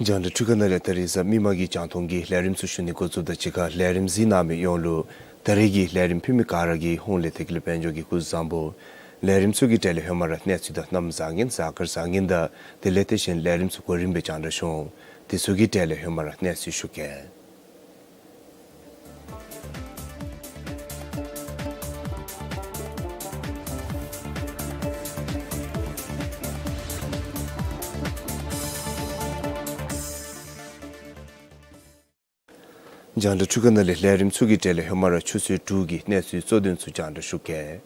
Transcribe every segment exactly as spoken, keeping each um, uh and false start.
རྒྱང་བསྒྲགས་འཕྲུལ་ཁང་ནང་ལས་ད་རིས་གཟའ་མིག་དམར་གྱི་རྒྱང་མཐོང་གི་ལས་རིམ་ཚུ་ཞུ་ནི་འགོ་བཙུགསཔ་དང་གཅིག་ཁར་ལས་རིམ་གཟིགས་གནང་མི་ཡོངས་ལུ་ད་རིས་ཀྱི་ལས་རིམ་ཕུལ་མི་ག་ར་གི་ཧོངས་ལས་ཐེག་ལེ་དཔལ་འབྱོར་གྱིས་སྐུ་གཟུགས་བཟང་པོ། ལས་རིམ་ཚུ་གི་གྲས་ལས་ཧེ་མ་ར་གནས་ཚུལ་དང་གནམ་བཟང་ངན་གཟའ་སྐར་བཟང་ངན་དང་དེ་ལས་དེ་བཞིན་ལས་རིམ་ཚུ་གོ་རིམ་སྦེ་རྒྱང་བསྒྲགས་ཞུ་འོང་། དེ་ཚུ་གི་གྲས་ལས་ཧེ་མ་ར་གནས་ཚུལ་ཞུ་གེ། རྒྱང་བསྒྲགས་འཕྲུལ་ཁང་ནང་ལས་ལས་རིམ་ཚུ་གི་གྲས་ལས་ཧེ་མ་ར་ཆུ་ཚོད་དྲུག་གི་གནས་ཚུལ་གཙོ་དོན་ཚུ་རྒྱང་བསྒྲགས་ཞུ་གེ།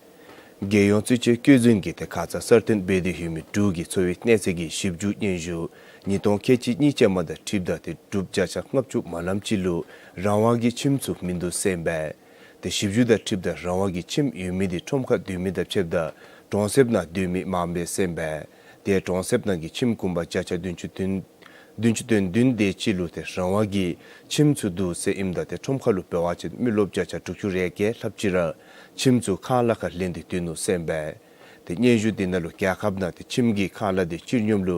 རྒྱལ་ཡོངས་རྩིས་དཔྱད་བཀོད་འཛིན་གྱིས་ཏེ་ཁ་ཙ་གསར་བཏོན་འབད་དེ་ཡོད་མི་འབྲུག་གི་འཚོ་བའི་གནས་ཚད་ཀྱི་ཞིབ་འཇུག་སྙན་ཞུ་ཉིས་སྟོང་ཁལ་གཅིག་གཉིས་ཅན་མ་དང་འཁྲིལཝ་ད་ཏེ་འབྲུག་བརྒྱ་ཆ་ལྔ་བཅུ་མ་ལམ་ཅིག་ལུ་རང་དབང་གི་ཁྱིམ་ཚུ་མིན་འདུག་ཟེར་ཨིན་པས། ཏེ་ཞིབ་འཇུག་དང་འཁྲིལཝ་ད་རང་དབང་གི་ཁྱིམ་ཡོད་མི་དེ་ཁྲོམ་ཁར་སྡོད་མི་དང་ཕྱདཔ་ད་གྲོང་གསེབ་ནང་སྡོད་མི་མངམ་སྦེ་ཟེར་ཨིན་པས། ཏེ་གྲོང་གསེབ་ནང་གི་ཁྱིམ་གུང་པ་བརྒྱ་ཆ་བདུན་ཅུ་དོན་བདུན་ཅུ་དོན་བདུན་དེ་ཅིག་ལུ་ཏེ་རང་དབང་གི་ཁྱིམ་ཚུ་འདུག་ཟེར་ཨིནམ་ད་ཏེ་ཁྲོམ་ཁ་ལུ་འབད་བ་ཅིན་མི་རློབས་བརྒྱ་ཆ་དྲུག་ཅུ་རེ་བརྒྱད་ལྷགཔ་ཅིག་ར་ཁྱིམ་ཚུ་ཁང་གླ་ཁར་ལེན་ཏེ་སྡོད་ནུག་ཟེར་ཨིན་པས། ཏེ་སྙན་ཞུ་དེ་ནང་ལུ་རྒྱལ་ཁབ་ནང་ཏེ་ཁྱིམ་གྱི་ཁང་གླ་དེ་སྤྱིར་སྙོམས་ལུ་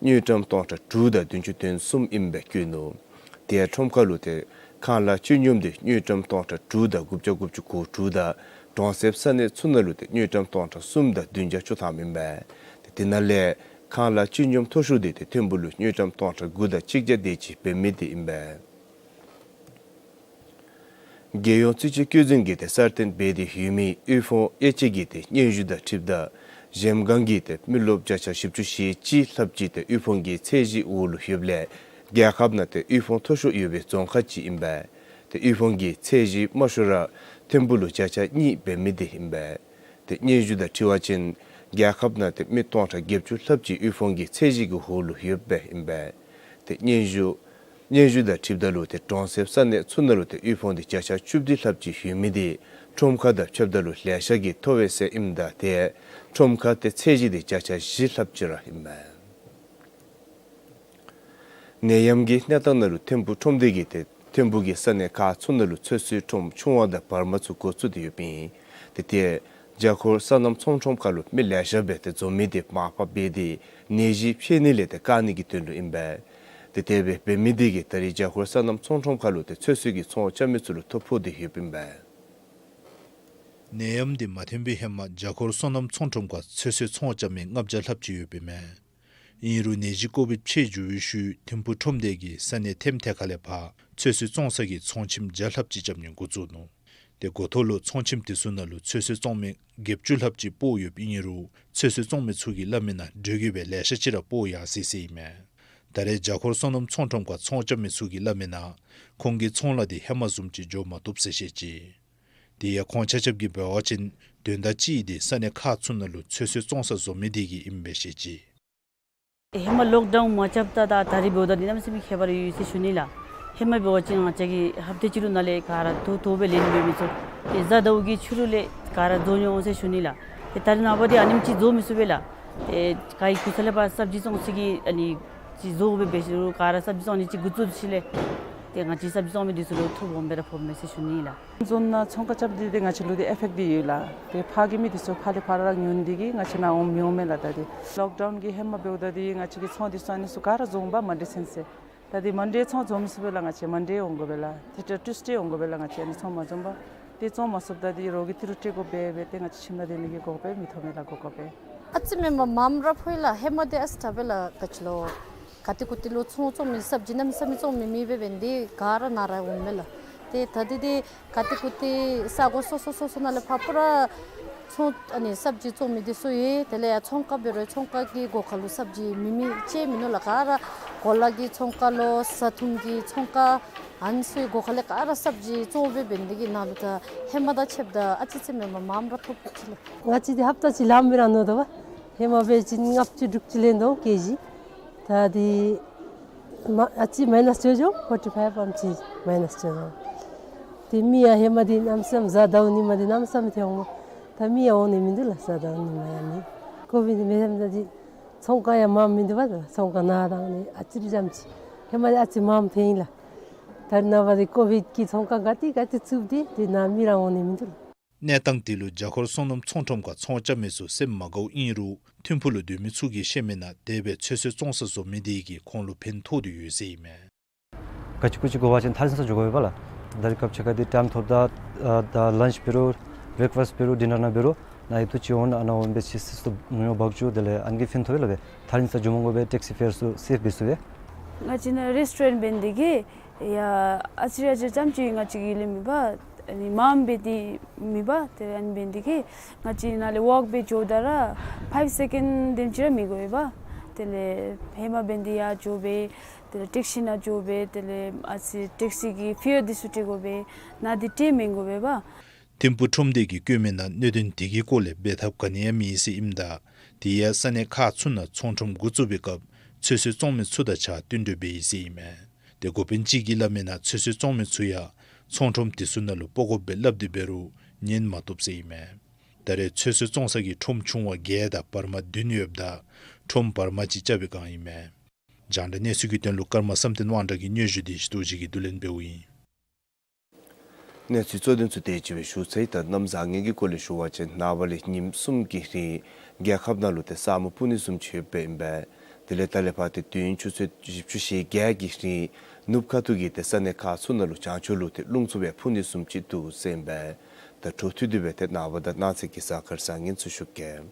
དངུལ་ཀྲམ་སྟོང་ཕྲག་དྲུག་དང་བདུན་ཅུ་དོན་གསུམ་ཨིནམ་སྦེ་བཀོད་ནུག། ཏེ་ཁྲོམ་ཁ་ལུ་ཏེ་ཁང་གླ་སྤྱིར་སྙོམས་དེ་དངུལ་ཀྲམ་སྟོང་ཕྲག་དྲུག་དང་དགུ་བརྒྱ་དགུ་བཅུ་གོ་དྲུག་དང་གྲོང་གསེབ་ས་གནས་ཚུ་ནང་ལུ་ཏེ་དངུལ་ཀྲམ་སྟོང་ཕྲག་གསུམ་དང་བདུན་བརྒྱ་བཅུ་ཐམ་ཨིན་པས། ཏེ་དེ་ནང་ལས་ཁང་གླ་སྤྱིར་སྙོམས་མཐོ་ཤོས་དེ་ཏེ་ཐིམ་ཕུག་ལུ་དངུལ་ཀྲམ་སྟོང་ཕྲག་དགུ་དང་གཅིག་བརྒྱ་དེ་ཅིག་འབད་མི་དེ་ཨིན་པས། རྒྱལ་ཡོངས་རྩིས་དཔྱད་བཀོད་འཛིན་གྱིས་ཏེ་གསར་བཏོན་འབད་དེ་ཡོད་མི་དབུལ་ཕོངས་དབྱེ་དཔྱད་ཀྱི་ཏེ་སྙན་ཞུ་དང་འཁྲིལཝ་ད་གཞལམ་སྒང་གི་ཏེ་མི་རློབས་བརྒྱ་ཆ་བཞི་བཅུ་ཞེ་གཅིག་ལྷགཔ་ཅིག་ཏེ་དབུལ་ཕོངས་ཀྱི་ཚད་གཞིའི་འོག་ལུ་ཡོདཔ་ལས་རྒྱལ་ཁབ་ནང་ཏེ་དབུལ་ཕོངས་མཐོ་ཤོས་ཡོད་པའི་རྫོང་ཁག་ཅིག་ཨིན་པས། ཏེ་དབུལ་ཕོངས་ཀྱི་ཚད་གཞི་དམའ་ཤོས་ར་ཐིམ་ཕུག་ལུ་བརྒྱ་ཆ་གཉིས་འབད་མི་དེ་ཨིན་པས། ཏེ་སྙན་ཞུ་དང་འཁྲིལ་བ་ཅིན་རྒྱལ་ཁབ་ནང་ཏེ་མི་སྟོང་ཕྲག་བརྒྱད་ཅུ་ལྷགཔ་ཅིག་དབུལ་ཕོངས་ཀྱི་ཚད་གཞི་གི་འོག་ལུ་ཡོདཔ་ཨིན་པས། ཏེ་སྙན་ཞུ་སྙན་ཞུ་དང་འཁྲིལཝ་ད་ལུ་ཏེ་གྲོང་གསེབ་ས་གནས་ཚུ་ནང་ལུ་ཏེ་དབུལ་ཕོངས་དེ་བརྒྱ་ཆ་བཅུ་བདུན་ལྷགཔ་ཅིག་ཡོད་མི་དེ་ཁྲོམ་ཁ་དང་ཕྱདཔ་ད་ལུ་ལེ་ཤ་གིས་མཐོ་བས་ཟེར་ཨིནམ་ད་ཏེ་ཁྲོམ་ཁ་ཏེ་ཚད་གཞི་དེ་བརྒྱ་ཆ་བཞི་ལྷགཔ་ཅིག་ར་ཨིན་མས། ནད་ཡམས་ཀྱི་གནས་སྟངས་ནང་ལུ་ཐིམ་ཕུག་ཁྲོམ་སྡེ་གིས་ཏེ་ཐིམ་ཕུག་གི་ས་གནས་ཁག་ཚུ་ནང་ལུ་ཚོད་བསྲེ་ཁྲོམ་ཆུང་བ་དང་བར་མ་ཚུ་འགོ་བཙུགས་ཏེ་ཡོདཔ་ཨིན། ཏེ་ཏེ་རྒྱ་སྒོར་སོ་ནམ་ཚོང་ཁྲོམ་ཁ་ལུ་མི་ལེ་ཤ་སྦེ་ཏེ་འཛོམས་མི་དེ་མར་ཕབ་འབད་དེ་ནད་གཞི་འཕེལ་ནི་ལས་ཏེ་བཀག་ནི་གི་དོན་ལུ་ཨིན་པས། ཏེ་དེ་སྦེ་འབད་མི་དེ་གིས་ད་རིས་རྒྱ་སྒོར་སོ་ནམ་ཚོང་ཁྲོམ་ཁ་ལུ་ཏེ་ཚོད་བསྲེ་གི་ཚོང་རྐྱབ་མི་ཚུ་ལུ་ཐོ་ཕོག་སྟེ་ཡོདཔ་ཨིན་པས། ནད་ཡམས་དེ་མ་ཐོན་པའི་ཧེ་མ་རྒྱ་སྒོར་སོ་ནམ་ཚོང་ཁྲོམ་ཁ་ཚོད་བསྲེ་ཚོང་རྐྱབ་མི་ལྔ་བརྒྱ་ལྷགཔ་ཅིག་ཡོདཔ་ཨིན་མས། ཨིན་རུང་ནད་གཞི་ཀོ་བིཌ་ཕྱེད་འགྱུར་བའི་ཤུལ་ཐིམ་ཕུག་ཁྲོམ་སྡེ་གིས་ས་གནས་ཐེམ་ཐེ་ཁ་ལས་ཕར་ཚོད་བསྲེ་བཙོང་ས་གི་ཚོང་ཁྱིམ་བརྒྱ་ལྷགཔ་ཅིག་རྐྱབ་ནི་འགོ་བཙུགས་ནུག། ཏེ་འགོ་ཐོག་ལུ་ཚོང་ཁྱིམ་དེ་ཚུ་ནང་ལུ་ཚོད་བསྲེ་བཙོང་མི་བརྒྱད་ཅུ་ལྷགཔ་ཅིག་སྤོ་ཡོདཔ་ཨིན་རུང་ཚོད་བསྲེ་བཙོང་མི་ཚུ་གིས་སླབ་མིའི་ནང་འགྲོས་ཀྱིས་སྦེ་ལེ་ཤ་ཅིག་ར་སྤོ་ཡར་སོ་ཡི་ཟེར་ཨིན་མས། ད་རེས་རྒྱ་སྒོར་སོ་ནམ་ཚོང་ཁྲོམ་ཁ་ཚོང་རྐྱབ་མི་ཚུ་གིས་སླབ་མིའི་ནང་ཁོང་གི་ཚོང་ལཱ་དེ་ཧེ་མ་བཟུམ་ཅིག་འགྱོ་མ་བཏུབ་ཟེར་བཤད་ཅི། དེ་ཡང་ཁོང་ཆ་ཁྱབ་ཀྱིས་འབད་བ་ཅིན་དོན་དག་གཅིག་དེ་ས་གནས་ཁག་ཚུ་ནང་ལུ་ཚོད་བསྲེ་བཙོང་ས་བཟོ་མི་དེ་གིས་ཨིནམ་སྦེ་བཤད་ཅི། ཧེ་མ་ལོག་ཌའུན་མ་རྐྱབ་ད་ད་ད་རིས་འབདཝ་ད་འདི་གནམ་མེད་ས་མེད་ཁྱད་པར་ཡོད་ཟེར་ཞུ་ནི་ལགས། ཧེ་མ་འབད་བ་ཅིན་ང་བཅས་ཀྱིས་ཧབ་ཏ་གཅིག་ལུ་ནཱ་ལས་ག་ར་ཐོ་ཐོ་སྦེ་ལེན་འབད་མི་ཚུ་ཏེ་གཟའ་ཟླཝ་གི་ཕྱི་རུ་ལས་ག་ར་བཟོ་འོང་ཟེར་ཞུ་ནི་ལགས། ཏེ་ད་རེས་ནངས་པ་འདི་ཨ་ནེམ་ཅིག་བཟོ་མི་ཚུགས་པས་ལགས། ཏེ་ག་གིས་ཁུངས་ས་ལས་ཕར་སབ་ཇི་བཙོང་ས་གི་ཨ་ནི་ཅིག་བཟོ་དགོ་པས། འབད་ཞིནམ་ག་ར་སབ་ཇི་བཙོང་ནི་ཅིག་འགོ་བཙུགས་ཞིནམ་ལས་ཏེ་ང་བཅས་སབ་ཇི་བཙོང་མི་འདི་ཚུ་ལུ་ཐོ་སྦོམ་སྦེ་ར་ཕོགཔ་མས་ཟེར་ཞུ་ནི་ལགས། བཟོ་ནང་ཚོང་ཁང་རྐྱབ་སྟེ་འདི་ང་བཅས་ལུ་འདི་ཨི་ཕེཀཊ་འདི་ཡོད་ལགས། ཏེ་ཕར་གྱི་མི་འདི་ཚུ་ཕར་ལས་ཕར་ར་ཉོ་ནི་འདི་གིས་ང་བཅས་ནཱ་འོང་མི་འོང་མས་ལགས། ད་འདི་ལོག་ཌའུན་གྱི་ཧེ་མ་འབདཝ་ད་འདི་ང་བཅས་ཀྱི་ཚོང་འདི་ཚུ་ཨ་ནི་ཚུ་ག་ར་བཙོང་པ་མན་ཌེ་ཚུན་ཚོད། ད་འདི་མན་ཌེ་ཚོང་བཙོང་མི་ཚུགས་པས་ལགས། ང་བཅས་མན་ཌེ་འོང་དགོ་པས་ལགས། ཏེ་ཊུས་ཌེ་འོང་དགོ་པས་ལགས། ང་བཅས་ཨ་ནི་ཚོང་མ་བཙོང་པར་ཏེ་བཙོང་མ་ཚུགསཔ་ད་འདི་རོགས་ཀྱིས་ཏི་རུ་སྤྲོད་དགོ་པས་སྦེ་ཏེ་ང་བཅས་ཁྱིམ་ནང་སྡོད་ནི་གི་གོ་སྐབས་མི་ཐོབ་མས་ལགས། གོ་སྐབས་སྦེ། ཨ་ཙི་མེན་པར་མངམ་ར་ཕོག་ཡི་ལགས། ཧེ་མ་འདི་ཨ་ཙི་དྲག་པས་ལགས། ག་ཅི་ལོ་ག་ཏེ་གུ་ཏེ་ལུ་ཚོང་བཙོང་མི་སབ་ཇི་གནམ་མེད་ས་མེད་བཙོང་མི་མེད་པས། འབད་ནི་འདི་ག་ར་ནཱ་ར་འོངམ་མས་ལགས། ཏེ་ད་འདི་འདི་ག་ཏེ་གུ་ཏེ་ས་གོ་སོ་སོ་སོ་སོ་ནང་ལས་ཕར་པུ་ར་ཚོང་ཨ་ནི་སབ་ཇི་བཙོང་མི་འདི་ཚུ་ཡོད། དེ་ལས་ཡར་ཚོང་ཁང་འབད་རུང་ཚོང་ཁང་གི་སྒོ་ཁར་ལུ་སབ་ཇི་མེད་མི་ཅིག་མིན་ནུག་ལགས། ག་ར་གོ་ལ་གི་ཚོང་ཁང་ལོ་བཟའ་འཐུང་གི་ཚོང་ཁང་ཨ་ནི་ཚུའི་སྒོ་ཁ་ལས་ག་ར་སབ་ཇི་བཙོང་སྦེ་འབད་ནི་འདི་གིས་ནཱ་ལུ་ད་ཧེ་མ་དང་ཕྱདཔ་ད་ཨ་ཙི་ཙི་མེན་པར་མངམ་ར་ཐོབ་ཅི་ལགས། ང་བཅས་འདི་ཧབ་ཏ་གཅིག་ལངམ་མི་ར་མནོ་དོ་བ། ཧེ་མ་འབད་བ་ཅིན་ལྔ་བཅུ་དྲུག་ཅུ་ལེན་དོ་ཀེ་ཇི། ད་འདི་མ་ཨ་ཙི་མའི་ནཱས་ཅོག་ཅོག་ཕོར་ཊི་ཕའིབ་ཨིན་ཅི་མའི་ནཱས་ཅོག་ཅོག། ཏེ་མི་ཡང་ཧེ་མ་འདི་གནམ་མེད་ས་མེད་བཟའ་ཟླཝ་ཉིནམ་འདི་གནམ་མེད་ས་མེད་ཐོན་འོང་། ད་མི་ཡང་འོང་ནི་མིན་འདུག་ལགས། བཟའ་ཟླཝ་ཉིནམ་ཡང་ནི་ཀོ་བིཌ་འདི་མེད་ཟེརཝ་ད་འདི་ཚོང་ཁང་ཡང་མངམ་མིན་འདུག་པ། ད་ཚོང་ཁང་ནང་དང་ནི་ཨ་ཙི་རེ་འཇམ་ཅི། ཧེ་མ་འདི་ཨ་ཙི་མངམ་ཐོན་ཡི་ལགས། ད་རེས་ནངས་པ་འདི་ཀོ་བིཌ་ཀྱིས་ཚོང་ཁང་ག་ཏེ་ག་ཏེ་བཙུགས་ཏེ་འདི་ནང་མི་ར་འོང་ནི་མིན་འདུག་ལགས། གནས་སྟངས་དེ་ལུ་རྒྱ་གར་སོ་ནམ་ཚོང་ཁྲོམ་ཁར་ཚོང་རྐྱབ་མི་ཚུ་སེམས་མ་དགའཝ་ཨིན་རུང་ཐིམ་ཕུག་ལུ་སྡོད་མི་ཚུ་གིས་བཤད་མི་ནང་དེ་སྦེ་ཚོད་བསྲེ་བཙོང་ས་བཟོ་མི་དེ་གིས་ཁོང་ལུ་ཕན་ཐོགས་ཏེ་ཡོད་ཟེར་ཨིན་མས། ག་ཅི་གུ་ཅི་དགོ་པ་ཅིན་ཐག་རིང་ས་འགྱོ་དགོ་པས་ལགས། ད་རེས་སྐབས་ཅིག་ཁར་འདི་ཊའིམ་ཐོབ་ད་ད་ལཱནཅ་འབད་རུང་བྷི་རེཀ་ཕཱསཊ་འབད་རུང་ཌི་ནར་ནང་འབད་རུང་ནཱ་ཡོད་དོ་ཅིག་འོང་ནཱ་འོང་སྦེ་ཅིག་སི་སི་ཏོ་ཉོ་འབག་འགྱོ། དེ་ལས་ཨ་ནི་གིས་ཕན་ཐོགས་པས་ལགས། ད་རེས་ཐག་རིང་ས་འགྱོ་མ་དགོ་པས། ཊེག་སི་ཕེར་ཚུ་སེབ་འབད་ཚུགས་པས། ང་བཅས་ནཱ་རེསི་ཊོ་རེནཊ་འབད་ནི་དེ་གིས་ཡ་ཨ་ཙི་རེ་ཨ་ཙི་རེ་ཙམ་ཅིག་ང་བཅས་ཀྱི་ལས་མེད་པ། ཨ་ནི་མངམ་འབད་དེ་མེད་པ། དེ་ཨ་ནི་འབད་ནི་དེ་གིས་ང་བཅས་ནཱ་ལས་ཝོག་འབད་འགྱོཝ་ད་ར་ཕའིབ་སེ་ཀེནཌ་དེམ་ཅིག་ར་མི་དགོ་པས། དེ་ལས་ཧེ་མ་འབད་ནི་དེ་ཡར་འགྱོ་སྦེ་དེ་ལས་ཊེག་སི་ནང་འགྱོ་སྦེ་དེ་ལས་ཨ་ཙི་ཊེག་སི་གི་ཕེར་འདི་ཚུ་སྤྲོད་དགོ་པས། ནཱ་འདི་སྤྲོད་མི་དགོ་པས། ཐིམ་ཕུག་ཁྲོམ་སྡེ་གིས་བཀོད་མི་ནང་གནད་དོན་དེ་གི་སྐོར་ལས་འབད་ཐབས་ག་ནི་ཡང་མེད་ཟེར་ཨིནམ་ད་དེ་ཡང་ས་གནས་ཁག་ཚུ་ནང་ཚོང་ཁྲོམ་འགོ་བཙུགས་པའི་སྐབས་ཚོད་བསྲེ་བཙོང་མི་ཚུ་དང་གཅིག་ཁར་བསྟུན་གྲོས་འབད་ཡི་ཟེར་ཨིན་མས། ཏེ་འགོ་དཔོན་ཅིག་གིས་སླབ་མི་ནང་ཚོད་བསྲེ་བཙོང་མི་ཚུ་ཡང་ཚོང་ཁྲོམ་དེ་ཚུ་ནང་ལུ་སྤོ་དགོཔ་སྦེ་སླབ་སྟེ་འབད་རུང་ཉན་མ་བཏུབ་ཟེར་ཨིན་མས། ད་རེས་ཚོད་བསྲེ་བཙོང་ས་གི་ཁྲོམ་ཆུང་བ་བརྒྱད་དང་བར་མ་བདུན་ཡོདཔ་ད་ཁྲོམ་བར་མ་གཅིག་རྐྱབ་པའི་བསྒང་ཨིན་མས། རྒྱང་བསྒྲགས་གནས་ཚུལ་གྱི་དོན་ལུ་ཀརྨ་བསམ་གཏན་དབང་གྲགས་ཀྱི་སྙན་ཞུ་དེ་ཞུ་དོ་ཅིག་གིས་བསྡུ་ལེན་འབདཝ་ཨིན། གནས་ཚུལ་གཙོ་དོན་ཚུ་དེ་ཅིག་སྦེ་ཞུ་ཚར་ཡི། ད་གནམ་བཟང་ངན་གྱི་སྐོར་ལས་ཞུ་བ་ཅིན་ནངས་པ་ལས་ཉིནམ་གསུམ་གྱི་རིང་རྒྱལ་ཁབ་ནང་ལུ་ཏེ་ས་སྨུག་སྤུབ་ནི་བཟུམ་ཅིག་ཡོདཔ་ཨིན་པས། དེ་ལས་ད་ལས་ཕར་ཏེ་དུས་ཡུན་ཆུ་ཚོད་བཞི་བཅུ་ཞེ་བརྒྱད་ཀྱི་རིང་ནུབ་ཁ་ཐུག་གི་ཏེ་ས་གནས་ཁག་ཚུ་ནང་ལུ་བྱང་ཕྱོགས་ལུ་ཏེ་རླུང་འཚུབ་སྦེ་འཕུ་ནི་བཟུམ་ཅིག་འདུག་ཟེར་ཨིན་པས། ད་འཕྲོ་མཐུད་དེ་སྦེ་ཏེ་ནངས་པ་དང་གནངས་ཚེ་གི་གཟའ་སྐར་བཟང་ངན་ཚུ་ཞུ་གེ།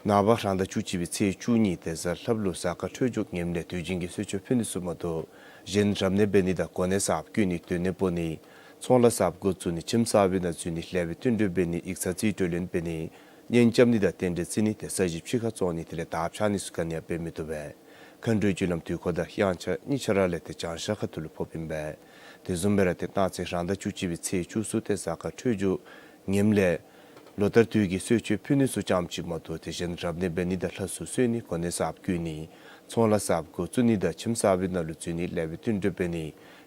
ནངས་པ་རང་ཟླ་བཅུ་གཅིག་པའི་ཚེས་བཅུ་གཉིས་ཏེ་གཟའ་ལྷགཔ་ལུ་གཟའ་སྐར་འཕྲོད་སྦྱོར་ངནམ་ལས་དུས་རྒྱུན་གྱི་གསོལ་མཆོད་ཕུལ་ནི་ཚུ་མ་གཏོགས་གཞན་རབ་གནས་འབད་ནི་དང་གོ་གནས་གསརཔ་བསྐོ་ནི་སྟོན་གནས་སྤོ་ནི་ཚོང་ལཱ་གསརཔ་འགོ་བཙུགས་ནི་ཁྱིམ་གསར་པའི་ནང་འཛུལ་ནི་ལེགས་པའི་བསྟུན་གྲོས་འབད་ནི་ཡིག་ཚང་རྩིས་སྤྲོད་ལེན་འབད་ནི་གཉེན་རྐྱབ་ནི་དང་རྟེན་འབྲེལ་བརྩི་ནི་ཏེ་ས་གཞི་ཕྱི་ཁར་བཙོང་ནི་དེ་ལས་དར་འཕྱར་ནི་ཚུ་ག་ནི་ཡང་འབད་མི་བཏུབ་པས། མཁའ་འགྲོའི་རྒྱུ་ལམ་དུས་འཁོར་དང་དབྱངས་འཆར་གཉིས་ཆ་ར་ལས་ཏེ་བྱང་ཤར་ཁ་ཐུག་ལུ་ཕོགཔ་ཨིན་པས། དེ་བཟུམ་སྦེ་ར་ཏེ་གནངས་ཚེ་རང་ཟླ་བཅུ་གཅིག་པའི་ཚེས་བཅུ་གསུམ་ཏེ་གཟའ་སྐར་འཕྲོད་སྦྱོར་ངནམ་ལས་ལོ་ལྟར་དུས་ཀྱི་གསོལ་མཆོད་ཕུལ་ནི་ཚུ་ཙམ་ཅིག་མ་གཏོགས་ཏེ་གཞན་རབ་གནས་འབད་ནི་དང་ལྷ་གསོལ་གསོལ་ནི་གོ་གནས་གསརཔ་བསྐོ་ནི་ཚོང་ལཱ་གསརཔ་འགོ་བཙུགས་ནི་དང་ཁྱིམ་གསར་པའི་ནང་ལུ་འཛུལ་ནི་ལེགས་པའི་བསྟུན་གྲོས་འབད་ནི་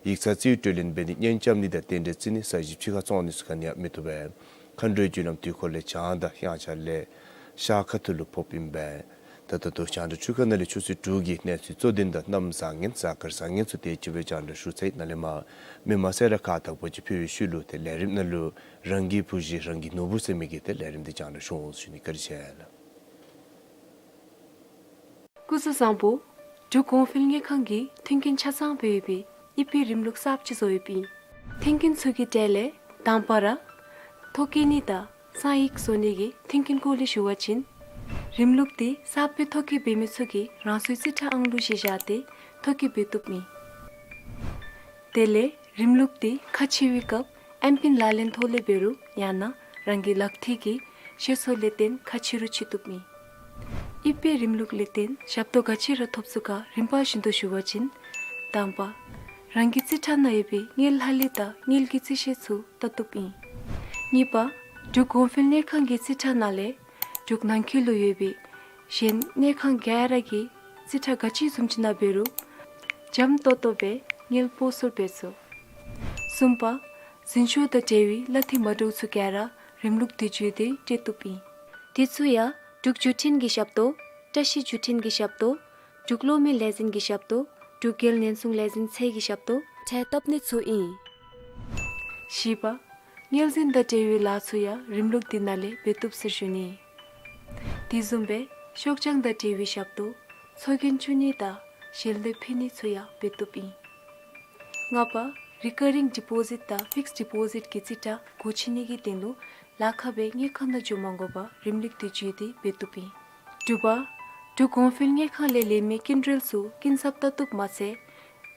ཡིག་ཚང་རྩིས་སྤྲོད་ལེན་འབད་ནི་གཉེན་རྐྱབ་ནི་དང་རྟེན་འབྲེལ་བརྩི་ནི་ས་གཞི་ཕྱི་ཁར་བཙོང་ནི་ཚུ་ག་ནི་ཡང་མི་བཏུབ་པས། མཁའ་འགྲོའི་རྒྱུ་ལམ་དུས་འཁོར་ལས་བྱང་དང་དབྱངས་འཆར་ལས་ཤར་ཁ་ཐུག་ལུ་ཕོགཔ་ཨིན་པས། ད་ད་ལྟོ་རྒྱང་བསྒྲགས་འཕྲུལ་ཁང་ནང་ལས་ཆུ་ཚོད་དྲུག་གི་གནས་ཚུལ་གཙོ་དོན་དང་གནམ་བཟང་ངན་གཟའ་སྐར་བཟང་ངན་ཚུ་དེ་ཅིག་སྦེ་རྒྱང་བསྒྲགས་ཞུ་ཚར་ཡི། ནཱ་ལས་མར་མི་མང་སེར་ཁག་དང་པོ་ཅིག་ཕུལ་བའི་ཤུལ་ལུ་ཏེ་ལས་རིམ་ནང་ལུ་རང་གི་བུ་གཞི་རང་གི་ནོར་བུ་ཟེར་མི་གི་ཏེ་ལས་རིམ་དེ་རྒྱང་བསྒྲགས་ཞུ་འོང་ཟེར་ཞུ་ནི། བཀའ་དྲིན་ཆེ་ལགས། སྐུ་གཟུགས་བཟང་པོ། འབྲུག་གོང་འཕེལ་དངུལ་ཁང་གིས་མཐུན་རྐྱེན་ཆ་ཚང་སྦེ་ཡོད་པའི་ཨི་པེ་རིམ་ལུགས་གསརཔ་ཅིག་བཟོ་ཡོདཔ་ཨིན། མཐུན་རྐྱེན་ཚུ་གི་གྲས་ལས་དང་པ་ར་ཐོ་བཀོད་ནི་དང་གསང་ཡིག་བཟོ་ནི་གི་མཐུན་རྐྱེན་སྐོར་ལས་ཞུ་བ་ཅིན་རིམ་ལུགས་དེ་གསརཔ་སྦེ་ཐོ་བཀོད་འབད་མི་ཚུ་གིས་རང་སོའི་རྩིས་ཁྲ་ཨང་ལུ་གཞི་བཞག་སྟེ་ཐོ་བཀོད་འབད་བཏུབ་ཨིན། དེ་ལས་རིམ་ལུགས་དེ་ཁ་ཕྱེ་བའི་སྐབས་ཨེམ་པིན་ལག་ལེན་ཐོག་ལས་འབད་རུང་ཡང་ན་རང་གི་ལག་ཐིག་གི་ཤེས་ཚོད་ལས་བརྟེན་ཁ་ཕྱེ་རུང་ཕྱེ་བཏུབ་ཨིན། ཨི་པེ་རིམ་ལུགས་ལས་བརྟེན་ཞབས་ཏོག་ག་ཅི་ར་ཐོབ་ཚུགས་ག་རིམ་པ་བཞིན་དུ་ཞུ་བ་ཅིན་དང་པ་རང་གི་རྩིས་ཁྲ་ནང་ཡོད་པའི་དངུལ་ལྷག་ལུས་དང་དངུལ་གྱི་རྩིས་ཤེལ་ཚུ་བལྟ་བཏུབ་ཨིན། གཉིས་པ་འབྲུག་གོང་འཕེལ་དངུལ་ཁང་གི་རྩིས་ཁྲ་ནང་ལས་འབྲུག་ནང་འཁོད་ལུ་ཡོད་པའི་གཞན་དངུལ་ཁང་ག་ར་གི་རྩིས་ཁྲ་ག་ཅི་བཟུམ་ཅིག་ནང་འབད་རུང་འཇམ་ཏོང་ཏོ་སྦེ་དངུལ་སྤོ་སོར་འབད་ཚུགས། གསུམ་པ་འཛིན་སྐྱོང་དང་འབྲེལ་བའི་གླ་ཐིག་མ་འདྲཝ་ཚུ་ག་ར་རིམ་ལུགས་དེ་བརྒྱུད་དེ་སྤྲོད་བཏུབ་ཨིན། དེ་ཚུ་ཡང་འབྲུག་བརྒྱུད་འཕྲིན་གྱི་ཞབས་ཏོག། བཀྲ་ཤིས་བརྒྱུད་འཕྲིན་གྱི་ཞབས་ཏོག། འབྲུག་གློག་མེ་ལས་འཛིན་གྱི་ཞབས་ཏོག། འབྲུག་རྒྱལ་ཉེན་སྲུང་ལས་འཛིན་ཚད་ཀྱི་ཞབས་ཏོག་འཕྲལ་བཏབ་ནི་ཚུ་ཨིན། བཞི་པ། དངུལ་འཛིན་དང་འབྲེལ་བའི་ལཱ་ཚུ་ཡང་རིམ་ལུགས་འདི་ནང་ལས་འབད་བཏུབ་ཟེར་ཞུ་ནི། དེ་བཟུམ་སྦེ་ཤོག་བྱང་དང་འབྲེལ་བའི་ཞབས་ཏོག། ཚོགས་རྒྱན་བཙུགས་ནི་དང་ཞལ་འདེབས་ཕུལ་ནི་ཚུ་ཡང་འབད་བཏུབ་ཨིན། ལྔ་པ། རི་ཀ་རིང་ཌི་པོ་ཟིཊ་དང་ཕིགསཌ་ཌི་པོ་ཟིཊ་གི་རྩིས་ཁྲ་སྒོ་ཕྱེ་ནི་གི་དོན་ལུ་ལཱ་ཁག་སྦེ་དངུལ་ཁང་ནང་འགྱོ་མ་དགོ་པར་རིམ་ལུགས་འདི་བརྒྱུད་དེ་འབད་བཏུབ་ཨིན། དྲུག་པ། འབྲུག་གོང་འཕེལ་དངུལ་ཁང་ལས་ལེན་མི་སྐྱིན་འགྲུལ་ཚུ་སྐྱིན་ཚབ་བཏབ་བཏུབ་མ་ཚད།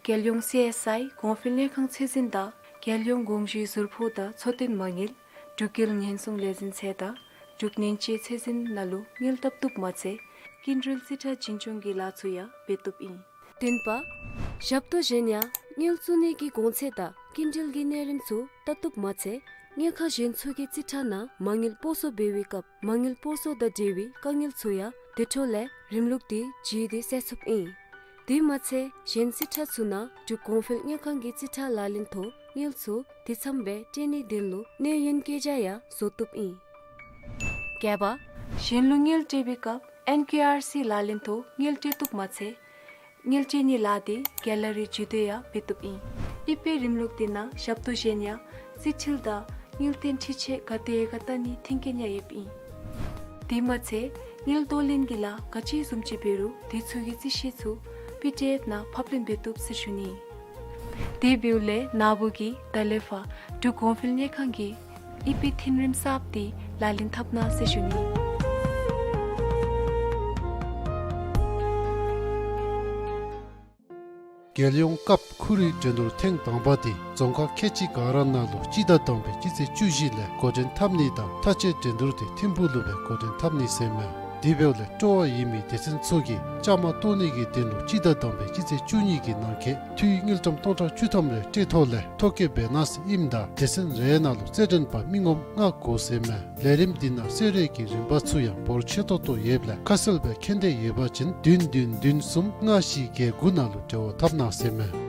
རྒྱལ་ཡོངས་སི་ཨེསི་ཨའི་གོང་འཕེལ་དངུལ་ཁང་ཚད་འཛིན་དང་རྒྱལ་ཡོངས་དགོངས་ཞུའི་ཟུར་ཕོགས་དང་འཚོ་རྟེན་མ་དངུལ། འབྲུག་རྒྱལ་ཉེན་སྲུང་ལས་འཛིན་ཚད་དང་འབྲུག་ནན་དཔྱད་ཚད་འཛིན་ནང་ལུ་དངུལ་བཏབ་བཏུབ་མ་ཚད། སྐྱིན་འགྲུལ་རྩིས་ཁྲ་བྱིན་སྐྱོང་གི་ལཱ་ཚུ་ཡང་འབད་བཏུབ་ཨིན། བདུན་པ། ཞབས་ཏོག་གཞན་ཡང་དངུལ་བཙུགས་ནི་གི་གོང་ཚད་དང་སྐྱིན་འགྲུལ་གྱི་གནས་རིམ་ཚུ་བལྟ་བཏུབ་མ་ཚད། དངུལ་ཁང་གཞན་ཚུ་གི་རྩིས་ཁྲ་ནང་མ་དངུལ་སྤོ་སོར་འབད་བའི་སྐབས་མ་དངུལ་སྤོ་སོར་དང་འབྲེལ་བའི་དཀའ་ངལ་ཚུ་ཡང་དེ་འཕྲོ་ལས་རིམ་ལུགས་འདི་བརྒྱུད་དེ་སེལ་ཚུགསཔ་ཨིན། དེ་མ་ཚད་གཞན་རྩིས་ཁྲ་ཚུ་ནང་འབྲུག་གོང་འཕེལ་དངུལ་ཁང་གི་རྩིས་ཁྲ་ལག་ལེན་ཐོག་དངུལ་ཚུ་དེ་ཙམ་སྦེ་སྤྲོད་ནིའི་དོན་ལུ་གནས་ཡུན་བཀོད་རྒྱ་ཡང་བཟོ་བཏུབ་ཨིན། བརྒྱད་པ། གཞན་ལུ་དངུལ་སྤྲོད་པའི་སྐབས་ཨེན་ཀེ་ཨར་སི་ལག་ལེན་ཐོག་དངུལ་སྤྲོད་བཏུབ་མ་ཚད། དངུལ་སྤྲོད་ནིའི་ལཱ་འདི་རྒྱལ་ལ་རེ་བརྒྱུད་དེ་ཡང་འབད་བཏུབ་ཨིན། ཨི་པེ་རིམ་ལུགས་འདི་ནང་ཞབས་ཏོག་གཞན་ཡང་རྩིས་འཕྲུལ་དང་དངུལ་རྟེན་འཕྲུལ་ཆས་ག་དེ་ག་བལྟ་ནིའི་མཐུན་རྐྱེན་ཡང་ཡོདཔ་ཨིན། དེ་མ་ཚད་དངུལ་གཏོར་ལེན་གྱི་ལཱ་ག་ཅི་བཟུམ་ཅིག་འབད་རུང་དེ་ཚུ་གི་རྩིས་གཞི་ཚུ་པི་ཌི་ཨེཕ་ནང་ཕབ་ལེན་འབད་བཏུབ་ཟེར་ཞུ་ནི། དེ་འབདཝ་ལས་ན་བུ་གིས་ད་ལས་ཕར་འབྲུག་གོང་འཕེལ་དངུལ་ཁང་གི་ཨི་པེ་མཐུན་རིམ་གསརཔ་འདི་ལག་ལེན་འཐབ་གནང་ཟེར་ཞུ་ནི། རྒྱལ་ཡོངས་ཀབ་ཁུ་རུའི་འགྲན་བསྡུར་ཐེངས་དང་པ་འདི་རྫོང་ཁག་ཁལ་གཅིག་ག་ར་ནང་ལུ་སྤྱི་ཟླ་དང་པའི་སྤྱི་ཚེས་བཅུ་བཞི་ལས་འགོ་འདྲེན་འཐབ་ནི་དང་མཐའ་དཔྱད་འགྲན་བསྡུར་འདི་ཐིམ་ཕུག་ལུ་སྦེ་འགོ་འདྲེན་འཐབ་ནི་ཟེར་མས། དེ་འབདཝ་ལས་སྤྲོ་བ་ཡོད་མི་སྡེ་ཚན་ཚུ་གིས་བཅའ་མར་གཏོགས་ནི་གི་དོན་ལུ་སྤྱི་ཟླ་དང་པའི་སྤྱི་ཚེས་བཅུ་གཉིས་ཀྱི་ནང་འཁོད་འཐུས་དངུལ་ཀྲམ་སྟོང་ཕྲག་བཅུ་ཐམ་རེ་སྤྲོད་ཐོག་ལས་ཐོ་བཀོད་འབད་གནང་ཟེར་ཨིནམ་ད་སྡེ་ཚན་རེ་ནང་ལུ་རྩེད་འགྲན་པ་མི་ངོམ་ལྔ་དགོ་ཟེར་མས། ལས་རིམ་འདི་ནང་གསོལ་རས་ཀྱི་རིན་པ་ཚུ་ཡང་འབོར་ཆེ་ཏོག་ཏོ་ཡོདཔ་ལས་ཁ་གསལ་སྦེ་མཁྱེན་འདོད་ཡོད་པ་ཅིན་བདུན་བདུན་བདུན་གསུམ་ལྔ་བཞི་བརྒྱད་དགུ་ནང་ལུ་འབྲེལ་བ་འཐབ་གནང་ཟེར་མས།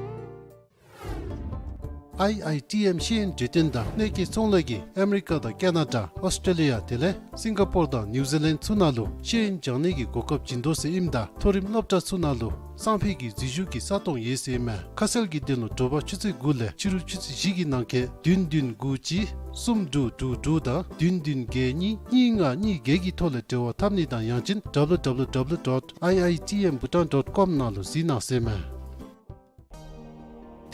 ཨའི་ཨའི་ཊི་ཨེམ་ཤེས་ཡོན་འབྲེལ་མཐུད་དང་གནས་སྐོར་ཚོང་ལས་ཀྱིས་ཨ་མི་རི་ཀ་དང་ཀེ་ན་ཌ་ཨོསི་ཊེ་ལི་ཡ་དེ་ལས་སིང་ག་པོར་དང་ནིའུ་ཛི་ལེནཌ་ཚུ་ནང་ལུ་ཤེས་ཡོན་སྦྱང་ནི་གི་གོ་སྐབས་བྱིན་དོ་ཟེར་ཨིནམ་ད་མཐོ་རིམ་སློབ་གྲྭ་ཚུ་ནང་ལུ་སང་ཕོད་ཀྱི་འཛུལ་ཞུགས་ཀྱི་ས་སྟོང་ཡོད་ཟེར་ཨིན་མས། ཁ་གསལ་གྱི་དོན་ལུ་དྲོ་པ་ཆུ་ཚོད་དགུ་ལས་ཕྱི་རུ་ཆུ་ཚོད་བཞི་གི་ནང་འཁོད་བདུན་བདུན་དགུ་གཅིག་གསུམ་དྲུག་དྲུག་དྲུག་དང་བདུན་བདུན་བརྒྱད་གཉིས་གཉིས་ལྔ་གཉིས་བརྒྱད་ཀྱི་ཐོག་ལས་འབྲེལ་བ་འཐབ་ནི་དང་ཡང་ཅིན་ཌབ་ལུ་ཌབ་ལུ་ཌབ་ལུ་ཌོཊ་ཨའི་ཨའི་ཊི་ཨེམ་བྷུ་ཊཱན་ཌོཊ་ཀོམ་ནང་ལུ་གཟིགས་གནང་ཟེར་ཨིན་མས།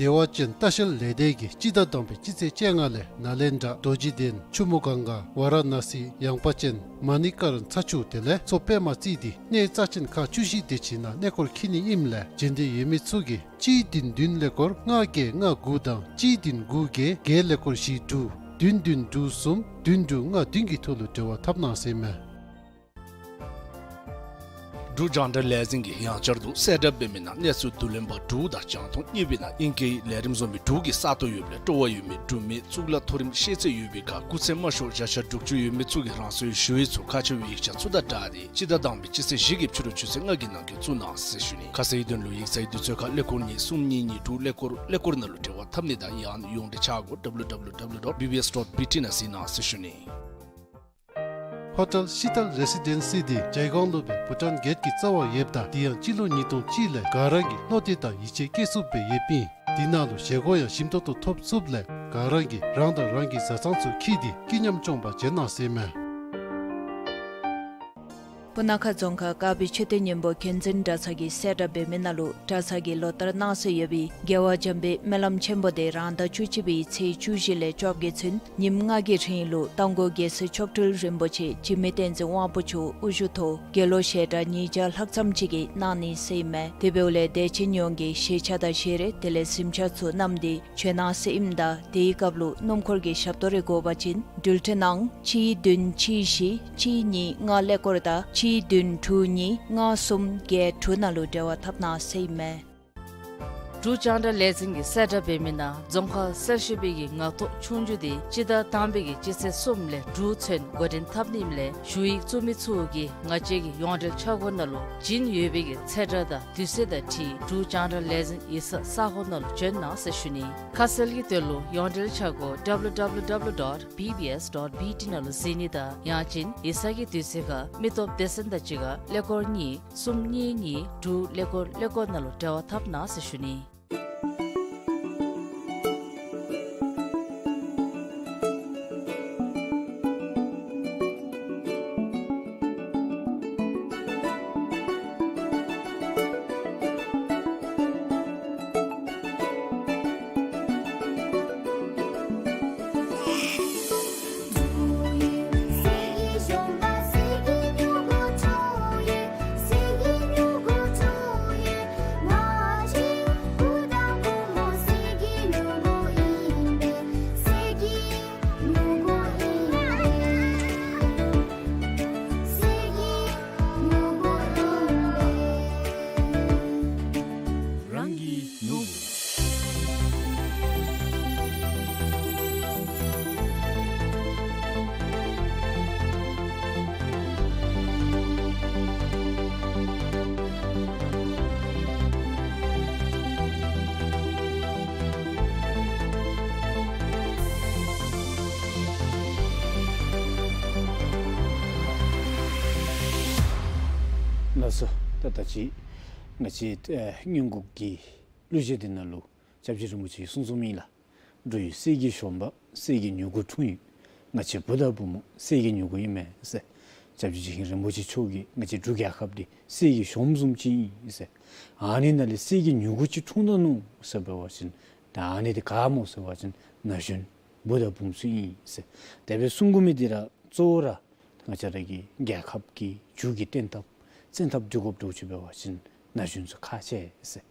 བདེ་བ་ཅན་ལྟ་བཤལ་ལས་སྡེ་གིས་སྤྱི་ཟླ་དང་པའི་སྤྱི་ཚེས་བཅོ་ལྔ་ལས་ནཱ་ལེནྡྲ་རྡོ་རྗེ་གདན་ཆུ་མོ་གངྒཱ་ཝཱ་ར་ཎ་སི་ཡངས་པ་ཅན་མ་ཎི་ཀ་ར་ཚ་ཆུ་དེ་ལས་མཚོ་པདྨ་རྩེ་འདི་གནས་རྩ་ཅན་ཁག་བཅུ་བཞི་དེ་ཅིག་ནང་གནས་སྐོར་འཁྱིད་ནི་ཨིནམ་ལས་བྱོན་འདོད་ཡོད་མི་ཚུ་གིས་གཅིག་བདུན་བདུན་ཀླད་ཀོར་ལྔ་བརྒྱད་ལྔ་དགུ་དང་གཅིག་བདུན་དགུ་བརྒྱད་བརྒྱད་ཀླད་ཀོར་བཞི་དྲུག་བདུན་བདུན་དྲུག་གསུམ་བདུན་དྲུག་ལྔ་བདུན་གྱི་ཐོག་ལུ་འབྲེལ་བ་འཐབ་གནང་ཟེར་ཨིན་མས། འབྲུག་རྒྱང་བསྒྲགས་ལས་འཛིན་གྱིས་ཡང་བསྐྱར་དུ་གསལ་བསྒྲགས་འབད་མི་ནང་གནས་ཚུལ་བསྡུ་ལེན་པ་དྲུག་དང་རྒྱང་མཐོང་གཉིས་པའི་ནང་ཨིང་སྐད་ལས་རིམ་བཟོ་མི་དྲུག་གི་ས་སྟོང་ཡོདཔ་ལས་སྤྲོ་བ་ཡོད་མི་འབྲུག་མི་གཙུག་ལག་མཐོ་རིམ་ཤེས་ཚད་ཡོད་པའི་ཁར་སྐུགས་ཚད་དམའ་ཤོས་བརྒྱ་ཆ་དྲུག་ཅུ་ཡོད་མི་ཚུ་གིས་རང་སོའི་ཞུ་ཡིག་ཚུ་ཁ་ཕྱེ་བའི་ཡིག་ཆ་ཚུ་དང་སྦྲགས་ཏེ་སྤྱི་ཟླ་དང་པའི་སྤྱི་ཚེས་བཞི་གི་ཕྱི་རུ་ཆུ་ཚོད་ལྔ་གི་ནང་འཁོད་བཙུགས་གནང་ཟེར་ཞུ་ནི། ཁ་གསལ་གྱི་དོན་ལུ་ཡིག་ཚང་གི་དུས་ཚོད་ཁར་ཀླད་ཀོར་གཉིས་གསུམ་གཉིས་གཉིས་དྲུག་ཀླད་ཀོར་ཀླད་ཀོར་ནང་ལུ་འབྲེལ་བ་འཐབ་ནི་དང་ཡང་ན་ཡོངས་འབྲེལ་ཆ་སྒོ་ཌབ་ལུ་ཌབ་ལུ་ཌོཊ་བི་བི་ཨེསི་ཌོཊ་བི་ཊི་ནང་གཟིགས་གནང་ཟེར་ཞུ་ནི། ཧོ་ཊེལ་ཤི་ཏལ་རེ་སི་ཌེན་སི་འདི་ཇའི་གོང་ལུ་སྦེ་བྷུ་ཊཱན་གེཊ་ཀྱི་རྩ་བར་ཡོདཔ་ད་དེ་ཡང་སྤྱི་ལོ་ཉིས་སྟོང་གཅིག་ལས་ག་ར་གིས་བློ་གཏད་དང་ཡིད་ཆེས་བསྐྱེད་ཚུགསཔ་སྦེ་ཡོདཔ་ཨིན། དེ་ནང་ལུ་བཞེས་སྒོ་ཡང་ཞིམ་ཏོག་ཏོ་ཐོབ་ཚུགསཔ་ལས་ག་ར་གིས་རང་དང་རང་གི་བཟའ་ཚང་ཚུ་འཁྱིད་དེ་སྐྱིད་ཉམས་སྐྱོང་པར་བྱོན་གནང་ཟེར་ཨིན་མས། སྤུ་ན་ཁ་རྫོང་ཁག་དཀར་སྦིས་མཆོད་རྟེན་སྙིང་པོ་མཁྱེན་བརྩེ་གྲྭ་ཚང་གིས་གསལ་བསྒྲགས་འབད་མི་ནང་ལུ་གྲྭ་ཚང་གིས་ལོ་ལྟར་གནང་སྲོལ་ཡོད་པའི་རྒྱལ་བ་འཇམ་དཔལ་སྨོན་ལམ་ཆེན་པོ་འདི་རང་ཟླ་བཅུ་གཅིག་པའི་ཚེས་བཅུ་བཞི་ལས་བཅོ་བརྒྱད་ཚུན་ཉིནམ་ལྔ་གི་རིང་ལུ་རྟ་མགོ་རྒྱལ་སྲས་མཆོག་སྤྲུལ་རིན་པོ་ཆེ་འཇིགས་མེད་བསྟན་འཛིན་དབང་པོ་མཆོག་དབུ་བཞུགས་ཐོག་དགེ་སློང་ཞལ་གྲངས་ཉིས་བརྒྱ་ལྷག་ཙམ་ཅིག་གིས་གནང་ནི་ཟེར་ཨིན་མས། དེ་འབདཝ་ལས་དད་ཅན་ཡོངས་ཀྱིས་ཞལ་ཆས་དང་ཞལ་རས་དེ་ལས་གཟིམ་ཆས་ཚུ་བསྣམས་ཏེ་བྱོན་གནང་ཟེར་ཨིནམ་ད་དེའི་སྐབས་ལུ་སྣུམ་འཁོར་གྱི་ཞབས་ཏོག་རེ་དགོ་པ་ཅིན་འགྲུལ་འཕྲིན་ནང་གཅིག་བདུན་གཅིག་བཞི་གཅིག་གཉིས་ལྔ་ཀླད་ཀོར་དང་གཅིག་བདུན་དྲུག་གཉིས་ལྔ་གསུམ་བརྒྱད་དྲུག་ནང་ལུ་འབྲེལ་བ་འཐབ་གནང་ཟེར་ཨིན་མས། འབྲུག་རྒྱང་བསྒྲགས་ལས་འཛིན་གྱི་གསལ་བསྒྲགས་འབད་མི་ནང་རྫོང་ཁག་གསར་ཞུགས་པའི་གི་ངག་ཐོག་ཆོས་རྒྱུགས་འདི་སྤྱི་ཟླ་དང་པའི་གི་སྤྱི་ཚེས་གསུམ་ལས་དྲུག་ཚུན་འགོ་འདྲེན་འཐབ་ནི་ཨིནམ་ལས་ཞུ་ཡིག་བཙུགས་མི་ཚུ་གིས་ང་བཅས་ཀྱི་ཡོངས་འབྲེལ་འཆར་སྒོ་ནང་ལུ་བྱིན་ཡོད་པའི་གི་ཚེས་གྲངས་དང་དུས་ཚོད་དང་འཁྲིལ་འབྲུག་རྒྱང་བསྒྲགས་ལས་འཛིན་ཡིག་ཚང་ས་སྒོ་ནང་ལུ་བྱོན་གནང་ཟེར་ཞུ་ནི། ཁ་གསལ་གྱི་དོན་ལུ་ཡོངས་འབྲེལ་འཆར་སྒོ་W W W dot B B S dot B T ནང་ལུ་གཟིགས་ནི་དང་ཡང་ཅིན་ཡིག་ཚང་གི་དུས་ཚོད་ཁར་མི་སྟོབས་སྡེ་ཚན་དང་གཅིག་ཁར་ཀླད་ཀོར་གཉིས་གསུམ་གཉིས་གཉིས་དྲུག་ཀླད་ཀོར་ཀླད་ཀོར་ནང་ལུ་འབྲེལ་བ་འཐབ་གནང་ཟེར་ཞུ་ནི། རང་གི་ནོར་བུ། ལགས་སོ། ད་ད་ཅི་ང་བཅས་ཨེ་སྔོན་འགོག་གི་གླུ་གཞས་འདི་ནང་ལུ་སྐྱབས་རྗེ་རིན་པོ་ཆེ་གིས་གསུངས་གསུངསམ་ཨིན་ལགས། འགྲོ་ཡི་གསེར་གྱི་གཞོང་པ། གསེར་གྱི་མྱུ་གུ་འཁྲུངས་ཡི། ང་བཅས་བུ་དང་བུ་མོ་གསེར་གྱི་མྱུ་གུ་ཨིན་མས་ཟེར། སྐྱབས་རྗེ་རྗེ་ཞིང་རིན་པོ་ཆེ་མཆོག་གིས་ང་བཅས་འབྲུག་རྒྱལ་ཁབ་འདི་གསེར་གྱི་གཞོང་བཟུམ་ཅིག་ཨིན་ཟེར། ཨ་ནི་ནང་ལས་གསེར་གྱི་མྱུ་གུ་ཅིག་འཁྲུངས་ད་ནུག་ཟེར་འབད་བ་ཅིན་ད་ཨ་ནི་འདི་ག་སྨོ་ཟེར་བ་ཅིན་ན་གཞོན་བུ་དང་བུ་མོ་ཚུ་ཨིན་ཟེར། དེ་སྦེ་གསུང་དགོ་མི་འདི་ར་གཙོ་བོ་ར་ང་བཅས་ར་གི་རྒྱལ་ཁབ་ཀྱི་མཇུག་གི་བརྟན་ཐབས་བཙན་ཐབས་སྒྲུབ་དགོཔ་འདྲཝ་ཅིག་འབད་བ་ཅིན་ན་གཞོན་ཚུ་ཁག་ཆེ་ཟེར།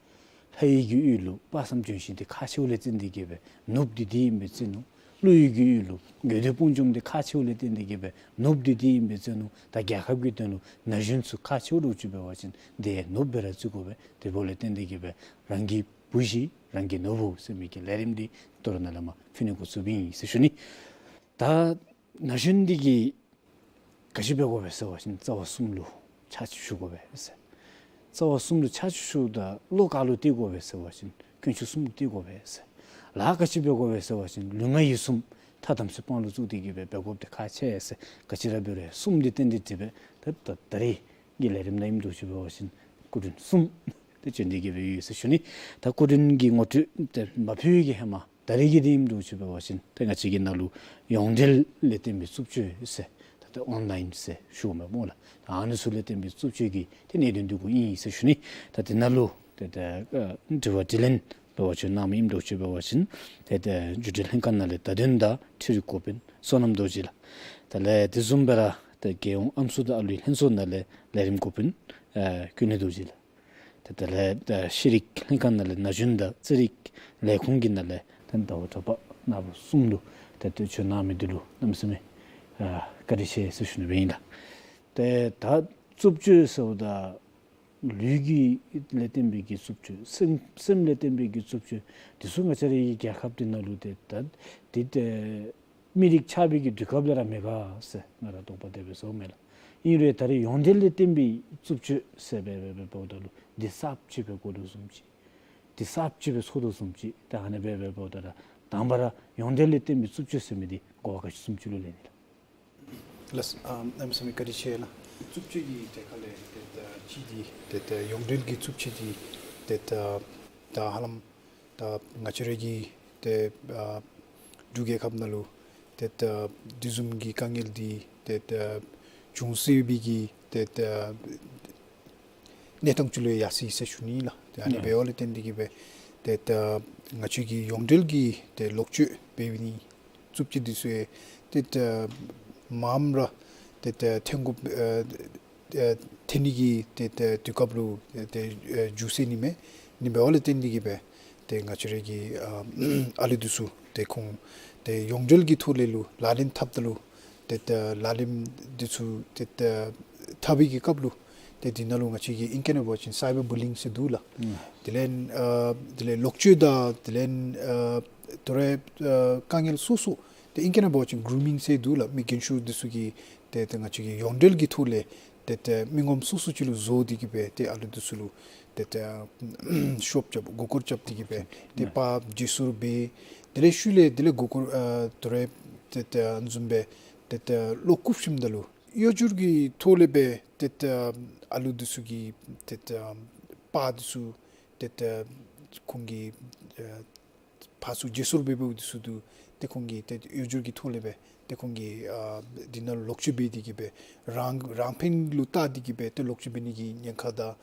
ལྷ་ཡུལ་གྱི་ཡུལ་ལུ་དཔག་བསམ་ལྗོན་ཤིང་འདི་ཁག་ཆེཝ་ལས་བརྟེན་ཏེ་གིས་སྦེ་ནོར་བུ་འདི་འདི་ཨིན་པས་ཟེར་ནུག། ཀླུ་ཡུལ་གྱི་ཡུལ་ལུ་དགོས་འདོད་དཔུང་འཇོམས་འདི་ཁག་ཆེཝ་ལས་བརྟེན་ཏེ་གིས་སྦེ་ནོར་བུ་འདི་འདི་ཨིན་པས་ཟེར་ནུག། ད་རྒྱལ་ཁབ་ཀྱི་དོན་ལུ་ན་གཞོན་ཚུ་ཁག་ཆེཝ་འདྲཝ་ཅིག་འབད་བ་ཅིན་དེ་ནོར་བུ་སྦེ་ར་བརྩི་དགོ་པས། དེ་འབདཝ་ལས་བརྟེན་ཏེ་གིས་སྦེ་རང་གི་བུ་གཞི་རང་གི་ནོར་བུ་ཟེར་མི་གི་ལས་རིམ་འདི་ད་རུང་ནཱ་ལས་མར་ཕུལ་ནི་འགོ་བཙུགསཔ་ཨིན་ཟེར་ཞུ་ནི། ད་ན་གཞོན་འདི་གིས་ག་ཅི་འབད་དགོ་པས་ཟེར་བ་ཅིན་རྩ་བ་གསུམ་ལུ་ཕྱག་ཕྱིད་ཞུ་དགོ་པས་ཟེར། རྩ་བ་གསུམ་ལུ་ཕྱག་ཕྱིད་ཞུཝ་ད་བློ་ག་ལུ་གཏད་དགོ་པས་ཟེར་བ་ཅིན་དཀོན་མཆོག་གསུམ་ལུ་གཏད་དགོ་པས་ཟེར། ལཱ་ག་ཅི་འབད་དགོ་པས་ཟེར་བ་ཅིན་ལུས་ངག་ཡིད་གསུམ་ཐ་དམ་ཚིག་དཔང་ལུ་བཙུགས་ཏེ་གིས་སྦེ་འབད་དགོཔ་འདི་ཁག་ཆེ་ཟེར། ག་ཅི་ར་འབད་རུང་གསུམ་འདི་བརྟེན་ཏེ་འདི་སྦེ་ད་ད་ད་རེས་ཀྱི་ལས་རིམ་ནང་ཨིནམ་འདྲཝ་ཅིག་འབད་བ་ཅིན་སྐུ་མགྲོན་གསུམ་ཏེ་བྱོན་ཏེ་གིས་སྦེ་ཡོད་ཟེར་ཞུ་ནི། ད་སྐུ་མགྲོན་གྱི་ངོ་སྤྲོད་འདི་མ་ཕུལ་བའི་གི་ཧེ་མ་ད་རེས་ཀྱི་འདི་ཨིནམ་འདྲཝ་ཅིག་འབད་བ་ཅིན་ཏེ་ང་བཅས་ཀྱི་ནང་ལུ་ཡོངས་འབྲེལ་ལས་བརྟེན་པའི་རྩུབ་སྤྱོད་ཟེར་ད་ཏེ་ཨོན་ལཱའིན་ཟེར་ཞུཝ་མས་སྨོ་ལགས། ད་ཨ་ནི་ཚུ་ལས་བརྟེན་པའི་རྩུབ་སྤྱོད་ཀྱི་ཏེ་གནད་དོན་འདི་གུ་ཨིན་ཟེར་ཞུ་ནི། ད་དེ་ནང་ལུ་ཏེ་ད་ཨ་དྲི་བ་དྲིས་ལན་འབད་བར་བྱོན་གནང་མི་ཨིནམ་འདྲཝ་ཅིག་འབད་བ་ཅིན་ཏེ་ད་བརྒྱུད་འབྲེལ་ལྷན་ཁག་ནང་ལས་བརྡ་དོན་དང་འཕྲུལ་རིག་འགོ་དཔོན་བསོད་ནམས་རྡོ་རྗེ་ལགས། དེ་ལས་དེ་བཟུམ་སྦེ་ར་ཏེ་རྒྱལ་ཡོངས་ཨམ་སྲུ་དང་ཨ་ལུའི་ལྷན་ཚོགས་ནང་ལས་ལས་རིམ་འགོ་དཔོན་ཨ་ཀུན་ལེགས་རྡོ་རྗེ་ལགས། ཏེ་དེ་ལས་ཏེ་ཤེས་རིག་ལྷན་ཁག་ནང་ལས་ན་གཞོན་དང་རྩེད་རིགས་ལས་ཁུངས་ཀྱི་ནང་ལས་ཏེ་ཟླ་བ་གྲགས་པ་ནཱ་བུ་གསུམ་ལུ་ཏེ་ཏེ་བྱོན་གནང་མི་འདི་ལུ་གནམ་མེད་ས་མེད་ཨ་བཀའ་དྲིན་ཆེ་ཟེར་ཞུ་ནི་སྦེ་ཨིན་ལགས། ཏེ་ད་རྩུབ་སྤྱོད་ཟེརཝ་ད་ལུས་ཀྱི་ལས་བརྟེན་པའི་གི་རྩུབ་སྤྱོད་སེམས་སེམས་ལས་བརྟེན་པའི་གི་རྩུབ་སྤྱོད་འདི་ཚུ་ང་བཅས་རའི་རྒྱལ་ཁབ་འདི་ནང་ལུ་ཏེ་ད་འདི་ཏེ་མི་རིགས་ཆགས་པའི་གི་དུས་སྐབས་ལས་ར་མེད་ག་ཟེར་ང་ར་དོགས་པ་དེ་སྦེ་ཟཝ་མས་ལགས། ཨིན་རུང་ད་རེས་ཡོངས་འབྲེལ་ལས་བརྟེན་པའི་རྩུབ་སྤྱོད་ཟེར་སྦེ་སྦེ་སྦེ་འབདཝ་ད་ལུ་འདི་གསརཔ་ཅིག་སྦེ་གོ་དོ་བཟུམ་ཅིག། འདི་གསརཔ་ཅིག་སྦེ་ཚོར་དོ་བཟུམ་ཅིག། ད་ཨ་ནི་སྦེ་སྦེ་འབདཝ་ད་ར་དང་པ་ར་ཡོངས་འབྲེལ་ལས་བརྟེན་པའི་རྩུབ་སྤྱོད་ཟེར་མི་འདི་གོ་བ་ག་ཅི་བཟུམ་ཅིག་ལུ་ལེན་ནི་ལགས། ལགས་ཨ་གནམ་མེད་ས་མེད་བཀའ་དྲིན་ཆེ་ལགས། རྩུབ་སྤྱོད་ཀྱི་ཐད་ཁར་ལས་ཏེ་ད་ཅི་འདི་ཏེ་ད་ཡོངས་འབྲེལ་གྱི་རྩུབ་སྤྱོད་འདི་ཏེ་ད་ད་ཧ་ལམ་ད་ང་བཅས་ར་གི་ཏེ་ཨ་འབྲུག་རྒྱལ་ཁབ་ནང་ལུ་ཏེ་ད་དེ་བཟུམ་གྱི་དཀའ་ངལ་འདི་ཏེ་ད་བྱུང་སྲིད་པའི་གི་ཏེ་ད་གནས་སྟངས་ཅིག་ལུ་ཡར་སོ་ཡི་ཟེར་ཞུ་ནི་ལགས། ཏེ་ཨ་ནི་ཨ་འབདཝ་ལས་བརྟེན་ཏེ་གིས་སྦེ་ཏེ་ད་ང་བཅས་ཀྱི་ཡོངས་འབྲེལ་གྱི་ཏེ་ལོག་སྤྱོད་འབད་བའི་ནི་རྩུབ་སྤྱོད་འདི་ཚུ་ཏེ་ད་མངམ་ར་ཏེ་ད་ཐོན་དགོཔ་ཨ་ཨ་ཐོན་ནི་གི་ཏེ་ད་དུས་སྐབས་ལུ་ཏེ་ཨ་འགྱུར་སོ་ནི་མས། ཨ་ནི་འབདཝ་ལས་བརྟེན་ཏེ་གིས་སྦེ་ཏེ་ང་བཅས་ར་གི་ཨ་ཨ་ལུ་འདི་ཚུ་ཏེ་ཁོང་ཏེ་ཡོངས་འབྲེལ་གྱི་ཐོག་ལས་ལུ་ལག་ལེན་འཐབ་ད་ལུ་ཏེ་ད་ལག་ལེན་འདི་ཚུ་ཏེ་ད་འཐབ་པའི་གི་སྐབས་ལུ་ ཏེ་འདི་ནང་ལུ་ང་བཅས་ཀྱི་ཨིང་སྐད་ནང་འབད་བ་ཅིན་སའི་བར་བུ་ལི་ཡིང་ཟེར་འདུག་ལགས། ཨུམ། དེ་ལས་ཨ་དེ་ལས་ལོག་སྤྱོད་དང་དེ་ལས་ཨ་ད་རེས་ཨ་དཀའ་ངལ་སོ་སོ་ཏེ་ཨིང་སྐད་ནང་འབད་བ་ཅིན་གུ་རུ་མིང་ཟེར་འདུག་ལགས། མི་རྒན་ཤོས་འདི་ཚུ་གིས་ཏེ་ཏེ་ང་བཅས་ཀྱི་ཡོངས་འབྲེལ་གྱི་ཐོག་ལས་ཏེ་ཏེ་མི་ངོམ་སོ་སོ་ཅིག་ལུ་བཟོ་སྟེ་གིས་སྦེ་ཏེ་ཨ་ལུ་འདི་ཚུ་ལུ་ཏེ་ཏེ་ཤོབ་རྐྱབ་མགུ་སྐོར་རྐྱབ་སྟེ་གིས་སྦེ་ཏེ་ཕར་བརྗེ་སོར་འབད། དེ་ལས་ཤུལ་ལས་དེ་ལས་མགུ་སྐོར་ཨ་ད་རེས་ཏེ་ཏེ་ཨ་ནི་བཟུམ་སྦེ་ཏེ་ཏེ་བློ་རྐུབ་ཞིནམ་ད་ལུ་གཡོ་སྒྱུ་གི་ཐོག་ལས་སྦེ་ཏེ་ཏེ་ཨ་ལུ་འདི་ཚུ་གི་ཏེ་ཏེ་པར་འདི་ཚུ་ཏེ་ཏེ་ཁོང་གིས་ཨ་ཕར་ཚུར་བརྗེ་སོར་འབད་འབདཝ་འདི་ཚུ་འདུག། ཏེ་ཁོང་གིས་ཏེ་གཡོ་སྒྱུ་གི་ཐོག་ལས་སྦེ་ཏེ་ཁོང་གིས་ཨ་འདི་ནང་ལོག་སྤྱོད་འབད་དེ་གིས་སྦེ་རང་རང་ཕན་ལུ་བལྟ་སྟེ་གིས་སྦེ་ཏེ་ལོག་སྤྱོད་འབད་ནི་གི་ཉེན་ཁ་དང་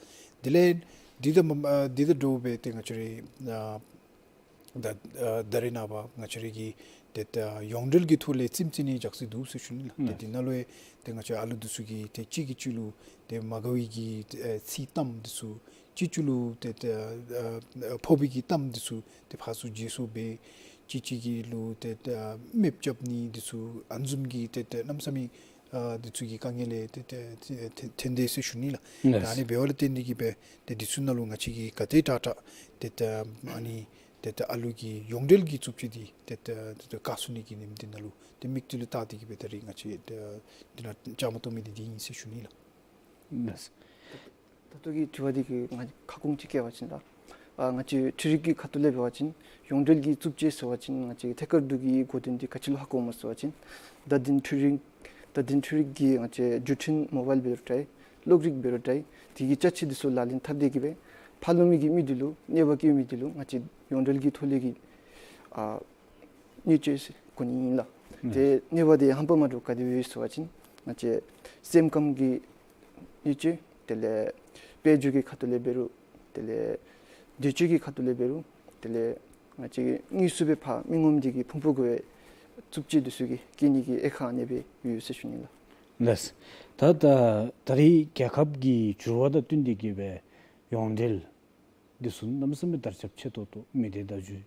དེ་ལས་འདི་དང་མ་ཨ་འདི་དང་འདྲཝ་སྦེ་ཏེ་ང་བཅས་ར་ཨ་ད་ཨ་ད་རེས་ནངས་པ་ང་བཅས་ར་གི་ཏེ་ད་ཡོངས་འབྲེལ་གྱི་ཐོག་ལས་རྩེདམོ་རྩེ་ནི་རྒྱགས་ཚད་འདུག་ཟེར་ཞུ་ནི་ལགས། ཏེ་ཨུམ། འདི་ནང་ལུ་ཡང་ཏེ་ང་བཅས་ཨ་ལུ་འདི་ཚུ་གིས་ཏེ་གཅིག་གིས་གཅིག་ལུ་ཏེ་མ་དགའ་བའི་གི་ཨེ་ཚིག་གཏམ་འདི་ཚུ་གཅིག་གཅིག་ལུ་ཏེ་ཏེ་ཨ་ཨ་ཕོག་པའི་གི་གཏམ་འདི་ཚུ་ཏེ་ཕར་ཚུར་བརྗེ་སོར་འབད། གཅིག་གཅིག་གི་ལུ་ཏེ་ཏེ་ཨ་རྨདཔ་རྐྱབ་ནི་འདི་ཚུ་ཨ་ནི་བཟུམ་གྱི་ཏེ་ཏེ་གནམ་མེད་ས་མེད་ཨ་འདི་ཚུ་གི་དཀའ་ངལ་ལས་ཏེ་ཏེ་ཏེ་ཏེ་ཐོན་དེས་ཟེར་ཞུ་ནི་ལགས། ལགས། ད་ཨ་ནི་འབདཝ་ལས་བརྟེན་ཏེ་གིས་སྦེ་ཏེ་འདི་ཚུ་ནང་ལུ་ང་བཅས་ཀྱིས་ག་དེ་དྲག་དྲག་ཏེ་ཏེ་ཨ་ནི་ཏེ་ཏེ་ཨ་ལུ་གི་ཡོངས་འབྲེལ་གྱི་རྩུབ་སྤྱོད་འདི་ཏེ་ཏེ་ཏེ་ཏེ་བཀག་ཚུགས་ནི་གི་ཉིནམ་འདི་ནང་ལུ་ཏེ་དམིགས་གཏད་ལུ་བལྟ་སྟེ་གིས་སྦེ་ད་རིས་ང་བཅས་ཏེ་འདི་ནང་བཅའ་མར་གཏོགས་མི་འདི་འདི་ཨིན་ཟེར་ཞུ་ནི་ལགས། ལགས། ད་ལྟོ་གི་དྲི་བ་འདི་གིས་ང་ཁ་སྐོང་ཅིག་བཀལ་བ་ཅིན་ལགས། ཨ་ང་བཅས་འཕྲུལ་རིག་གི་ཁ་ཐུག་ལས་འབད་བ་ཅིན་ཡོངས་འབྲེལ་གྱི་རྩུབ་སྤྱོད་ཟེར་བ་ཅིན་ང་བཅས་ཐད་ཀར་དུ་གི་གོ་དོན་འདི་ག་ཅི་ལུ་ཧ་གོཝ་སྨོ་ཟེར་བ་ཅིན་ད་འདི་འཕྲུལ་རིག་ད་འདི་འཕྲུལ་རིག་གི་ང་བཅས་བརྒྱུད་འཕྲིན་མོ་བཱའིལ་འབད་རུང་འདྲ་གློག་རིག་འབད་རུང་འདྲ་དེ་གི་ཅ་ཆས་འདི་ཚུ་ལག་ལེན་འཐབ་སྟེ་གིས་སྦེ་ཕར་ལོགས་མི་གི་མི་འདི་ལུ་གནོད་པ་བཀལ་མི་འདི་ལུ་ང་བཅས་ཡོངས་འབྲེལ་གྱི་ཐོག་ལས་ཀྱི་ཨ་གནོད་སྐྱོན་ཟེར་གོ་ནི་ཨིན་ལགས། ཨུམ། ཏེ་གནོད་པ་འདི་ཧམ་པ་མ་འདྲཝ་ག་དེ་སྦེ་ཡོད་ཟེར་བ་ཅིན་ང་བཅས་སེམས་ཁམས་ཀྱི་གནོད་སྐྱོན་དེ་ལས་དཔལ་འབྱོར་གྱི་ཁ་ཐུག་ལས་འབད་རུང་དེ་ལས་འདོད་སྤྱོད་ཀྱི་ཁ་ཐུག་ལས་འབད་རུང་དེ་ལས་ང་བཅས་ཀྱི་དངོས་སུ་སྦེ་ཕར་མི་ངོམ་འདི་གིས་ཕུང་པོ་དགོ་པའི་རྩུབ་སྤྱོད་འདི་ཚུ་གིས་བཀལ་ནི་གི་དབྱེ་ཁག་ཨ་ནེ་སྦེ་ཡོད་ཟེར་ཞུ་ནི་ལགས། ལགས། ད་ད་ད་རིས་རྒྱལ་ཁབ་ཀྱི་འགྱུར་བ་དང་བསྟུན་ཏེ་གིས་སྦེ་ཡོངས་འབྲེལ་འདི་ཚུ་གནམ་མེད་ས་མེད་དར་ཁྱབ་ཆེ་ཏོག་ཏོ་མི་སྡེ་བརྡ་བརྒྱུད་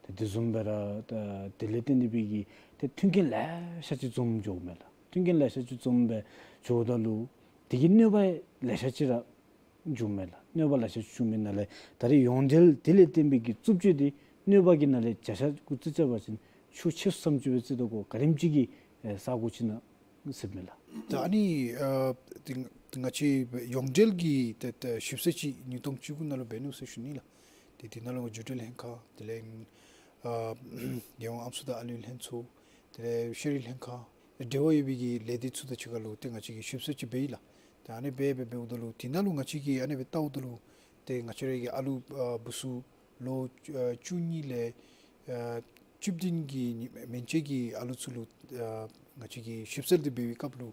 ཏེ་དེ་བཟུམ་སྦེ་ར་ད་དེ་ལས་བརྟེན་ཏེ་སྦེ་གི་ཏེ་མཐུན་རྐྱེན་ལེ་ཤ་ཅིག་འཛོམས་འགྱོཝ་མས་ལགས། མཐུན་རྐྱེན་ལེ་ཤ་ཅིག་འཛོམས་སྦེ་འགྱོཝ་ད་ལུ་དེ་གི་གནོད་པ་ལེ་ཤ་ཅིག་ར་འབྱུངམ་མས་ལགས། གནོད་པ་ལེ་ཤ་ཅིག་འབྱུངམ་མས་ནང་ལས་ད་རིས་ཡོངས་འབྲེལ་དེ་ལས་བརྟེན་པའི་གི་རྩུབ་སྤྱོད་འདི་གནོད་པ་གི་ནང་ལས་བརྒྱ་ཆ་སྐུ་རྩིས་རྐྱབ་པ་ཅིན་ཤུགས་ཆེ་སུ་ཙམ་ཅིག་སྦེ་རྩིས་དོ་གོ་ག་དེམ་ཅིག་གི་ཨེ་ས་གོ་ཅིག་ནང་སླབ་མས་ལགས། ད་ཨ་ནི་ཨ་ཏེ་ང་བཅས་ཡོངས་འབྲེལ་གྱི་ཏེ་ཏེ་ཞིབ་འཚོལ་ཅིག་ཉིས་སྟོང་བཅུ་དགུ་ནང་ལུ་འབད་ནུག་ཟེར་ཞུ་ནི་ལགས། ཏེ་དེ་ནང་ལུ་རྒྱུན་གྲོན་ལྷན་ཁག་དེ་ལས་ཨ་རྒྱལ་ཡོངས་ཨམ་སྲུ་དང་ཨ་ལུའི་ལྷན་ཚོགས་དེ་ལས་ཤེས་རིག་ལྷན་ཁག་འབྲེལ་བ་ཡོད་པའི་གི་ལས་སྡེ་ཚུ་དང་གཅིག་ཁར་ལུ་ཏེ་ང་བཅས་ཀྱིས་ཞིབ་འཚོལ་ཅིག་འབད་ཡི་ལགས། ཏེ་ཨ་ནི་འབད་འབད་འབདཝ་ད་ལུ་དེ་ནང་ལུ་ང་བཅས་ཀྱིས་ཨ་ནི་སྦེ་བལྟཝ་ད་ལུ་ཏེ་ང་བཅས་ར་གི་ཨ་ལུ་ཨ་བུ་ཚུ་ལོ་ཨ་བཅུ་གཉིས་ལས་ཨ་བཅུ་བདུན་གྱི་མན་ཆད་ཀྱི་ཨ་ལུ་ཚུ་ལུ་ཨ་ང་བཅས་ཀྱིས་ཞིབ་འཚོལ་འདི་འབད་བའི་སྐབས་ལུ་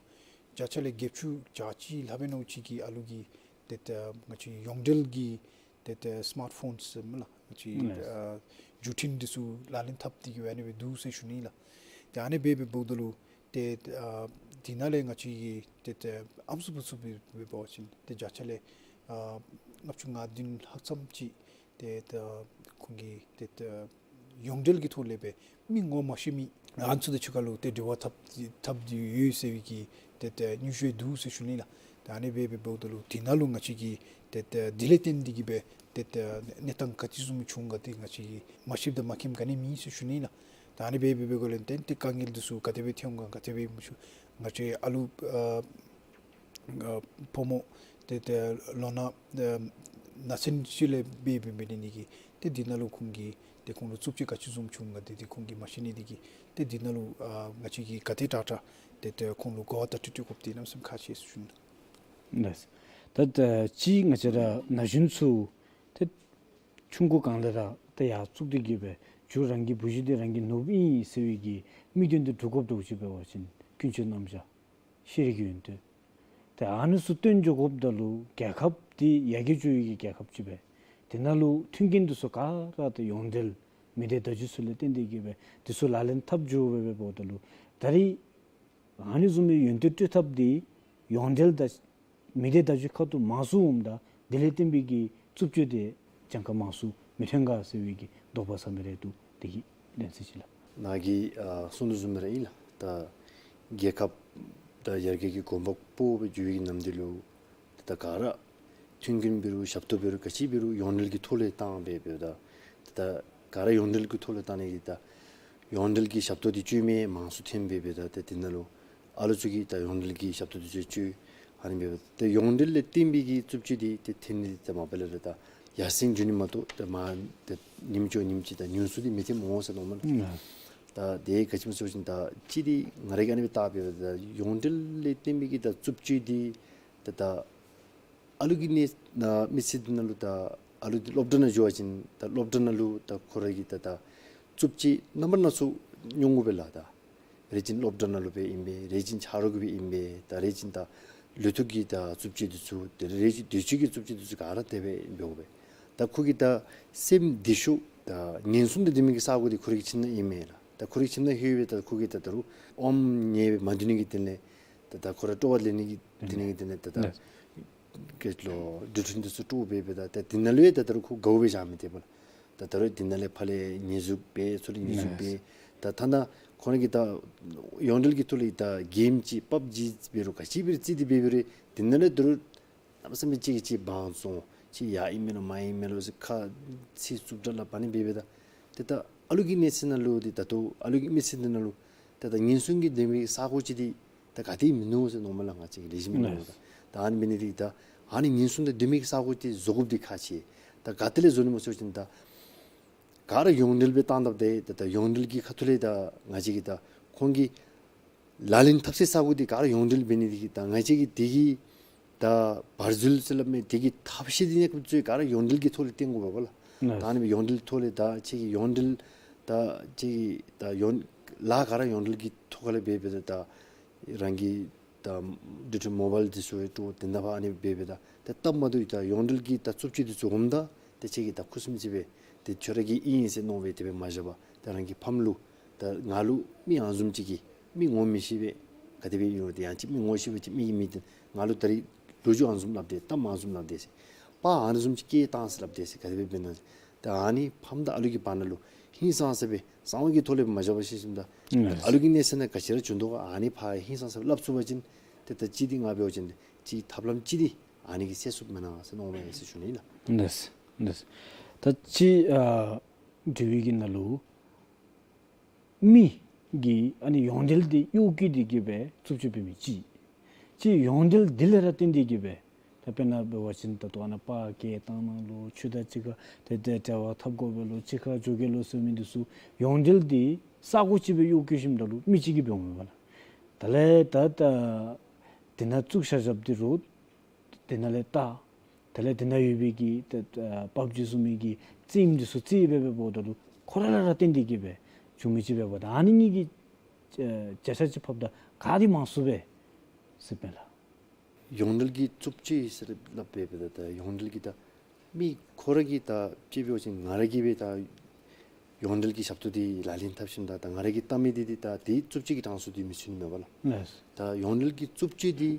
བརྒྱ་ཆ་ལས་བརྒྱད་ཅུ་གྱ་གཅིག་ལྷགཔ་ཨིན་ནོ་ཅིག་གི་ཨ་ལུ་གིས་ཏེ་ཏེ་ང་བཅས་ཡོངས་འབྲེལ་གྱི་ཏེ་ཏེ་སི་མཱརཊ་ཕོན་ཟེར་མས་ལགས། ང་བཅས་ཨ་བརྒྱུད་འཕྲིན་འདི་ཚུ་ལག་ལེན་འཐབ་སྟེ་གིས་སྦེ་ཨ་ནི་སྦེ་འདུག་ཟེར་ཞུ་ནི་ལགས། ཏེ་ཨ་ནི་འབད་འབད་འབདཝ་ད་ལུ་ཏེ་ཨ་དེ་ནང་ལས་ང་བཅས་ཀྱི་ཏེ་ཏེ་ཨམ་སྲུ་བུ་ཚུ་འབད་འབད་བ་ཅིན་ཏེ་བརྒྱ་ཆ་ལས་ཨ་ལྔ་བཅུ་ང་བདུན་ལྷག་ཙམ་ཅིག་ཏེ་ཏེ་ཁོང་གིས་ཏེ་ཏེ་ཡོངས་འབྲེལ་གྱི་ཐོག་ལས་སྦེ་མི་ངོ་མ་ཤེས་མི་ཨ་ནི་ཚུ་དང་གཅིག་ཁར་ལུ་ཏེ་འབྲེལ་བ་འཐབ་འཐབ་སྟེ་ཡོད་ཟེར་བའི་གི་ཏེ་ཏེ་སྙན་ཞུ་འདུག་ཟེར་ཞུ་ནི་ལགས། ཏེ་ཨ་ནི་འབད་འབད་འབདཝ་ད་ལུ་དེ་ནང་ལུ་ང་བཅས་ཀྱིས་ཏེ་ཏེ་དེ་ལས་བརྟེན་ཏེ་གིས་སྦེ་ཏེ་ཏེ་གནས་སྟངས་ག་ཅི་བཟུམ་བྱུང་ག་ཏེ་ང་བཅས་ཀྱིས་མ་ཤེསཔ་དང་མ་མཁྱེནམ་ག་ནི་མེད་ཟེར་ཞུ་ནི་ལགས། ཏེ་ཨ་ནི་འབད་འབད་འབད་དགོཔ་ལས་བརྟེན་ཏེ་དཀའ་ངལ་འདི་ཚུ་ག་དེ་སྦེ་ཐོན་ག་ག་དེ་སྦེ་མི་ཚུ་ང་བཅས་ཨ་ལུ་ཨ་ཨ་ཕོ་མོ་ཏེ་ཏེ་ལོ་ན་ཨ་ན་ཚོད་ཅིག་ལས་འབད་འབད་འབད་ནི་གི་ཏེ་དེ་ནང་ལུ་ཁོང་གིས་ཏེ་ཁོང་ལུ་རྩུབ་སྤྱོད་ག་ཅི་བཟུམ་བྱུང་ག་ཏེ་ཏེ་ཁོང་གིས་མ་ཤེས་ནི་དེ་གིས་ཏེ་དེ་ནང་ལུ་ཨ་ང་བཅས་ཀྱིས་ག་དེ་དྲག་དྲག་ཏེ་ཏེ་ཁོང་ལུ་གོ་བ་བརྡ་སྤྲོད་སྤྲོད་དགོཔ་འདི་གནམ་མེད་ས་མེད་ཁག་ཆེ་ཟེར་ཞུ་ནི། ལགས། ད་ད་ཅི་ང་བཅས་ར་ན་གཞོན་ཚུ་ཏེ་ཆུང་ཀུ་སྒང་ལས་ར་ཏེ་ཡར་བཙུགས་ཏེ་གིས་སྦེ་མཇུག་རང་གི་བུ་གཞི་འདི་རང་གིས་ནོར་བུ་ཨིན་ཟེར་བའི་གི་དམིགས་དོན་འདི་འགྲུབ་དགོཔ་འདྲཝ་ཅིག་འབད་བ་ཅིན་ཀུན་སྤྱོད་རྣམ་གཞག་ཤེས་རིག་ཡོན་ཏན་ཏེ་ཨ་ནི་ཚུ་སྟོན་འགྱོ་དགོཔ་ད་ལུ་རྒྱལ་ཁབ་འདི་ཡར་རྒྱས་འགྱོ་བའི་གི་རྒྱལ་ཁབ་ཅིག་སྦེ་དེ་ནང་ལུ་མཐུན་རྐྱེན་འདི་ཚུ་ག་ར་ཏེ་ཡོངས་འབྲེལ་མི་སྡེ་བརྡ་བརྒྱུད་ཚུ་ལས་བརྟེན་ཏེ་གིས་སྦེ་འདི་ཚུ་ལག་ལེན་འཐབ་འགྱོ་སྦེ་འབདཝ་ད་ལུ་ད་རིས་ཨ་ནི་བཟུམ་མའི་ཡོན་ཏན་སྤྲོད་ཐབས་འདི་ཡོངས་འབྲེལ་དང་མི་སྡེ་བརྡ་བརྒྱུད་ཁ་ཐུག་མང་སུ་འོངམ་ད་དེ་ལས་བརྟེན་པའི་གི་རྩུབ་སྤྱོད་འདི་གྱངས་ཁ་མང་སུ་མི་ཐོན་ག་ཟེར་བའི་གི་དོགས་པ་ཟ་མི་རེ་འདུག། དེ་གི་ལན་ཟེར་ཅིག་ལགས། ནཱ་གིས་ཨ་གསུངས་དོ་བཟུམ་ར་ཨིན་ལགས། ད་རྒྱལ་ཁབ་ད་ཡར་རྒྱས་ཀྱི་གོམ་པ་སྤོ་སྦེ་འགྱོ་བའི་གི་ནམ་དུས་ལུ་ ད་ག་ར་མཐུན་རྐྱེན་འབད་རུང་ཞབས་ཏོག་འབད་རུང་ག་ཅི་འབད་རུང་ཡོངས་འབྲེལ་གྱི་ཐོག་ལས་བཏང་སྦེ་འབདཝ་ད་ད་ག་ར་ཡོངས་འབྲེལ་གྱི་ཐོག་ལས་བཏང་ནི་གི་ད་ཡོངས་འབྲེལ་གྱི་ཞབས་ཏོག་འདི་བཅོས་མི་མང་སུ་ཐོན་སྦེ་འབདཝ་ད་ཏེ་དེ་ནང་ལུ་ཨ་ལུ་ཚུ་གིས་ད་ཡོངས་འབྲེལ་གྱི་ཞབས་ཏོག་འདི་ཚུ་བཅོས། ཨ་ནི་འབདཝ་ད་ཏེ་ཡོངས་འབྲེལ་ལས་བརྟེན་པའི་གི་རྩུབ་སྤྱོད་འདི་ཏེ་ཐོན་ནི་འདི་ད་མ་པ་ལས་ར་ད་ཡར་སེང་འགྱོ་ནི་མ་གཏོགས་ད་མར་ད་ཉིནམ་ཅིག་ཉིནམ་ཅིག་ད་ཉུང་སུ་འདི་མི་ཐོནམ་འོང་ཟེར་མནོཝ་མས་ལགས། ད་དེ་ག་ཅི་སྨོ་ཟེར་བ་ཅིན་ད་ཅི་འདི་ང་ར་གིས་ཨ་ནི་སྦེ་བལྟ་འབདཝ་ད་ཡོངས་འབྲེལ་ལས་བརྟེན་པའི་གི་ད་རྩུབ་སྤྱོད་འདི་ད་ད་ཨ་ལུ་གི་གནས་ན་མི་ཚེ་འདི་ནང་ལུ་ད་ཨ་ལུ་འདི་སློབ་གྲྭ་ནང་འགྱོ་བ་ཅིན་ད་སློབ་གྲྭ་ནང་ལུ་ད་ཁོ་ར་གིས་ད་ད་རྩུབ་སྤྱོད་རྣམ་པ་སྣ་ཚོགས་མྱོང་དགོ་པས་ལགས། ད་རེ་ཅིན་སློབ་གྲྭ་ནང་ལུ་སྦེ་ཨིན་པས། རེ་ཅིན་ཆ་རོགས་ཀྱིས་སྦེ་ཨིན་པས། ད་རེ་ཅིན་ད་ལུ་ཐུག་གི་ད་རྩུབ་སྤྱོད་འདི་ཚུ་དེ་ལས་རེ་ཅིན་དུས་ཚོད་ཀྱི་རྩུབ་སྤྱོད་འདི་ཚུ་ག་ར་དེ་སྦེ་འབདཝ་མས། ད་ཁོ་གི་ད་སེམས་བདེ་ཤོས་ད་ངན་སོང་དང་ལྡན་མི་གི་ས་གོ་འདི་ཁོ་རའི་ཁྱིམ་ནང་ཨིན་མས་ལགས། ད་ཁོ་རའི་ཁྱིམ་ནང་ལྷོད་སྦེ་ད་ཁོ་གིས་ད་ད་རུང་ཨོམ་ཉལ་སྦེ་མ་སྡོད་ནི་གི་དོན་ལས་ད་ད་ཁོ་ར་སྤྲོ་བ་ལེན་ནི་གི་དོན་ལས་ད་ད་གེ་ལོ་འགྲུལ་འཕྲིན་འདི་ཚུ་དཀྲོག་སྦེ་འབདཝ་ད་ད་དེ་ནང་ལུ་ཡང་ད་ད་རུང་ཁོ་དགའཝ་སྦེ་བཞག་མི་སྡོདཔ་ལགས། ད་ད་རུང་དེ་ནང་ལས་ཕར་ལས་ཉེས་འཛུགས་འབད་ཚུར་ལས་ཉེས་འཛུགས་འབད། ད་ཐ་ན་ཁོ་ར་གིས་ད་ཡོངས་འབྲེལ་གྱི་ཐོག་ལས་ད་གེམ་ཅིག་པབ་ཇི་འབད་རུང་ག་ཅི་འབད་རུང་རྩེད་འདི་འབད་འབད་རུང་དེ་ནང་ལས་ད་རུང་གནམ་མེད་ས་མེད་ཅིག་གིས་ཅིག་དབང་བཙོང་ཅིག་ཡར་ཨིན་མས་ལོ་མར་ཨིན་མས་ལོ་ཟེར་ཁ་ཚིག་རྩུབ་དྲགས་སླབ་ཨ་ནི་འབད་འབདཝ་ད་ཏེ་ད་ཨ་ལུ་གི་གནས་ཚུལ་ནང་ལུ་འདི་ད་ལྟོ་ཨ་ལུ་གི་མི་ཚེ་འདི་ནང་ལུ་ཏེ་ད་ངན་སོང་གི་ལྡན་མི་གི་ས་གོ་ཅིག་འདི་ད་ག་ཏེ་མིན་ནུག་ཟེར་མནོཝ་མས་ལགས། ང་བཅས་ཀྱིས་ལེགས་ཤོམ་མི་མནོ་བས། ད་ཨ་ནི་འབད་ནི་འདི་གིས་ད་ཨ་ནི་ངན་སོང་དང་ལྡན་མི་གི་ས་གོ་འདི་བཟོ་དགོཔ་འདི་ཁག་ཆེ། ད་ག་ཏེ་ལས་བཟོ་ནི་སྨོ་ཟེར་བ་ཅིན་ད་ག་ར་ཡོངས་འབྲེལ་སྦེ་བཏང་དཔ་ད་ད་ད་ཡོངས་འབྲེལ་གྱི་ཁ་ཐུག་ལས་ད་ང་བཅས་ཀྱིས་ད་ཁོང་གི་ལག་ལེན་འཐབ་སའི་ས་གོ་འདི་ག་ར་ཡོངས་འབྲེལ་འབད་ནི་འདི་གིས་ད་ང་བཅས་ཀྱིས་དེ་གི་ད་བར་འཛུལ་ཟེར་སླབ་མི་དེ་གི་ཐབས་ཤེས་འདི་ནི་ཁོང་ཚུ་ག་ར་ཡོངས་འབྲེལ་གྱི་ཐོག་ལས་བཏོན་དགོ་པས་ལགས། ད་ཨ་ནི་སྦེ་ཡོངས་འབྲེལ་ཐོག་ལས་ད་ཁྱེད་ཀྱིས་ཡོངས་འབྲེལ་ད་ཁྱེད་ཀྱིས་ད་ཡོངས་ལཱ་ག་ར་ཡོངས་འབྲེལ་གྱི་ཐོག་ལས་འབད་འབདཝ་ད་ད་རང་གི་ད་འགྲུལ་འཕྲིན་མོ་བཱའིལ་འདི་ཚུ་ཡང་དཀྲོག་དེ་ནང་ཕར་ཨ་ནི་སྦེ་འབདཝ་ད་ད་སྟབས་མ་བདེཝ་ད་ཡོངས་འབྲེལ་གྱི་ད་རྩུབ་སྤྱོད་འདི་ཚུ་འོངམ་ད་ད་ཁྱེད་ཀྱིས་ད་ཁུ་སིམ་སི་སྦེ་ཏེ་ཁྱོད་ར་གི་ཨིན་ཟེར་མནོ་སྦེ་དེ་སྦེ་མ་བཞག་པར་ད་རང་གི་ཕམ་ལུ་ད་ང་ལུ་མི་ཨ་ནི་བཟུམ་ཅིག་གིས་མི་ངོ་མི་ཤེས་པས་ག་དེ་སྦེ་ཨིན་རུང་ཏེ་ཡང་ཅིན་མི་ངོ་ཤེས་པ་ཅིན་མི་གིས་མི་དེ་ང་ལུ་ད་རིས་ལོ་རྒྱུས་ཨ་ནི་བཟུམ་སླབ་དེས་གཏམ་ཨ་ནི་བཟུམ་སླབ་དེས་ཟེར་པར་ཨ་ནི་བཟུམ་ཅིག་སྐད་བཏང་ཟེར་སླབ་དེས་ཟེར་ག་དེ་སྦེ་འབད་ན་ཟེར། ད་ཨ་ནི་ཕམ་དང་ཨ་ལུ་གི་བར་ན་ལུ་ཧིང་སངས་ས་སྦེ་གསང་བ་གི་ཐོག་ལས་མ་བཞག་པར་ཤེས་ཤེསཔ་ད་ཨ་ལུ་གི་གནས་ཚུལ་ནང་ག་ཅི་ར་བྱུང་དོ་ག་ཨ་ནི་ཕར་ཧིང་སངས་ས་སྦེ་སླབ་ཚུགས་པ་ཅིན་ཏེ་ད་ཅི་འདི་ང་འབད་བ་ཅིན་ཅིག་ཐབས་ལམ་ཅིག་འདི་ཨ་ནི་གིས་སེལ་ཚུགསཔ་མེན་ན་ཟེར་མནོཝ་མས་ཟེར་ཞུ་ནི་ལགས། ལགས་ལགས། ད་ཅི་ཨ་དྲི་བའི་གི་ནང་ལུ་མི་གིས་ཨ་ནི་ཡོངས་འབྲེལ་འདི་གཡོག་བཀོལ་ཏེ་གིས་སྦེ་རྩུབ་སྤྱོད་འབད་མི་ཅིག་ཅིག་ཡོངས་འབྲེལ་འདི་ལས་ར་བརྟེན་ཏེ་གིས་སྦེ་ད་དཔེར་ན་འབད་བ་ཅིན་ད་ལྟོ་ཨ་ནཱ་པར་སྐད་བཏང་ནང་ལུ་ཁྱོད་དང་གཅིག་ཁར་ཏེ་ཏེ་འབྲེལ་བ་འཐབ་དགོ་པས་ལོ་གཅིག་ཁར་འགྱོ་གེ་ལོ་ཟེར་མི་འདི་ཚུ་ཡོངས་འབྲེལ་འདི་ས་གོ་ཅིག་སྦེ་གཡོག་བཀོལ་ཞིནམ་ད་ལུ་མི་ཅིག་གིས་འབདཝ་མས་པ་ལགས། དེ་ལས་ད་ད་དེ་ནང་བཙུགས་བཞག་བཞགཔ་འདི་རུང་དེ་ནང་ལས་ལྟ། དེ་ལས་དེ་ནང་ཡོད་པའི་གི་ཏེ་ཨ་པབ་ཇི་བཟུམ་མའི་གི་རྩེདམོ་འདི་ཚུ་རྩེད་སྦེ་འབདཝ་ད་ལུ་ཁོ་ར་ལས་ར་བརྟེན་ཏེ་གིས་སྦེ་བྱུང་མི་ཅིག་འབདཝ་ད་ཨ་ནི་གཉིས་ཀྱི་ཨ་བརྒྱ་ཆ་ཅིག་ཕབ་ད་ག་འདི་མང་སུ་སྦེ་ཟེར་མས་ལགས། ཡོངས་འབྲེལ་གྱི་རྩུབ་སྤྱོད་ཟེར་སླབ་སྦེ་འབདཝ་ད་ད་ཡོངས་འབྲེལ་གྱི་ད་མི་ཁོ་ར་གིས་ད་དཔྱེ་འབད་བ་ཅིན་ང་ར་གིས་སྦེ་ད་ཡོངས་འབྲེལ་གྱི་ཞབས་ཏོག་འདི་ལག་ལེན་འཐབ་ཞིནམ་ད་ད་ང་ར་གིས་བལྟ་མི་འདི་འདི་ད་དེ་རྩུབ་སྤྱོད་ཀྱི་གྲངས་སུ་འདི་མི་ཚུད་ནི་མས་པ་ལགས། ལགས། ད་ཡོངས་འབྲེལ་གྱི་རྩུབ་སྤྱོད་འདི་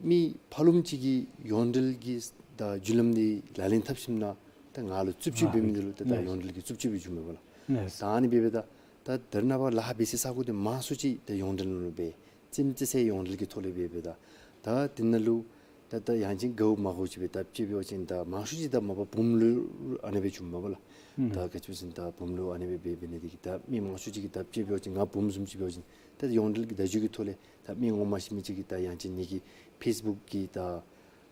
མི་ཕར་ལོགམ་ཅིག་གིས་ཡོངས་འབྲེལ་གྱི་ད་བརྒྱུད་ལམ་འདི་ལག་ལེན་འཐབ་ཞིནམ་ད་ད་ང་ལུ་རྩུབ་སྤྱོད་འབད་མི་འདི་ལུ་ད་ད་ཡོངས་འབྲེལ་གྱི་རྩུབ་སྤྱོད་སྦེ་འགྱོཝ་མས་པ་ལགས། ལགས། ད་ཨ་ནི་འབདཝ་ད་ད་ད་རེས་ནངས་པ་ལཱ་འབད་སའི་ས་གོ་འདི་མང་ཤོས་ཅིག་ད་ཡོངས་འབྲེལ་ནང་ལུ་འབད། རྩེདམོ་རྩེ་སའི་ཡོངས་འབྲེལ་གྱི་ཐོག་ལས་འབད་འབདཝ་ད་ད་དེ་ནང་ལུ་ད་ད་ཡང་ཅིན་དགའཝ་མ་དགའཝ་ཅིག་སྦེ་ད་དཔྱེ་འབད་བ་ཅིན་ད་མང་ཤོས་ཅིག་ད་མ་པ་བུམོ་ལུ་ཨ་ནི་སྦེ་བྱུངམ་མས་པ་ལགས། ད་ག་ཅི་སྨོ་ཟེར་ན་ད་བུམོ་ལུ་ཨ་ནི་སྦེ་འབད་འབད་ནི་འདི་གིས་ད་མི་མང་ཤོས་ཅིག་གིས་ད་དཔྱེ་འབད་བ་ཅིན་ང་བུམོ་བཟུམ་ཅིག་འབད་བ་ཅིན་ད་ཡོངས་འབྲེལ་གྱི་བརྡ་བརྒྱུད་ཀྱི་ཐོག་ལས་ད་མི་ངོ་མ་ཤེས་མི་ཅིག་གིས་ད་ཡང་ཅིན་ངེ་གི་ཕེསི་བུཀ་གི་ད་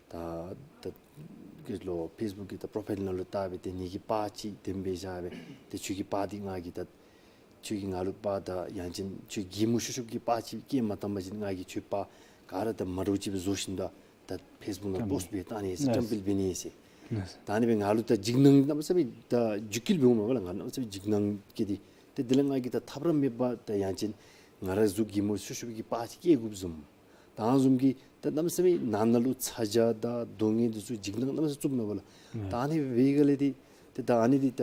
ད་ད་གེ་ལོ་ཕེསི་བུཀ་གི་ད་པོརོ་ཕའིལ་ནང་ལུ་བལྟ་སྦེ་ཏེ་ངེ་གི་པར་ཅིག་དེམ་སྦེ་བཞག་སྦེ་ཏེ་ཁྱོད་ཀྱི་པར་འདི་ང་གིས་ད་ཁྱོད་ཀྱིས་ང་ལུ་པར་ད་ཡང་ཅིན་ཁྱོད་གད་མོ་ཤུབ་ཤུབ་ཀྱི་པར་ཅིག་སྐྱེལ་མ་བཏང་པ་ཅིན་ང་གིས་ཁྱོད་པར་ག་ར་ད་མ་འདྲཝ་ཅིག་སྦེ་བཟོ་ཞིནམ་ད་ད་ཕེསི་བུཀ་ནང་པོསིཊ་འབད་བཏང་ནི་ཟེར་བཀྲམ་སྤེལ་འབད་ནི་ཟེར། ད་ཨ་ནི་སྦེ་ང་ལུ་ད་འཇིགས་སྣང་གནམ་མེད་ས་མེད་ད་འཇིགས་སྐུལ་འབདཝ་མས་པ་ལགས། ང་གནམ་མེད་ས་མེད་འཇིགས་སྣང་སྐྱེས་ཏེ་ཏེ་དེ་ལས་ང་གིས་ད་ཐབས་ར་མེད་པར་ད་ཡང་ཅིན་ང་ར་གཟུགས་གད་མོ་ཤུབ་ཤུབ་ཀྱི་པར་ཅིག་སྐྱེལ་དགོཔ་བཟུམ། ད་ཨ་ནི་བཟུམ་གྱི་ད་གནམ་མེད་ས་མེད་ནང་ན་ལུ་ཚ་གྱང་དང་སྡུག་བསྔལ་འདི་ཚུ་འཇིགས་སྣང་གནམ་མེད་ས་མེད་རྩུབ་མས་པ་ལགས། ད་ཨ་ནི་སྦེ་འབད་སྒང་ལས་འདི་ཏེ་ད་ཨ་ནི་འདི་ད་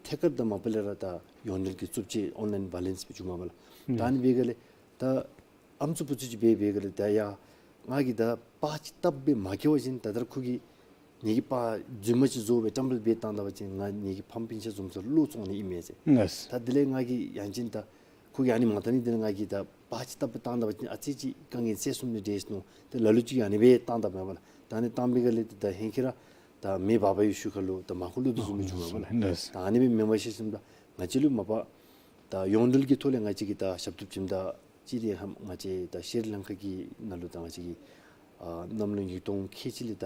ཐད་ཀར་ད་མ་པ་ལས་ར་ད་ཡོངས་འབྲེལ་གྱི་རྩུབ་སྤྱོད་ཨོན་ལའིན་ཝའི་ལེནསི་སྦེ་བྱུངམ་མས་པ་ལགས། ད་ཨ་ནི་འབད་སྒང་ལས་ད་ཨམ་སྲུ་བུ་ཚུ་ཅིག་འབད་འབད་སྒང་ལས་ད་ཡ་ང་གིས་ད་པར་ཅིག་བཏབ་སྦེ་མ་བཀལ་བ་ཅིན་ད་ལྟོ་ཁོ་གིས་ངེ་གི་པར་རྫུན་མ་ཅིག་བཟོ་སྦེ་བཀྲམ་སྤེལ་འབད་བཏང་ད་པ་ཅིན་ང་ངེ་གི་ཕམ་སྤུན་ཆ་བཟུམ་ཚུ་ལུ་བཙོང་ནི་ཨིན་མས་ཟེར། ད་དེ་ལས་ང་གིས་ཡང་ཅིན་ད་ཁོ་གིས་ཨ་ནི་མ་བཏང་ནི་དེ་ལས་ང་གིས་ད་པར་ཅིག་བཏབ་སྦེ་བཏང་ད་པ་ཅིན་ཨ་ཙི་ཅིག་དཀའ་ངལ་སེལ་ཚུགས་ནི་འདྲས་ཟེར་མནོ་སྟེ་ལ་ལུ་ཅིག་ཨ་ནི་སྦེ་བཏང་ད་མས་པ་ལགས། ད་ཨ་ནི་བཏང་པའི་སྒང་ལས་ཏེ་ད་ཧེང་ཁེ་ར་ད་མེ་འབར་བ་ཡོད་ཤུལ་ཁ་ལུ་ད་མར་ཁུ་ལུ་དེ་བཟུམ་མི་བྱུང་བ་མས་ལགས། ལགས། ད་ཨ་ནི་སྦེ་མེན་པར་ཤེས་ཤིམ་ད་ང་བཅས་ལུ་མ་པ་ད་ཡོངས་འབྲེལ་གྱི་ཐོག་ལས་ང་བཅས་ཀྱིས་ད་ཞབས་ཏོག་བྱིནམ་ད་གཅིག་དེ་ཧ་ང་བཅས་ད་ཤྲི་ལང་ཀ་གི་ནང་ལུ་ད་ང་བཅས་ཀྱི་ཨ་གནམ་ལོ་ཉིས་སྟོང་ཁལ་གཅིག་ལས་ད་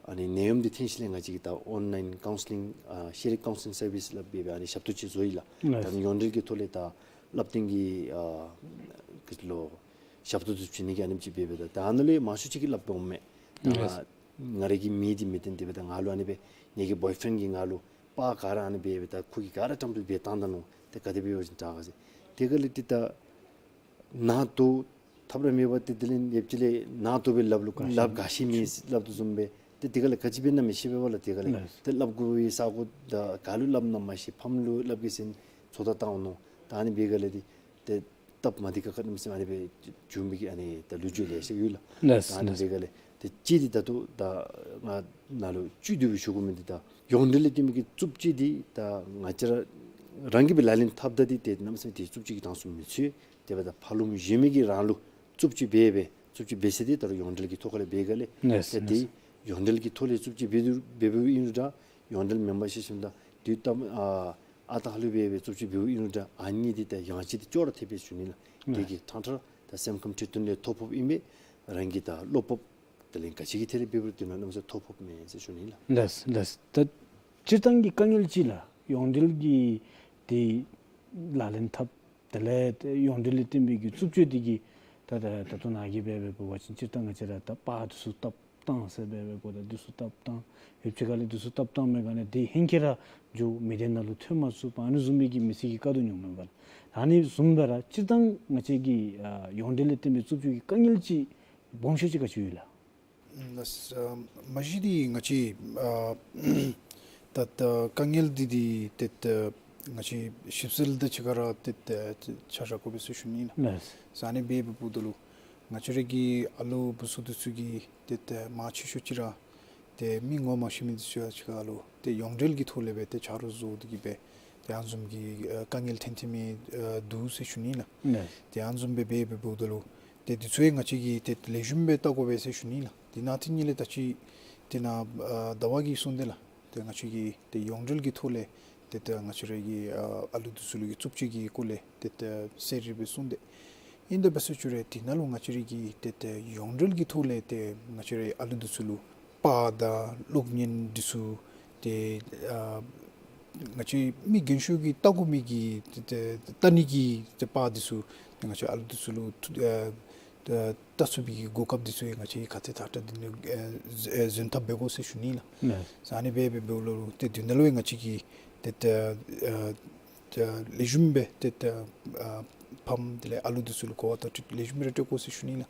ཨ་ནི་ནད་ཡམས་འདི་ཐོན་ཞིནམ་ལས་ང་བཅས་ཀྱིས་ད་online counselling ཨ་ཤེ་རི་ཀའུན་སི་ལིང་སར་བིསི་སླབ་སྦེ་སྦེ་ཨ་ནི་ཞབས་ཏོག་ཅིག་བཟོ་ཡི་ལགས། ལགས། ད་ཨ་ནི་ཡོངས་འབྲེལ་གྱི་ཐོག་ལས་ད་བསླབ་སྟོན་གྱི་ཨ་གི་ལོ་ཞབས་ཏོག་འདི་བྱིན་ནི་གི་ཨ་ནེམ་ཅིག་སྦེ་སྦེ་ད་ད་ཨ་ནཱ་ལས་མང་ཤོས་ཅིག་གིས་སླབ་འོང་མས། ད་ལགས། ང་རའི་གི་མིང་འདི་མི་བཏོན་ཏེ་སྦེ་ད་ང་ལུ་ཨ་ནི་སྦེ་ངེ་གི་བོའི་ཕྲེནཌ་གིས་ང་ལུ་པར་ག་ར་ཨ་ནི་སྦེ་སྦེ་ད་ཁོ་གིས་ག་ར་ཀྲམ་ཏེ་སྦེ་བཏང་ད་ནུག། ཏེ་ག་དེ་སྦེ་འབད་བ་ཅིན་དྲག་ག་ཟེར། དེ་སྒང་ལས་ཏེ་ད་ནཱ་ཏོ་ཐབས་ར་མེད་པར་ཏེ་དེ་ལས་ཡབ་ཅིག་ལས་ནཱ་ཏོ་སྦེ་སླབ་ལུ་ག་ཤེས་ལགས་ག་ཤེས་མེད་སླབ་དོ་བཟུམ་སྦེ་ཏེ་དེ་སྒང་ལས་ག་ཅི་འབད་ན་མི་ཤེས་པས་པ་ལགས། དེ་སྒང་ལས་ལགས། ཏེ་སླབ་དགོ་པའི་ས་གོ་ད་ག་ལུ་སླབ་ན་མ་ཤེས། ཕམ་ལུ་སླབ་གེ་ཟེར་ཚོད་ལྟ་བཏང་འོང་ནུག། ད་ཨ་ནི་འབད་སྒང་ལས་ཏེ་ཏེ་སྟབས་མ་བདེ་ཁག་ཁ་གནམ་མེད་ས་མེད་ཨ་ནི་སྦེ་བྱུང་མི་གི་ཨ་ནི་ད་ལོ་རྒྱུས་ལེ་ཤ་ཡོད་ལགས། ལགས། ད་ཨ་ནི་ལགས། འབད་སྒང་ལས་ཏེ་གཅིག་འདི་ད་ལྟོ་ད་ང་ནཱ་ལུ་བཅུད་བསྡུ་སྦེ་ཞུ་དགོ་མི་འདི་ད་ཡོངས་འབྲེལ་ལས་བརྟེན་མི་གི་རྩུབ་སྤྱོད་འདི་ད་ང་བཅས་ར་རང་གིས་སྦེ་ལག་ལེན་འཐབ་ད་འདི་ཏེ་གནམ་མེད་ས་མེད་ཏེ་རྩུབ་སྤྱོད་ཀྱི་གྲངས་སུ་མི་ཚུད། དེ་འབདཝ་ད་ཕར་ལུ་གཞན་མི་གིས་རང་ལུ་རྩུབ་སྤྱོད་འབད་སྦེ་རྩུབ་སྤྱོད་འབད་ས་འདི་ད་རུང་ཡོངས་འབྲེལ་གྱི་ཐོག་ཁ་ལས་འབད་སྒང་ལས་ལགས། ཏེ་ལགས། འདི་ཡོངས་འབྲེལ་གྱི་ཐོག་ལས་རྩུབ་སྤྱོད་འབད་དོ་འབད་འབདཝ་ཨིན་རུང་འདྲ་ཡོངས་འབྲེལ་མེན་པར་ཤེས་ཤིམ་ད་དུས་ད་ཨ་ཨ་རྟག་ལུ་སྦེ་སྦེ་རྩུབ་སྤྱོད་འབདཝ་ཨིན་རུང་འདྲ་ཨ་ནི་འདི་ད་ཡང་ཅིན་ཏེ་ཅོག་ར་འཐདཔ་སྦེ་ཞུ་ནི་ལགས། དེ་གིས་ཐང་ཐང་ད་སེམས་ཁམས་འཁྲུལ་གཏོང་ལས་ཐོ་ཕོགཔ་ཨིན་པས། རང་གི་ད་བློ་སྤོབས་དེ་ལས་ག་ཅི་གི་ཐད་ལས་འབད་རུང་དེ་ནང་གནམ་མེད་ས་མེད་ཐོ་ཕོགཔ་མས་ཟེར་ཞུ་ནི་ལགས། ལགས་ལགས། ད་སྤྱིར་བཏང་གི་དཀའ་ངལ་ཅིག་ལགས་ཡོངས་འབྲེལ་གྱི་ཏེ་ལག་ལེན་འཐབ་དེ་ལས་ཏེ་ཡོངས་འབྲེལ་ལས་བརྟེན་པའི་གི་རྩུབ་སྤྱོད་འདི་གིས་ད་ད་ད་ལྟོ་ནཱ་གིས་འབད་འབད་འབད་བ་ཅིན་སྤྱིར་བཏང་ང་བཅས་ར་ད་པར་འདི་ཚུ་བཏབ་བཏང་ཟེར་འབད་འབད་འབདཝ་ད་འདི་ཚུ་བཏབ་བཏང་ཡོདཔ་ཅིག་ཁ་ལས་འདི་ཚུ་བཏབ་བཏང་མི་ག་ནི་འདི་ཧེང་སྐལ་ར་འགྱོ་མི་སྡེ་ནང་ལུ་ཐོན་མ་ཚུགས་པར་ཨ་ནི་བཟུམ་མའི་གི་མི་སེར་གྱི་དཀའ་སྡུག་མྱོང་མས་པ་ལགས། ཨ་ནི་བཟུམ་སྦེ་ར་སྤྱིར་བཏང་ང་བཅས་ཀྱི་ཨ་ཡོངས་འབྲེལ་ལས་བརྟེན་པའི་རྩུབ་སྤྱོད་ཀྱི་དཀའ་ངལ་ཅིག་སྦོམ་ཤོས་ཅིག་ག་ཅི་ཡོད་ལགས། ཨ་མ་གཞི་འདི་ང་བཅས་ཨ་ད་ད་དཀའ་ངལ་འདི་འདི་ཏེ་ད་ང་བཅས་ཞིབ་འཚོལ་དང་གཅིག་ཁར་ཏེ་ད་ཆ་བཞག་དགོ་པས་ཟེར་ཞུ་ནི་ལགས། ལགས། ཨ་ནི་འབད་འབདཝ་ད་ལུ་ང་བཅས་ར་གི་ཨ་ལུ་བུ་ཚུ་འདི་ཚུ་གི་ཏེ་ད་མང་ཆེ་ཤོས་ཅིག་ར་ཏེ་མི་ངོ་མ་ཤེས་མི་འདི་ཚུ་ཡང་གཅིག་ཁར་ལུ་ཏེ་ཡོངས་འབྲེལ་གྱི་ཐོག་ལས་སྦེ་ཏེ་ཆ་རོགས་བཟོ་སྟེ་གིས་སྦེ་ཏེ་ཨ་ནི་བཟུམ་གྱི་ཨ་དཀའ་ངལ་ཐོན་ཐོན་མི་ཨ་འདུག་ཟེར་ཞུ་ནི་ལགས། ལགས། ཏེ་ཨ་ནི་བཟུམ་སྦེ་འབད་འབདཝ་ད་ལུ་ཏེ་འདི་ཚུ་ཡང་ང་བཅས་ཀྱིས་ཏེ་ལེགས་ཤོམ་སྦེ་བལྟ་དགོ་པས་ཟེར་ཞུ་ནི་ལགས། དེ་ནང་དེ་ཉིད་ལས་ད་ཅི་དེ་ནང་ཨ་ཟླ་བ་གིས་གསུངས་ཏེ་ལགས། ཏེ་ང་བཅས་ཀྱིས་ཏེ་ཡོངས་འབྲེལ་གྱི་ཐོག་ལས་ཏེ་ད་ང་བཅས་ར་གི་ཨ་ཨ་ལུ་འདི་ཚུ་ལུ་གི་རྩུབ་སྤྱོད་ཀྱི་སྐོར་ལས་ཏེ་ད་གསལ་རི་སྦེ་གསུངས་ཏེ། ཨིན་ཏེ་འབད་ཟེར་ཞུ་རུང་དེ་ནང་ལུ་ང་བཅས་ར་གི་ཏེ་ད་ཡོངས་འབྲེལ་གྱི་ཐོག་ལས་ཏེ་ང་བཅས་ར་ཨ་ལུ་འདི་ཚུ་ལུ་པར་དང་གློག་བརྙན་འདི་ཚུ་ཏེ་ཨ་ང་བཅས་མི་རྒན་ཤོས་ཀྱིས་བལྟ་དགོ་མི་གི་ཏེ་ད་བལྟ་ནི་གི་ཏེ་པར་འདི་ཚུ་ཏེ་ང་བཅས་ཨ་ལུ་འདི་ཚུ་ལུ་ཨ་ད་བལྟ་ཚུགས་པའི་གི་གོ་སྐབས་འདི་ཚུ་ཡང་ང་བཅས་ཀྱིས་ག་དེ་དྲག་དྲག་འདི་ནང་ཨ་ཨ་འཛོལ་ཐབས་འབད་དགོ་ཟེར་ཞུ་ནི་ལགས། ལགས། ཨ་ནི་འབད་འབད་འབདཝ་ད་ལུ་ཏེ་དེ་ནང་ལུ་ཡང་ང་བཅས་ཀྱིས་ཏེ་ད་ཨ་ད་ལེགས་ཤོམ་སྦེ་ཏེ་ད་ཨ་ཕམ་དེ་ལས་ཨ་ལུ་འདི་ཚུ་ལུ་གོ་བ་བརྡ་སྤྲོད་ལེགས་ཤོམ་སྦེ་ར་སྤྲོད་དགོ་ཟེར་ཞུ་ནི་ལགས།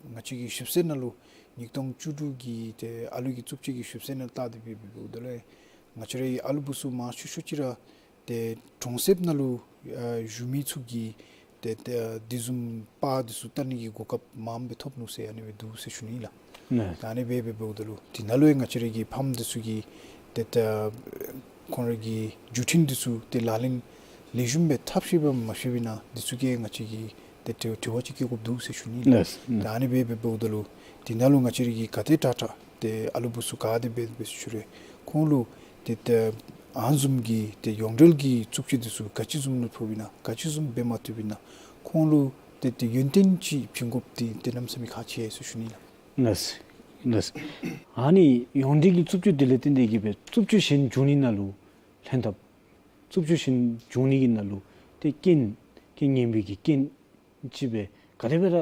ང་བཅས་ཀྱི་ཞིབ་འཚོལ་ནང་ལུ་ཉིས་སྟོང་བཅུ་དྲུག་གི་ཏེ་ཨ་ལུ་གི་རྩུབ་སྤྱོད་ཀྱི་ཞིབ་འཚོལ་ནང་བལྟ་སྟེ་འབད་འབདཝ་ད་ལུ་ང་བཅས་རའི་ཨ་ལུ་བུ་ཚུ་མང་ཤོས་ཤོས་ཅིག་ར་ཏེ་གྲོང་གསེབ་ནང་ལུ་ཨ་བཞུགས་མི་ཚུ་གིས་ཏེ་ཏེ་དེ་བཟུམ་པར་འདི་ཚུ་བལྟ་ནི་གི་གོ་སྐབས་མངམ་སྦེ་ཐོབ་ནུག་ཟེར་ཨ་ནི་སྦེ་འདུག་ཟེར་ཞུ་ནི་ལགས། ལགས། ད་ཨ་ནི་འབད་འབད་འབདཝ་ད་ལུ་དེ་ནང་ལུ་ཡང་ང་བཅས་ར་གི་ཕམ་འདི་ཚུ་གིས་ཏེ་ཏེ་ཁོང་ར་གི་བརྒྱུད་འཕྲིན་འདི་ཚུ་ཏེ་ལག་ལེན་ལེགས་ཤོམ་སྦེ་འཐབ་ཤེས་པས་མ་ཤེས་པས་ན་འདི་ཚུ་གིས་ང་བཅས་ཀྱིས་ཏེ་དྲི་དྲི་བ་ཅིག་བཀོད་དགོཔ་འདུག་ཟེར་ཞུ་ནི་ལགས། ལགས། ད་ཨ་ནི་འབད་འབད་འབདཝ་ད་ལུ་དེ་ནང་ལུ་ང་བཅས་ར་གིས་ག་དེ་དྲག་དྲག་ཏེ་ཨ་ལུ་བུ་ཚུ་ག་དེ་སྦེ་འབད་ཞུ་རུང་ཁོང་ལུ་ཏེ་ཏེ་ཨ་ནི་བཟུམ་གྱི་ཏེ་ཡོངས་འབྲེལ་གྱི་རྩུབ་སྤྱོད་འདི་ཚུ་ག་ཅི་བཟུམ་ལུ་ཕོག་པས་ན་ག་ཅི་བཟུམ་འབད་མ་བཏུབ་པས་ན་ཁོང་ལུ་ཏེ་ཏེ་ཡོན་ཏན་ཅིག་བྱིན་དགོཔ་འདི་ཏེ་གནམ་མེད་ས་མེད་ཁག་ཆེ་ཟེར་ཞུ་ནི་ལགས། ལགས། ལགས། ཨ་ནི་ཡོངས་འབྲེལ་གྱི་རྩུབ་སྤྱོད་འདི་ལས་བརྟེན་ཏེ་གིས་སྦེ་རྩུབ་སྤྱོད་གཞན་འབྱུང་ནི་ནང་ལུ་ལྷན་ཐབས་རྩུབ་སྤྱོད་གཞན་འབྱུང་ནི་གི་ནང་ལུ་ཏེ་རྐྱེན་རྐྱེན་ངན་པའི་གི་རྐྱེན་ཅིག་སྦེ་ག་དེ་སྦེ་ར་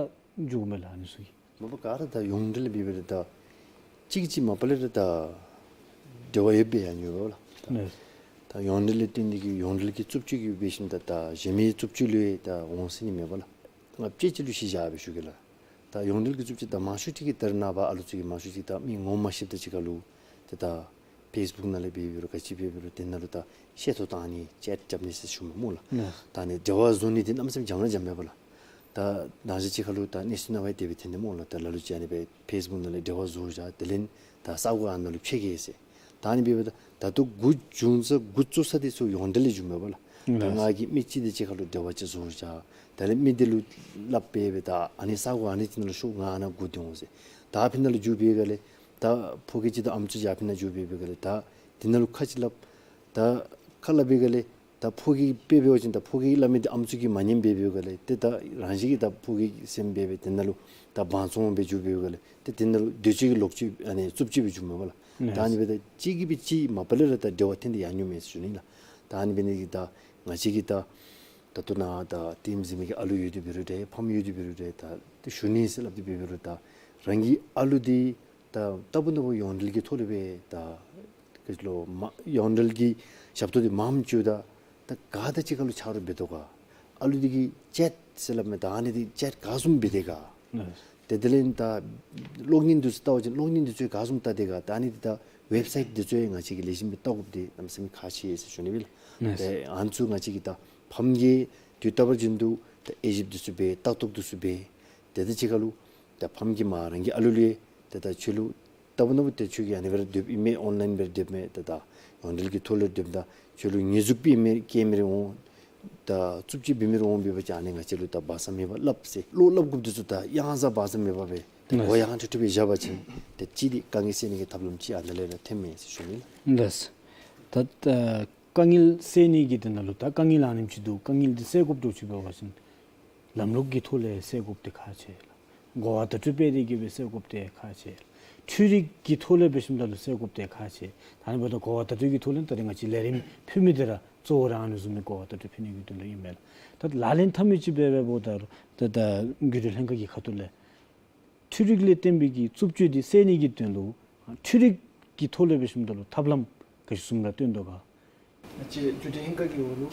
འགྱོཝ་མས་ལགས་ཨ་ནི་ཚུ་གིས། མ་པ་ག་ར་ད་ཡོངས་འབྲེལ་འབད་འབདཝ་ད་གཅིག་གཅིག་མ་པ་ལས་ར་ད་འབྲེལ་བ་ཡོདཔ་སྦེ་ཡང་ཡོད་ལགས། ལགས། ད་ཡོངས་འབྲེལ་ལས་བརྟེན་ཏེ་གིས་ཡོངས་འབྲེལ་གྱི་རྩུབ་སྤྱོད་ཀྱིས་འབད་ཞིནམ་ད་ད་གཞན་མི་རྩུབ་སྤྱོད་ལུ་ཡང་ད་འོང་ཟེར་ནི་མེད་པ་ལགས། ང་དཔྱེ་ཅིག་ལུ་གཞི་བཞག་སྦེ་ཞུ་གེ་ལགས། ད་ཡོངས་འབྲེལ་གྱི་རྩུབ་སྤྱོད་ད་མང་ཤོས་ཅིག་གིས་ད་རེས་ནངས་པ་ཨ་ལུ་ཚུ་གིས་མང་ཤོས་ཅིག་ད་མི་ངོ་མ་ཤེསཔ་ད་ཅིག་ཁར་ལུ་ཏེ་ད་ཕེསི་བུཀ་ནང་ལས་འབད་འབད་རུང་ག་ཅི་འབད་འབད་རུང་དེ་ནང་ལུ་ད་བཤད་ཐོ་བཏང་ནི་ཅེཊ་རྐྱབ་ནི་ཟེར་ཞུཝ་མས་སྨོ་ལགས། ལགས། ད་ཨ་ནི་འབྲེལ་བ་བཟོ་ནི་འདི་གནམ་མེད་ས་མེད་འཇམ་ར་འཇམ་མས་པ་ལགས། ད་ནང་ཅིག་ཅིག་ཁར་ལུ་ད་གནས་ཚུལ་ནང་ལུ་ཡང་དེ་སྦེ་ཐོན་ནི་སྨོ་ལགས། ད་ལ་ལུ་ཅིག་ཨ་ནི་སྦེ་ཕེསི་བུཀ་ནང་ལས་འབྲེལ་བ་བཟོ་བཞག་དེ་ལས་ད་ས་གོ་ཨ་ནཱ་ལུ་ཕྱེ་གེ་ཟེར། ད་ཨ་ནི་འབདཝ་ད་ད་ལྟོ་འགོ་བྱུང་ས་འགོ་བཙུགས་ས་འདི་ཚུ་ཡོངས་འབྲེལ་ལས་བྱུངམ་མས་པ་ལགས། ད་ང་གིས་མི་གཅིག་དེ་ཅིག་ཁར་ལུ་འབྲེལ་བ་ཅིག་བཟོ་བཞག་དེ་ལས་མི་དེ་ལུ་སླབ་སྦེ་སྦེ་ད་ཨ་ནི་ས་གོ་ཨ་ནི་ཅིག་ནང་ལུ་ཤོག་ང་ཨ་ནཱ་སྒུག་སྡོད་འོང་ཟེར། ད་ཨ་ཕི་ནང་ལུ་འགྱོ་བའི་སྒང་ལས་ ད་ཕོ་སྐྱེས་ཅིག་དང་ཨམ་སྲུ་ཅིག་ཨ་ཕི་ནང་འགྱོ་སྦེ་འབད་བའི་སྒང་ལས་ད་དེ་ནང་ལུ་ཁ་ཅིག་སླབ། ད་ཁ་སླབ་པའི་སྒང་ལས་ད་ཕོ་སྐྱེས་དཔེ་འབད་བ་ཅིན་ད་ཕོ་སྐྱེས་སླབ་མི་འདི་ཨམ་སྲུ་གིས་མ་ཉནམ་སྦེ་འབད་བའི་སྒང་ལས་ཏེ་ད་རང་བཞིན་གྱིས་ད་ཕོ་སྐྱེས་སེམས་འབད་སྦེ་དེ་ནང་ལུ་ད་བང་བཙོང་སྦེ་འགྱོ་སྦེ་འབད་བའི་སྒང་ལས་ཏེ་དེ་ནང་ལུ་འདོད་སྤྱོད་ཀྱི་ལོག་སྤྱོད་ཨ་ནི་རྩུབ་སྤྱོད་སྦེ་འགྱོཝ་མས་པ་ལགས། ད་ཨ་ནི་སྦེ་ད་གཅིག་གིས་སྦེ་གཅིག་མ་པ་ལས་ར་ད་འབྲེལ་བ་ཐོན་ཏེ་ཡར་འགྱོཝ་མས་ཟེར་ཞུ་ནི་ལགས། ད་ཨ་ནི་འབད་ནི་འདི་གིས་ད་ང་བཅས་ཀྱིས་ད་ད་ལྟོ་ནཱ་ད་ལྟདམོ་གཟིགས་མི་གི་ཨ་ལུ་ཡོད་དེ་འབད་རུང་འདྲ་ཕམ་ཡོད་དེ་འབད་རུང་འདྲ་ད་ཏེ་ཞུ་ནི་ཟེར་སླབ་སྟེ་འབད་རུང་ད་རང་གི་ཨ་ལུ་འདི་ད་ལྟ་བུ་ན་བུ་ཡོངས་འབྲེལ་གྱི་ཐོག་ལས་སྦེ་ད་ག་ཅི་ལོ་མ་ཡོངས་འབྲེལ་གྱི་ཞབས་ཏོག་འདི་མངམ་བྱུང་ད་ད་ག་དང་གཅིག་ཁར་ལུ་ཆ་རོགས་འབད་དོ་ག། ཨ་ལུ་འདི་གིས་ཅེཊ་ཟེར་སླབ་མི་ད་ཨ་ནི་འདི་ཅེཊ་ག་བཟུམ་འབད་དེས་ག། ཏེ་དེ་ལས་ད་གློག་བརྙན་འདི་ཚུ་བལྟ་བ་ཅིན་གློག་བརྙན་འདི་ཚུ་ག་བཟུམ་བལྟ་དེས་ག། ད་ཨ་ནི་འདི་ད་ཝེབ་སའིཊ་འདི་ཚུ་ཡང་ང་བཅས་ཀྱིས་ལེགས་ཤོམ་སྦེ་བལྟ་དགོཔ་འདི་གནམ་མེད་ས་མེད་ཁག་ཆེ་ཟེར་ཞུ་ནི་ཨིན་ལགས། ཏེ་ཨ་ནི་ཚུ་ང་བཅས་ཀྱིས་ད་ཕམ་གྱིས་དུས་རྟག་པར་བཞིན་དུ་ད་དབྱེ་ཞིབ་འདི་ཚུ་འབད་ལྟ་རྟོག་འདི་ཚུ་འབད། ཏེ་ད་གཅིག་ཁར་ལུ་ད་ཕམ་གྱིས་མ་རང་གི་ཨ་ལུ་ལུ་ཏེ་ད་ཁྱོད་ལུ་ལྟ་བུ་ན་བུ་ཏེ་ཁྱོད་ཀྱིས་ཨ་ནི་སྦེ་ར་སྡོདཔ་ཨིན་མས། ཨོན་ལའིན་སྦེ་ར་སྡོདཔ་མས། ཏེ་ད་ཡོངས་འབྲེལ་གྱི་ཐོག་ལས་སྡོདཔ་ད་ཁྱོད་ལུ་ཉེས་འཛུགས་འབད་མི་རེ་བཀལ་མི་རེ་འོང་། ད་རྩུབ་སྤྱོད་འབད་མི་རེ་འོང་འབད་བ་ཅིན་ཨ་ནི་ང་བཅས་ལུ་ད་སྦ་གསང་མེད་པར་སླབ་ཟེར་བློ་སླབ་དགོཔ་འདི་ཚུ་ད་ཡང་ཟ་བ་ཟ་མེད་པར་སྦེ་ད་གོ་ཡངས་ཏོག་ཏོ་སྦེ་བཞག་པ་ཅིན་ཏེ་གཅིག་འདི་དཀའ་ངལ་སེལ་ནི་གི་ཐབས་ལམ་ཅིག་ཨ་ནཱ་ལས་ར་ཐོནམ་མས་ཟེར་ཞུ་ནི་ལགས། ལགས། ད་ཨ་དཀའ་ངལ་སེལ་ནི་གི་དོན་ལུ་ད་དཀའ་ངལ་ཨ་ནེམ་ཅིག་འདུག། དཀའ་ངལ་འདི་སེལ་དགོཔ་འདྲཝ་ཅིག་འབད་བ་ཅིན་ལམ་ལུགས་ཀྱི་ཐོག་ལས་སེལ་དགོཔ་འདི་ཁག་ཆེ་ལགས། གོ་བ་བརྡ་སྤྲོད་འབད་དེ་གི་སྦེ་སེལ་དགོཔ་འདི་ཁག་ཆེ་ལགས། འཕྲུལ་རིག་གི་ཐོག་ལས་འབད་ཞིནམ་ད་ལུ་སེལ་དགོཔ་འདི་ཁག་ཆེ། ད་ཨ་ནི་འབདཝ་ད་གོ་བ་བརྡ་སྤྲོད་ཀྱི་ཐོག་ལས་ད་རེས་ང་བཅས་ལས་རིམ་ཕུལ་མི་འདི་ར་གཙོ་བོ་ར་ཨ་ནི་བཟུམ་མའི་གོ་བ་བརྡ་སྤྲོད་ཕུལ་ནི་གི་དོན་ལུ་ཨིན་མས་ལགས། ད་ལག་ལེན་འཐབ་མི་ཅིག་འབད་འབདཝ་ད་ལུ་ད་ད་རྒྱུན་གྲོན་ལྷན་ཁག་གི་ཁ་ཐུག་ལས་འཕྲུལ་རིག་ལས་བརྟེན་པའི་གི་རྩུབ་སྤྱོད་འདི་སེལ་ནི་གི་དོན་ལུ་འཕྲུལ་རིག་གི་ཐོག་ལས་འབད་ཞིནམ་ད་ལུ་ཐབས་ལམ་ག་ཅི་བཟུམ་ར་སྟོན་དོ་ག། ང་བཅས་རྒྱུན་གྲོན་ལྷན་ཁག་གི་འོག་ལུ་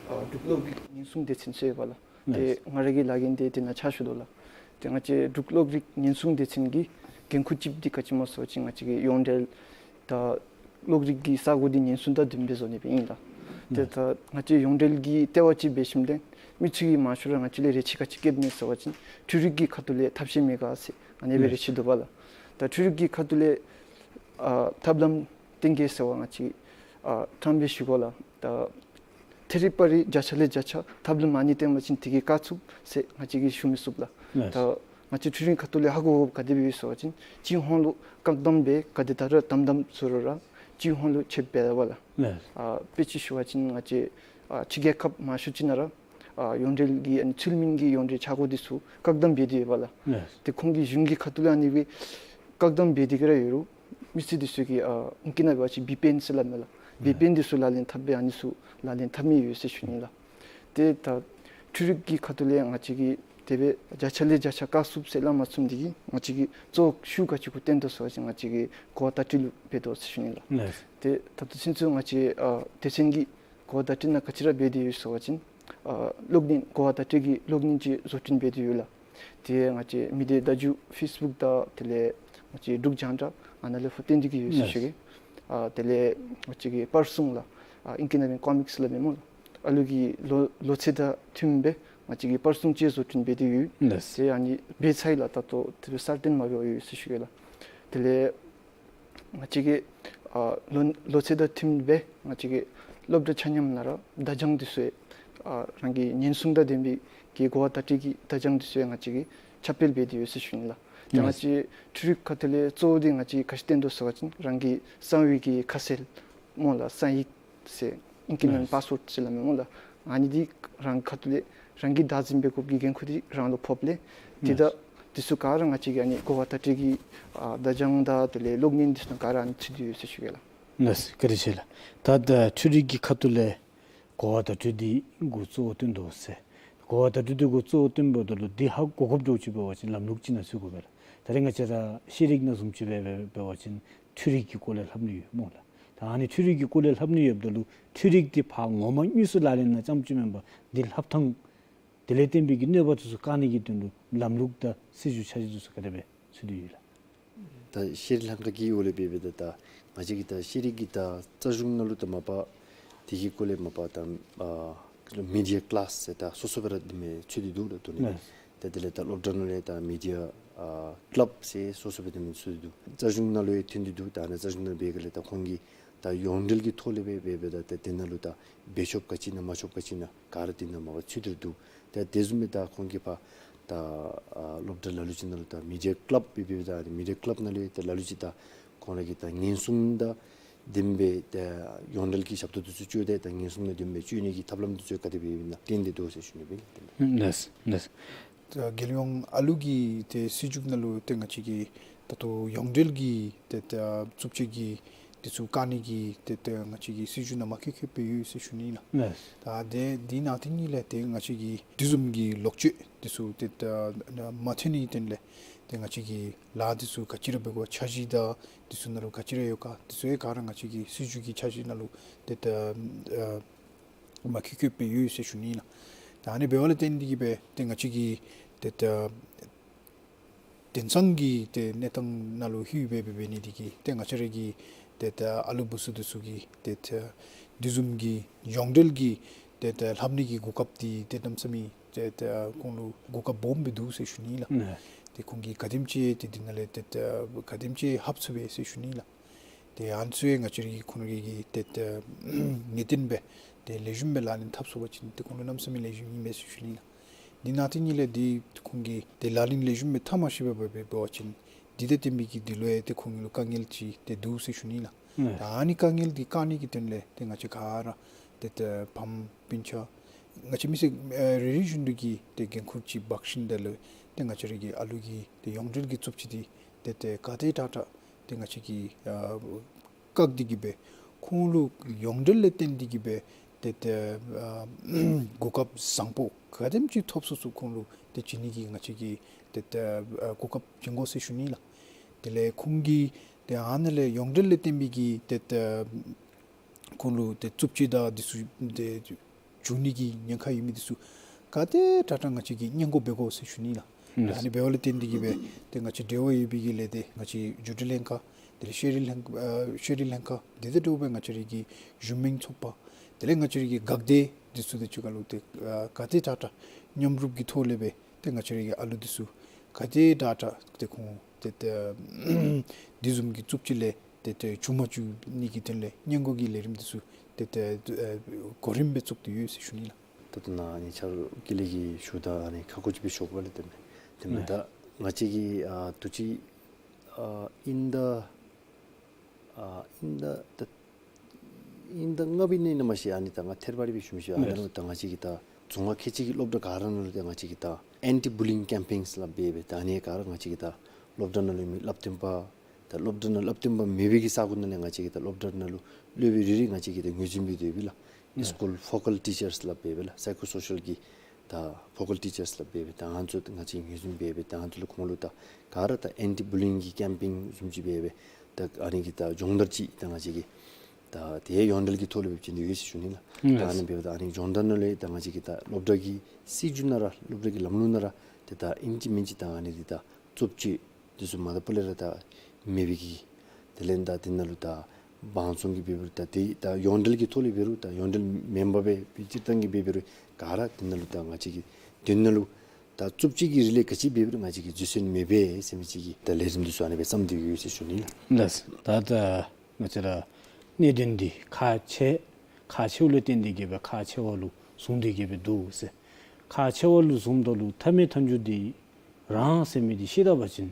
ཨ་འབྲུག་གློག་རིག་ཉེན་སྲུང་སྡེ་ཚན་ཟེར་ཡོད་པ་ལགས། ཏེ་ང་ར་གི་ལག་ལེན་འདི་དེ་ནང་ཕྱག་ཞུ་དོ་ལགས། ཏེ་ང་བཅས་འབྲུག་གློག་རིག་ཉེན་སྲུང་སྡེ་ཚན་གྱི་འགན་ཁུར་ཅིག་འདི་ག་ཅི་སྨོ་ཟེར་བ་ཅིན་ང་བཅས་ཀྱི་ཡོངས་འབྲེལ་ད་གློག་རིག་གི་ས་གོ་འདི་ཉེན་སྲུང་དང་ལྡནམ་སྦེ་བཟོ་ནི་སྦེ་ཨིན་ལགས། ཏེ་ད་ང་བཅས་ཡོངས་འབྲེལ་གྱི་ལྟེ་བ་ཅིག་འབད་ཞིནམ་ལས་མི་ཚུ་གིས་མང་ཤོས་ར་ང་བཅས་ལས་རེ་ཆེ་ག་ཅི་བསྐྱེདཔ་མས་ཟེར་བ་ཅིན་འཕྲུལ་རིག་གི་ཁ་ཐུག་ལས་ཐབས་ཤེས་མེད་ག་ཟེར་ཨ་ནི་སྦེ་རེ་ཆེ་འདུག་པ་ལགས། ད་འཕྲུལ་རིག་གི་ཁ་ཐུག་ལས་ཨ་ཐབས་ལམ་བཏོན་གེ་ཟེར་བ་ང་བཅས་ཨ་བཀྲམ་སྦེ་ཞུ་དགོ་ལགས། ད་ཐད་རི་བ་རི་བརྒྱ་ཆ་ལས་བརྒྱ་ཆ་ཐབས་ལམ་ཨ་ནི་བཏོན་པ་ཅིན་དེ་གིས་བཀག་ཚུགས་ཟེར་ང་བཅས་ཀྱིས་ཞུ་མི་ཚུགས་ལགས། ད་ང་བཅས་འཕྲུལ་རིག་ཁ་ཐུག་ལས་ཧ་གོ་དགོཔ་ག་དེ་སྦེ་ཡོད་ཟེར་བ་ཅིན་གཅིག་ཧོང་ལུ་བཀག་དམ་འབད་ག་དེ་དྲག་དྲག་དམ་དམ་བཟོ་རུང་ར་གཅིག་ཧོང་ལུ་ཆད་འབད་དོ་བ་ལགས། ཨ་དཔེ་ཅིག་ཞུ་བ་ཅིན་ང་བཅས་ཨ་ཕྱི་རྒྱལ་ཁབ་མང་ཤོས་ཅིག་ནང་ར་ཨ་ཡོངས་འབྲེལ་གྱི་ཨ་ནི་ཚུལ་མིན་གྱི་ཡོངས་འབྲེལ་ཆ་གོ་འདི་ཚུ་བཀག་དམ་འབད་དེ་ཡོད་པ་ལགས། ཏེ་ཁོང་གི་གཞུང་གི་ཁ་ཐུག་ལས་ཨ་ནི་སྦེ་བཀག་དམ་འབད་དེ་གི་ར་ཡོད་རུང་མི་སེར་འདི་ཚུ་གིས་ཨ་ཨིང་སྐད་ནང་འབད་བ་ཅིན་བི་པི་ཨེན་ཟེར་སླབ་མས་ལགས། བི་པི་ཨེན་འདི་ཚུ་ལག་ལེན་འཐབ་སྦེ་ཨ་ནི་ཚུ་ལག་ལེན་འཐབ་མི་ཡོད་ཟེར་ཞུ་ནི་ལགས། ཏེ་ད་འཕྲུལ་རིག་གི་ཁ་ཐུག་ལས་ང་བཅས་ཀྱིས་དེ་སྦེ་བརྒྱ་ཆ་ལས་བརྒྱ་ཆ་བཀག་ཚུགས་ཟེར་སླབ་མ་ཚུགསཔ་འདི་གིས་ང་བཅས་ཀྱིས་གཙོ་བོ་ཤུགས་ག་ཅི་གུ་བཏོན་དོ་ཟེར་བ་ཅིན་ང་བཅས་ཀྱིས་གོ་བ་བརྡ་སྤྲོད་ལུ་འབད་དོ་ཟེར་ཞུ་ནི་ལགས། ཏེ་ད་ལྟོ་ཚུན་ཚོད་ང་བཅས་ཨ་སྡེ་ཚན་གྱིས་གོ་བ་བརྡ་སྤྲོད་ནང་ག་ཅི་ར་འབད་དེ་ཡོད་ཟེར་བ་ཅིན་ཨ་གློག་བརྙན་གོ་བ་བརྡ་སྤྲོད་ཀྱི་གློག་བརྙན་ཅིག་བཟོ་སྐྲུན་འབད་དེ་ཡོད་ལགས། དེ་ང་བཅས་མི་སྡེ་བརྡ་བརྒྱུད་ཕེསི་བུཀ་དང་དེ་ལས་ང་བཅས་འབྲུག་རྒྱང་བསྒྲགས་ཨ་ནཱ་ལས་ཕར་བཏོན་ཏེ་གི་ཡོད་ཟེར་ཞུ་གེ། ཨ་དེ་ལས་ང་བཅས་ཀྱི་པར་སྲུང་ལགས། ཨ་ཨིང་སྐད་ནང་སྦེ་ཀོ་མིཀསི་སླབ་མས་སྨོ་ལགས། ཨ་ལུ་གི་ལོ་ལོ་ཚད་དང་མཐུནམ་སྦེ་ང་བཅས་ཀྱིས་པར་སྲུང་ཅིག་བཟོ་སྐྲུན་འབད་དེ་ཡོད། དེ་ཨ་ནི་འབད་ཚར་ཡི་ལགས། ད་ལྟོ་དེ་སྦེ་གསལ་སྟོན་མ་འབད་བར་ཡོད་ཟེར་ཞུ་གེ་ལགས། དེ་ལས་ང་བཅས་ཀྱིས་ཨ་ལོ་ལོ་ཚད་དང་མཐུནམ་སྦེ་ང་བཅས་ཀྱི་སློབ་གྲྭ་ཆ་མཉམ་ནང་ར་བརྡ་བྱང་འདི་ཚུ་ཨ་རང་གི་ཉེན་སྲུང་དང་ལྡན་པའི་གི་གོ་བ་བརྡ་སྤྲོད་ཀྱི་བརྡ་བྱང་འདི་ཚུ་ང་བཅས་ཀྱིས་ཁྱབ་སྤེལ་འབད་དེ་ཡོད་ཟེར་ཞུ་ནི་ལགས། ད་ང་བཅས་འཕྲུལ་རིག་ཁ་ཐུག་ལས་གཙོ་བོ་འདི་ང་བཅས་ག་ཅི་བཏོན་དོ་ཟེར་བ་ཅིན་རང་གི་གསང་བའི་གི་ཁ་གསལ་སྨོ་ལགས། གསང་ཡིག་ཟེར་ཨིང་སྐད་ནང་པཱསི་ཝརཌ་ཟེར་སླབ་མས་སྨོ་ལགས། ཨ་ནི་འདི་རང་ཁ་ཐུག་ལས་རང་གིས་བདག་འཛིན་འབད་དགོཔ་གི་འགན་ཁུར་འདི་རང་ལུ་ཕོགཔ་ལས་དེ་དང་དེ་ཚུ་ག་ར་ང་བཅས་ཀྱིས་ཨ་ནི་གོ་བ་བརྡ་སྤྲོད་ཀྱི་ཨ་བརྡ་བྱང་དང་དེ་ལས་གློག་བརྙན་འདི་ཚུ་ག་ར་ཨ་ནི་ཚུད་དེ་ཡོད་ཟེར་ཞུ་གེ་ལགས། ལགས་སོ། བཀའ་དྲིན་ཆེ་ལགས། ད་ད་འཕྲུལ་རིག་གི་ཁ་ཐུག་ལས་གོ་བ་བརྡ་སྤྲོད་འདི་གུ་གཙོ་བོ་བཏོན་དོ་ཟེར། གོ་བ་བརྡ་སྤྲོད་འདི་གུ་གཙོ་བོ་བཏོན་འབདཝ་ད་ལུ་འདི་ཧ་གོ་དགོཔ་འདྲཝ་ཅིག་འབད་བ་ཅིན་ལམ་ལུགས་ཅིག་ནང་ཚུད་དགོ་པས་ལགས། ད་རེས་ང་བཅས་ར་ཤེས་རིག་ནང་བཟུམ་ཅིག་འབད་འབད་འབད་བ་ཅིན་འཕྲུལ་རིག་གི་སྐོར་ལས་ལྷབ་ནི་ཡོད་སྨོ་ལགས། ད་ཨ་ནི་འཕྲུལ་རིག་གི་སྐོར་ལས་ལྷབ་ནི་ཡོདཔ་ད་ལུ་འཕྲུལ་རིག་འདི་ཕར་ངོ་མ་དངོས་སུ་ལག་ལེན་ནང་རྐྱངམ་ཅིག་མེན་པར་འདི་ལྷབ་ཐངས་དེ་ལས་བརྟེན་པའི་གི་གནོད་པ་འདི་ཚུ་བཀག་ནི་གི་དོན་ལུ་ལམ་ལུགས་དང་སྲིད་བྱུས་འཆར་གཞི་འདི་ཚུ་ག་དེ་སྦེ་ཚུད་དེ་ཡོད་ལགས། ད་ཤེས་རིག་ལྷན་ཁག་གི་འོག་ལས་འབད་འབདཝ་ད་ད་ང་བཅས་ཀྱི་ད་ཤེས་རིག་གི་ད་རྩ་གཞུང་ནང་ལུ་ད་མ་པ་དེ་གི་སྐོར་ལས་མ་པ་ད་ཨ་མི་ཌི་ཡ་ཀི་ལཱསི་ཟེར་ད་སོ་སོ་སྦེ་ར་འདི་མི་ཚུད་དེ་འདུག་ལགས། ད་ཨ་ནི་ད་དེ་ལས་ད་སློབ་གྲྭ་ནང་ལས་ད་མི་ཌི་ཡ་ཨ་ཀི་ལབ་ཟེར་སོ་སོ་སྦེ་འདི་མི་ཚུད་དེ་འདུག། རྩ་གཞུང་ནང་ལུ་ཡང་ཐོན་ཏེ་འདུག། ད་ཨ་ནི་རྩ་གཞུང་ནང་འབད་སྒང་ལས་ད་ཁོང་གིས་ད་ཡོངས་འབྲེལ་གྱི་ཐོག་ལས་འབད་འབད་འབདཝ་ད་ད་དེ་ནང་ལུ་ད་འབད་ཆོགཔ་ག་ཅི་ཨིན་ན་མ་ཆོགཔ་ག་ཅི་ཨིན་ན་ག་ར་དེ་ནང་མ་པ་ཚུད་དེ་འདུག། ད་དེ་བཟུམ་སྦེ་ད་ཁོང་གིས་ཕར་ ད་ཨ་སློབ་གྲྭ་ལ་ལུ་ཅིག་ནང་ལུ་ད་མི་ཌི་ཡ་ཀ་ལབ་སྦེ་འབདཝ་ད་མི་ཌི་ཡ་ཀ་ལབ་ནང་ལུ་ད་ལ་ལུ་ཅིག་ད་ཁོང་ར་གིས་ད་ཉེན་སྲུང་དང་ལྡནམ་སྦེ་ད་ཡོངས་འབྲེལ་གྱི་ཞབས་ཏོག་འདི་ཚུ་སྤྱོད་དེ་ད་ཉེན་སྲུང་དང་ལྡནམ་སྦེ་སྤྱོད་ནི་གི་ཐབས་ལམ་འདི་ཚུ་ག་དེ་སྦེ་ཨིན་ན་བསྟན་ཏེ་འདུག་ཟེར་ཞུ་ནི་སྦེ་ཨིན་ལགས། ལགས། ད་རྒྱལ་ཡོངས་ཨ་ལུ་གི་ཏེ་སྲིད་བྱུས་ནང་ལུ་ཏེ་ང་བཅས་ཀྱི་ད་ལྟོ་ཡོངས་འབྲེལ་གྱི་ཏེ་ད་རྩུབ་སྤྱོད་ཀྱི་འདི་ཚུ་བཀག་ནི་གི་ཏེ་ད་ང་བཅས་ཀྱི་སྲིད་བྱུས་ནང་མ་འཁོད་འཁོདཔ་སྦེ་ཡོད་ཟེར་ཞུ་ནི་ལགས། ལགས། ད་དེ་འདི་ནང་དེ་ཉིད་ལས་ཏེ་ང་བཅས་ཀྱི་དེ་བཟུམ་གྱི་ལོག་སྤྱོད་འདི་ཚུ་ཏེ་ད་མ་ཐོན་ནི་དོན་ལས་ཏེ་ང་བཅས་ཀྱིས་ལཱ་འདི་ཚུ་ག་ཅི་ར་འབད་དགོ་འཆར་གཞི་དང་འདི་ཚུ་ནང་ལུ་ག་ཅི་ར་ཡོད་ག་འདི་ཚུ་ཡང་ག་ར་ང་བཅས་ཀྱི་སྲིད་བྱུས་ཀྱི་འཆར་གཞི་ནང་ལུ་ཏེ་ད་ཨ་མ་འཁོད་འཁོདཔ་སྦེ་ཡོད་ཟེར་ཞུ་ནི་ལགས། ད་ཨ་ནི་འབདཝ་ལས་བརྟེན་ཏེ་གིས་སྦེ་ཏེ་ང་བཅས་ཀྱི་ཏེ་ད་དེང་སང་གི་ཏེ་གནས་སྟངས་ནང་ལུ་ལྷོད་སྦེ་འབད་འབད་ནི་འདི་གིས་ཏེ་ང་བཅས་ར་གི་ཏེ་ད་ཨ་ལུ་བུ་ཚུ་འདི་ཚུ་གིས་ཏེ་ད་དེ་བཟུམ་གྱི་ཡོངས་འབྲེལ་གྱི་ཏེ་ད་ལྷབ་ནི་གི་གོ་སྐབས་འདི་ཏེ་གནམ་མེད་ས་མེད་ཏེ་ད་ཁོང་ལུ་གོ་སྐབས་སྦོམ་སྦེ་འདུག་ཟེར་ཞུ་ནི་ལགས། ལགས། ཏེ་ཁོང་གིས་ག་དེམ་ཅིག་ཏེ་འདི་ནང་ལས་ཏེ་ད་ག་དེམ་ཅིག་ལྷབ་ཚུགས་པས་ཟེར་ཞུ་ནི་ལགས། ཏེ་ཨ་ནི་ཚུ་ཡང་ང་བཅས་ར་གིས་ཁོང་ར་གི་ཏེ་ད་ངེས་གཏན་སྦེ་ཏེ་ལེགས་ཤོམ་སྦེ་ལག་ལེན་འཐབ་ཚུགས་པ་ཅིན་ཏེ་ཁོང་ལུ་གནམ་མེད་ས་མེད་ལེགས་ཤོམ་ཨིན་མས་ཟེར་ཞུ་ནི་ལགས། འདི་ནང་དེ་ཉིད་ལས་འདི་ཁོང་གིས་ཏེ་ལག་ལེན་ལེགས་ཤོམ་སྦེ་འཐབ་མ་ཤེས་པར་འབད་འབད་བ་ཅིན་འདི་དང་བསྟུན་པའི་གི་འདི་ལུ་ཡང་ཏེ་ཁོང་གི་ལུ་དཀའ་ངལ་ཅིག་ཏེ་འདུག་ཟེར་ཞུ་ནི་ལགས། ཨ་ནི་དཀའ་ངལ་འདི་བཀག་ནི་གི་དོན་ལས་ཏེ་ང་བཅས་ག་ར་ཏེ་ད་ཕམ་སྤུན་ཆ་ང་བཅས་མི་སེར་ཨ་རེ་རེ་བཞིན་དུ་གིས་ཏེ་འགན་ཁུར་ཅིག་འབག་ཞིནམ་ད་ལུ་ཏེ་ང་བཅས་ར་གི་ཨ་ལུ་གི་ཏེ་ཡོངས་འབྲེལ་གྱི་རྩུབ་སྤྱོད་འདི་ཏེ་ཏེ་ག་དེ་དྲག་དྲག་ཏེ་ང་བཅས་ཀྱིས་ཨ་བཀག་སྟེ་གིས་སྦེ་ཁོང་ལུ་ཡོངས་འབྲེལ་ལས་བརྟེན་ཏེ་གིས་སྦེ་ཏེ་ཏེ་ཨ་གོ་སྐབས་བཟང་པོ་ག་དེམ་ཅིག་ཐོབ་ཚུགས་ཚུགས་ཁོང་ལུ་ཏེ་བྱིན་ནི་གི་ང་བཅས་ཀྱིས་ཏེ་ཏེ་ཨ་གོ་སྐབས་བྱིན་དགོ་ཟེར་ཞུ་ནི་ལགས། དེ་ལས་ཁོང་གིས་ཏེ་ཨ་ནཱ་ལས་ཡོངས་འབྲེལ་ལས་བརྟེན་པའི་གི་ཏེ་ཏེ་ཁོང་ལུ་ཏེ་རྩུབ་སྤྱོད་དང་འདི་ཚུ་ཏེ་བྱུང་ནི་གི་ཉེན་ཁ་ཡོད་མི་འདི་ཚུ་ག་དེ་དྲག་དྲག་ང་བཅས་ཀྱིས་སྔོན་འགོག་འབད་དགོ་ཟེར་ཞུ་ནི་ལགས། ཨ་ནི་འབདཝ་ལས་བརྟེན་ཏེ་གིས་སྦེ་ཏེ་ང་བཅས་འབྲེལ་བ་ཡོད་པའི་གི་ལས་སྡེ་ང་བཅས་བརྒྱུད་འབྲེལ་ལྷན་ཁག་དེ་ལས་ཤེས་རིག་ལྷན་ཨ་ཤེས་རིག་ལྷན་ཁག་དེ་དང་འདྲཝ་སྦེ་ང་བཅས་ར་གི་གཞུང་མིན་ཚོགས་པ་དེ་ལས་ང་བཅས་ར་གི་འགག་སྡེ་འདི་ཚུ་དང་གཅིག་ཁར་ལུ་ཏེ་ཨ་ག་དེ་དྲག་དྲག་མཉམ་རུབ་ཀྱི་ཐོག་ལས་སྦེ་ཏེ་ང་བཅས་ར་གི་ཨ་ལུ་འདི་ཚུ་ག་དེ་དྲག་དྲག་ཏེ་ཁོང་ཏེ་ཏེ་འདི་བཟུམ་གྱི་རྩུབ་སྤྱོད་ལས་ཏེ་ཏེ་བྱུང་མ་བཅུག་ནི་གི་དོན་ལས་སྔོན་འགོག་གི་ལས་རིམ་འདི་ཚུ་ཏེ་ཏེ་ཨ་གོ་རིམ་སྦེ་བཙུགས་ཏེ་ཡོད་ཟེར་ཞུ་ནི་ལགས། ད་ལྟོ་ནཱ་ཨ་ནི་ཆ་རོགས་ཀྱི་ལས་ཀྱི་ཞུ་དག་ཨ་ནི་ཁ་སྐོང་ཅིག་སྦེ་ཞུ་དགོ་པས་ལགས། དེ་མེན་ད་ང་བཅས་ཀྱི་ཨ་དུས་ཅི་ཨ་དབྱིན་ཟླ་ཨ་དབྱིན་ཟླ་ད་དབྱིན་ཟླ་ལྔ་པའི་ནང་ཨིན་ན་མ་ཤེས། ཨ་ནི་ད་ང་ཐད་རི་བ་རི་སྦེ་ཞུ་མི་ཤེས། ཨ་ནཱ་ལུ་ད་ང་བཅས་ཀྱི་ད་རྫོང་ཁག་ཁལ་གཅིག་གི་སློབ་གྲྭ་ག་ར་ནང་ལུ་ད་ང་བཅས་ཀྱི་ད་ཨེན་ཊི་བུ་ལིང་ཀེམ་པེན་སླབ་སྦེ་སྦེ་ད་ཨ་ནི་ག་ར་ང་བཅས་ཀྱི་ད་སློབ་གྲྭ་ནང་ལུ་མི་བསླབ་སྟོན་པ་ད་སློབ་གྲྭ་ནང་བསླབ་སྟོན་པ་མེད་པའི་གི་ས་ཁོངས་ནང་ལས་ང་བཅས་ཀྱི་ད་སློབ་གྲྭ་ནང་ལུ་སློབ་དཔོན་རེ་རེ་ང་བཅས་ཀྱིས་ད་ངོས་འཛིན་འབད་དེ་ཡོད་པས་ལགས། ཨ་ནི་སི་ཀུལ་ཕོ་ཀལ་ཊི་ཅརསི་སླབ་སྦེ་སྦེ་ལགས། སའི་ཁོ་སོ་ཤལ་གྱི་ད་ཕོ་ཀལ་ཊི་ཅརསི་སླབ་སྦེ་སྦེ་ད་ང་ཚུ་ད་ང་བཅས་ངོས་འཛིན་འབད་སྦེ་ད་ང་ཚུ་ལུ་ཁོང་ལུ་ད་ག་ར་ད་ཨེན་ཊི་བུ་ལིང་གི་ཀེམ་པེན་བཟུམ་ཅིག་འབད་སྦེ་ད་ཨ་ནི་གི་ད་སྦྱོང་བརྡར་ཅིག་ད་ང་བཅས་ཀྱིས་ད་དེ་ཡོངས་འབྲེལ་གྱི་ཐོག་ལས་འབད་བྱིན་ཏེ་ཡོད་ཟེར་ཞུ་ནི་ལགས། ད་ཨ་ནི་འབདཝ་ད་ཨ་ནི་སྦྱོང་བརྡར་ནང་ལས་ད་ང་བཅས་ཀྱི་ད་སློབ་གྲྭ་གི་སྲིད་བྱུས་ནང་ར་སློབ་གྲྭ་གི་ལམ་ལུགས་ནང་ར་ཏེ་ད་ཨིན་ཅི་མིན་ཅི་ད་ཨ་ནི་འདི་ད་རྩུབ་སྤྱོད་འདི་ཚུ་མ་དང་ཕུ་ལས་ར་ད་མེད་པའི་གི་དེ་ལས་ད་དེ་ནང་ལུ་ད་དབང་བཙོང་གི་འབད་རུང་ད་དེ་ད་ཡོངས་འབྲེལ་གྱི་ཐོག་ལས་འབད་རུང་ད་ཡོངས་འབྲེལ་མེན་པར་སྦེ་སྤྱིར་བཏང་གི་འབད་རུང་ག་ར་དེ་ནང་ལུ་ད་ང་བཅས་ཀྱི་དོན་ནང་ལུ་ད་རྩུབ་སྤྱོད་ཀྱི་རིགས་ལས་ག་ཅི་འབད་རུང་ང་བཅས་ཀྱིས་འཛོལ་སོན་མེད་པས་ཟེར་མི་ཅིག་གི་ད་ལས་རིམ་འདི་ཚུ་ཨ་ནི་སྦེ་བརྩམས་ཏེ་ཡོད་ཟེར་ཞུ་ནི་ལགས། ལགས། ད་ད་ང་བཅས་ར་གནད་དོན་འདི་ཁག་ཆེ་ཁག་ཆེཝ་ལས་བརྟེན་ཏེ་གིས་སྦེ་ཁག་ཆེ་བ་ལུ་བཟུང་སྟེ་གིས་སྦེ་འདུག་ཟེར། ཁག་ཆེ་བ་ལུ་བཟུངམ་ད་ལུ་མཐའ་མའི་མཐའ་མཇུག་འདི་རང་ཟེར་མི་འདི་ཤེས་ད་པ་ཅིན་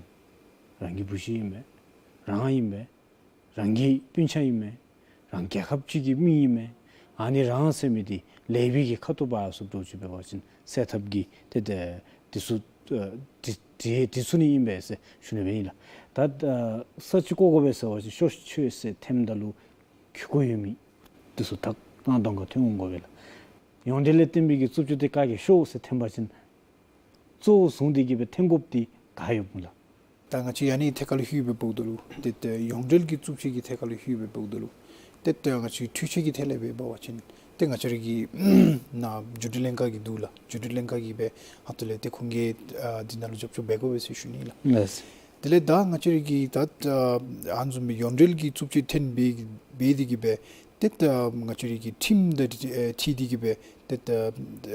རང་གི་བུ་གཞི་ཨིན་པས། རང་ཨིན་པས། རང་གི་སྤུན་ཆ་ཨིན་མས། རང་རྒྱལ་ཁབ་ཅིག་གི་མི་ཨིན་མས། ཨ་ནི་རང་ཟེར་མི་འདི་ལེགས་པའི་གི་ཁ་ཐུག་འབག་ཚུགསཔ་འདྲཝ་ཅིག་འབད་བ་ཅིན་སེལ་ཐབས་ཀྱི་ཏེ་ཏེ་འདི་ཚུ་ཨ་འདི་འདི་འདི་ཚུ་ནི་ཨིན་པས་ཟེར་ཞུ་ནི་སྦེ་ཨིན་ལགས། ད་ཨ་ས་ཅིག་བཀོ་དགོ་པས་ཟེར་བ་ཅིན་ཤོག་ཤོག་ཟེར་འཐེནམ་ད་ལུ་གྱོང་གུད་ཡོད་མི་འདི་ཚུ་ད་གནམ་དང་པ་ཐོན་འོང་དགོ་པས་ལགས། ཡོངས་འབྲེལ་ལས་བརྟེན་པའི་གི་རྩུབ་སྤྱོད་འདི་བཀག་གེ་ཤོག་ཟེར་འཐེན་པ་ཅིན་གཙོ་བོ་བཟུང་སྟེ་གིས་སྦེ་འཐེན་དགོཔ་འདི་ག་ཡོདཔ་སྨོ་ལགས། ད་ང་བཅས་ཨ་ནི་ཐད་ཁར་ལུ་ལྷོད་སྦེ་འབདཝ་ད་ལུ་ཏེ་ཏེ་ཡོངས་འབྲེལ་གྱི་རྩུབ་སྤྱོད་ཀྱི་ཐད་ཁར་ལུ་ལྷོད་སྦེ་འབདཝ་ད་ལུ་ཏེ་ཏེ་ང་བཅས་འཕྲུལ་ཆས་ཀྱི་ཐད་ལས་སྦེ་འབད་བ་ཅིན་ཏེ་ང་བཅས་ར་གི་ནཱ་བརྒྱུད་འབྲེལ་ལྷན་ཁག་གི་འདུག་ལགས། བརྒྱུད་འབྲེལ་ལྷན་ཁག་གིས་སྦེ་ཧ་ཏོ་ལས་ཏེ་ཁོང་གིས་ཨ་འདི་ནང་ལུ་རྒྱབ་སྐྱོར་འབད་དགོ་པས་ཟེར་ཞུ་ནི་ལགས། ལགས། དེ་ལས་ད་ང་བཅས་ར་གི་ད་ཨ་ཨ་ནི་བཟུམ་སྦེ་ཡོངས་འབྲེལ་གྱི་རྩུབ་སྤྱོད་འཐེན་འབད་འབད་དེ་གིས་སྦེ་ཏེ་ད་ང་བཅས་ར་གི་ཁྲིམས་དང་འཁྲིལ་ཏེ་གིས་སྦེ་ཏེ་ད་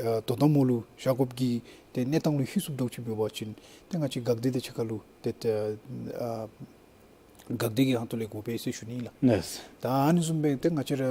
ཨ་དོ་དམ་འོག་ལུ་བཞག་དགོཔ་གི་ཏེ་གནས་སྟངས་ལུ་ལྷོད་ཚུགསཔ་འདྲཝ་ཅིག་འབད་བ་ཅིན་ཏེ་ང་བཅས་འགག་སྡེ་དང་གཅིག་ཁར་ལུ་ཏེ་ད་ཨ་འགག་སྡེ་གིས་ཧ་ཏོ་ལས་དགོ་པས་ཟེར་ཞུ་ནི་ལགས། ལགས། ད་ཨ་ནི་བཟུམ་སྦེ་ཏེ་ང་བཅས་ར་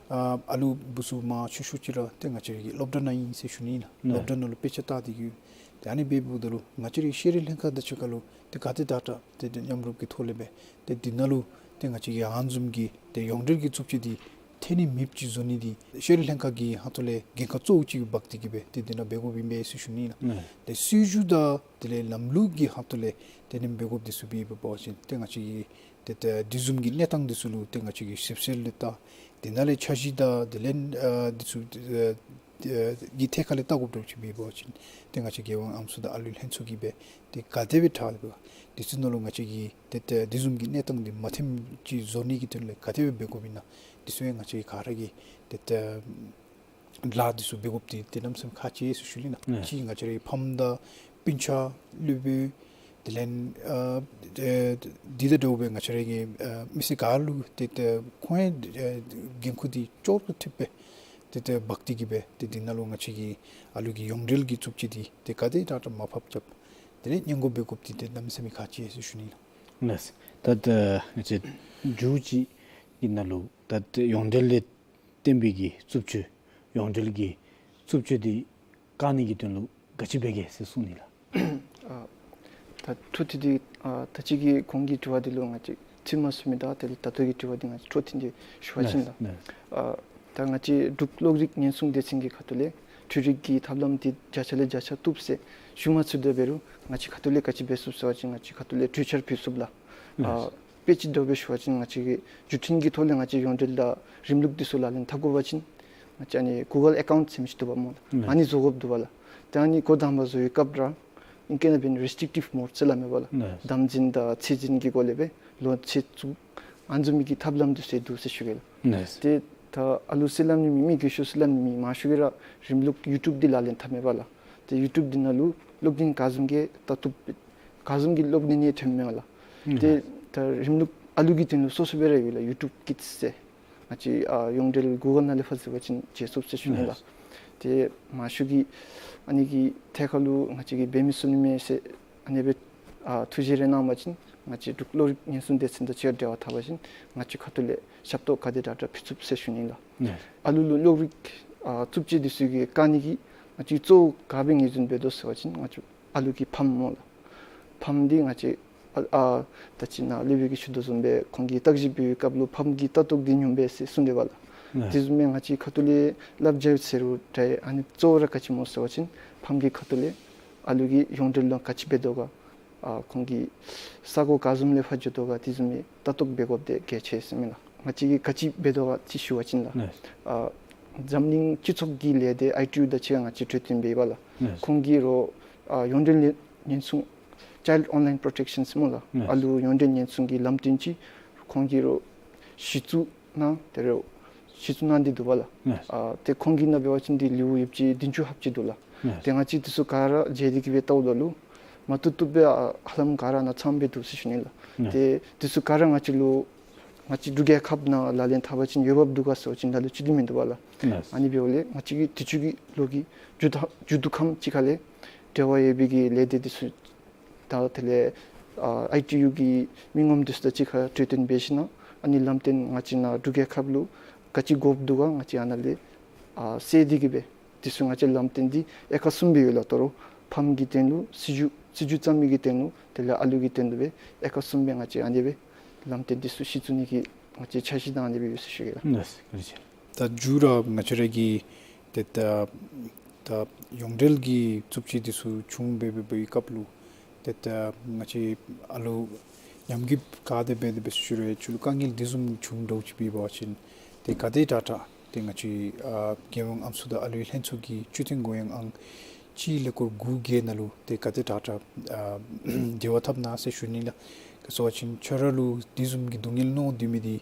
ཨ་ཨ་ལུ་བུ་ཚུ་མང་ཆེ་ཤོས་ཅིག་ར་ཏེ་ང་བཅས་ར་གི་སློབ་གྲྭ་ནང་ཨིན་ཟེར་ཞུ་ནི་ལགས། ལགས། སློབ་གྲྭ་ནང་ལུ་དཔེ་ཆ་ལྟ་སྟེ་གིས་ ཏེ་ཨ་ནི་འབདཝ་ད་ལུ་ང་བཅས་རའི་ཤེས་རིག་ལྷན་ཁག་དང་གཅིག་ཁར་ལུ་ཏེ་ག་དེ་དྲག་དྲག་ཏེ་ཏེ་མཉམ་རུབ་ཀྱི་ཐོག་ལས་སྦེ་ཏེ་འདི་ནང་ལུ་ཏེ་ང་བཅས་ཀྱིས་ཨ་ནི་བཟུམ་གྱི་ཏེ་ཡོངས་འབྲེལ་གྱི་རྩུབ་སྤྱོད་འདི་ཐོན་ནི་མེདཔ་ཅིག་བཟོ་ནི་འདི་ཤེས་རིག་ལྷན་ཁག་གི་ཁ་ཐུག་ལས་འགན་ཁག་གཙོ་བོ་ཅིག་འབག་སྟེ་གི་སྦེ་ཏེ་འདི་ནང་འབད་དགོཔ་ཨིན་པས་ཟེར་ཞུ་ནི་ལགས། ཨུམ། ཏེ་སྲིད་བྱུས་དང་དེ་ལས་ལམ་ལུགས་ཀྱི་ཁ་ཐུག་ལས་ཏེ་ཨ་ནེམ་འབད་དགོཔ་འདི་ཚུ་འབད་བ་ཅིན་ཏེ་ང་བཅས་ཀྱིས་ཏེ་ཏེ་དེ་བཟུམ་གྱི་གནས་སྟངས་འདི་ཚུ་ལུ་ཏེ་ང་བཅས་ཀྱིས་ཞིབ་འཚོལ་ལུ་བལྟ། དེ་ནང་ལས་འཆར་གཞི་དང་དེ་ལས་ཨ་འདི་ཚུ་ཨ་ཨ་གི་ཐད་ཁར་ལས་བལྟ་དགོཔ་འདྲཝ་ཅིག་འབད་བ་ཅིན་ཏེ་ང་བཅས་རྒྱལ་ཡོངས་ཨམ་སྲུ་དང་ཨ་ལུའི་ལྷན་ཚོགས་ཀྱིས་སྦེ་ཏེ་ག་དེ་སྦེ་དྲག་སྦེ་འདི་ཚུ་ནང་ལུ་ང་བཅས་ཀྱིས་ཏེ་ཏེ་དེ་བཟུམ་གྱི་གནས་སྟངས་འདི་མ་ཐོནམ་ཅིག་བཟོ་ནི་གི་དོན་ལས་ག་དེ་སྦེ་འབད་དགོཔ་ཨིན་ན་འདི་ཚུ་ཡང་ང་བཅས་ག་ར་གིས་ཏེ་ཏེ་ལཱ་འདི་ཚུ་འབད་དགོཔ་འདི་ཏེ་གནམ་མེད་ས་མེད་ཁག་ཆེ་ཟེར་ཞུ་ནི་ལགས། ཨེ། གཅིག་ང་བཅས་རའི་ཕམ་དང་སྤུན་ཆ་སློབ་དཔོན་དེ་ལས་ཨ་ཨེ་འདི་དང་འདྲཝ་སྦེ་ང་བཅས་རའི་གི་ཨ་མི་སེར་ག་ལུ་ཏེ་ཏེ་ཁོང་ཡང་ཨ་འགན་ཁུར་འདི་ཅོག་ར་འཐདཔ་སྦེ་ཏེ་ཏེ་འབག་སྟེ་གི་སྦེ་ཏེ་འདི་ནང་ལུ་ང་བཅས་ཀྱིས་ཨ་ལུ་གི་ཡོངས་འབྲེལ་གྱི་རྩུབ་སྤྱོད་འདི་ཏེ་ག་དེ་དྲག་དྲག་མར་ཕབ་རྐྱབ། དེ་ལས་སྔོན་འགོག་འབད་དགོཔ་འདི་ཏེ་གནམ་མེད་ས་མེད་ཁག་ཆེ་ཟེར་ཞུ་ནི་ལགས། ལགས། ད་ད་ང་བཅས་མཇུག་ཅིག་གི་ནང་ལུ་ད་ཡོངས་འབྲེལ་ལས་བརྟེན་པའི་གི་རྩུབ་སྤྱོད་ཡོངས་འབྲེལ་གྱི་རྩུབ་སྤྱོད་འདི་བཀག་ནི་གི་དོན་ལུ་ག་ཅི་འབད་གེ་ཟེར་གསུངས་ནི་ལགས། ཨ་ད་འཕྲོ་མཐུད་དེ་ཨ་ད་ཅི་གི་གོང་གི་དྲི་བ་འདི་ལུ་ང་བཅས་ཚུད་མ་ཚུད་མི་དང་དེ་ལས་ད་ལྟོ་གི་དྲི་བ་འདི་ང་བཅས་འཕྲོ་མཐུད་དེ་ཞུ་བ་ཅིན་ལགས། ལགས། ཨ་ད་ང་བཅས་འབྲུག་གློག་རིག་ཉེན་སྲུང་སྡེ་ཚན་གྱི་ཁ་ཐུག་ལས་འཕྲུལ་རིག་གི་ཐབས་ལམ་འདི་བརྒྱ་ཆ་ལས་བརྒྱ་ཆ་བཏུབ་ཟེར་ཞུ་མ་ཚུགས་དེ་འབད་རུང་ང་བཅས་ཁ་ཐུག་ལས་ག་ཅི་འབད་ཚུགས་ཟེར་བ་ཅིན་ང་བཅས་ཁ་ཐུག་ལས་གྲོས་འཆར་ཕུལ་ཚུགས་ལགས། ཨ་ལགས། དཔེ་ཅིག་འདྲཝ་སྦེ་ཞུ་བ་ཅིན་ང་བཅས་ཀྱི་བརྒྱུད་འཕྲིན་གྱི་ཐོག་ལས་ང་བཅས་ཡོངས་འབྲེལ་དང་རིམ་ལུགས་འདི་ཚུ་ལག་ལེན་འཐབ་དགོ་པ་ཅིན་ང་བཅས་ཨ་ནི་གུ་གཱལ་ཨེ་ཀའུནཊ་ཟེར་མི་ཅིག་འདུག་པ་སྨོ་ལགས། ཨ་ནི་བཟོ་དགོཔ་འདུག་པ་ལགས། ཏེ་ཨ་ནི་འགོ་དང་པ་བཟོ་བའི་སྐབས་ར་ཨིང་སྐད་ནང་འབད་ན་རེས་ཊིག་ཊིབ་མོཌ་ཟེར་སླབ་མས་པ་ལགས། ལགས། དམ་འཛིན་དང་ཚད་འཛིན་གྱི་སྒོ་ལས་སྦེ་ལོག་འཚོལ་ཚུགས། ཨ་ནི་བཟུམ་མའི་གི་ཐབས་ལམ་འདི་ཚུ་འདུག་ཟེར་ཞུ་གེ་ལགས། ལགས། ཏེ་ད་ཨ་ལུ་སེལ་ལམ་ནི་མི་མི་རྒས་ཤོས་སེལ་ལམ་ནི་མི་མང་ཤོས་ཀྱིས་ར་རིམ་ལུགས་ཡུ་ཊུབ་འདི་ལག་ལེན་འཐབ་མས་པ་ལགས། ཏེ་ཡུ་ཊུབ་འདི་ནང་ལུ་གློག་བརྙན་ག་བཟུམ་གྱི་ལྟ་བཏུབ་ག་བཟུམ་གྱི་གློག་བརྙན་ཡང་ཐོནམ་མས་པ་ལགས། ཏེ་ད་རིམ་ལུགས་ཨ་ལུ་གི་དོན་ལུ་སོ་སོ་སྦེ་ར་ཡོད་ལགས། ཡུ་ཊུབ་ཀིཌས་ཟེར། ང་བཅས་ཨ་ཡོངས་འབྲེལ་གུ་གཱལ་ནང་ལས་ཕར་འཛུལ་བ་ཅིན་མཇལ་ཚུགས་ཟེར་ཞུ་ནི་ལགས། ཏེ་མང་ཤོས་ཀྱིས་ཨ་ནི་གི་ཐད་ཁར་ལུ་ང་བཅས་ཀྱིས་འབད་མི་ཚུགས་ནི་མས་ཟེར་ཨ་ནི་སྦེ་ཨ་ཐུགས་བཞེད་རེ་གནང་བ་ཅིན་ང་བཅས་འབྲུག་གློག་རིག་ཉེན་སྲུང་སྡེ་ཚན་དང་གཅིག་ཁར་འབྲེལ་བ་འཐབ་པ་ཅིན་ང་བཅས་ཁ་ཐུག་ལས་ཞབས་ཏོག་ག་དེ་དྲག་དྲག་ཕུལ་ཚུགས་ཟེར་ཞུ་ནི་ལགས། ཨ་ལུ་ལུ་གློག་རིག་ཨ་རྩུབ་སྤྱོད་འདི་ཚུ་གིས་བཀག་ནི་གི་ང་བཅས་གཙོ་བོ་ག་སྦེ་ངོས་འཛིན་འབད་དོ་ཟེར་བ་ཅིན་ང་བཅས་ཨ་ལུ་གི་ཕམ་སྨོ་ལགས། ཕམ་འདི་ང་བཅས་ཨ་ཨ་ད་ཅི་ནཱ་སློབ་དཔོན་གྱིས་ཞུ་དོ་བཟུམ་སྦེ་ཁོང་གིས་བརྟག་ཞིབ་འབད་བའི་སྐབས་ལུ་ཕམ་གྱི་ལྟ་རྟོག་འདི་ཉུངམ་མས་ཟེར་གསུངས་ཏེ་པ་ལགས། ཨ་དེ་བཟུམ་སྦེ་ང་བཅས་ཁ་ཐུག་ལས་བསླབ་བྱ་ཟེར་རུང་འདྲ། ཨ་ནི་གཙོ་བོ་ར་ག་ཅི་སྨོ་ཟེར་བ་ཅིན་ཕམ་གྱི་ཁ་ཐུག་ལས་ཨ་ལུ་གིས་ཡོངས་འབྲེལ་ནང་ག་ཅི་འབད་དོ་ག་ཨ་ཁོང་གིས་ས་གོ་ག་བཟུམ་ལས་ཕར་འགྱོ་དོ་ག་དེ་བཟུམ་མའི་ལྟ་རྟོག་འབད་དགོཔ་འདི་གལ་ཆེ་ཟེར་མས་ལགས། ང་བཅས་ཀྱིས་ག་ཅི་འབད་དོ་ག་ཅིག་ཞུ་བ་ཅིན་ལགས། ཨ་འཛམ་གླིང་སྤྱི་ཚོགས་ཀྱི་ལས་སྡེ་ཨའི་ཊི་ཡུ་དང་གཅིག་ཁར་ང་བཅས་གྲོས་བསྟུན་འབད་ཡི་པ་ལགས། ཁོང་གིས་རོགས་ཨ་ཡོངས་འབྲེལ་ཉེན་སྲུང་Child Online Protection ཟེར་སྨོ་ལགས། ཨ་ལུ་ཡོངས་འབྲེལ་ཉེན་སྲུང་གི་ལམ་སྟོན་ཅིག་ཁོང་གིས་རོགས་གཞི་བཙུགས་གནང་། ཏེ་རོགས་གཞི་བཙུགས་གནང་སྟེ་འདུག་པ་ལགས། ཨ་ཏེ་ཁོང་གི་ནང་འབད་བ་ཅིན་འདི་ལེའུ་ཡོདཔ་ཅིག་བདུན་ཅུ་ལྷགཔ་ཅིག་འདུག་ལགས། ཏེ་ང་བཅས་འདི་ཚུ་ག་ར་མཇལ་ཏེ་གི་སྦེ་བལྟཝ་ད་ལུ་མ་བཏུབ་བཏུབ་སྦེ་ཨ་ཧ་ལམ་ག་ར་ནང་ཚངམ་སྦེ་འདུག་ཟེར་ཞུ་ནི་ལགས། ཏེ་འདི་ཚུ་ག་ར་ང་བཅས་ལུ་ང་བཅས་འབྲུག་རྒྱལ་ཁབ་ནང་ལག་ལེན་འཐབ་པ་ཅིན་འོས་འབབ་འདུག་ག་ཟེར་བ་ཅིན་ད་ལྟོ་ཅིག་ལུ་མིན་འདུག་པ་ལགས། ཨ་ནི་འབདཝ་ལས་ང་བཅས་ཀྱིས་དུས་ཅི་གི་ལོ་གི་མཇུག་ད་མཇུག་བསྡུ་ཁམས་ཅིག་ཁ་ལས་འབྲེལ་བ་ཡོད་པའི་གི་ལས་སྡེ་འདི་ཚུ་དང་དེ་ལས་ཨ་ཨའི་ཊི་ཡུ་གི་མི་ངོམ་འདི་ཚུ་དང་གཅིག་ཁར་གྲོས་བསྟུན་འབད་ཞིནམ་ཨ་ནི་ལམ་སྟོན་ང་བཅས་ནཱ་འབྲུག་རྒྱལ་ཁབ་ལུ་ག་ཅི་དགོཔ་འདུག་ག་ང་བཅས་ཨ་ནཱ་ལས་ཨ་གསལ་ཏེ་གི་སྦེ་འདི་ཚུ་ང་བཅས་ལམ་སྟོན་འདི་ཨེ་ཀ་གསུམ་སྦེ་ཡོད་ལགས། ད་རུང་ཕམ་གྱི་དོན་ལུ་སྲིད་བྱུས་སྲིད་བྱུས་བརྩམ་མི་གི་དོན་ལུ་དེ་ལས་ཨ་ལུ་གི་དོན་ལུ་སྦེ་ཨེ་ཀ་གསུམ་སྦེ་ང་བཅས་ཨ་ནི་སྦེ་ལམ་སྟོན་འདི་ཚུ་གཞི་བཙུགས་ནི་གི་ང་བཅས་འཆར་གཞི་དང་ཨ་ནི་སྦེ་ཡོད་ཟེར་ཞུ་གེ་ལགས། ལགས་སོ། བཀའ་དྲིན་ཆེ། ད་མཇུག་ར་ང་བཅས་ར་གི་ཏེ་ད་ད་ཡོངས་འབྲེལ་གྱི་རྩུབ་སྤྱོད་འདི་ཚུ་བྱུང་སྦེ་འབད་བའི་སྐབས་ལུ་ཏེ་ད་ང་བཅས་ཨ་ལུ་ཉམས་རྒུད་ག་དེ་སྦེ་དེ་སྦེ་ཞུ་རུང་ཁྱོད་ལུ་དཀའ་ངལ་འདི་བཟུམ་བྱུང་འདྲཝ་ཅིག་འབད་བ་ཅིན་ཏེ་ག་དེ་དྲག་དྲག་ཏེ་ང་བཅས་ཨ་རྒྱལ་ཡོངས་ཨམ་སྲུ་དང་ཨ་ལུའི་ལྷན་ཚོགས་ཀྱི་སྤྱི་མཐུན་ངོས་ཡངས་ཨང་གཅིག་ཀླད་ཀོར་དགུ་བརྒྱད་ནང་ལུ་ཏེ་ག་དེ་དྲག་དྲག་ཨ་འབྲེལ་བ་འཐབ་གནང་ཟེར་ཞུ་ནི་ལགས། ག་ཅི་ཟེར་བ་ཅིན་ཁྱོད་ར་ལུ་འདི་བཟུམ་གྱི་སྡུག་བསྔལ་མནོ་སྡོད་མི་འདི་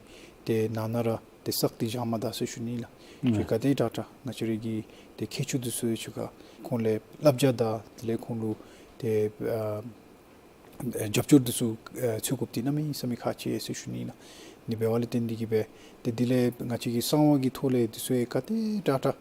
ཏེ་ནང་ན་ར་ཏེ་བསགས་ཏེ་བཞག་མ་ད་ཟེར་ཞུ་ནི་ལགས། ཁྱོད་ག་དེ་དྲག་དྲག་ང་བཅས་ར་གི་ཏེ་མཁས་མཆོག་འདི་ཚུ་ཁྱོད་ཁ་ཁོང་ལས་བསླབ་བྱ་དང་དེ་ལས་ཁོང་ལུ་ཏེ་ཨ་རྒྱབ་སྐྱོར་འདི་ཚུ་ཨ་འཚོལ་དགོཔ་འདི་གནམ་མེད་ས་མེད་ཁག་ཆེ་ཟེར་ཞུ་ནི་ལགས། ཨ་ནི་འབདཝ་ལས་བརྟེན་ཏེ་གི་སྦེ་ཏེ་དེ་ལས་ང་བཅས་ཀྱི་གསང་བ་གི་ཐོག་ལས་འདི་ཚུ་ཡང་ག་དེ་དྲག་དྲག་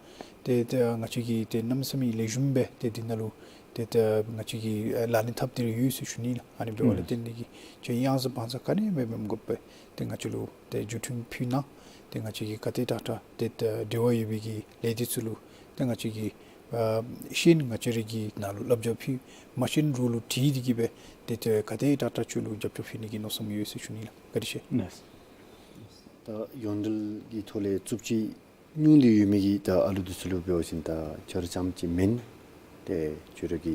ཏེ་ཏེ་ང་བཅས་ཀྱིས་ཏེ་གནམ་མེད་ས་མེད་ལེགས་ཤོམ་སྦེ་ཏེ་འདི་ནང་ལུ་ཏེ་ཏེ་ང་བཅས་ཀྱིས་ཨ་ལག་ལེན་འཐབ་སྟེ་ར་ཡོད་ཟེར་ཞུ་ནི་ལགས། ཨ་ནི་འབདཝ་ལས་བརྟེན་ཏེ་གི་ཁྱོད་གཡང་ཟ་བང་ཟ་ག་ནི་སྦེ་མི་དགོ་པས། ཏེ་ང་བཅས་ལུ་ཏེ་བརྒྱུད་འཕྲིན་ཕུལ་གནང་། ཏེ་ང་བཅས་ཀྱིས་ག་དེ་དྲག་དྲག་ཏེ་ཏེ་འབྲེལ་བ་ཡོད་པའི་གི་ལས་སྡེ་ཚུ་ལུ་ཏེ་ང་བཅས་ཀྱིས་ ཨ་ཤེས་ན་ང་བཅས་ར་གིས་ནཱ་ལུ་བསླབ་བྱ་ཕུལ། མ་ཤེས་ན་རོགས་ལུ་དྲིས་ཏེ་གིས་སྦེ་ཏེ་ཏེ་ག་དེ་དྲག་དྲག་ཁྱོད་ལུ་རྒྱབ་སྐྱོར་ཕུལ་ནི་གི་མནོ་བསམ་ཡོད་ཟེར་ཞུ་ནི་ལགས། བཀའ་དྲིན་ཆེ། ལགས། ད་ཡོངས་འབྲེལ་གྱི་ཐོག་ལས་རྩུབ་སྤྱོད་མྱོང་སྟེ་ཡོད་མི་གི་ད་ཨ་ལུ་འདི་ཚུ་ལུ་འབད་བ་ཅིན་ད་ཁྱོད་ར་རྐྱངམ་ཅིག་མེན། ཏེ་ཁྱོད་ར་གི་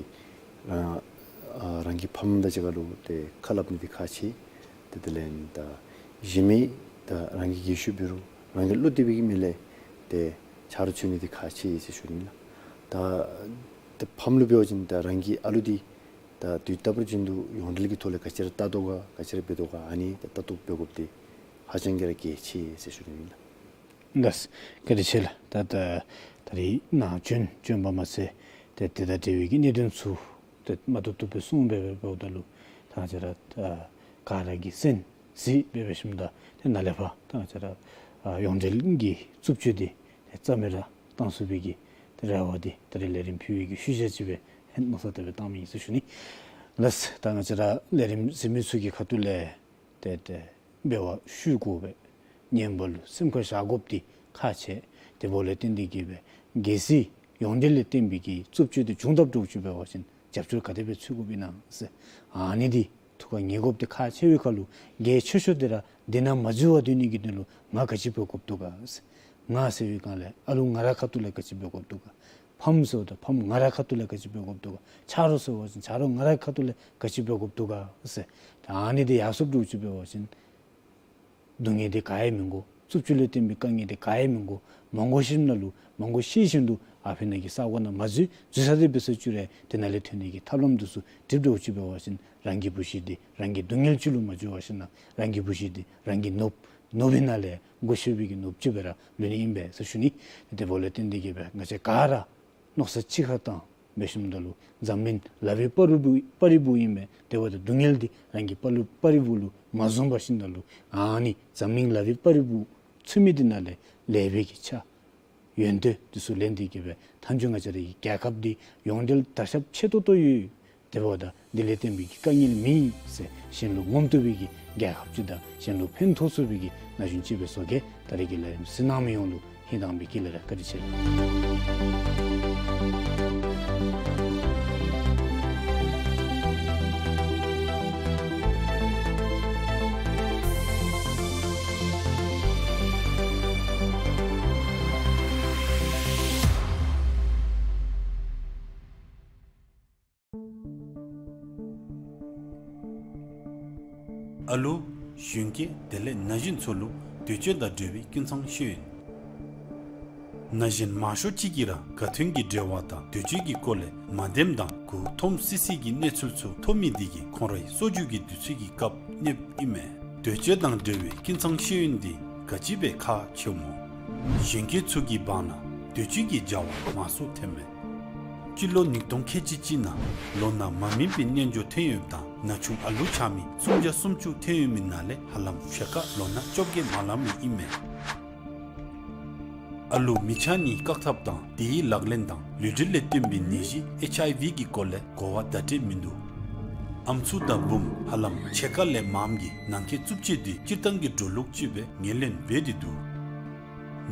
རང་ཨ་རང་གི་ཕམ་དང་གཅིག་ཁར་ལུ་ཏེ་ཁ་སླབ་ནི་འདི་ཁག་ཆེ། ཏེ་དེ་ལས་ད་གཞན་མི་ད་རང་གི་རྒས་ཤོས་འབད་རུང་རང་གི་བློ་གཏད་པའི་གི་མི་ལས་ཏེ་ཆ་རོགས་འཚོལ་ནི་འདི་ཁག་ཆེ་ཟེར་ཞུ་ནི་ལགས། ད་ད་ཕམ་ལུ་འབད་བ་ཅིན་ད་རང་གི་ཨ་ལུ་འདི་ད་དུས་རྟག་པར་བཞིན་དུ་ཡོངས་འབྲེལ་གྱི་ཐོག་ལས་ག་ཅི་ར་ལྟ་དོ་ག་ག་ཅི་ར་འབད་དོ་ག་ཨ་ནི་ད་ལྟ་རྟོག་འབད་དགོཔ་འདི་ཧ་ཅང་གི་ར་གལ་ཆེ་ཟེར་ཞུ་ནི་ཨིན་ལགས། ལགས། བཀའ་དྲིན་ཆེ་ལགས། ད་ད་ད་རིས་ནཱ་བྱོན་བྱོན་པ་མ་ཚད་ཏེ་དེ་དང་འབྲེལ་བའི་གི་གནད་དོན་ཚུ་ཏེ་མ་ཐུབ་ཐུབ་སྦེ་གསུངས་སྦེ་འབདཝ་ད་ལུ་ད་ང་བཅས་ར་ཨ་ག་ར་གིས་གསན་གཟིགས་འབད་འབད་ཞིནམ་ད་ཏེ་ནཱ་ལས་ཕར་ད་ང་བཅས་ར་ཨ་ཡོངས་འབྲེལ་གྱི་རྩུབ་སྤྱོད་འདི་ཏེ་རྩ་མེད་ར་བཏང་ཚུགས་པའི་གི་ཏེ་རེ་བ་འདི་ད་རིས་ལས་རིམ་ཕུལ་བའི་གི་ཤུལ་བཞག་ཅིག་སྦེ་ཧེ་མ་ས་ཏེ་སྦེ་བཏང་མི་ཨིན་ཟེར་ཞུ་ནི། ལགས། ད་ང་བཅས་ར་ལས་རིམ་གཟིགས་མི་ཚུ་གི་ཁ་ཐུག་ལས་ཏེ་ཏེ་འབད་བ་ཤུལ་དགོ་པས། ཉན་པ་ལུ་སེམས་ཁར་བཞག་དགོཔ་འདི་ཁག་ཆེ། དེ་འབདཝ་ལས་བརྟེན་ཏེ་གིས་སྦེ་གལ་སྲིད་ཡོངས་འབྲེལ་ལས་བརྟེན་པའི་གི་རྩུབ་སྤྱོད་འདི་བྱུང་དཔ་འདྲཝ་ཅིག་འབད་བ་ཅིན་རྒྱབ་སྐྱོར་ག་དེ་སྦེ་འཚོལ་དགོཔ་ཨིན་ན་ཟེར་ཨ་ནི་འདི་ཐུགས་ཁར་ངེས་དགོཔ་འདི་ཁག་ཆེ་བའི་ཁར་ལུ་གལ་ཆེ་ཤོས་འདི་ར་འདི་ནང་མ་འཛུལ་བར་སྡོད་ནི་གི་དོན་ལུ་ང་ག་ཅི་འབད་དགོཔ་འདུག་ག་ཟེར། ང་ཟེར་བའི་སྒང་ལས་ཨ་ལུ་ང་རའི་ཁ་ཐུག་ལས་ག་ཅི་འབད་དགོཔ་འདུག་ག། ཕམ་ཟེརཝ་ད་ཕམ་ང་རའི་ཁ་ཐུག་ལས་ག་ཅི་འབད་དགོཔ་འདུག་ག། ཆ་རོགས་ཟེར་བ་ཅིན་ཆ་རོགས་ང་རའི་ཁ་ཐུག་ལས་ག་ཅི་འབད་དགོཔ་འདུག་ག་ཟེར། ད་ཨ་ནི་འདི་ཡར་སོངམ་འདྲཝ་ཅིག་འབད་བ་ཅིན་སྡུག་བསྔལ་འདི་ག་ཡང་མི་དགོ། རྩུབ་སྤྱོད་ལས་བརྟེན་པའི་དཀའ་ངལ་འདི་ག་ཡང་མི་དགོ། མ་དགོ་ཤེས་ནང་ལུ་མ་དགོ་ཤེས་བཞིན་དུ་ཨ་ཕི་ནང་གི་ས་གོ་ནང་མ་འཛུལ། འཛུལ་ས་འདི་འབད་སོང་ཅི་རུང་དེ་ནང་ལས་ཐོན་ནི་གི་ཐབས་ལམ་འདི་ཚུ་སྒྲིག་འདྲཝ་ཅིག་འབད་བ་ཅིན་རང་གི་བུ་གཞི་འདི་རང་གི་སྡུག་བསྔལ་ཅིག་ལུ་མ་འགྱུར་བར་ཞིནམ་ལས་རང་གི་བུ་གཞི་འདི་རང་གི་ནོར་བུ་ནོར་བུའི་ནང་ལས་དགོ་ཤེས་པའི་གི་ནོར་བུ་ཅིག་སྦེ་ར་ལུས་ནི་ཨིན་པས་ཟེར་ཞུ་ནི། དེ་འབདཝ་ལས་བརྟེན་ཏེ་གིས་སྦེ་ང་བཅས་ག་ར་མནོ་བསམ་གཅིག་ཁར་བཏང་འབད་ཞིནམ་ད་ལུ་འཛམ་གླིང་ལག་པའི་པར་རིས་པར་རིས་བུ་ཨིན་པས། དེ་འབདཝ་ད་སྡུག་བསྔལ་འདི་རང་གི་པར་རིས་པར་རིས་བུ་ལུ་མ་བཟུང་བར་ཞིནམ་ད་ལུ་ཨ་ནི་འཛམ་གླིང་ལག་པའི་པར་རིས་བུ་ཚུད་མི་འདི་ནང་ལས་ལེགས་པའི་གི་ཆ་ཡོན་ཏན་འདི་ཚུ་ལེན་ཏེ་གིས་སྦེ་མཐའ་མཇུག་ང་བཅས་རའི་རྒྱལ་ཁབ་འདི་ཡོངས་འབྲེལ་དར་ཁྱབ་ཆེ་ཏོག་ཏོ་ཡོད། དེ་འབདཝ་ད་འདི་ལས་བརྟེན་པའི་གི་དཀའ་ངལ་མེད་ཟེར་གཞན་ལུ་ངོམ་བཏུབ་པའི་གི་རྒྱལ་ཁབ་ཅིག་དང་གཞན་ལུ་ཕན་ཐོགས་ཚུགས་པའི་གི་ན་གཞོན་ཅིག་སྦེ་བཟོ་གེ། ད་རིས་ཀྱི་ལས་རིམ་གཟིགས་གནང་མི་ཡོངས་ལུ་ཧིང་དྭངས་པའི་དགེ་ལེགས་རེ་བཀའ་དྲིན་ཆེ། ཨ་ལུ་གཞོན་སྐྱེས་དེ་ལས་ན་གཞོན་ཚུ་ལུ་འདོད་སྤྱོད་དང་འབྲེལ་བའི་ཀུན་ཚང་ཤེས་ཡོན། ན་གཞོན་མང་ཤོས་ཅིག་གིས་ར་དགའ་སྟོན་གྱི་འབྲེལ་བ་དང་འདོད་སྤྱོད་ཀྱི་སྐོར་ལས་མ་བདེནམ་དང་མགུ་འཐོམ་སི་སི་གི་གནས་ཚུལ་ཚུ་ཐོབ་མི་འདི་གིས་ཁོང་རའི་སོ་རྒྱུས་ཀྱི་དུས་ཚོད་ཀྱི་སྐབས་གནསཔ་ཨིན་མས། འདོད་སྤྱོད་དང་འབྲེལ་བའི་ཀུན་ཚང་ཤེས་ཡོན་འདི་ག་ཅི་སྦེ་ཁག་ཆེཝ་སྨོ། གཞོན་སྐྱེས་ཚུ་གི་བར་ན་འདོད་སྤྱོད་ཀྱི་བྱ་བ་མང་སུ་ཐོནམ་མས། སྤྱི་ལོ་ཉིས་སྟོང་ཁལ་གཅིག་གཅིག་ནང་ལོ་ན་མ་སྨིན་པའི་རྣལ་འབྱོར་ཐོན་ཡོདཔ་དང་ན་ཆུང་ཨ་ལུ་ཆགས་མི་སུམ་བརྒྱ་སུམ་ཅུ་ཐོན་ཡོད་མི་ནང་ལས་ཧ་ལམ་ཕྱེད་ཀ་ལོ་ན་བཅོ་བརྒྱད་མ་ལང་མི་ཨིན་མས། ཨ་ལུ་མི་ཆགས་ནིའི་བཀག་ཐབས་དང་དེའི་ལག་ལེན་དང་ལུས་འབྲེལ་ལས་བརྟེན་པའི་ནད་གཞི་ཨེཆ་ཨའི་ཝི་གི་སྐོར་ལས་གོ་བ་བརྡ་སྤྲོད་མིན་འདུག། ཨམ་སྲུ་དང་བུམོ་ཧ་ལམ་ཕྱེད་ཀ་ལས་མངམ་གིས་ནང་འཁོད་རྩུབ་སྤྱོད་འདི་སྤྱིར་བཏང་གི་འགྲོ་ལུགས་ཅིག་སྦེ་ངོས་ལེན་འབད་དེ་འདུག།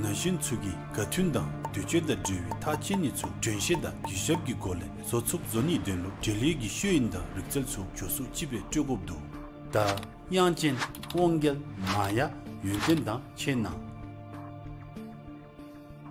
ན་གཞོན་ཚུ་གིས་དགའ་སྟོན་དང་འདོད་སྤྱོད་དང་འབྲེལ་བའི་ཐག་བཅད་ནི་ཚུ་དྲན་ཤེས་དང་གུས་ཞབས་ཀྱི་སྒོ་ལས་བཟོ་ཚུགསཔ་བཟོ་ནིའི་དོན་ལུ་འབྲེལ་ཡོད་ཀྱི་ཤེས་ཡོན་དང་རིག་རྩལ་ཚུ་མགྱོགས་སུ་ཅིག་སྦེ་སྤྲོད་དགོཔ་འདུག། ད་དབྱངས་ཅན་དབང་རྒྱལ་མ་ཡ་ཡོན་ཏན་དང་ཆེ་ན།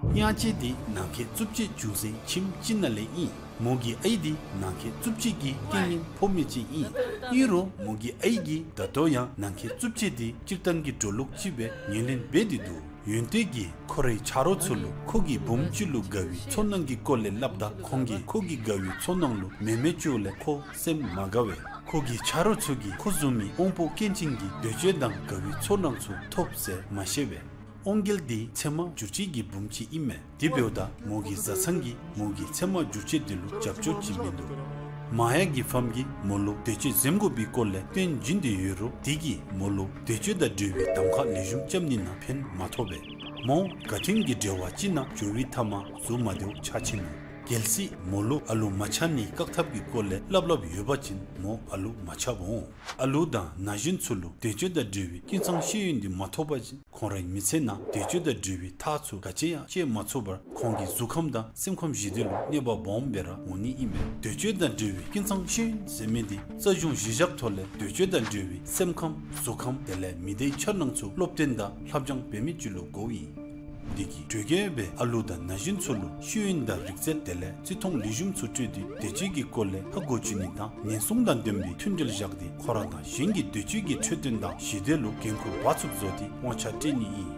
དབྱངས་ཅན་འདི་ནང་འཁོད་རྩུབ་སྤྱོད་འབྱུང་སའི་ཁྱིམ་ཅིག་ནང་ལས་ཨིན། མོ་གི་ཨའི་འདི་ནང་འཁོད་རྩུབ་སྤྱོད་ཀྱི་རྐྱེན་ངན་ཕོག་མི་ཅིག་ཨིན། ཨིན་རུང་མོ་གི་ཨའི་གིས་ད་ལྟོ་ཡང་ནང་འཁོད་རྩུབ་སྤྱོད་འདི་སྤྱིར་བཏང་གི་འགྲོ་ལུགས་ཅིག་སྦེ་ངོས་ལེན་འབད་དེ་འདུག། ཡོན་ཏན་གྱིས་ཁོ་རའི་ཆ་རོགས་ཚུ་ལུ་ཁོ་གི་བུམོ་ཅིག་ལུ་དགའ་བའི་ཚོར་སྣང་གི་སྐོར་ལས་སླབ་ད་ཁོང་གིས་ཁོ་གི་དགའ་བའི་ཚོར་སྣང་ལུ་མེ་མེ་བཅོཝ་ལས་ཁོ་སེམས་མ་དགའ་བས། ཁོ་གི་ཆ་རོགས་ཚུ་གིས་ཁོ་བཟུམ་མའི་དབང་པོ་སྐྱོན་ཅན་གྱི་འདོད་སྤྱོད་དང་དགའ་བའི་ཚོར་སྣང་ཚུ་ཐོབ་ཟེར་མ་ཤེས་པས། དབང་རྒྱལ་འདི་ཚེར་མ་འགྱུར་བཅོས་ཀྱི་བུམོ་ཅིག་ཨིན་མས། དེ་འབདཝ་ད་མོ་གི་བཟའ་ཚང་གིས་མོ་གི་ཚེར་མ་འགྱུར་བཅོས་འདི་ལུ་རྒྱབ་སྐྱོར་ཅིག་མིན་འདུག། མ་ཡ་གི་ཕམ་གིས་མོ་ལུ་འདོད་སྤྱོད་འཛེམ་དགོ་པའི་སྐོར་ལས་སྟོན་བྱིན་ཏེ་ཡོད་རུང་དེ་གིས་མོ་ལུ་འདོད་སྤྱོད་དང་འབྲེལ་བའི་གདམ་ཁ་ལེགས་ཤོམ་རྐྱབ་ནི་ནང་ཕན་མ་ཐོགས་པས། མོ་དགའ་སྟོན་གྱི་འབྲེལ་བ་ཅིག་ནང་འགྱོ་བའི་མཐའ་མ་གཟུགས་མ་བདེཝ་ཆགས་ཆི་ནུག། གལ་སྲིད་མོ་ལུ་ཨ་ལུ་མ་ཆགས་ནིའི་བཀག་ཐབས་ཀྱི་སྐོར་ལས་སླབ་སླབ་ཡོད་པ་ཅིན་མོ་ཨ་ལུ་མ་ཆགསཔ་འོང་། ཨ་ལུ་དང་ན་གཞོན་ཚུ་ལུ་འདོད་སྤྱོད་དང་འབྲེལ་བའི་སྐྱིན་ཚང་ཤེས་ཡོན་འདི་མ་ཐོབ་པ་ཅིན་ཁོང་རའི་མི་ཚེ་ནང་འདོད་སྤྱོད་དང་འབྲེལ་བའི་ཐག་ཚུ་ག་ཅི་ཡང་བཅད་མ་ཚུགས་པར་ཁོང་གི་གཟུགས་ཁམས་དང་སེམས་ཁམས་ཞི་བདེ་ལུ་གནོད་པ་སྦོམ་སྦེ་ར་འོང་ནི་ཨིན་པས། འདོད་སྤྱོད་དང་འབྲེལ་བའི་སྐྱིན་ཚང་ཤེས་ཡོན་ཟེར་མི་འདི་རྩ་གཞུང་གཞི་བཞག་ཐོག་ལས་འདོད་སྤྱོད་དང་འབྲེལ་བའི་སེམས་ཁམས་གཟུགས་ཁམས་དེ་ལས་མི་སྡེའི་འཆར་སྣང་ཚུ་སློབ་སྟོན་དང་ལྷབ་སྦྱང་འབད་མི་ཅིག་ལུ་གོཝ་ཨིན། འདི་གིས་གྲོས་གལ་སྦེ་ཨ་ལུ་དང་ན་གཞོན་ཚུ་ལུ་ཤེས་ཡོན་དང་རིག་རྩལ་དེ་ལས་བརྩི་མཐོང་ལེགས་ཤོམ་ཚུ་སྤྲོད་དེ་འདོད་སྤྱོད་ཀྱི་སྐོར་ལས་ཧ་གོ་བཅུག་ནི་དང་ཉེན་སྲུང་དང་ལྡན་པའི་མཐུན་འབྲེལ་བཞག་སྟེ་ཁོ་ར་དང་གཞན་གྱི་འདོད་སྤྱོད་ཀྱི་འཕྲོད་བསྟེན་དང་ཞི་བདེ་ལུ་འགན་ཁུར་འབག་ཚུགསཔ་བཟོ་སྟེ་དབང་ཆ་སྤྲོད་ནི་ཨིན།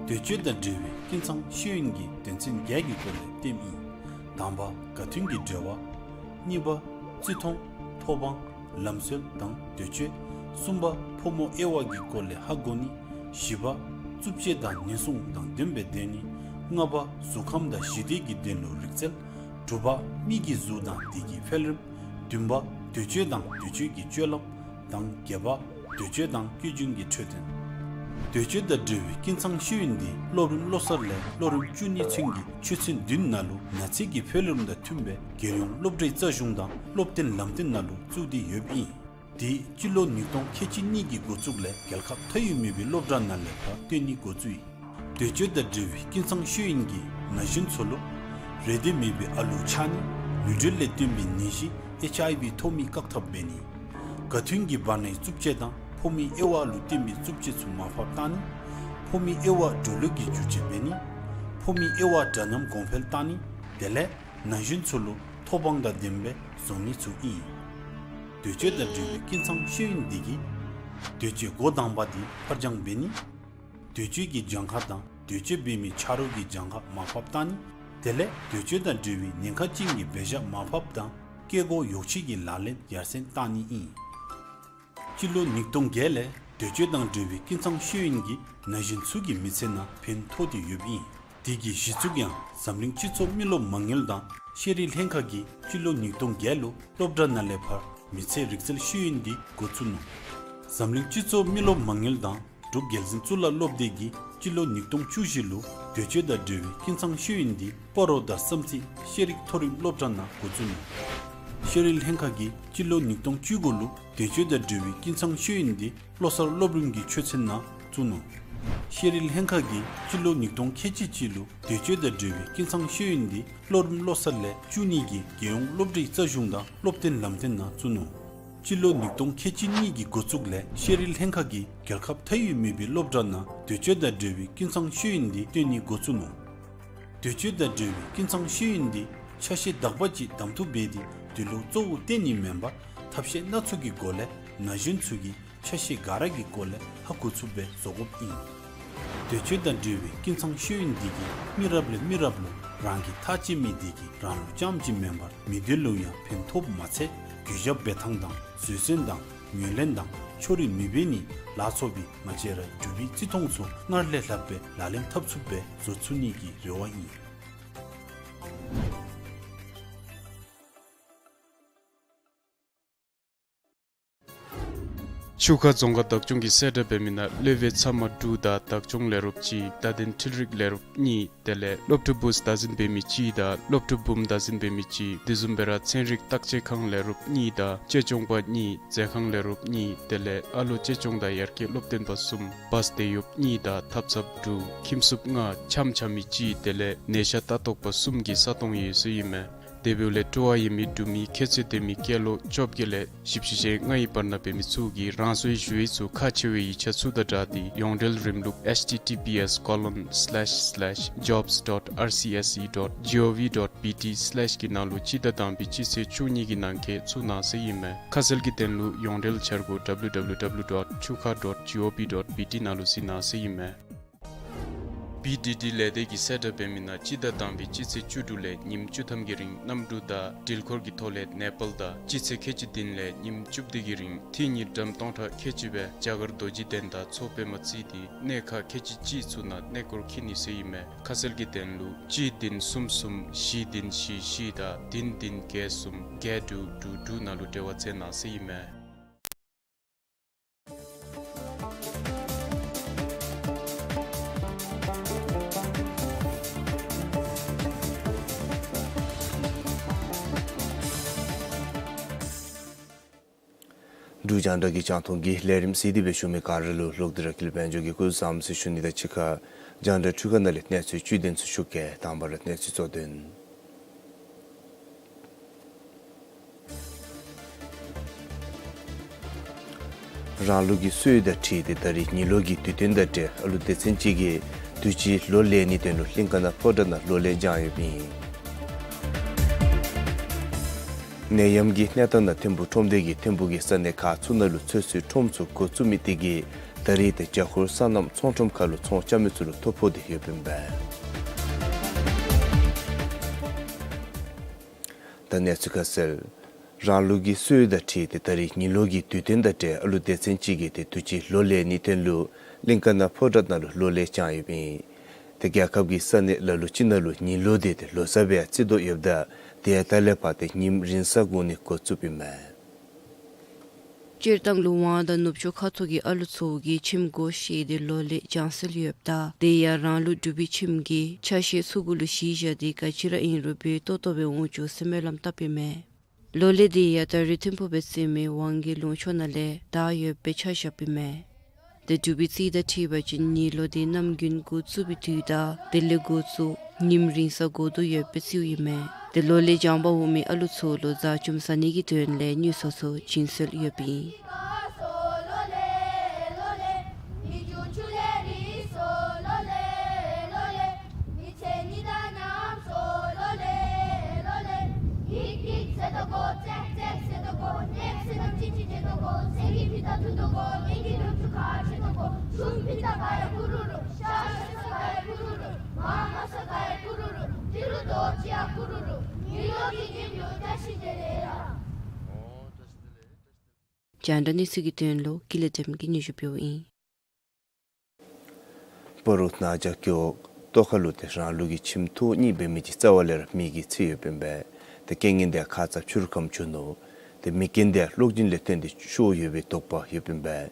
འདོད་སྤྱོད་དང་འབྲེལ་བའི་སྐྱིན་ཚང་ཤེས་ཡོན་གྱི་དོན་ཚན་བརྒྱད་ཀྱི་སྐོར་ལས་སྟོནམ་ཨིན། དང་པ་དགའ་མཐུན་གྱི་འབྲེལ་བ། གཉིས་པ་བརྩི་མཐོང་། ཐོབ་དབང་། ལམ་སྲོལ་དང་འདོད་སྤྱོད། གསུམ་པ་ཕོ་མོ་དབྱེ་བ་གི་སྐོར་ལས་ཧ་གོ་ནི། བཞི་པ་རྩུབ་སྤྱོད་དང་ཉེན་སྲུང་དང་ལྡན་པའི་སྡོད་ནི། ལྔ་པ་གཟུགས་ཁམས་དང་ཞི་བདེ་གི་དོན་ལུ་རིག་རྩལ། དྲུག་པ་མི་གི་གཟུགས་དང་དེ་གི་འཕེལ་རིམ། བདུན་པ་འདོད་སྤྱོད་དང་འདོད་སྤྱོད་ཀྱི་སྤྱོད་ལམ། དང་བརྒྱད་པ་འདོད་སྤྱོད་དང་སྐྱོན་བརྗོད་ཀྱི་འཕྲོད་བསྟེན། འདོད་སྤྱོད་དང་འབྲེལ་བའི་སྐྱིན་ཚང་ཤེས་ཡོན་འདི་སློབ་རིམ་བློ་གསར་ལས་སློབ་རིམ་བཅུ་གཉིས་ཚུན་གྱི་ཆོས་ཚན་བདུན་ནང་ལུ་ན་ཚོད་ཀྱི་འཕེལ་རིམ་དང་མཐུན་པའི་རྒྱལ་ཡོངས་སློབ་གྲྭའི་རྩ་གཞུང་དང་སློབ་སྟོན་ལམ་སྟོན་ནང་ལུ་བཙུགས་ཏེ་ཡོདཔ་ཨིན། དེ་སྤྱི་ལོ་ཉིས་སྟོང་ཁལ་གཅིག་གཉིས་ཀྱི་འགོ་བཙུགས་ལས་རྒྱལ་ཁབ་མཐའ་དབུས་མེད་པའི་སློབ་གྲྭ་ནང་ལས་ཕར་སྟོན་ནི་འགོ་བཙུགས་ཡི། འདོད་སྤྱོད་དང་འབྲེལ་བའི་སྐྱིན་ཚང་ཤེས་ཡོན་གྱིས་ན་གཞོན་ཚུ་ལུ་རེ་འདོད་མེད་པའི་ཨ་ལུ་ཆགས་ནི། ནུས་འབྲེལ་ལས་བརྟེན་པའི་ནད་གཞི་ཨེཆ་ཨའི་ཝི་ཐོབ་མི་བཀག་ཐབས་འབད་ནི། དགའ་མཐུན་གྱི་བར་ནའི་རྩུབ་སྤྱོད་དང་ཕོ་མོའི་དབྱེ་བ་ལུ་བརྟེན་པའི་རྩུབ་སྤྱོད་ཚུ་མར་ཕབ་བཏང་ནི། ཕོ་མོའི་དབྱེ་བ་འགྲོ་ལུགས་ཀྱི་འགྱུར་བཅོས་འབད་ནི། ཕོ་མོའི་དབྱེ་བ་འདྲ་མཉམ་གོང་འཕེལ་བཏང་ནི། དེ་ལས་ན་གཞོན་ཚུ་ལུ་ཐོབ་དབང་དང་ལྡན་པའི་བཟོ་ནི་ཚུ་ཨིན། འདོད་སྤྱོད་དང་འབྲེལ་བའི་སྐྱིན་ཚང་ཤེས་ཡོན་འདི་གིས་འདོད་སྤྱོད་འགོ་དང་པ་འདི་ཕར་འགྱངས་འབད་ནི། འདོད་སྤྱོད་ཀྱི་གྱངས་ཁ་དང་འདོད་སྤྱོད་འབད་མི་ཆ་རོགས་ཀྱི་གྱངས་ཁ་མར་ཕབ་བཏང་ནི། དེ་ལས་འདོད་སྤྱོད་དང་འབྲེལ་བའི་ཉེན་ཁ་ཅན་གྱི་འབད་བཞག་མར་ཕབ་དང་སྐྱེ་སྒོ་ཡོ་བྱད་ཀྱི་ལག་ལེན་ཡར་སེང་བཏང་ནི་ཨིན། སྤྱི་ལོ་ཉིས་སྟོང་བརྒྱད་ལས་འདོད་སྤྱོད་དང་འབྲེལ་བའི་སྐྱིན་ཚང་ཤེས་ཡོན་གྱིས་ན་གཞོན་ཚུ་གི་མི་ཚེ་ནང་ཕན་ཐོགས་ཏེ་ཡོདཔ་ཨིན། དེ་གི་གཞི་བཙུགས་ཡང་འཛམ་གླིང་སྤྱི་ཚོགས་མི་རློབས་མ་དངུལ་དང་ཤེས་རིག་ལྷན་ཁག་གིས་སྤྱི་ལོ་ཉིས་སྟོང་བརྒྱད་ལུ་སློབ་གྲྭ་ནང་ལས་ཕར་མི་ཚེའི་རིག་རྩལ་ཤེས་ཡོན་འདི་འགོ་བཙུགས་ནུག། འཛམ་གླིང་སྤྱི་ཚོགས་མི་རློབས་མ་དངུལ་དང་འབྲུག་རྒྱལ་འཛིན་གཙུག་ལག་སློབ་སྡེ་གིས་སྤྱི་ལོ་ཉིས་སྟོང་བཅུ་བཞི་ལུ་འདོད་སྤྱོད་དང་འབྲེལ་བའི་སྐྱིན་ཚང་ཤེས་ཡོན་འདི་སྤ་རོ་དང་བསམ་རྩེ་ཤེས་རིག་མཐོ་རིམ་སློབ་གྲྭ་ནང་འགོ་བཙུགས་ནུག། ཤེས་རིག་ལྷན་ཁག་གིས་སྤྱི་ལོ་ཉིས་སྟོང་བཅུ་དགུ་ལུ་འདོད་སྤྱོད་དང་འབྲེལ་བའི་སྐྱིན་ཚང་ཤེས་ཡོན་འདི་བློ་གསར་སློབ་རིམ་གྱི་ཆོས་ཚན་ནང་བཙུགས་ནུག། ཤེས་རིག་ལྷན་ཁག་གིས་སྤྱི་ལོ་ཉིས་སྟོང་ཁལ་གཅིག་གཅིག་ལུ་འདོད་སྤྱོད་དང་འབྲེལ་བའི་སྐྱིན་ཚང་ཤེས་ཡོན་འདི་སློབ་རིམ་བློ་གསར་ལས་བཅུ་གཉིས་ཀྱི་རྒྱལ་ཡོངས་སློབ་གྲྭའི་རྩ་གཞུང་དང་སློབ་སྟོན་ལམ་སྟོན་ནང་བཙུགས་ནུག། སྤྱི་ལོ་ཉིས་སྟོང་ཁལ་གཅིག་གཉིས་ཀྱི་འགོ་བཙུགས་ལས་ཤེས་རིག་ལྷན་ཁག་གིས་རྒྱལ་ཁབ་མཐའ་དབུས་མེད་པའི་སློབ་གྲྭ་ནང་འདོད་སྤྱོད་དང་འབྲེལ་བའི་སྐྱིན་ཚང་ཤེས་ཡོན་འདི་སྟོན་ནི་འགོ་བཙུགས་ནུག། འདོད་སྤྱོད་དང་འབྲེལ་བའི་སྐྱིན་ཚང་ཤེས་ཡོན་འདི་ཆ་ཤས་དག་པ་ཅིག་གདམ་འཐུ་འབད་དེ་དེ་ལུ་གཙོ་བོ་བསྟེན་ནི་མེན་པར་ཐབས་ཤེས་སྣ་ཚོགས་ཀྱི་སྒོ་ལས་ན་གཞོན་ཚུ་གིས་ཆ་ཤས་ག་ར་གི་སྐོར་ལས་ཧ་གོ་ཚུགསཔ་སྦེ་བཟོ་དགོཔ་ཨིན། འདོད་སྤྱོད་དང་འབྲེལ་བའི་སྐྱིན་ཚང་ཤེས་ཡོན་འདི་གིས་མི་རབས་ལས་མི་རབས་ལུ་རང་གི་ཐག་བཅད་མི་དེ་གིས་རང་ལུ་ཙམ་ཅིག་མེན་པར་མི་སྡེ་ལུ་ཡང་ཕན་ཐོགསཔ་མ་ཚད་གུས་ཞབས་འབད་ཐངས་དང་བཟོད་བསྲན་དང་ངོས་ལེན་དང་ཕྱོགས་རིས་མི་འབད་ནི་ལ་སོགས་པའི་ང་བཅས་རའི་འབྲུག་པའི་བརྩི་མཐོང་ཚུ་སྔར་ལས་ལྷགཔ་སྦེ་ལག་ལེན་འཐབ་ཚུགསཔ་སྦེ་བཟོ་ཚུགས་ནི་གི་རེ་བ་ཨིན། ཆུ་ཁ་རྫོང་ཁག་བདག་སྐྱོང་གིས་གསལ་བསྒྲགས་འབད་མི་ནང་ལོ་བའི་ཚབ་མ་དྲུག་དང་བདག་སྐྱོང་ལས་རོགསཔ་གཅིག། བརྡ་དོན་འཕྲུལ་རིག་ལས་རོགསཔ་གཉིས། དེ་ལས་སློབ་ཕྲུག་བུཚ་བདག་འཛིན་འབད་མི་གཅིག་དང་སློབ་ཕྲུག་བུམོ་བདག་འཛིན་འབད་མི་གཅིག། དེ་བཟུམ་སྦེ་ར་ཚན་རིག་བརྟག་དཔྱད་ཁང་ལས་རོགསཔ་གཉིས་དང་གཅེས་སྐྱོང་པ་གཉིས། མཛད་ཁང་ལས་རོགསཔ་གཉིས། དེ་ལས་ཨ་ལོ་གཅེས་སྐྱོང་དང་ཡར་རྒྱས་སློབ་སྟོན་པ་གསུམ། བཱས་དེད་གཡོགཔ་གཉིས་དང་ཐབ་ཚངཔ་དྲུག། ཁྱིམ་སྲུབ་ལྔ། འཆམ་འཆམ་མི་གཅིག། དེ་ལས་ནད་ཤ་ལྟ་རྟོག་པ་གསུམ་གྱི་ས་སྟོང་ཡོད་ཟེར་ཨིན་མས། དེ་འབདཝ་ལས་སྤྲོ་བ་ཡོད་མི་འབྲུག་མི་ཁྱད་ཚད་ལྡན་མི་སྐྱེས་ལོ་བཅོ་བརྒྱད་ལས་བཞི་བཅུ་ཞེ་ལྔའི་བར་ན་འབད་མི་ཚུ་གིས་རང་སོའི་ཞུ་ཡིག་ཚུ་ཁག་ཆེ་བའི་ཡིག་ཆ་ཚུ་དང་སྦྲགས་ཏེ་ཡོངས་འབྲེལ་རིམ་ལུགས་H T T P S colon slash slash jobs dot R C S E dot G O V dot B T slash གི་ནང་ལུ་སྤྱི་ཟླ་དང་པའི་སྤྱི་ཚེས་བཅུ་གཉིས་ཀྱི་ནང་འཁོད་བཙུགས་གནང་ཟེར་ཨིན་མས། ཁ་གསལ་གྱི་དོན་ལུ་ཡོངས་འབྲེལ་འཆར་སྒོ་W W W dot chuka dot G O V dot B T ནང་ལུ་གཟིགས་གནང་ཟེར་ཨིན་མས། B D D ལས་སྡེ་གིས་གསལ་བསྒྲགས་འབད་མི་ནང་སྤྱི་ཟླ་དང་པའི་སྤྱི་ཚེས་བཅུ་དྲུག་ལས་ཉིནམ་བཅུ་ཐམ་གྱི་རིང་གནམ་གྲུ་དང་འགྲུལ་འཁོར་གྱི་ཐོག་ལས་ནེ་པཱལ་དང་སྤྱི་ཚེས་ཁལ་གཅིག་བདུན་ལས་ཉིནམ་བཅུ་བདུན་གྱི་རིང་ཐིག་གཉིས་ཌམ་སྟོང་ཕྲག་ཁལ་གཅིག་སྦེ་རྒྱ་གར་རྡོ་རྗེ་གདན་དང་མཚོ་པདྨ་བརྩིས་ཏེ་གནས་ཁག་ཁལ་གཅིག་གཅིག་ཚུ་ནང་གནས་སྐོར་འཁྱིད་ནི་ཟེར་ཨིན་མས། ཁ་གསལ་གྱི་དོན་ལུ་གཅིག་བདུན་གསུམ་གསུམ་བཞི་བདུན་བཞི་བཞི་དང་བདུན་བདུན་བརྒྱད་གསུམ་བརྒྱད་དྲུག་དྲུག་དྲུག་ནང་ལུ་འབྲེལ་བ་འཚོལ་གནང་ཟེར་ཨིན་མས། རྒྱང་བསྒྲགས་ཀྱི་རྒྱང་མཐོང་གི་ལས་རིམ་གཟིགས་ཏེ་སྦེ་བཞུགས་མི་ག་ར་ལུ་ལོག་སྟེ་ར་དཀྱིལ་དཔལ་འབྱོར་གྱིས་སྐུ་གཟུགས་བཟང་པོ་ཟེར་ཞུ་ནི་དང་གཅིག་ཁར་རྒྱང་བསྒྲགས་འཕྲུལ་ཁང་ནང་ལས་གནས་ཚུལ་བཅུད་དེ་ཚུ་ཞུ་གེ། དང་པ་ར་གནས་ཚུལ་གཙོ་དོན། རང་ལུགས་ཀྱི་སྲོལ་དང་འཁྲིལ་ཏེ་ད་རིས་ཉི་ལོ་གི་དུས་སྟོན་དང་འབྲེལ་ཨ་ལུ་སྡེ་ཚན་གཅིག་གིས་དུས་ཅི་ལོ་ལེན་ནིའི་དོན་ལུ་གླིང་ཀ་ན་ཕོ་བྲང་ནང་ལོ་ལེགས་བྱང་ཡོདཔ་ཨིན། ནད་ཡམས་ཀྱི་གནས་སྟངས་ནང་ཐིམ་ཕུག་ཁྲོམ་སྡེ་གིས་ཐིམ་ཕུག་གི་ས་གནས་ཁག་ཚུ་ནང་ལུ་ཚོད་བསྲེའི་ཁྲོམ་ཚུ་འགོ་བཙུགས་མི་དེ་གིས་ད་རིས་ཏེ་རྒྱ་ཧོར་སོ་ནམ་ཚོང་ཁྲོམ་ཁ་ལུ་ཚོང་རྐྱབ་མི་ཚུ་ལུ་ཐོ་ཕོག་སྟེ་ཡོདཔ་ཨིན་པས། ད་གནས་ཚུལ་ཁ་གསལ། རང་ལུགས་ཀྱི་སྲོལ་དང་འཁྲིལ་ཏེ་ད་རིས་ཉི་ལོ་གི་དུས་སྟོན་དང་འབྲེལ་ཨ་ལུ་སྡེ་ཚན་གཅིག་གིས་ཏེ་དུས་ཅི་ལོ་ལེན་ནིའི་དོན་ལུ་གླིང་ཀ་ན་ཕོ་བྲང་ནང་ལུ་ལོ་ལེགས་བྱང་ཡོདཔ་ཨིན། ཏེ་རྒྱལ་ཁབ་ཀྱི་ས་གནས་ལ་ལུ་ཅིག་ནང་ལུ་ཉི་ལོ་དེ་ཏེ་ལོ་གསར་སྦེ་ཡང་བརྩི་དོ་ཡོདཔ་ད་དེ་ཡང་ད་ལས་ཕར་ཏེ་ཉིམ་རིང་ས་གོ་ནི་འགོ་བཙུགསཔ་ཨིན་མས། སྤྱིར་བཏང་ལུ་ཝང་དང་ནུབ་ཕྱོགས་ཁ་ཐུག་གི་ཨ་ལུ་ཚུ་གིས་ཁྱིམ་སྒོ་ཕྱེ་སྟེ་ལོ་ལེགས་བྱང་སྲོལ་ཡོདཔ་ད་དེ་ཡང་རང་ལུགས་འབྲུག་པའི་ཁྱིམ་གྱི་ཆ་ཤས་ཚུ་གུ་ལུ་གཞི་བཞག་སྟེ་ག་ཅི་ར་ཨིན་རུང་འབད་ཏོག་ཏོ་སྦེ་འོང་བཅུག་ཟེར་སྨོན་ལམ་བཏབ་ཨིན་མས། ལོ་ལེགས་དེ་ཡང་ད་རིས་ཐིམ་ཕུག་སྦེ་བརྩི་མི་ཝང་གི་ལུང་ཕྱོགས་ནང་ལས་དར་ཡོདཔ་སྦེ་ཆ་བཞགཔ་ཨིན་མས། ཏེ་འབྲུག་པའི་རྩིས་དང་འཁྲིལ་བ་ཅིན་ཉི་ལོ་དེ་ནམ་དགུན་འགོ་བཙུགས་པའི་དུས་དང་དེ་ལས་འགོ་བཙུགས་ཉིམ་རིང་ས་གོ་དོ་ཡོདཔ་སྦེ་རྩིཝ་ཨིན་མས། ཏེ་ལོ་ལེགས་བྱང་པར་འོང་མི་ཨ་ལུ་ཚུ་ལུ་བཟའ་བཅོམ་ཟ་ནི་གི་དོན་ལས་དངུལ་ཚུ་ཚུ་བྱིན་སྲོལ་ཡོདཔ་ཨིན། རྒྱང་བསྒྲགས་གནས་ཚུལ་གྱི་དོན་ལུ་ཀུན་ལེགས་བདེམ་གིས་སྙན་ཞུ་ཕུལཝ་ཨིན། སྤ་རོ་ན་རྒྱ་རྒེད་འོག་ཏོག་ཁ་ལུ་ཏེ་རང་ལུགས་ཀྱི་ཁྱིམ་ཐོག་གཉིས་འབད་མི་ཅིག་རྩ་བ་ལས་ར་མེ་གིས་འཚིག་ཡོདཔ་ཨིན་པས། ཏེ་རྐྱེན་ངན་དེ་ཁ་ཙ་ཕྱི་རུ་ཁམས་བྱུང་ནུག། ཏེ་མེ་རྐྱེན་དེ་གློག་འབྱིན་ལས་བརྟེན་ཏེ་ཤོར་ཡོད་པའི་དོགས་པ་ཡོདཔ་ཨིན་པས།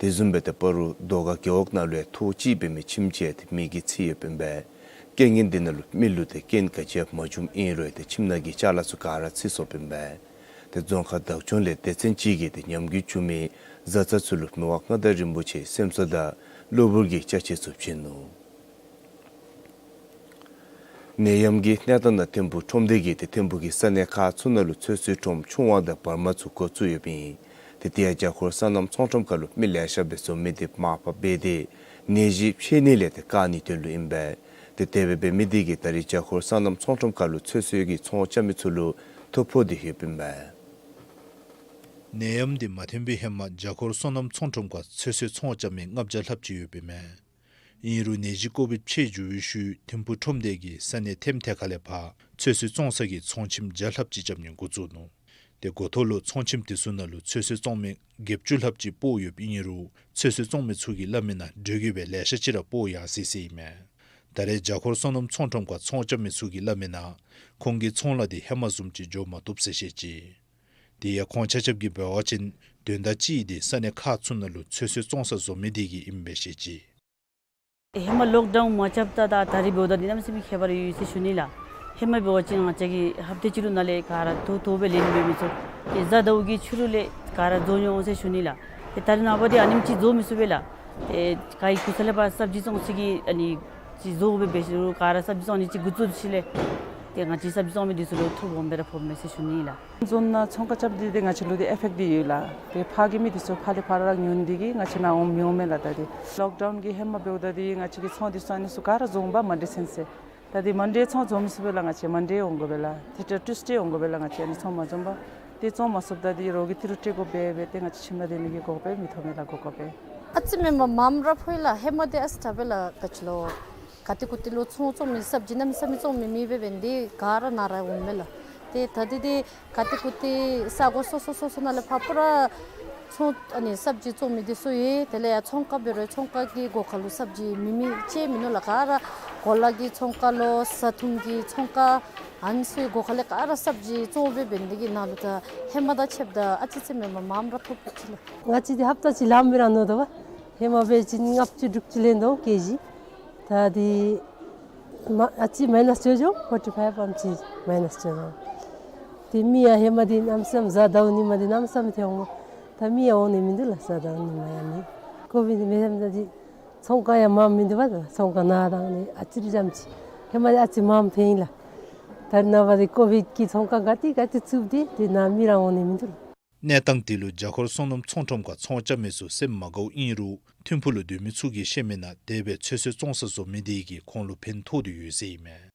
དེ་བཟུམ་སྦེ་ཏེ་སྤ་རོ་རྡོ་དཀར་རྒེད་འོག་ནང་ལུ་ཡང་ཐོག་གཅིག་འབད་མི་ཁྱིམ་ཅིག་ཡང་ཏེ་མེ་གིས་འཚིག་ཡོདཔ་ཨིན་པས། རྐྱེན་ངན་དེ་ནང་ལུ་མི་ལུ་ཏེ་རྐྱེན་ག་ཅི་ཡང་མ་བྱུངམ་ཨིན་རུང་ཏེ་ཁྱིམ་ནང་གི་ཅ་ལ་ཚུ་ག་ར་འཚིག་སོཔ་ཨིན་པས། ཏེ་རྫོང་ཁག་བདག་སྐྱོང་ལས་སྡེ་ཚན་གཅིག་གིས་ཏེ་ཉམས་རྒུད་བྱུང་མི་བཟའ་ཚང་ཚུ་ལུ་མི་དབང་མངའ་བདག་རིན་པོ་ཆེའི་སེམས་གསོ་དང་གློ་བུར་གྱི་ཅ་ཆས་ཚུ་བྱིན་ནུག། ནད་ཡམས་ཀྱི་གནས་སྟངས་ནང་ཐིམ་ཕུག་ཁྲོམ་སྡེ་གིས་ཏེ་ཐིམ་ཕུག་གི་ས་གནས་ཁག་ཚུ་ནང་ལུ་ཚོད་བསྲེའི་ཁྲོམ་ཆུང་ཝང་དང་བར་མ་ཚུ་འགོ་བཙུགས་ཡོདཔ་ཨིན། ཏེ་དེ་ཡང་རྒྱ་ཧོར་སོ་ནམ་ཚོང་ཁྲོམ་ཁ་ལུ་མི་ལེ་ཤ་སྦེ་འཛོམས་མི་དེ་མར་ཕབ་འབད་དེ་ནད་གཞི་འཕེལ་ནི་ལས་ཏེ་བཀག་ནིའི་དོན་ལུ་ཨིན་པས། ཏེ་དེ་སྦེ་འབད་མི་དེ་གིས་ད་རིས་རྒྱ་ཧོར་སོ་ནམ་ཚོང་ཁྲོམ་ཁ་ལུ་ཚོད་བསྲེ་གི་ཚོང་རྐྱབ་མི་ཚུ་ལུ་ཐོ་ཕོག་སྟེ་ཡོདཔ་ཨིན་པས། ནད་ཡམས་དེ་མ་ཐོན་པའི་ཧེ་མ་རྒྱ་ཧོར་སོ་ནམ་ཚོང་ཁྲོམ་ཁར་ཚོད་བསྲེ་ཚོང་རྐྱབ་མི་ལྔ་བརྒྱ་ལྷགཔ་ཅིག་ཡོདཔ་ཨིན་མས། ཨིན་རུང་ནད་གཞི་ཀོ་བིཌ་ཕྱེད་འགྱུར་བའི་ཤུལ་ཐིམ་ཕུག་ཁྲོམ་སྡེ་གིས་ས་གནས་ཐེམ་ཐེ་ཁ་ལས་ཕར་ཚོད་བསྲེ་བཙོང་ས་གི་ཚོང་ཁྱིམ་བརྒྱ་ལྷགཔ་ཅིག་རྐྱབ་ནི་འགོ་བཙུགས་ནུག། ཏེ་འགོ་ཐོག་ལུ་ཚོང་ཁྱིམ་དེ་ཚུ་ནང་ལུ་ཚོད་བསྲེ་བཙོང་མི་བརྒྱད་ཅུ་ལྷགཔ་ཅིག་སྤོ་ཡོདཔ་ཨིན་རུང་ཚོད་བསྲེ་བཙོང་མི་ཚུ་གིས་སླབ་མི་ནང་འགྲོས་ཀྱིས་སྦེ་ལེ་ཤ་ཅིག་ར་སྤོ་ཡར་སོ་ཡི་ཟེར་ཨིན་མས། ད་རེས་རྒྱ་ཧོར་སོ་ནམ་ཚོང་ཁྲོམ་ཁར་ཚོང་རྐྱབ་མི་ཚུ་གིས་སླབ་མི་ནང་ཁོང་གི་ཚོང་ལཱ་དེ་ཧེ་མ་བཟུམ་ཅིག་འགྱོ་མ་བཏུབ་ཟེར་བཤད་ཅི། དེ་ཡང་ཁོང་ཆ་ཁྱབ་ཀྱིས་འབད་བ་ཅིན་དོན་དག་ཅིག་དེ་ས་གནས་ཁག་ཚུ་ནང་ལུ་ཚོད་བསྲེ་བཙོང་ས་བཟོ་མི་དེ་གིས་ཨིནམ་སྦེ་བཤད་ཅི། ཧེ་མ་ལོག་ཌའུན་མ་རྐྱབ་ད་དང་ད་རིས་འབདཝ་ད་འདི་གནམ་མེད་ས་མེད་ཁྱད་པར་ཡོད་ཟེར་ཞུ་ནི་ལགས། ཧེ་མ་འབད་བ་ཅིན་ང་བཅས་ཀྱིས་ཧབ་ཏ་གཅིག་ལུ་ནང་ལས་ག་ར་ཐོ་ཐོ་སྦེ་ལེན་འབད་མི་ཚུགས། ཏེ་གཟའ་ཟླཝ་གི་ཕྱི་རུ་ལས་ག་ར་བཟོ་འོང་ཟེར་ཞུ་ནི་ལགས། ཏེ་ད་རེས་ནངས་པ་འདི་ཨ་ནེམ་ཅིག་བཟོ་མི་ཚུགས་པས་ལགས། ཏེ་ག་གི་གུ་ས་ལས་ཕར་སབ་ཇི་བཙོང་ས་གི་ཨ་ནི་ཅིག་བཟོ་སྦེ་འབད་ཞིནམ་ལས་ག་ར་སབ་ཇི་བཙོང་ནི་ཅིག་འགོ་བཙུགས་ཞིནམ་ལས་ཏེ་ང་བཅས་སབ་ཇི་བཙོང་མི་འདི་ཚུ་ལུ་ཐོ་སྦོམ་སྦེ་ར་ཕོགཔ་མས་ཟེར་ཞུ་ནི་ལགས། བཟོ་ནང་ཚོང་ཁང་རྐྱབ་སྟེ་ཏེ་ང་བཅས་ལུ་ཏེ་ཨི་ཕེཀཊ་འདི་ཡོད་ལགས། ཏེ་ཕར་གྱི་མི་འདི་ཚུ་ཕར་ལས་ཕར་ར་ཉོ་ནི་དེ་གིས་ང་བཅས་ནང་འོང་མི་འོང་མས་ལགས། ད་འདི་ལོག་ཌའུན་གྱི་ཧེ་མ་འབདཝ་ད་འདི་ང་བཅས་ཀྱི་ཚོང་འདི་ཚུ་ཨ་ནི་ཚུ་ག་ར་རྫོང་པ་མན་ཌེ་ཚུན་ཚོད། ད་འདི་མན་ཌེ་ཚོང་རྫོང་མི་ཚུགས་པས་ལགས། ང་བཅས་མན་ཌེ་འོང་དགོ་པས་ལགས། ཏེ་ཊུས་ཌེ་འོང་དགོ་པས་ལགས། ང་བཅས་ཨ་ནི་ཚོང་མ་རྫོང་པ། ཏེ་བཙོང་མ་ཚུགསཔ་ད་འདི་རོགས་ཀྱིས་ཏི་རུ་སྤྲོད་དགོ་པས་སྦེ་ཏེ་ང་བཅས་ཁྱིམ་ནང་སྡོད་ནི་གི་གོ་སྐབས་མི་ཐོབ་མས་ལགས། གོ་སྐབས་སྦེ། ཨ་ཙི་མེན་པར་མངམ་ར་ཕོག་ཡི་ལགས། ཧེ་མ་འདི་ཨ་ཙི་དྲག་པས་ལགས། ག་ཅི་ལོ། ག་ཏེ་གུ་ཏེ་ལུ་ཚོང་བཙོང་མི་སབ་ཇི་གནམ་མེད་ས་མེད་བཙོང་མི་མེད་པས། འབདན་འདི་ག་ར་ནཱ་ར་འོངམ་མས་ལགས། ཏེ་ད་འདི་འདི་ག་ཏེ་གུ་ཏེ་ས་གོ་སོ་སོ་སོ་སོ་ནང་ལས་ཕར་པུ་ར་ཚོང་ཨ་ནི་སབ་ཇི་བཙོང་མི་འདི་ཚུ་ཡོད། དེ་ལས་ཡང་ཚོང་ཁང་འབད་རུང་ཚོང་ཁང་གི་སྒོ་ཁར་ལུ་སབ་ཇི་མེད་མི་ཅིག་མིན་ནུག་ལགས། ག་ར་གོ་ལ་གི་ཚོང་ཁང་ལོ་བཟའ་འཐུང་གི་ཚོང་ཁང་ཨ་ནི་ཚུའི་སྒོ་ཁ་ལས་ག་ར་སབ་ཇི་བཙོང་སྦེ་འབདན་འདི་གིས་ནཱ་ལུ་ད་ཧེ་མ་དང་ཕྱདཔ་ད་ཨ་ཙི་ཙི་མེན་པར་མངམ་ར་ཐོབ་ཐོབ་ཅི་ལགས། ང་བཅས་འདི་ཧབ་ཏ་གཅིག་ལངམ་སྦེ་ར་ནོར་དོ་བ། ཧེ་མ་འབད་བ་ཅིན་ལྔ་བཅུ་དྲུག་ཅུ་ལེན་དོ་ཀེ་ཇི། ད་འདི་མ་ཨ་ཙི་མའི་ནཱས་འགྱོ་འགྱོ་ཕོར་ཊི་ཕའིབ་ཙམ་ཅིག་མའི་ནཱས་འགྱོ་འགྱོ། ཏེ་མི་ཡང་ཧེ་མ་འདི་གནམ་མེད་ས་མེད་གཟའ་ཟླཝ་ཉིནམ་འདི་གནམ་མེད་ས་མེད་ཐོན་འོང་། ད་མི་ཡང་འོང་ནི་མིན་འདུག་ལགས། ཟ་དང་ནི་མ་ཡང་མི་ཀོ་བིཌ་མེད་ཙམ་ད་ཅིག་ཚོང་ཁང་ཡང་མངམ་མིན་འདུག་པ། ད་ཚོང་ཁང་ནང་དང་ནི་ཨ་ཙི་རེ་ཙམ་ཅིག་ཧེ་མ་ཨ་ཙི་མངམ་ཕན་ཡི་ལགས། ད་རེས་ནངས་པ་འདི་ཀོ་བིཌ་ཀྱི་ཚོང་ཁང་ག་ཏེ་ག་ཏེ་བཙུགས་ཏེ་དེ་ནང་མི་རང་འོང་ནི་མིན་འདུག་ལགས། གནས་སྟངས་དེ་ལུ་རྒྱ་སྒོར་སོ་ནམ་ཚོང་ཁྲོམ་ཁར་ཚོང་རྐྱབ་མི་ཚུ་སེམས་མ་དགའཝ་ཨིན་རུང་ཐིམ་ཕུག་ལུ་སྡོད་མི་ཚུ་གིས་བཤད་མི་ནང་དེ་སྦེ་ཚོད་བསྲེ་བཙོང་ས་བཟོ་མི་དེ་གིས་ཁོང་ལུ་ཕན་ཐོགས་ཏེ་ཡོད་ཟེར་ཨིན་མས།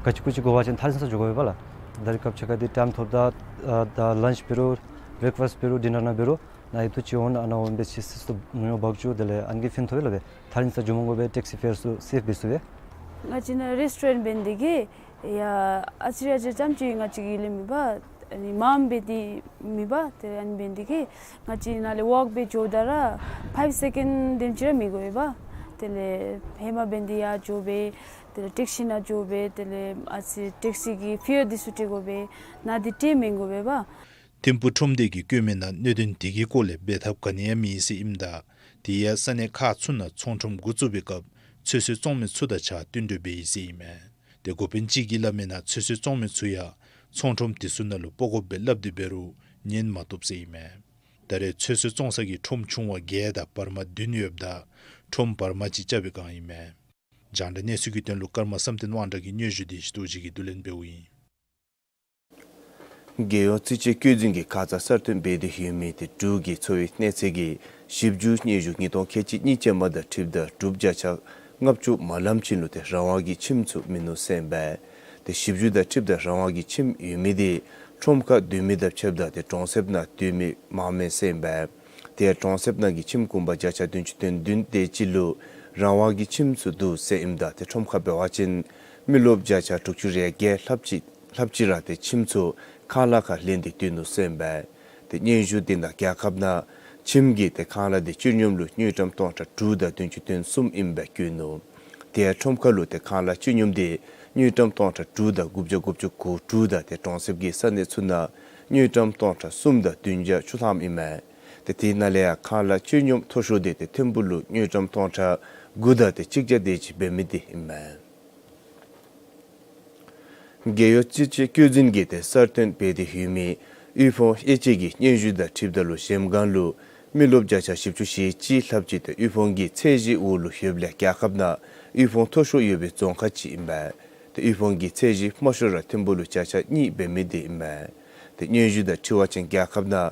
ག་ཅི་གུ་ཅི་དགོ་པ་ཅིན་ཐག་རིང་ས་འགྱོ་དགོ་པས་ལགས། ད་རེས་སྐབས་ཅིག་ཁར་འདི་ཊའིམ་ཐོབ་ད་ཨ་ད་ལཱནཅ་འབད་རུང་བྲེཀ་ཕཱསཊ་འབད་རུང་ཌི་ནར་ནང་འབད་རུང་ནཱ་ཡོད་དོ་ཅིག་འོང་ནཱ་ཨ་ནཱ་འོང་སྦེ་ཅིག་སི་སི་ཏོ་མི་འོང་བག་ཅུ་དེ་ལས་ཨ་ནི་གིས་ཕན་ཐོགས་པས་ལགས། སྦེ་ཐག་རིང་ས་འགྱོ་མ་དགོ་པར་ཊེག་སི་ཕེར་ཚུ་སེབ་འབད་ཚུགས་པས། ང་བཅས་ནཱ་རེསི་ཊོ་རེནཊ་འབད་ནི་དེ་གིས་ཡ་ཨ་ཙི་རེ་ཨ་ཙི་རེ་ཙམ་ཅིག་ང་བཅས་ཀྱི་ལས་མེད་པ། ཨ་ནི་མངམ་འབད་དེ་མེད་པ། དེ་ལས་ཨ་ནི་འབད་ནི་དེ་གིས་ང་བཅས་ནཱ་ལས་ཝོག་འབད་འགྱོཝ་ད་ར་ཕའིབ་སེ་ཀེནཌ་དེམ་ཅིག་ར་མི་དགོ་པས། དེ་ལས་ཧེ་མ་འབད་ནི་དེ་ཡར་འགྱོ་སྦེ་དེ་ལས་ཊེག་སི་ནང་འགྱོ་སྦེ་དེ་ལས་ཨ་ཙི་ཊེག་སི་གི་ཕི་ཡར་འདི་ཚུ་སྤྲོད་དགོ་པས། ནཱ་འདི་སྤྲོད་མི་དགོ་པས། ཐིམ་ཕུག་ཁྲོམ་སྡེ་གིས་བཀོད་མི་ནང་གནད་དོན་དེ་གི་སྐོར་ལས་འབད་ཐབས་ག་ནི་ཡང་མེད་ཟེར་ཨིནམ་ད་དེ་ཡང་ས་གནས་ཁག་ཚུ་ནང་ཚོང་ཁྲོམ་འགོ་བཙུགས་པའི་སྐབས་ཚོད་བསྲེ་བཙོང་མི་ཚུ་དང་གཅིག་ཁར་བསྟུན་གྲོས་འབད་ཡི་ཟེར་ཨིན་མས། དེ་འགོ་དཔོན་ཅིག་གིས་སླབ་མི་ནང་ཚོད་བསྲེ་བཙོང་མི་ཚུ་ཡང་ཚོང་ཁྲོམ་དེ་ཚུ་ནང་ལུ་སྤོ་དགོ་པས་སླབ་སྟེ་འབད་རུང་ཉན་མ་བཏུབ་ཟེར་ཨིན་མས། ད་རེས་ཚོད་བསྲེ་བཙོང་ས་གི་ཁྲོམ་ཆུང་བ་བརྒྱད་དང་བར་མ་བདུན་ཡོདཔ་ད་ཁྲོམ་བར་མ་ཅིག་རྐྱབ་པའི་སྒང་ཨིན་མས། རྒྱང་བསྒྲགས་གནས་ཚུལ་གྱི་དོན་ལུ་ཀརྨ་བསམ་གཏན་དབང་གྲགས་ཀྱི་སྙན་ཞུ་དེ་ཞུ་དོ་ཅིག་གིས་བསྡུ་ལེན་འབདཝ་ཨིན། རྒྱལ་ཡོངས་རྩིས་དཔྱད་བཀོད་འཛིན་གྱིས་ཁ་ཙ་གསར་བཏོན་འབད་དེ་ཡོད་མི་དེ་འབྲུག་གི་འཚོ་བའི་གནས་ཚད་ཀྱི་ཞིབ་འཇུག་སྙན་ཞུ་ཉིས་སྟོང་ཁལ་གཅིག་གཉིས་ཅན་མ་དང་འཁྲིལཝ་ད་འབྲུག་བརྒྱ་ཆ་ལྔ་བཅུ་མ་ལངམ་ཅིག་ལུ་དེ་རང་དབང་གི་ཁྱིམ་ཚུ་མིན་ནུག་ཟེར་ཨིན་པས། དེ་ཞིབ་འཇུག་དང་འཁྲིལཝ་ད་རང་དབང་གི་ཁྱིམ་ཡོད་མི་དེ་ཁྲོམ་ཁར་སྡོད་མི་དང་ཕྱདཔ་ད་དེ་གྲོང་གསེབ་ནང་སྡོད་མི་མངམ་མས་ཟེར་ཨིན་པས། དེ་ཡང་གྲོང་གསེབ་ནང་གི་ཁྱིམ་གུང་པ་བརྒྱ་ཆ་བདུན་ཅུ་དོན་བདུན་དེ་ཅིག་ལུ་རང་དབང་གི་ཁྱིམ་ཚུ་འདུག་ཟེར་ཨིནམ་ད་དེ་ཁྲོམ་ཁར་འབད་བ་ཅིན་མི་རློབས་བརྒྱ་ཆ་དྲུག་ཅུ་རེ་བརྒྱད་ལྷགཔ་ཅིག་ལྷགཔ་ཅིག་ར་དེ་ཁྱིམ་ཚུ་ཁང་གླ་ཁར་ལེན་ཏེ་སྡོད་ནུག་ཟེར་ཨིན་པས། དེ་སྙན་ཞུ་དེ་ནང་རྒྱལ་ཁབ་ནང་ཁྱིམ་གྱི་དེ་ཁང་གླ་དེ་སྤྱི་སྙོམས་ལུ་དངུལ་ཀྲམ་སྟོང་ཕྲག་དྲུག་དང་བདུན་ཅུ་དོན་གསུམ་ཨིན་པའི་བཀོད་ནུག། དེ་ཡང་ཁྲོམ་ཁ་ལུ་དེ་ཁང་གླ་སྤྱི་སྙོམས་དེ་དངུལ་ཀྲམ་སྟོང་ཕྲག་དྲུག་དང་དགུ་བརྒྱ་དགུ་བཅུ་གོ་དྲུག་དང་དེ་གྲོང་གསེབ་ཀྱི་ས་གནས་ཚུ་ནང་དངུལ་ཀྲམ་སྟོང་ཕྲག་གསུམ་དང་བདུན་བརྒྱ་བཅུ་ཐམ་ཨིན་མས། དེ་དེ་ནང་ལས་ཡང་ཁང་གླ་སྤྱི་སྙོམས་མཐོ་ཤོས་དེ་དེ་ཐིམ་ཕུག་ལུ་དངུལ་ཀྲམ་སྟོང་ཕྲག་དགུ་དང་དེ་གཅིག་བརྒྱ་དེ་ཅིག་འབད་མི་དེ་ཨིན་མས། རྒྱལ་ཡོངས་རྩིས་དཔྱད་བཀོད་འཛིན་གྱིས་དེ་གསར་བཏོན་འབད་དེ་ཡོད་མི་དབུལ་ཕོངས་དབྱེ་དཔྱད་ཀྱི་སྙན་ཞུ་དང་འཁྲིལཝ་ད་ལུ་གཞལམ་སྒང་ལུ་མི་རློབས་བརྒྱ་ཆ་བཞི་བཅུ་ཞེ་གཅིག་ལྷགཔ་ཅིག་དེ་དབུལ་ཕོངས་ཀྱི་ཚད་གཞིའི་འོག་ལུ་ཡོདཔ་ལས་རྒྱལ་ཁབ་ནང་དབུལ་ཕོངས་མཐོ་ཤོས་ཡོད་པའི་རྫོང་ཁག་ཅིག་ཨིན་པས། དེ་དབུལ་ཕོངས་ཀྱི་ཚད་གཞི་དམའ་ཤོས་ར་ཐིམ་ཕུག་ལུ་བརྒྱ་ཆ་གཉིས་འབད་མི་དེ་ཨིན་མས། དེ་སྙན་ཞུ་དང་འཁྲིལ་བ་ཅིན་རྒྱལ་ཁབ་ནང་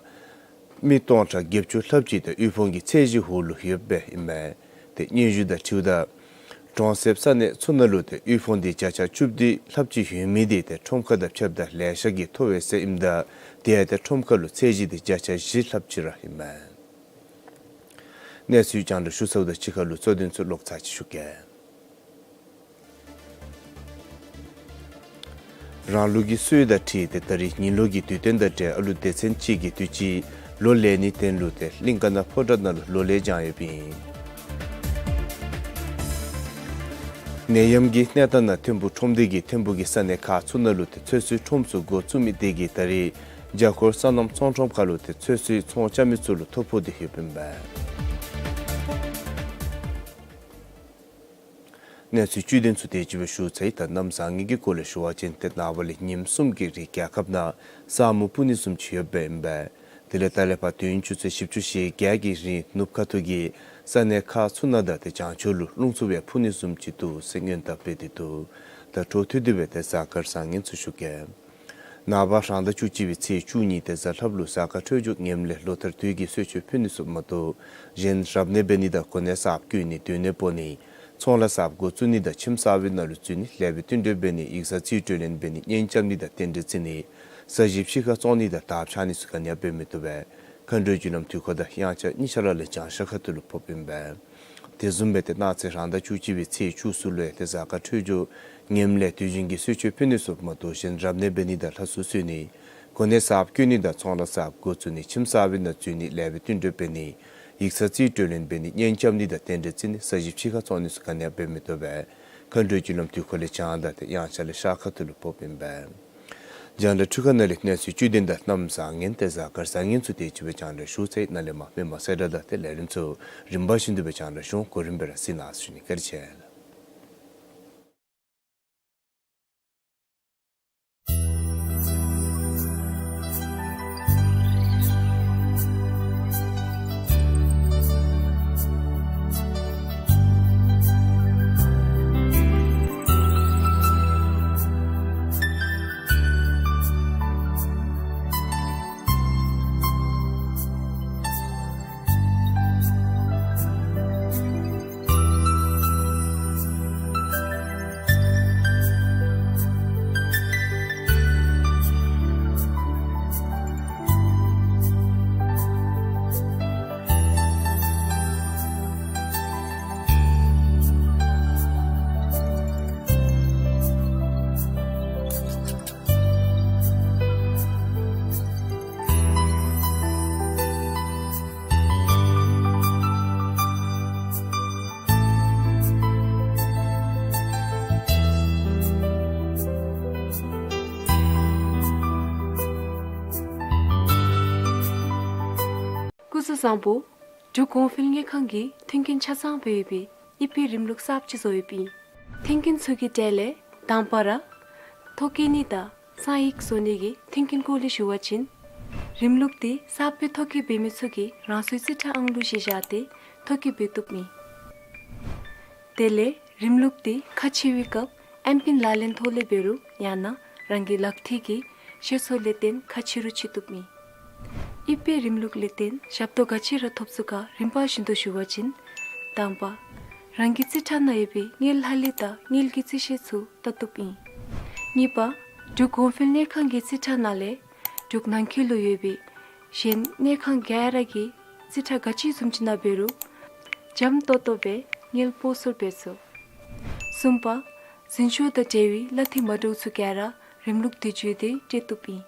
མི་སྟོང་ཕྲག་བརྒྱད་ཅུ་ལྷགཔ་ཅིག་དེ་དབུལ་ཕོངས་ཀྱི་ཚད་གཞིའི་འོག་ལུ་ཡོདཔ་ཨིན་མས། དེ་སྙན་ཞུ་དང་འཁྲིལཝ་ད་གྲོང་གསེབ་ས་གནས་ཚུ་ནང་ལུ་དེ་དབུལ་ཕོངས་དེ་བརྒྱ་ཆ་བཅུ་བདུན་ལྷགཔ་ཅིག་ཡོད་མི་དེ་དེ་ཁྲོམ་ཁ་དང་ཕྱདཔ་ད་ལེ་ཤ་གིས་མཐོ་བས་ཟེར་ཨིནམ་ད་དེ་ཡང་དེ་ཁྲོམ་ཁ་ལུ་ཚད་གཞི་དེ་བརྒྱ་ཆ་བཞི་ལྷགཔ་ཅིག་ར་ཨིན་མས། གནས་ཚུལ་རྒྱང་བསྒྲགས་ཞུ་ཚརཝ་དང་གཅིག་ཁར་ལུ་གཙོ་དོན་ཚུ་ལོག་ཚར་ཅིག་ཞུ་གེ། རང་ལུགས་ཀྱི་སྲོལ་དང་འཁྲིལ་ཏེ་ད་རིས་ཉིན་ལོ་གི་དུས་སྟོན་དང་འབྲེལ་ཨ་ལུ་སྡེ་ཚན་གཅིག་གིས་དུས་ཅི་ལོ་ལེན་ནིའི་དོན་ལུ་ཏེ་གླིང་ཀ་ན་ཕོ་བྲང་ནང་ལུ་ལོ་ལེགས་བྱོན་ཡོདཔ་ཨིན། ནད་ཡམས་ཀྱི་གནས་སྟངས་ནང་ཐིམ་ཕུག་ཁྲོམ་སྡེ་གིས་ཐིམ་ཕུག་གི་ས་གནས་ཁག་ཚུ་ནང་ལུ་ཏེ་ཚོད་བསྲེ་ཁྲོམ་ཚུ་འགོ་བཙུགས་མི་དེ་གིས་ད་རིས་རྒྱ་སྒོར་སོ་ནམ་ཚོང་ཁྲོམ་ཁ་ལུ་ཏེ་ཚོད་བསྲེ་ཚོང་རྐྱབ་མི་ཚུ་ལུ་ཐོ་ཕོག་སྟེ་ཡོདཔ་ཨིན་པས། གནས་ཚུལ་བཅུད་དོན་ཚུ་དེ་ཅིག་སྦེ་ཞུ་ཚར་ཡི། ད་གནམ་བཟང་ངན་གྱི་སྐོར་ལས་ཞུ་བ་ཅིན་ཏེ་ནངས་པ་ལས་ཉིནམ་གསུམ་གྱི་རིང་རྒྱལ་ཁབ་ནང་ས་སྨུག་སྤུ་ནི་བཟུམ་ཅིག་ཡོདཔ་ཨིན་པས། དེ་ལས་ད་ལས་ཕར་དུས་ཡུན་ཆུ་ཚོད་བཞི་བཅུ་ཞེ་བརྒྱད་ཀྱི་རིང་ནུབ་ཁ་ཐུག་གི་ས་གནས་ཁག་ཚུ་ནང་དང་ཏེ་བྱང་ཕྱོགས་ལུ་རླུང་འཚུབ་སྦེ་འཕུ་ནི་བཟུམ་ཅིག་འདུག་ཟེར་སྔོན་བརྡ་སྤེལ་ཏེ་འདུག། ད་འཕྲོ་མཐུད་དེ་སྦེ་ཏེ་གཟའ་སྐར་བཟང་ངན་ཚུ་ཞུ་གེ། ནངས་པ་རང་ཟླ་བཅུ་གཅིག་པའི་ཚེས་བཅུ་གཉིས་ཏེ་གཟའ་ལྷགཔ་ལུ་གཟའ་སྐར་འཕྲོད་སྦྱོར་ངནམ་ལས་ལོ་ལྟར་དུས་ཀྱི་གསོལ་མཆོད་ཕུལ་ནི་ཚུ་མ་གཏོགས་གཞན་རབ་གནས་འབད་ནི་དང་གོ་གནས་གསརཔ་བསྐོ་ནི་སྡོད་གནས་སྤོ་ནི་ཚོང་ལཱ་གསརཔ་འགོ་བཙུགས་ནི་དང་ཁྱིམ་གསར་པའི་ནང་ལུ་འཛུལ་ནི་ལེགས་པའི་བསྟུན་གྲོས་འབད་ནི་ཡིག་ཚང་རྩིས་སྤྲོད་ལེན་འབད་ནི་གཉེན་རྐྱབ་ནི་དང་རྟེན་འབྲེལ་བརྩི་ནི་ས་གཞི་ཕྱི་ཁར་བཙོང་ནི་དང་དར་འཕྱར་ནི་ཚུ་ག་ནི་ཡང་འབད་མི་བཏུབ་པས། མཁའ་འགྲོའི་རྒྱུ་ལམ་དུས་འཁོར་དང་དབྱངས་འཆར་གཉིས་ཆ་ར་ལས་བྱང་ཤར་ཁ་ཐུག་ལུ་ཕོགཔ་ཨིན་པས། དེ་བཟུམ་སྦེ་ཏེ་གནངས་ཚེ་རང་ཟླ་བཅུ་གཅིག་པའི་ཚེས་བཅུ་གསུམ་ལུ་ཡང་ཏེ་གཟའ་སྐར་འཕྲོད་སྦྱོར་ངནམ་ལས་དུས་རྒྱུན་གྱི་གསོལ་མཆོད་ཕུལ་ནི་ཚུ་མ་གཏོགས་གཞན་རབ་གནས་འབད་ནི་དང་ལྷ་གསོལ་གསོལ་ནི་གོ་གནས་གསརཔ་བསྐོ་ནི་དང་ཚོང་ལཱ་གསརཔ་འགོ་བཙུགས་ནི་ཁྱིམ་གསར་པའི་ནང་འཛུལ་ནི་ལེགས་པའི་བསྟུན་གྲོས་འབད་ནི་ཡིག་ཚང་རྩིས་སྤྲོད་ལེན་འབད་ནི་གཉེན་རྐྱབ་ནི་དང་རྟེན་འབྲེལ་བརྩི་ནི་ས་གཞི་ཕྱི་ཁར་བཙོང་ནི་ཚུ་ག་ནི་ཡང་འབད་མི་བཏུབ་པས། མཁའ་འགྲོའི་རྒྱུ་ལམ་དུས་འཁོར་ལས་བྱང་དང་ཏེ་དབྱངས་འཆར་ལས་ཤར་ཁ་ཐུག་ལུ་ཕོགཔ་ཨིན་པས། རྒྱང་བསྒྲགས་འཕྲུལ་ཁང་ནང་ལས་གནས་ཚུལ་བཅུད་དོན་དང་གནམ་བཟང་ངན་ཏེ་གཟའ་སྐར་བཟང་ངན་ཚུ་དེ་ཅིག་སྦེ་རྒྱང་བསྒྲགས་ཞུ་ཚར་ཡི། ནཱ་ལས་མར་མི་མང་གསལ་བསྒྲགས་དང་ཏེ་ལས་རིམ་ཚུ་རིམ་པ་བཞིན་དུ་སྦེ་རྒྱང་བསྒྲགས་ཞུ་འོང་། གོ་རིམ་སྦེ་ར་གཟིགས་གནང་ཞུ་ནི། བཀའ་དྲིན་ཆེ། བཟང་པོ། འབྲུག་གོང་འཕེལ་དངུལ་ཁང་གིས་མཐུན་རྐྱེན་ཆ་ཚང་སྦེ་ཡོད་པའི་དབྱིབས་པའི་རིམ་ལུགས་གསརཔ་ཅིག་བཟོ་ཡོདཔ་ཨིན། མཐུན་རྐྱེན་ཚུ་གི་གྲས་ལས་དང་པ་ར་ཐོ་བཀོད་ནི་དང་གསང་ཡིག་བཟོ་ནི་གི་མཐུན་རྐྱེན་སྐོར་ལས་ཞུ་བ་ཅིན། རིམ་ལུགས་འདི་གསརཔ་སྦེ་ཐོ་བཀོད་འབད་མི་ཚུ་གིས་རང་སོའི་རྩིས་ཁྲ་ཨང་ལུ་གཞི་བཞག་སྟེ་ཐོ་བཀོད་འབད་བཏུབ་ཨིན། དེ་ལས་རིམ་ལུགས་འདི་ཁ་ཕྱེ་བའི་སྐབས་ཨེམ་པིན་ལག་ལེན་ཐོག་ལས་འབད་རུང་ཡང་ན་རང་གི་ལག་མཐིལ་གྱི་ཤེད་སོར་ལས་བརྟེན་ཁ་ཕྱེ་རུང་ཕྱེ་བཏུབ་ཨིན། དབྱིབས་པའི་རིམ་ལུགས་ལས་བརྟེན་ཞབས་ཏོག་ག་ཅི་ར་ཐོབ་ཚུགས་ག་རིམ་པ་བཞིན་དུ་ཞུ་བ་ཅིན། དང་པ། རང་གི་རྩིས་ཁྲ་ནང་ཡོད་པའི་དངུལ་ལྷག་ལུས་དང་དངུལ་གྱི་རྩིས་ཤེལ་ཚུ་བལྟ་བཏུབ་ཨིན། གཉིས་པ། འབྲུག་གོང་འཕེལ་དངུལ་ཁང་གི་རྩིས་ཁྲ་ནང་ལས་འབྲུག་ནང་འཁོད་ལུ་ཡོད་པའི་གཞན་དངུལ་ཁང་ག་ར་གི་རྩིས་ཁྲ་ག་ཅི་བཟུམ་ཅིག་ནང་འབད་རུང་འཇམ་ཏོག་ཏོ་སྦེ་དངུལ་སྤོ་སོར་འབད་ཚུགས། གསུམ་པ། འཛིན་སྐྱོང་དང་འབྲེལ་བའི་གླ་འཐུས་མ་འདྲཝ་ཚུ་ག་ར་རིམ་ལུགས་འདི་བརྒྱུད་དེ་སྤྲོད་བཏུབ་ཨིན།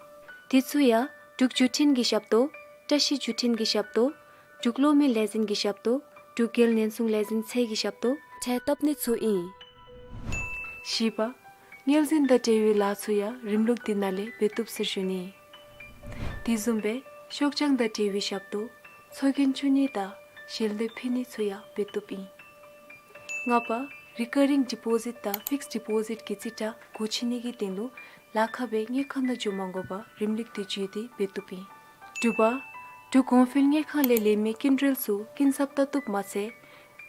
དེ་ཚུ་ཡང་འབྲུག་བརྒྱུད་འཕྲིན་གྱི་ཞབས་ཏོག་བཀྲ་ཤིས་བརྒྱུད་འཕྲིན་གྱི་ཞབས་ཏོག་འབྲུག་གློག་མེ་ལས་འཛིན་གྱི་ཞབས་ཏོག་འབྲུག་རྒྱལ་ཉེན་སྲུང་ལས་འཛིན་ཚད་ཀྱི་ཞབས་ཏོག་འཕྲལ་བཏབ་ནི་ཚུ་ཨིན། བཞི་པ། དངུལ་འཛིན་དང་འབྲེལ་བའི་ལཱ་ཚུ་ཡང་རིམ་ལུགས་འདི་ནང་ལས་འབད་བཏུབ་ཟེར་ཞུ་ནི། དེ་བཟུམ་སྦེ་ཤོག་བྱང་དང་འབྲེལ་བའི་ཞབས་ཏོག་ཚོགས་རྒྱན་བཙུགས་ནི་དང་ཞལ་འདེབས་ཕུལ་ནི་ཚུ་ཡང་འབད་བཏུབ་ཨིན། ལྔ་པ། རི་ཀར་རིང་ཌི་པོ་ཟིཊ་དང་ཕིགསཌ་ཌི་པོ་ཟིཊ་གི་རྩིས་ཁྲ་སྒོ་ཕྱེ་ནི་གི་དོན་ལུ་ལཱ་ཁག་སྦེ་དངུལ་ཁང་ནང་འགྱོ་མ་དགོ་པར་རིམ་ལུགས་འདི་བརྒྱུད་དེ་འབད་བཏུབ་ཨིན། དྲུག་པ། འབྲུག་གོང་འཕེལ་དངུལ་ཁང་ལས་ལེན་མི་སྐྱིན་འགྲུལ་ཚུ་སྐྱིན་ཚབ་བལྟ་བཏུབ་མ་ཚད།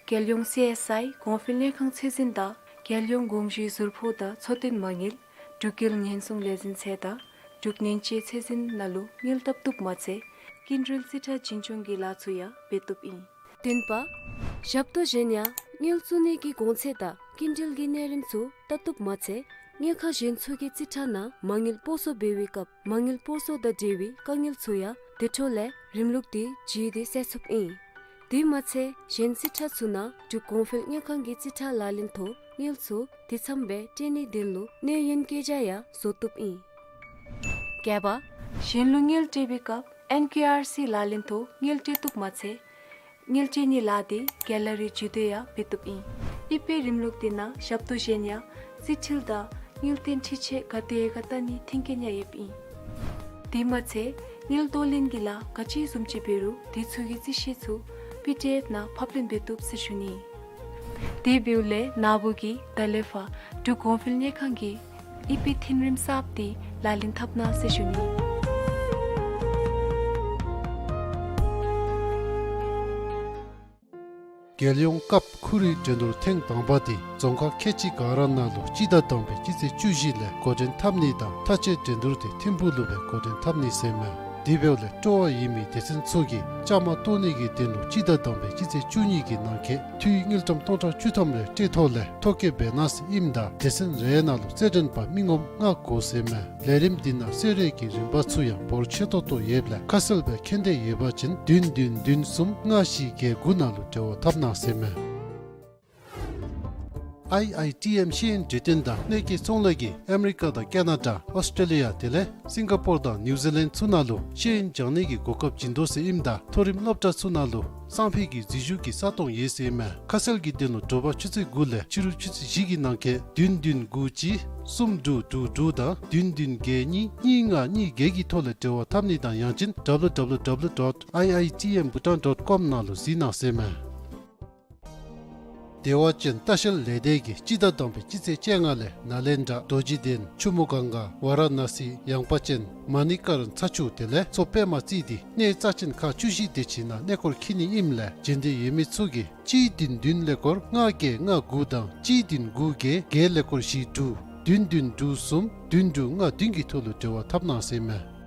རྒྱལ་ཡོངས་སི་ཨེསི་ཨའི་གོང་འཕེལ་དངུལ་ཁང་ཚད་འཛིན་དང་རྒྱལ་ཡོངས་དགོངས་ཞུའི་ཟུར་ཕོགས་དང་འཚོ་རྟེན་མ་དངུལ་འབྲུག་རྒྱལ་ཉེན་སྲུང་ལས་འཛིན་ཚད་དང་འབྲུག་ཉེན་བཅོལ་ཚད་འཛིན་ནང་ལུ་དངུལ་བཏབ་བཏུབ་མ་ཚད་སྐྱིན་འགྲུལ་རྩིས་ཁྲ་འཛིན་སྐྱོང་གི་ལཱ་ཚུ་ཡང་འབད་བཏུབ་ཨིན། བདུན་པ། ཞབས་ཏོག་གཞན་ཡང་དངུལ་བཙུགས་ནི་གི་གོང་ཚད་དང་སྐྱིན་འགྲུལ་གྱི་གནས་རིམ་ཚུ་བལྟ་བཏུབ་མ་ཚད་དངུལ་ཁང་གཞན་ཚུ་གི་རྩིས་ཁྲ་ནང་མ་དངུལ་སྤོ་སོར་འབད་བའི་སྐབས་མ་དངུལ་སྤོ་སོར་དང་འབྲེལ་བའི་དཀའ་ངལ་ཚུ་ཡང་དེ་འཕྲོ་ལས་རིམ་ལུགས་འདི་བརྒྱུད་དེ་སེལ་ཚུགསཔ་ཨིན། དེ་མ་ཚད་གཞན་རྩིས་ཁྲ་ཚུ་ནང་འབྲུག་གོང་འཕེལ་དངུལ་ཁང་གི་རྩིས་ཁྲ་ལག་ལེན་ཐོག་དངུལ་ཚུ་དེ་ཚམ་སྦེ་སྤྲོད་ནིའི་དོན་ལུ་གནས་ཡུན་བཀོད་རྒྱ་ཡང་བཟོ་བཏུབ་ཨིན། བརྒྱད་པ། གཞན་ལུ་དངུལ་སྤྲོད་པའི་སྐབས་ཨེན་ཀེ་ཨར་སི་ལག་ལེན་ཐོག་དངུལ་སྤྲོད་བཏུབ་མ་ཚད་དངུལ་སྤྲོད་ནིའི་ལཱ་འདི་ག་ལ་རི་བརྒྱུད་དེ་ཡང་འབད་བཏུབ་ཨིན། དབྱིབས་པའི་རིམ་ལུགས་འདི་ནང་ཞབས་ཏོག་གཞན་ཡང་རྩིས་འཕྲུལ་དང་དངུལ་རྟེན་འཕྲུལ་ཆས་ག་དེ་ག་བལྟ་ནིའི་མཐུན་རྐྱེན་ཡང་ཡོདཔ་ཨིན། དེ་མ་ཚད་དངུལ་གཏོར་ལེན་གྱི་ལཱ་ག་ཅི་བཟུམ་ཅིག་འབད་རུང་དེ་ཚུ་གི་རྩིས་ཤེལ་ཚུ་པི་ཌི་ཨེཕ་ནང་ཕབ་ལེན་འབད་བཏུབ་ཟེར་ཞུ་ནི། དེ་འབདཝ་ལས་ན་བུ་གིས་ད་ལས་ཕར་འབྲུག་གོང་འཕེལ་དངུལ་ཁང་གི་དབྱིབས་པའི་མཐུན་རིམ་གསརཔ་འདི་ལག་ལེན་འཐབ་གནང་ཟེར་ཞུ་ནི། རྒྱལ་ཡོངས་སྐབས་ཁོ་རའི་འགྲན་བསྡུར་ཐེངས་དང་པ་འདི་རྫོང་ཁག་ཁལ་གཅིག་ག་ར་ནང་ལུ་སྤྱི་ཟླ་དང་པའི་སྤྱི་ཚེས་བཅུ་བཞི་ལས་འགོ་འདྲེན་འཐབ་ནི་དང་མཐའ་དཔྱད་འགྲན་བསྡུར་འདི་ཐིམ་ཕུག་ལུ་སྦེ་འགོ་འདྲེན་འཐབ་ནི་ཟེར་མས། དེ་འབདཝ་ལས་སྤྲོ་བ་ཡོད་མི་སྡེ་ཚན་ཚུ་གིས་བཅའ་མར་གཏོགས་ནི་གི་དོན་ལུ་སྤྱི་ཟླ་དང་པའི་སྤྱི་ཚེས་བཅུ་གཉིས་ཀྱི་ནང་འཁོད་འཐུས་དངུལ་ཀྲམ་སྟོང་ཕྲག་བཅུ་ཐམ་རེ་སྤྲོད་ཐོག་ལས་ཐོ་བཀོད་འབད་གནང་ཟེར་ཨིནམ་ད་སྡེ་ཚན་རེ་ནང་ལུ་རྩེད་འགྲན་པ་མི་ངོམ་ལྔ་དགོ་ཟེར་མས། ལས་རིམ་འདི་ནང་གསོལ་རས་ཀྱི་རིམ་པ་ཚུ་ཡང་འབོར་ཆེ་ཏོག་ཏོ་ཡོདཔ་ལས་ཁ་གསལ་སྦེ་མཁྱེན་འདོད་ཡོད་པ་ཅིན་བདུན་བདུན་བདུན་གསུམ་ལྔ་བཞི་བརྒྱད་དགུ་ནང་ལུ་འབྲེལ་བ་འཐབ་གནང་ཟེར་མས། ཨའི་ཨའི་ཊི་ཨེམ་ཤེས་ཡོན་འབྲེལ་སྟོན་དང་གནོད་སྐྱེལ་ཚོང་ལས་ཀྱིས་ཨ་མི་རི་ཀ་དང་ཀེ་ན་ཌ་ཨོསི་ཊེ་ལི་ཡ་དེ་ལས་སིང་ག་པོར་དང་ནིའུ་ཛི་ལེནཌ་ཚུ་ནང་ལུ་ཤེས་ཡོན་སྦྱང་ནི་གི་གོ་སྐབས་བྱིན་དོ་ཟེར་ཨིནམ་ད་མཐོ་རིམ་སློབ་གྲྭ་ཚུ་ནང་ལུ་སང་ཕོད་ཀྱི་འཛུལ་ཞུགས་ཀྱི་ས་སྟོང་ཡོད་ཟེར་མས། ཁ་གསལ་གྱི་དོན་ལུ་དྲོ་པ་ཆུ་ཚོད་དགུ་ལས་ཕྱི་རུ་ཆུ་ཚོད་བཞི་གི་ནང་འཁོད་བདུན་བདུན་དགུ་གཅིག་གསུམ་དྲུག་དྲུག་དྲུག་དང་བདུན་བདུན་བརྒྱད་གཉིས་གཉིས་ལྔ་གཉིས་བརྒྱད་ཀྱི་ཐོག་ལས་འབྲེལ་བ་འཐབ་ནི་དང་ཡང་ཅིན་W W W dot I I T M Bhutan dot com ནང་ལུ་གཟིགས་གནང་ཟེར་མས། བདེ་བ་ཅན་ལྟ་བཤལ་ལས་སྡེ་གིས་སྤྱི་ཟླ་དང་པའི་སྤྱི་ཚེས་བཅོ་ལྔ་ལས་ནཱ་ལེནྡྲ་རྡོ་རྗེ་གདན་ཆུ་མོ་གངྒཱ་ཝཱ་ར་ཎ་སི་ཡངས་པ་ཅན་མ་ཎི་ཀ་རན་ཚ་ཆུ་དེ་ལས་མཚོ་པདྨ་རྩེ་འདི་གནས་རྩ་ཅན་ཁག་བཅུ་བཞི་དེ་ཅིག་ནང་གནས་སྐོར་འཁྱིད་ནི་ཨིནམ་ལས་འབྱོན་འདོད་ཡོད་མི་ཚུ་གིས་གཅིག་བདུན་བདུན་ཀླད་ཀོར་ལྔ་བརྒྱད་ལྔ་དགུ་དང་གཅིག་བདུན་དགུ་བརྒྱད་བརྒྱད་ཀླད་ཀོར་བཞི་དྲུག་བདུན་བདུན་དྲུག་གསུམ་བདུན་དྲུག་ལྔ་བདུན་གྱི་ཐོག་ལུ་འབྲེལ་བ་འཐབ་གནང་ཟེར་མས།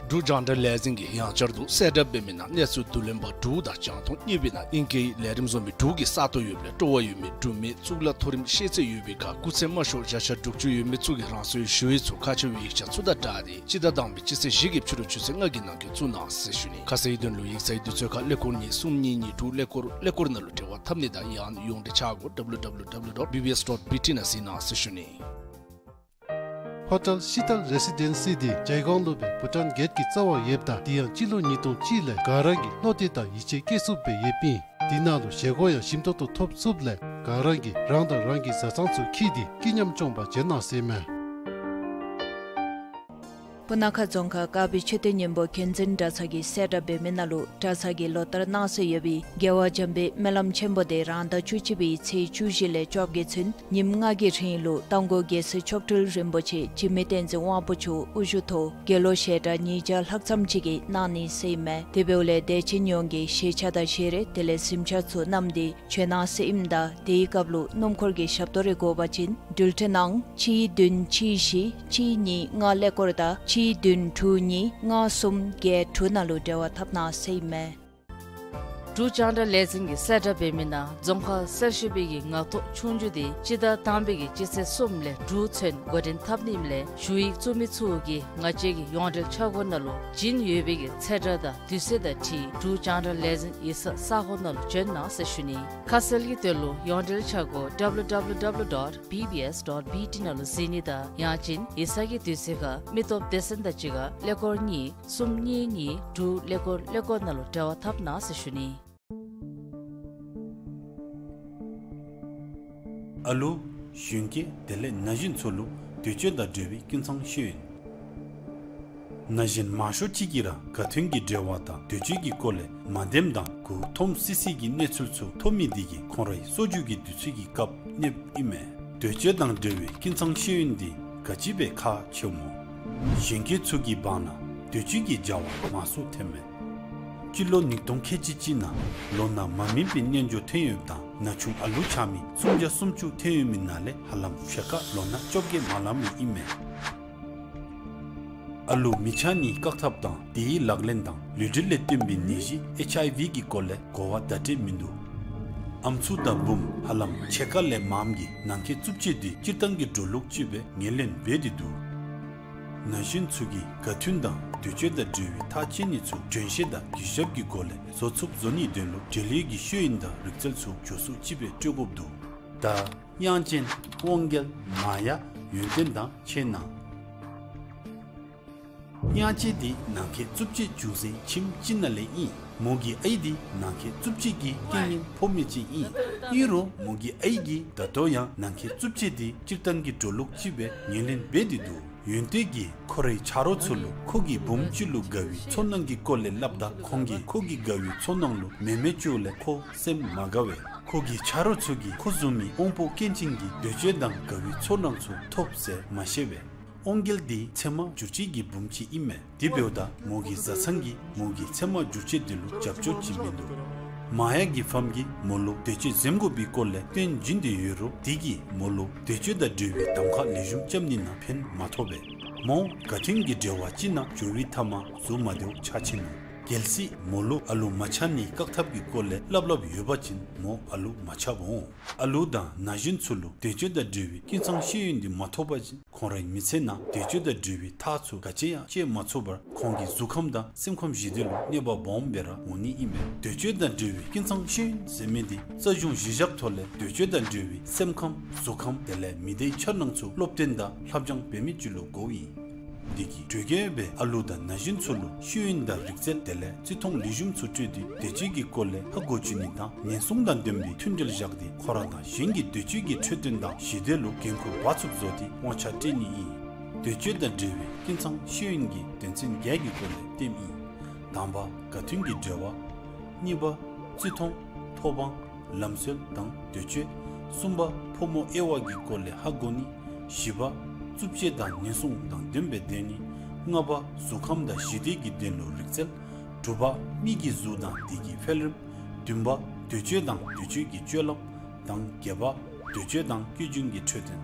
འབྲུག་རྒྱང་བསྒྲགས་ལས་འཛིན་གྱིས་ཡང་བསྐྱར་དུ་གསལ་བསྒྲགས་འབད་མི་ནང་གནས་ཚུལ་བསྡུ་ལེན་པ་དྲུག་དང་རྒྱང་མཐོང་གཉིས་པའི་ནང་ཨིང་སྐད་ལས་རིམ་བཟོ་མི་དྲུག་གི་ས་སྟོང་ཡོདཔ་ལས་སྤྲོ་བ་ཡོད་མི་འབྲུག་མི་གཙུག་ལག་མཐོ་རིམ་ཤེས་ཚད་ཡོད་པའི་ཁར་སྐུགས་ཚད་དམའ་ཤོས་བརྒྱ་ཆ་དྲུག་ཅུ་ཡོད་མི་ཚུ་གིས་རང་སོའི་ཞུ་ཡིག་ཚུ་ཁ་ཕྱེ་བའི་ཡིག་ཆ་ཚུ་དང་སྦྲགས་ཏེ་སྤྱི་ཟླ་དང་པའི་སྤྱི་ཚེས་བཞི་གི་ཕྱི་རུ་ཆུ་ཚོད་ལྔ་གི་ནང་འཁོད་བཙུགས་གནང་ཟེར་ཞུ་ནི། ཁ་གསལ་དོན་ལུ་ཡིག་ཚང་དུས་ཚོད་ཁར་ཀླད་ཀོར་གཉིས་གསུམ་གཉིས་གཉིས་དྲུག་ཀླད་ཀོར་ཀླད་ཀོར་ནང་ལུ་འབྲེལ་བ་འཐབ་ནི་དང་ཡང་ཡོངས་འབྲེལ་ཆ་སྒོ་W W W dot B B S dot B T ནང་གཟིགས་གནང་ཟེར་ཞུ་ནི། ཧོ་ཊེལ་ཤི་ཏལ་རེ་སི་ཌེན་སི་འདི་ཇའི་གོང་ལུ་སྦེ་བྷུ་ཊཱན་གེཊ་ཀྱི་རྩ་བར་ཡོདཔ་ད་དེ་ཡང་སྤྱི་ལོ་ཉིས་སྟོང་གཅིག་ལས་ག་ར་གིས་བློ་གཏད་དང་ཡིད་ཆེས་བསྐྱེད་ཚུགསཔ་སྦེ་ཡོདཔ་ཨིན། དེ་ནང་ལུ་བཞེས་སྒོ་ཡང་ཞིམ་ཏོག་ཏོ་ཐོབ་ཚུགསཔ་ལས་ག་ར་གིས་རང་དང་རང་གི་བཟའ་ཚང་ཚུ་འཁྱིད་དེ་སྐྱིད་ཉམས་སྐྱོང་པར་འབྱོན་གནང་ཟེར་མས། སྤུ་ན་ཁ་རྫོང་ཁག་དཀར་སྦིས་མཆོད་རྟེན་སྙིང་པོ་མཁྱེན་བརྩེ་གྲྭ་ཚང་གིས་གསལ་བསྒྲགས་འབད་མི་ནང་ལུ་གྲྭ་ཚང་གིས་ལོ་ལྟར་གནང་སྲོལ་ཡོད་པའི་རྒྱལ་བ་འཇམ་དཔལ་སྨོན་ལམ་ཆེན་པོ་དེ་རང་ཟླ་བཅུ་གཅིག་པའི་ཚེས་བཅུ་བཞི་ལས་བཅོ་བརྒྱད་ཚུན་ཉིནམ་ལྔ་གི་རིང་ལུ་རྟ་མགོ་རྒྱལ་སྲས་མཆོག་སྤྲུལ་རིན་པོ་ཆེ་འཇིགས་མེད་བསྟན་འཛིན་དབང་པོ་མཆོག་དབུ་བཞུགས་ཐོག་དགེ་སློང་ཞལ་གྲངས་ཉིས་བརྒྱ་ལྷག་ཙམ་ཅིག་གིས་གནང་ནི་ཟེར་ཨིན་མས། དེ་འབདཝ་ལས་དད་ཅན་ཡོངས་ཀྱིས་ཞལ་ཆས་དང་ཞལ་རས་དེ་ལས་གཟིམ་ཆས་ཚུ་བསྣམས་ཏེ་བྱོན་གནང་ཟེར་ཨིནམ་ད་དེའི་སྐབས་ལུ་སྣུམ་འཁོར་གྱི་ཞབས་ཏོག་རེ་དགོ་པ་ཅིན་འགྲུལ་འཕྲིན་ནང་གཅིག་བདུན་གཅིག་བཞི་གཅིག་གཉིས་ལྔ་ཀླད་ཀོར་དང་གཅིག་བདུན་དྲུག་གཉིས་ལྔ་གསུམ་བརྒྱད་དྲུག་ནང་ལུ་འབྲེལ་བ་འཐབ་གནང་ཟེར་ཨིན་མས། འབྲུག་རྒྱང་བསྒྲགས་ལས་འཛིན་གྱིས་གསལ་བསྒྲགས་འབད་མི་ནང་རྫོང་ཁག་གསར་ཞུགས་པའི་གི་ངག་ཐོག་ཆོས་རྒྱུགས་དེ་སྤྱི་ཟླ་དང་པའི་གི་སྤྱི་ཚེས་གསུམ་ལས་དྲུག་ཚུན་འགོ་འདྲེན་འཐབ་ནི་ཨིནམ་ལས་ཞུ་ཡིག་བཙུགས་མི་ཚུ་གིས་ང་བཅས་ཀྱི་ཡོངས་འབྲེལ་ཆས་གོས་ནང་ལུ་བྱིན་ཡོད་པའི་གི་ཚེས་གྲངས་དང་དུས་ཚོད་དང་འཁྲིལ་འབྲུག་རྒྱང་བསྒྲགས་ལས་འཛིན་ཡིག་ཚང་ས་གོ་ནང་ལུ་བྱོན་གནང་ཟེར་ཞུ་ནི། ཁ་གསལ་གྱི་དོན་ལུ་ཡོངས་འབྲེལ་ཆས་གོས་W W W dot B B S dot B T ནང་ལུ་གཟིགས་ནི་དང་ཡང་ཅིན་ཡིག་ཚང་གི་དུས་ཚོད་ཁར་མི་སྟོབས་སྡེ་ཚན་དང་གཅིག་ཁར་ཀླད་ཀོར་གཉིས་གསུམ་གཉིས་གཉིས་དྲུག་ཀླད་ཀོར་ཀླད་ཀོར་ནང་ལུ་འབྲེལ་བ་འཐབ་གནང་ཟེར་ཞུ་ནི། ཨ་ལུ་གཞོན་སྐྱེས་དེ་ལས་ན་གཞོན་ཚུ་ལུ་དུས་སྤྱོད་དང་འབྲེལ་བའི་ཀུན་ཚང་ཤེས་ཡོན། ན་གཞོན་མང་ཤོས་ཅིག་གིས་ར་ག་དུས་ཀྱི་འབྲེལ་བ་དང་དུས་སྤྱོད་ཀྱི་སྐོར་ལས་མ་བདེནམ་དང་མགུ་འཐོམ་སི་སི་གི་གནས་ཚུལ་ཚུ་ཐོབ་མི་དེ་གིས་ཁོང་རའི་གསོ་བཅོས་ཀྱི་དུས་ཚོད་ཀྱི་སྐབས་གནོདཔ་ཨིན་མས། དུས་སྤྱོད་དང་འབྲེལ་བའི་ཀུན་ཚང་ཤེས་ཡོན་འདི་ག་ཅི་སྦེ་ཁག་ཆེཝ་སྨོ། གཞོན་སྐྱེས་ཚུ་གི་བར་ན་དུས་སྤྱོད་ཀྱི་བྱ་བ་མང་སུ་ཐོནམ་མས། སྤྱི་ལོ་ཉིས་སྟོང་ཁལ་གཅིག་གཅིག་ནང་ལོ་ན་མ་སྨིན་པའི་རྣལ་འབྱོར་ཐོན་ཡོདཔ་དང་ན་ཆུང་ཨ་ལུ་ཆགས་མི་སུམ་བརྒྱ་སུམ་ཅུ་ཐོན་ཡོད་མི་ནང་ལས་ཧ་ལམ་ཕྱེད་ཀ་ལོ་ན་བཅོ་བརྒྱད་མ་ལང་མི་ཨིན་མས། ཨ་ལུ་མི་ཆགས་ནིའི་བཀག་ཐབས་དང་དེའི་ལག་ལེན་དང་ལུས་འབྲེལ་ལས་བརྟེན་པའི་ནད་གཞི་ཨེཆ་ཨའི་ཝི་གི་སྐོར་ལས་གོ་བ་བརྡ་སྤྲོད་མིན་འདུག། ཨམ་སྲུ་དང་བུམོ་ཧ་ལམ་ཕྱེད་ཀ་ལས་མངམ་གིས་ནང་འཁོད་རྩུབ་སྤྱོད་འདི་སྤྱིར་བཏང་གི་འགྲོ་ལུགས་ཅིག་སྦེ་ངོས་ལེན་འབད་དེ་འདུག། ན་གཞོན་ཚུ་གིས་ག་དུས་དང་དུས་སྤྱོད་དང་འབྲེལ་བའི་ཐག་བཅད་ནི་ཚུ་དྲན་ཤེས་དང་གུས་ཞབས་ཀྱི་སྒོ་ལས་བཟོ་ཚུགསཔ་བཟོ་ནིའི་དོན་ལུ་འབྲེལ་ཡོད་ཀྱི་ཤེས་ཡོན་དང་རིག་རྩལ་ཚུ་མགྱོགས་སུ་ཅིག་སྦེ་སྤྲོད་དགོཔ་འདུག། ད་དབྱངས་ཅན་དབང་རྒྱལ་མ་ཡ་ཡོན་ཏན་དང་ཆེ་ན། དབྱངས་ཅན་འདི་ནང་འཁོད་རྩུབ་སྤྱོད་བྱུང་སའི་ཁྱིམ་ཅིག་ནང་ལས་ཨིན། མོ་གི་ཨའི་འདི་ནང་འཁོད་རྩུབ་སྤྱོད་ཀྱི་རྐྱེན་ངན་ཕོག་མི་ཅིག་ཨིན། ཨིན་རུང་མོ་གི་ཨའི་གིས་ད་ལྟོ་ཡང་ནང་འཁོད་རྩུབ་སྤྱོད་འདི་སྤྱིར་བཏང་གི་འགྲོ་ལུགས་ཅིག་སྦེ་ངོས་ལེན་འབད་དེ་འདུག། ཡོན་ཏན་གྱིས་ཁོ་རའི་ཆ་རོགས་ཚུ་ལུ་ཁོ་གི་བུམོ་ཅིག་ལུ་དགའ་བའི་ཚོར་སྣང་གི་སྐོར་ལས་སླབ་ད་ཁོང་གིས་ཁོ་གི་དགའ་བའི་ཚོར་སྣང་ལུ་མེ་མེ་བཅོ་ལས་ཁོ་སེམས་མ་དགའ་བས། ཁོ་གི་ཆ་རོགས་ཚུ་གིས་ཁོ་བཟུམ་མའི་དབང་པོ་སྐྱོན་ཅན་གྱི་དུས་སྤྱོད་དང་དགའ་བའི་ཚོར་སྣང་ཚུ་ཐོབ་ཟེར་མ་ཤེས་པས། དབང་རྒྱལ་འདི་ཚེར་མ་འགྱུར་བཅོས་ཀྱི་བུམོ་ཅིག་ཨིན་མས། དེ་འབདཝ་ད་མོ་གི་བཟའ་ཚང་གིས་མོ་གི་ཚེར་མ་འགྱུར་བཅོས་འདི་ལུ་རྒྱབ་སྐྱོར་ཅིག་མིན་འདུག། མ་ཡ་གི་ཕམ་གྱིས་མོ་ལུ་དུས་སྤྱོད་འཛེམ་དགོ་པའི་སྐོར་ལས་སྟོན་བྱིན་ཏེ་ཡོད་རུང་དེ་གིས་མོ་ལུ་དུས་སྤྱོད་དང་འབྲེལ་བའི་གདམ་ཁ་ལེགས་ཤོམ་རྐྱབ་ནི་ནང་ཕན་མ་ཐོགས་པས། མོ་ག་དུས་ཀྱི་འབྲེལ་བ་ཅིག་ནང་འགྱོ་བའི་མཐའ་མ་གཟུགས་མ་བདེཝ་ཆགས་ཆི་ནུག། གལ་སྲིད་མོ་ལུ་ཨ་ལུ་མ་ཆགས་ནིའི་བཀག་ཐབས་ཀྱི་སྐོར་ལས་སླབ་སླབ་ཡོད་པ་ཅིན་མོ་ཨ་ལུ་མ་ཆགསཔ་འོང་། ཨ་ལུ་དང་ན་གཞོན་ཚུ་ལུ་དུས་སྤྱོད་དང་འབྲེལ་བའི་ཀུན་ཚང་ཤེས་ཡོན་འདི་མ་ཐོབ་པ་ཅིན་ཁོང་རའི་མི་ཚེ་ནང་དུས་སྤྱོད་དང་འབྲེལ་བའི་ཐག་ཚུ་ག་ཅི་ཡང་བཅད་མ་ཚུགས་པར་ཁོང་གི་གཟུགས་ཁམས་དང་སེམས་ཁམས་ཞི་བདེ་ལུ་གནོད་པ་སྦོམ་སྦེ་ར་འོང་ནི་ཨིན་མས། དུས་སྤྱོད་དང་འབྲེལ་བའི་ཀུན་ཚང་ཤེས་ཡོན་ཟེར་མི་འདི་རྩ་གཞུང་གཞི་བཞག་ཐོག་ལས་དུས་སྤྱོད་དང་འབྲེལ་བའི་སེམས་ཁམས་གཟུགས་ཁམས་དེ་ལས་མི་སྡེའི་འཆར་སྣང་ཚུ་སློབ་སྟོན་དང་ལྷབ་སྦྱང་འབད་མི་ཅིག་ལུ་དགོཔ་ཨིན། འདི་གིས་གྲོས་འགོ་འབད་ཨ་ལུ་དང་ན་གཞོན་ཚུ་ལུ་ཤེས་ཡོན་དང་རིག་རྩལ་དེ་ལས་བརྩི་མཐོང་ལེགས་ཤོམ་ཚུ་སྤྲོད་དེ་དུས་སྤྱོད་ཀྱི་སྐོར་ལས་ཧ་གོ་བཅུག་ནི་དང་ཉེན་སྲུང་དང་ལྡན་པའི་མཐུན་འབྲེལ་བཞག་སྟེ་ཁོ་ར་དང་གཞན་གྱི་དུས་སྤྱོད་ཀྱི་འཕྲོད་བསྟེན་དང་ཞི་བདེ་ལུ་འགན་ཁུར་འབག་ཚུགསཔ་བཟོ་སྟེ་དབང་ཆ་སྤྲོད་ནི་ཨིན། དུས་སྤྱོད་དང་འབྲེལ་བའི་ཀུན་ཚང་ཤེས་ཡོན་གྱི་དོན་ཚན་བརྒྱད་ཀྱི་སྐོར་ལས་སྟོནམ་ཨིན། དང་པ་ག་དུས་ཀྱི་འབྲེལ་བ། གཉིས་པ་བརྩི་མཐོང་ཐོབ་དབང་ལམ་སྲོལ་དང་དུས་སྤྱོད། གསུམ་པ་ཕོ་མོ་དབྱེ་བ་གི་སྐོར་ལས་ཧ་གོ་ནི། བཞི་པ་རྩུབ་སྤྱོད་དང་ཉེན་སྲུང་དང་ལྡན་པའི་སྡོད་ནི། ལྔ་པ་གཟུགས་ཁམས་དང་ཞི་བདེ་གི་དོན་ལུ་རིག་རྩལ། དྲུག་པ་མི་གི་གཟུགས་དང་དེ་གི་འཕེལ་རིམ། བདུན་པ་དུས་སྤྱོད་དང་དུས་སྤྱོད་ཀྱི་སྤྱོད་ལམ་དང་བརྒྱད་པ་དུས་སྤྱོད་དང་སྐྱེ་རྒྱུན་གྱི་འཕྲོད་བསྟེན།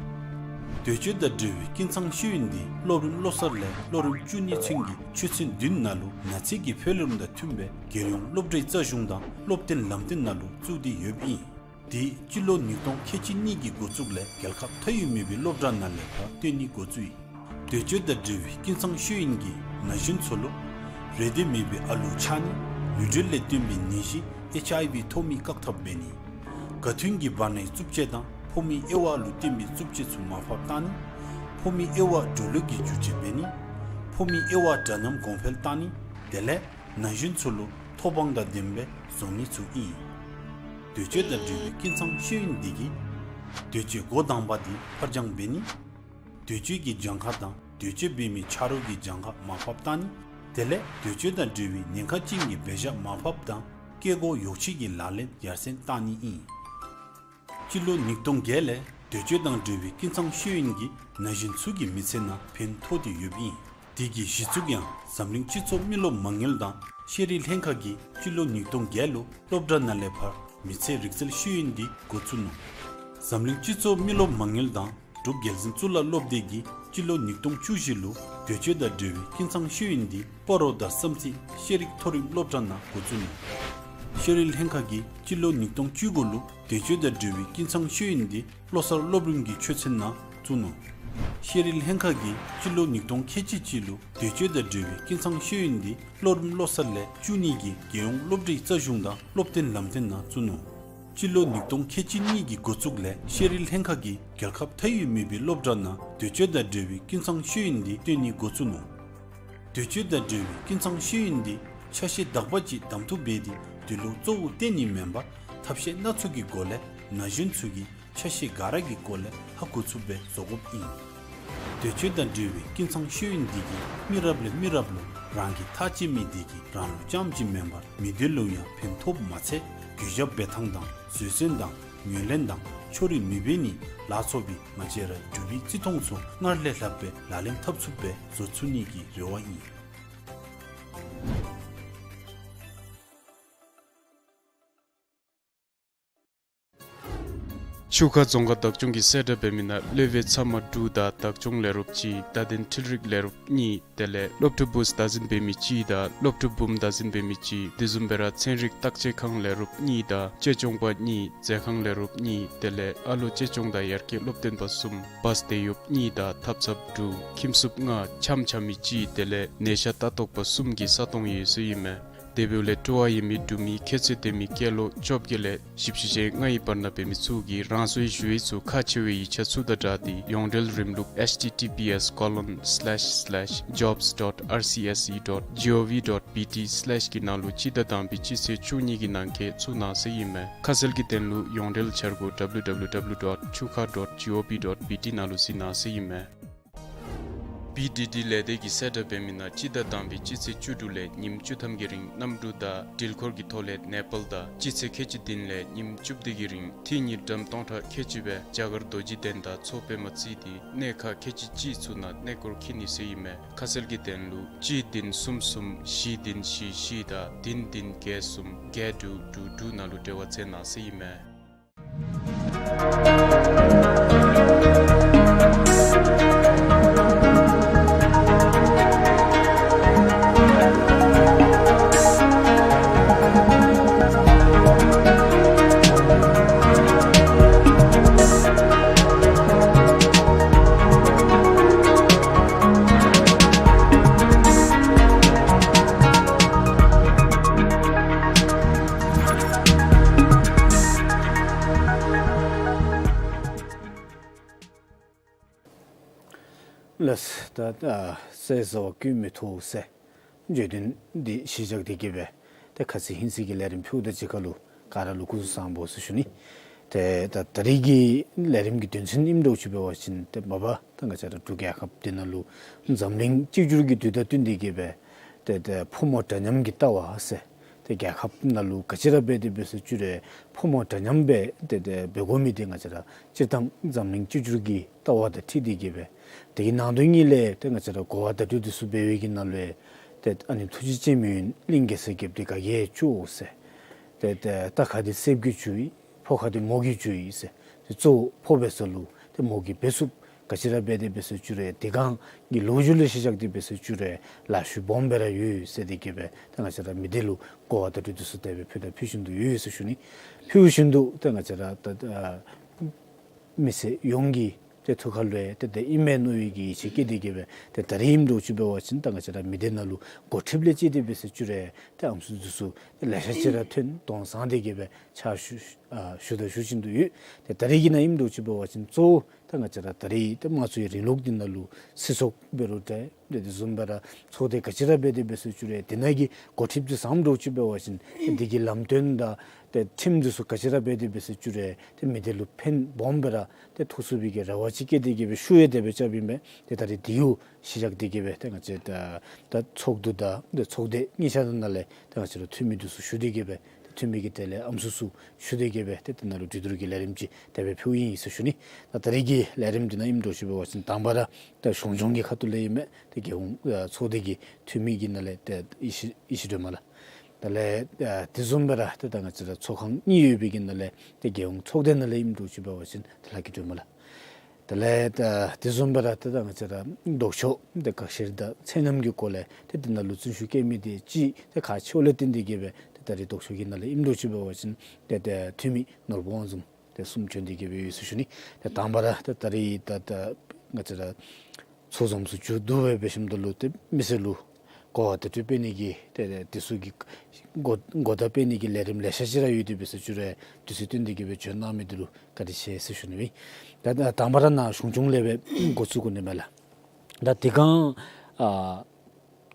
དུས་སྤྱོད་དང་འབྲེལ་བའི་ཀུན་ཚང་ཤེས་ཡོན་འདི་སློབ་རིམ་བློ་གསར་ལས་སློབ་རིམ་བཅུ་གཉིས་ཚུན་གྱི་ཆོས་ཚན་བདུན་ནང་ལུ་ན་ཚོད་ཀྱི་འཕེལ་རིམ་དང་མཐུན་པའི་རྒྱལ་ཡོངས་སློབ་གྲྭའི་རྩ་གཞུང་དང་སློབ་སྟོན་ལམ་སྟོན་ནང་ལུ་བཙུགས་ཏེ་ཡོདཔ་ཨིན། དེ་སྤྱི་ལོ་ཉིས་སྟོང་ཁལ་གཅིག་གཉིས་ཀྱི་འགོ་བཙུགས་ལས་རྒྱལ་ཁབ་མཐའ་དབུས་མེད་པའི་སློབ་གྲྭ་ནང་ལས་ཕར་སྟོན་ནི་འགོ་བཙུགས་ཡི། དུས་སྤྱོད་དང་འབྲེལ་བའི་ཀུན་ཚང་ཤེས་ཡོན་གྱིས་ན་གཞོན་ཚུ་ལུ་རེ་འདོད་མེད་པའི་ཨ་ལུ་ཆགས་ནི། ལུས་འབྲེལ་ལས་བརྟེན་པའི་ནད་གཞི་ཨེཆ་ཨའི་ཝི་ཐོབ་མི་བཀག་ཐབས་འབད་ནི། ག་དུས་ཀྱི་བར་ནའི་རྩུབ་སྤྱོད་དང་ཕོ་མོའི་དབྱེ་བ་ལུ་བརྟེན་པའི་རྩུབ་སྤྱོད་ཚུ་མར་ཕབ་བཏང་ནི། ཕོ་མོའི་དབྱེ་བ་འགྲོ་ལུགས་ཀྱི་འགྱུར་བཅོས་འབད་ནི། ཕོ་མོའི་དབྱེ་བ་འདྲ་མཉམ་གོང་འཕེལ་བཏང་ནི། དེ་ལས་ན་གཞོན་ཚུ་ལུ་ཐོབ་དབང་དང་ལྡན་པའི་བཟོ་ནི་ཚུ་ཨིན། དུས་སྤྱོད་དང་འབྲེལ་བའི་ཀུན་ཚང་ཤེས་ཡོན་འདི་གིས་དུས་སྤྱོད་འགོ་དང་པ་འདི་ཕར་འགྱངས་འབད་ནི། དུས་སྤྱོད་ཀྱི་གྱངས་ཁ་དང་ འདོད་སྤྱོད་འབད་མི་ཆ་རོགས་ཀྱི་གྱངས་ཁ་མར་ཕབ་བཏང་ནི། དེ་ལས་འདོད་སྤྱོད་དང་འབྲེལ་བའི་ཉེན་ཁ་ཅན་གྱི་འབད་བཞག་མར་ཕབ་དང་སྐྱེ་སྒོ་ཡོ་བྱད་ཀྱི་ལག་ལེན་ཡར་སེང་བཏང་ནི་ཨིན། སྤྱི་ལོ་ཉིས་སྟོང་བརྒྱད་ལས་འདོད་སྤྱོད་དང་འབྲེལ་བའི་ཀུན་ཚང་ཤེས་ཡོན་གྱིས་ན་གཞོན་ཚུ་གི་མི་ཚེ་ནང་ཕན་ཐོགས་ཏེ་ཡོདཔ་ཨིན། དེ་གི་གཞི་བཙུགས་ཡང་འཛམ་གླིང་སྤྱི་ཚོགས་མི་རློབས་མ་དངུལ་དང་ཤེས་རིག་ལྷན་ཁག་གིས་སྤྱི་ལོ་ཉིས་སྟོང་བརྒྱད་ལུ་སློབ་གྲྭ་ནང་ལས་ཕར་མི་ཚེ་རིག་རྩལ་ཤེས་ཡོན་འདི་འགོ་བཙུགས་ནུག། འཛམ་གླིང་སྤྱི་ཚོགས་མི་རློབས་མ་དངུལ་དང་འབྲུག་རྒྱལ་འཛིན་གཙུག་ལག་སློབ་སྡེ་གིས་སྤྱི་ལོ་ཉིས་སྟོང་བཅུ་བཞི་ལུ་འདོད་སྤྱོད་དང་འབྲེལ་བའི་ཀུན་ཚང་ཤེས་ཡོན་འདི་སྤ་རོ་དང་བསམ་རྩེ་ཤེས་རིག་མཐོ་རིམ་སློབ་གྲྭ་ནང་འགོ་བཙུགས་ནུག། ཤེས་རིག་ལྷན་ཁག་གིས་སྤྱི་ལོ་ཉིས་སྟོང་བཅུ་དགུ་ལུ་འདོད་སྤྱོད་དང་འབྲེལ་བའི་ཀུན་ཚང་ཤེས་ཡོན་འདི་བློ་གསར་སློབ་རིམ་གྱི་ཆོས་ཚན་ནང་བཙུགས་ནུག། ཤེས་རིག་ལྷན་ཁག་གིས་སྤྱི་ལོ་ཉིས་སྟོང་ཁལ་གཅིག་གཅིག་ལུ་འདོད་སྤྱོད་དང་འབྲེལ་བའི་ཀུན་ཚང་ཤེས་ཡོན་འདི་སློབ་རིམ་བློ་གསར་ལས་བཅུ་གཉིས་ཀྱི་རྒྱལ་ཡོངས་སློབ་གྲྭའི་རྩ་གཞུང་དང་སློབ་སྟོན་ལམ་སྟོན་ནང་བཙུགས་ནུག། སྤྱི་ལོ་ཉིས་སྟོང་ཁལ་གཅིག་གཉིས་ཀྱི་འགོ་བཙུགས་ལས་ཤེས་རིག་ལྷན་ཁག་གིས་རྒྱལ་ཁབ་མཐའ་དབུས་མེད་པའི་སློབ་གྲྭ་ནང་འདོད་སྤྱོད་དང་འབྲེལ་བའི་ཀུན་ཚང་ཤེས་ཡོན་འདི་སྟོན་ནི་འགོ་བཙུགས་ནུག། འདོད་སྤྱོད་དང་འབྲེལ་བའི་ཀུན་ཚང་ཤེས་ཡོན་འདི་ཆ་ཤས་དག་པ་ཅིག་གདམ་འཐུ་འབད་དེ་འདི་ལུ་གཙོ་བོ་བཏོན་ནི་མེན་པར་ཐབས་ཤེས་སྣ་ཚོགས་ཀྱི་སྒོ་ལས་ན་གཞོན་ཚུ་གིས་ཆ་ཤས་ག་ར་གི་སྒོ་ལས་ཧ་གོ་ཚུགསཔ་སྦེ་བཟོ་དགོཔ་ཨིན། འདོད་སྤྱོད་དང་འབྲེལ་བའི་ཀུན་ཚང་ཤེས་ཡོན་འདི་གིས་མི་རབས་ལས་མི་རབས་ལུ་རང་གིས་ཐག་བཅད་མི་འདི་གིས་རང་ལུ་རྐྱངམ་ཅིག་མེན་པར་མི་སྡེ་ལུ་ཡང་ཕན་ཐོགསཔ་མ་ཚད་གུས་ཞབས་འབད་ཐངས་དང་བཟོད་བསྲན་དང་ངོས་ལེན་དང་ཕྱོགས་རིས་མི་འབད་ནི་ལ་སོགས་པའི་ང་བཅས་ར་འབྲུག་པའི་བརྩི་མཐོང་ཚུ་སྔར་ལས་ལྷགཔ་སྦེ་ལག་ལེན་འཐབ་ཚུགསཔ་སྦེ་བཟོ་ཚུགས་ནི་གི་རེ་བ་ཨིན། ཆུ་ཁ་རྫོང་ཁག་བདག་སྐྱོང་གི་གསལ་བསྒྲགས་འབད་མི་ནང་སློབ་དཔོན་ཚབ་མ་དྲུག་དང་བདག་སྐྱོང་ལས་རོགསཔ་གཅིག་བརྡ་དོན་འཕྲུལ་རིག་ལས་རོགསཔ་གཉིས་དེ་ལས་སློབ་ཕྲུག་བུ་བདག་འཛིན་འབད་མི་གཅིག་དང་སློབ་ཕྲུག་བུམོ་བདག་འཛིན་འབད་མི་གཅིག་དེ་བཟུམ་སྦེ་ར་ཚན་རིག་བརྟག་དཔྱད་ཁང་ལས་རོགསཔ་གཉིས་དང་གཅེས་སྐྱོང་པ་གཉིས་མཛད་ཁང་ལས་རོགསཔ་གཉིས་དེ་ལས་ཨ་ལོ་གཅེས་སྐྱོང་དང་ཡར་རྒྱས་སློབ་སྟོན་པ་གསུམ་བཱས་དེད་གཡོགཔ་གཉིས་དང་ཐབ་ཚངཔ་དྲུག་ཁྱིམ་སྲུབས་ལྔ་འཆམ་འཆམ་མི་གཅིག་དེ་ལས་ནད་ཤ་ལྟ་རྟོག་པ་གསུམ་གྱི་ས་སྟོང་ཡོད་ཟེར་ཨིན་མས། དེ་འབདཝ་ལས་སྤྲོ་བ་ཡོད་མི་འབྲུག་མི་ཁྱད་ཚད་ལྡན་མི་སྐྱེས་ལོ་བཅོ་བརྒྱད་ལས་བཞི་བཅུ་ཞེ་ལྔའི་བར་ན་འབད་མི་ཚུ་གིས་རང་སོའི་ཞུ་ཡིག་ཚུ་ཁག་ཆེ་བའི་ཡིག་ཆ་ཚུ་དང་སྦྲགས་ཏེ་ཡོངས་འབྲེལ་རིམ་ལུགས་H T T P S colon slash slash jobs dot R C S E dot G O V dot B T slash གི་ནང་ལུ་སྤྱི་ཟླ་དང་པའི་སྤྱི་ཚེས་བཅུ་གཉིས་ཀྱི་ནང་འཁོད་བཙུགས་གནང་ཟེར་ཨིན་མས། ཁ་གསལ་གྱི་དོན་ལུ་ཡོངས་འབྲེལ་འཆར་སྒོ་W W W dot chuka dot G O V dot B T ནང་ལུ་གཟིགས་གནང་ཟེར་ཨིན་མས། B D D ལས་སྡེ་གི་གསལ་བསྒྲགས་འབད་མི་ནང་སྤྱི་ཟླ་དང་པའི་སྤྱི་ཚེས་བཅུ་དྲུག་ལས་ཉིནམ་བཅུ་ཐམ་གྱི་རིང་གནམ་གྲུ་དང་འགྲུལ་འཁོར་གྱི་ཐོག་ལས་ནེ་པཱལ་དང་སྤྱི་ཚེས་ཁལ་གཅིག་བདུན་ལས་ཉིནམ་བཅུ་བདུན་གྱི་རིང་འཐུས་ཉིས་འགྲམ་སྟོང་ཕྲག་ཁལ་གཅིག་སྦེ་རྒྱ་གར་རྡོ་རྗེ་གདན་དང་མཚོ་པདྨ་བརྩིས་ཏེ་གནས་ཁག་ཁལ་གཅིག་གཅིག་ཚུ་ནང་གནས་སྐོར་འཁྱིད་ནི་ཟེར་ཨིན་མས། ཁ་གསལ་གྱི་དོན་ལུ་གཅིག་བདུན་གསུམ་གསུམ་བཞི་བདུན་བཞི་བཞི་དང་བདུན་བདུན་བརྒྱད་གསུམ་བརྒྱད་དྲུག་དྲུག་དྲུག་ནང་ལུ་འབྲེལ་བ་འཚོལ་གནང་ཟེར་ཨིན་མས། ལགས། ད་ཨ་ཟས་ཟ་བ་རྐུན་མས་འཐུ་ཟེར་བརྗོད་དོན་འདི་གཞི་བཞག་སྟེ་གི་སྦེ་ཏེ་ཁ་ཙ་ཧིན་སིག་གི་ལས་རིམ་ཕུལཝ་ད་གཅིག་ཁར་ལུ་ག་ར་ལུ་སྐུ་གཟུགས་བཟང་པོ་ཟེར་ཞུ་ནི། ཏེ་ད་ད་རིས་ཀྱི་ལས་རིམ་གྱི་དོན་ཚན་ཨིནམ་འདྲཝ་ཅིག་འབད་བ་ཅིན་ཏེ་མ་པ་ད་ང་བཅས་ར་འབྲུག་རྒྱལ་ཁབ་འདི་ནང་ལུ་འཛམ་གླིང་གཅིག་གྱུར་གྱི་དུས་དང་བསྟུན་ཏེ་གི་སྦེ་ཏེ་ཏེ་ཕོ་མོ་འདྲ་མཉམ་གྱི་ལྟ་བ་ཟེར་ཏེ་རྒྱལ་ཁབ་ནང་ལུ་ག་ཅི་ར་འབད་དེ་འབད་ཟེར་བཅུག་རུང་ཕོ་མོ་འདྲ་མཉམ་སྦེ་ཏེ་ཏེ་འབད་དགོ་མི་འདི་ང་བཅས་ར་སྤྱིར་བཏང་འཛམ་གླིང་གཅིག་གྱུར་གྱི་ལྟ་བ་དང་འཁྲིལ་ཏེ་གི་སྦེ་དེ་གི་ནང་དོན་ཉིད་ལས་ཏེ་ང་བཅས་ར་གོ་བ་བརྡ་སྤྲོད་འདི་ཚུ་འབད་བའི་གི་ནང་ལུ་ཏེ་ཨ་ནེམོ་ཐུགས་རྗེ་ཅན་མི་ཡོད་གླིང་གེ་སར་རྒྱལཔོ་འདི་ག་གིས་ཡང་བཅུག་ཟེར། ཏེ་ཏེ་རྟ་ཁ་འདི་སྲསཔོ་གིས་བཅུག་ཡི། ཕོ་ཁ་འདི་མོ་གིས་བཅུག་ཡི་ཟེར། ཏེ་གཙོ་བོ་ཕོ་འབད་ས་ལུ་ཏེ་མོ་གིས་འབད་ཚུགསཔ་ག་ཅི་ར་འབད་དེ་འབད་ཟེར་བཅུག་རུང་དེ་སྒང་གི་ལོ་རྒྱུས་ལུ་གཞི་བཞག་སྟེ་འབད་ཟེར་བཅུག་རུང་ལཱ་ཤུལ་སྦོམ་སྦེ་ར་ཡོད་ཟེར་ཏེ་གི་སྦེ་ཏེ་ང་བཅས་ར་མི་སྡེ་ལུ་གོ་བ་བརྡ་སྤྲོད་འདི་ཚུ་དེ་སྦེ་ཕུལ་དང་ཕུལ་བཞིན་དུ་ཡོད་ཟེར་ཞུ་ནི། ཕུལ་བཞིན་དུ་ཏེ་ང་བཅས་ར་ད་ཨ་མི་སེར་ཡོངས་ཀྱི་ཏེ་ཐུགས་ཁར་ལུ་ཏེ་དེ་ཨིན་མས་མནོ་བའི་གི་ཡིད་ཆེས་བསྐྱེད་དེ་གི་སྦེ་ཏེ་ད་རིས་ཨིནམ་འདྲཝ་ཅིག་འབད་བ་ཅིན་ད་ང་བཅས་ར་མི་སྡེ་ནང་ལུ་འགོ་ཁྲིདཔ་ལས་བཅས་ཏེ་འབད་ཟེར་བཅུག་རུང་ཏེ་ཨམ་སྲུ་འདི་ཚུ་ཏེ་ལེ་ཤ་ཅིག་ར་ཐོན་དོན་བཟང་སྟེ་གི་སྦེ་ཕྱག་ཞུ་ཨ་ཞུ་དང་ཞུ་བཞིན་དུ་ཡོད། ཏེ་ད་རིས་ཀྱི་ནང་ཨིནམ་འདྲཝ་ཅིག་འབད་བ་ཅིན་གཙོ་བོ་ད་ང་བཅས་ར་ད་རིས་ཏེ་དམངས་གཙོའི་རིང་ལུགས་འདི་ནང་ལུ་སྲིད་ཚོགས་འབད་རུང་འདྲ་ཏེ་དེ་བཟུམ་སྦེ་ར་ཚོགས་སྡེ་ག་ཅི་ར་འབད་དེ་འབད་ཟེར་བཅུག་རུང་དེ་ནང་གི་འགོ་ཁྲིདཔ་འདི་བཟངམ་འདྲཝ་ཅིག་འབད་བ་ཅིན་ཏེ་དེ་གི་ལམ་སྟོན་དང་ ཏེ་ཁྲིམས་འདི་ཚུ་ག་ཅི་ར་འབད་དེ་འབད་ཟེར་ཅི་རུང་ཏེ་མི་སྡེ་ལུ་ཕན་སྦོམ་སྦེ་ར་ཏེ་ཐོགས་ཚུགས་པའི་གི་རེ་བ་ཅིག་བསྐྱེད་དེ་གི་སྦེ་ཞུ་ཡི། དེ་སྦེ་རྐྱབ་ཨིན་པས། ཏེ་ད་རིས་དེ་ཡང་གཞི་བཞག་སྟེ་གི་སྦེ་ཏེ་ང་བཅས་ད་ད་ཚོགས་འདུ་དང་ཏེ་ཚོགས་སྡེ་གཉིས་ཆ་ནང་ལས་ཏེ་ང་བཅས་ར་འཐུས་མི་འདི་ཚུ་ཞུ་སྟེ་གི་སྦེ་ཏེ་འཐུས་མི་གི་དེ་ལས་ཨམ་སྲུ་ཚུ་ཞུ་སྟེ་གི་སྦེ་ཏེ་དེ་ནང་ལུ་གྲོས་བསྡུར་གྱི་ལས་རིམ་ཅིག་དེ་སྦེ་ཕུལཝ་ཨིན་ཟེར་ཞུ་ནི། ད་ད་རིས་ཀྱི་ལས་རིམ་འདི་ནང་ཨིནམ་འདྲཝ་ཅིག་འབད་བ་ཅིན་དང་པ་ར་ཏེ་གཞུང་སྐྱོང་གི་ཁ་ཐུག་ལས་ཨིན་མས། ཏེ་རྒྱལ་ཡོངས་ཨ་ཚོགས་སྡེ་གི་འཐུས་མི་གི་ནང་ལས་ཏེ་ཡེ་ཤེས་ཡེ་ཤེས་སྒྲོལ་མ་ལགས། དེ་ལས་ཨ་དེ་བཟུམ་སྦེ་ར་ཏེ་ད་ང་བཅས་ར་ཚོགས་ཁང་གཉིས་ཡོད་པའི་གི་ནང་ལས་ཏེ་རྒྱལ་ཡོངས་ཚོགས་སྡེ་ནང་ལས་ཨིནམ་འདྲཝ་ཅིག་འབད་བ་ཅིན་ཏེ་ལྷ་སྐྱིད་སྒྲོལ་མ་ལགས། དེ་ལས་ཨ་དེ་བཟུམ་སྦེ་ར་ཏེ་ད་ང་བཅས་ར་ལྡོག་ཕྱོགས་ཏེ་ཁ་བཤད་དང་ཚད་མཉམ་གྱི་སྐོར་ལས་ཏེ་དེ་ནང་ལུ་བརྩོན་ཤུགས་བསྐྱེད་མི་འདི་ཅིག་ཏེ་ཁག་ཆེཝ་ལས་བརྟེན་ཏེ་གི་སྦེ་ཏེ་ད་རིས་ལྡོག་ཕྱོགས་ཀྱི་ནང་ལས་ཨིནམ་འདྲཝ་ཅིག་འབད་བ་ཅིན་ཏེ་ཏེ་འཐུས་མི་ནོར་བུ་དབང་འཛོམས་ཏེ་གསུམ་བྱོན་ཏེ་གི་སྦེ་ཡོད་ཟེར་ཞུ་ནི། ཏེ་དང་པ་ར་ཏེ་ད་རིས་ད་ད་ང་བཅས་ར་ཚོགས་འཛོམས་ཚུ་མཇུག་བསྡུ་སྦེ་འབད་ཞིནམ་ད་ལུ་ཏེ་མི་སེར་ལུ་གོ་བ་དེ་སྤྲོད་འབད་ནི་གི་ཏེ་ཏེ་དེ་ཚུ་གི་གོ་གོ་བརྡ་སྤེལ་ནི་གི་ལས་རིམ་ལེ་ཤ་ཅིག་ར་ཡོད་དེ་འབད་ཟེར་ཅི་རུང་དུས་ཚོད་བཏོན་ཏེ་གི་སྦེ་བྱོན་གནང་མི་འདི་ལུ་བཀའ་དྲིན་ཆེ་ཟེར་ཞུ་ནི་ཨིན། ད་ད་དང་པ་ར་ནཱ་གཞུང་སྐྱོང་ལས་སྦེ་འགོ་བཙུགས་དགོ་ནི་མས་ལགས། ད་དེ་སྒང་ཨ་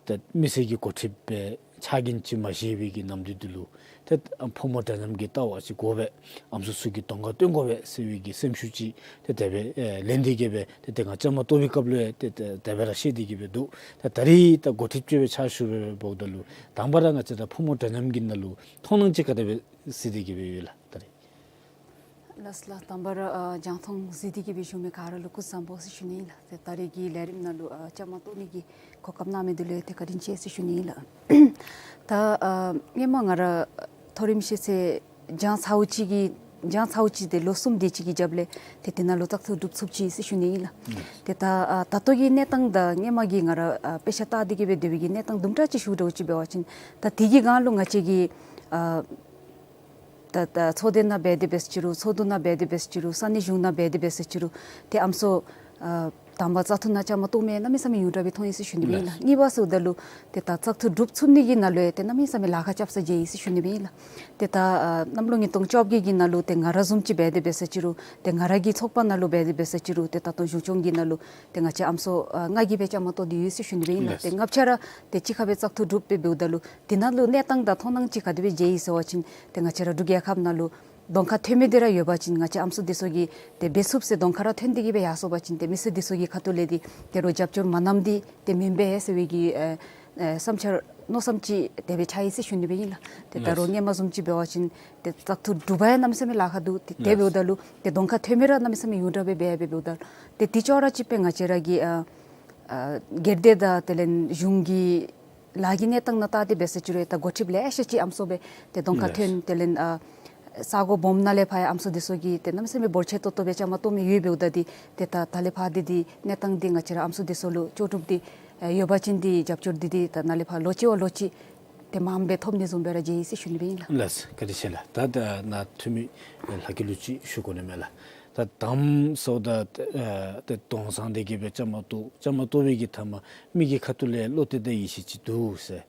ཏེ་མི་སེར་གྱི་འགོ་ཁྲིདཔ་སྦེ་ཕྱག་འགན་ཅིག་མ་བཞེས་པའི་གི་ནམ་དུས་འདི་ལུ་ཏེ་ཕོ་མོ་འདྲ་མཉམ་གྱི་ལྟ་བ་ཅིག་དགོ་པས། ཨམ་སྲུ་ཚུ་གིས་གདོང་ཁར་སྟོན་དགོ་པས་ཟེར་བའི་གི་སེམས་ཤུགས་ཅིག་ཏེ་དེ་སྦེ་ཨེ་ལེན་ཏེ་གི་སྦེ་ཏེ་ཏེ་ང་བཅའ་མར་གཏོགས་པའི་སྐབས་ལུ་ཏེ་ཏེ་དེ་སྦེ་ར་བཤད་དེ་གི་སྦེ་འདུག། ད་ད་རིས་ད་འགོ་ཁྲིདཔ་ཅིག་སྦེ་ཕྱག་ཞུ་སྦེ་འབདཝ་ད་ལུ་དང་པ་ར་ང་བཅས་ད་ཕོ་མོ་འདྲ་མཉམ་གྱི་ནང་ལུ་མཐོང་སྣང་ཅིག་ག་དེ་སྦེ་གཟིགས་ཏེ་གི་སྦེ་ཡོད་ལགས་ད་རིས། ལགས་ལགས། དང་པ་ར་ཨ་རྒྱང་མཐོང་གཟིགས་ཏེ་གི་སྦེ་བཞུགས་མི་ག་ར་ལུ་སྐུ་གཟུགས་བཟང་པོ་ཟེར་ཞུ་ནི་ཨིན་ལགས། ཏེ་ད་རིས་ཀྱི་ལས་རིམ་ནང་ལུ་ཨ་བཅའ་མར་གཏོགས་ནི་གི་གོ་སྐབས་གནང་མི་འདི་ལུ་ཏེ་བཀའ་དྲིན་ཆེ་ཟེར་ཞུ་ནི་ཨིན་ལགས། ད་ཨ་སྔོན་མ་ང་ར་མཐོ་རིམ་ཤེས་ཚད་སྦྱང་ཚརཝ་ཅིག་གི་སྦྱང་ཚརཝ་ཅིག་ཏེ་ལོ་གསུམ་དེ་ཅིག་གི་རྒྱབ་ལས་ཏེ་དེ་ནང་ལུ་བཙག་འཐུ་གྲུབ་ཚུགསཔ་ཅིག་ཟེར་ཞུ་ནི་ཨིན་ལགས། ཏེ་ད་ཨ་ད་ལྟོ་གི་གནས་སྟངས་དང་སྔོན་མ་གི་ང་ར་ཨ་དཔེ་ཆ་ལྟ་སྟེ་གི་སྦེ་སྡོད་པའི་གི་གནས་སྟངས་དུམ་གྲ་ཅིག་ཞུ་འདྲཝ་ཅིག་འབད་བ་ཅིན་ད་དེ་གི་སྒང་ལུ་ང་བཅས་ཀྱི་ཨ་ད་ད་ཚོགས་སྡེ་ནང་འབད་དེ་འབད་ཟེར་ཅི་རུང་ཚོགས་འདུ་ནང་འབད་དེ་འབད་ཟེར་ཅི་རུང་ས་གནས་གཞུང་ནང་འབད་དེ་འབད་ཟེར་ཅི་རུང་ཏེ་ཨམ་སྲུ་ཨ་དང་པ་བཙག་འཐུ་ནང་བཅའ་མར་གཏོགས་མི་གནམ་མེད་ས་མེད་ཡོངས་གྲགས་སྦེ་མཐོང་ཡི་ཟེར་ཞུ་ནི་སྦེ་ཨིན་ལགས། གཉིས་པ་ཟེརཝ་ད་ལུ་ཏེ་ད་བཙག་འཐུ་གྲུབ་ཚུགས་ནི་གི་ནང་ལུ་ཡང་ཏེ་གནམ་མེད་ས་མེད་ལཱ་ཁག་རྐྱབ་ས་མཇལ་ཡི་ཟེར་ཞུ་ནི་སྦེ་ཨིན་ལགས། ཏེ་ད་ཨ་གནམ་ལོ་ཉིས་སྟོང་བཅོ་བརྒྱད་ཀྱི་ནང་ལུ་ཏེ་ང་ར་བཟུམ་ཅིག་འབད་དེ་འབད་ཟེར་ཅི་རུང་ཏེ་ང་ར་གི་ཚོགས་པ་ནང་ལུ་འབད་དེ་འབད་ཟེར་ཅི་རུང་ཏེ་ད་ལྟོ་གཞུང་སྐྱོང་གི་ནང་ལུ་ཏེ་ང་བཅས་ཨམ་སྲུ་ཨ་ལྔ་གིས་སྦེ་བཅའ་མར་གཏོགས་ཏེ་ཡོད་ཟེར་ཞུ་ནི་སྦེ་ཨིན་ལགས། ལགས། ཏེ་ལྔ་ཆ་ར་ཏེ་གཅིག་ཁར་སྦེ་བཙག་འཐུ་གྲུབ་སྦེ་འབདཝ་ད་ལུ་དེ་ནང་ལུ་གནས་སྟངས་དང་མཐོང་སྣང་ཅིག་ག་དེ་སྦེ་མཇལ་ཡི་ཟེར་བ་ཅིན་ཏེ་ང་བཅས་ར་འབྲུག་རྒྱལ་ཁབ་ནང་ལུ་གདོང་ཁར་ཐོན་མི་འདི་ར་ཡོད་པ་ཅིན་ང་བཅས་ཨམ་སྲུ་འདི་ཚུ་གིས་ཏེ་འབད་ཚུགས་ཟེར་གདོང་ཁར་ར་ཐོན་ཏེ་གི་སྦེ་ཡར་སོང་པ་ཅིན་ཏེ་མི་སེར་འདི་ཚུ་གི་ཁ་ཐུག་ལས་འདི་ཏེ་རོགས་རྒྱབ་སྐྱོར་མ་གནངམ་འདི་ཏེ་མེན་པས་ཟེར་བའི་གི་ཨེ་ཨེ་བསམ་འཆར་མནོ་བསམ་ཅིག་དེ་སྦེ་ཆགས་ཡི་ཟེར་ཞུ་ནི་སྦེ་ཨིན་ལགས། ཏེ་ད་རུང་ལགས། སྔོན་མ་བཟུམ་ཅིག་འབད་བ་ཅིན་ཏེ་བཙག་འཐུ་གྲུབ་པ་ཡང་གནམ་མེད་ས་མེད་ལཱ་ཁག་འདུག། ཏེ་དེ་ལགས། འབདཝ་ད་ལུ་ཏེ་གདོང་ཁར་ཐོན་མི་ར་གནམ་མེད་ས་མེད་ཡོངས་གྲགས་སྦེ་འབད་འབདཝ་ད་ཏེ་དེ་ཅོག་ར་གཅིག་སྦེ་ང་བཅས་ར་གི་ཨ་ཨ་སྒེར་སྡེ་དང་དེ་ལས་གཞུང་གི་ལཱ་གི་གནས་སྟངས་ནང་བལྟ་སྟེ་འབད་ཟེར་ཅི་རུང་ད་འགོ་ཁྲིདཔ་ལེ་ཤ་ཅིག་ཨམ་སྲུ་སྦེ་ཏེ་གདོང་ཁར་ལགས། ཐོན། དེ་ལས་ཨ་ས་གོ་སྦོམ་ནང་ལས་ཕར་ཡང་ཨམ་སྲུ་འདི་ཚུ་གིས་ཏེ་གནམ་མེད་ས་མེད་འབོར་ཆེ་ཏོག་ཏོ་སྦེ་བཅའ་མར་གཏོགས་མི་ཡོདཔ་འབདཝ་ད་འདི་ཏེ་ད་ད་ལས་ཕར་འདི་འདི་གནས་སྟངས་འདི་ང་བཅས་ར་ཨམ་སྲུ་འདི་ཚུ་ལུ་ལྕོགས་གྲུབ་འདི་ཨེ་ཡོད་པ་ཅིན་འདི་རྒྱབ་སྐྱོར་འདི་འདི་ད་ནཱ་ལས་ཕར་ལོ་གཅིག་བ་ལོ་གཅིག་ཏེ་མངམ་སྦེ་ཐོབ་ནི་བཟུམ་སྦེ་ར་མཇལ་ཡི་ཟེར་ཞུ་ནི་སྦེ་ཨིན་ལགས། ལགས། བཀའ་དྲིན་ཆེ་ལགས། ད་ད་ནཱ་འཐུས་མི་ལྷ་སྐྱིད་ལུ་ཅིག་ཞུ་དགོ་ནི་མས་ལགས། ད་དང་པ་ཟེརཝ་ད་ཨེ་ད་གདོང་བཟང་སྟེ་གི་སྦེ་བཅའ་མར་གཏོགས། བཅའ་མར་གཏོགས་པའི་གི་མཐའ་མ་མི་གི་ཁ་ཐུག་ལས་བློ་གཏད་དང་ཡིད་ཆེས་ཅིག་འདུག་ཟེར།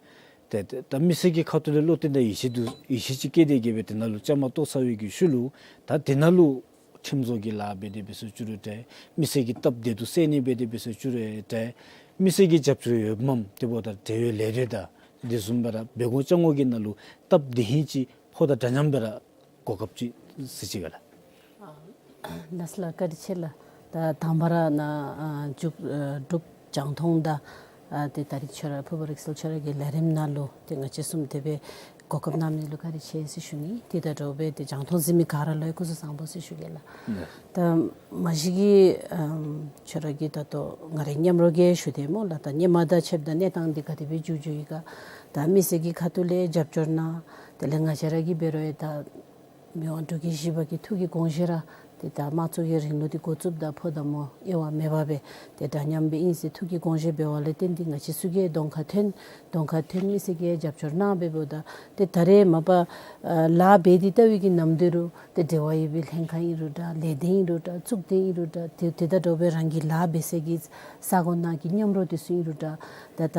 ཏེ་ཏེ་ད་མི་སེར་གྱི་ཁ་ཐུག་ལས་བློ་གཏད་དང་ཡིད་ཆེས་འདུག། ཡིད་ཆེས་ཅིག་བསྐྱེད་དེ་གི་སྦེ་དེ་ནང་ལུ་བཅའ་མར་གཏོགས་ཚར་བའི་གི་ཤུལ་ལུ་ད་དེ་ནང་ལུ་ཁྲིམས་བཟོ་གི་ལཱ་འབད་དེ་འབད་ཟེར་ཅི་རུང་འདྲ། མི་སེར་གྱི་སྟབས་བདེ་སྡུག་སེལ་ནི་འབད་དེ་འབད་ཟེར་ཅི་རུང་འདྲ། མི་སེར་གྱི་རྒྱབ་སྐྱོར་ཡོདཔ་མས། དེ་འབདཝ་ད་འབྲེལ་ཡོད་ལས་སྡེ་དང་དེ་བཟུམ་སྦེ་ར་འབད་དགོ་བཅའ་དགོ་གི་ནང་ལུ་སྟབས་བདེ་ཧིང་ཅིག་ཕོག་དང་འདྲ་མཉམ་སྦེ་ར་གོ་སྐབས་ཅིག་གཟིགས་ཅི་ག་ལགས། ཨ་ལགས་ལགས། བཀའ་དྲིན་ཆེ་ལགས། ད་དང་པ་ར་ནཱ་ཨ་མཇུག་ཨ་གྲུབ་རྒྱང་མཐོང་དང་ཨ་ཏེ་ད་རིས་ཁྱོད་ར་ཕུར་པ་རིག་གསལ་ཁྱོད་ར་གི་ལས་རིམ་ནང་ལུ་ཏེ་ང་བཅས་གསུམ་དེ་སྦེ་གོ་སྐབས་གནང་མི་ལུ་བཀའ་དྲིན་ཆེ་ཟེར་ཞུ་ནི། དེ་དང་འདྲཝ་སྦེ་ཏེ་རྒྱང་མཐོང་གཟིགས་མི་ག་ར་ལུ་ཡང་སྐུ་གཟུགས་བཟང་པོ་ཟེར་ཞུ་གེ་ལགས། ལགས། ད་མ་གཞི་གི་ཨམ་ཁྱོད་ར་གིས་ད་ལྟོ་ང་རའི་མཉམ་རོགས་ཀྱིས་ཞུ་དེས་སྨོ་ལགས། ད་སྔོན་མ་དང་ཕྱདཔ་ད་གནས་སྟངས་འདི་ག་དེ་སྦེ་འགྱོ་འགྱོཝ་ཨིན་ག། ད་མི་སེར་གྱི་ཁ་ཐུག་ལས་རྒྱབ་སྐྱོར་གནང་། དེ་ལས་ང་བཅས་ར་གིས་འབད་རུང་ཡང་ད་མི་དབང་འབྲུག་རྒྱལ་བཞི་པ་གི་ཐུགས་ཀྱི་དགོངས་བཞེད་ར་ཏེ་ད་དམངས་གཙོ་གི་རིང་ལུགས་འདི་འགོ་བཙུགསཔ་ད་ཕོ་དང་མོ་དབྱེ་བ་མེད་པར་སྦེ་ཏེ་འདྲ་མཉམ་སྦེ་ཨིན་ཟེར་ཐུགས་ཀྱི་དགོངས་བཞེད་འབད་བ་ལས་བརྟེན་ཏེ་ང་བཅས་ཚུ་གིས་གདོང་ཁར་ཐོན། གདོང་ཁར་ཐོན་མི་སེར་གྱིས་རྒྱབ་སྐྱོར་གནང་འབདཝ་ད་ཏེ་ད་རེས་མ་པ་ཨ་ལཱ་འབད་དེ་ལྟ་བའི་གི་ནམ་དུས་རུང་ཏེ་འབྲེལ་བ་ཡོད་པའི་ལྷན་ཁག་ཨིན་རུང་འདྲ། ལས་སྡེ་ཨིན་རུང་འདྲ། གཙུག་སྡེ་ཨིན་རུང་འདྲ། ཏེ་དེ་དང་འདྲཝ་སྦེ་རང་གི་ལཱ་འབད་སའི་གི་ས་གོ་ནང་གི་མཉམ་རོགས་འདི་ཚུ་ཨིན་རུང་འདྲ། ད་ད་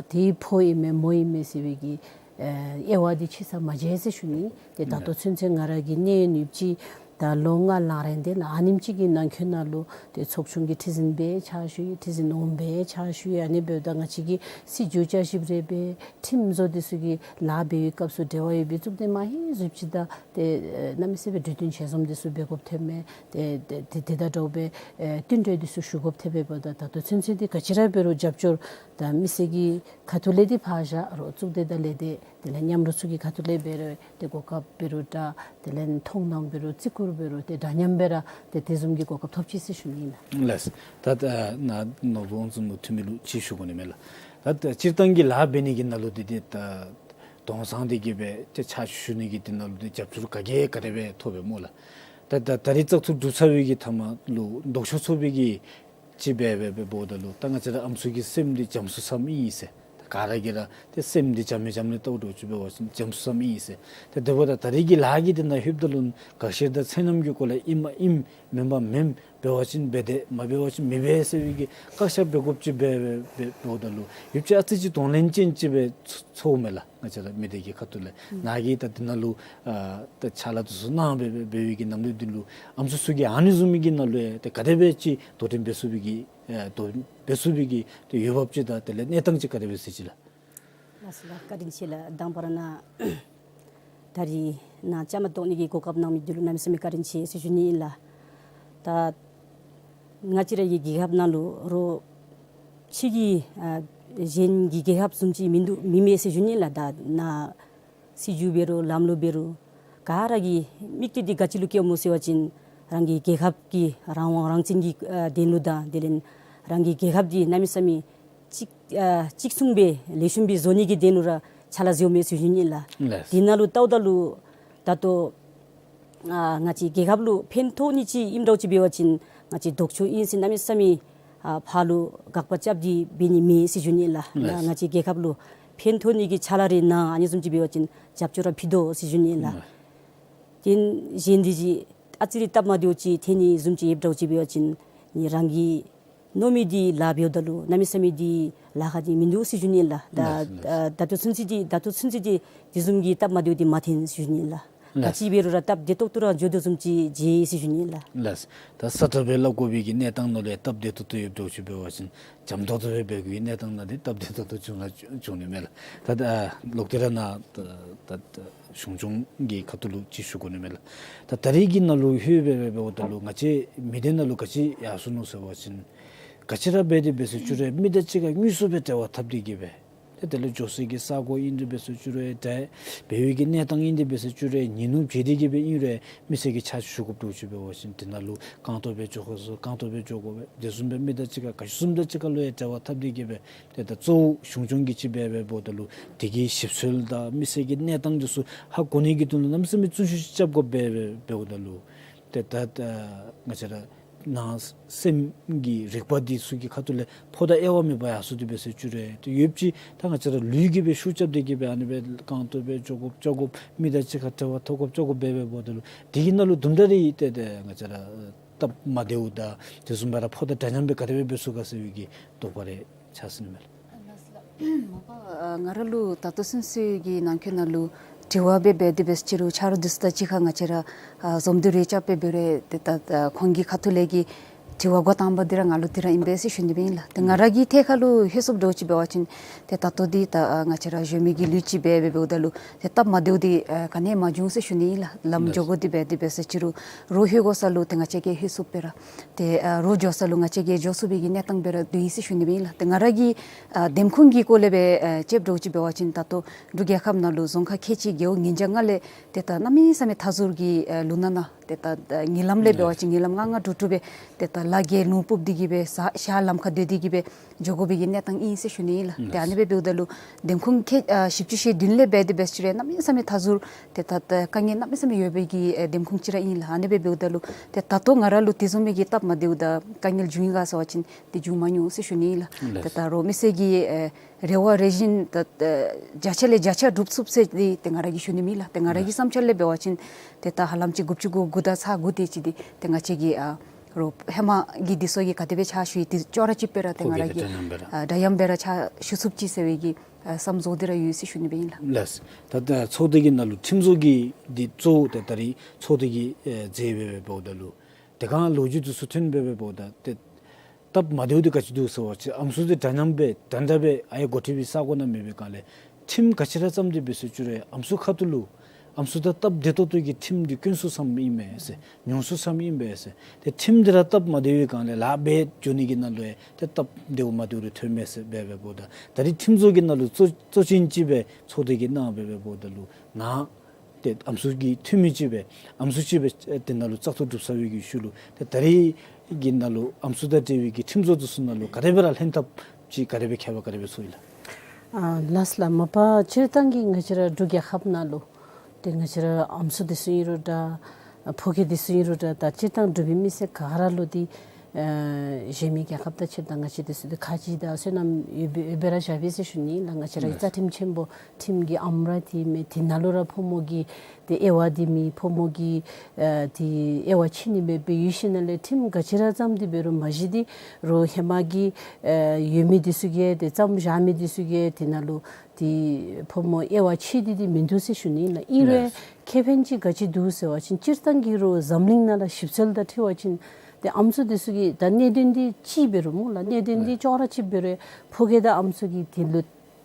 དེ་ཕོ་ཨིན་མས་མོ་ཨིན་མས་ཟེར་བའི་གི་ཨེ་དབྱེ་བ་འདི་ཕྱེ་ས་མ་མཇལ་ཟེར་ཞུ་ནི། ཏེ་ད་ལྟོ་ཚུན་ཚོད་ང་ར་གིས་གནས་ཡུན་ཡོདཔ་ཅིག་ ད་ལོ་ལྔ་ལང་རན་ཏེ་ལགས། ཨ་ནེམ་ཅིག་གི་ནང་འཁོད་ནང་ལུ་ཏེ་ཚོགས་ཆུང་གི་ཁྲི་འཛིན་སྦེ་ཕྱག་ཞུ་ཡི། ཁྲི་འཛིན་འོགམ་སྦེ་ཕྱག་ཞུ་ཡི། ཨ་ནི་འབདཝ་ད་ང་བཅས་ཀྱི་སྲིད་བྱུས་བསྐྱར་ཞིབ་རེ་འབད། ཁྲིམས་བཟོ་འདི་ཚུ་གི་ལཱ་འབད་བའི་སྐབས་སུ་འབྲེལ་བ་ཡོད་པའི་གཙུག་སྡེ་མ་ཧེ་བཟུམ་ཅིག་དང་ཏེ་ཨེ་གནམ་མེད་ས་མེད་སྦེ་གྲོས་བསྟུན་ཞལ་འཛོམས་འདི་ཚུ་འབད་དགོཔ་ཐོནམ་མས། ཏེ་ཏེ་ཏེ་དེ་དང་འདྲཝ་སྦེ་ཨེ་བསྟུན་གྲོས་འདི་ཚུ་ཞུ་དགོཔ་ཐོནམ་འབདཝ་ད་ད་ལྟོ་ཚུན་ཚོད་འདི་ག་ཅི་ར་འབད་རུང་རྒྱབ་སྐྱོར་ད་མི་སེར་གྱི་ཁ་ཐུག་ལས་འདི་ཕར་བཞག་རུང་གཙུག་སྡེ་དང་ལས་སྡེ་དེ་ལས་མཉམ་རོགས་ཚུ་གི་ཁ་ཐུག་ལས་འབད་རུང་ཏེ་གོ་སྐབས་འབད་རུང་འདྲ། དེ་ལས་མཐོང་སྣང་འབད་རུང་བརྩི་བཀུར་འབད་རུང་ཏེ་འདྲ་མཉམ་སྦེ་ར་ཏེ་དེ་བཟུམ་གྱི་གོ་སྐབས་ཐོབ་ཅི་ཟེར་ཞུ་ནི་ཨིན་ལགས། ལགས། ད་ད་ནཱ་ནོར་བུ་དབང་འཛོམས་ལུ་འཐུས་མི་ལུ་ཅིག་ཞུ་དགོ་ནི་མས་ལགས། ད་ད་སྤྱིར་བཏང་གི་ལཱ་འབད་ནི་གི་ནང་ལུ་འདི་ཏེ་ད་གདོང་བཟང་སྟེ་གི་སྦེ་ཏེ་ཕྱག་ཞུ་ནི་གི་འདི་ནང་ལུ་ཏེ་རྒྱབ་སྐྱོར་ག་གིས་ག་དེ་སྦེ་ཐོབ་པས་སྨོ་ལགས། ད་ད་ད་རིས་བཙག་འཐུ་གྲུབ་ཚར་བའི་གི་མཐའ་མ་ལུ་ལྡོག་ཕྱོགས་ཚོགས་པའི་གི་ཅིག་སྦེ་སྦེ་འབདཝ་ད་ལུ་ད་ང་བཅས་ར་ཨམ་སྲུ་གི་སེམས་འདི་འཇམ་སུ་སམ་ཨིན་ཟེར། ད་ག་ར་གིས་ར་ཏེ་སེམས་འདི་འཇམ་མི་འཇམ་ལས་བལྟཝ་འདྲཝ་ཅིག་འབད་བ་ཅིན་འཇམ་སུ་སམ་ཨིན་ཟེར། ཏེ་དེ་འབདཝ་ད་ད་རིས་ཀྱི་ལཱ་གི་འདི་ནང་ལྷོདཔ་ད་ལུ་དགག་བཤེར་དང་ཚད་སྙོམས་ཀྱི་སྐོར་ལས་ཨིནམ་ཨིན་མེནམ་མེན། འབད་བ་ཅིན་འབད་དེ་མ་འབད་བ་ཅིན་མི་འབད་ཟེར་བའི་གི་བཀག་ཆ་འབད་དགོཔ་ཅིག་སྦེ་སྦེ་སྦེ་འབདཝ་ད་ལུ་ཡོདཔ་ཅིག་ཨ་ཙི་ཅིག་གདོང་ལེན་ཅན་ཅིག་སྦེ་ཚོརཝ་མས་ལགས། ང་བཅས་ར་མི་སྡེ་གི་ཁ་ཐུག་ལས་ནཱ་གིས་ད་འདི་ནང་ལུ་ཨ་ད་ཕྱག་ལཱ་འདི་ཚུ་གནང་སྦེ་སྦེ་འབད་བའི་གི་ནམ་ལུགས་འདི་ལུ་ཨམ་སྲུ་ཚུ་གིས་ཨ་ནི་བཟུམ་མའི་གི་ནང་ལུ་ཡང་ཏེ་ག་དེ་སྦེ་ཅིག་དོ་འགྲན་འབད་ཚུགས་པའི་གི་ཨེ་དོ་འགྲན་འབད་ཚུགས་པའི་གི་ཏེ་འོས་འབབ་ཅིག་དང་དེ་ལས་གནས་སྟངས་ཅིག་ག་དེ་སྦེ་གཟིགས་ཅི་ལགས། ལགས་སོ་ལགས། བཀའ་དྲིན་ཆེ་ལགས། དང་པ་ར་ནཱ་ད་རིས་ནཱ་བཅའ་མར་གཏོགས་ནི་གི་གོ་སྐབས་གནང་མི་འདི་ལུ་གནམ་མེད་ས་མེད་བཀའ་དྲིན་ཆེ་ཟེར་ཞུ་ནི་ཨིན་ལགས། ད་ང་བཅས་ར་གི་རྒྱལ་ཁབ་ནང་ལུ་རོགས་ཕྱི་གི་ཨ་གཞན་གྱི་རྒྱལ་ཁབ་བཟུམ་ཅིག་མིན་འདུག་མི་མེད་ཟེར་ཞུ་ནི་ཨིན་ལགས། ད་ནཱ་སྲིད་བྱུས་འབད་རུང་ལམ་ལུགས་འབད་རུང་ག་ར་གི་མིག་ཏོ་འདི་ག་ཅི་ལུ་བསྐྱེདཔ་སྨོ་ཟེར་བ་ཅིན་རང་གི་རྒྱལ་ཁབ་ཀྱི་རང་དབང་རང་བཙན་གྱི་ཨ་དོན་ལུ་དང་དེ་ལས་རང་གི་རྒྱལ་ཁབ་འདི་གནམ་མེད་ས་མེད་ཅིག་ཨ་གཅིག་མཚུངས་སྦེ་ལེགས་ཤོམ་སྦེ་བཟོ་ནི་གི་དོན་ལུ་ར་ཕྱག་ལཱ་མཛདཔ་མས་ཟེར་ཞུ་ནི་ཨིན་ལགས། ལགས། དེ་ནང་ལུ་བལྟཝ་ད་ལུ་ད་ལྟོ་ཨ་ང་བཅས་རྒྱལ་ཁབ་ལུ་ཕན་ཐོགས་ནི་ཅིག་ཨིནམ་འདྲཝ་ཅིག་འབད་བ་ཅིན་ང་བཅས་ལྡོག་ཕྱོགས་ཨིན་ཟེར་གནམ་མེད་ས་མེད་ཨ་ཕར་ལུ་དགག་པ་རྐྱབ་སྟེ་འབད་ནི་མེད་ཟེར་ཞུ་ནི་ཨིན་ལགས། ལགས། ང་བཅས་རྒྱལ་ཁབ་ལུ་ཕན་ཐོགས་ནི་གི་ཕྱག་ལཱ་རེ་གནང་ཨ་ནི་བཟུམ་ཅིག་འབད་བ་ཅིན་རྒྱབ་སྐྱོར་ར་ཕུལ་དོ་ཟེར་ཞུ་ནི་ཨིན་ལགས། ལགས། དེ་གཞན་འདི་ཅིག་ཨ་ཙི་རེ་སྟབས་མ་བདེཝ་ཅིག་ཐོན་ནི་བཟུམ་ཅིག་ཡོདཔ་འདྲཝ་ཅིག་འབད་བ་ཅིན་ནི་རང་གིས་མནོ་མི་འདི་ལཱ་འབདཝ་ད་ལུ་གནམ་མེད་ས་མེད་འདི་ལཱ་ཁག་འདི་མིན་འདུག་ཟེར་ཞུ་ནི་ཨིན་ལགས། ད་ལགས་ལགས། ད་ལྟོ་ཚུན་ཚོད་འདི་ད་ལྟོ་ཚུན་ཚོད་འདི་དེ་བཟུམ་གྱི་སྟབས་མ་བདེཝ་འདི་མ་ཐོན་ཟེར་ཞུ་ནི་ཨིན་ལགས། ལགས། ག་ཅི་འབད་རུང་ར་སྟབས་བདེ་ཏོག་ཏོ་ར་འགྱོ་དོ་བཟུམ་ཅིག་མཇལ་ཡི་ཟེར་ཞུ་ནི་ཨིན་ལགས། ལགས། ད་ས་ཁྲ་སྦེ་སླབ་དགོ་པའི་གི་གནས་སྟངས་ནང་ལས་སྟབས་བདེ་ཏོག་ཏོ་ཡོདཔ་འདྲཝ་ཅིག་འབད་བ་ཅིན་འཇམ་ཏོང་ཏོ་སྦེ་འབད་དགོ་པའི་གནས་སྟངས་ནང་འདི་སྟབས་བདེ་ཏོག་ཏོ་བྱུང་ལ་བྱུང་ནི་མས་ལགས། ད་ད་ལོག་སྟེ་ར་ནཱ་ད་ད་ད་གཞུང་སྐྱོང་གི་ཁ་ཐུག་ལུ་ཅིག་ཞུ་དགོ་ནི་མས་ལགས། ད་ད་རིས་ཀྱི་ནང་ལུ་ལྷོད་སྦེ་སྦེ་འབདཝ་ད་ལུ་ང་བཅས་མི་སྡེ་ནང་ལུ་ག་ཅི་ཡར་སོང་ནུག་ཟེར་བ་ཅིན་ག་ཅི་ར་འབད་དེ་འབད་ཟེར་ཅི་རུང་མི་དང་གཅིག་ཁར་དངོས་སུ་སྦེ་འབྲེལ་བ་འཐབ་སྟེ་གི་སྦེ་ཏེ་དེ་ལས་འགྱོ་སའི་གི་ས་གོ་ཨིན་ཏེ་འབད་ཟེར་ཅི་རུང་འདྲ། འབད་བའི་གི་གནས་སྟངས་ཨིན་ཏེ་འབད་ཟེར་ཅི་རུང་ཉིན་ནུབ་བྱས་ཏེ་གི་སྦེ་ཨིན་རུང་མི་སེར་གྱིས་ཕྱག་ཞུ་དགོཔ་འདྲཝ་ཅིག་འབད་བ་ཅིན་དེ་ནང་ལུ་རྐང་སྟོང་སྦེ་འགྱོ་དགོ་ཟེར་རྐང་སྟོང་སྦེ་འགྱོ་དགོ་པས། དེ་བཟུམ་སྦེ་མི་དང་གཅིག་ཁར་ག་ཅི་བཟུམ་དང་གཅིག་ཁར་ལུ་ཡང་འབྲེལ་བ་འཐབ་སྟེ་གི་སྦེ་ཏེ་ད་གཙོ་བོ་གཞུང་སྐྱོང་གིས་ཅིག་འབད་སྦེ་འབདཝ་ད་ལུ་དེ་གི་ཞིབ་འཚོལ་དང་མི་སེར་གྱི་གནས་སྟངས་འདི་ཚུ་ཧ་གོ་ནི་གི་དོན་ལུ་གནམ་མེད་ས་མེད་བརྩོན་ཤུགས་རྐྱབ་དགོཔ་སྦེ་སྦེ་འབདཝ་ད་ལུ་ཏེ་ད་ད་ང་བཅས་ར་ནང་སེམས་ཀྱི་རིག་པ་འདི་ཚུ་གི་ཁ་ཐུག་ལས་ཕོག་དང་དབྱེ་བ་མེད་པར་ཡར་སོང་སྟེ་འབད་ཟེར་ཅི་རུང་ཏེ་ཡོདཔ་ཅིག་ད་ང་བཅས་ར་ལུས་ཀྱིས་སྦེ་ཤུགས་རྐྱབ་སྟེ་གི་སྦེ་ཨ་ནི་སྦེ་རྐང་སྟོང་སྦེ་འགྱོ་དགོཔ་འགྱོ་དགོཔ་མི་དང་གཅིག་ཁར་འབྲེལ་བ་འཐབ་དགོཔ་འཐབ་དགོཔ་སྦེ་སྦེ་འབདཝ་ད་ལུ་དེ་གི་ནང་ལུ་དུམ་གྲ་རེ་ཏེ་ཏེ་ང་བཅས་ར་སྟབས་མ་བདེཝ་དང་དེ་བཟུམ་སྦེ་ར་ཕོག་དང་འདྲ་མཉམ་སྦེ་ག་དེ་སྦེ་འབད་ཚུགས་ག་ཟེར་བའི་གི་དོགས་པ་རེ་ཆགས་སོ་ནི་མས་ལགས། མ་པ་ང་ར་ལུ་ད་ལྟོ་ཚུན་ཚོད་ཀྱི་ནང་འཁོད་ནང་ལུ་དྲི་བ་འབད་འབད་དེ་འབད་ཟེར་ཅི་རུང་ཆ་རོགས་འདི་ཚུ་དང་གཅིག་ཁར་ང་བཅས་ར་ཨ་འཛོམས་འདུ་རེ་རྐྱབ་སྦེ་འབད་རུང་ཏེ་ད་ད་ཁོང་གི་ཁ་ཐུག་ལས་ཀྱི་དྲི་བ་འགོ་དང་པ་འདི་ར་ང་ལུ་འདི་ར་ཨིན་པས་ཟེར་ཞུ་ནི་སྦེ་ཨིན་ལགས། ཏེ་ང་ར་གི་ཐད་ཁར་ལུ་ལྷོད་སོངམ་འདྲཝ་ཅིག་འབད་བ་ཅིན་ཏེ་ད་ལྟོ་འདི་ད་ཨ་ང་བཅས་ར་གཞོན་མི་གི་ལུས་ཅིག་འབད་སྦེ་འབདཝ་ད་ལུ་ཏེ་སྟབས་མ་བདེཝ་འདི་ཨ་ག་ནི་ཡང་མ་བྱུང་ཟེར་ཞུ་ནི་ཨིན་ལགས། ལམ་འགྱོ་དགོ་སྟེ་འབད་དེ་འབད་ཟེར་ཅི་རུང་རོགས་ལྷོད་དགོ་ས་ལུ་ཏེ་ང་བཅས་ཀྱིས་ལྷོད་ཚུགསཔ་སྦེ་ར་ཏེ་ཨ་རོགས་འགྱོ་ས་ལུ་ང་བཅས་ཀྱིས་འགྱོ་ཚུགས་པའི་གི་གནས་སྟངས་སྦེ་ར་སྡོད་ཡི་ཟེར་ཞུ་ནི་སྦེ་ཨིན་ལགས། ཏེ་ང་ར་གི་ཨ་འདེམས་ཁོངས་ཀྱི་སྐོར་ལས་སྦེ་ཨ་དཔྱདཔ་འདྲཝ་ཅིག་འབད་བ་ཅིན་ད་ལྟོ་འབྲུག་རྒྱལ་ཁབ་ནང་ལུ་རྫོང་ཁག་ཁལ་གཅིག་རྒེད་འོག་ཉིས་བརྒྱ་ལྔ་ལས་ཏེ་ད་གནམ་མེད་ས་མེད་མཐའ་ཟུར་གྱི་ཨ་ལུང་ནག་ནང་ཏེ་ད་ད་ཉིན་ལམ་ལས་འབད་བ་ཅིན་ཉིན་ལམ་ལྔ་ལྔ་དྲུག་དྲུག་སྦེ་ཏེ་ད་ལ་བརྒལ་ལུང་སྤུབས་ཏེ་གི་སྦེ་ས་ཤར་ལམ་ཁར་སྡོད་དེ་གི་སྦེ་འགྱོ་དགོ་པའི་གི་གནས་སྟངས་ཨིན་ཟེར་ཞུ་ནི་ཨིན་ལགས། ཏེ་ཨ་ནི་སྦེ་འབདཝ་ད་ལུ་འདེམས་ཁོངས་ཁལ་ཨ་བཞི་བཅུ་ཞེ་བདུན་ལས་འབད་དེ་འབད་ཟེར་ཅི་རུང་གནམ་མེད་ས་མེད་མཐའ་ཟུར་ཏེ་ད་ད་དཀའ་ངལ་གནམ་མེད་ས་མེད་ཡོད་པའི་གི་ཨེ་འདེམས་ཁོངས་ཅིག་ར་ཨིན་ལགས། ཨ་ནི་སྦེ་འབདཝ་ད་ལུ་ཏེ་ད་ལྟོ་ང་ར་ལུ་དེ་བཟུམ་མའི་གི་སྟབས་མ་བདེཝ་དང་དཀའ་ངལ་བྱུང་ཡི་ག་ཟེར་བ་ཅིན་ཏེ་བྱུང་མ་མྱོང་ཟེར་ཞུ་ནི་ཨིན་ལགས། ལགས། ཏེ་ད་རོགས་མི་སེར་གྱི་ཨེ་རེ་བ་རེ་བཞིན་ད་ད་བརྒྱ་ཆ་ལས་བརྒྱ་ཆ་འགྲུབ་ཚུགས་ཟེར་འདི་ཏེ་ང་ར་གིས་ཞུ་ནི་མེད་ལགས། ཏེ་ང་ར་གི་ལགས། བསམ་འཆར་ལས་འབད་བ་ཅིན་ཏེ་ད་ཧ་ལམ་ཅིག་དགུ་བཅུ་གོ་དགུ་དང་ཚག་དགུ་དེ་ཅིག་འདི་ཏེ་ང་བཅས་ཀྱི་ཨ་ རོགས་ཧེ་མ་གི་འདི་ཚུ་གིས་ག་དེ་སྦེ་ཕྱག་ཞུ་ཡི་འདི་ཅོག་ར་གཅིག་སྦེ་ར་ཏེ་ང་ར་གིས་ཨ་འདྲ་མཉམ་སྦེ་ར་ཕྱག་ཞུ་ཚུགསཔ་ཅིག་ཟེར་བའི་གི་ཨ་བསམ་བཟོ་འདི་ར་ཡོད་ཟེར་ཞུ་ནི་སྦེ་ཨིན་ལགས། ལགས། ད་ད་ཚོགས་སྡེ་གི་ནང་ལུ་ཁྲིམས་བཟོ་གི་འདི་གཙོ་བོ་ཏེ་ད་རིས་ཚོགས་སྡེ་གིས་ཨེ་མཛད་སྦེ་འབདཝ་ད་ལུ་དེ་སྒང་ལོ་རྒྱུས་འདི་ཚུ་ཐོན་སྦེ་འབདཝ་ད་ཏེ་སྟབས་མ་བདེཝ་འདི་ག་ཅི་འདུག་ཟེར་བ་ཅིན་ཨམ་སྲུ་འདི་འདྲ་མཉམ་སྦེ་འདྲ་འདྲ་སྦེ་ཨའི་འགོ་ཁྲིདཔ་གི་ས་གོ་ནང་མེད་པའི་སྒང་ལས་ཁྲིམས་ག་ཅི་ར་བརྩམས་ཏེ་འབད་ཟེར་ཅི་རུང་ཨམ་སྲུ་ཁ་ཐུག་ལུ་ཨམ་སྲུ་དང་སྟབས་བདེ་ཏོག་ཏོ་གི་ཁྲིམས་འདི་དཀོན་སུ་ཙམ་ཨིན་མས་ཟེར་ཉུང་སུ་ཙམ་ཨིན་པས་ཟེར། ཏེ་ཁྲིམས་འདི་ར་སྟབས་མ་བདེ་བའི་སྒང་ལས་ལཱ་འབད་འགྱོ་ནི་གི་ནང་ལུ་ཡང་ཏེ་སྟབས་བདེཝ་མ་བདེཝ་རེ་ཐོན་མས་ཟེར་སྦེ་འབདཝ་ད་ད་རིས་ཁྲིམས་བཟོ་གི་ནང་ལུ་གཙོ་གཙོ་ཅན་ཅིག་སྦེ་ཚོགས་སྡེ་གིས་གནང་སྦེ་འབདཝ་ད་ལུ་ནཱ་ཏེ་ཨམ་སྲུ་གི་འཐུས་མི་ཅིག་སྦེ་ཨམ་སྲུ་ཅིག་སྦེ་ཨེ་དེ་ནང་ལུ་བཙག་འཐུ་གྲུབ་ཚར་བའི་གི་ཤུལ་ལུ་ཏེ་ད་རིས་ཀྱི་ནང་ལུ་ཨམ་སྲུ་དང་འབྲེལ་བའི་གི་ཁྲིམས་བཟོ་འདི་ཚུ་ནང་ལུ་ག་དེ་སྦེ་ར་ལྷན་ཐབས་ཅིག་ག་དེ་སྦེ་ཁྱད་པར་ག་དེ་སྦེ་ཚོར་ཡི་ལགས། ཨ་ལགས་ལགས། མ་པ་སྤྱིར་བཏང་གི་ང་བཅས་ར་འབྲུག་རྒྱལ་ཁབ་ནང་ལུ་ཏེ་ང་བཅས་ར་ཨམ་སྲུ་འདི་ཚུ་ཨིན་རུང་འདྲ་ཕོ་སྐྱེས་འདི་ཚུ་ཨིན་རུང་འདྲ་ད་སྤྱིར་བཏང་འབྲུག་པའི་མི་སེར་ག་ར་ལུ་འདི་ཨ་གཞན་མི་རྒྱལ་ཁབ་དང་ཕྱདཔ་ད་ང་བཅས་འདི་ཚུ་འདི་ཁ་རྗེ་དང་བསོད་ནམས་ཡོད་པའི་ཡོད་པའི་ར་བཞག་པས་ཟེར་ཞུ་ནི་ལགས། ང་བཅས་ར་གི་རྩ་ཁྲིམས་ཆེན་པོ་ཁྲིམས་ཀྱི་ཨམ་ར་འདི་མས། འདི་ནང་ལུ་ར་ཕོ་མོ་གི་ཏེ་དབྱེ་བ་འདི་མེད། ཕོ་མོ་གི་ཨ་འདི་དབྱེ་བ་ཕྱེ་ནི་མེདཔ་སྦེ་ཡོད་ཞིནམ་ལས་ཁྲིམས་ག་ཅི་ར་བརྩམས་ཏེ་འབད་རུང་མ་གཞི་འདི་རོགས་ཧེ་མ་གི་ཨ་ཡོད་མི་འདི་ཚུ་གིས་ཏེ་བརྩམས་བཞག་མི་འདི་ཚུ་གིས་འདི་ནང་ལུ་འདི་ཕོ་མོ་དབྱེ་བ་ཕྱེ་སྟེ་འདི་མིན་འདུག་ཟེར་ཞུ་ནི་ལགས། ཨིན་རུང་ཡང་ཁེ་ཕན་ཅིག་ག་ཅི་འདུག་ཟེར་བ་ཅིན་སྤྱིར་བཏང་གི་རོགས་འཛམ་གླིང་ནང་ལུ་ཞིབ་འཚོལ་དང་འཁྲིལ་བ་ཅིན་ཏེ་ཨམ་སྲུ་འདི་ཚུ་གི་ད་གནད་དོན་འདི་གཅིག་འབད་རུང་སྨོ་ལགས། གནད་དོན་འདི་ཅོག་ར་གཅིག་འབད་རུང་ཕོ་སྐྱེས་དང་ཨམ་སྲུ་གི་འདི་ལུ་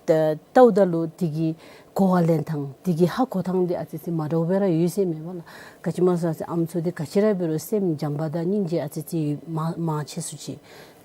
ད་ལྟཝ་ད་ལུ་འདི་གི་གོ་བ་ལེན་ཐངས་འདི་གི་ཧ་གོ་ཐངས་འདི་ཨ་ཙི་ཙི་མ་འདྲཝ་སྦེ་ར་ཡོད་ཟེར་མས་པ་ལགས། ག་ཅི་སྨོ་ཟེར་བ་ཅིན་ཨམ་སྲུ་འདི་ག་ཅི་ར་འབད་རུང་སེམས་བྱམས་པ་དང་སྙིང་རྗེ་ཨ་ཙི་ཙི་ཡོད་མང་མང་ཆེ་སུ་ཅིག།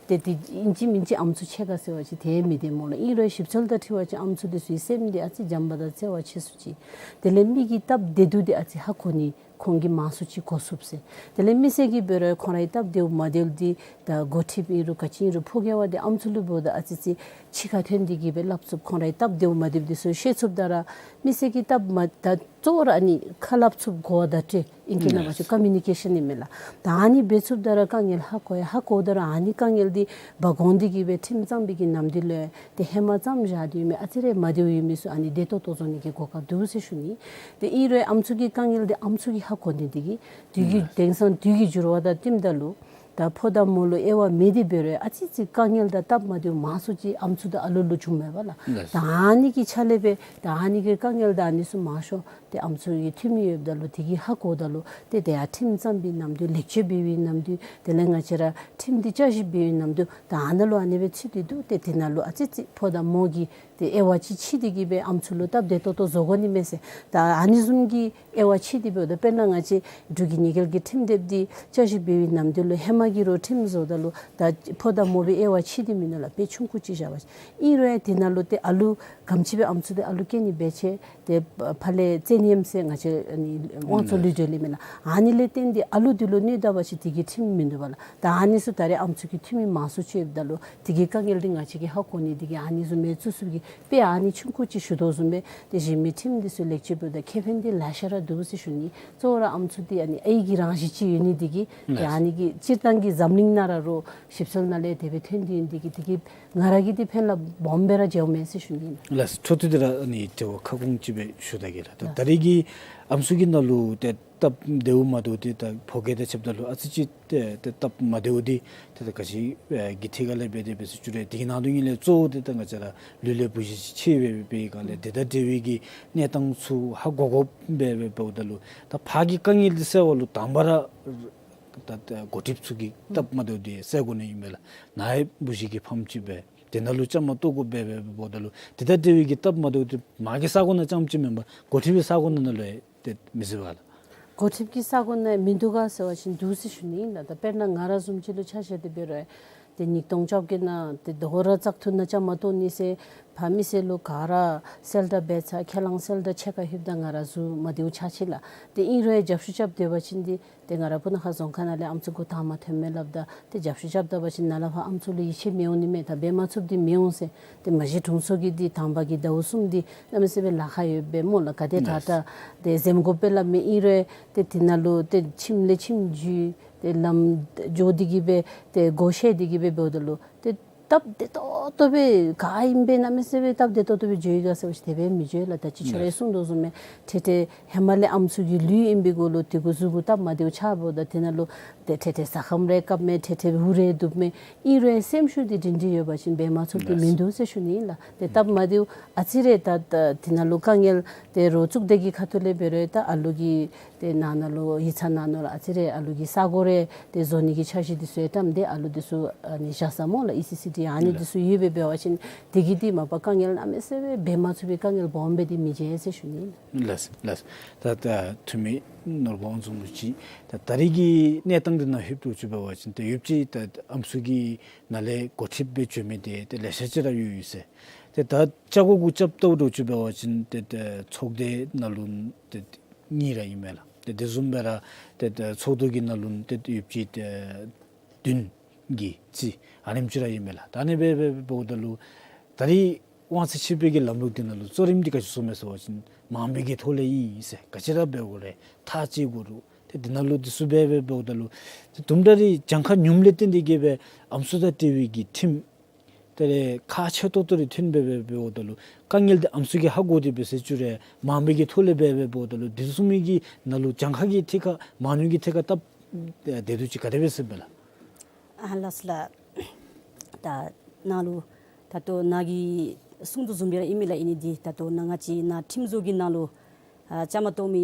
ཏེ་འདི་ཨིན་ཅི་མིན་ཅི་ཨམ་སྲུ་ཕྱེད་ཀ་ཟེར་བ་ཅིན་དེ་མི་བདེན་སྨོ་ལགས། ཨིན་རུང་ཞིབ་འཚོལ་དང་འཁྲིལ་བ་ཅིན་ཨམ་སྲུ་འདི་ཚུ་གི་སེམས་འདི་ཨ་ཙི་བྱམས་པ་དང་བརྩེ་བ་ཆེ་སུ་ཅིག། དེ་ལས་མི་གི་སྟབས་བདེ་སྡུག་འདི་ཨ་ཙི་ཧ་གོ་ནི་ཁོང་གིས་མང་སུ་ཅིག་གོ་ཚུགས་ཟེར། དེ་ལས་མི་སེར་གྱིས་འབད་རུང་ཁོང་རའི་སྟབས་བདེཝ་མ་བདེཝ་འདི་ད་འགོ་ཁྲིདཔ་ཨིན་རུང་ག་ཅི་ཨིན་རུང་ཕོ་སྐྱེས་པ་འདི་ཨམ་སྲུ་ལུ་འབདཝ་ད་ཨ་ཙི་ཙི་ཕྱི་ཁར་ཐོན་ཏེ་གི་སྦེ་སླབ་ཚུགསཔ། ཁོང་རའི་སྟབས་བདེཝ་མ་བདེཝ་འདི་ཚུ་ཤེས་ཚུགསཔ་ད་ར་མི་སེར་གྱི་སྟབས་མ་ད་གཙོ་བོ་ར་ཨ་ནི་ཁ་སླབ་ཚུགསཔ་གོ་བརྡ་སྤྲོད་ཨིང་སྐད་ནང་འབད་བ་ཅིན་ཀོ་མིའུ་ནི་ཀེ་ཤཱན་ཨིན་མས་ལགས། ད་ཨ་ནི་འབད་ཚུགསཔ་ད་ར་དཀའ་ངལ་ཧ་གོ་ཡི། ཧ་གོཝ་ད་ར་ཨ་ནི་དཀའ་ངལ་འདི་འབག་འོང་སྟེ་གི་སྦེ་ཁྲིམས་བརྩམས་པའི་གི་ནམ་དུས་ལུ་ཡང་ཏེ་ཧེ་མ་བརྩམས་བཞག་སྟེ་ཡོད་མི་ཨ་ཙི་རེ་མ་བདེཝ་ཡོད་མི་ཚུ་ཨ་ནི་བདེ་ཏོག་ཏོ་བཟོ་ནི་གི་གོ་སྐབས་འདུག་ཟེར་ཞུ་ནི། ཏེ་ཨིན་རུང་ཨམ་སྲུ་གི་དཀའ་ངལ་འདི་ཨམ་སྲུ་གིས་ཧ་གོ་ནི་འདི་གིས་དུས་ཀྱི་དེང་སང་དུས་ཀྱི་འགྱུར་བ་དང་བསྟུནམ་ད་ལུ་ད་ཕོ་དང་མོ་ལུ་དབྱེ་བ་མེད་དེ་འབད་རུང་ཨ་ཙི་ཙི་དཀའ་ངལ་དང་སྟབས་མ་བདེཝ་མང་སུ་ཅིག་ཨམ་སྲུ་དང་ཨ་ལུ་ལུ་བྱུངམ་མས་པ་ལགས། ད་ཨ་ནི་གི་ཆ་ལས་སྦེ་ད་ཨ་ནི་གི་དཀའ་ངལ་དང་ཨ་ནི་ཚུ་མང་ཤོས་ཏེ་ཨམ་སྲུ་གི་འཐུས་མི་ཡོདཔ་ད་ལུ་དེ་གིས་ཧ་གོཝ་ད་ལུ་ཏེ་དེ་ཡང་ཁྲིམས་བརྩམས་པའི་ནམ་དུས་ལེགས་བཅོས་འབད་བའི་ནམ་དུས་དེ་ལས་ང་བཅས་ར་ཁྲིམས་འདི་བསྐྱར་ཞིབ་འབད་བའི་ནམ་དུས་ད་ཨ་ནཱ་ལུ་ཨ་ནི་སྦེ་ཚུད་དེ་འདུག། ཏེ་དེ་ནང་ལུ་ཨ་ཙི་ཙི་ཕོ་དང་མོ་གི་ཏེ་དབྱེ་བ་ཅིག་ཕྱེ་སྟེ་གི་སྦེ་ཨམ་སྲུ་ལུ་སྟབས་བདེ་ཏོག་ཏོ་བཟོ་དགོ་ནི་མས་ཟེར། ད་ཨ་ནི་བཟུམ་གྱི་དབྱེ་བ་ཕྱེ་སྟེ་འབདཝ་ད་དཔེར་ན་ང་བཅས་འབྲུག་གི་ཉེས་འགེལ་གྱི་ཁྲིམས་དེབ་འདི་བསྐྱར་ཞིབ་འབད་བའི་ནམ་དུས་ལུ་ཧེ་མ་གི་རོགས་ཁྲིམས་བཟོཝ་ད་ལུ་ད་ཕོ་དང་མོ་སྦེ་དབྱེ་བ་ཕྱེ་སྟེ་མིན་ནུག་ལགས། དཔེ་ཆུང་ཀུ་ཅིག་བཞག་པ་ཅིན་ཨིན་རུང་ཡང་དེ་ནང་ལུ་ཏེ་ཨ་ལུ་ག་དེམ་ཅིག་སྦེ་ཨམ་སྲུ་འདི་ཨ་ལུ་སྐྱེ་ནི་འབད་ཅི། ཏེ་ཕར་ལས་བཙན་གཡེམ་ཟེར་ང་བཅས་ཨ་ནི་དབང་བཙོང་ལུས་འབྲེལ་ཨིན་མས་ལགས། ཨ་ནི་ལས་བརྟེན་ཏེ་ཨ་ལུ་འདི་ལུ་གནོད་ད་པ་ཅིན་དེ་གི་ཁྲིམས་མིན་འདུག་པ་ལགས། ད་ཨ་ནི་ཚུ་ད་རེས་ཨམ་སྲུ་གི་འཐུས་མི་མང་སུ་ཅིག་ཡོདཔ་ད་ལུ་དེ་གི་དཀའ་ངལ་འདི་ང་བཅས་ཀྱིས་ཧ་གོ་ནི་དེ་གིས་ཨ་ནི་བཟུམ་སྦེ་བཙུགས་བཙུགསཔ་གིས་དཔེ་ཨ་ནི་ཆུང་ཀུ་ཅིག་ཞུ་དོ་བཟུམ་སྦེ་ཏེ་གཞན་མི་ཁྲིམས་འདི་ཚུ་ལེགས་བཅོས་འབདཝ་ད་ཁེ་ཕན་འདི་ལེ་ཤ་ར་འདུག་ཟེར་ཞུ་ནི། གཙོ་བོ་ར་ཨམ་སྲུ་འདི་ཨ་ནི་ཨའི་གི་རང་བཞིན་ཅིག་ཡོད་ནི་དེ་གིས་ཏེ་ཨ་ནི་གི་སྤྱིར་བཏང་གི་འཛམ་གླིང་ནང་ར་རོགས་ཞིབ་འཚོལ་ནང་ལས་དེ་སྦེ་ཐོན་ཏེ་ཡོད་ནི་དེ་གིས་དེ་གིས་ང་ར་གིས་འདི་ཕན་ལ་སྦོམ་སྦེ་ར་འཇལཝ་མས་ཟེར་ཞུ་ནི་ཨིན། ལགས། འཕྲོ་མཐུད་དེ་ར་ཨ་ནི་དྲི་བ་ཁ་སྐོང་ཅིག་སྦེ་ཞུ་ད་གེ་ལགས། ད་ད་རེས་ཀྱི་ཨམ་སྲུ་གི་ནང་ལུ་ཏེ་སྟབས་བདེཝ་མ་བདེཝ་འདི་ད་ཕོ་སྐྱེས་དང་ཕྱདཔ་ད་ལུ་ཨ་ཙི་ཅིག་ཏེ་ཏེ་སྟབས་མ་བདེཝ་འདི་ཏེ་ད་ག་ཅི་ཨེ་གི་ཐད་ཁར་ལས་འབད་དེ་འབད་ཟེར་ཅི་རུང་དེ་གི་ནང་དོན་ཨིན་ལས་གཙོ་བོ་འདི་ད་ང་བཅས་ར་ལུས་ལས་བུ་གཞི་ཅིག་ཆད་སྦེ་འབད་བའི་སྒང་ལས་དེ་དང་འབྲེལ་བའི་གི་གནས་སྟངས་ཚུ་ཧ་གོ་དགོཔ་སྦེ་འབདཝ་ད་ལུ་ད་ཕར་གྱི་དཀའ་ངལ་འདི་སེལ་བ་ལུ་དང་པ་ར་ད་ད་འགོ་ཁྲིདཔ་ཚུ་གི་སྟབས་མ་བདེཝ་འདི་སེལ་དགོ་ནི་ཨིན་མས་ལགས། ནཱ་ཡང་བུ་གཞི་གི་ཕམ་ཅིག་སྦེ་དེ་ནང་ལུ་བཅའ་མར་གཏོགས་དགོཔ་སྦེ་འབདཝ་ད་ལུ་དེ་དང་འབྲེལ་བའི་གི་སྟབས་མ་བདེཝ་འདི་མ་གི་ས་གོ་ནང་རྐྱངམ་ཅིག་མེན་པར་འགོ་ཁྲིདཔ་གི་ས་གོ་ནང་ལུ་ཡང་ཏེ་མི་སྲིད་པ་ལགས། འགོ་ཁྲིདཔ་གི་ས་གོ་ནང་མིན་འདུག་ག་ཟེར་བ་ཅིན་འདུག་ཟེར་ཞུ་ནི་ཨིན་ལགས། ད་དཔེར་ན་ང་ར་བཟུམ་ཅིག་ལུ་ཆ་བཞག་སྟེ་འབད་རུང་ཏེ་ཉིས་སྟོང་བཅོ་བརྒྱད་ནང་ཏེ་དོ་རུང་བཙག་འཐུ་ནང་བཅའ་མར་གཏོགས་ནི་ཟེར་ཕར་མི་སེར་ལུ་ག་ར་གསལ་བསྒྲགས་འབད་ཚར། ཁས་བླངས་གསལ་བསྒྲགས་ཕྱེད་ཀ་ལྷོདཔ་ད་ང་ར་གཟུགས་མ་བདེཝ་ཆགས་ཅི་ལགས། ཏེ་ཨིན་རུང་ཡང་རྒྱབ་བཤུད་རྐྱབ་སྡོད་པ་ཅིན་འདི་ཏེ་ང་ར་སྤུ་ན་ཁ་རྫོང་ཁག་ནང་ལས་ཨམ་སྲུ་འགོ་དང་པ་ཐོན་མས་སླབ་ད་ཏེ་རྒྱབ་བཤུད་རྐྱབ་ད་པ་ཅིན་ནཱ་ལས་ཕར་ཨམ་སྲུ་ལུ་ཡིད་ཆེས་མི་འོང་ནི་མས། ད་འབད་མ་ཚུགསཔ་འདི་མི་འོང་ཟེར། ཏེ་མ་གཞི་དྲུང་འཚོ་གི་འདི་དང་པ་གི་ཟླཝ་གསུམ་འདི་གནམ་མེད་ས་མེད་ལཱ་ཁག་ཡོདཔ་སྦེ་སྨོ་ལགས། ག་དེ་ད་ལྟོ་ཏེ་འཛེམ་དགོཔ་སྦེ་སླབ་མི་ཨིན་རུང་ཏེ་དེ་ནང་ལུ་ཏེ་ཁྱིམ་ལས་ཁྱིམ་འགྱོ་ཏེ་ལམ་འགྱོ་སྟེ་གི་སྦེ་ཏེ་སྒོ་ཕྱེ་སྟེ་གི་སྦེ་འབདཝ་ད་ལུ་ཏེ་ སྟབས་བདེ་ཏོག་ཏོ་སྦེ་ག་ཨིནམ་སྦེ་གནམ་མེད་ས་མེད་སྦེ་སྟབས་བདེ་ཏོག་ཏོ་སྦེ་འགྱོ་ཡི་ག་ཟེར་བ་ཅིན་དེ་སྦེ་མི་འགྱོ་ལགས། ད་ཅི་ཁྱོད་ར་གིས་གསུང་དོ་བཟུམ་སྦེ་ཏེ་ཏེ་ཧེ་མ་ལས་ཨམ་སྲུ་གི་ལུས་ཨིན་པའི་གུ་ལུ་དེ་གུ་གཟུགས་གུ་སྟབས་མ་བདེཝ་ཆགསཔ་ད་དེ་ནང་ལུ་ཏེ་ཏེ་ཏེ་ཟ་ཁམས་རེ་བཀབ་མས། ཏེ་ཏེ་འུ་རེ་བཏུབ་མས། ཨིན་རུང་སེམས་ཤུགས་འདི་སྒྲིང་སྒྲིང་ཡོད་པ་ཅིན་འབད་མ་ཚུགསཔ་འདི་མིན་འདུག་ཟེར་ཞུ་ནི་ཨིན་ལགས། ཏེ་སྟབས་མ་བདེཝ་ཨ་ཙི་རེ་ད་ད་དེ་ནང་ལུ་དཀའ་ངལ་ཏེ་རོགས་བཙུགས་ཏེ་གི་ཁ་ཐུག་ལས་འབད་རུང་ད་ཨ་ལུ་གི་ཏེ་ནང་ན་ལུ་ཡིག་ཚང་ནང་ན་ལུ་ཨ་ཙི་རེ་ཨ་ལུ་གི་ས་གོ་རེ་ཏེ་བཟོ་ནི་གི་འཆར་གཞི་འདི་ཚུ་ཡང་བཀྲམ་སྟེ་ཨ་ལུ་འདི་ཚུ་ཨ་ནི་བཞག་ས་སྨོ་ལགས། ཨི་སི་སི་ཊི་ཨ་ནི་འདི་ཚུ་ཡོད་པའི་འབད་བ་ཅིན་དེ་གིས་འདི་མ་པ་དཀའ་ངལ་གནམ་མེད་ས་མེད་འབད་མ་ཚུགས་པའི་དཀའ་ངལ་སྦོམ་སྦེ་འདི་མི་འབྱུང་ཟེར་ཞུ་ནི་ཨིན་ལགས། ལགས་ལགས། ད་ད་འཐུས་མི་ནོར་བུ་དབང་འཛོམས་ལུ་ཅིག་ད་ད་རེས་ཀྱི་གནས་སྟངས་འདི་ནང་ལྷོདཔ་འདྲཝ་ཅིག་འབད་བ་ཅིན་ཏེ་ཡོདཔ་ཅིག་ད་ཨམ་སྲུ་གི་ནང་ལས་འགོ་ཁྲིདཔ་སྦེ་འགྱོ་མི་འདི་ཏེ་ལེ་ཤ་ཅིག་ར་ཡོད་ཡོད་ཟེར། ཏེ་ད་ཆ་བགོས་གུ་རྐྱབ་བལྟཝ་འདྲཝ་ཅིག་འབད་བ་ཅིན་ཏེ་ཏེ་ཚོགས་སྡེ་ནང་ལུ་ཏེ་གཉིས་ར་ཨིན་མས་ལགས། ཏེ་དེ་བཟུམ་སྦེ་ར་ཏེ་ཏེ་ཚོགས་འདུ་གི་ནང་ལུ་ཏེ་ཡོདཔ་ཅིག་ཏེ་བདུན་གྱི་རྩིས་ཨ་ནེམ་ཅིག་ར་ཨིན་མས་ལགས། ད་ཨ་ནི་སྦེ་འབདཝ་ད་ལུ་ད་རེས་དབང་ཚད་ཕྱིར་སྤེལ་གྱི་ལམ་ལུགས་འདི་ནང་ལུ་གཙོ་རིམ་འདི་ག་ཅི་བཟུམ་སྦེ་ཟེར་བ་ཅིན་མང་པོའི་གི་ཐོག་ལས་ཨིན་ཟེར། ག་ཅི་ར་འབད་དགོ་རུང་ཐག་བཅད་དགོ་རུང་ཏེ་འདི་ནང་ལུ་འདི་ཚུ་སྦེ་འབདཝ་ད་ལུ་ཏེ་དུམ་གྲ་རེ་གྱངས་ཁ་ཉུངམ་ལས་བརྟེན་ཏེ་གི་སྦེ་ཨམ་སྲུ་དང་འབྲེལ་བའི་གི་ཁྲིམས་དེ་ལས་ཁག་ཆེ་ཏོག་ཏོ་རེ་ཐོན་སྦེ་འབདཝ་ད་ལུ་དཀའ་ངལ་འདི་ཨམ་སྲུ་གིས་ཧ་གོ་སྟེ་འབད་ཟེར་ཅི་རུང་མང་པོའི་གི་ཐོག་ལས་འབད་འབདཝ་ད་ལུ་འདི་ཚུ་མི་གི་ནང་ལུ་གྱངས་ཁ་གི་ཐད་ཁར་མང་ཉུང་གི་ཐད་ཁར་སྟབས་བདེ་སྡུག་ཅིག་ག་དེ་སྦེ་ཟེར་མས་ལགས། ཨ་ལགས་ལགས། ད་ནཱ་ལུ་ད་ལྟོ་ནཱ་གིས་གསུང་དོ་བཟུམ་སྦེ་ར་ཨིན་མས་ལགས། ཨིན་ནི་འདི་ད་ལྟོ་ནཱ་ང་བཅས་ནཱ་ཁྲིམས་བཟོ་གི་ནང་ལུ་ཨ་བཅའ་མར་གཏོགས་མི་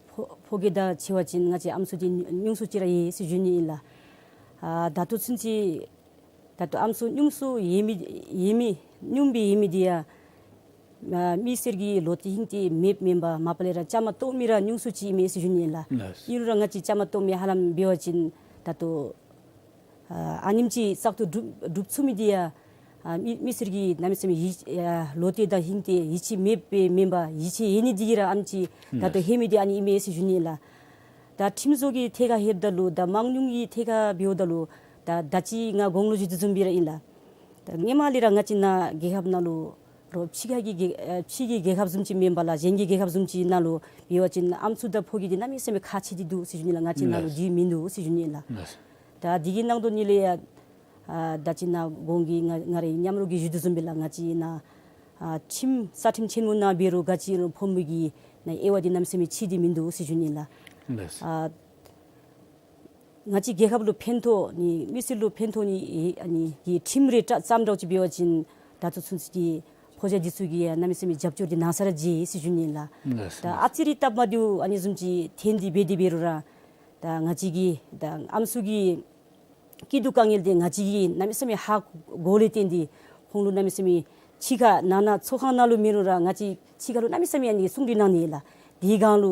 ཕོ་ཕོ་སྐྱེས་དང་ཕྱད་པ་ཅིན་ང་བཅས་ཨམ་སྲུ་འདི་ཉུང་སུ་ཅིག་ར་ཡོད་ཟེར་ཞུ་ནི་ཨིན་ལགས། ཨ་ད་ལྟོ་ཚུན་ཚོད་ད་ལྟོ་ཨམ་སྲུ་ཉུང་སུ་ཡོད་མི་ཡོད་མི་ཉུངམ་སྦེ་ཡོད་མི་འདི་ཡང་ཨ་མི་སེར་གྱི་ལོ་ཚད་ཧིང་ཏེ་མེདཔ་མེན་པར་མ་པ་ལས་ར་བཅའ་མར་གཏོགས་མི་ར་ཉུང་སུ་ཅིག་ཨིན་མས་ཟེར་ཞུ་ནི་ཨིན་ལགས། ལགས། ཨིན་རུང་ར་ང་བཅས་བཅའ་མར་གཏོགས་མི་ཧ་ལམ་འབད་བ་ཅིན་ད་ལྟོ་ཨ་ཨ་ནེམ་ཅིག་བཙག་འཐུ་གྲུབ་གྲུབ་ཚུགས་མི་འདི་ཡང་ཨ་མི་མི་སེར་གྱི་གནམ་མེད་ས་མེད་ཡིད་ཨ་ལོ་ཚད་དང་ཧིང་ཏེ་ཡིད་ཆེས་མེདཔ་སྦེ་མེན་པར་ཡིད་ཆེས་ཡོད་ནི་འདི་གིས་ར་ཨ་ནེམ་ཅིག་ད་ལྟོ་ལགས། ཧེ་མི་འདི་ཨ་ནི་ཨིན་མས་ཟེར་ཞུ་ནི་ཨིན་ལགས། ད་ཁྲིམས་བཟོ་གི་ཐད་ཁར་ལྷོདཔ་ད་ལུ་ད་མང་ཉུང་གི་ཐད་ཁར་འབདཝ་ད་ལུ་ད་ད་ཅི་ང་གོང་ལུ་ཞུ་དོ་བཟུམ་སྦེ་ར་ཨིན་ལགས། ད་སྔོན་མ་ལས་ར་ང་བཅས་ནཱ་རྒྱལ་ཁབ་ནང་ལུ་རོགས་ཕྱི་ཁ་གི་རྒྱལ་ཨ་ཕྱི་གི་རྒྱལ་ཁབ་བཟུམ་ཅིག་མེན་པར་ལགས། གཞན་གྱི་རྒྱལ་ཁབ་བཟུམ་ཅིག་ནང་ལུ་འབད་བ་ཅིན་ཨམ་སྲུ་དང་ཕོ་སྐྱེས་འདི་གནམ་མེད་ས་མེད་ཁག་ཆེ་སྟེ་འདུག་ཟེར་ཞུ་ནི་ལགས། ང་བཅས་ནཱ་ལུ་ལགས། འདི་མིན་འདུག་ཟེར་ཞུ་ནི་ལགས། ལགས། ད་འདི་གི་ནང་དོག་ནི་ལས་ཡང་ཨ་ད་ཅི་ནཱ་གོང་གི་ང་ང་རའི་མཉམ་རོགས་ཀྱིས་ཞུ་དོ་བཟུམ་སྦེ་ལགས། ང་བཅས་ནཱ་ཨ་ཁྲིམས་རྩ་ཁྲིམས་ཆེན་མོ་ནང་འབད་རུང་ག་ཅི་རུང་ཕོ་མོ་གི་ནཱ་དབྱེ་བ་འདི་གནམ་མེད་ས་མེད་ཕྱེ་སྟེ་མིན་འདུག་ཟེར་ཞུ་ནི་ལགས། ལགས། ཨ་ང་བཅས་རྒྱལ་ཁབ་ལུ་ཕན་ཐོགས་ནི་མི་སེར་ལུ་ཕན་ཐོགས་ནི་ཨ་ནི་གི་ཁྲིམས་རེ་བཀྲམ་བཀྲམ་འདྲཝ་ཅིག་འབད་བ་ཅིན་ད་ལྟོ་ཚུན་ཚོད་ཀྱི་ཕོ་རྒྱས་འདི་ཚུ་གིས་ཡང་གནམ་མེད་ས་མེད་རྒྱབ་སྐྱོར་འདི་གནང་ས་ར་མཇལ་ཟེར་ཞུ་ནི་ལགས། ལགས། ད་ལགས། ཨ་ཙི་རེ་སྟབས་མ་བདེཝ་ཨ་ནི་བཟུམ་ཅིག་ཐོན་ཏེ་འབད་དེ་འབད་རུང་ར་ད་ང་བཅས་ཀྱི་ད་ཨམ་སྲུ་གི་སྐྱིད་སྡུག་དཀའ་ངལ་འདི་ང་བཅས་ཀྱིས་གནམ་མེད་ས་མེད་ཧ་གོ་ལས་བརྟེན་ཏེ་ཁོང་ལུ་གནམ་མེད་ས་མེད་ཕྱི་ཁར་ནང་ན་ཚོགས་ཁང་ནང་ལུ་མེན་རུང་ར་ང་བཅས་ཕྱི་ཁར་ལུ་གནམ་མེད་ས་མེད་ཨ་ནི་གསུང་གྲོས་གནང་ནི་ལགས། དེའི་སྒང་ལུ་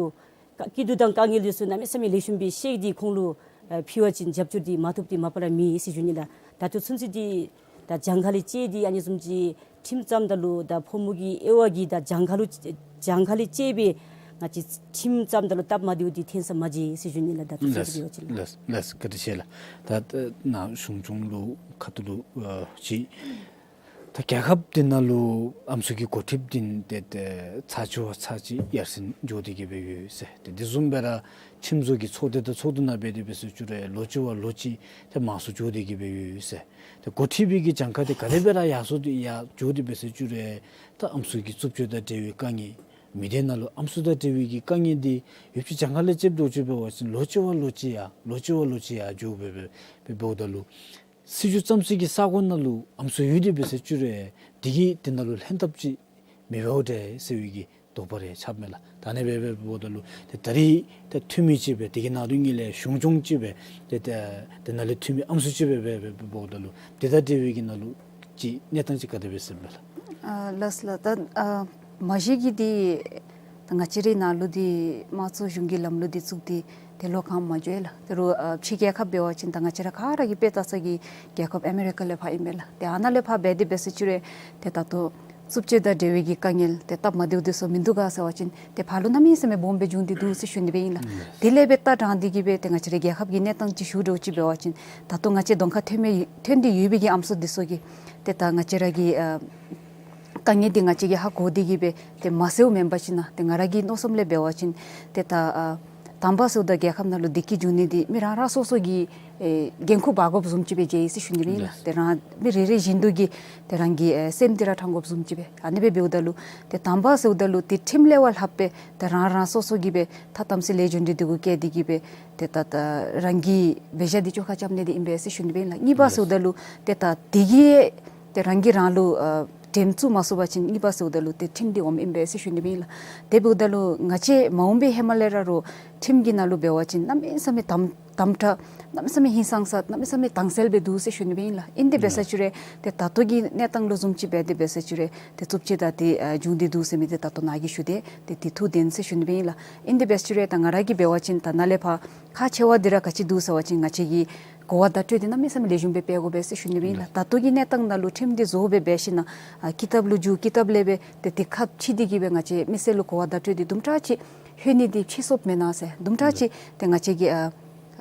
སྐྱིད་སྡུག་དང་དཀའ་ངལ་འདི་ཚུ་གནམ་མེད་ས་མེད་ལེགས་ཤོམ་སྦེ་བཤད་དེ་ཁོང་ལུ་ཨ་ཕུལ་བ་ཅིན་རྒྱབ་སྐྱོར་འདི་མ་ཐོབ་སྟེ་མ་པ་ར་མེད་ཟེར་ཞུ་ནི་ལགས། ད་ལྟོ་ཚུན་ཚོད་འདི་ད་གྱངས་ཁ་ལས་བཅད་དེ་ཨ་ནི་བཟུམ་ཅིག་ཁྲིམས་བརྩམ་ད་ལུ་ད་ཕོ་མོ་གི་དབྱེ་བ་གི་ད་གྱངས་ཁ་ལུ་གྱངས་ཁ་ལས་བཅད་སྦེ་ང་བཅས་ཁྲིམས་བརྩམ་ད་ལུ་སྟབས་མ་བདེཝ་འདི་ཐོན་ས་མ་མཇལ་ཟེར་ཞུ་ནི་ལགས། ད་ལྟོ་ཚུན་ཚོད་འབད་བ་ཅིན་ལགས། ལགས་ལགས། བཀའ་དྲིན་ཆེ་ལགས། ད་ནཱ་གཞུང་སྐྱོང་ལུ་ཁ་ཐུག་ལུ་ཨ་ཅིག་ད་རྒྱལ་ཁབ་འདི་ནང་ལུ་ཨམ་སྲུ་གི་འགོ་ཁྲིདཔ་འདི་ཏེ་ཏེ་ཚར་གཅིག་བ་ཚར་གཅིག་ཡར་སེང་འགྱོ་སྟེ་གི་སྦེ་ཡོད་ཟེར། ཏེ་འདི་བཟུམ་སྦེ་ར་ཁྲིམས་བཟོ་གི་ཚོགས་སྡེ་དང་ཚོགས་འདུ་ནང་འབད་དེ་འབད་ཟེར་ཅི་རུང་ལོ་གཅིག་བ་ལོ་གཅིག་ཏེ་མང་སུ་འགྱོ་སྟེ་གི་སྦེ་ཡོད་ཟེར། ཏེ་འགོ་ཁྲིད་པའི་གི་གྱངས་ཁ་འདི་ག་དེ་སྦེ་ར་ཡར་སོང་སྟེ་ཡར་འགྱོ་སྟེ་འབད་ཟེར་ཅི་རུང་ད་ཨམ་སྲུ་གི་རྩུབ་སྤྱོད་དང་འབྲེལ་བའི་དཀའ་ངལ་མི་སྡེ་ནང་ལུ་ཨམ་སྲུ་དང་འབྲེལ་བའི་གི་དཀའ་ངལ་འདི་ཡོདཔ་ཅིག་གྱངས་ཁ་ལས་བཅདཔ་འདྲཝ་ཅིག་འབད་བ་ཅིན་ལོ་གཅིག་བ་ལོ་གཅིག་ཡར་ལོ་གཅིག་བ་ལོ་གཅིག་ཡར་འགྱོ་སྦེ་སྦེ་འབདཝ་ད་ལུ་སྲིད་བྱུས་བརྩམ་སའི་གི་ས་གོ་ནང་ལུ་ཨམ་སྲུ་ཡོད་དེ་འབད་ཟེར་ཅི་རུང་དེ་གིས་དེ་ནང་ལུ་ལྷན་ཐབས་ཅིག་མི་འབདཝ་འདྲས་ཟེར་བའི་གི་དོགས་པ་རེ་ཆགསཔ་མས་ལགས། ད་ཨ་ནི་སྦེ་འབདཝ་ད་ལུ་ཏེ་ད་རེས་ད་འཐུས་མི་ཅིག་སྦེ་དེ་གི་ནང་དོག་ནི་ལས་གཞུང་སྐྱོང་ཅིག་སྦེ་ཏེ་ད་དེ་ནང་ལས་འཐུས་མི་ཨམ་སྲུ་ཅིག་སྦེ་འབད་འབདཝ་ད་ལུ་དེ་དང་འབྲེལ་བའི་གི་ནང་ལུ་ཅིག་གནས་སྟངས་ཅིག་ག་དེ་སྦེ་ཟེར་མས་ལགས། ཨ་ལགས་ལགས། ད་ཨ་མ་གཞི་གི་འདི་ད་ང་བཅས་རའི་ནང་ལུ་འདི་དམངས་གཙོ་གཞུང་གི་ལམ་ལུགས་འདི་བཙུགས་ཏེ་ཏེ་ལོ་གང་མ་འགྱོ་ལགས། ད་རུང་ཨ་ཕྱི་རྒྱལ་ཁབ་འབད་བ་ཅིན་ད་ང་བཅས་ར་ག་ར་གིས་དཔེ་བལྟ་ས་གི་རྒྱལ་ཁབ་ཨ་མི་རི་ཀ་ལས་ཕར་ཨིན་པས་ལགས། ཏེ་ཨ་ནཱ་ལས་ཕར་འབད་དེ་འབད་ཟེར་ཅི་རུང་ཏེ་ད་ལྟོ་རྩུབ་སྤྱོད་དང་འབྲེལ་བའི་གི་དཀའ་ངལ་ཏེ་སྟབས་མ་བདེཝ་འདི་ཚུ་མིན་འདུག་ག་ཟེར་བ་ཅིན་ཏེ་ཕར་ལུ་གནམ་མེད་ས་མེད་སྦོམ་སྦེ་བྱུང་སྟེ་འདུག་ཟེར་ཞུ་ནི་སྦེ་ཨིན་ལགས། དེ་ལས་འབད་ད་དྲང་སྟེ་གི་སྦེ་ཏེ་ང་བཅས་རའི་རྒྱལ་ཁབ་ཀྱི་གནས་སྟངས་ཅིག་ཞུ་འདྲཝ་ཅིག་འབད་བ་ཅིན་ད་ལྟོ་ང་བཅས་གདོང་ཁར་ཐོན་མི་ཐོན་ཏེ་ཡོད་པའི་གི་ཨམ་སྲུ་འདི་ཚུ་གིས་ཏེ་ད་ང་བཅས་ར་གི་ཨ་དཀའ་ངལ་འདི་ང་བཅས་ཀྱིས་ཧ་གོ་སྟེ་གི་སྦེ་ཏེ་མ་ཟེརཝ་མེན་པ་ཅིན་ཏེ་ང་ར་གི་མནོ་བསམ་ལས་འབད་བ་ཅིན་ཏེ་ད་ཨ་ དམ་པ་ཟེརཝ་ད་རྒྱལ་ཁབ་ནང་ལུ་བདེ་སྐྱིད་འབྱུང་ནི་འདི་མི་རང་རང་སོ་སོ་གི་ཨེ་འགན་ཁུར་འབག་དགོཔ་བཟུམ་ཅིག་སྦེ་མཇལ་ཡི་ཟེར་ཞུ་ནི་སྦེ་ཨིན་ལགས། ལགས། ཏེ་རང་མི་རེ་རེ་བཞིན་དུ་གིས་ཏེ་རང་གི་ཨེ་སེམས་འདི་ར་དྲང་དགོཔ་བཟུམ་ཅིག་སྦེ་ཨ་ནི་སྦེ་འབདཝ་ད་ལུ་ཏེ་དམ་པ་ཟེརཝ་ད་ལུ་ཏེ་ཁྲིམས་ལས་བ་ལྷགཔ་སྦེ་ཏེ་རང་རང་སོ་སོ་གིས་སྦེ་ཐ་དམ་ཚིག་ལས་འབྱུང་འདི་འདི་གུ་བཀལ་ཏེ་གིས་སྦེ་ཏེ་ད་ད་རང་གི་འབད་བཞག་འདི་བཅོ་ཁ་རྐྱབ་ནི་འདི་ཨིན་པས་ཟེར་ཞུ་ནི་སྦེ་ཨིན་ལགས། གཉིས་པ་ཟེརཝ་ད་ལུ་ཏེ་ད་དེ་གིས་ཏེ་རང་གིས་རང་ལུ་ཨ་འགྲེམས་བཙུགས་མ་ཚུགས་པ་ཅིན་གཉིས་པ་ཟེརཝ་ད་ལུ་ཏེ་ཁྲིམས་འདི་འོངམ་ཨིན་པས་ཟེར་ཞུ་ནི་སྦེ་ཨིན་ལགས། དེ་འབདཝ་ད་ལུ་ང་བཅས་མ་འོངས་པའི་ཧེ་མ་ལས་ར་རོགས་ཁྲིམས་ཀྱི་ནང་ལུ་འབད་བ་ཅིན་གནམ་མེད་ས་མེད་དམ་དམ་དྲགས་གནམ་མེད་ས་མེད་ཧིང་སངས་ས་གནམ་མེད་ས་མེད་དྭངས་གསལ་སྦེ་འདུག་ཟེར་ཞུ་ནི་སྦེ་ཨིན་ལགས། ཨིན་དེ་འབད་ས་ཅིག་རུང་ཏེ་ད་ལྟོ་གི་གནས་སྟངས་ལུ་བཟུམ་ཅིག་འབད་དེ་འབད་ས་ཅིག་རུང་ཏེ་རྩུབ་སྤྱོད་དང་ཏེ་ཨ་འབྱུང་སྟེ་འདུག་ཟེར་མི་འདི་ད་ལྟོ་ནཱ་གིས་ཞུ་སྟེ་ཏེ་འདི་ཐུགས་བདེན་ཟེར་ཞུ་ནི་སྦེ་ཨིན་ལགས། ཨིན་དེ་འབད་ས་ཅིག་རུང་ད་ང་ར་གིས་འབད་བ་ཅིན་ད་ནཱ་ལས་ཕར་ཁག་ཆེ་བ་འདི་ར་ག་ཅི་འདུག་ཟེར་བ་ཅིན་ང་བཅས་ཀྱིས་གོ་བ་བརྡ་སྤྲོད་འདི་གནམ་མེད་ས་མེད་ལེགས་ཤོམ་སྦེ་སྤེལ་དགོ་པས་ཟེར་ཞུ་ནི་སྦེ་ཨིན་ལགས། ད་ལྟོ་གི་གནས་སྟངས་ནང་ལུ་ཁྲིམས་འདི་བཟོ་སྦེ་འབད་ཞིན་ན་ཨ་ཀི་ཏབ་ལུ་འགྱུར་ཀི་ཏབ་ལས་སྦེ་ཏེ་དེ་ཁ་ཕྱེ་སྟེ་གིས་སྦེ་ང་བཅས་མི་སེར་ལུ་གོ་བ་བརྡ་སྤྲོད་འདི་དུམ་གྲ་ཅིག་ལྷོད་ནི་འདི་ཕྱིས་སོངམ་མེན་ན་ཟེར་དུམ་གྲ་ཅིག་ཏེ་ང་བཅས་ཀྱིས་ཨ་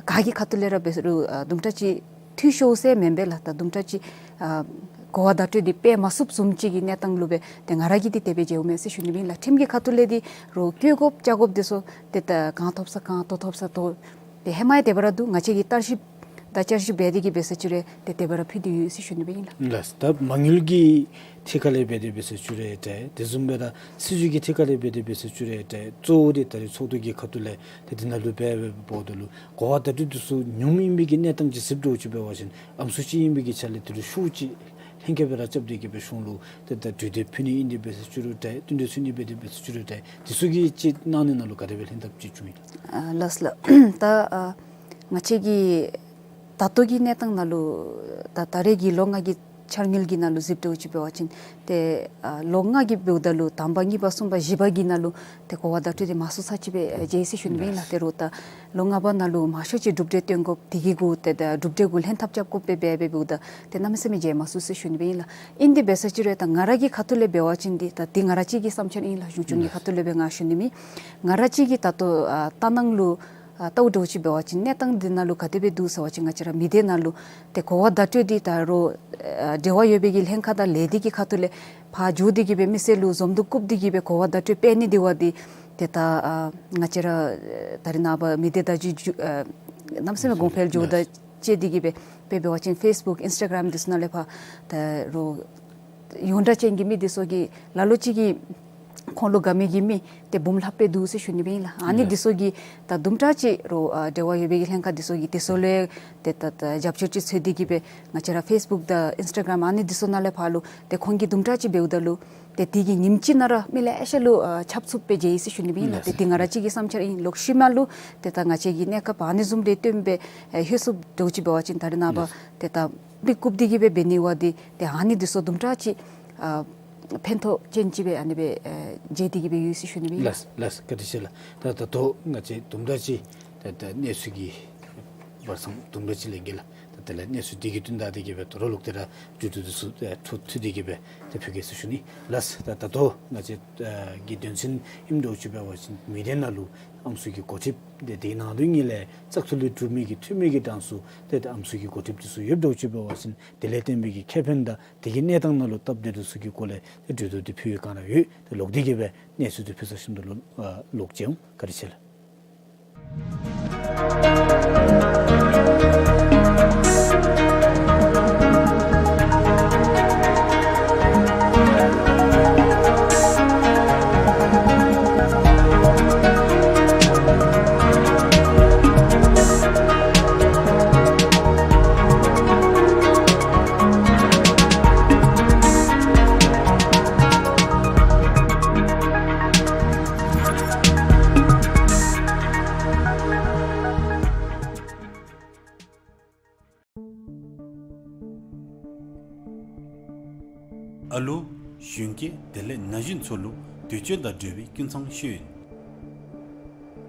ག་གི་ཁ་ཐུག་ལས་ར་འབད་རུང་ཨ་དུམ་གྲ་ཅིག་འཐུས་ཤོར་ཟེར་མེན་པས་ལགས། ད་དུམ་གྲ་ཅིག་ཨ་གོ་བ་བརྡ་སྤྲོད་འདི་སྤེལ་མ་ཚུགསཔ་བཟུམ་ཅིག་གི་གནས་སྟངས་ལུ་སྦེ་ཏེ་ང་ར་གིས་འདི་དེ་སྦེ་མཇལཝ་མས་ཟེར་ཞུ་ནི་སྦེ་ཨིན་ལགས། ཁྲིམས་ཀྱི་ཁ་ཐུག་ལས་འདི་རོགས་བཀོལ་དགོཔ་བཅག་དགོཔ་འདི་ཚུ་ཏེ་ད་གང་ཐོབ་ས་གང་ལྟོ་ཐོབ་ས་ལྟོ་ཏེ་ཧེ་མ་ཡང་དེ་སྦེ་ར་འདུག། ང་བཅས་ཀྱིས་བསྟར་ཞིབ་དང་བསྐྱར་ཞིབ་འབད་དེ་གིས་འབད་ས་ཅིག་རུང་ཏེ་དེ་སྦེ་ར་ཕུལ་ཏེ་ཡོད་ཟེར་ཞུ་ནི་སྦེ་ཨིན་ལགས། ལགས། ད་མ་དངུལ་གྱི་ཐད་ཁར་ལས་འབད་དེ་འབད་ས་ཅིག་རུང་ཏེ་དེ་བཟུམ་སྦེ་ད་སྲིད་བྱུས་ཀྱི་ཐད་ཁར་ལས་འབད་དེ་འབད་ས་ཅིག་རུང་ཏེ་གཙོ་བོ་འདི་ད་རེས་ཚོགས་འདུ་གི་ཁ་ཐུག་ལས་ཏེ་དེ་ནང་ལུ་འབད་འབདཝ་ད་ལུ་གོ་བ་བརྡ་སྤྲོད་འདི་ཚུ་ཉུངམ་ཨིན་པའི་གི་གནས་སྟངས་ཅིག་གཟིགསཔ་འདྲཝ་ཅིག་འབད་བ་ཅིན་ཨམ་སྲུ་ཅིག་ཨིན་པའི་གི་ཆ་ལས་དེ་ལུ་ཤུགས་ཅིག་ལྷན་ཁག་སྦེ་ར་རྐྱབ་སྟེ་གིས་སྦེ་གཞུང་ལུ་ཏེ་ད་གྲོས་འདེབས་ཕུལ་ནི་ཨིན་ཏེ་འབད་ས་ཅིག་རུང་ཏེ་བསྟུན་གྲོས་ཚུ་ནི་འབད་དེ་འབད་ས་ཅིག་རུང་ཏེ་དེ་ཚུ་གི་ཅིག་གནང་ནི་ནང་ལུ་ག་དེ་སྦེ་ལྷན་ཐབས་ཅིག་བྱུང་ཡི། ཨ་ལགས་ལགས། ད་ཨ་ང་བཅས་ཀྱི་ད་ལྟོ་གི་གནས་སྟངས་ནང་ལུ་ད་ད་རེས་ཀྱི་ལོ་ལྔ་གི་འཆར་དངུལ་གྱི་ནང་ལུ་གཟིགསཔ་འདྲཝ་ཅིག་འབད་བ་ཅིན་ཏེ་ཨ་ལོ་ལྔ་གི་འབདཝ་ད་ལུ་དང་པ་གཉིས་པ་གསུམ་པ་བཞི་པ་གི་ནང་ལུ་ཏེ་གོ་བ་བརྡ་སྤྲོད་འདི་མང་སུ་ཚར་ཅིག་སྦེ་ཨེ་མཇལ་ཡི་ཟེར་ཞུ་ནི་སྦེ་ཨིན་ལགས། ཏེ་རོགས་ད་ལོ་ལྔ་པ་ནང་ལུ་མང་ཤོས་ཅིག་གྲུབ་འབྲས་སྟོན་དགོཔ་དེ་གི་གུ་ཏེ་ད་གྲུབ་འབྲས་གུ་ལྷན་ཐབས་རྐྱབ་དགོཔ་སྦེ་འབད་འབདཝ་ད་ཏེ་གནམ་མེད་ས་མེད་མཇལ་མང་སུ་ཟེར་ཞུ་ནི་སྦེ་ཨིན་ལགས། ཨིན་དེ་འབད་ས་ཅིག་རུང་ད་ང་ར་གི་ཁ་ཐུག་ལས་འབད་བ་ཅིན་འདི་ད་འདི་ང་ར་གཅིག་གི་བསམ་འཆར་ཨིན་ལགས། གཞུང་སྐྱོང་གི་ཁ་ཐུག་ལས་སྦེ་ང་ཞུ་ནི་མེད། ང་ར་གཅིག་གི་ད་ལྟོ་ཨ་ལྟ་སྣང་ལུ་ཨ་ལྟཝ་འདྲཝ་ཅིག་འབད་བ་ཅིན་གནས་སྟངས་འདི་ནང་ལུ་ག་དེ་སྦེ་འདུག་ཟེར་བ་ཅིན་ང་བཅས་ར་མི་སྡེ་ནང་ལུ་ཏེ་གོ་བ་བརྡ་སྤྲོད་འདི་ད་རོགས་ཨ་འབྲེལ་བ་ཡོད་པའི་གི་ལྷན་ཁག་དང་ལས་སྡེ་གི་ཁ་ཐུག་ལས་ཕར་འགྱོ་སྟེ་གིས་སྦེ་མི་སེར་ལུ་འཛོམས་འདུ་བཀུག་སྟེ་གིས་སྦེ་གོ་བ་བརྡ་སྤྲོད་སྤེལ་ནི་འདི་བ་འདི་ཏེ་ད་ཨ་ང་བཅས་ར་ད་རེས་ནངས་པ་མི་སྡེ་བརྡ་བརྒྱུད་ཨ་གནམ་མེད་ས་མེད་གོང་འཕེལ་འགྱོཝ་དང་བཅས་ཏེ་གིས་སྦེ་དཔེ་འབད་བ་ཅིན་ཕེསི་བུཀ་ཨིནསི་ཊ་གརམ་འདི་ཚུ་ནང་ལས་ཕར་ད་རོགས་ཡོངས་གྲགས་ཅན་གྱི་མི་འདི་ཚུ་གིས་ལ་ལུ་ཅིག་གིས་ཁོང་ལུ་དགའ་མི་གི་མི་ཏེ་འབུམ་ལྷགཔ་སྦེ་འདུག་ཟེར་ཞུ་ནི་སྦེ་ཨིན་ལགས། ཨ་ནི་འདི་ཚུ་གིས་ད་དུམ་གྲ་ཅིག་རོགས་ཨ་འབྲེལ་བ་ཡོད་པའི་གི་ལྷན་ཁག་འདི་ཚུ་གིས་དེ་ཚུ་ལུ་ཏེ་ད་ད་རྒྱབ་སྐྱོར་ཅིག་འཚོལ་ཏེ་གིས་སྦེ་ང་བཅས་ར་ཕེསི་བུཀ་དང་ཨིནསི་ཊ་གརམ་ཨ་ནི་འདི་ཚུ་ནང་ལས་ཕར་ལུ་ཏེ་ཁོང་གིས་དུམ་གྲ་ཅིག་འབདཝ་ད་ལུ་ཏེ་དེ་གི་ཉིནམ་གཅིག་ནང་ར་མི་ལེ་ཤ་ལུ་ཨ་ཁྱབ་ཚུགསཔ་སྦེ་མཇལ་ཡི་ཟེར་ཞུ་ནི་སྦེ་ཨིན་ལགས། ཏེ་འདི་ང་ར་གཅིག་གི་བསམ་འཆར་ཨིན། ལོག་ཤུལ་མ་ལུ་ཏེ་ད་ང་བཅས་ཀྱིས་གནས་སྐབས་ཨ་ནི་བཟུམ་རེ་སྟོན་སྦེ་ཨེ་ལྷོད་ཚུགསཔ་འདྲཝ་ཅིག་འབད་བ་ཅིན་ད་རེས་ནངས་པ་ཏེ་ད་མི་བཀུག་སྟེ་གིས་སྦེ་འབད་ནི་བ་འདི་ཏེ་ཨ་ནི་འདི་ཚུ་དུམ་གྲ་ཅིག་ཨ་ཕན་ཐོགས་ཅན་ཅིག་སྦེ་ཨ་ནི་སྦེ་ཨེ་མཇལ་ཏེ་གིས་སྦེ་ཡོད་ཟེར་ཞུ་ནི་སྦེ་ཨིན་ལགས། ལགས་ལགས། བཀའ་དྲིན་ཆེ་ལགས། ད་ད་ལྟོ་ང་བཅས་དུམ་གྲ་ཅིག་ད་ད་གནས་ཚུལ་གྱི་བར་མཚམས་དུམ་གྲ་ཅིག་ལེན་གེ་ལགས། ད་དེ་ལས་གནས་ཚུལ་འདི་གི་དོན་དག་འདི་གིས་སྦེ་དོ་རུང་ལོག་སྟེ་ར་གྲོས་བསྡུར་འདི་ཚུ་ཨེ་འཕྲོ་མཐུད་དེ་གིས་སྦེ་ཏེ་ཕུལ་གེ་ཟེར་ཞུ་ནི། ལགས། ད་ད་ལྟོ་ང་བཅས་ཨེ་གི་དོན་ཚན་ཨིནམ་འདྲཝ་ཅིག་འབད་བ་ཅིན་མི་སྡེ་ནང་ལུ་ཨམ་སྲུ་གི་འགོ་ཁྲིདཔ་ཏེ་དེ་ནང་དོན་ཉིད་ལས་བཙག་འཐུ་ལས་གྲུབ་མི་གི་འཐུས་མི་གི་གྲངས་སུ་ཏེ་ཏེ་ཨམ་སྲུ་གི་འགོ་ཁྲིདཔ་འདི་ཚུ་ཡོདཔ་འདྲཝ་ཅིག་འབད་བ་ཅིན་དེ་ལས་བརྟེན་པའི་གི་ཁེ་ཕན་དང་དེ་གི་གནས་སྟངས་ནང་ལུ་སྟབས་བདེ་འདི་ཚུ་གི་སྐོར་ལས་ཏེ་གྲོས་བསྡུར་འདི་ཕུལ་བའི་སྒང་ར་ཡོད། ཏེ་ལོག་སྟེ་གིས་སྦེ་གནས་ཚུལ་འདི་ཕུལ་ཚར་ཞིནམ་ད་ལུ་ཨ་ལོག་མཇལ་འོང་། བཀའ་དྲིན་ཆེ་ལགས། ཨ་ལོ། གཞོན་སྐྱེས་དེ་ལས་ན་གཞོན་ཚུ་ལུ་འདོད་སྤྱོད་དང་འབྲེལ་བའི་ཀུན་ཚང་ཤེས་ཡོན།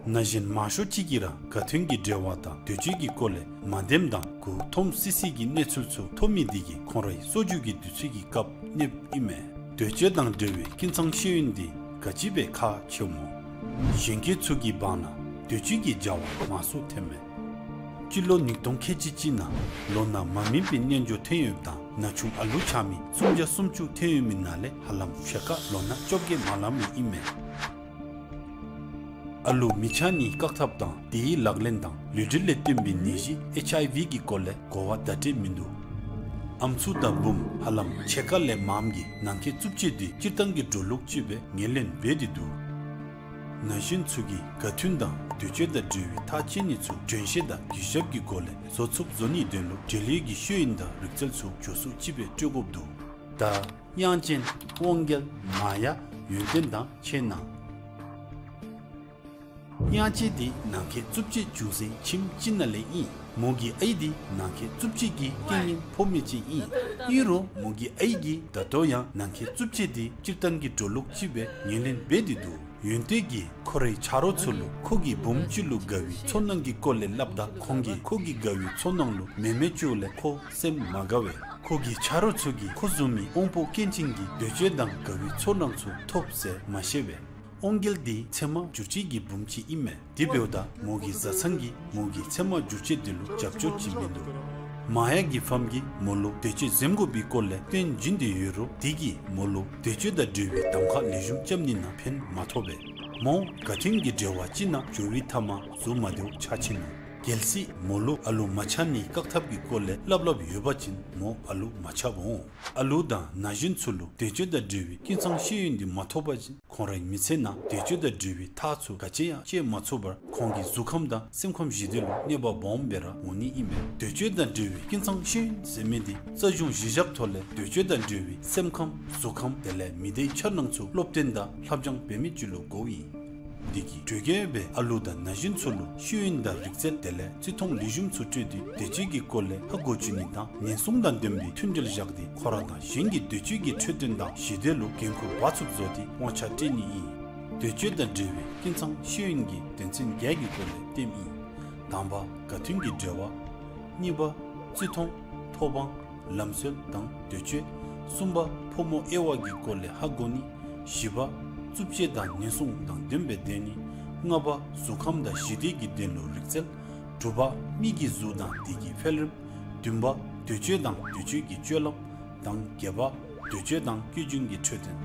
ན་གཞོན་མང་ཤོས་ཅིག་གིས་ར་དགའ་སྟོན་གྱི་འབྲེལ་བ་དང་འདོད་སྤྱོད་ཀྱི་སྐོར་ལས་མ་བདེནམ་དང་མགུ་འཐོམ་སི་སི་གི་གནས་ཚུལ་ཚུ་ཐོབ་མི་འདི་གིས་ཁོང་རའི་གསོ་རྒྱུ་གི་དུས་ཚོད་ཀྱི་སྐབས་གནསཔ་ཨིན་མས། འདོད་སྤྱོད་དང་འབྲེལ་བའི་ཀུན་ཚང་ཤེས་ཡོན་འདི་ག་ཅི་སྦེ་ཁག་ཆེཝ་སྨོ། གཞོན་སྐྱེས་ཚུ་གི་བར་ན་འདོད་སྤྱོད་ཀྱི་བྱ་བ་མང་སུ་ཐོནམ་མས། སྤྱི་ལོ་ཉིས་སྟོང་ཁལ་གཅིག་གཅིག་ནང་ལོ་ན་མ་སྨིན་པའི་རྣལ་འབྱོར་ཐོན་ཡོདཔ་དང་ན་ཆུང་ཨ་ལུ་ཆགས་མི་སུམ་བརྒྱ་སུམ་ཅུ་ཐོན་ཡོད་མི་ནང་ལས་ཧ་ལམ་ཕྱེད་ཀ་ལོ་ན་བཅོ་བརྒྱད་མ་ལང་མི་ཨིན་མས། ཨ་ལུ་མི་ཆ་ནི་བཀག་ཐབས་དང་དེའི་ལག་ལེན་དང་ལུས་འབྲེལ་ལས་བརྟེན་པའི་ནད་གཞི་ཨེཆ་ཨའི་ཝི་གི་སྐོར་ལས་གོ་བ་བརྡ་སྤྲོད་མིན་འདུག། ཨམ་སྲུ་དང་བུམོ་ཧ་ལམ་ཕྱེད་ཀ་ལས་མངམ་གིས་ནང་འཁོད་རྩུབ་སྤྱོད་དེ་སྤྱིར་བཏང་གི་འགྲོ་ལུགས་ཅིག་སྦེ་ངོས་ལེན་འབད་དེ་འདུག། ན་གཞོན་ཚུ་གིས་ག་དུས་དང་དུས་ཚོད་དང་འབྲེལ་བའི་ཐག་བཅད་ནི་ཚུ་དྲན་ཤེས་དང་གུས་ཞབས་ཀྱི་སྒོ་ལས་བཟོ་ཚུགསཔ་བཟོ་ནིའི་དོན་ལུ་འབྲེལ་ཡོད་ཀྱི་ཤེས་ཡོན་དང་རིག་རྩལ་ཚུ་བྱོ་ཚུགསཔ་ཅིག་སྦེ་སྤྲོད་དགོཔ་འདུག། ད་དབྱངས་ཅན་དབང་རྒྱལ་མ་ཡ་ཡོན་ཏན་དང་ཆེ་གནང་། དབྱངས་ཅན་འདི་ནང་འཁོད་རྩུབ་སྤྱོད་བྱུང་སའི་ཁྱིམ་ཅིག་ནང་ལས་ཨིན། མོ་གི་ཨའི་འདི་ནང་འཁོད་རྩུབ་སྤྱོད་ཀྱི་རྐྱེན་ངན་ཕོག་མི་ཅིག་ཨིན། ཨིན་རུང་མོ་གི་ཨའི་གིས་ད་ལྟོ་ཡང་ནང་འཁོད་རྩུབ་སྤྱོད་འདི་སྤྱིར་བཏང་གི་འགྲོ་ལུགས་ཅིག་སྦེ་ངོས་ལེན་འབད་དེ་འདུག། ཡོན་ཏན་གྱིས་ཁོ་རའི་ཆ་རོགས་ཚུ་ལུ་ཁོ་གིས་བུམོ་ཅིག་ལུ་དགའ་བའི་ཚོར་སྣང་གི་སྐོར་ལས་སླབ་ད་ཁོང་གིས་ཁོ་གིས་དགའ་བའི་ཚོར་སྣང་ལུ་མེད་མེད་བཅུགཔ་ལས་ཁོ་སེམས་མ་དགའ་བས། ཁོ་གི་ཆ་རོགས་ཚུ་གིས་ཁོ་བཟུམ་མའི་དབང་པོ་སྐྱོན་ཅན་གྱི་འདོད་སྤྱོད་དང་དགའ་བའི་ཚོར་སྣང་ཚུ་ཐོབ་ཟེར་མ་ཤེས་པས། དབང་རྒྱལ་འདི་ཚད་མ་བསྒྱུར་བཅོས་ཀྱི་བུམོ་ཅིག་ཨིན་མས། དེ་འབདཝ་ད་མོ་གི་བཟའ་ཚང་གིས་མོ་གི་ཚད་མ་བསྒྱུར་བཅོས་འདི་ལུ་རྒྱབ་སྐྱོར་བྱིན་མིན་འདུག། མ་ཡ་གི་ཕམ་གིས་མོ་ལུ་འདོད་སྤྱོད་འཛེམ་དགོ་པའི་སྐོར་ལས་སྟོན་བྱིན་ཏེ་ཡོད་རུང་དེ་གིས་མོ་ལུ་འདོད་སྤྱོད་དང་འབྲེལ་བའི་གདམ་ཁ་ལེགས་ཤོམ་རྐྱབ་ནི་ནང་ཕན་མ་ཐོགས་པས། མོ་ག་དུས་ཀྱི་འབྲེལ་བ་ཅིག་ནང་འགྱོ་བའི་མཐའ་མ་གཟུགས་མ་བདེཝ་ཆགས་ཆི་ནུག། གལ་སྲིད་མོ་ལུ་ཨ་ལུ་མ་ཆ་ནི་བཀག་ཐབས་ཀྱི་སྐོར་ལས་སླབ་སླབ་ཡོད་པ་ཅིན་མོ་ཨ་ལུ་མ་ཆ་བ་འོང་། ཨ་ལུ་དང་ན་གཞོན་ཚུ་ལུ་འདོད་སྤྱོད་དང་འབྲེལ་བའི་ཀུན་ཚང་ཤེས་ཡོན་འདི་མ་ཐོབ་པ་ཅིན་ཁོང་རའི་མི་ཚེ་ནང་འདོད་སྤྱོད་དང་འབྲེལ་བའི་ཐག་ཚུ་ག་ཅི་ཡང་བཅད་མ་ཚུགས་པར་ཁོང་གི་གཟུགས་ཁམས་དང་སེམས་ཁམས་ཞི་བདེ་ལུ་གནོད་པ་སྦོམ་སྦེ་ར་འོང་ནི་ཨིན་མས། འདོད་སྤྱོད་དང་འབྲེལ་བའི་ཀུན་ཚང་ཤེས་ཡོན་ཟེར་མི་འདི་རྩ་གཞུང་གཞི་བཞག་ཐོག་ལས་འདོད་སྤྱོད་དང་འབྲེལ་བའི་སེམས་ཁམས་གཟུགས་ཁམས་དེ་ལས་མི་སྡེའི་འཆར་སྣང་ཚུ་སློབ་སྟོན་དང་སླབ་སྦྱང་འབད་མི་ཅིག་ལུ་གོཝ་ཨིན། འདི་གིས་གྲོས་ཁྱབ་སྦེ་ཨ་ལུ་དང་ན་གཞོན་ཚུ་ལུ་ཤེས་ཡོན་དང་རིག་རྩལ་དེ་ལས་བརྩི་མཐོང་ལེགས་ཤོམ་ཚུ་སྤྲོད་དེ་འདོད་སྤྱོད་ཀྱི་སྐོར་ལས་ཧ་གོ་བཅུག་ནི་དང་ཉེན་སྲུང་དང་ལྡན་པའི་མཐུན་འབྲེལ་བཞག་སྟེ་ཁོ་ར་དང་གཞན་གྱི་འདོད་སྤྱོད་ཀྱི་འཕྲོད་བསྟེན་དང་ཞི་བདེ་ལུ་འགན་ཁུར་འབག་ཚུགསཔ་བཟོ་སྟེ་དབང་ཆ་སྤྲོད་ནི་ཨིན། འདོད་སྤྱོད་དང་འབྲེལ་བའི་ཀུན་ཚང་ཤེས་ཡོན་གྱི་དོན་ཚན་བརྒྱད་ཀྱི་སྐོར་ལས་སྟོནམ་ཨིན། དང་པ་ག་དུས་ཀྱི་འབྲེལ་བ། གཉིས་པ་བརྩི་མཐོང་། ཐོབ་དབང་། ལམ་སྲོལ་དང་འདོད་སྤྱོད། གསུམ་པ་ཕོ་མོ་དབྱེ་བ་གི་སྐོར་ལས་ཧ་གོ་ནི། བཞི་པ་རྩུབ་སྤྱོད་དང་ཉེན་སྲུང་དང་ལྡནམ་སྦེ་སྡོད་ནི། ལྔ་པ་གཟུགས་ཁམས་དང་ཞི་བདེ་གི་དོན་ལུ་རིག་རྩལ། དྲུག་པ་མི་གི་གཟུགས་དང་དེ་གི་འཕེལ་རིམ། བདུན་པ་འདོད་སྤྱོད་དང་འདོད་སྤྱོད་ཀྱི་སྤྱོད་ལམ། དང་བརྒྱད་པ་འདོད་སྤྱོད་དང་བཀོལ་སྦྱོང་གི་འཕྲོད་བསྟེན།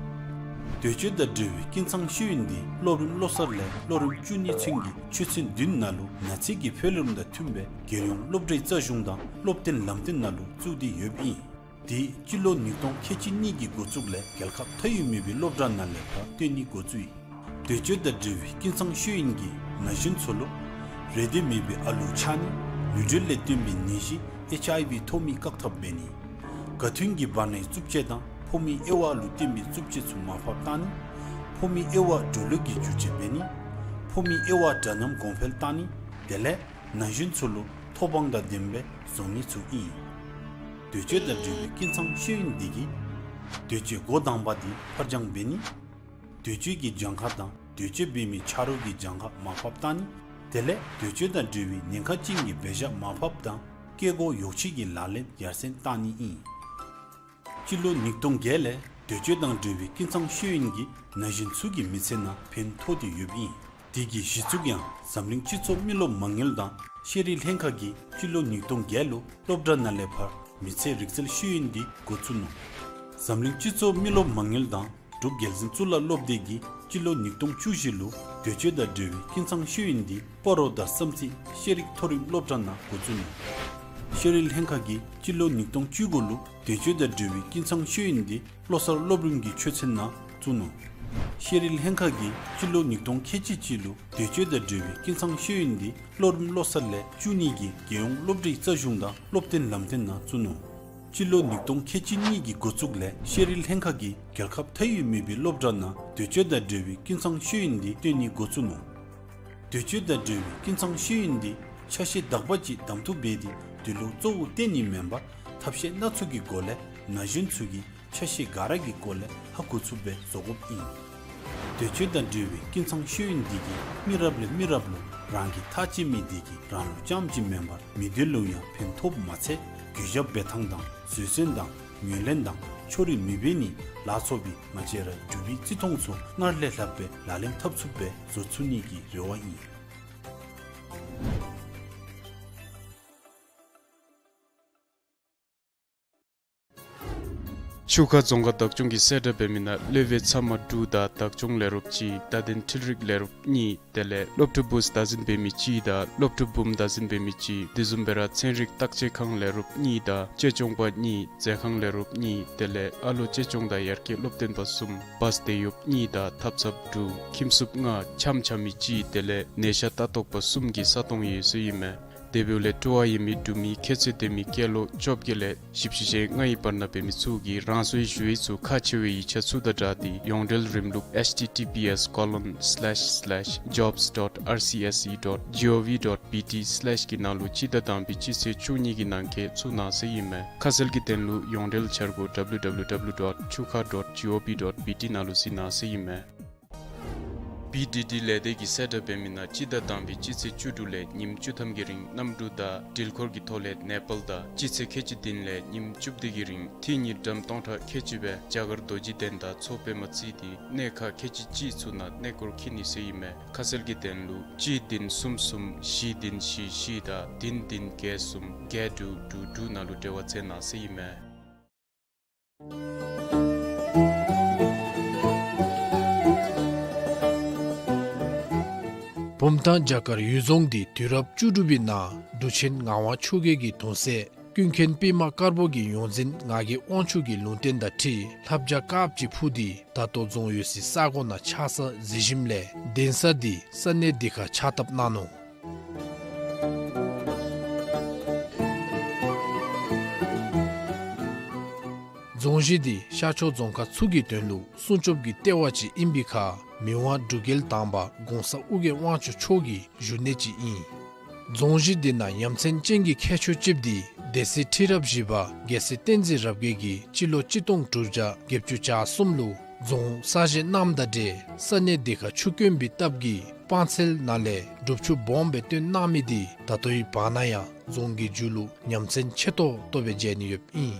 འདོད་སྤྱོད་དང་འབྲེལ་བའི་ཀུན་ཚང་ཤེས་ཡོན་འདི་སློབ་རིམ་བློ་གསར་ལས་སློབ་རིམ་བཅུ་གཉིས་ཚུན་གྱི་ཆོས་ཚན་བདུན་ནང་ལུ་ན་ཚོད་ཀྱི་འཕེལ་རིམ་དང་མཐུནམ་སྦེ་རྒྱལ་ཡོངས་སློབ་གྲྭའི་རྩ་གཞུང་དང་སློབ་སྟོན་ལམ་སྟོན་ནང་ལུ་བཙུགས་ཏེ་ཡོདཔ་ཨིན། དེ་སྤྱི་ལོ་ཉིས་སྟོང་ཁལ་གཅིག་གཉིས་ཀྱི་འགོ་བཙུགས་ལས་རྒྱལ་ཁབ་མཐའ་དབུས་མེད་པའི་སློབ་གྲྭ་ནང་ལས་ཕར་སྟོན་ནི་འགོ་བཙུགས་ཡི། འདོད་སྤྱོད་དང་འབྲེལ་བའི་ཀུན་ཚང་ཤེས་ཡོན་གྱིས་ན་གཞོན་ཚུ་ལུ་རེ་འདོད་མེད་པའི་ཨ་ལུ་ཆགས་ནི། ལུས་འབྲེལ་ལས་བརྟེན་པའི་ནད་གཞི་ཨེཆ་ཨའི་ཝི་ཐོབ་མི་བཀག་ཐབས་འབད་ནི། ག་དུས་ཀྱི་བར་ནའི་རྩུབ་སྤྱོད་དང་ཕོ་མོའི་དབྱེ་བ་ལུ་བརྟེན་པའི་རྩུབ་སྤྱོད་ཚུ་མར་ཕབ་བཏང་ནི། ཕོ་མོའི་དབྱེ་བ་འགྲོ་ལུགས་ཀྱི་བསྒྱུར་བཅོས་འབད་ནི། ཕོ་མོའི་དབྱེ་བ་འདྲ་མཉམ་གོང་འཕེལ་བཏང་ནི། དེ་ལས་ན་གཞོན་ཚུ་ལུ་ཐོབ་དབང་དང་ལྡནམ་སྦེ་བཟོ་ནི་ཚུ་ཨིན། འདོད་སྤྱོད་དང་འབྲེལ་བའི་ཀུན་ཚང་ཤེས་ཡོན་འདི་གིས་འདོད་སྤྱོད་འགོ་དང་པ་འདི་ཕར་འགྱངས་འབད་ནི། འདོད་སྤྱོད་ཀྱི་གྱངས་ཁ་དང་འདོད་སྤྱོད་འབད་མི་ཆ་རོགས་ཀྱི་གྱངས་ཁ་མར་ཕབ་བཏང་ནི། དེ་ལས་འདོད་སྤྱོད་དང་འབྲེལ་བའི་ཉེན་ཁ་ཅན་གྱི་འབད་བཞག་མར་ཕབ་དང་སྐྱེ་སྒོ་ཡོག་ཆེ་གི་ལག་ལེན་ཡར་སེང་བཏང་ནི་ཨིན། སྤྱི་ལོ་ཉིས་སྟོང་བརྒྱད་ལས་འདོད་སྤྱོད་དང་འབྲེལ་བའི་ཀུན་ཚང་ཤེས་ཡོན་གྱིས་ན་གཞོན་ཚུ་གི་མི་ཚེ་ནང་ཕན་ཐོགས་ཏེ་ཡོདཔ་ཨིན། དེ་གི་གཞི་བཙུགས་ཡང་འཛམ་གླིང་སྤྱི་ཚོགས་མི་རློབས་མ་དངུལ་དང་ཤེས་རིག་ལྷན་ཁག་གིས་སྤྱི་ལོ་ཉིས་སྟོང་བརྒྱད་ལུ་སློབ་གྲྭ་ནང་ལས་ཕར་མི་ཚེ་རིག་རྩལ་ཤེས་ཡོན་འདི་འགོ་བཙུགས་ནུག། འཛམ་གླིང་སྤྱི་ཚོགས་མི་རློབས་མ་དངུལ་དང་འབྲུག་རྒྱལ་འཛིན་གཙུག་ལག་སློབ་སྡེ་གིས་སྤྱི་ལོ་ཉིས་སྟོང་བཅུ་བཞི་ལུ་འདོད་སྤྱོད་དང་འབྲེལ་བའི་ཀུན་ཚང་ཤེས་ཡོན་འདི་སྤ་རོ་དང་བསམ་རྩེ་ཤེས་རིག་མཐོ་རིམ་སློབ་གྲྭ་ནང་འགོ་བཙུགས་ནུག། ཤེས་རིག་ལྷན་ཁག་གིས་སྤྱི་ལོ་ཉིས་སྟོང་བཅུ་དགུ་ལུ་འདོད་སྤྱོད་དང་འབྲེལ་བའི་ཀུན་ཚང་ཤེས་ཡོན་འདི་བློ་གསར་སློབ་རིམ་གྱི་ཆོས་ཚན་ནང་བཙུགས་ནུག། ཤེས་རིག་ལྷན་ཁག་གིས་སྤྱི་ལོ་ཉིས་སྟོང་ཁལ་གཅིག་གཅིག་ལུ་འདོད་སྤྱོད་དང་འབྲེལ་བའི་ཀུན་ཚང་ཤེས་ཡོན་འདི་སློབ་རིམ་བློ་གསར་ལས་བཅུ་གཉིས་ཀྱི་རྒྱལ་ཡོངས་སློབ་གྲྭའི་རྩ་གཞུང་དང་སློབ་སྟོན་ལམ་སྟོན་ནང་བཙུགས་ནུག། སྤྱི་ལོ་ཉིས་སྟོང་ཁལ་གཅིག་གཉིས་ཀྱི་འགོ་བཙུགས་ལས་ཤེས་རིག་ལྷན་ཁག་གིས་རྒྱལ་ཁབ་མཐའ་དབུས་མེད་པའི་སློབ་གྲྭ་ནང་འདོད་སྤྱོད་དང་འབྲེལ་བའི་ཀུན་ཚང་ཤེས་ཡོན་འདི་སྟོན་ནི་འགོ་བཙུགས་ནུག། འདོད་སྤྱོད་དང་འབྲེལ་བའི་ཀུན་ཚང་ཤེས་ཡོན་འདི་ཆ་ཤས་དག་པ་ཅིག་གདམ་འཐུ་འབད་དེ་དེ་ལུ་གཙོ་བོ་བསྟེན་ནི་མེན་པར་ཐབས་ཤེས་སྣ་ཚོགས་ཀྱི་སྒོ་ལས་ན་གཞོན་ཚུ་གིས་ཆ་ཤས་ག་ར་གི་སྐོར་ལས་ཧ་གོ་ཚུགསཔ་སྦེ་བཟོ་དགོཔ་ཨིན། འདོད་སྤྱོད་དང་འབྲེལ་བའི་ཀུན་ཚང་ཤེས་ཡོན་འདི་གིས་མི་རབས་ལས་མི་རབས་ལུ་རང་གི་ཐག་བཅད་མི་འདི་གིས་རང་ལུ་རྐྱངམ་གཅིག་མེན་པར་མི་སྡེ་ལུ་ཡང་ཕན་ཐོགསཔ་མ་ཚད་གུས་ཞབས་འབད་ཐངས་དང་བཟོད་བསྲན་དང་ངོས་ལེན་དང་ཕྱོགས་རིས་མི་འབད་ནི་ལ་སོགས་པའི་ང་བཅས་ར་འབྲུག་པའི་བརྩི་མཐོང་ཚུ་སྔར་ལས་ལྷགཔ་སྦེ་ལག་ལེན་འཐབ་ཚུགསཔ་སྦེ་བཟོ་ཚུགས་ནི་གི་རེ་བ་ཨིན། ཆུ་ཁ་རྫོང་ཁག་བདག་སྐྱོང་གིས་གསལ་བསྒྲགས་འབད་མི་ནང་སློབ་དཔོན་ཚབ་མ་དྲུག་དང་བདག་སྐྱོང་ལས་རོགསཔ་གཅིག། བརྡ་དོན་འཕྲུལ་རིག་ལས་རོགསཔ་གཉིས། དེ་ལས་སློབ་ཕྲུག་བུཚ་བདག་འཛིན་འབད་མི་གཅིག་དང་སློབ་ཕྲུག་བུམོ་བདག་འཛིན་འབད་མི་གཅིག། དེ་བཟུམ་སྦེ་ར་ཚན་རིག་བརྟག་དཔྱད་ཁང་ལས་རོགསཔ་གཉིས་དང་གཅེས་སྐྱོང་པ་གཉིས། མཛད་ཁང་ལས་རོགསཔ་གཉིས། དེ་ལས་ཨ་ལོ་གཅེས་སྐྱོང་དང་ཡར་རྒྱས་སློབ་སྟོན་པ་གསུམ། བཱས་དེད་གཡོགཔ་གཉིས་དང་ཐབ་ཚངཔ་དྲུག། ཁྱིམ་སྲུབ་ལྔ། འཆམ་འཆམ་མི་གཅིག། དེ་ལས་ནད་ཤ་ལྟ་རྟོག་པ་གསུམ་གྱི་ས་སྟོང་ཡོད་ཟེར་ཨིན་མས། དེ་འབདཝ་ལས་སྤྲོ་བ་ཡོད་མི་འབྲུག་མི་ཁྱད་ཚད་ལྡན་མི་སྐྱེས་ལོ་བཅོ་བརྒྱད་ལས་བཞི་བཅུ་ཞེ་ལྔའི་བར་ན་འབད་མི་ཚུ་གིས་རང་སོའི་ཞུ་ཡིག་ཚུ་ཁག་ཆེ་བའི་ཡིག་ཆ་ཚུ་དང་སྦྲགས་ཏེ་ཡོངས་འབྲེལ་རིམ་ལུགས་H T T P S colon slash slash jobs dot R C S E dot G O V dot B T slash གི་ནང་ལུ་སྤྱི་ཟླ་དང་པའི་སྤྱི་ཚེས་བཅུ་གཉིས་ཀྱི་ནང་འཁོད་བཙུགས་གནང་ཟེར་ཨིན་མས། ཁ་གསལ་གྱི་དོན་ལུ་ཡོངས་འབྲེལ་འཆར་སྒོ་W W W dot chuka dot G O V dot B T ནང་ལུ་གཟིགས་གནང་ཟེར་ཨིན་མས། B D D ལས་སྡེ་གིས་གསལ་བསྒྲགས་འབད་མི་ནང་སྤྱི་ཟླ་དང་པའི་སྤྱི་ཚེས་བཅུ་དྲུག་ལས་ཉིནམ་བཅུ་ཐམ་གྱི་རིང་གནམ་གྲུ་དང་འགྲུལ་འཁོར་གྱི་ཐོག་ལས་ནེ་པཱལ་དང་སྤྱི་ཚེས་ཁལ་གཅིག་བདུན་ལས་ཉིནམ་བཅུ་བདུན་གྱི་རིང་འཐུས་ཉིས་འགྲམ་སྟོང་ཕྲག་ཁལ་གཅིག་སྦེ་རྒྱ་གར་རྡོ་རྗེ་གདན་དང་མཚོ་པདྨ་རྩེ་སྟེང་གནས་ཁག་ཁལ་གཅིག་གཅིག་ཚུ་ནང་གནས་སྐོར་འཁྱིད་ནི་ཟེར་ཨིན་མས། ཁ་གསལ་གྱི་དོན་ལུ་གཅིག་བདུན་གསུམ་གསུམ་བཞི་བདུན་བཞི་བཞི་དང་བདུན་བདུན་བརྒྱད་གསུམ་བརྒྱད་དྲུག་དྲུག་དྲུག་ནང་ལུ་འབྲེལ་བ་འཚོལ་གནང་ཟེར་ཨིན་མས། བུམ་ཐང་བྱ་དཀར་གཡུལ་རྫོང་འདི་དུས་རབས་བཅུ་དྲུག་པའི་ནང་འབྲུག་ཆེན་ངག་དབང་ཆོས་རྒྱལ་གྱི་གདུང་སྲས་ཀུན་མཁྱེན་པདྨ་དཀར་པོ་གི་ཡོངས་འཛིན་ངག་གི་དབང་ཕྱུག་གི་ལུང་བསྟན་དང་འཁྲིལ་ལྷ་བྱ་དཀརཔོ་ཅིག་འཕུར་ཏེ་ད་ལྟོ་རྫོང་ཡོད་སའི་ས་གོ་ནང་ཆགས་ས་གཟིགས་ཞིནམ་ལས་གདན་ས་འདི་ས་གནས་འདི་ཁར་ཕྱག་བཏབ་གནང་ནུག། རྫོང་གཞི་འདི་ཤར་ཕྱོགས་རྫོང་ཁག་ཚུ་གི་དོན་ལུ་སྲུང་སྐྱོབ་ཀྱི་ལྟེ་བ་ཅིག་ཨིན་པའི་ཁར་མི་དབང་འབྲུག་རྒྱལ་དང་པ་གོང་ས་ཨོ་རྒྱན་དབང་ཕྱུག་མཆོག་གི་བཞུགས་གནས་ཅིག་ཨིན། རྫོང་གཞི་འདི་ནང་ཡ་མཚན་ཅན་གྱི་ཁྱད་ཆོས་ཅིག་འདི་སྡེ་སྲིད་ཁྲི་རབས་བཞི་པ་རྒྱལ་སྲས་བསྟན་འཛིན་རབ་རྒྱས་ཀྱིས་སྤྱི་ལོ་གཅིག་སྟོང་དྲུག་བརྒྱ་བརྒྱད་ཅུ་གྱ་གསུམ་ལུ་རྫོང་གསར་བཞེངས་གནངམ་དང་འབྲེལ་ས་གནས་འདི་ཁར་ཆུ་དཀོན་པའི་སྟབས་ཀྱིས་སྤང་ཚལ་ནང་ལས་སྒྲུབ་ཆུ་སྦོམ་སྦེ་བཏོན་གནང་མི་འདི་ད་ལྟོའི་བར་ན་ཡང་རྫོང་གི་མཇུག་ལུ་ཡ་མཚན་ཆེ་ཏོག་ཏོ་སྦེ་མཇལ་ནི་ཡོདཔ་ཨིན།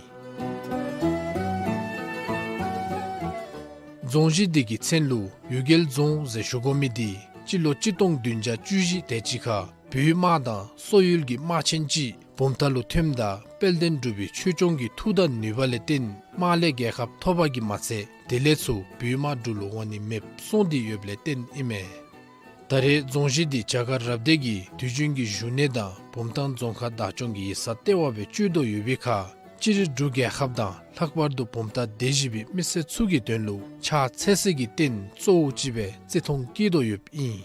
རྫོང་གཞི་འདི་གི་མཚན་ལུ་གཡུལ་རྒྱལ་རྫོང་ཟེར་ཞུ་དགོ་མི་འདི་སྤྱི་ལོ་གཅིག་སྟོང་བདུན་བརྒྱ་བཅུ་བཞི་དེ་ཅིག་ཁར་བོད་དམག་དང་སོག་ཡུལ་གྱི་དམག་ཆེན་ཅིག་བུམ་ཐང་ལུ་ཐོནམ་ད་དཔལ་ལྡན་འབྲུག་པའི་ཆོས་སྐྱོང་གི་མཐུ་དང་ནུས་པ་ལས་བརྟེན་དམག་ལས་རྒྱལ་ཁ་ཐོབ་པ་གིས་མ་ཚད་དེ་ལས་ཚུར་བོད་དམག་འབྲུག་ལུ་འོང་ནི་མེདཔ་སོང་སྟེ་ཡོདཔ་ལས་བརྟེན་ཨིན་མས། ད་རེས་རྫོང་གཞི་འདི་བྱ་དཀར་རབ་སྡེ་གི་དུས་རྒྱུན་གྱི་བཞུགས་གནས་དང་བུམ་ཐང་རྫོང་ཁག་བདག་སྐྱོང་གི་ཡིག་ཚང་ལྟེ་བ་སྦེ་སྤྱོད་དོ་ཡོད་པའི་ཁར་སྤྱིར་འབྲུག་རྒྱལ་ཁབ་དང་ལྷག་པར་དུ་བུམ་ཐང་སྡེ་བཞི་པའི་མི་སེར་ཚུ་གི་དོན་ལུ་ཕྱག་འཚལ་སའི་རྟེན་གཙོ་བོ་ཅིག་སྦེ་བརྩི་མཐོང་བསྐྱེད་དོ་ཡོདཔ་ཨིན།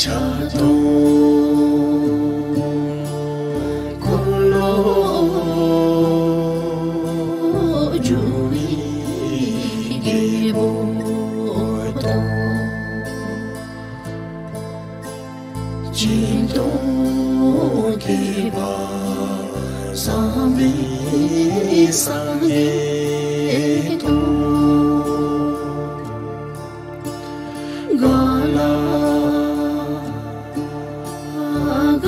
ཆ་དོ་འཁོར་ལོ་སྒྱུར་བའི་རྒྱལ་པོ་དང་། སྤྱན་སྟོང་ཁྱད་པར་བཟང་པོའི་སངས་རྒྱས་དང་། ག་ལ་ག་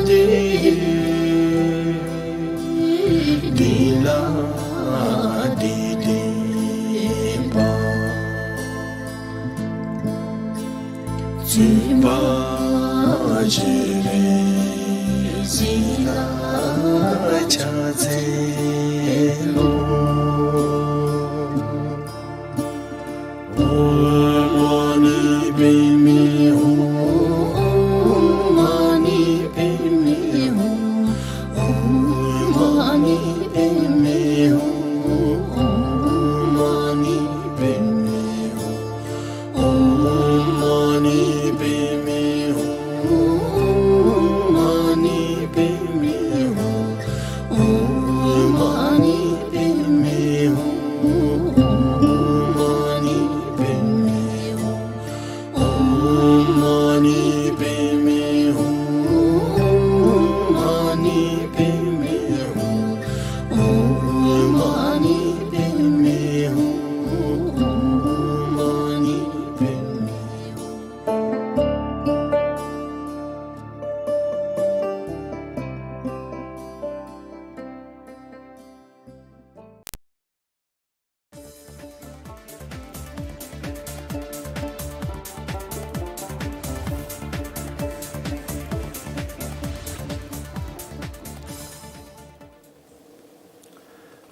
ཏེ་འདི་ལ་འདི་བསྟན་པ། བཙུན་པ་སྤྱན་རས་གཟིགས་ལ་ཕྱག་འཚལ་ལོ། ཨོཾ་མ་ཎི་པདྨེ་ཧཱུྃ། ཨོཾ་མ་ཎི་པདྨེ་ཧཱུྃ། ཨོཾ་མ་ཎི་པདྨེ་ཧཱུྃ། ཨོཾ་མ་ཎི་པདྨེ་ཧཱུྃ། ཨོཾ་མ་ཎི་པདྨེ་ཧཱུྃ། ཨོཾ་མ་ཎི་པདྨེ་ཧཱུྃ། ཨོཾ་མ་ཎི་པདྨེ་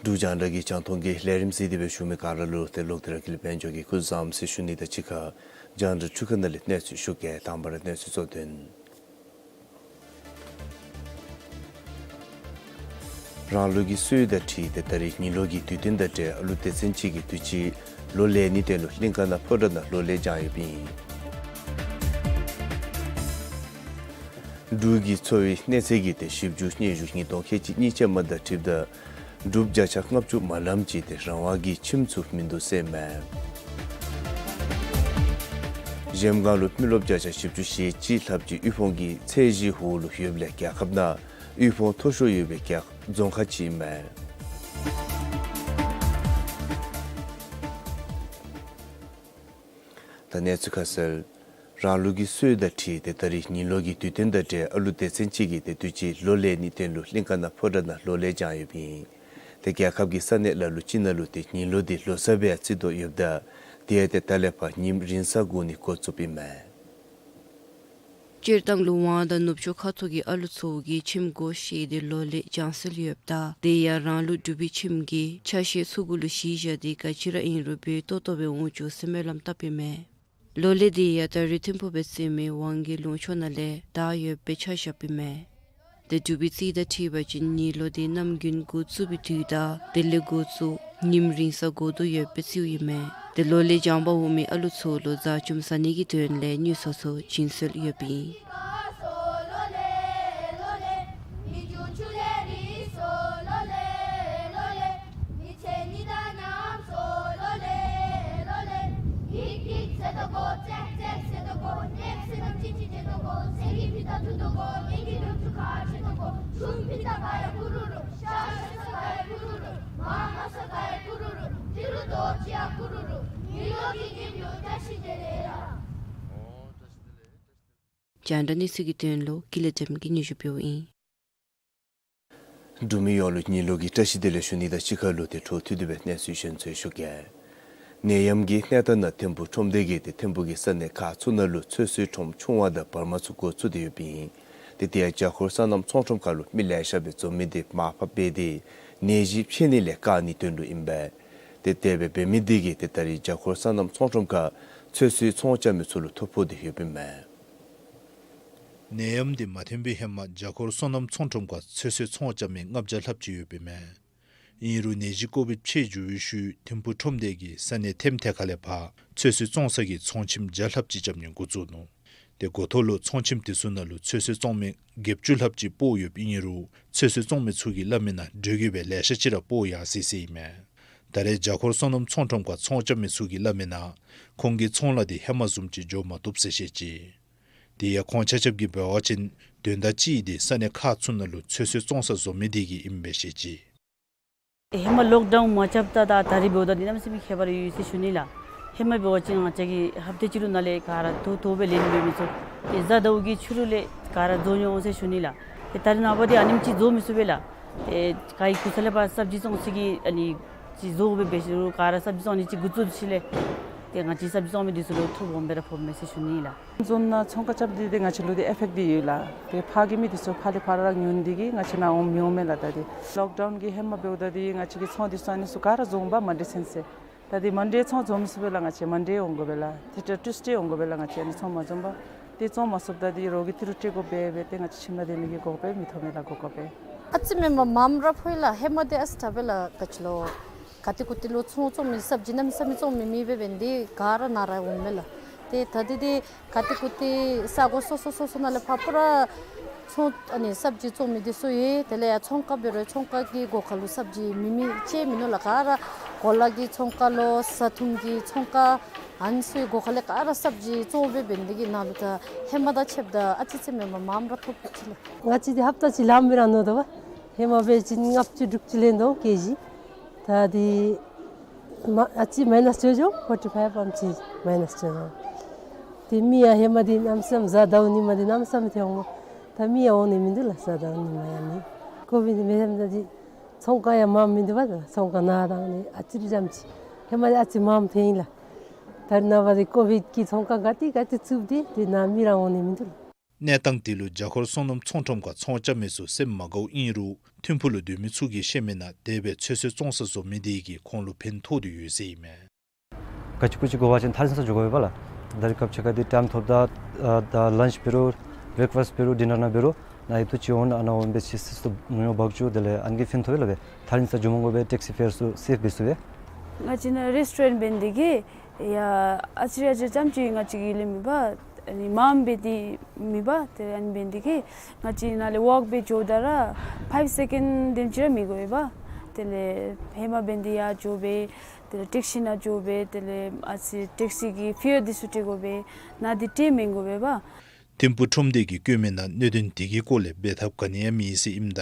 འབྲུག་རྒྱང་བསྒྲགས་ཀྱི་རྒྱང་མཐོང་གི་ལས་རིམ་གཟིགས་ཏེ་སྦེ་བཞུགས་མི་ག་ར་ལུ་ཏེ་ལོག་སྟེ་ར་ཀུན་ལེགས་དཔལ་འབྱོར་གྱིས་སྐུ་གཟུགས་བཟང་ཟེར་ཞུ་ནི་དང་གཅིག་ཁར་རྒྱང་བསྒྲགས་འཕྲུལ་ཁང་ནང་ལས་གནས་ཚུལ་ཞུ་གེ། དང་པ་ར་གནས་ཚུལ་གཙོ་དོན། རང་ལུགས་ཀྱི་སྲོལ་དང་འཁྲིལ་ཏེ་ད་རིས་ཉིས་ལོ་གི་དུས་སྟོན་དང་འབྲེལ་ཨ་ལུ་སྡེ་ཚན་གཅིག་གིས་དུས་ཅི་ལོ་ལེགས་ནི་དོན་ལུ་གླིང་ཀ་ནང་ཕོ་བྲང་ནང་ལོ་ལེགས་བགྱང་ཡོདཔ་ཨིན། འབྲུག་གི་འཚོ་བའི་གནས་ཚད་ཀྱི་ཏེ་ཞིབ་འཇུག་སྙན་ཞུ་ཉིས་སྟོང་ཁལ་གཅིག་གཉིས་ཅན་མ་དང་འཁྲིལཝ་ད་འབྲུགཔ་བརྒྱ་ཆ་ལྔ་བཅུ་མ་ལམ་ཅིག་ཏེ་རང་དབང་གི་ཁྱིམ་ཚུ་མིན་འདུག་ཟེར་མས། གཞལམ་སྒང་ལུ་མི་རློབས་བརྒྱ་ཆ་བཞི་བཅུ་ཞེ་གཅིག་ལྷགཔ་ཅིག་དབུལ་ཕོངས་ཀྱི་ཚད་གཞིའི་འོག་ལུ་ཡོདཔ་ལས་རྒྱལ་ཁབ་ནང་དབུལ་ཕོངས་མཐོ་ཤོས་ཡོད་པའི་རྒྱལ་རྫོང་ཁག་ཅིག་ཨིན་མས། ད་གནས་ཚུལ་ཁ་གསལ། རང་ལུགས་ཀྱི་སྲོལ་དང་འཁྲིལ་ཏེ་ད་རིས་ཉིས་ལོ་གི་དུས་སྟོན་དང་འབྲེལ་ཨ་ལུ་སྡེ་ཚན་གཅིག་གིས་ཏེ་དུས་ཅི་ལོ་ལེགས་ནི་དོན་ལུ་གླིང་ཀ་ནང་ཕོ་བྲང་ནང་ལོ་ལེགས་བགྱང་ཡོདཔ་ཨིན། ཏེ་རྒྱལ་ཁབ་ཀྱི་ས་གནས་ལ་ལུ་ཅིག་ནང་ལུ་ཏེ་ཉིས་ལོ་འདི་ལོ་གསར་སྦེ་ཡང་བརྩི་དོ་ཡོདཔ་ད་དེ་ཡང་ཏེ་ད་ལས་ཕར་ཉིནམ་རིང་ས་བགོ་ནི་འགོ་བཙུགསཔ་ཨིན་མས། སྤྱིར་བཏང་ལུ་ཝང་དང་ནུབ་ཕྱོགས་ཁ་ཐུག་གི་ཨ་ལུ་ཚུ་གིས་ཁྱིམ་སྒོ་ཕྱེ་སྟེ་ལོ་ལེགས་བགྱང་སྲོལ་ཡོདཔ་ད་དེ་ཡང་རང་ལུགས་འབྲུག་པའི་ཁྱིམ་གྱི་ཆ་ཤས་ཚུ་གུ་ལུ་གཞི་བཞག་སྟེ་ག་ཅི་ར་ཨིན་རུང་འབད་ཏོག་ཏོ་སྦེ་འོང་བཅུག་ཟེར་སྨོན་ལམ་བཏབ་ཨིན་མས། ལོ་ལེགས་དེ་ཡང་ད་རིས་ཐིམ་ཕུག་སྦེ་བརྩི་མི་ཝང་གི་ལུང་ཕྱོགས་ནང་ལས་དར་ཡོདཔ་སྦེ་ཆ་བཞགཔ་ཨིན་མས། ཏེ་འབྲུག་པའི་རྩིས་དང་འཁྲིལ་བ་ཅིན་ཉིས་ལོ་འདི་གནམ་དགུན་འགོ་བཙུགས་པའི་དུས་དང་དེ་ལས་འགོ་བཙུགས་ཉིནམ་རིང་ས་བགོ་དོ་ཡོདཔ་སྦེ་རྩིཝ་ཨིན་མས། ཏེ་ལོ་ལེགས་བགྱང་པར་འོང་མི་ཨ་ལུ་ཚུ་ལུ་བཟའ་བཅོམ་བཟའ་ནི་གི་དོན་ལས་སྣུད་ཚོགས་ཚུ་བྱིན་སྲོལ་ཡོདཔ་ཨིན། རྒྱང་བསྒྲགས་གནས་ཚུལ་གྱི་དོན་ལུ་ཀུན་ལེགས་བདེམ་གྱིས་སྙན་ཞུ་ཕུལཝ་ཨིན། འབྲུག་མི་ཡོངས་ལུ་ཉིས་ལོ་གི་བཀྲ་ཤིས་བདེ་ལེགས་ཞུ་ནི་དང་གཅིག་ཁར་ལུ་ཏེ་འཕྲོ་མཐུད་དེ་སྦེ་གནས་ཚུལ་གཞན་ཚུ་ཞུ་གེ། ནད་ཡམས་ཀྱི་གནས་སྟངས་ནང་ཐིམ་ཕུག་ཁྲོམ་སྡེ་གིས་ཏེ་ཐིམ་ཕུག་གི་ས་གནས་ཁག་ཚུ་ནང་ལུ་ཚོད་བསྲེ་ཁྲོམ་ཆུང་བ་དང་བར་མ་ཚུ་འགོ་བཙུགས་ཏེ་ཡོདཔ་ཨིན། ཏེ་དེ་ཡང་བརྒྱ་འཁོར་སོ་ནམ་ཚོང་ཁྲོམ་ཁར་ལུ་མི་ལེ་ཤ་སྦེ་འཛོམས་མི་འདི་མར་ཕབ་འབད་དེ་ནད་གཞི་ཕྱེ་ནི་ལས་བཀག་ནིའི་དོན་ལུ་ཨིན་པས། ཏེ་དེ་སྦེ་འབད་མི་འདི་གིས་ཏེ་ད་རིས་བརྒྱ་འཁོར་སོ་ནམ་ཚོང་ཁྲོམ་ཁར་ཚོད་བསྲེ་ཚོང་རྐྱབ་མི་ཚུ་ལུ་ཐོ་ཕོག་སྟེ་ཡོདཔ་ཨིན་མས། ནད་ཡམས་འདི་མ་ཐོན་པའི་ཧེ་མ་བརྒྱ་འཁོར་སོ་ནམ་ཚོང་ཁྲོམ་ཁར་ཚོད་བསྲེ་ཚོང་རྐྱབ་མི་ལྔ་བརྒྱ་ལྷགཔ་ཅིག་ཡོདཔ་ཨིན་མས། ཨིན་རུང་ནད་གཞི་ཀོ་བིཌ་ཕྱེ་འགྱོ་བའི་ཤུལ་ཐིམ་ཕུག་ཁྲོམ་སྡེ་གིས་ས་གནས་ཐེམ་ཐེ་ཁ་ལས་ཕར་ཚོད་བསྲེ་བཙོང་ས་གི་ཚོང་ཁྱིམ་བརྒྱ་ལྷགཔ་ཅིག་རྐྱབ་ནི་འགོ་བཙུགས་ནུག། ཏེ་འགོ་ཐོག་ལུ་ཚོང་ཁྱིམ་དེ་ཚུ་ནང་ལུ་ཚོད་བསྲེ་བཙོང་མི་བརྒྱད་ཅུ་ལྷགཔ་ཅིག་སྤོ་ཡོདཔ་ཨིན་རུང་ཚོད་བསྲེ་བཙོང་མི་ཚུ་གིས་སླབ་མི་ནང་འགྲོས་ཀྱིས་སྦེ་ལེ་ཤ་ཅིག་ར་སྤོ་ཡར་སོ་ཡི་ཟེར་ཨིན་མས། ད་རེས་བརྒྱ་འཁོར་སོ་ནམ་ཚོང་ཁྲོམ་ཁར་ཚོང་རྐྱབ་མི་ཚུ་གིས་སླབ་མི་ནང་ཁོང་གི་ཚོང་ལཱ་འདི་ཧེ་མ་བཟུམ་ཅིག་འགྱོ་མ་བཏུབ་ཟེར་བཤད་ཅི། དེ་ཡང་ཁོང་ཆ་ཁྱབ་ཀྱིས་འབད་བ་ཅིན་དོན་དག་ཅིག་འདི་ས་གནས་ཁག་ཚུ་ནང་ལུ་ཚོད་བསྲེ་བཙོང་ས་བཟོ་མི་འདི་གིས་ཨིནམ་སྦེ་བཤད་ཅི། ཧེ་མ་ལོག་ཌའུན་མ་རྐྱབ་ད་ད་ད་རིས་འབདཝ་ད་འདི་གནམ་མེད་ས་མེད་ཁྱད་པར་ཡོད་ཟེར་ཞུ་ནི་ལགས། ཧེ་མ་འབད་བ་ཅིན་ང་བཅས་ཀྱིས་ཧབ་ཏ་གཅིག་ལུ་ནང་ལས་ག་ར་ཐོ་ཐོ་སྦེ་ལེན་མི་མི་ཚུགས། ཏེ་གཟའ་ཟླཝ་གི་ཕྱི་རུ་ལས་ག་ར་བཟོ་འོང་ཟེར་ཞུ་ནི་ལགས། ཏེ་ད་རེས་ནངས་པ་འདི་ཨ་ནེམ་ཅིག་བཟོ་མི་ཚུགས་པས་ལགས། ཏེ་ག་གི་གུ་ས་ལས་ཕར་སབ་ཇི་བཙོང་ས་གི་ཨ་ནི་ཅིག་བཟོ་དགོ་པས་འབད་ཞིནམ་ལས་ག་ར་སབ་ཇི་བཙོང་ནི་ཅིག་འགོ་བཙུགས་ཞིནམ་ལས་ཏེ་ང་བཅས་སབ་ཇི་བཙོང་མི་འདི་ཚུ་ལུ་ཐོ་སྦོམ་སྦེ་ར་ཕོགཔ་མས་ཟེར་ཞུ་ནི་ལགས། ཛོན་ནང་ཚོང་ཁང་རྐྱབ་སྟེ་འདི་ང་བཅས་ལུ་འདི་ཨི་ཕེཀཊ་འདི་ཡོད་ལགས། ཏེ་ཕར་གྱི་མི་འདི་ཚུ་ཕར་ལས་ཕར་ར་ཉོ་ནི་འདི་གིས་ང་བཅས་ནཱ་འོང་མི་འོང་མས་ལགས། ད་འདི་ལོག་ཌའུན་གྱི་ཧེ་མ་འབདཝ་ད་འདི་ང་བཅས་ཀྱི་ཚོང་འདི་ཚུ་ཨ་ནི་ཚུ་ག་ར་རྫོང་པ་མན་ཌེ་ཚུན་ཚོད། ད་འདི་མན་ཌེ་ཚོང་རྫོང་མི་ཚུགས་པས་ལགས། ང་བཅས་མན་ཌེ་འོང་དགོ་པས་ལགས། ཏེ་ཊུས་ཌེ་འོང་དགོ་པས་ལགས། ང་བཅས་ཨ་ནི་ཚོང་མ་རྫོང་པ། ཏེ་བཙོང་མ་ཚུགསཔ་ད་འདི་རོགས་ཀྱིས་ཏི་རུ་སྤྲོད་དགོ་པས་སྦེ་ཏེ་ང་བཅས་ཁྱིམ་ནང་སྡོད་ནི་གི་འགོ་དཔོན་མི་ཐོབ་མས་ལགས། འགོ་དཔོན་སྦེ། ཨ་ཙི་མེན་པར་མངམ་ར་ཕོག་ཡི་ལགས། ཧེ་མ་འདི་ཨ་ཙི་དྲག་པས་ལགས། ག་ཅི་ལོ། ག་ཏེ་གུ་ཏེ་ལུ་ཚོང་བཙོང་མི་སབ་ཇི་གནམ་མེད་ས་མེད་བཙོང་མི་མེད་པས། འབདན་འདི་ག་ར་ནཱ་ར་འོངམ་མས་ལགས། ཏེ་ད་འདི་འདི་ག་ཏེ་གུ་ཏེ་ས་གོ་སོ་སོ་སོ་སོ་ནང་ལས་ཕར་པུ་ར་ཚོང་ཨ་ནི་སབ་ཇི་བཙོང་མི་འདི་ཚུ་ཡོད། དེ་ལས་ཡང་ཚོང་ཁང་འབད་རུང་ཚོང་ཁང་གི་སྒོ་ཁར་ལུ་སབ་ཇི་མེད་མི་ཅིག་མིན་ནུག་ལགས། ག་ར་གོ་ལ་གི་ཚོང་ཁང་ལོ་བཟའ་འཐུང་གི་ཚོང་ཁང་ཨ་ནི་ཚུའི་སྒོ་ཁ་ལས་ག་ར་སབ་ཇི་བཙོང་སྦེ་འབདན་འདི་གིས་ནཱ་ལུ་ད་ཧེ་མ་དང་ཕྱདཔ་ད་ཨ་ཙི་ཙི་མེན་པར་མངམ་ར་ཐོབ་ཅི་ལགས། ང་བཅས་འདི་ཧབ་ཏ་གཅིག་ལངམ་སྦེ་ར་ནོར་དོ་བ། ཧེ་མ་འབད་བ་ཅིན་ལྔ་བཅུ་དྲུག་ཅུ་ལེན་དོ་ཀེ་ཇི། ད་འདི་མ་ཨ་ཙི་མའི་ནཱས་འགྱོ་འགྱོ། ཕོར་ཊི་ཕའིབ་ཙམ་ཅིག་མའི་ནཱས་འགྱོ་འགྱོ། ཏེ་མི་ཡང་ཧེ་མ་འདི་གནམ་མེད་ས་མེད་གཟའ་ཟླཝ་ཉིནམ་འདི་གནམ་མེད་ས་མེད་ཐོན་འོང་། ད་མི་ཡང་འོང་ནི་མིན་འདུག་ལགས། གཟའ་ཟླཝ་ཉིནམ་ཡང་ནི། ཀོ་བིཌ་འདི་མེད་ཙང་ད་འདི་ཚོང་ཁང་ཡང་མངམ་མིན་འདུག་པ། ད་ཚོང་ཁང་ནང་རང་ནི་ཨ་ཙི་རུ་ཙམ་ཅིག་ཧེ་མ་འདི་ཨ་ཙི་མངམ་ཐོན་ཡི་ལགས། ད་རེས་ནངས་པ་འདི་ཀོ་བིཌ་ཀྱིས་ཚོང་ཁང་ག་ཏེ་ག་ཏེ་བཙུགས་ཏེ་ཏེ་ནཱ་མི་རང་འོང་ནི་མིན་འདུག་ལགས། གནས་སྟངས་དེ་ལུ་རྒྱ་སྒོར་སོ་ནམ་ཚོང་ཁྲོམ་ཁར་ཚོང་རྐྱབ་མི་ཚུ་སེམས་མ་དགའཝ་ཨིན་རུང་ཐིམ་ཕུག་ལུ་སྡོད་མི་ཚུ་གིས་བཤད་མི་ནང་དེ་སྦེ་ཚོད་བསྲེ་བཙོང་ས་བཟོ་མི་དེ་གིས་ཁོང་ལུ་ཕན་ཐོགས་ཏེ་ཡོད་ཟེར་ཨིན་མས། ག་ཅི་གུ་ཅི་དགོ་པ་ཅིན་ཐག་རིང་ས་འགྱོ་དགོ་པས་ལགས། ད་རེས་སྐབས་ཅིག་ཁར་འདི་ཊའིམ་ཐོབ་ད་ཨ་ད་ལཱནཅ་འབད་རུང་བྲེཀ་ཕཱསཊ་འབད་རུང་ཌི་ནར་ནང་འབད་རུང་ནཱ་ཡོདཔ་ཚུ་ཅིག་འོང་ཨ་ནཱ་འོང་སྦེ་ཅིག་སི་སི་ཏོ་ཉོ་འབག་བཅུག། དེ་ལས་ཨ་ནི་གིས་ཕན་ཐོགས་པས་ལགས་སྦེ། ཐག་རིང་ས་འགྱོ་མ་དགོ་པར་ཊེག་སི་ཕེར་ཚུ་སེབ་འབད་ཚུགས་པས། ང་བཅས་ནཱ་རེསི་ཊོ་རེནཊ་འབད་ནི་དེ་གིས་ཡ་ཨ་ཙི་རེ་ཨ་ཙི་རེ་ཙམ་ཅིག་ང་བཅས་ཀྱི་ལས་མེད་པ། ཨ་ནི་མངམ་འབད་དེ་མེད་པ། དེ་ལས་ཨ་ནི་འབད་ནི་དེ་གིས་ང་བཅས་ནཱ་ལས་ཝོག་འབད་འགྱོཝ་ད་ར་ཕའིབ་སེ་ཀེནཌ་དེམ་ཅིག་ར་མི་དགོ་པས། དེ་ལས་ཧེ་མ་འབད་ནི་དེ་ཡར་འགྱོ་སྦེ་དེ་ལས་ཊེག་སི་ནང་འགྱོ་སྦེ་དེ་ལས་ཨ་ཙི་ཊེག་སི་གི་ཕི་ཡར་འདི་ཚུ་སྤྲོད་དགོ་པས། ནཱ་འདི་སྤྲོད་མི་དགོ་པས། ཐིམ་ཕུག་ཁྲོམ་སྡེ་གིས་བཀོད་མི་ནང་གནད་དོན་དེ་གི་སྐོར་ལས་འབད་ཐབས་ག་ནི་ཡང་མེད་ཟེར་ཨིནམ་ད་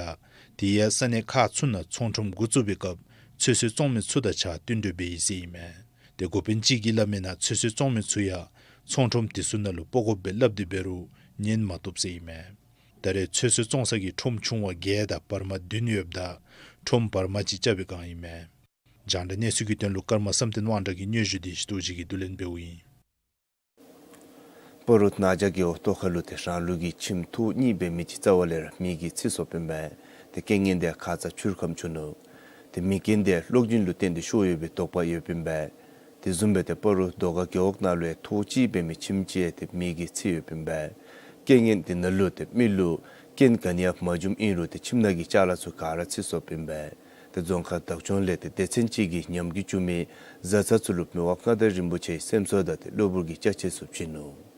དེ་ཡང་ས་གནས་ཁག་ཚུ་ནང་ཚོང་ཁྲོམ་འགོ་བཙུགས་པའི་སྐབས་ཚོད་བསྲེ་བཙོང་མི་ཚུ་དང་གཅིག་ཁར་བསྟུན་གྲོས་འབད་ཡི་ཟེར་ཨིན་མས། དེ་འགོ་དཔོན་ཅིག་གིས་སླབ་མི་ནང་ཚོད་བསྲེ་བཙོང་མི་ཚུ་ཡང་ཚོང་ཁྲོམ་དེ་ཚུ་ནང་ལུ་སྤོ་དགོཔ་སྦེ་སླབ་སྟེ་འབད་རུང་ཉན་མ་བཏུབ་ཟེར་ཨིན་མས། ད་རེས་ཚོད་བསྲེ་བཙོང་ས་གི་ཁྲོམ་ཆུང་བ་བརྒྱད་དང་བར་མ་བདུན་ཡོདཔ་ད་ཁྲོམ་བར་མ་ཅིག་རྐྱབ་པའི་བསྒང་ཨིན་མས། རྒྱང་བསྒྲགས་གནས་ཚུལ་གྱི་དོན་ལུ་ཀརྨ་བསམ་གཏན་དབང་གྲགས་ཀྱི་སྙན་ཞུ་དེ་ཞི་ཏོ་ཅིག་གིས་བསྡུ་ལེན་འབདཝ་ཨིན། སྤ་རོ་ནང་རྒྱ་རྒེད་འོག་ཐོག་ཁ་ལུ་ཏེ་རང་ལུགས་ཀྱི་ཁྱིམ་ཐོག་གཉིས་འབད་མི་ཅིག་རྩ་བ་ལས་ར་མེ་གིས་འཚིག་སོཔ་ཨིན་པས། ཏེ་རྐྱེན་ངན་དེ་ཁ་ཙ་ཆུང་རུ་ཁམས་བྱུང་ནུག། ཏེ་མེ་རྐྱེན་དེ་གློག་འབྱིན་ལུ་བརྟེན་ཏེ་ཤོར་ཡོད་པའི་དོགས་པ་ཡོདཔ་ཨིན་པས། དེ་བཟུམ་སྦེ་ཏེ་སྤ་རོ་རྡོ་དཀར་རྒེད་འོག་ནང་ལུ་ཡང་ཐོག་གཅིག་འབད་མི་ཁྱིམ་ཅིག་ཡང་ཏེ་མེ་གིས་འཚིག་ཡོདཔ་ཨིན་པས། རྐྱེན་ངན་དེ་ནང་ལུ་ཏེ་མི་ལུ་རྐྱེན་ག་ནི་ཡང་མ་བྱུངམ་ཨིན་རུང་ཏེ་ཁྱིམ་ནང་གི་ཅ་ལ་ཚུ་ག་ར་འཚིག་སོཔ་ཨིན་པས། ཏེ་རྫོང་ཁག་བདག་སྐྱོང་ལས་ཏེ་སྡེ་ཚན་ཅིག་གིས་ཉམས་རྒུད་བྱུང་མི་བཟའ་ཚང་ཚུ་ལུ་མི་དབང་མངའ་བདག་རིན་པོ་ཆེའི་སེམས་གསོ་དང་ཏེ་གློ་བུར་གྱི་ཅ་ཆས་ཚུ་བྱིན་ནུག།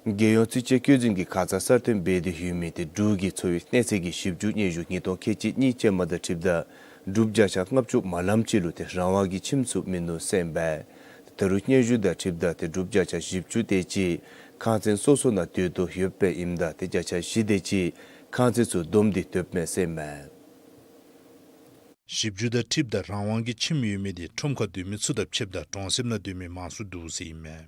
རྒྱལ་ཡོངས་རྩིས་དཔྱད་བཀོད་འཛིན་གྱིས་ཁ་ཙ་གསར་བཏོན་འབད་དེ་ཡོད་མི་ཏེ་འབྲུག་གི་འཚོ་བའི་གནས་ཚད་ཀྱི་ཞིབ་འཇུག་སྙན་ཞུ་ཉིས་སྟོང་ཁལ་གཅིག་གཉིས་ཅན་མ་དང་འཁྲིལཝ་ད་འབྲུགཔ་བརྒྱ་ཆ་ལྔ་བཅུ་མ་ལངམ་ཅིག་ལུ་ཏེ་རང་དབང་གི་ཁྱིམ་ཚུ་མིན་ནུག་ཟེར་ཨིན་པས། ཏེ་ད་རུང་སྙན་ཞུ་དང་འཁྲིལཝ་ད་ཏེ་འབྲུགཔ་བརྒྱ་ཆ་བཞི་བཅུ་དེ་ཅིག་ཁང་ཚན་སོ་སོ་ནང་སྡོད་དོ་ཡོདཔ་ཨིནམ་ད་ཏེ་བརྒྱ་ཆ་བཞི་དེ་ཅིག་ཁང་ཚན་ཚུ་བསྡོམས་ཏེ་སྡོདཔ་མས་ཟེར་ཨིན་མས། ཞིབ་འཇུག་དང་འཁྲིལཝ་ད་རང་དབང་གི་ཁྱིམ་ཡོད་མི་དེ་ཁྲོམ་ཁར་སྡོད་མི་ཚུ་དང་ཕྱདཔ་ད་གྲོང་གསེབ་ནང་སྡོད་མི་མང་སུ་འདུག་ཟེར་ཨིན་མས།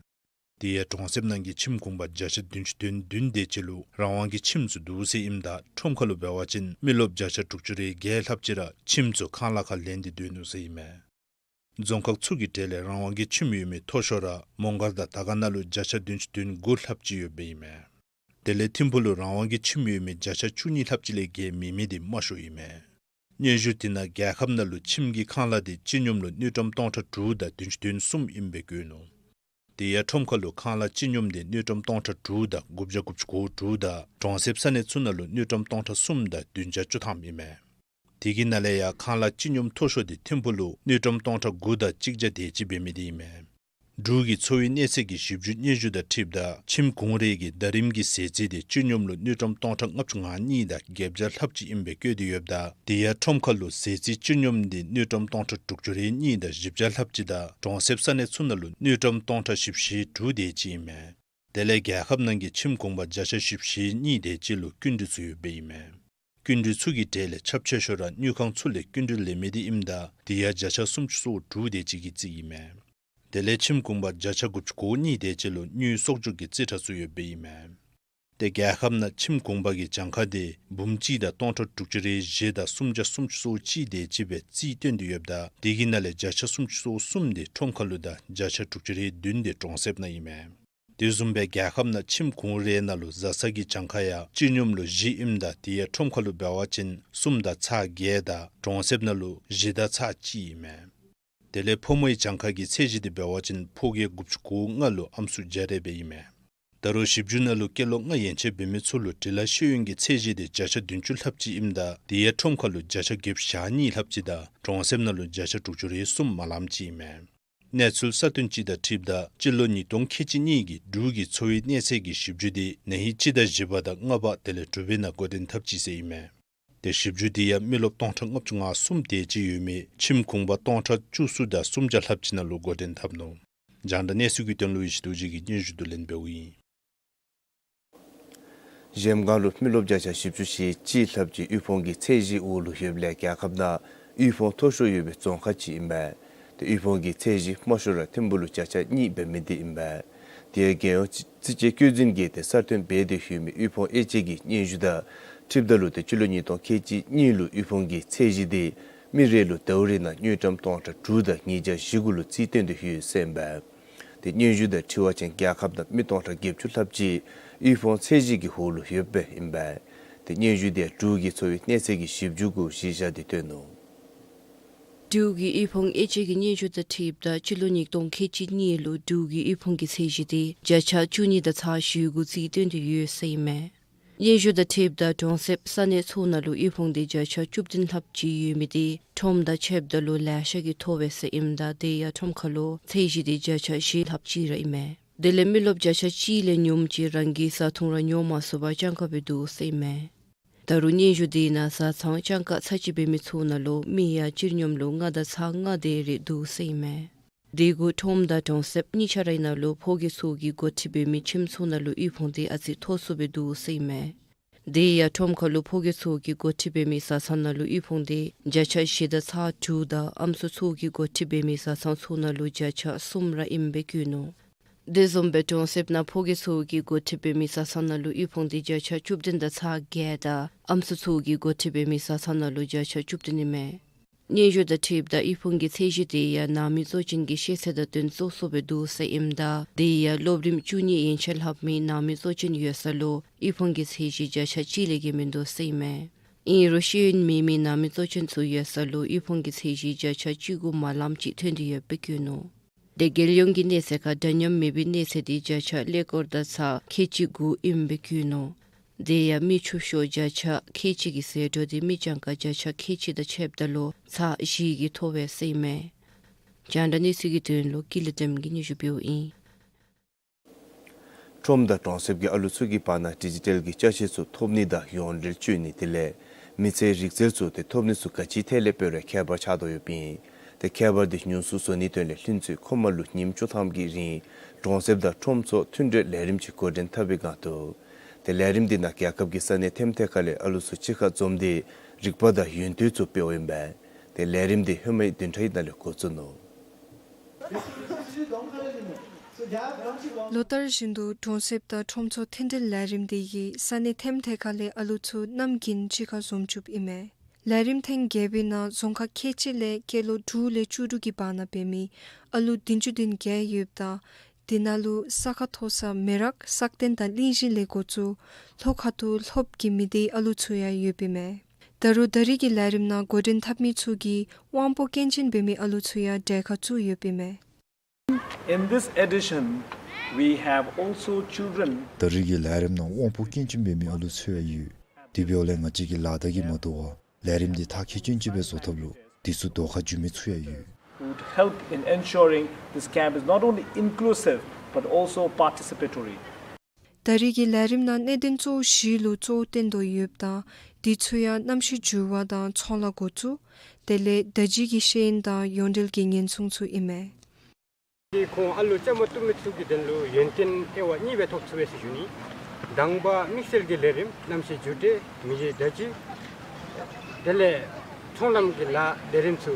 དེ་ཡང་གྲོང་གསེབ་ནང་གི་ཁྱིམ་གུང་པ་བརྒྱ་ཆ་བདུན་ཅུ་དོན་བདུན་དེ་ཅིག་ལུ་རང་དབང་གི་ཁྱིམ་ཚུ་འདུག་ཟེར་ཨིནམ་ད་ཁྲོམ་ཁ་ལུ་འབད་བ་ཅིན་མི་རློབས་བརྒྱ་ཆ་དྲུག་ཅུ་རེ་བརྒྱད་ལྷགཔ་ཅིག་ར་ཁྱིམ་ཚུ་ཁང་གླ་ཁར་ལེན་ཏེ་སྡོད་ནུག་ཟེར་ཨིན་མས། རྫོང་ཁག་ཚུ་གི་གྲས་ལས་རང་དབང་གི་ཁྱིམ་ཡོད་མི་མཐོ་ཤོས་ར་མོང་སྒར་དང་དར་དཀར་ནང་ལུ་བརྒྱ་ཆ་བདུན་ཅུ་དོན་དགུ་ལྷགཔ་ཅིག་ཡོདཔ་ཨིན་མས། དེ་ལས་ཐིམ་ཕུག་ལུ་རང་དབང་གི་ཁྱིམ་ཡོད་མི་བརྒྱ་ཆ་བཅུ་གཉིས་ལྷགཔ་ཅིག་ལས་བརྒལ་མེད་མི་དེ་དམའ་ཤོས་ཨིན་མས། སྙན་ཞུ་དེ་ནང་རྒྱལ་ཁབ་ནང་ལུ་ཁྱིམ་གྱི་ཁང་གླ་དེ་སྤྱི་སྙོམས་ལུ་དངུལ་ཀྲམ་སྟོང་ཕྲག་དྲུག་དང་བདུན་ཅུ་དོན་གསུམ་ཨིན་པའི་བཀོད་ནུག། དེ་ཡང་ཁྲོམ་ཁ་ལུ་ཁང་གླ་སྤྱི་སྙོམས་དེ་དངུལ་ཀྲམ་སྟོང་ཕྲག་དྲུག་དང་དགུ་བརྒྱ་དགུ་བཅུ་གོ་དྲུག་དང་གྲོང་གསེབ་ས་གནས་ཚུ་ནང་ལུ་དངུལ་ཀྲམ་སྟོང་ཕྲག་གསུམ་དང་བདུན་བརྒྱ་བཅུ་ཐམ་ཨིན་མས། དེ་གི་ནང་ལས་ཡང་ཁང་གླ་སྤྱི་སྙོམས་མཐོ་ཤོས་དེ་ཐིམ་ཕུག་ལུ་དངུལ་ཀྲམ་སྟོང་ཕྲག་དགུ་དང་གཅིག་བརྒྱ་དེ་ཅིག་འབད་མི་དེ་ཨིན་མས། འབྲུག་གི་འཚོ་བའི་གནས་ཚད་ཀྱི་ཞིབ་འཇུག་སྙན་ཞུ་དང་འཁྲིལཝ་ད་ཁྱིམ་གུང་རེ་གི་ཟླ་རིམ་གྱི་ཟད་རྩིས་དེ་སྤྱི་སྙོམས་ལུ་དངུལ་ཀྲམ་སྟོང་ཕྲག་ལྔ་བཅུ་ང་གཉིས་དང་བརྒྱད་བརྒྱ་ལྷགཔ་ཅིག་ཨིན་པའི་བཀོད་དེ་ཡོདཔ་ད་དེ་ཡང་ཁྲོམ་ཁ་ལུ་ཟད་རྩིས་སྤྱི་སྙོམས་དེ་དངུལ་ཀྲམ་སྟོང་ཕྲག་དྲུག་ཅུ་རེ་གཉིས་དང་བཞི་བརྒྱ་ལྷགཔ་ཅིག་དང་གྲོང་གསེབ་ས་གནས་ཚུ་ནང་ལུ་དངུལ་ཀྲམ་སྟོང་ཕྲག་བཞི་བཅུ་ཞེ་དྲུག་དེ་ཅིག་ཨིན་མས། དེ་ལས་རྒྱལ་ཁབ་ནང་གི་ཁྱིམ་གུང་པ་བརྒྱ་ཆ་བཞི་བཅུ་ཞེ་གཉིས་དེ་ཅིག་ལུ་སྐྱིན་འགྲུལ་ཚུ་ཡོདཔ་ཨིན་མས། སྐྱིན་འགྲུལ་ཚུ་གི་གྲས་ལས་ཁྱབ་ཆེ་ཤོས་ར་དངུལ་ཁང་ཚུ་ལས་སྐྱིན་འགྲུལ་ལེན་མི་དེ་ཨིནམ་ད་དེ་ཡང་བརྒྱ་ཆ་སུམ་ཅུ་སོ་དྲུག་དེ་ཅིག་གི་རྩིས་ཨིན་མས། དེ་ལས་ཁྱིམ་གུང་པ་བརྒྱ་ཆ་དགུ་བཅུ་གོ་གཉིས་དེ་ཅིག་ལུ་དངུལ་གསོག་འཇོག་གི་རྩིས་ཁྲ་ཚུ་ཡོདཔ་ཨིན་མས། དེ་རྒྱལ་ཁབ་ནང་ཁྱིམ་གུང་པ་གི་གྱངས་ཁ་དེ་འབུམ་གཅིག་དང་སྟོང་ཕྲག་དྲུག་ཅུ་རེ་བཞི་དང་སུམ་བརྒྱ་སུམ་ཅུ་སོ་གཅིག་དེ་ཅིག་སྦེ་རྩིས་སྟོན་ཏེ་ཡོདཔ་ད་དེ་གི་ནང་ལས་བརྒྱ་ཆ་སུམ་ཅུ་སོ་གསུམ་དེ་ཁྲོམ་ཁ་ལུ་དང་བརྒྱ་ཆ་དྲུག་ཅུ་རེ་བདུན་དེ་གྲོང་གསེབ་ནང་ཨིན་མས། དེ་བཟུམ་སྦེ་རྒྱལ་ཁབ་ནང་ཁྱིམ་གུང་རེ་ནང་ལུ་བཟའ་ཚང་གི་གྱངས་ཁ་ཡང་སྤྱི་སྙོམས་ལུ་བཞི་ཨིནམ་ད་དེ་ཡང་ཁྲོམ་ཁ་ལུ་འབད་བ་ཅིན་གསུམ་དང་ཚག་བརྒྱད་དང་གྲོང་གསེབ་ནང་ལུ་བཞི་དང་ཚག་གཅིག་ཨིན་མས། དེ་ལས་ཕོ་མོའི་གྱངས་ཁ་གི་ཚད་གཞི་དེ་འབད་བ་ཅིན་ཕོ་སྐྱེས་དགུ་བཅུ་གོ་ལྔ་ལུ་ཨམ་སྲུ་བརྒྱ་རེ་སྦེ་ཨིན་མས། ད་རུང་ཞིབ་འཇུག་ནང་ལུ་སྐྱེས་ལོ་ལྔ་ཡན་ཆད་འབད་མི་ཚུ་ལུ་འབྲི་ལྷག་ཤེས་ཡོན་གྱི་ཚད་གཞི་དེ་བརྒྱ་ཆ་བདུན་ཅུ་ལྷགཔ་ཅིག་ཨིནམ་ད་དེ་ཡང་ཁྲོམ་ཁ་ལུ་བརྒྱ་ཆ་བརྒྱད་ཅུ་གྱ་གཉིས་ལྷགཔ་ཅིག་དང་གྲོང་གསེབ་ནང་ལུ་བརྒྱ་ཆ་དྲུག་ཅུ་རེ་གསུམ་མ་ལངམ་ཅིག་ཨིན་མས། གནས་ཚུལ་གསར་བཏོན་ཅིག་དང་འཁྲིལཝ་ད་སྤྱི་ལོ་ཉིས་སྟོང་ཁལ་གཅིག་གཉིས་ཀྱི་འབྲུག་གི་འཚོ་བའི་གནས་ཚད་ཀྱི་ཞིབ་འཇུག་དེ་ན་ཧིང་སྤྱི་ཟླ་བཞི་པ་དང་ལྔ་པ་དེ་ལས་དྲུག་པའི་ནང་འགོ་འདྲེན་འཐབ་ཅི་ཟེར་ཨིན་མས། དེ་ཞིབ་འཇུག་དེ་ཡང་མི་རློབས་སྟོང་ཕྲག་ལྔ་བཅུ་ང་གསུམ་དེ་ཅིག་ཡོད་མི་ཁྱིམ་གུང་པ་སྟོང་ཕྲག་བཅུ་གསུམ་དང་སུམ་བརྒྱ་ལྷགཔ་ཅིག་ནང་ལུ་འགོ་འདྲེན་འཐབ་ནུག། རྒྱང་བསྒྲགས་གནས་ཚུལ་གྱི་དོན་ལུ་ཡེ་ཤེས་རྡོ་རྗེ་གིས་སྙན་ཞུ་བསྡུ་ལེན་འབདཝ་ཨིན། གཞལམ་སྒང་ལུ་མི་རློབས་བརྒྱ་ཆ་བཞི་བཅུ་ཞེ་གཅིག་ལྷགཔ་ཅིག་དབུལ་ཕོངས་ཀྱི་ཚད་གཞིའི་འོག་ལུ་ཡོདཔ་ལས་རྒྱལ་ཁབ་ནང་དབུལ་ཕོངས་མཐོ་ཤོས་ཡོད་པའི་རྫོང་ཁག་ཅིག་ཨིན་མས། ཏེ་དབུལ་ཕོངས་ཀྱི་ཚད་གཞི་དམའ་ཤོས་ར་ཐིམ་ཕུག་ལུ་བརྒྱ་ཆ་གཉིས་འབད་མི་དེ་ཨིན་མས། དེ་ཡང་རྒྱལ་ཡོངས་རྩིས་དཔྱད་བཀོད་འཛིན་གྱིས་ཏེ་གསར་བཏོན་འབད་དེ་ཡོད་མི་དབུལ་ཕོངས་དབྱེ་དཔྱད་ཀྱི་སྙན་ཞུ་དང་འཁྲིལཝ་ད་ལུ་ཏེ་སྤྱི་ལོ་ཉིས་སྟོང་ཁལ་གཅིག་གཉིས་ལུ་དབུལ་ཕོངས་ཀྱི་ཚད་གཞི་དེ་མི་རེ་ལུ་ཟླཝ་རེ་ནང་དངུལ་ཀྲམ་སྟོང་ཕྲག་དྲུག་དང་ཉིས་བརྒྱ་བཞི་གུ་ལུ་རྩིས་སྟོན་ཏེ་ཡོད་ཟེར་ཨིན་པས། ཏེ་སྙན་ཞུ་དང་འཁྲིལ་བ་ཅིན་རྒྱལ་ཁབ་ནང་མི་སྟོང་ཕྲག་བརྒྱད་ཅུ་ལྷགཔ་ཅིག་དབུལ་ཕོངས་ཚད་གཞི་གི་འོག་ལུ་ཡོདཔ་ཨིན་པས། ཏེ་སྙན་ཞུ་དེ་འབྲུག་གི་འཚོ་བའི་གནས་ཚད་ཀྱི་ཞིབ་འཇུག་གུ་གཞི་བཞག་སྟེ་བཏོན་ནུག། འབྲུག་གི་དབུལ་ཕོངས་དབྱེ་དཔྱད་ཀྱི་སྙན་ཞུ་དང་འཁྲིལཝ་ད་སྤྱི་ལོ་ཉིས་སྟོང་ཁལ་གཅིག་གཉིས་ལུ་འབྲུག་གི་དབུལ་ཕོངས་ཀྱི་ཚད་གཞི་དེ་བརྒྱ་ཆ་བཅུ་གཉིས་དང་ཚག་བཞི་གུ་རྩིས་བཏོན་ཏེ་ཡོད་ཟེར་ཨིན་མས། སྙན་ཞུ་དང་འཁྲིལཝ་ད་གྲོང་གསེབ་ས་གནས་ཚུ་ནང་ལུ་དབུལ་ཕོངས་དེ་བརྒྱ་ཆ་བཅུ་བདུན་ལྷགཔ་ཅིག་ཡོད་མི་དེ་ཁྲོམ་དང་ཕྱདཔ་ད་ལུ་ལེ་ཤ་གིས་མཐོ་བས་ཟེར་ཨིནམ་ད་དེ་ཡང་ཁྲོམ་ཁ་ལུ་ཚད་གཞི་དེ་བརྒྱ་ཆ་བཞི་ལྷགཔ་ཅིག་ར་ཨིན་མས། དེ་ལས་མི་རློབས་བརྒྱ་ཆ་གཅིག་ལས་ཉུངམ་ཅིག་རང་གི་བཟའ་འཐུང་ར་ཉོ་མ་ཚུགས་པར་སྤྱང་ཀ་སྦེ་འདུག་ཟེར་ཨིན་མས། ད་རུང་སྙན་ཞུ་དེ་ནང་བཟའ་ཚང་སྤྱང་ཀ་ཚར་གཅིག་འབད་མི་ཚུ་ནང་ལུ་མི་ཡང་སྤྱིར་སྙོམས་ལུ་ལྔ་དང་ཚག་ལྔ་དེ་རེ་འདུག་ཟེར་ཨིན་མས། དེ་གུ་ཁྲོམ་དང་གྲོང་གསེབ་གཉིས་ཆ་ར་ནང་ལུ་ཕོ་སྐྱེས་ཚུ་གིས་འགོ་ཁྲིད་འབད་མི་ཁྱིམ་ཚུ་ནང་ལུ་དབུལ་ཕོངས་དེ་ཨ་ཙི་མཐོ་སུ་སྦེ་འདུག་ཟེར་ཨིན་མས། དེ་ཡང་ཁྲོམ་ཁ་ལུ་ཕོ་སྐྱེས་ཚུ་གིས་འགོ་ཁྲིད་འབད་མི་བཟའ་ཚང་ནང་ལུ་དབུལ་ཕོངས་དེ་བརྒྱ་ཆ་བཞི་དང་ཚག་དྲུག་དང་ཨམ་སྲུ་ཚུ་གིས་འགོ་ཁྲིད་འབད་མི་བཟའ་ཚང་ཚུ་ནང་ལུ་བརྒྱ་ཆ་གསུམ་ར་ཨིནམ་སྦེ་བཀོད་ནུག། དེ་བཟུམ་སྦེ་གྲོང་གསེབ་ནང་ཕོ་སྐྱེས་ཚུ་གིས་འགོ་ཁྲིད་འབད་མི་བཟའ་ཚང་ནང་ལུ་དབུལ་ཕོངས་དེ་བརྒྱ་ཆ་བཅུ་བདུན་དང་ཚག་བརྒྱད་དང་ཨམ་སྲུ་ཚུ་གིས་འགོ་ཁྲིད་འབད་མི་བཟའ་ཚང་ནང་ལུ་བརྒྱ་ཆ་བཅུ་བདུན་ཨིན་མས། སྙན་ཞུ་དང་འཁྲིལཝ་ད་དབུལ་ཕོངས་ཀྱི་ཚད་གཞི་དེ་ཡང་ནང་མི་གཙོ་ཅན་གྱི་ཤེས་ཚད་དང་བསྟུན་བཙུགས་སོ་སྦེ་འདུག་ཟེར་ཨིནམ་ད་དེ་ཡང་སློབ་རིམ་བཅུ་གཉིས་ཡན་ཆད་ལྷབ་མི་ནང་མི་གཙོ་ཅན་ཡོད་ས་ལུ་དབུལ་ཕོངས་ཀྱི་ཚད་གཞི་བརྒྱ་ཆ་གཅིག་ལས་བརྒལ་མིན་འདུག་ཟེར་ཨིན་མས། ཨིན་རུང་ཤེས་ཡོན་མེད་མི་ནང་མི་གཙོ་ཅན་ཚུ་ཡོད་ས་ལུ་དབུལ་ཕོངས་ཀྱི་ཚད་གཞི་བརྒྱ་ཆ་གཅིག་གུ་མ་ལངམ་ཅིག་ཐོན་ཏེ་ཡོདཔ་སྦེ་བཀོད་ནུག། དེ་རྒྱལ་ཡོངས་ཀྱི་གནས་ཚད་ཁར་འདྲ་མཉམ་མེད་པའི་གནས་ཚད་དེ་བརྒྱ་ཆ་ཀླད་ཀོར་དང་ཚག་ཁལ་གཅིག་དགུ་ཨིནམ་སྦེ་བཀོད་ནུག། དེ་ཡང་མི་ཕྱུག་ཤོས་བརྒྱ་ཆ་ཁལ་གཅིག་གི་ཟད་འགྲོ་དེ་མི་སྤྱང་ཀ་བརྒྱ་ཆ་ཁལ་གཅིག་དང་ཕྱདཔ་ད་ལུ་ཚག་བཞི་གིས་མཐོ་བས་ཟེར་ཨིན་མས། རྒྱང་བསྒྲགས་གནས་ཚུལ་གྱི་དོན་ལུ་ཀུན་ལེགས་བདེམ་གྱིས་སྙན་ཞུ་འབདཝ་ཨིན། ཁྲོམ་དང་གྲོང་གསེབ་ཀྱི་ཨ་ལུ་ཚུ་གི་བར་ན་ཌི་ཇི་ཊལ་གྱི་ཅ་ཆས་ཚུ་ཐོབ་ནི་དང་ཡོངས་འབྲེལ་སྤྱོད་ནི་དེ་ལས་མི་ཚེའི་རིག་རྩལ་ཚུ་ཏེ་ཐོབ་ནི་ཚུ་ག་ཅི་ཐད་ལས་དཔེ་ར་ཁྱད་པར་ཆགས་དོ་ཡོདཔ་ཨིན། ཏེ་ཁྱད་པར་དེ་ཉུང་སུ་བཟོ་ནིའི་དོན་ལས་ལྷུན་རྩེ་ཁོ་མ་ལུ་ཉིནམ་བཅུ་ཐམ་གྱི་རིང་གྲོང་གསེབ་དང་ཁྲོམ་ཚུ་མཐུན་འབྲེལ་ལས་རིམ་ཅིག་འགོ་འདྲེན་འཐབ་པའི་སྒང་དུ་ཏེ་ལས་རིམ་དེ་ནང་རྒྱལ་ཁབ་ཀྱི་ས་གནས་ཐེམ་ཐེ་ཁ་ལས་ཨ་ལུ་ཚུ་གཅིག་ཁར་འཛོམས་ཏེ་རིག་པ་དང་ཡོན་ཏན་ཚུ་སྤེལཝ་ཨིན་པས། ཏེ་ལས་རིམ་དེ་ཧེ་མའི་བདུན་ཕྲག་ནང་ལས་འགོ་བཙུགས་ནུག། ལོ་ལྟར་བཞིན་དུ་གྲོང་གསེབ་དང་ཁྲོམ་ཚུ་མཐུན་འབྲེལ་ལས་རིམ་དེ་གིས་ས་གནས་ཐེམ་ཐེ་ཁ་ལས་ཨ་ལུ་ཚུ་གནམ་དགུན་གཅིག་ཁར་འཛོམས་བཅུགཔ་ཨིན་མས། ལས་རིམ་ཐེངས་བརྒྱད་པའི་ནང་རྫོང་ཁག་ཁལ་གཅིག་ལས་སྐྱེས་ལོ་དྲུག་ལས་བཅུ་དྲུག་གི་བར་ན་འབད་མི་ཨ་ལུ་བདུན་ཅུ་དོན་བརྒྱད་ཡོདཔ་ད་དེ་ནང་ལུ་ས་ཁ་མཐོ་ས་མི་རག་སག་སྟེང་དང་གླིང་བཞི་ལས་འགོ་བཙུགས་ལྷོ་ཁ་ཐུག་ལྷོཔ་གི་མི་སྡེའི་ཨ་ལུ་ཚུ་ཡང་ཡོདཔ་ཨིན་མས། ད་རུང་ད་རིས་ཀྱི་ལས་རིམ་ནང་འགོ་འདྲེན་འཐབ་མི་ཚུ་གིས་དབང་པོ་སྐྱོན་ཅན་འབད་མི་ཨ་ལུ་ཚུ་ཡང་གྲལ་ཁར་བཙུགས་ཡོདཔ་ཨིན་མས། In this edition, we have also children. ད་རིས་ཀྱི་ལས་རིམ་ནང་དབང་པོ་སྐྱོན་ཅན་འབད་མི་ཨ་ལུ་ཚུ་ཡང་ཡོད། དེ་འབདཝ་ལས་ང་བཅས་ཀྱིས་ལག་བརྡ་གིས་མ་དོ་བར་ལས་རིམ་འདི་མཐར་འཁྱོལ་ཅན་ཅིག་སྦེ་བཟོ་ཐབས་ལུ་དེ་ཚུ་ཟློས་གར་བསྒྱུར་མི་ཚུ་ཡང་ཡོད། Would help in ensuring this camp is not only inclusive but also participatory. ད་རིས་ཀྱི་ལས་རིམ་ནང་གནད་དོན་གཙོ་བོ་བཞི་ལུ་གཙོ་བོ་བཏོན་དོ་ཡོདཔ་ད་དེ་ཚུ་ཡང་གནམ་གཤིས་འགྱུར་བ་དང་ཚོང་ལཱ་འགོ་བཙུགས་དེ་ལས་བརྡ་བརྒྱུད་ཀྱི་ཤེས་ཡོན་དང་ཡོངས་འབྲེལ་གྱི་ཉེན་སྲུང་ཚུ་ཨིན་མས། ཁོང་ཨ་ལུ་བཅའ་མར་གཏོགས་མི་ཚུ་གི་དོན་ལུ་ཡོན་ཏན་དབྱེ་བ་གཉིས་སྦེ་ཐོབ་ཚུགས་པས་ཟེར་ཞུ་ནི། དང་པ་དམིགས་བསལ་གྱི་ལས་རིམ་གནམ་གཤིས་འགྱུར་འགྲོས་མི་རྗེ་བརྡ་བརྒྱུད་དེ་ལས་ཚོང་ལམ་གྱི་ལཱ་ལས་རིམ་ཚུ་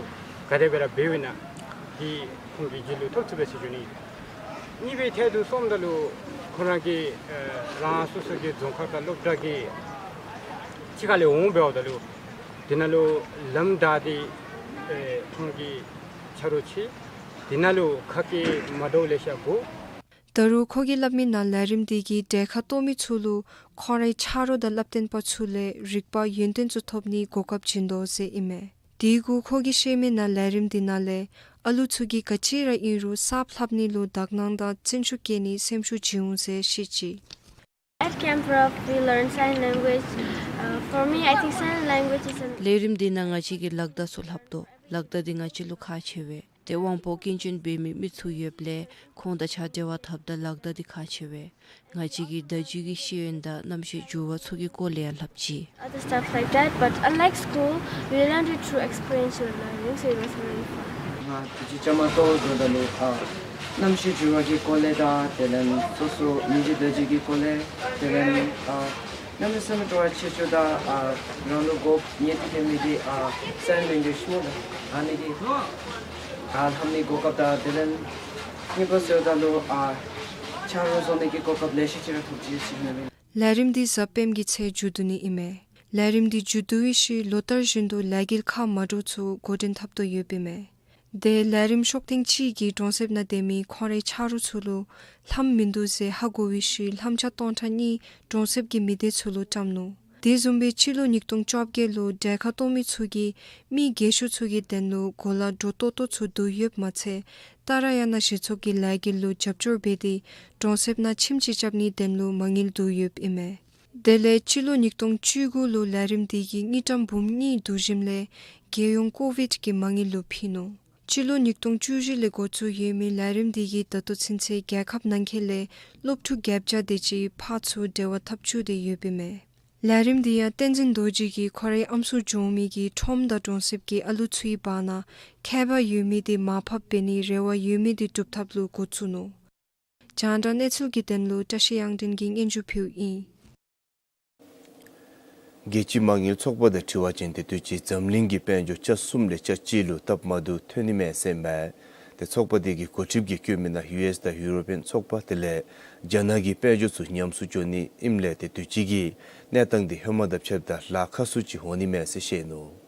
ག་དེ་སྦེ་ར་འབདཝ་ཨིན་ན་འདི་ཁོང་གི་རྒྱུད་ལུ་ཐོབ་ཚུགས་པས་ཟེར་ཞུ་ནི། གཉིས་པའི་ཐད་དུ་སོངམ་ད་ལུ་ཁོང་ར་གི་ཨེ་རང་སོ་སོ་གི་རྫོང་ཁག་དང་སློབ་གྲྭ་གི་ཕྱི་ཁ་ལས་འོང་འབདཝ་ད་ལུ་དེ་ནང་ལུ་ལམ་བདའ་སྟེ་ཨེ་ཁོང་གི་ཆ་རོགས་ཅིག་དེ་ནང་ལུ་ཁ་སྐད་མ་འདྲཝ་ལེ་ཤ་གོ། ད་རུང་ཁོ་གིས་སླབ་མི་ནང་ལས་རིམ་དེ་གིས་གྲལ་ཁར་གཏོགས་མི་ཚུ་ལུ་ཁོང་རའི་ཆ་རོགས་དང་བསླབ་སྟོན་པ་ཚུ་ལས་རིག་པ་ཡོན་ཏན་ཚུ་ཐོབ་ནིའི་གོ་སྐབས་བྱིན་དོ་ཟེར་ཨིན་མས། དེ་གུ་ཁོ་གིས་བཤད་མི་ནང་ལས་རིམ་དེ་ནང་ལས་ཨ་ལུ་ཚུ་གིས་ག་ཅི་ར་ཨིན་རུང་གསརཔ་ལྷབ་ནི་ལུ་དག་སྣང་དང་བརྩོན་ཤུགས་བསྐྱེད་ནི་སེམས་ཤུགས་བྱིན་འོང་ཟེར་བཤད་ཅི། At Camp Rock, we learn sign language. Uh, for me, I think sign language is an ལས་རིམ་དེ་ནང་ང་བཅས་ཀྱིས་ལག་བརྡ་ཚུ་ལྷབ་དོ། ལག་བརྡ་འདི་ང་བཅས་ལུ་ཁག་ཆེ་བས། ཏེ་དབང་པོ་སྐྱོན་ཅན་འབད་མི་མི་ཚུ་ཡོདཔ་ལས་ཁོང་དང་ཕྱག་འབྲེལ་བ་འཐབ་ད་ལག་བརྡ་འདི་ཁག་ཆེ་བས། ང་བཅས་ཀྱིས་བརྡ་བརྒྱུད་ཀྱི་ཤེས་ཡོན་དང་གནམ་གཤིས་འགྱུར་བ་ཚུ་གི་སྐོར་ལས་ཡང་ལྷབ་ཅི། Other stuff like that, but unlike school, we learned it through experiential learning, so it was very fun. ང་དུས་ཅི་བཅའ་མར་གཏོགས་དོ་ད་ལུ་ཨ་གནམ་གཤིས་འགྱུར་བ་གི་སྐོར་ལས་དང་དེ་ལས་སོ་སོ་མི་རྗེ་བརྡ་བརྒྱུད་ཀྱི་སྐོར་ལས་དེ་ལས་ཨ་གནམ་མེད་ས་མེད་སྤྲོ་བ་ཆེ་ཤོས་དང་ཨ་རང་ལུ་དགོཔ་ངེས་ཏིག་ཏིག་མི་འདི་ཨ་sign language་སྨོ་ལགས། ཨ་ནི་འདི་ཨ་ལྷབ་ནིའི་གོ་སྐབས་དང་དེ་ལས་གཉིས་པ་ཟེརཝ་ད་ལུ་ཨ་ཆ་རོགས་བཟོ་ནི་གི་གོ་སྐབས་ལེ་ཤ་ཅིག་ར་ཐོབ་ཅི་ཟེར་ཞུ་ནི་ཨིན། ལས་རིམ་འདི་གཟའ་སྤེནམ་གི་ཚེ་མཇུག་བསྡུ་ནི་ཨིན་མས། ལས་རིམ་འདི་མཇུག་བསྡུ་བའི་ཤུལ་ལོ་ལྟར་བཞིན་དུ་ལས་འགུལ་ཁག་མ་འདྲཝ་ཚུ་འགོ་འདྲེན་འཐབ་དོ་ཡོདཔ་ཨིན་མས། དེ་ལས་རིམ་ཤོག་ཐེངས་གཅིག་གིས་གྲོང་གསེབ་ནང་སྡོད་མི་ཁོང་རའི་ཆ་རོགས་ཚུ་ལུ་ལྷམ་མིན་འདུག་ཟེར་ཧ་གོ་བའི་ཤུལ་ལྷམ་ཆག་སྟོང་ཕྲག་གཉིས་གྲོང་གསེབ་ཀྱི་མི་སྡེ་ཚུ་ལུ་བཀྲམ་ནུག། དེ་བཟུམ་སྦེ་སྤྱི་ལོ་ཉིས་སྟོང་བཅོ་བརྒྱད་ལུ་གྲལ་ཁར་གཏོགས་མི་ཚུ་གིས་མི་རྒས་ཤོས་ཚུ་གི་དོན་ལུ་གོ་ལ་འགྲོ་ཏོག་ཏོ་ཚུ་བསྡུ་ཡོདཔ་མ་ཚད་ཏཱ་ར་ཡ་ན་གཞི་ཚོགས་ཀྱི་ལས་འགུལ་ལུ་རྒྱབ་སྐྱོར་འབད་དེ་གྲོང་གསེབ་ནང་ཁྱིམ་ཅིག་རྐྱབ་ནིའི་དོན་ལུ་མ་དངུལ་བསྡུ་ཡོདཔ་ཨིན་མས། དེ་ལས་སྤྱི་ལོ་ཉིས་སྟོང་བཅུ་དགུ་ལུ་ལས་རིམ་དེ་གིས་དངུལ་ཀྲམ་འབུམ་གཉིས་བསྡུ་ཞིནམ་ལས་རྒྱལ་ཡོངས་ཀོ་བིཌ་ཀྱི་མ་དངུལ་ལུ་ཕུལ་ནུག། སྤྱི་ལོ་ཉིས་སྟོང་བཅུ་བཞི་ལས་འགོ་བཙུགས་ཡོད་མི་ལས་རིམ་དེ་གིས་ད་ལྟོ་ཚུན་ཚོད་རྒྱལ་ཁབ་ནང་འཁོད་ལས་སློབ་ཕྲུག་བརྒྱད་བརྒྱ་དེ་ཅིག་ཕར་ཚུར་འབྲེལ་བ་འཐབ་ཚུགས་ཏེ་ཡོདཔ་ཨིན་མས། ལས་རིམ་དེ་ཡང་བསྟན་འཛིན་རྡོ་རྗེ་གིས་ཁོ་རའི་ཨམ་སྲུ་འབྱོར་མི་གི་ཁྲོམ་དང་གྲོང་གསེབ་ཀྱི་ཨ་ལུ་ཚུའི་བར་ན་ཁྱད་པར་ཡོད་མི་དེ་མར་ཕབ་འབད་ནིའི་རེ་བ་ཡོད་མི་དེ་སྒྲུབ་ཐབས་ལུ་འགོ་བཙུགས་ནུག། རྒྱང་བསྒྲགས་གནས་ཚུལ་གྱི་དོན་ལུ་བཀྲ་ཤིས་དབྱངས་སྒྲོན་གྱིས་སྙན་ཞུ་ཕུལཝ་ཨིན། རྒྱལ་སྤྱིའི་མ་དངུལ་ཚོགས་པ་དང་འཁྲིལ་བ་ཅིན་ཏེ་དུས་ཅི་འཛམ་གླིང་གི་དཔལ་འབྱོར་ཆ་གསུམ་ལས་ཆ་གཅིག་ལུ་སྟབས་མ་བདེཝ་ཐོན་ནི་མས་ཟེར་ཨིན་པས། ཏེ་ཚོགས་པ་དེ་གི་འགོ་ཁྲིདཔ་གིས་བཀོད་མི་ནང་ཡུ་ཨེསི་དང་ཡུ་རོ་པིའན་ཚོགས་པ་དེ་ལས་རྒྱ་ནག་གི་དཔལ་འབྱོར་ཚུ་ཉམས་སུ་འགྱོ་ནི་ཨིནམ་ལས་ཏེ་དུས་ཅི་གི་གནས་སྟངས་དེ་ཧེ་མ་དང་ཕྱདཔ་ད་ལཱ་ཁག་སུ་ཅིག་འོང་ནི་མས་ཟེར་བཤད་ནུག།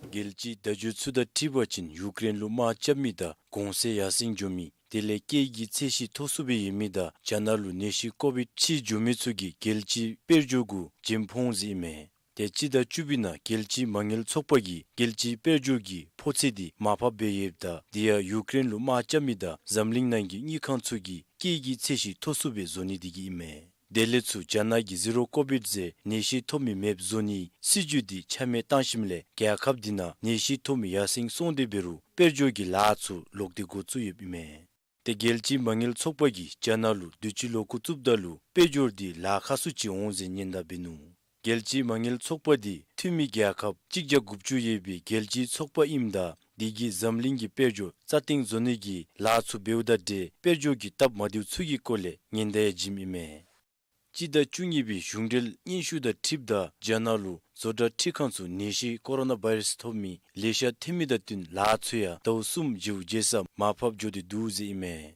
རྒྱལ་སྤྱིའི་བརྡ་བརྒྱུད་ཚུ་དང་འཁྲིལ་བ་ཅིན་ཡུཀ་རེན་ལུ་དམག་རྐྱབ་མི་དང་གོང་ཚད་ཡར་སེང་འགྱོ་མི་དེ་ལས་སྐྱེད་ཀྱི་ཚད་གཞི་མཐོ་སུ་སྦེ་ཡོད་མི་དང་རྒྱ་ནག་ལུ་ནད་གཞི་ཀོ་བིཌ་ཕྱི་འགྱོ་མི་ཚུ་གིས་རྒྱལ་སྤྱིའི་དཔལ་འབྱོར་གུ་འཇིམ་ཕོག་འོང་ཟེར་ཨིན་མས། ཏེ་སྤྱི་ཟླ་བཅུ་པའི་ནང་རྒྱལ་སྤྱིའི་མ་དངུལ་ཚོགས་པ་གིས་རྒྱལ་སྤྱིའི་དཔལ་འབྱོར་གྱི་ཕོག་ཚད་དེ་མར་ཕབ་འབད་ཡོདཔ་ད་དེ་ཡང་ཡུཀ་རེན་ལུ་དམག་རྐྱབ་མི་དང་འཛམ་གླིང་ནང་གི་དངུལ་ཁང་ཚུ་གིས་སྐྱེད་ཀྱི་ཚད་གཞི་མཐོ་སུ་སྦེ་བཟོ་ནི་དེ་གིས་ཨིན་མས། དེ་ལས་ཚུར་རྒྱ་ནག་གིས་ཟི་རོ་ཀོ་བིཌ་ཟེར་ནད་གཞི་ཐོབ་མི་མེདཔ་བཟོ་ནིའི་སྲིད་བྱུས་དེ་ཆ་མེད་བཏང་ཞིནམ་ལས་རྒྱལ་ཁབ་དེ་ནང་ནད་གཞི་ཐོབ་མི་ཡར་སེང་སོང་སྟེ་འབད་རུང་དཔལ་འབྱོར་གྱི་ལཱ་ཚུ་ལོག་སྟེ་འགོ་བཙུགས་ཡོདཔ་ཨིན་མས། ཏེ་རྒྱལ་སྤྱིའི་མ་དངུལ་ཚོགས་པ་གིས་རྒྱ་ནག་ལུ་དུས་ཅི་ལོག་འགོ་བཙུགསཔ་ད་ལུ་དཔལ་འབྱོར་དེ་ལཱ་ཁག་སུ་ཅིག་འོང་ཟེར་སྙན་དར་འབད་ནུག། རྒྱལ་སྤྱིའི་མ་དངུལ་ཚོགས་པ་དེ་འཐུས་མི་རྒྱལ་ཁབ་གཅིག་བརྒྱ་དགུ་བཅུ་ཡོད་པའི་རྒྱལ་སྤྱིའི་ཚོགས་པ་ཨིནམ་ད་དེ་གིས་འཛམ་གླིང་གི་དཔལ་འབྱོར་རྩ་བརྟན་བཟོ་ནི་གི་ལཱ་ཚུ་འབདཝ་དང་འབྲེལ་དཔལ་འབྱོར་གྱི་སྟབས་མ་བདེཝ་ཚུ་གི་སྐོར་ལས་སྙན་དར་ཡང་བྱིནམ་ཨིན་མས། སྤྱི་ཟླ་བཅུ་གཉིས་པའི་གཞུང་འབྲེལ་སྙན་ཞུ་དང་འཁྲིལཝ་ད་རྒྱ་ནག་ལུ་བཟོ་གྲྭ་ཁྲི་ཁང་ཚུ་ནད་གཞི་ཀོ་རོ་ན་བཱའི་རཱསི་ཐོབ་མི་ལེ་ཤ་ཐོན་མི་དང་བསྟུན་ལཱ་ཚུ་ཡང་ཟླཝ་གསུམ་བཞི་བརྒྱད་ཙམ་མར་ཕབ་འགྱོ་སྟེ་འདུག་ཟེར་ཨིན་མས།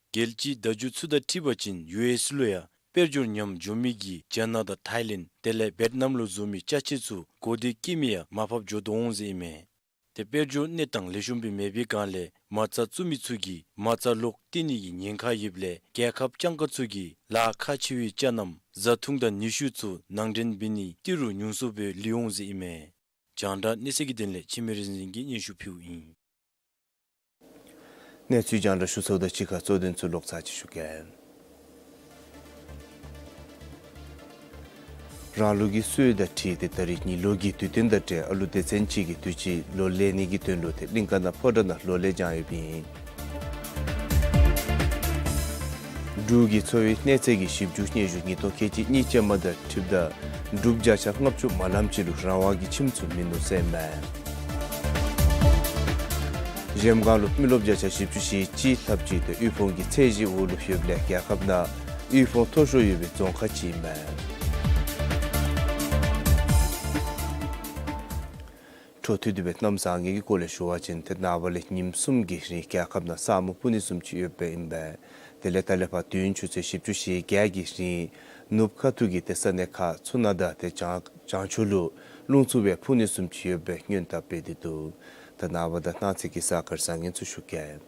རྒྱལ་སྤྱིའི་བརྡ་བརྒྱུད་ཚུ་དང་འཁྲིལ་བ་ཅིན་ཡུ་ཨེསི་ལུ་ཡང་དཔལ་འབྱོར་ཉམས་འགྱོ་མི་གིས་རྒྱ་ནག་དང་ཐའི་ལེནཌ་དེ་ལས་ཝེཊ་ནམ་ལུ་བཟོ་མི་ཅ་ཆས་ཚུ་གོ་བདེ་བཀལ་མི་ཡང་མར་ཕབ་འགྱོ་དོ་འོང་ཟེར་ཨིན་མས། ཏེ་དཔལ་འབྱོར་གནས་སྟངས་ལེགས་ཤོམ་སྦེ་མེད་པའི་སྒང་ལས་མ་རྩ་བཙུགས་མི་ཚུ་གིས་མ་རྩ་ལོག་སྟེར་ནི་གི་ཉེན་ཁ་ཡོདཔ་ལས་རྒྱལ་ཁབ་སྤྱང་ཀ་ཚུ་གིས་ལཱ་ཁག་ཆེ་བའི་ཅ་རྣམས་བཟའ་འཐུང་དང་ནུས་ཤུགས་ཚུ་ནང་འདྲེན་འབད་ནི་ཏི་རུ་ཉུང་སུ་སྦེ་ལུས་འོང་ཟེར་ཨིན་མས། རྒྱང་བསྒྲགས་གནས་ཚུལ་གྱི་དོན་ལས་འཆི་མེད་རིག་འཛིན་གྱིས་སྙན་ཞུ་ཕུལཝ་ཨིན། གནས་ཚུལ་རྒྱང་བསྒྲགས་ཞུ་ཚརཝ་དང་གཅིག་ཁར་གཙོ་དོན་ཚུ་ལོག་ཚར་ཅིག་ཞུ་གེ། རང་ལུགས་ཀྱི་སྲོལ་དང་འཁྲིལ་ཏེ་ད་རིས་ཉི་ལོ་གི་དུས་སྟོན་དང་འབྲེལ་ཨ་ལུ་སྡེ་ཚན་གཅིག་གིས་དུས་ཅི་ལོ་ལེན་ནི་གི་དོན་ལུ་ཏེ་གླིང་ཀ་ན་ཕོ་བྲང་ནང་ལོ་ལེགས་བྱང་ཡོདཔ་ཨིན། འབྲུག་གི་འཚོ་བའི་གནས་ཚད་ཀྱི་ཞིབ་འཇུག་སྙན་ཞུ་ཉིས་སྟོང་ཁལ་གཅིག་གཉིས་ཅན་མ་དང་འཁྲིལཝ་ད་འབྲུགཔ་བརྒྱ་ཆ་ལྔ་བཅུ་མ་ལངམ་ཅིག་ལུ་རང་དབང་གི་ཁྱིམ་ཚུ་མིན་ནུག་ཟེར་ཨིན་མས། གཞལམ་སྒང་ལུ་མི་རློབས་བརྒྱ་ཆ་བཞི་བཅུ་ཞེ་གཅིག་ལྷགཔ་ཅིག་ཏེ་དབུལ་ཕོངས་ཀྱི་ཚད་གཞིའི་འོག་ལུ་ཡོདཔ་ལས་རྒྱལ་ཁབ་ནང་དབུལ་ཕོངས་མཐོ་ཤོས་ཡོད་པའི་རྫོང་ཁག་ཅིག་ཨིན་མས། འཕྲོ་མཐུད་དེ་སྦེ་གནམ་བཟང་ངན་གྱི་སྐོར་ལས་ཞུ་བ་ཅིན་ཏེ་ནངས་པ་ལས་ཉིནམ་གསུམ་གྱི་རིང་རྒྱལ་ཁབ་ནང་ས་སྨུག་སྤུབ་ནི་བཟུམ་ཅིག་ཡོདཔ་ཨིན་པས། དེ་ལས་ད་ལས་ཕར་དུས་ཡུན་ཆུ་ཚོད་བཞི་བཅུ་ཞེ་བརྒྱད་ཀྱི་རིང་ནུབ་ཁ་ཐུག་གི་ཏེ་ས་གནས་ཁག་ཚུ་ནང་དང་ཏེ་བྱང་བྱང་ཕྱོགས་ལུ་རླུང་འཚུབ་སྦེ་འཕུ་ནི་བཟུམ་ཅིག་ཡོད་པའི་སྔོན་བརྡ་སྤེལ་ཏེ་འདུག། ད་ནངས་པ་དང་གནངས་ཚེ་གི་གཟའ་སྐར་བཟང་ངན་ཚུ་ཞུ་གེ།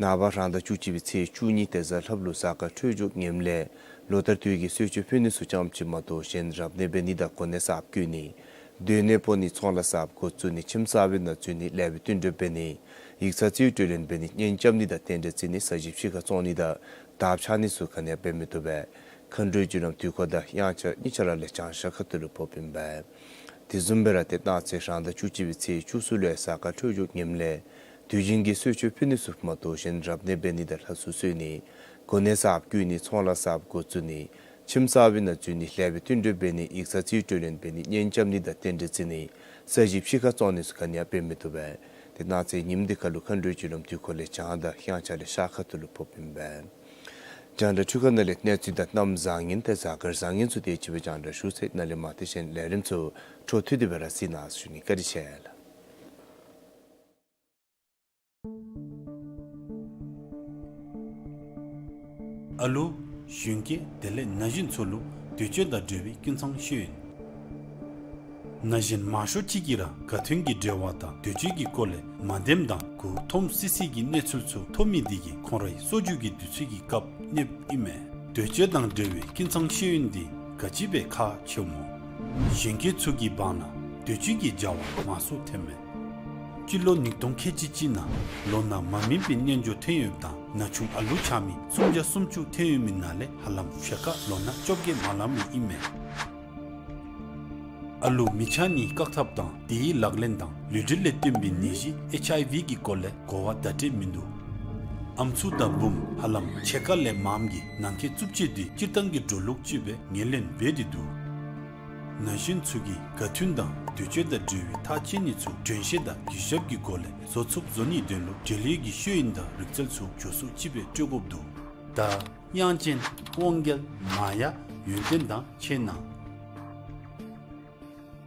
ནངས་པ་རང་ཟླ་བཅུ་གཅིག་པའི་ཚེས་བཅུ་གཉིས་ཏེ་གཟའ་ལྷགཔ་ལུ་གཟའ་སྐར་འཕྲོད་སྦྱོར་ངནམ་ལས་ལོ་ལྟར་དུས་ཀྱི་གསོལ་མཆོད་ཕུལ་ནི་ཚུ་ཙམ་ཅིག་མ་གཏོགས་གཞན་རབ་གནས་འབད་ནི་དང་གོ་གནས་གསརཔ་བསྐོ་ནི་སྡོད་གནས་སྤོ་ནི་ཚོང་ལཱ་གསརཔ་འགོ་བཙུགས་ནི་ཁྱིམ་གསར་པའི་ནང་འཛུལ་ནི་ལེགས་པའི་བསྟུན་གྲོས་འབད་ནི་ཡིག་ཚང་རྩིས་སྤྲོད་ལེན་འབད་ནི་གཉེན་རྐྱབ་ནི་དང་རྟེན་འབྲེལ་བརྩི་ནི་ས་ཞིང་ཕྱི་ཁར་བཙོང་ནི་དང་དར་འཕྱར་ནི་ཚུ་ག་ནི་ཡང་འབད་མི་བཏུབ་པས། མཁའ་འགྲོའི་རྒྱུ་ལམ་དུས་འཁོར་དང་དབྱངས་འཆར་གཉིས་ཆ་ར་ལས་བྱང་ཤར་ཁ་ཐུག་ལུ་ཕོགཔ་ཨིན་པས། དེ་བཟུམ་སྦེ་ར་ཏེ་གནངས་ཚེ་རང་ཟླ་བཅུ་གཅིག་པའི་ཚེས་བཅུ་གསུམ་ལུ་གཟའ་སྐར་འཕྲོད་སྦྱོར་ངནམ་ལས་དུས་རྒྱུན་གྱི་གསོལ་མཆོད་ཕུལ་ནི་ཚུ་མ་གཏོགས་གཞན་རབ་གནས་འབད་ནི་དང་ལྷ་གསོལ་གསོལ་ནི་གོ་གནས་གསརཔ་བསྐོ་ནི་ཚོང་ལཱ་གསརཔ་འགོ་བཙུགས་ནི་ཁྱིམ་གསར་པའི་ནང་འཛུལ་ནི་ལེགས་པའི་བསྟུན་གྲོས་འབད་ནི་ཡིག་ཚང་རྩིས་སྤྲོད་ལེན་འབད་ནི་གཉེན་རྐྱབ་ནི་དང་རྟེན་འབྲེལ་བརྩི་ནི་ས་ཞིང་ཕྱི་ཁར་བཙོང་ནི་ཚུ་ག་ནི་ཡང་འབད་མི་བཏུབ་པས། ཏེ་གནངས་ཚེ་ཉིནམ་འདི་ཁར་ལུ་མཁའ་འགྲོའི་རྒྱུ་ལམ་དུས་འཁོར་ལས་བྱང་དང་དབྱངས་འཆར་ལས་ཤར་ཁ་ཐུག་ལུ་ཕོགཔ་ཨིན་པས། རྒྱང་བསྒྲགས་འཕྲུལ་ཁང་ནང་ལས་གནས་ཚུལ་དང་གནམ་བཟང་ངན་ཏེ་གཟའ་སྐར་བཟང་ངན་ཚུ་དེ་ཅིག་སྦེ་རྒྱང་བསྒྲགས་ཞུ་ཚར། ནཱ་ལས་མར་ཏེ་གཞན་ལས་རིམ་ཚུ་འཕྲོ་མཐུད་དེ་སྦེ་ར་གཟིགས་གནང་ཟེར་ཞུ་ནི། བཀའ་དྲིན་ཆེ་ལགས། ཨ་ལུ་གཞོན་སྐྱེས་དེ་ལས་ན་གཞོན་ཚུ་ལུ་དུས་ཆེན་དང་འབྲེལ་བའི་ཀུན་ཚང་ཤེས་ཡོན། ན་གཞོན་མང་ཤོས་ཅིག་གིས་ར་ག་དོན་གྱི་འབྲེལ་བ་དང་འདོད་སྤྱོད་ཀྱི་སྐོར་ལས་མ་བདེནམ་དང་མགུ་འཐོམ་སི་སི་གི་གནས་ཚུལ་ཚུ་ཐོབ་མི་འདི་གིས་ཁོང་རའི་སོ་རྒྱུས་ཀྱི་དུས་ཚོད་ཀྱི་སྐབས་གནསཔ་ཨིན་མས། འདོད་སྤྱོད་དང་འབྲེལ་བའི་ཀུན་ཚང་ཤེས་ཡོན་འདི་ག་ཅི་སྦེ་ཁག་ཆེཝ་སྨོ། གཞོན་སྐྱེས་ཚུ་གི་བར་ན་འདོད་སྤྱོད་ཀྱི་བྱ་བ་མང་སུ་ཐོནམ་མས། སྤྱི་ལོ་ཉིས་སྟོང་ཁལ་གཅིག་གཅིག་ནང་ལོ་ན་མ་སྨིན་པའི་རྣལ་འབྱོར་ཐོན་ཡོདཔ་དང་ན་ཆུང་ཨ་ལུ་ཆགས་མི་སུམ་བརྒྱ་སུམ་ཅུ་ཐོན་ཡོད་མི་ནང་ལས་ཧ་ལམ་ཕྱེད་ཀ་ལོ་ན་བཅོ་བརྒྱད་མ་ལང་མི་ཨིན་མས། ཨ་ལུ་མི་ཆགས་ནིའི་བཀག་ཐབས་དང་དེའི་ལག་ལེན་དང་ལུས་འབྲེལ་ལས་བརྟེན་པའི་ནད་གཞི་ཨེཆ་ཨའི་ཝི་གི་སྐོར་ལས་གོ་བ་བརྡ་སྤྲོད་མིན་འདུག། ཨམ་སྲུ་དང་བུམོ་ཧ་ལམ་ཕྱེད་ཀ་ལས་མངམ་གིས་ནང་འཁོད་རྩུབ་སྤྱོད་འདི་སྤྱིར་བཏང་གི་འགྲོ་ལུགས་ཅིག་སྦེ་ངོས་ལེན་འབད་དེ་འདུག། ན་གཞོན་ཚུ་གིས་ག་དུས་དང་འདོད་སྤྱོད་དང་འབྲེལ་བའི་ཐག་བཅད་ནི་ཚུ་དྲན་ཤེས་དང་གུས་ཞབས་ཀྱི་སྒོ་ལས་བཟོ་ཚུགསཔ་བཟོ་ནིའི་དོན་ལུ་འབྲེལ་ཡོད་ཀྱི་ཤེས་ཡོན་དང་རིག་རྩལ་ཚུ་མགྱོགས་སུ་ཅིག་སྦེ་སྤྲོད་དགོཔ་འདུག། ད་དབྱངས་ཅན་དབང་རྒྱལ་མ་ཡ་ཡོན་ཏན་དང་ཆེ་ན།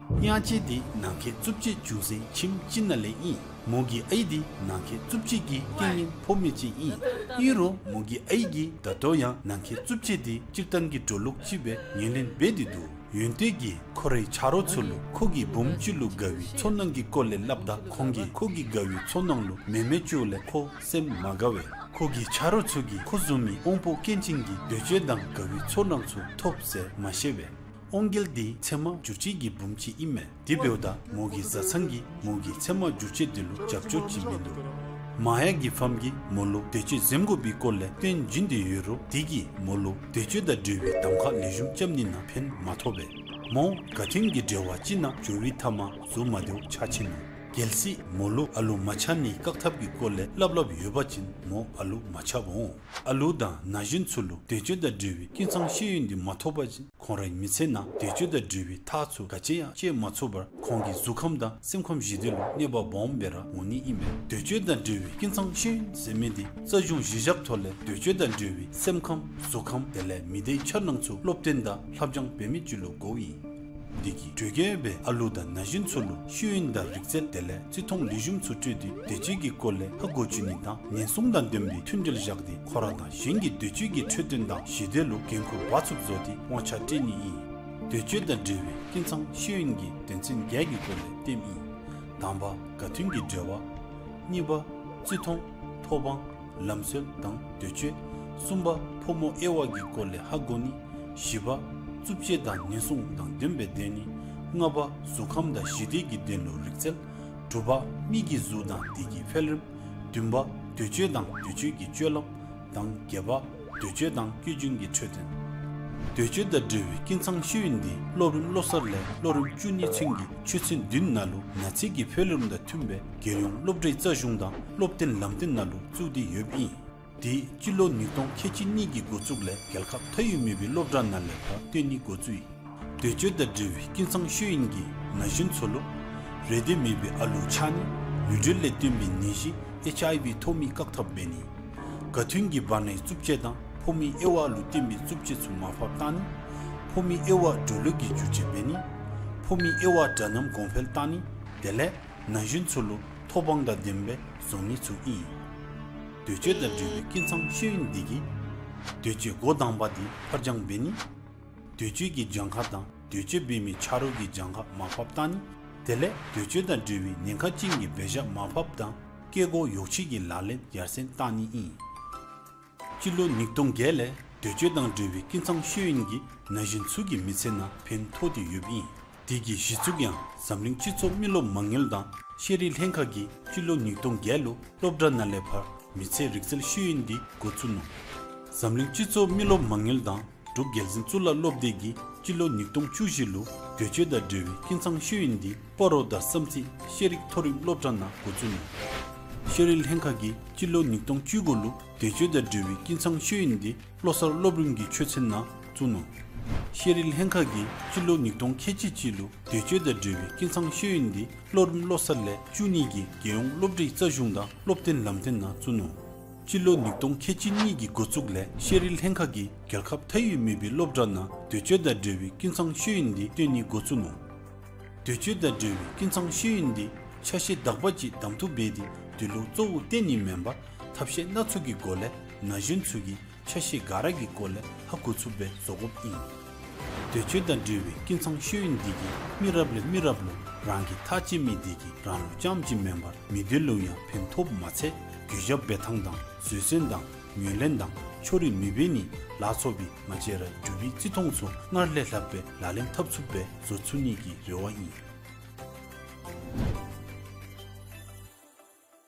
དབྱངས་ཅན་འདི་ནང་འཁོད་རྩུབ་སྤྱོད་བྱུང་སའི་ཁྱིམ་ཅིག་ནང་ལས་ཨིན། མོ་གི་ཨའི་འདི་ནང་འཁོད་རྩུབ་སྤྱོད་ཀྱི་རྐྱེན་ངན་ཕོག་མི་ཅིག་ཨིན། ཨིན་རུང་མོ་གི་ཨའི་གིས་ད་ལྟོ་ཡང་ནང་འཁོད་རྩུབ་སྤྱོད་འདི་སྤྱིར་བཏང་གི་འགྲོ་ལུགས་ཅིག་སྦེ་ངོས་ལེན་འབད་དེ་འདུག། ཡོན་ཏན་གྱིས་ཁོ་རའི་ཆ་རོགས་ཚུ་ལུ་ཁོ་གི་བུམོ་ཅིག་ལུ་དགའ་བའི་ཚོར་སྣང་གི་སྐོར་ལས་སླབ་ད་ཁོང་གིས་ཁོ་གི་དགའ་བའི་ཚོར་སྣང་ལུ་མེ་མེ་བཙུགས་ལས་ཁོ་སེམས་མ་དགའ་བས། ཁོ་གི་ཆ་རོགས་ཚུ་གིས་ཁོ་བཟུམ་མའི་དབང་པོ་སྐྱོན་ཅན་གྱི་འདོད་སྤྱོད་དང་དགའ་བའི་ཚོར་སྣང་ཚུ་ཐོབ་ཟེར་མ་ཤེས་པས། དབང་རྒྱལ་འདི་ཚད་མ་བསྒྱུར་བཅོས་ཀྱི་བུམོ་ཅིག་ཨིན་མས། དེ་འབདཝ་ད་མོ་གི་བཟའ་ཚང་གིས་མོ་གི་ཚད་མ་བསྒྱུར་བཅོས་འདི་ལུ་རྒྱབ་སྐྱོར་བྱིན་མིན་འདུག། མ་ཡ་གི་ཕམ་གིས་མོ་ལུ་འདོད་སྤྱོད་འཛེམ་དགོ་པའི་སྐོར་ལས་སྟོན་བྱིན་ཏེ་ཡོད་རུང་དེ་གིས་མོ་ལུ་འདོད་སྤྱོད་དང་འབྲེལ་བའི་གདམ་ཁ་ལེགས་ཤོམ་རྐྱབ་ནི་ནང་ཕན་མ་ཐོགས་པས། མོ་ག་དོན་གྱི་འབྲེལ་བ་ཅིག་ནང་འགྱོ་བའི་མཐའ་མ་གཟུགས་མ་བདེཝ་ཆགས་ཆི་ནུག། གལ་སྲིད་མོ་ལུ་ཨ་ལུ་མ་ཆགས་ནིའི་བཀག་ཐབས་ཀྱི་སྐོར་ལས་སླབ་སླབ་ཡོད་པ་ཅིན་མོ་ཨ་ལུ་མ་ཆགསཔ་འོང་། ཨ་ལུ་དང་ན་གཞོན་ཚུ་ལུ་འདོད་སྤྱོད་དང་འབྲེལ་བའི་ཀུན་ཚང་ཤེས་ཡོན་འདི་མ་ཐོབ་པ་ཅིན་ཁོང་རའི་མི་ཚེ་ནང་འདོད་སྤྱོད་དང་འབྲེལ་བའི་ཐག་ཚུ་ག་ཅི་ཡང་བཅད་མ་ཚུགས་པར་ཁོང་གི་གཟུགས་ཁམས་དང་སེམས་ཁམས་ཞི་བདེ་ལུ་གནོད་པ་སྦོམ་སྦེ་ར་འོང་ནི་ཨིན་པས། འདོད་སྤྱོད་དང་འབྲེལ་བའི་ཀུན་ཚང་ཤེས་ཡོན་ཟེར་མི་འདི་རྩ་གཞུང་གཞི་བཞག་ཐོག་ལས་འདོད་སྤྱོད་དང་འབྲེལ་བའི་སེམས་ཁམས་གཟུགས་ཁམས་དེ་ལས་མི་སྡེའི་འཆར་སྣང་ཚུ་སློབ་སྟོན་དང་ལྷབ་སྦྱང་འབད་མི་ཅིག་ལུ་གོཝ་ཨིན། དེ་གིས་གྲོས་འགོ་སྦེ་ཨ་ལུ་དང་ན་གཞོན་ཚུ་ལུ་ཤེས་ཡོན་དང་རིག་རྩལ་དེ་ལས་བརྩི་མཐོང་ལེགས་ཤོམ་ཚུ་སྤྲོད་དེ་འདོད་སྤྱོད་ཀྱི་སྐོར་ལས་ཧ་གོ་བཅུག་ནི་དང་ཉེན་སྲུང་དང་ལྡན་པའི་མཐུན་འབྲེལ་བཞག་སྟེ་ཁོ་ར་དང་གཞན་གྱི་འདོད་སྤྱོད་ཀྱི་འཕྲོད་བསྟེན་དང་ཞི་བདེ་ལུ་འགན་ཁུར་འབག་ཚུགསཔ་བཟོ་སྟེ་དབང་ཆ་སྤྲོད་ནི་ཨིན། འདོད་སྤྱོད་དང་འབྲེལ་བའི་ཀུན་ཚང་ཤེས་ཡོན་གྱི་དོན་ཚན་བརྒྱད་ཀྱི་སྐོར་ལས་སྟོནམ་ཨིན། དང་པ་ག་དོན་གྱི་འབྲེལ་བ། གཉིས་པ་བརྩི་མཐོང་། ཐོབ་དབང་། ལམ་སྲོལ་དང་འདོད་སྤྱོད། གསུམ་པ་ཕོ་མོ་དབྱེ་བ་གི་སྐོར་ལས་ཧ་གོ་ནི། བཞི་པ་རྩུབ་སྤྱོད་དང་ཉེན་སྲུང་དང་ལྡནམ་སྦེ་སྡོད་ནི། ལྔ་པ་གཟུགས་ཁམས་དང་ཞི་བདེ་གི་དོན་ལུ་རིག་རྩལ། དྲུག་པ་མི་གི་གཟུགས་དང་དེ་གི་འཕེལ་རིམ། བདུན་པ་འདོད་སྤྱོད་དང་འདོད་སྤྱོད་ཀྱི་སྤྱོད་ལམ། དང་བརྒྱད་པ་འདོད་སྤྱོད་དང་བཀོལ་སྦྱོང་གི་འཕྲོད་བསྟེན། འདོད་སྤྱོད་དང་འབྲེལ་བའི་ཀུན་ཚང་ཤེས་ཡོན་འདི་སློབ་རིམ་བློ་གསར་ལས་སློབ་རིམ་བཅུ་གཉིས་ཚུན་གྱི་ཆོས་ཚན་བདུན་ནང་ལུ་ན་ཚོད་ཀྱི་འཕེལ་རིམ་དང་མཐུནམ་སྦེ་རྒྱལ་ཡོངས་སློབ་གྲྭའི་རྩ་གཞུང་དང་སློབ་སྟོན་ལམ་སྟོན་ནང་ལུ་བཙུགས་ཏེ་ཡོདཔ་ཨིན། དེ་སྤྱི་ལོ་ཉིས་སྟོང་ཁལ་གཅིག་གཉིས་ཀྱི་འགོ་བཙུགས་ལས་རྒྱལ་ཁབ་མཐའ་དབུས་མེད་པའི་སློབ་གྲྭ་ནང་ལས་ཕར་སྟོན་ནི་འགོ་བཙུགས་ཡི། འདོད་སྤྱོད་དང་འབྲེལ་བའི་ཀུན་ཚང་ཤེས་ཡོན་གྱིས་ན་གཞོན་ཚུ་ལུ་རེ་འདོད་མེད་པའི་ཨ་ལུ་ཆགས་ནི། ལུས་འབྲེལ་ལས་བརྟེན་པའི་ནད་གཞི་ཨེཆ་ཨའི་ཝི་ཐོབ་མི་བཀག་ཐབས་འབད་ནི། ག་དོན་གྱི་བར་ནའི་རྩུབ་སྤྱོད་དང་ཕོ་མོའི་དབྱེ་བ་ལུ་བརྟེན་པའི་རྩུབ་སྤྱོད་ཚུ་མར་ཕབ་བཏང་ནི། ཕོ་མོའི་དབྱེ་བ་འགྲོ་ལུགས་ཀྱི་བསྒྱུར་བཅོས་འབད་ནི། ཕོ་མོའི་དབྱེ་བ་འདྲ་མཉམ་གོང་འཕེལ་བཏང་ནི། དེ་ལས་ན་གཞོན་ཚུ་ལུ་ཐོབ་དབང་དང་ལྡནམ་སྦེ་བཟོ་ནི་ཚུ་ཨིན། འདོད་སྤྱོད་དང་འབྲེལ་བའི་ཀུན་ཚང་ཤེས་ཡོན་འདི་གིས་འདོད་སྤྱོད་འགོ་དང་པ་འདི་ཕར་འགྱངས་འབད་ནི། འདོད་སྤྱོད་ཀྱི་གྱངས་ཁ་དང་འདོད་སྤྱོད་འབད་མི་ཆ་རོགས་ཀྱི་གྱངས་ཁ་མར་ཕབ་བཏང་ནི། དེ་ལས་འདོད་སྤྱོད་དང་འབྲེལ་བའི་ཉེན་ཁ་ཅན་གྱི་འབད་བཞག་མར་ཕབ་དང་སྐྱེ་སྒོ་ཡོ་བྱད་ཀྱི་ལག་ལེན་ཡར་སེང་བཏང་ནི་ཨིན། སྤྱི་ལོ་ཉིས་སྟོང་བརྒྱད་ལས་འདོད་སྤྱོད་དང་འབྲེལ་བའི་ཀུན་ཚང་ཤེས་ཡོན་གྱིས་ན་གཞོན་ཚུ་གི་མི་ཚེ་ནང་ཕན་ཐོགས་ཏེ་ཡོདཔ་ཨིན། དེ་གི་གཞི་བཙུགས་ཡང་འཛམ་གླིང་སྤྱི་ཚོགས་མི་རློབས་མ་དངུལ་དང་ཤེས་རིག་ལྷན་ཁག་གིས་སྤྱི་ལོ་ཉིས་སྟོང་བརྒྱད་ལུ་སློབ་གྲྭ་ནང་ལས་ཕར་མི་ཚེ་རིག་རྩལ་ཤེས་ཡོན་འདི་འགོ་བཙུགས་ནུག། འཛམ་གླིང་སྤྱི་ཚོགས་མི་རློབས་མ་དངུལ་དང་འབྲུག་རྒྱལ་འཛིན་གཙུག་ལག་སློབ་སྡེ་གིས་སྤྱི་ལོ་ཉིས་སྟོང་བཅུ་བཞི་ལུ་འདོད་སྤྱོད་དང་འབྲེལ་བའི་ཀུན་ཚང་ཤེས་ཡོན་འདི་སྤ་རོ་དང་བསམ་རྩེ་ཤེས་རིག་མཐོ་རིམ་སློབ་གྲྭ་ནང་འགོ་བཙུགས་ནུག། ཤེས་རིག་ལྷན་ཁག་གིས་སྤྱི་ལོ་ཉིས་སྟོང་བཅུ་དགུ་ལུ་འདོད་སྤྱོད་དང་འབྲེལ་བའི་ཀུན་ཚང་ཤེས་ཡོན་འདི་བློ་གསར་སློབ་རིམ་གྱི་ཆོས་ཚན་ནང་བཙུགས་ནུག། ཤེས་རིག་ལྷན་ཁག་གིས་སྤྱི་ལོ་ཉིས་སྟོང་ཁལ་གཅིག་གཅིག་ལུ་འདོད་སྤྱོད་དང་འབྲེལ་བའི་ཀུན་ཚང་ཤེས་ཡོན་འདི་སློབ་རིམ་བློ་གསར་ལས་བཅུ་གཉིས་ཀྱི་རྒྱལ་ཡོངས་སློབ་གྲྭའི་རྩ་གཞུང་དང་སློབ་སྟོན་ལམ་སྟོན་ནང་བཙུགས་ནུག། སྤྱི་ལོ་ཉིས་སྟོང་ཁལ་གཅིག་གཉིས་ཀྱི་འགོ་བཙུགས་ལས་ཤེས་རིག་ལྷན་ཁག་གིས་རྒྱལ་ཁབ་མཐའ་དབུས་མེད་པའི་སློབ་གྲྭ་ནང་འདོད་སྤྱོད་དང་འབྲེལ་བའི་ཀུན་ཚང་ཤེས་ཡོན་འདི་སྟོན་ནི་འགོ་བཙུགས་ནུག། འདོད་སྤྱོད་དང་འབྲེལ་བའི་ཀུན་ཚང་ཤེས་ཡོན་འདི་ཆ་ཤས་དག་པ་ཅིག་གདམ་འཐུ་འབད་དེ་དེ་ལུ་གཙོ་བོ་བསྟེན་ནི་མེན་པར་ཐབས་ཤེས་སྣ་ཚོགས་ཀྱི་སྒོ་ལས་ན་གཞོན་ཚུ་གིས་ཆ་ཤས་ག་ར་གི་སྐོར་ལས་ཧ་གོ་ཚུགསཔ་སྦེ་བཟོ་དགོཔ་ཨིན། དུས་ཚོད་དང་འབྲེལ་བའི་ཀུན་ཚང་ཤེས་ཡོན་འདི་གིས་མི་རབས་ལས་མི་རབས་ལུ་རང་གི་ཐག་བཅད་མི་འདི་གིས་རང་ལུ་རྐྱངམ་གཅིག་མེན་པར་མི་སྡེ་ལུ་ཡང་ཕན་ཐོགསཔ་མ་ཚད་གུས་ཞབས་འབད་ཐངས་དང་བཟོད་བསྲན་དང་ངོས་ལེན་དང་ཕྱོགས་རིས་མི་འབད་ནི་ལ་སོགས་པའི་ང་བཅས་ར་འབྲུག་པའི་བརྩི་མཐོང་ཚུ་སྔར་ལས་ལྷགཔ་སྦེ་ལག་ལེན་འཐབ་ཚུགསཔ་སྦེ་བཟོ་ཚུགས་ནི་གི་རེ་བ་ཨིན།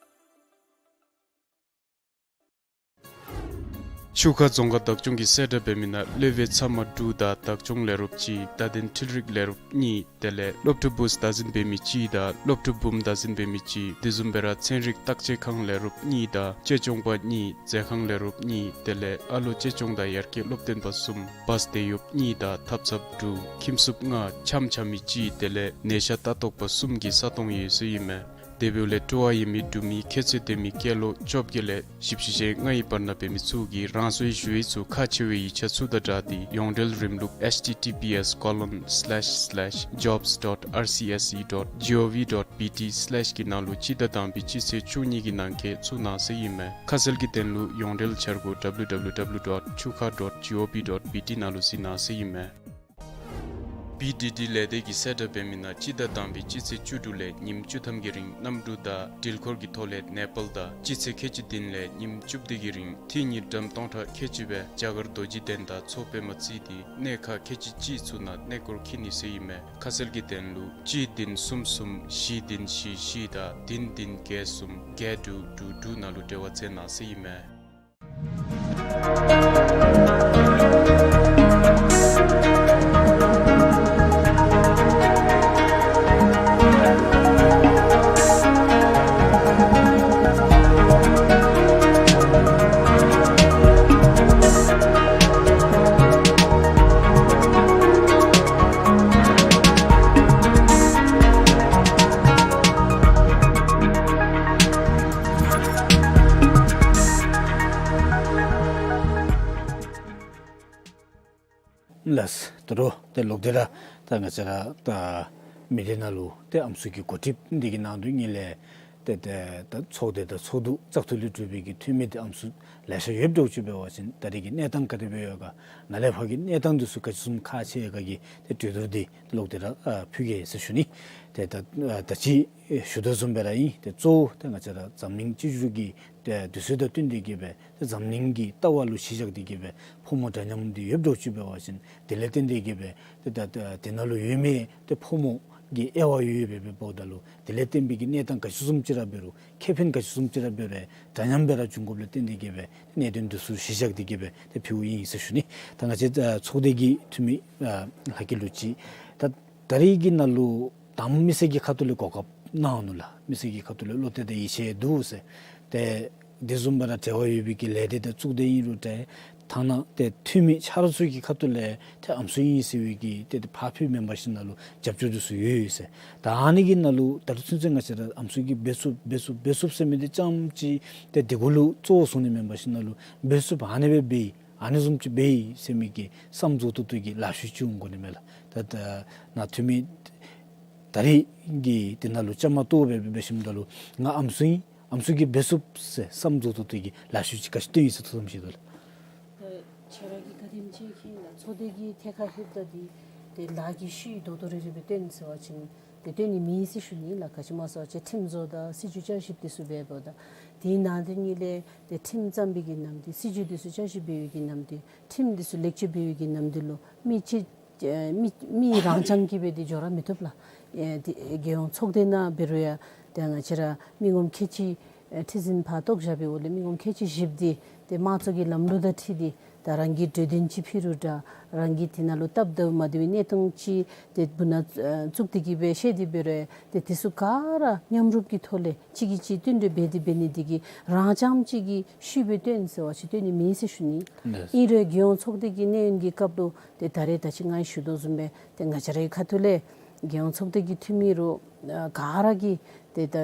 ཆུ་ཁ་རྫོང་ཁག་བདག་སྐྱོང་གིས་གསལ་བསྒྲགས་འབད་མི་ནང་སློབ་དཔོན་ཚབ་མ་དྲུག་དང་བདག་སྐྱོང་ལས་རོགསཔ་གཅིག་བརྡ་དོན་འཕྲུལ་རིག་ལས་རོགསཔ་གཉིས་དེ་ལས་སློབ་ཕྲུག་བུཚ་བདག་འཛིན་འབད་མི་གཅིག་དང་སློབ་ཕྲུག་བུམོ་བདག་འཛིན་འབད་མི་གཅིག་དེ་བཟུམ་སྦེ་ར་ཚན་རིག་བརྟག་དཔྱད་ཁང་ལས་རོགསཔ་གཉིས་དང་གཅེས་སྐྱོང་པ་གཉིས་མཛད་ཁང་ལས་རོགསཔ་གཉིས་དེ་ལས་ཨ་ལོ་གཅེས་སྐྱོང་དང་ཡར་རྒྱས་སློབ་སྟོན་པ་གསུམ་བཱས་དེད་གཡོགཔ་གཉིས་དང་ཐབ་ཚངཔ་དྲུག་ཁྱིམ་སྲུབ་ལྔ་འཆམ་འཆམ་མི་གཅིག་དེ་ལས་ནད་ཤ་ལྟ་རྟོག་པ་གསུམ་གྱི་ས་སྟོང་ཡོད་ཟེར་ཨིན་མས། དེ་འབདཝ་ལས་སྤྲོ་བ་ཡོད་མི་འབྲུག་མི་ཁྱད་ཚད་ལྡན་མི་སྐྱེས་ལོ་བཅོ་བརྒྱད་ལས་བཞི་བཅུ་ཞེ་ལྔའི་བར་ན་འབད་མི་ཚུ་གིས་རང་སོའི་ཞུ་ཡིག་ཚུ་ཁག་ཆེ་བའི་ཡིག་ཆ་ཚུ་དང་སྦྲགས་ཏེ་ཡོངས་འབྲེལ་རིམ་ལུགས་H T T P S colon slash slash jobs dot R C S E dot G O V dot B T slash གི་ནང་ལུ་སྤྱི་ཟླ་དང་པའི་སྤྱི་ཚེས་བཅུ་གཉིས་ཀྱི་ནང་འཁོད་བཙུགས་གནང་ཟེར་ཨིན་མས། ཁ་གསལ་གྱི་དོན་ལུ་ཡོངས་འབྲེལ་འཆར་སྒོ་W W W dot chuka dot G O V dot B T ནང་ལུ་གཟིགས་གནང་ཟེར་ཨིན་མས། B D D ལས་སྡེ་གིས་གསལ་བསྒྲགས་འབད་མི་ནང་སྤྱི་ཟླ་དང་པའི་སྤྱི་ཚེས་བཅུ་དྲུག་ལས་ཉིནམ་བཅུ་ཐམ་གྱི་རིང་གནམ་གྲུ་དང་འགྲུལ་འཁོར་གྱི་ཐོག་ལས་ནེ་པཱལ་དང་སྤྱི་ཚེས་ཁལ་གཅིག་བདུན་ལས་ཉིནམ་བཅུ་བདུན་གྱི་རིང་ཐིག་གཉིས་ཀྲམ་སྟོང་ཕྲག་ཁལ་གཅིག་སྦེ་རྒྱ་གར་རྡོ་རྗེ་གདན་དང་མཚོ་པདྨ་བརྩིས་ཏེ་གནས་ཁག་ཁལ་གཅིག་གཅིག་ཚུ་ནང་གནས་སྐོར་འཁྱིད་ནི་ཟེར་ཨིན་མས། ཁ་གསལ་གྱི་དོན་ལུ་གཅིག་བདུན་གསུམ་གསུམ་བཞི་བདུན་བཞི་བཞི་དང་བདུན་བདུན་བརྒྱད་གསུམ་བརྒྱད་དྲུག་དྲུག་དྲུག་ནང་ལུ་འབྲེལ་བ་འཚོལ་གནང་ཟེར་ཨིན་མས། ལགས། ད་རུང་ཏེ་ལོག་སྟེ་ར་ད་ང་བཅས་ར་ད་མི་སྡེ་ནང་ལུ་ཏེ་ཨམ་སྲུ་གི་འགོ་ཁྲིདཔ་འདི་གི་ནང་དོན་ཉིད་ལས་ཏེ་ཏེ་ད་ཚོགས་སྡེ་དང་ཚོགས་འདུ་བཙག་འཐུ་ལས་གྲུབ་པའི་གི་འཐུས་མི་འདི་ཨམ་སྲུ་ལེ་ཤ་ཡོདཔ་འདྲཝ་ཅིག་འབད་བ་ཅིན་ད་རེས་ཀྱི་གནས་སྟངས་ག་དེ་སྦེ་ཡོད་ག་ནཱ་ལས་ཕར་གྱི་གནས་སྟངས་འདི་ཚུ་ག་ཅི་བཟུམ་ཁག་ཆེ་ཡོད་ག་གི་ཏེ་གྲོས་བསྡུར་འདི་ལོག་སྟེ་ར་ཨ་ཕུལ་གེ་ཟེར་ཞུ་ནི། ཏེ་ད་ཨ་ད་ཅི་ཞུ་དོ་བཟུམ་སྦེ་ར་ཨིན། ཏེ་གཙོ་བོ་ཏེ་ང་བཅས་ར་འཛམ་གླིང་སྤྱི་ཟུར་གྱི་ཏེ་དུས་ཚོད་དང་བསྟུན་ཏེ་གི་སྦེ་ཏེ་འཛམ་གླིང་གི་ལྟ་བ་ལུ་གཞི་བཞག་སྟེ་གི་སྦེ་ཕོ་མོ་འདྲ་མཉམ་འདི་ཡོདཔ་འདྲཝ་ཅིག་འབད་བ་ཅིན་དེ་ལས་བརྟེན་ཏེ་གི་སྦེ་ཏེ་ད་ད་དེ་ནང་ལུ་ཡོད་མི་ཏེ་ཕོ་མོ་གི་དབྱེ་བ་ཡོད་ཡོདཔ་སྦེ་འབདཝ་ད་ལུ་དེ་ལས་བརྟེན་པའི་གི་གནས་སྟངས་ག་ཅི་བཟུམ་ཅིག་ར་འབད་རུང་ཁེ་ཕན་ག་ཅི་བཟུམ་ཅིག་ར་འབད་རུང་འདྲ་མཉམ་སྦེ་ར་འབྱུང་དགོཔ་ལས་བརྟེན་ཏེ་གི་སྦེ་ཏེ་གནད་དོན་འདི་ཚུ་གཞི་བཞག་སྟེ་གི་སྦེ་ཏེ་ཕུལཝ་ཨིན་ཟེར་ཞུ་ནི། ད་ང་བཅས་ཨ་ཚོགས་སྡེ་གི་འཐུས་མི་ཨ་ལྷ་སྐལ་ལུ་ཅིག་ད་ད་རེས་ཀྱི་ནང་ལུ་དང་མི་སེར་གྱི་ཁ་ཐུག་ལས་གོ་སྐབས་གནང་ནུག་ལགས། མི་སེར་གྱི་ཁ་ཐུག་ལས་བློ་གཏད་དང་ཡིད་ཆེས་འདུག་ཟེར། ཏེ་དེ་བཟུམ་སྦེ་ར་འབྲེལ་བ་ཡོད་པའི་གི་ལས་སྡེ་དང་གཙུག་སྡེ་ཨིན་རུང་འདྲ་ཐ་ན་ཏེ་འཐུས་མི་ཆ་རོགས་ཚུ་གི་ཁ་ཐུག་ལས་ཏེ་ཨམ་སྲུ་ཨིན་ཟེར་བའི་གི་ཏེ་ཏེ་ཕར་ཕུལ་མེན་པར་ཞིནམ་ལས་རྒྱབ་སྐྱོར་འདི་ཚུ་ཡོད་ཡོད་ཟེར། ད་ཨ་ནི་གི་ནང་ལུ་ད་ལྟོ་ཚུན་ཚོད་ང་བཅས་ར་ཨམ་སྲུ་གིས་འབད་ཚུགས་འབད་ཚུགས་འབད་ཚུགས་ཟེར་མི་འདི་རྐྱངམ་ཅིག་ཏེ་དེ་གུ་ལུ་གཙོ་བོ་བཟུང་ནི་མེན་པར་ཞིནམ་ལས་འབད་ཚུགས་ཨ་ནི་སྦེ་འབད་ཨ་ནི་བཟུམ་ཅིག་འབད་ཡི་ཟེར་མི་གི་བསམ་རྫོགས་ཏོག་ཏོ་གི་ལཱ་ཤུལ་ཅིག་འོང་དགོ་ནི་མས་ལགས། ད་ད་ནཱ་འཐུས་མི་ད་རེས་ཀྱི་དེ་ནང་ལུ་བཅའ་མར་གཏོགས་སྦེ་འབད་ཞིནམ་ད་ལུ་ང་ཨམ་སྲུ་ཨིན་ཨམ་སྲུ་གིས་འབད་ཚུགས་ཟེར་བསམ་རྫོགས་ཏོག་ཏོ་གི་ལཱ་ཤུལ་ཅིག་ག་ཅི་སྟོན་ཡི་ཟེར་ཐུགས་བསམ་བཞེས་དོ་ལགས། ད་ཁྱེད་ར་གིས་ག་དེམ་ཅིག་མཁྱེན་ལགས། ཚོགས་སྡེ་གི་ཐད་ཁར་ལྷོདཔ་ད་འདི་ཏེ་ལཱ་གི་ཤུལ་རྡོག་རྡོག་རེ་རེ་སྦེ་སྟོན་ཟེར་བ་ཅིན་ཏེ་སྟོན་ནི་མེད་ཟེར་ཞུ་ནི་ལགས། ག་ཅི་སྨོ་ཟེར་བ་ཅིན་ཁྲིམས་བཟོ་དང་སྲིད་བྱུས་བསྐྱར་ཞིབ་འདི་ཚུ་འབདཝ་ད་དེའི་ནང་དོན་ཉིད་ལས་ཏེ་ཁྲིམས་བརྩམ་པའི་གི་ནམ་དུས་སྲིད་བྱུས་འདི་ཚུ་བསྐྱར་ཞིབ་འབད་བའི་གི་ནམ་དུས་ཁྲིམས་འདི་ཚུ་ལེགས་བཅོས་འབད་བའི་གི་ནམ་དུས་ལུ་མི་སྤྱི་ཨེ་མི་མི་རང་རྐྱང་གིས་འབད་དེ་འགྱོ་ར་མི་བཏུབ་ལགས། ཨེ་དེ་རྒྱལ་ཡོངས་ཚོགས་སྡེ་ནང་འབད་རུང་ཡང་ཏེ་ང་བཅས་ར་མི་ངོམ་ཁལ་གཅིག་ཨེ་ཁྲི་འཛིན་ཕར་གཏོགས་བཞག་པའི་འོག་ལས་མི་ངོམ་ཁལ་གཅིག་བཞིཔོ་འདི་ཏེ་དམངས་གཙོ་གི་ལམ་ལུགས་དང་འཁྲིལ་ཏེ་ད་རང་གིས་གྲོས་དོན་ཅིག་ཕུལ་རུང་འདྲ་རང་གིས་དེ་ནང་ལུ་སྟབས་བདེཝ་མ་བདེ་བའི་གནས་སྟངས་ཅིག་ཏེ་སྦུག་ན་ཨེ་བཙུགས་ཏེ་གི་སྦེ་བཤད་དེ་འབད་རུང་ཡང་ཏེ་དེ་ཚུ་ག་ར་མཉམ་རུབ་ཀྱི་ཐོག་ལས་གཅིག་གིས་གཅིག་བསྟུན་གྲོས་འབད་དེ་འབད་ནི་འདི་གིས་རང་རྐྱངམ་གཅིག་གི་ཤུལ་སྦེ་སྟོན་ཟེར་བ་ཅིན་སྟོན་ནི་མེད་ཟེར་ཞུ་ནི། ཨིན་རུང་རྒྱལ་ཡོངས་ཚོགས་སྡེ་གི་གནས་ཡུན་གྱི་སྐབས་ལུ་ཏེ་ད་རེས་ད་ཅི་ང་གིས་ཞུ་དོ་བཟུམ་སྦེ་ཏེ་ང་བཅས་རའི་ཁ་ཐུག་ལས་རྒྱལ་ཡོངས་ཚོགས་སྡེ་གི་འཐུས་མི་རུང་ཨ་ག་ར་གིས་ཏེ་ད་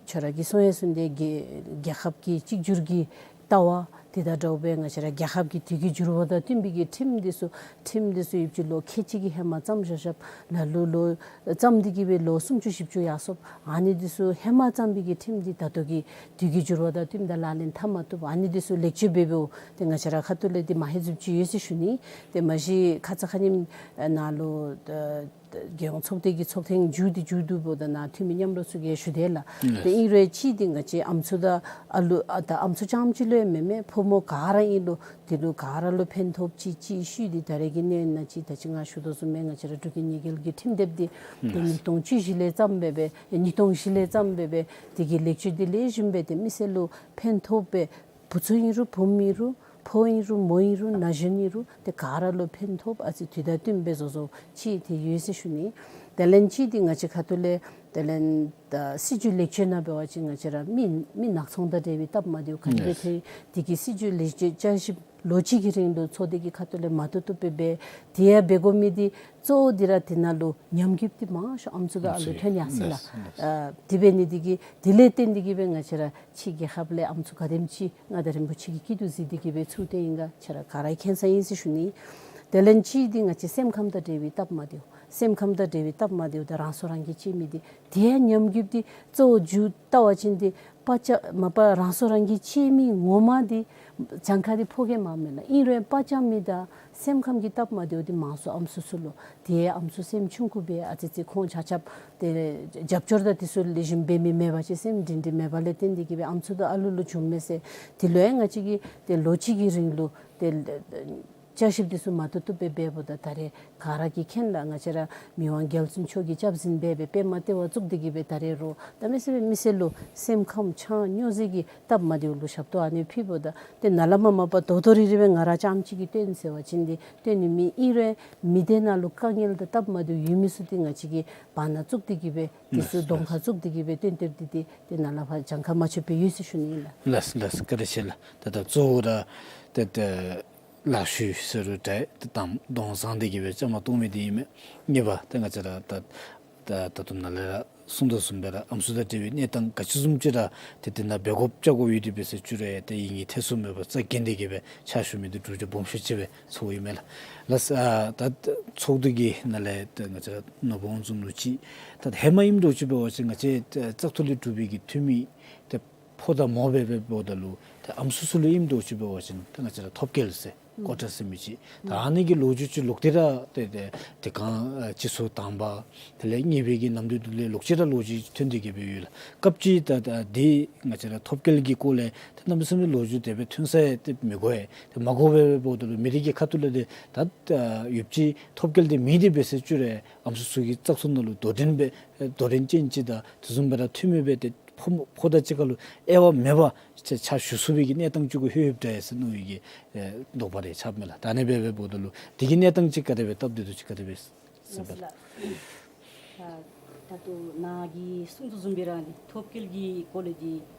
ཁྱོད་ར་གིས་གསུང་ཡང་གསུངས་ཏེ་རྒྱལ་རྒྱལ་ཁབ་ཀྱི་གཅིག་གྱུར་གྱི་ལྟ་བ་ དེ་དང་འདྲཝ་སྦེ་ང་བཅས་ར་རྒྱལ་ཁབ་ཀྱི་དུས་ཀྱི་འགྱུར་བ་དང་བསྟུན་པའི་གི་ཁྲིམས་འདི་ཚུ་ཁྲིམས་འདི་ཚུ་ཡོདཔ་ཅིག་ལོ་ཁལ་གཅིག་གི་ཧེ་མ་བརྩམས་བཞག་བཞགཔ་ལ་ལུ་ལོ་བརྩམས་ཏེ་གི་སྦེ་ལོ་སུམ་ཅུ་བཞི་བཅུ་ཡར་སོངམ། ཨ་ནི་འདི་ཚུ་ཧེ་མ་བརྩམས་པའི་གི་ཁྲིམས་འདི་ད་ལྟོ་གི་དུས་ཀྱི་འགྱུར་བ་དང་བསྟུན་ད་ལག་ལེན་འཐབ་མ་བཏུབ། ཨ་ནི་འདི་ཚུ་ལེགས་བཅོས་འབད་འབདཝ་ཏེ་ང་བཅས་ར་ཁ་ཐུག་ལས་འདི་མ་ཧེ་ཟུམ་ཅིག་ཡོད་ཟེར་ཞུ་ནི། ཏེ་མ་གཞི་ཁ་ཙ་ཁ་ཉིནམ་ནང་ལུ་ཨ་རྒྱལ་ཡོངས་ཚོགས་སྡེ་གི་ཚོགས་ཐེངས་མཇུག་འདི་མཇུག་བསྡུཝ་ད་ནཱ་འཐུས་མི་མཉམ་རོགས་ཚུ་གིས་ཞུ་དེས་ལགས། ཏེ་ཨིན་རུང་ཅིག་འདི་ང་བཅས་ཨམ་སྲུ་དང་ཨ་ལུ་ཨ་ད་ཨམ་སྲུ་རྐྱངམ་ཅིག་ལུ་ཡང་མེན་མེན་ཕོ་མོ་ག་ར་ཨིན་རུང་དེ་ལུ་ག་ར་ལུ་ཕན་ཐོགས་ཅིག་ཅིག་ཤུལ་འདི་ད་རེས་ཀྱི་གནས་ནང་ཅིག་ད་ཅི་ང་ཞུ་དོ་བཟུམ་སྦེ་ང་བཅས་ར་འབྲུག་རྒྱལ་ཉེས་འགེལ་གྱི་ཁྲིམས་དེབ་འདི་ཏེ་ཉིས་སྟོང་བཅུ་བཞི་ལས་བརྩམས་སྦེ་སྦེ་ཉིས་སྟོང་བཞི་ལས་བརྩམས་སྦེ་སྦེ་དེ་གི་ལེགས་བཅོས་འདི་ལེགས་ཤོམ་སྦེ་ཏེ་མི་སེར་ལུ་ཕན་ཐོགས་སྦེ་བུ་ཚུ་ཨིན་རུང་བུམོ་ཨིན་རུང་ཕོ་ཨིན་རུང་མོ་ཨིན་རུང་ན་གཞོན་ཨིན་རུང་ཏེ་ག་ར་ལུ་ཕན་ཐོགས་ཨ་ཙི་དུས་དང་བསྟུན་སྦེ་བཟོ་བཟོཝ་ཅིག་ཏེ་ཡོད་ཟེར་ཞུ་ནི། དེ་ལས་ཅིག་འདི་ང་བཅས་ཁ་ཐུག་ལས་དེ་ལས་ད་སྲིད་བྱུས་ལེགས་བཅོས་ནང་འབད་བ་ཅིན་ང་བཅས་ར་མི་མི་ནག་ཚོང་དང་འབྲེལ་བའི་སྟབས་མ་བདེཝ་ག་དེ་སྦེ་ཐོན་དེ་གི་སྲིད་བྱུས་ལེགས་བཅོས་བསྐྱར་ཞིབ་ལོ་གཅིག་གི་རིང་ལུ་ཚོགས་སྡེ་གི་ཁ་ཐུག་ལས་མ་བཏུབ་བཏུབ་སྦེ་འབད་དེ་ཡང་འབད་དགོ་མི་འདི་གཙོ་བོ་འདི་ར་དེ་ནང་ལུ་ཉམས་རྒུདཔ་འདི་མང་ཤོས་ཨམ་སྲུ་དང་ཨ་ལུ་ཐོན་ཡར་སོ་ཡི་ལགས། ཨ་དེ་འབད་ནི་འདི་གིས་དེ་ལས་བརྟེན་ཏེ་གི་སྦེ་ང་བཅས་ར་ཕྱི་རྒྱལ་ཁབ་ལས་ཨམ་སྲུ་ག་དེམ་ཅིག་མངའ་བདག་རིན་པོ་ཆེ་གི་སྐྱིད་སྡུག་གཟིགས་ཏེ་གི་སྦེ་ཚུར་བཏོན་ཡི་ག་ཁྱེད་ར་ག་ར་མཁྱེན་ས་ཨིན་ཟེར་ཞུ་ནི། དེ་ལས་ཅིག་འདི་ང་བཅས་སེམས་ཁམས་དང་འབྲེལ་བའི་སྟབས་མ་བདེཝ་སེམས་ཁམས་དང་འབྲེལ་བའི་སྟབས་མ་བདེཝ་དང་རང་སྲོག་རང་གིས་བཅད་མི་འདི་དེ་ཡང་ཉམས་རྒུདཔ་འདི་གཙོ་བོ་མཇུག་བལྟ་བ་ཅིན་འདི་པ་ཅ་མ་པ་རང་སྲོག་རང་གིས་བཅད་མི་ངོ་མ་འདི་གྱངས་ཁ་འདི་ཕོ་སྐྱེས་མ་མེན་ལགས། ཨིན་རུང་པ་ཅ་མི་དང་སེམས་ཁམས་ཀྱི་སྟབས་མ་བདེཝ་འདི་མང་སུ་ཨམ་སྲུ་ཚུ་ལུ། དེ་ཨམ་སྲུ་སེམས་ཆུང་ཀུ་སྦེ་ཨ་ཙི་ཙི་ཁོང་ཆ་ཁྱབ་ཏེ་རྒྱབ་སྐྱོར་དང་དེ་ཚུ་ལེགས་ཤོམ་འབད་མི་མེད་པ་ཅིན་སེམས་སྒྲིང་སྒྲིང་མེད་པ་ལས་བརྟེན་ཏེ་གི་སྦེ་ཨམ་སྲུ་དང་ཨ་ལུ་ལུ་བྱུང་མས་ཟེར། དེ་ལུ་ཡང་ང་བཅས་ཀྱིས་ཏེ་ལོ་གཅིག་གི་རིང་ལུ་ཏེ་བསྐྱར་ཞིབ་དེ་ཚུ་མ་བཏུབ་བཏུབ་སྦེ་འབདཝ་ད་ད་རེས་ག་ར་གིས་མཁྱེན་ལགས། ང་བཅས་ར་མི་དབང་རྒྱལ་བཙུན་མཆོག་གིས་སྐྱབས་འཛིན་འབད་སྦེ་པདྨ་ལྟེ་བ་བཙུགས་ཏེ་གི་སྦེ་ད་རེས་རོགས་གནམ་མེད་ས་མེད་མི་སེར་ལུ་སེམས་ཁམས་ཆགས་སྨྱོ་རྫས་ཀྱི་སྟབས་མ་བདེཝ་ལུ་ཞབས་ཏོག་ཨ་ནི་ཕུལཝ་ད་ཏེ་ནཱ་ལས་མར་མ་པ་དོ་དོ་རི་རི་སྦེ་ང་ར་རྐྱངམ་ཅིག་གིས་སྟོན་ཟེར་བ་ཅིན་འདི་སྟོན་ནི་མེད། ཨིན་རུང་མི་སྡེ་ནང་ལུ་དཀའ་ངལ་དང་སྟབས་མ་བདེཝ་ཡོད་མི་ཚུ་འདི་ང་བཅས་ཀྱིས་བར་ན་བཙུགས་ཏེ་གི་སྦེ་དེ་ཚུ་གདོང་ཁར་བཙུགས་ཏེ་གི་སྦེ་སྟོན་སྟོན་ཏེ་ཏེ་ཏེ་ནཱ་ལས་ཕར་གྱངས་ཁ་མ་ཆོདཔ་སྦེ་ཡོད་ཟེར་ཞུ་ནི་ཨིན་ལགས། ལགས་ལགས། བཀའ་དྲིན་ཆེ་ལགས། ད་ད་གཙོ་བོ་ར་ཏེ་ཏེ་ལག་ཤུབས་ཟེར་རུང་འདྲ་ཏེ་དང་གདོང་བཟང་སྟེ་གི་སྦེ་བཅའ་མར་གཏོགས་མི་འདི་ཨིན་མས། གཉིས་པ་ཏེ་ང་བཅས་ར་ད་ད་ད་ལྟོ་ནཱ་ལས་ར་གསུངས་དོ་བཟུམ་སྦེ་ར་ཨམ་སྲུ་དང་འབྲེལ་བའི་གནས་སྟངས་ག་ཅི་བཟུམ་ཅིག་ར་ཏེ་དེ་ནང་འབད་དགོཔ་བཅའ་དགོཔ་ཡོད་དེ་འབད་ཟེར་བཅུག་རུང་ཏེ་ཡིད་གཉིས་ཐེག་གསུམ་མེད་པར་རྩ་འགེངས་ཏེ་གི་སྦེ་ཕྱག་ཞུ་མི་འདི་གྲུབ་འབྲས་སྦོམ་ཤོས་ཅིག་སྦེ་ཚོརཝ་ཨིན་མས་ལགས། ལགས་ཨ་ད་ཚོགས་འདུ་གི་ནང་ལས་ཏེ་ང་བཅས་ར་ནོར་བུ་དབང་འཛོམས་ལུ་ཅིག་ད་ཧེ་མ་ཨིནམ་འདྲཝ་ཅིག་འབད་བ་ཅིན་ང་བཅས་ཏེ་བཙག་འཐུ་ལས་གྲུབ་པའི་གི་འཐུས་མི་ཏེ་ཕོ་དང་མོ་སྦེ་སྦེ་འབདཝ་ད་ལུ་ཏེ་ཨམ་སྲུ་ཚུ་ལུ་ཨིནམ་འདྲཝ་ཅིག་འབད་བ་ཅིན་ཏེ་ང་བཅས་ར་ཐོབ་སྐལ་ཟེར་ཀོ་ཊར་ཟེར་མི་ཅིག་ད་ཨ་ནི་གི་ལོ་རྒྱུས་ཅིག་ལོག་སྟེ་ར་ཏེ་ཏེ་ཏེ་གང་ཨ་སྤྱི་ཚོགས་དང་པ་དེ་ལས་གཉིས་པའི་གི་ནམ་དུས་དེ་ལས་ལོག་སྟེ་ར་ལོ་རྒྱུས་ཐོན་ཏེ་གི་སྦེ་ཡོད་ལགས། སྐབས་ཅིག་ད་ད་འདི་ང་བཅས་ར་ཐོབ་སྐལ་གྱི་སྐོར་ལས་ཏེ་གནམ་མེད་ས་མེད་ལོ་རྒྱུས་དེ་སྦེ་ཐོན་ས་ཡང་ཏེ་མི་གོ་ཡི། ཏེ་མ་གོཝ་སྦེ་འབདཝ་ད་ལུ་མི་རིགས་ཀྱི་ཁ་ཐུག་ལས་ཏེ་ད་ད་ཡོདཔ་ཅིག་ཐོབ་སྐལ་འདི་མེད་དེ་འབད་ཟེར་བཅུག་རུང་ཨམ་སྲུ་ཚུ་གིས་བཙག་འཐུ་ནང་ལུ་དོ་འགྲན་སྦེ་དོ་འགྲན་ཅན་ཅིག་དང་དེ་བཟུམ་སྦེ་ར་འཐུས་མི་སྦེ་ཏེ་ཕོ་མོ་ཕོ་དང་གཅིག་ཁར་ལུ་དབྱེ་བ་མེད་པར་ཕྱག་ཕྱག་ཞུ་ཚུགས་པའི་གི་གནས་སྟངས་ཅིག་གུ་ལྷོད་ལྷོདཔ་འདྲས་ཟེར་མནོ་བའི་གི་ཨེ་དོགས་པ་རེ་ཆགསཔ་མས་ལགས། ད་ཨ་ནི་སྦེ་སྦེ་འབདཝ་ད་ལུ་དེ་གི་གནས་སྟངས་ཅིག་ག་དེ་སྦེ་སྟབས་བདེ་འདུག་ཅིག་ག་དེ་སྦེ་ཟེར་ལགས་སོ་ལགས། ད་ད་ལྟོ་ནཱ་གིས་གསུངས་དོ་བཟུམ་སྦེ་ར་ཨ་ནི་ཐོབ་སྐལ་གྱི་སྐོར་ལས་འདི་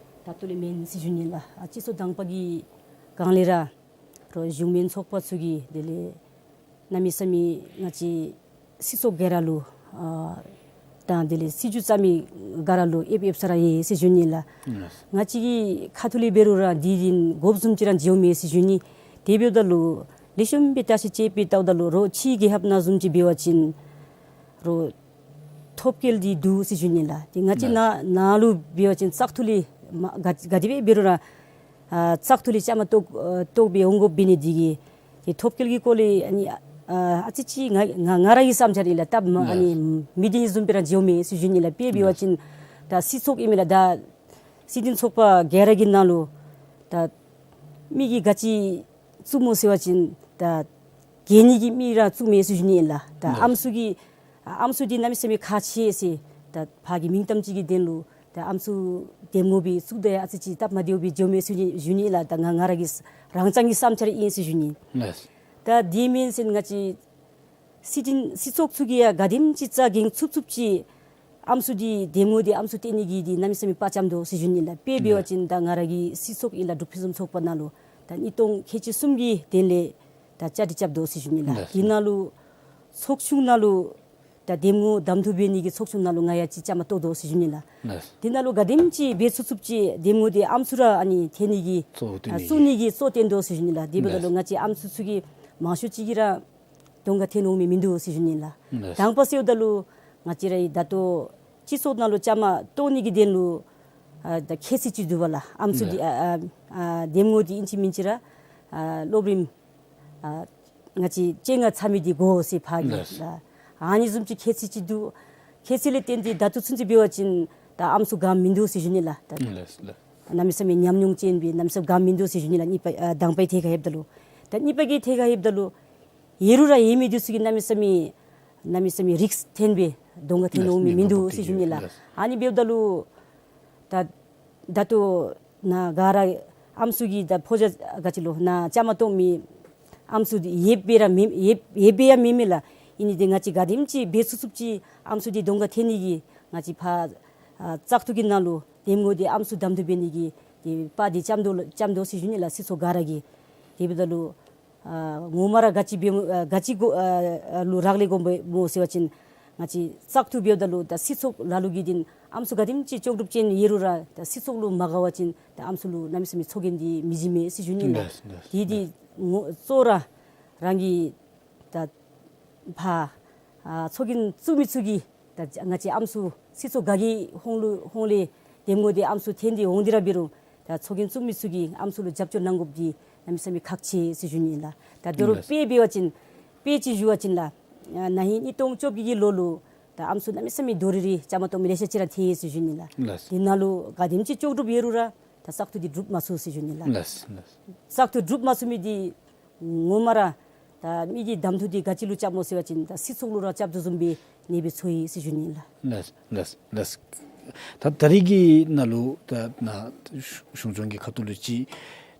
ད་ལྟོ་ལས་མེན་ཟེར་ཞུ་ནི་ལགས། ཨ་སྤྱི་ཚོགས་དང་པ་གི་སྒང་ལས་ར་རོགས་གཞུང་མིན་ཚོགས་པ་ཚུ་གིས་དེ་ལས་གནམ་མེད་ས་མེད་ང་བཅས་སྲིད་ཚོགས་ག་ར་ལུ་ཨ་དང་དེ་ལས་སྲིད་བྱུས་བརྩམ་མི་ག་ར་ལུ་ཨེབ་ཨེབ་ས་ར་ཡོད་ཟེར་ཞུ་ནི་ལགས། ང་བཅས་ཀྱི་ཁ་ཐུག་ལས་འབད་རུང་ར་འདི་རིན་དགོཔ་བཟུམ་ཅིག་ར་འགྱོ་མས་ཟེར་ཞུ་ནི། དེ་འབདཝ་ད་ལུ་ལེགས་ཤོམ་སྦེ་བརྟག་ཞིབ་དཔྱད་སྦེ་བལྟཝ་ད་ལུ་རོགས་ཕྱི་རྒྱལ་ཁབ་ནང་བཟུམ་ཅིག་འབད་བ་ཅིན་རོགས་ཐོབ་སྐལ་འདི་འདུག་ཟེར་ཞུ་ནི་ལགས། ཏེ་ང་བཅས་ནཱ་ནཱ་ལུ་འབད་བ་ཅིན་བཙག་འཐུ་ལས་མ་ག་ག་དེ་སྦེ་འབད་རུང་ར་ཨ་བཙག་འཐུ་ལས་བཅའ་མར་གཏོགས་ཨ་གཏོགས་སྦེ་འོང་དགོཔ་འབད་ནི་འདི་གིས་ཏེ་ཐོབ་སྐལ་གྱི་སྐོར་ལས་ཨ་ནི་ཨ་ཨ་ཙི་ཅིག་ང་ང་ང་ར་གི་བསམ་འཆར་ཨིན་ལགས། སྟབས་མ་ཨ་ནི་མི་བདེ་བཟུམ་སྦེ་ར་འགྱོ་མས་ཟེར་ཞུ་ནི་ལགས། དཔེ་འབད་བ་ཅིན་ད་སྲིད་ཚོགས་ཨིན་མས་ལགས། ད་སྲིད་དོན་ཚོགས་པ་ག་ར་གི་ནང་ལུ་ད་མི་གིས་ག་ཅི་བཙུགས་སྨོ་ཟེར་བ་ཅིན་ད་རྒྱལ་ནི་གི་མི་ར་བཙུགས་མས་ཟེར་ཞུ་ནི་ཨིན་ལགས། ད་ཨམ་སྲུ་གི་ཨ་ཨམ་སྲུ་འདི་གནམ་མེད་ས་མེད་ཁག་ཆེ་ཟེར་ད་ཕར་གྱི་མིང་གཏམ་ཅིག་གི་དོན་ལུ་ད་ཨམ་སྲུ་འདེམས་ངོ་སྦེ་བཙུགས་ད་ཡང་ཨ་ཙི་ཅིག་སྟབས་མ་བདེཝ་སྦེ་འགྱོ་མས་ཟེར་ཞུ་ནི་ཨིན་ལགས། ད་ང་ང་ར་གི་རང་རྐྱང་གི་བསམ་འཆར་ཨིན་ཟེར་ཞུ་ནི། ད་དེ་མེན་ཟེར་ང་བཅས་སྲིད་དོན་སྲིད་ཚོགས་ཚུ་གིས་ཡང་ག་དེམ་ཅིག་རྩ་འགེངས་ཚུགས་ཚུགསཔ་ཅིག་ཨམ་སྲུ་འདི་འདེམས་ངོ་འདི་ཨམ་སྲུ་བཏོན་ནི་གི་འདི་གནམ་མེད་ས་མེད་དཔའ་བཅམ་དོ་ཟེར་ཞུ་ནི་ལགས། དཔེ་འབད་བ་ཅིན་ད་ང་ར་གི་སྲིད་ཚོགས་ཨིན་ལགས། འབྲུག་ཕུན་སུམ་ཚོགས་པ་ནང་ལུ་ད་གཉིས་སྟོང་ཁལ་གཅིག་གསུམ་གྱི་དོན་ལས་ད་བཅའ་སྒྲིག་རྐྱབ་དོ་ཟེར་ཞུ་ནི་ལགས། དེ་ནང་ལུ་ཚོགས་ཆུང་ནང་ལུ་ ད་འདེམས་ངོ་གདམ་འཐུ་འབད་ནི་གི་ཚོགས་ཆུང་ནང་ལུ་ང་ཡང་ཅིག་བཅའ་མར་གཏོགས་དོ་ཟེར་ཞུ་ནི་ལགས། ལགས། དེ་ནང་ལུ་ག་དེམ་ཅིག་འབད་ཚུགས་ཚུགསཔ་ཅིག་འདེམས་ངོ་འདི་ཨམ་སྲུ་ར་ཨ་ནི་འཐོན་ནི་གི་གཙོ་བོ་བཏོན་ནི་གི་གཙོ་བོ་བཏོན་དོ་ཟེར་ཞུ་ནི་ལགས། དེ་འབདཝ་ད་ལུ་ལགས། ང་བཅས་ཨམ་སྲུ་ཚུ་གིས་མང་ཤོས་ཅིག་གིས་ར་གདོང་ཁར་འཐོན་འོང་མི་མིན་འདུག་ཟེར་ཞུ་ནི་ལགས། ལགས། དང་པ་ཟེརཝ་ད་ལུ་ང་བཅས་ར་ད་ལྟོ་སྤྱི་ཚོགས་ནང་ལུ་བཅའ་མར་གཏོགས་ནི་གི་དོན་ལུ་ཨ་ད་ཁྱད་ཚད་ཅིག་འདུག་པ་ལགས། ཨམ་སྲུ་འདི་ལགས། ཨ་ཨ་ཨ་འདེམས་ངོ་འདི་ཨིན་ཅི་མིན་ཅི་ར་ཨ་སློབ་རིམ་ཨ་ང་བཅས་བཅོ་ལྔ་ཚར་མི་འདི་དགོ་ཟེར་ཕར་གི་ལགས། ལགས། ཨ་ནི་བཟུམ་ཅིག་ཁྱད་ཚད་ཅིག་འདུག། ཁྱད་ཚད་ལས་བརྟེན་ཏེ་ད་ལྟོ་ཚུན་ཚོད་འབད་བ་ཅིན་ད་ཨམ་སྲུ་ག་མིན་འདུག་ཟེར་ཞུ་ནི་ལགས། ད་ལགས་ལགས། གནམ་མེད་ས་མེད་ཉམས་མྱོང་ཅན་སྦེ་གནམ་མེད་ས་མེད་ག་མིན་འདུག་ཟེར་ཞུ་ནི་ལགས། གཉིས་པ་ཨ་དང་པའི་ཐད་ཁར་ལྷོདཔ་ད་ལུ། ད་གཉིས་པ་གི་ཐད་ཁར་ལྷོདཔ་ད་ལུ་ཡོད་རུང་ར་ཡོད་མི་འདི་ཚུ་གིས་གནམ་མེད་ས་མེད་གནམ་མེད་ས་མེད་རིསཀ་འཐེན་སྦེ་གདོང་ཁར་འཐོན་ལགས། འོང་མི་མི་འདུག་ཟེར་ཞུ་ནི་ལགས། ལགས། ཨ་ནི་འབདཝ་ད་ལུ་ད་ད་ལྟོ་ནཱ་ག་ར་ཨམ་སྲུ་གི་ད་ཕོ་རྒྱས་ག་ཅི་ལོ་ནཱ་བཅའ་མར་གཏོགས་མི་ཨམ་སྲུ་འདི་ཡོདཔ་སྦེ་ར་མེད་ཡོདཔ་ཡོདཔ་སྦེ་ཡང་མེད་མི་ལགས། ཨིན་ནི་འདི་ང་བཅས་ག་དེམ་ཅིག་འབད་ཚུགས་ཚུགསཔ་ཅིག་ཨམ་སྲུ་འདི་གདོང་ཁར་འཐོན་ནི་གི་ང་བཅས་ཕར་ཨ་བཙག་འཐུ་གི་ནང་ལུ་འདེམས་ངོ་འདི་ཨམ་སྲུ་གདམ་འཐུ་འབད་ནི་གི་འདི་པར་འདི་བརྐྱབ་དོ་བརྐྱབ་དོ་ཟེར་ཞུ་ནི་ལགས། སྲིད་ཚོགས་ག་ར་གིས། དེ་འབདཝ་ད་ལུ་ཨ་ངོ་མ་ར་ག་ཅི་འབད་སྨོ་ཨ་ག་ཅི་གོ་ཨ་ཨ་ལུ་རག་ལས་དགོཔ་སྨོ་ཟེར་བ་ཅིན་ང་བཅས་བཙག་འཐུ་འབདཝ་ད་ལུ་ད་སྲིད་ཚོགས་ལ་ལུ་གིས་འདི་ཨམ་སྲུ་ག་དེམ་ཅིག་ལྕོགས་གྲུབ་ཅན་ཡོད་རུང་ར་ད་སྲིད་ཚོགས་ལུ་མ་དགའ་བ་ཅིན་ད་ཨམ་སྲུ་ལུ་གནམ་མེད་ས་མེད་ཚོགས་རྒྱན་འདི་མི་བྱིན་མས་ཟེར་ཞུ་ནི་ལགས། ལགས་ལགས། དེ་འདི་ངོ་གཙོ་བོ་ར་རང་གི་ད་ཕར་ཨ་ཚོགས་རྒྱན་བཙུགས་མི་ཚུ་གིས་ད་ང་བཅས་ཨམ་སྲུ་སྲིད་ཚོགས་ག་གི་ཧོངས་ལུ་ཧོངས་ལས་འདེམས་ངོ་འདི་ཨམ་སྲུ་འཐོན་ཏེ་འོང་སྟེ་ར་འབད་རུང་ད་ཚོགས་རྒྱན་བཙུགས་མི་ཚུ་གིས་ཨམ་སྲུ་ལུ་རྒྱབ་སྐྱོར་གནང་དགོཔ་འདི་གནམ་མེད་ས་མེད་ཁག་ཆེ་ཟེར་ཞུ་ནི་ལགས། ད་དོ་རུང་ལགས། དཔེ་འབད་བ་ཅིན་དཔེ་ཅིག་ཞུ་བ་ཅིན་ལགས། ཨ་ན་ཧིང་གཉིས་སྟོང་བཅོ་བརྒྱད་ཀྱི་ལོ་ལུ་ད་ཨམ་སྲུ་གནམ་མེད་ས་མེད་རྡོག་རིལ་རི་བཅའ་མར་གཏོགས་མི་ལེ་ཤ་ཅིག་ར་ཐལ་ཡི་ཟེར་ཞུ་ནི་ལགས། ལགས། དེ་ནང་ལུ་ག་དེམ་ཅིག་ལྕོགས་གྲུབ་ཡོད་རུང་ར་ད་བཙག་འཐུ་འདི་གྲུབ་མ་ཚུགས་ཟེར་ཞུ་ནི་ལགས། ལགས་ལགས། བཙག་འཐུ་གྲུབ་མ་ཚུགས་མི་འདི་ངོ་མ་ར་ད་མི་གིས་གདམ་འཐུ་འདི་ག་ཅི་ལུ་རྐྱབ་སྨོ་ཟེར་བ་ཅིན་ད་སྲིད་ཚོགས་ལུ་ར་རྐྱབ་དོ་བཟུམ་སྦེ་ཨ་ནི་སྦེ་ཚོར་ཡི་ཟེར་ཞུ་ནི་ལགས། ལགས་ལགས་ལགས། ད་ད་རེས་ཀྱི་ནང་ལུ་ད་ནཱ་གཞུང་སྐྱོང་གི་ཁ་ཐུག་ལུ་ཅིག་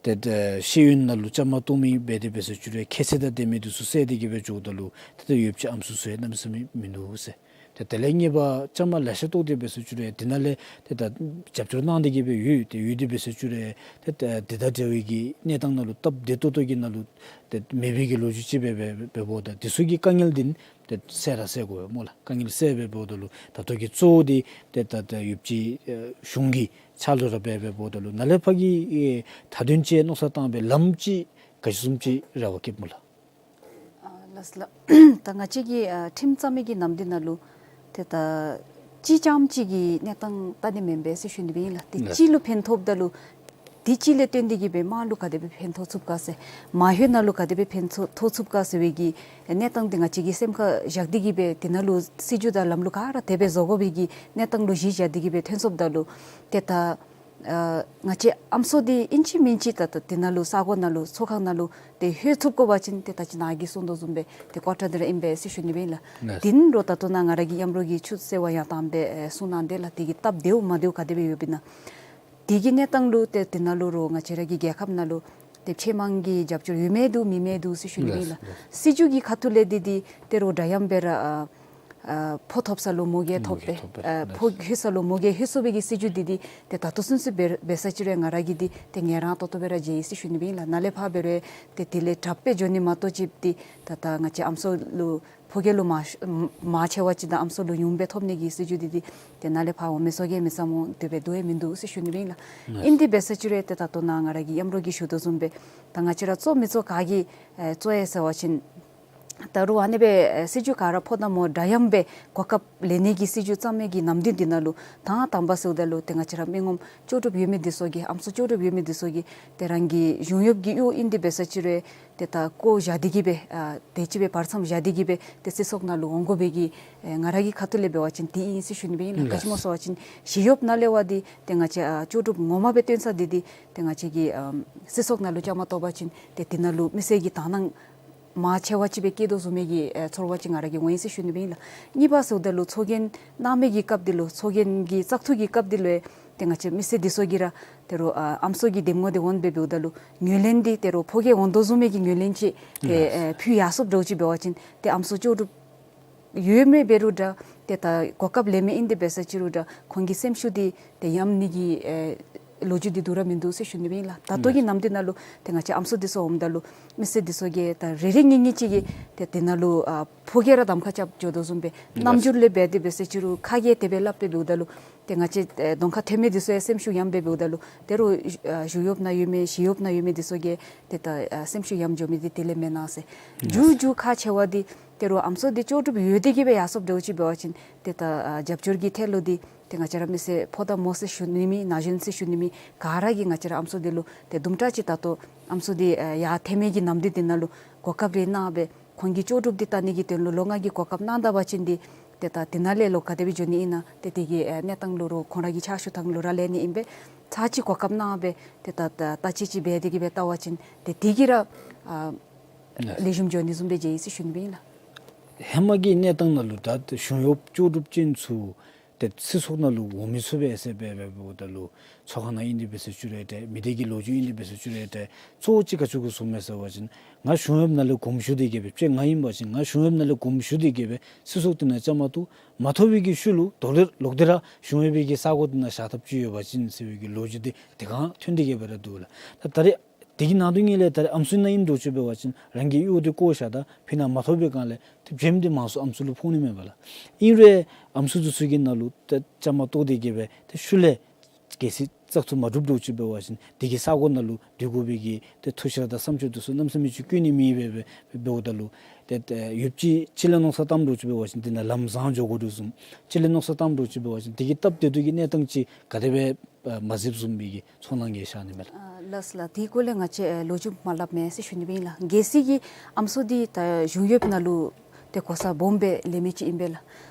ཏེ་ད་ཤེས་ཡོན་ནང་ལུ་བཅའ་མར་གཏོགས་མི་འབད་དེ་འབད་ཟེར་ཞུ་རུང་ཁྱད་ཚད་དང་ལྡན་མི་འདི་ཚུ་བསལ་ཏེ་གི་སྦེ་འགྱོཝ་ད་ལུ་ཏེ་ད་ཡོདཔ་ཅིག་ཨམ་སྲུ་ཚུ་ཡང་གནམ་མེད་ས་མེད་མིན་འདུག་ཟེར། ཏེ་དེ་ལས་གཉིས་པ་བཅའ་མར་ལེ་ཤ་གཏོགས་ཏེ་འབད་ཟེར་ཞུ་རུང་དེ་ནང་ལས་ཏེ་ད་རྒྱབ་སྐྱོར་གནང་སྟེ་གི་སྦེ་ཡོད། ཏེ་ཡོད་དེ་འབད་ཟེར་ཞུ་རུང་ཏེ་ད་དེ་དང་འབྲེལ་བའི་གི་གནས་སྟངས་ནང་ལུ་སྟབས་བདེ་ཏོག་ཏོ་གི་ནང་ལུ་ཏེ་མེད་པའི་གི་ལོ་རྒྱུས་ཅིག་སྦེ་འབད་འབདཝ་ད་དེ་ཚུ་གི་དཀའ་ངལ་འདི་ཏེ་སེལ་ར་སེལ་དགོ་པས་སྨོ་ལགས། དཀའ་ངལ་སེལ་སྦེ་འབདཝ་ད་ལུ་ད་ལྟོ་གི་གཙོ་བོ་འདི་ཏེ་ད་ད་ཡོདཔ་ཅིག་ཨེ་གཞུང་གི་ཕྱག་ལུ་ར་འབད་འབདཝ་ད་ལུ་ནཱ་ལས་ཕར་གྱི་ཨེ་མཐའ་དོན་ཅིག་མནོ་བསམ་བཏང་སྦེ་ལམ་ཅིག་ག་ཅི་བཟུམ་ཅིག་རེ་བ་བསྐྱེདཔ་སྨོ་ལགས། ཨ་ལགས་ལགས། ད་ང་བཅས་ཀྱིས་ཨ་ཁྲིམས་བརྩམ་མི་གི་ནམ་དུས་ནང་ལུ་ཏེ་ད་གཅིག་རྐྱངམ་གཅིག་གི་གནས་སྟངས་ལྟ་ནི་མེན་པས་ཟེར་ཞུ་ནི་སྦེ་ཨིན་ལགས། ཏེ་ལགས། གཅིག་ལུ་ཕན་ཐོགསཔ་ད་ལུ་དེ་གཅིག་ལས་བརྟེན་ཏེ་གི་སྦེ་མར་ལུ་ག་དེ་སྦེ་ཕན་ཐོགས་ཚུགས་ག་ཟེར་མ་ཧེ་ནང་ལུ་ག་དེ་སྦེ་ཕན་ཐོགས་ཐོགས་ཚུགས་ག་ཟེར་བའི་གི་གནས་སྟངས་འདི་ང་བཅས་ཀྱིས་སེམས་ཁར་བཞག་སྟེ་གི་སྦེ་དེ་ནང་ལུ་སྲིད་བྱུས་དང་ལམ་ལུགས་ག་ར་དེ་སྦེ་བཟོ་དགོ་པའི་གི་གནས་སྟངས་ལུ་གཞི་བཞག་སྟེ་གི་སྦེ་ཐོན་སོངམ་ད་ལུ་ཏེ་ད་ཨ་ང་བཅས་ཨམ་སྲུ་འདི་ཨིན་ཅི་མིན་ཅི་ད་ད་དེ་ནང་ལུ་ས་གོ་ནང་ལུ་ཚོགས་ཁང་ནང་ལུ་ཏེ་ལྷོད་ཚུགས་དགོ་པ་ཅིན་ཏེ་ད་ཅི་ནཱ་གིས་གསུངས་དོ་བཟུམ་སྦེ་ཏེ་ཀོ་ཊ་འདི་ར་ཨིན་པས་ཟེར་ཞུ་ནི་སྦེ་ཨིན་ལགས། ལགས། དེ་ནང་ལུ་ད་ལྟོ་ནཱ་ང་ར་གི་མཉམ་རོགས་ཀྱིས་ཆུ་ཚོད་བརྒྱད་དང་དཔེ་ཨེ་གསུངས་གནང་དེས་ལགས། དེ་གི་སྟབས་བདེཝ་མ་བདེཝ་ག་དེ་སྦེ་ཡོདཔ་ཨིན་ན། དེ་གི་གནས་སྟངས་ལུ་ཏེ་དེ་ནང་ལུ་རོགས་ང་བཅས་ར་གི་རྒྱལ་ཁབ་ནང་ལུ་ཏེ་ཆེ་མང་གི་རྒྱབ་སྐྱོར་ཡོད་མི་འདུག་མེད་མི་འདུག་ཟེར་ཞུ་ནི་སྦེ་ཨིན་ལགས། ལགས། ལགས། སྲིད་བྱུས་ཀྱི་ཁ་ཐུག་ལས་འདི་འདི་ཏེ་རོགས་འདྲ་མཉམ་སྦེ་ར་ཨ་ཨ་ཕོགས་ཐོབ་ས་ལུ་མོ་གིས་ཐོབ་སྦེ་མོ་གིས་ཐོབ་སྦེ། ཨ་ལགས། ཕོགས་ལྷོད་ས་ལུ་མོ་གིས་ལྷོད་སོང་བའི་གི་སྲིད་བྱུས་འདི་འདི་ཏེ་ད་ལྟོ་ཚུན་ཚོད་འབད་འབད་ས་ཅིག་རུང་ང་ར་གིས་འདི་ཏེ་ངལ་རངས་ཏོག་ཏོ་སྦེ་ར་མཇལ་ཡི་ཟེར་ཞུ་ནི་སྦེ་ཨིན་ལགས། ནཱ་ལས་ཕར་འབད་རུང་ཏེ་དེ་ལས་དྲགཔ་སྦེ་འགྱོ་ནི་མ་གཏོགས་ཅིག་འདི་ད་ད་ང་བཅས་ཨམ་སྲུ་ལུ་ཕོ་སྐྱེས་ལུ་མང་ཤོས་མང་ཆེ་བ་ཅིག་དང་ཨམ་སྲུ་ལུ་ཉུང་སྦེ་ཐོབ་ནི་གི་སྲིད་བྱུས་འདི་འདི་ཏེ་ནཱ་ལས་ཕར་འོང་མི་ཚུ་གིས་མི་ཚང་མོ་དེ་སྦེ་འདུག་ཡང་མིན་འདུག་ཟེར་ཞུ་ནི་སྦེ་ཨིན་ལགས། ལགས། ཨིན་དེ་འབད་ས་ཅིག་རུང་ཏེ་ད་ལྟོ་ནཱ་ང་ར་གི་མཉམ་རོགས་ཀྱིས་ཞུ་དོ་བཟུམ་སྦེ་ད་ང་བཅས་ར་གཙོ་མི་གཙོ་ག་གིས་ཨེ་གཙོ་ཡི་ཟེར་བ་ཅིན་ད་རུང་ཨ་ནི་སྦེ་ཨེ་སྲིད་བྱུས་ག་ར་ཕོགཔ་ད་མོ་འདྲ་མཉམ་སྦེ་གོ་སྐབས་ལེན་ནི་གི་སྲིད་བྱུས་བརྩམ་མི་གི་ནམ་དུས་འདི་ནང་ལུ་ད་དང་པ་ཟེརཝ་ད་ལུ་ཏེ་ང་བཅས་ར་མི་ངོམ་ལྕོགས་གྲུབ་ཡོད་མི་འདི་ཚུ་གིས་ཨམ་སྲུ་ལྕོགས་གྲུབ་ཡོད་མི་འདི་ཚུ་གིས་ཏེ་རང་གི་གཞུང་གཡོགཔ་གི་གཡོག་ཨིན་དེ་འབད་ས་ཅིག་རུང་ཏེ་ད་བཀོ་བཞག་སྟེ་གི་སྦེ་ཨ་དེ་ཅིག་སྦེ་བར་མཚམས་བཞག་སྟེ་གི་སྦེ་ཏེ་སྲིད་ཚོགས་ནང་ལུ་འོང་དགོ་པའི་གི་ཨེ་ང་ར་གི་ཁ་ཐུག་ལས་འབད་བ་ཅིན་དེ་ཨིན་ཟེར་ཞུ་ནི་སྦེ་ཨིན་ལགས། ག་ཅི་སྨོ་ཟེར་བ་ཅིན་ཞི་གཡོགཔ་ནང་ལས་བ་འདི་ཏེ་ང་བཅས་ཨ་ལྕོགས་གྲུབ་ངོ་མ་སྦེ་སྟོན་ས་འདི་འདི་ཏེ་ང་བཅས་ཀྱི་ཨམ་སྲིད་ཚོགས་ནང་ལུ་བཅའ་མར་གཏོགས་པ་ཅིན་ཏེ་དེ་ནང་ལུ་མི་སེར་གྱི་དག་སྣང་མང་ཆེ་བ་ཅིག་སྦེ་བསྐྱེད་དོ་བཟུམ་མའི་གི་ཨེ་ཚོར་བ་ཅིག་ང་ར་གིས་འོང་ཡི་ཟེར་ཞུ་ནི་སྦེ་ཨིན་ལགས། གཉིས་པ་ཟེརཝ་ད་ལུ་ཚོགས་རྒྱན་གནང་མི་གི་སྐབས་འདི་ལུ་ཚོགས་རྒྱན་གྱི་བཙག་འཐུ་གི་སྐབས་འདི་ལུ་ཏེ་ང་བཅས་མི་སེར་འདི་ཚུ་གིས་ར་ཏེ་རོགས་ཨ་ཨམ་སྲུ་གི་འདེམས་ངོ་འདི་འོང་སྦེ་འབདཝ་ད་ལུ་ངོས་ལེན་འདི་ཏེ་རོགས་ཕོ་སྐྱེས་འོང་དོ་བཟུམ་མའི་གི་ངོས་ལེན་ཅིག་ཏེ་ཨེ་ཕུལ་ཡར་སོངམ་འདྲཝ་ཅིག་འབད་བ་ཅིན་ཏེ་ཨམ་སྲུ་ལྕོགས་གྲུབ་ཡོད་མི་འབད་རུང་འདྲ་ཏེ་ད་གོ་སྐབས་ལེན་མི་ཨིན་དེ་འབད་ས་ཅིག་རུང་འདྲ་ཁོང་གི་སེམས་ཤུགས་འདི་ཏེ་ཡངས་ནི་གི་ཨེ་ ལོ་རྒྱུས་འདི་སྡུག་ར་མིན་འདུག་ཟེར་ཞུ་ནི་ཨིན་ལགས། ད་ལྟོ་གི་ནམ་དུས་ནང་ལུ་ཏེ་ང་བཅས་ཨམ་སྲུ་འདི་ཚུ་འོངམ་ད་ལུ་མི་སེར་འདི་ཚུ་གིས་ད་རེ་རེ་གཉིས་གཉིས་ཅིག་གིས་ཏེ་དེ་ནང་ལུ་ཨ་ཕོ་སྐྱེས་ར་གདམ་ཁ་རྐྱབ་འགྱོ་དོ་བཟུམ་སྦེ་རྣམ་འགྱུར་ལས་འབད་དེ་འབད་ཟེར་ཅི་རུང་ཁ་གིས་དེ་སྦེ་སླབ་སྦེ་འབདཝ་ད་ལུ་ཏེ་ང་བཅས་ཨེ་གདོང་ཁར་ཐོན་མི་འདི་ཚུ་ཡང་སེམས་ཤུགས་ཡངམ་སྦེ་འབདཝ་ད་ལུ་ད་རུང་ཨ་གཞུང་གཡོགཔ་ནང་ཡོད་མི་ཞི་གཡོགཔ་ནང་ཡོད་མི་འདི་ཚུ་གིས་ཏེ་ད་ཨ་སེམས་ཤུགས་ཡངམ་འགྱོ་མི་འདི་དེ་ལས་མེན་ན་ཟེར། མཇུག་མཇུག་ཁག་ཆེ་བ་འདི་ད་རུང་ཨམ་སྲུ་འདི་ལྕོགས་གྲུབ་ཡོད་དེ་གིས་སྦེ་ཡར་སོངམ་འདྲཝ་ཅིག་འབད་བ་ཅིན་ཏེ་ད་ཨ་རྒྱབ་སྐྱོར་གྱི་ཐད་ལུ་འདི་ཏེ་ང་བཅས་ར་མི་སེར་ཕོ་དང་མོ་ཟེར་ཞུ་ནི་མེད་ན་གཞོན་ཟེར་ཞུ་ནི་མེད། ག་ར་གིས་ང་བཅས་ར་ཨམ་སྲུ་འདི་ལུ་ཏེ་དུམ་གྲ་ཅིག་ད་ལྟོ་ཨམ་སྲུ་འདི་ཨ་ཡར་ཐོན་མི་གི་ནམ་དུས་འདི་ནང་ལུ་གོ་སྐབས་རེ་གནང་སྦེ་ཁོང་གི་ལྕོགས་གྲུབ་འདི་བལྟ་ནི་གི་དོན་ལུ་ལོ་ལྔ་གི་གོ་སྐབས་གནང་ད་པ་ཅིན་འདི་ཏེ་ད་དེ་ནང་ལས་ལོག་ག་དེ་སྦེ་འགྱོ་ནི་ཨིན་ན་ཏེ་དེ་གི་ཨ་གནས་སྟངས་ལུ་རོགས་ཁོང་ར་གི་ཕྱག་ཞུ་ཐངས་ལུ་ར་ལས་ནི་ཨིན་པས། ཚར་གཅིག་གོ་སྐབས་གནང་སྦེ་ཏེ་ད་ད་བརྟག་དཔྱད་ཅིག་འབད་དེ་གིས་སྦེ་བལྟ་བ་ཅིན་ཏེ་དེ་གིས་ར་ཨ་ལེགས་ཤོམ་འགྱོ་ནི་བཟུམ་སྦེ་མཇལ་ཡི་ཟེར་ཞུ་ནི་སྦེ་ཨིན་ལགས། ཧེ་མ་གི་གནས་སྟངས་ནང་ལུ་ད་གཞུང་གཡོགཔ་ལྕོགས་གྲུབ་ཅན་ཚུ་ཏེ་སྲིད་ཚོགས་ནང་ལུ་འོང་མི་ཚུགས་པས་ཟེར་སྦེ་འབདཝ་ད་ལུ་ཚོགས་ཁང་ནང་ཨིན་ཏེ་འབད་ཟེར་ཅི་རུང་འདྲ་མི་སྡེ་གི་ལོ་རྒྱུས་ཨིན་ཏེ་འབད་ཟེར་ཅི་རུང་འདྲ་གཙོ་བོ་ཅིག་ག་ཅི་གུ་བཟུངམ་མས་ཟེར་བ་ཅིན་ང་གཞུང་གཡོགཔ་ནང་ལས་དགོངསམ་ཞུ་སྟེ་གིས་སྦེ་ཕྱེད་ང་ཨིན་པ་ཅིན་ང་གཞུང་གཡོགཔ་ནང་ལས་དགོངསམ་ཞུ་སྟེ་གིས་སྦེ་སྲིད་ཚོགས་འདི་ནང་བཅའ་མར་གཏོགས་མ་ཐོབ་པའི་གི་ཤུལ་ལུ་དོ་ལེར་ལོག་སྟེ་ར་གཞུང་གཡོགཔ་གི་ས་གོ་འདི་ནང་བཞག་ཐབས་ཅིག་ཡོད་པ་ཅིན་ཟེར་བའི་གི་ལོ་རྒྱུས་འདི་དེ་སྒང་ཐོན་ཏེ་གིས་སྦེ་ར་འདུག་ལགས། ད་ད་རེས་དེ་གི་ནང་དོན་ཉིད་ལས་ད་རེས་ཨམ་སྲུ་ནང་ཨིནམ་འདྲཝ་ཅིག་འབད་བ་ཅིན་རང་གི་གཡོག་འདི་བཀོ་བཞག་ད་ཕི་ནང་མ་ཐོབ་པའི་སྒང་ལས་ཏེ་བྱེམ་འདི་མང་སུ་ཨམ་སྲུ་ལུ་ཕོག་ནི་མས་པ་ལགས། ཨིན་རུང་ཨམ་སྲུ་འདི་ཚུ་གི་ནང་ལུ་ཏེ་བཅའ་མར་གཏོགས་ཏེ་གིས་སྦེ་ཏེ་ཤུལ་ལས་གལ་སྲིད་བཙག་འཐུ་མ་གྲུབ་འདྲཝ་ཅིག་འབད་བ་ཅིན་དེ་གི་ས་གོ་ནང་ལུ་སྡོད་དགོ་པའི་གི་ཏེ་ཐུགས་ཞིབ་དང་བསམ་སྤྱོད་འདི་ཚུ་གནམ་མེད་ས་མེད་ཅིག་བསྐྱེད་ནི་མེད་པས་སྦེ་འབདཝ་ད་ལུ་ཏེ་ཏེ་ཡོདཔ་ཅིག་ཅིག་ལས་མནོ་བསམ་བཏངམ་འདྲཝ་ཅིག་འབད་བ་ཅིན་འདི་ནང་ལམ་བཟང་འགྱོ་དགོ་དོ་བཟུམ་ཅིག་ལས་མནོ་བསམ་བཏངམ་འདྲཝ་ཅིག་འབད་བ་ཅིན་དེ་གི་སྟབས་བདེ་སྡུག་གི་གནས་སྟངས་ཅིག་ག་དེ་སྦེ་ཨ་མ་གཟིགསཔ་བཟུམ་སྦེ་གི་ཚོར་སྣང་གིས་ཤར་ནི་མས་ལགས། ཨ་ལགས་སོ་ལགས། དེའི་སྐོར་ལས་ང་བཅས་ཨ་ལོ་རྒྱུས་མ་སླབ་མེད་ཟེར་ཞུ་ནི་སྦེ་ཨིན་ལགས། གལ་སྲིད་ཀྱི་ཨམ་སྲུ་འདི་ད་གཞུང་གཡོགཔ་ནང་ལུ་ཏེ་གོ་ས་སྦོམ་སྦེ་ལེན་མི་ཅིག་ཨིན་པས་ལགས།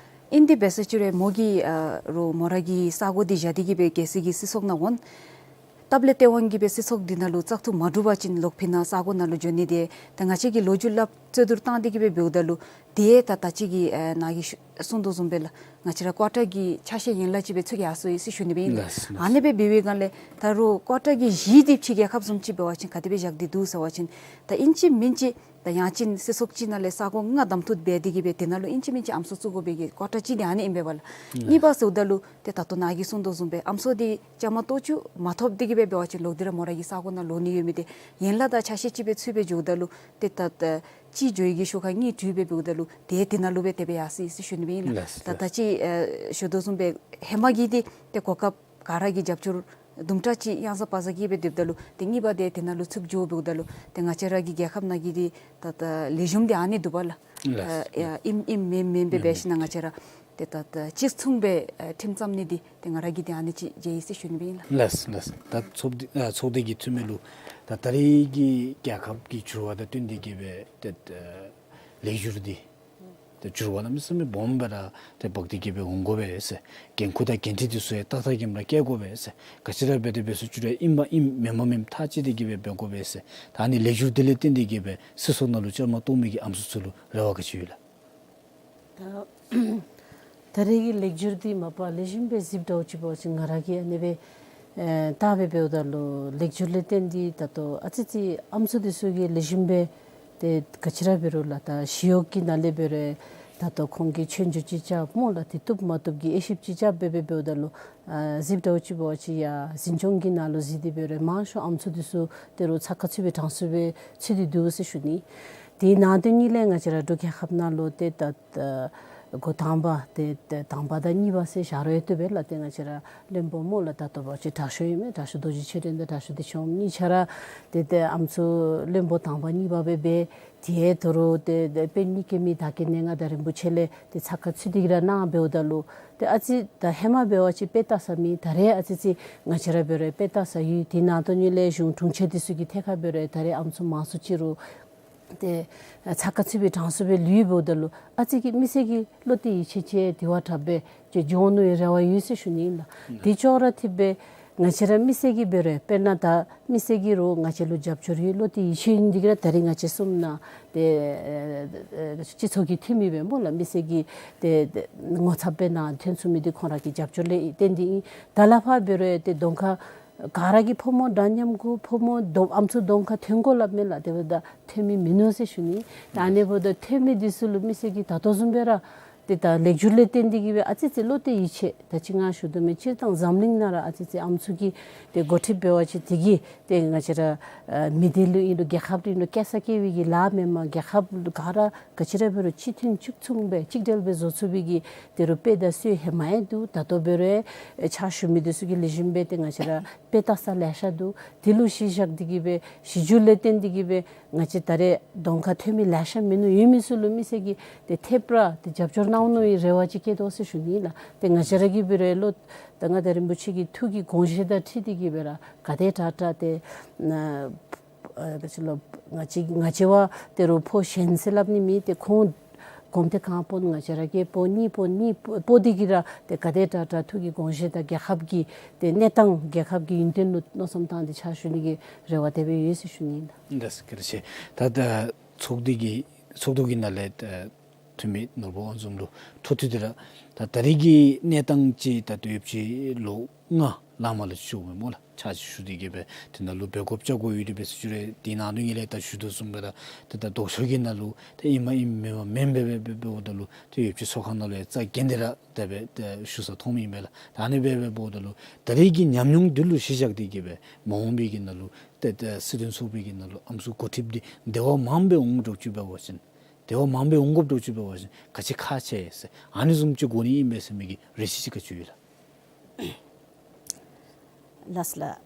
ཨིན་ཏེ་འབད་ཟེར་ཅི་རུང་མོ་གིས་ཨ་རོགས་མོ་ར་གི་ས་གོ་འདི་བཞག་སྟེ་གིས་སྦེ་གལ་སྲིད་ཀྱི་སྲིད་ཚོགས་ནང་འོང་སྟབས་ལས་བརྟེན་འོང་གིས་སྦེ་སྲིད་ཚོགས་འདི་ནང་ལུ་བཙག་འཐུ་མ་གྲུབ་པ་ཅིན་ལོག་ཕི་ནང་ས་གོ་ནང་ལུ་འགྱོ་ནི་འདི་ད་ང་བཅས་ཀྱིས་ལོ་རྒྱུས་སླབ་རྩོད་བསྡུར་བཏང་སྟེ་གིས་སྦེ་འབདཝ་ད་ལུ་ཏེ་ད་ད་ཅི་གི་ཨེ་ནཱ་གིས་ཞུ་གསུངས་དོ་བཟུམ་སྦེ་ལགས། ང་བཅས་ར་ཀོ་ཊ་གི་ཆ་ཤས་ཡན་ལག་ཅིག་སྦེ་ཚུད་ཡར་སོ་ཡི་ཟེར་ཞུ་ནི་སྦེ་ཨིན་ལགས། ལགས་སོ། ཨ་ནི་སྦེ་འབད་བའི་སྒང་ལས་ད་རུང་ཀོ་ཊ་གི་གཞི་འདི་ཕྱི་རྒྱལ་ཁབ་བཟུམ་ཅིག་འབད་བ་ཅིན་ག་དེ་སྦེ་བཞག་སྟེ་འདུག་ཟེར་བ་ཅིན་ད་ཨིན་ཅི་མིན་ཅི་ད་ཡང་ཅིན་སྲིད་ཚོགས་ཅིག་ནང་ལས་ས་གོ་ལྔ་གདམ་འཐུ་འབད་དེ་གིས་སྦེ་དེ་ནང་ལུ་ཨིན་ཅི་མིན་ཅི་ཨམ་སྲུ་བཙུགས་དགོ་པའི་གི་ཀོ་ཊ་ཅིག་འདི་ཨ་ནི་ཨིན་པས་པ་ལགས། གཉིས་པ་ཟེརཝ་ད་ལུ་ཏེ་ད་ལྟོ་ནཱ་གིས་གསུངས་དོ་བཟུམ་སྦེ་ཨམ་སྲུ་འདི་བཅའ་མར་གཏོགས་བཅུག་མ་ཐོབ་སྟེ་གིས་སྦེ་འབད་བ་ཅིན་ལོག་སྟེ་ར་མོ་ར་གི་ས་གོ་ནང་ལོག་ནི་ཡོད་མི་འདི་ཡན་ལག་དང་ཆ་ཤས་ཅིག་སྦེ་ཚུད་སྦེ་འགྱོཝ་ད་ལུ་ཏེ་ད་ད་གཅིག་འགྱོ་ཡི་གི་ཤུལ་ཁར་གཉིས་འགྲུལ་སྦེ་འབདཝ་ད་ལུ་ཏེ་དེ་ནང་ལུ་སྦེ་དེ་སྦེ་ཡར་སོ་ཡི་ཟེར་ཞུ་ནི་སྦེ་ཨིན་ལགས། ལགས། ད་ད་ཅི་ཨེ་ཞུ་དོ་བཟུམ་སྦེ་ཧེ་མ་གི་འདི་ཏེ་གོ་སྐབས་ག་ར་གིས་རྒྱབ་སྐྱོར་དུམ་གྲ་ཅིག་གཡང་ཟ་བག་ཟ་གིས་སྦེ་སྡོདཔ་ད་ལུ་ཏེ་གཉིས་པ་འདི་དེ་ནང་ལུ་ཚུད་འགྱོ་འབདཝ་ད་ལུ་ཏེ་ང་བཅས་ར་གི་རྒྱལ་ཁབ་ནང་གི་འདི་ད་ད་ལེགས་ཤོམ་འདི་ཨ་ནི་འདུག་པ་ལགས། ལགས། ཨ་ཨིནམ་ཨིནམ་མེནམ་མེནམ་སྦེ་འབད་ཞིན་ན་ང་བཅས་ར་ཏེ་ད་ད་གཅིག་མཚུངས་སྦེ་ཨེ་ཁྲིམས་བརྩམ་ནི་འདི་ཏེ་ང་ར་གིས་འདི་ཨ་ནི་ཅིག་མཇལ་ཡི་ཟེར་ཞུ་ནི་སྦེ་ཨིན་ལགས། ལགས་ལགས། ད་ཚོགས་སྡེ་ཨ་ཚོགས་སྡེ་གི་འཐུས་མི་ལུ་ད་ད་རེས་ཀྱི་རྒྱལ་ཁབ་ཀྱི་འགྱུར་བ་དང་བསྟུན་ཏེ་གིས་སྦེ་ཏེ་ལེགས་བསྒྱུར་འདི་ཏེ་འགྱུར་བ་གནམ་མེད་ས་མེད་སྦོམ་སྦེ་ར་ཏེ་འབག་སྟེ་གིས་སྦེ་འོང་དགོ་པས་ཟེར། འགན་ཁུར་དང་འགན་འཁྲི་འདི་ཚུ་ཡང་ཏག་ཏག་གིས་ར་བཀལ་དགོ་པས་ཟེར། ག་ཅི་ར་འབད་དེ་འབད་ཟེར་ཅི་རུང་ཨིནམ་ཨིནམ་མེནམ་མེནམ་ཐག་བཅད་དེ་གིས་སྦེ་འབད་དགོ་པས་ཟེར། ད་ཨ་ནི་ལེགས་བསྒྱུར་འདི་ལས་བརྟེན་ཏེ་གིས་སྦེ་སྲིད་ཚོགས་ནང་ལུ་བཅའ་མར་གཏོགས་མི་གི་ཨམ་སྲུ་ཚུ་ལུ་རེ་བ་ག་ཅི་ཡོད་ལགས། ད་ད་རེས་ཀྱི་ལེགས་བསྒྱུར་འདི་མ་པ་ལེགས་ཤོམ་སྦེ་གཟིགསཔ་འདྲཝ་ཅིག་འབད་བ་ཅིན་ང་ར་གིས་ཨ་ནི་སྦེ་ཨེ་བལྟ་སྦེ་འབདཝ་ད་ལུ་ལེགས་བསྒྱུར་ལས་བརྟེན་ཏེ་ད་ལྟོ་ཨ་ཙི་ཙི་ཨམ་སྲུ་འདི་ཚུ་གིས་ལེགས་ཤོམ་སྦེ་ཏེ་ག་ཅི་ར་འབད་རུང་ལགས་ད་ཞི་གཡོག་གི་ནང་ལས་འབད་རུང་ད་ལྟོ་ཁོང་གིས་ཆོས་རྒྱུགས་ཅིག་རྐྱབ་སྨོ་ལགས། ཏེ་བཏུབ་མ་བཏུབ་ཀྱི་དབྱེ་ཞིབ་ཅིག་རྐྱབ་སྦེ་འབད་འབདཝ་ད་ལུ་ཨ་གཟིགསཔ་འདྲཝ་ཅིག་འབད་བ་ཅིན་ཡར་འཛིན་སྐྱོང་གི་ནང་ལུ་གཟིགས་ཏེ་འབད་རུང་མང་ཤོས་ཨམ་སྲུ་འདི་ཚུ་ད་རུང་ཚགས་ཁར་ཚུད་པའི་གྲངས་སུ་སྦེ་ཚུད་དེ་འདུག་ཟེར་ཞུ་ནི། དེའི་ནང་དོན་ཉིད་ལས་ང་བཅས་ར་འབྲུག་རྒྱལ་ཁབ་ནང་ལུ་ཏེ་ད་ད་འགོ་དང་པ་ཏེ་ཏེ་དང་པ་དང་གཉིས་པ་ཟེར་བཞག་རུང་ཡང་བཏུབ་པས་ལགས། ཏེ་ང་བཅས་ར་བློན་པོ་སྨོ་ལགས་ད་ལྟོ་འབད་བ་ཅིན་དྲག་ཤོས་ཨིན་མས། དྲག་ཤོས་རྡོ་རྗེ་ཆོས་སྒྲོན་དང་དྲག་ཤོས་བདེ་ཆེན་དབང་གཉིས་ཆ་ར་ཏེ་ཏེ་ཨམ་སྲུ་བློན་པོ་དང་པ་གཉིས་པ་སྦེ་འབད། དེ་ད་རུང་ཏེ་ཏེ་དཔོན་གཉིས་ཀྱི་མི་དར་དཀར་གནས་ལྔ་དང་རིན་པོ་ཆེ་ལས་ཏེ་ཚགས་ཁར་ཚུད་དེ་གིས་ར་གནང་འབདཝ་ད་ལུ་ཏེ་ཨ་ཙི་ད་ཧེ་མ་འབད་བ་ཅིན་དཔེ་ལྟ་ས་མེད། ད་རེས་ཨ་ཙི་ཙི་ང་བཅས་ར་འབད་རུང་དཔེ་ལྟ་ས་ཡོད། དེ་ནང་དོན་ཉིད་ལས་གཞུང་དྲུང་ཆེན་འདི་ཚུ་གི་ཐད་ཁར་འབད་རུང་ད་རེས་ཨམ་སྲུ་མང་སུ་ཅིག་རུང་ཏེ་ཚགས་ཁར་ཚུད་པའི་གྲངས་སུ་སྦེ་ལུས་འབདཝ་ད་ལུ་ཨ་ཙི་གིས་མི་སེར་གྱིས་བློ་གཏད་ཡིད་ཆེས་ཅིག་དེ་བ་དྲག་སྦེ་ཅིག་འགྱོ་ནི་རེ་བ་ཡོད་ཟེར་ཞུ་ནི་ཨིན་ལགས། དེ་ཅོག་ར་འཐདཔ་སྦེ་ང་བཅས་ར་མི་སེར་གྱིས་འབད་རུང་དཔེར་ན་ད་མི་སེར་གྱིས་རུང་ང་བཅས་ལུ་རྒྱབ་སྐྱོར་ཡོད་བློ་གཏད་ཡིད་ཆེས་ཡོད་ནི་འདི་གིས་ར་ད་རེས་ང་བཅས་གསུམ་ནང་ཏེ་ཨེ་སྤྱི་ཚོགས་ཀྱི་འཐུས་མི་སྦེ་སྨོ་ལགས་མི་སེར་གྱི་ཏེ་ཏེ་ངོ་ཚབ་སྦེ་ནཱ་ཐོན་ཚུགས་མི་འདི་ཁོང་ར་གི་རྒྱབ་སྐྱོར་ལས་བརྟེན་ཏེ་ཨིན། ད་ལས་ཕར་འབད་རུང་ཏེ་གདོང་ཁར་ག་ར་གིས་ཕོ་མོ་འདྲ་མཉམ་དགོ་ཕོ་མོ་གདོང་ཨམ་སྲུ་གདོང་ཁར་ཐོན་དགོ་སླབ་མས་ལགས། དེ་འབདཝ་ད་ཐོན་མི་མིན་ནུག་ཟེར་ཞུ་ནི། ད་ཨ་ནི་འབདཝ་ད་ཐོན་མི་འདི་ཚུ་ལུ་མི་སེར་གྱིས་ད་ལྟོ་བཟུམ་སྦེ་ར་ ད་ལེགས་སྒྱུར་ལས་བརྟེན་ཏེ་གིས་སྦེ་ཨ་ཙི་ཙི་བློ་གཏད་ཡིད་ཆེས་ད་ཅི་ང་ཞུ་དོ་མེན། སྤྱིར་བཏང་འཛམ་གླིང་ནང་ར་ཨ་ཙི་ཙི་ཨམ་སྲུ་གི་ཏེ་འགོ་ཁྲིདཔ་འབད་བ་ཅིན་དེ་གིས་ཏེ་ང་བཅས་ར་ཨ་མི་སྡེ་ལུ་ཨིན་རུང་རྒྱལ་ཁབ་ལུ་ཨིན་རུང་སྐྱེལ་ས་སྐྱེལ་བའི་གི་ལཱ་མེན་པར་རྒྱལ་ཁབ་ག་ར་ག་ཅི་ར་འབད་རུང་གཅིག་མཐུན་གཅིག་མཚུངས་སྦེ་གཅིག་སྒྲིལ་སྦེ་བཟོ་ཚུགས་པའི་གི་ཏེ་རུང་དཔེ་དང་སྲོལ་ཧེ་མ་ཡང་འདུག། ད་ལྟོ་འབད་རུང་ཨེ་ཕྱག་ཞུ་མི་འདི་ཚུ་གིས་ལེགས་ཤོམ་སྦེ་ཏེ་ང་བཅས་ར་དཔེ་བལྟ་ས་ལེ་ཤ་འདུག། དེ་ལུ་གཞི་བཞག་སྟེ་གིས་སྦེ་གཞི་འགྱུར་ལས་བརྟེན་ཏེ་གིས་སྦེ་ང་བཅས་ད་རེས་གདོང་ཁར་ཐོན་མི་ལེ་ཤ་མིན་ནུག། ཡོད་མི་ཚུ་ལུ་མི་སེར་གྱིས་ཏེ་ཐེབས་ར་ཏེ་རྒྱབ་སྐྱོར་གནང་ནི་ཨིན་རེ་བ་ཅིག་བསྐྱེད་དོ་ཟེར་ཞུ་ནི་ལགས། ཏེ་ང་བཅས་ར་གིས་འབད་རུང་ལོག་ད་མངའ་བདག་རིན་པོ་ཆེ་གི་ཐུགས་ཀྱི་དགོངས་བཞེད་དང་འཁྲིལ་ཏེ་གིས་སྦེ་ར་ག་དེ་དྲག་དྲག་ཏེ་ཨ་ཨ་ག་ཅི་ལོ་ང་བཅས་ང་བཅས་བ་ཏེ་རུང་ཕོ་གཞན་ཟེར་སླབ་ནི་མེད། ཏེ་ཁོང་གོམ་ཏེ་གང་སྤོ་ང་བཅས་ར་གིས་སྤོ་ནི་སྤོ་ནི་སྤོ་སྤོ་སྟེ་གིས་ར་ཏེ་ག་དེ་དྲག་དྲག་ཐུགས་ཀྱི་དགོངས་བཞེད་དང་རྒྱལ་ཁབ་ཀྱི་ཏེ་གནས་སྟངས་རྒྱལ་ཁབ་ཀྱི་ཡུན་བརྟན་ལུ་མནོ་བསམ་བཏང་སྟེ་ཕྱག་ཞུ་ནི་གི་རེ་བ་དེ་སྦེ་ཡོད་ཟེར་ཞུ་ནི་ཨིན་ལགས། ལགས་སོ། བཀའ་དྲིན་ཆེ། ད་ད་ཚོགས་སྡེ་གི་ཚོགས་འདུ་གི་ནང་ལས་ད་འཐུས་མི་ནོར་བུ་དབང་འཛོམས་ལུ་འཕྲོ་མཐུད་དེ་ར་ད་ད་རེས་ཀྱི་གནས་སྟངས་ཅིག་ད་ལྟོ་ཡོདཔ་ཅིག་ལོ་ལྔ་ལངམ་ལུ་ཅིག་འོང་མས་སྨོ་ལགས། ཕྱག་ཕྱིད་ཞུ་སྟེ་གིས་སྦེ་དེ་ནང་ལུ་འབད་དགོཔ་བཅའ་དགོཔ་ཡོད་དེ་འབད་ཟེར་ཞུ་རུང་དེ་ནང་དོན་ངེས་ལས་ད་ཞུ་དོ་བཟུམ་སྦེ་ར་ཏེ་ད་ལྡོག་ཕྱོགས་ཀྱི་ནང་ལུ་ཏེ་ཨིནམ་ཨིནམ་མེནམ་མེནམ་སྦེ་སྦེ་སྦེ་འབདཝ་ད་ལུ་ཏེ་ཡོདཔ་ཅིག་ཚོགས་ཁང་ནང་ལུ་ཡང་རྩ་འགེངས་ཏེ་ར་དེ་སྦེ་ཏེ་ཞུ་ས་མཐོངམ་ཨིན་པས་ལགས། ད་ཨ་ནི་སྦེ་སྦེ་འབདཝ་ད་ལུ་ད་རེས་ཀྱི་ཉམས་མྱོང་འདི་ལུ་གཞི་བཞག་སྟེ་གིས་སྦེ་མ་འོངས་པའི་གི་ནང་ལུ་ཏེ་ཏེ་སྲིད་དོན་ཚོགས་པའི་གི་ནང་ལུ་ཨམ་སྲུ་འགོ་ཁྲིདཔ་འདི་དེ་བ་མངམ་སྦེ་འོང་དོ་ཅིག་འབད་བ་ཅིན་དེ་བ་མངམ་སྦེ་འོང་དགོཔ་དོ་ཅིག་འབད་བ་ཅིན་ག་ཅི་ཁག་ཆེ་ཟེར་ཨ་ནི་བཟུམ་ཅིག་དགོ་ནི་ཨིན་པས་ཟེར་མི་གི་རེ་ཆེ་ཅིག་ག་ཅི་ཡོད་ལགས། ལགས་སོ་ལགས།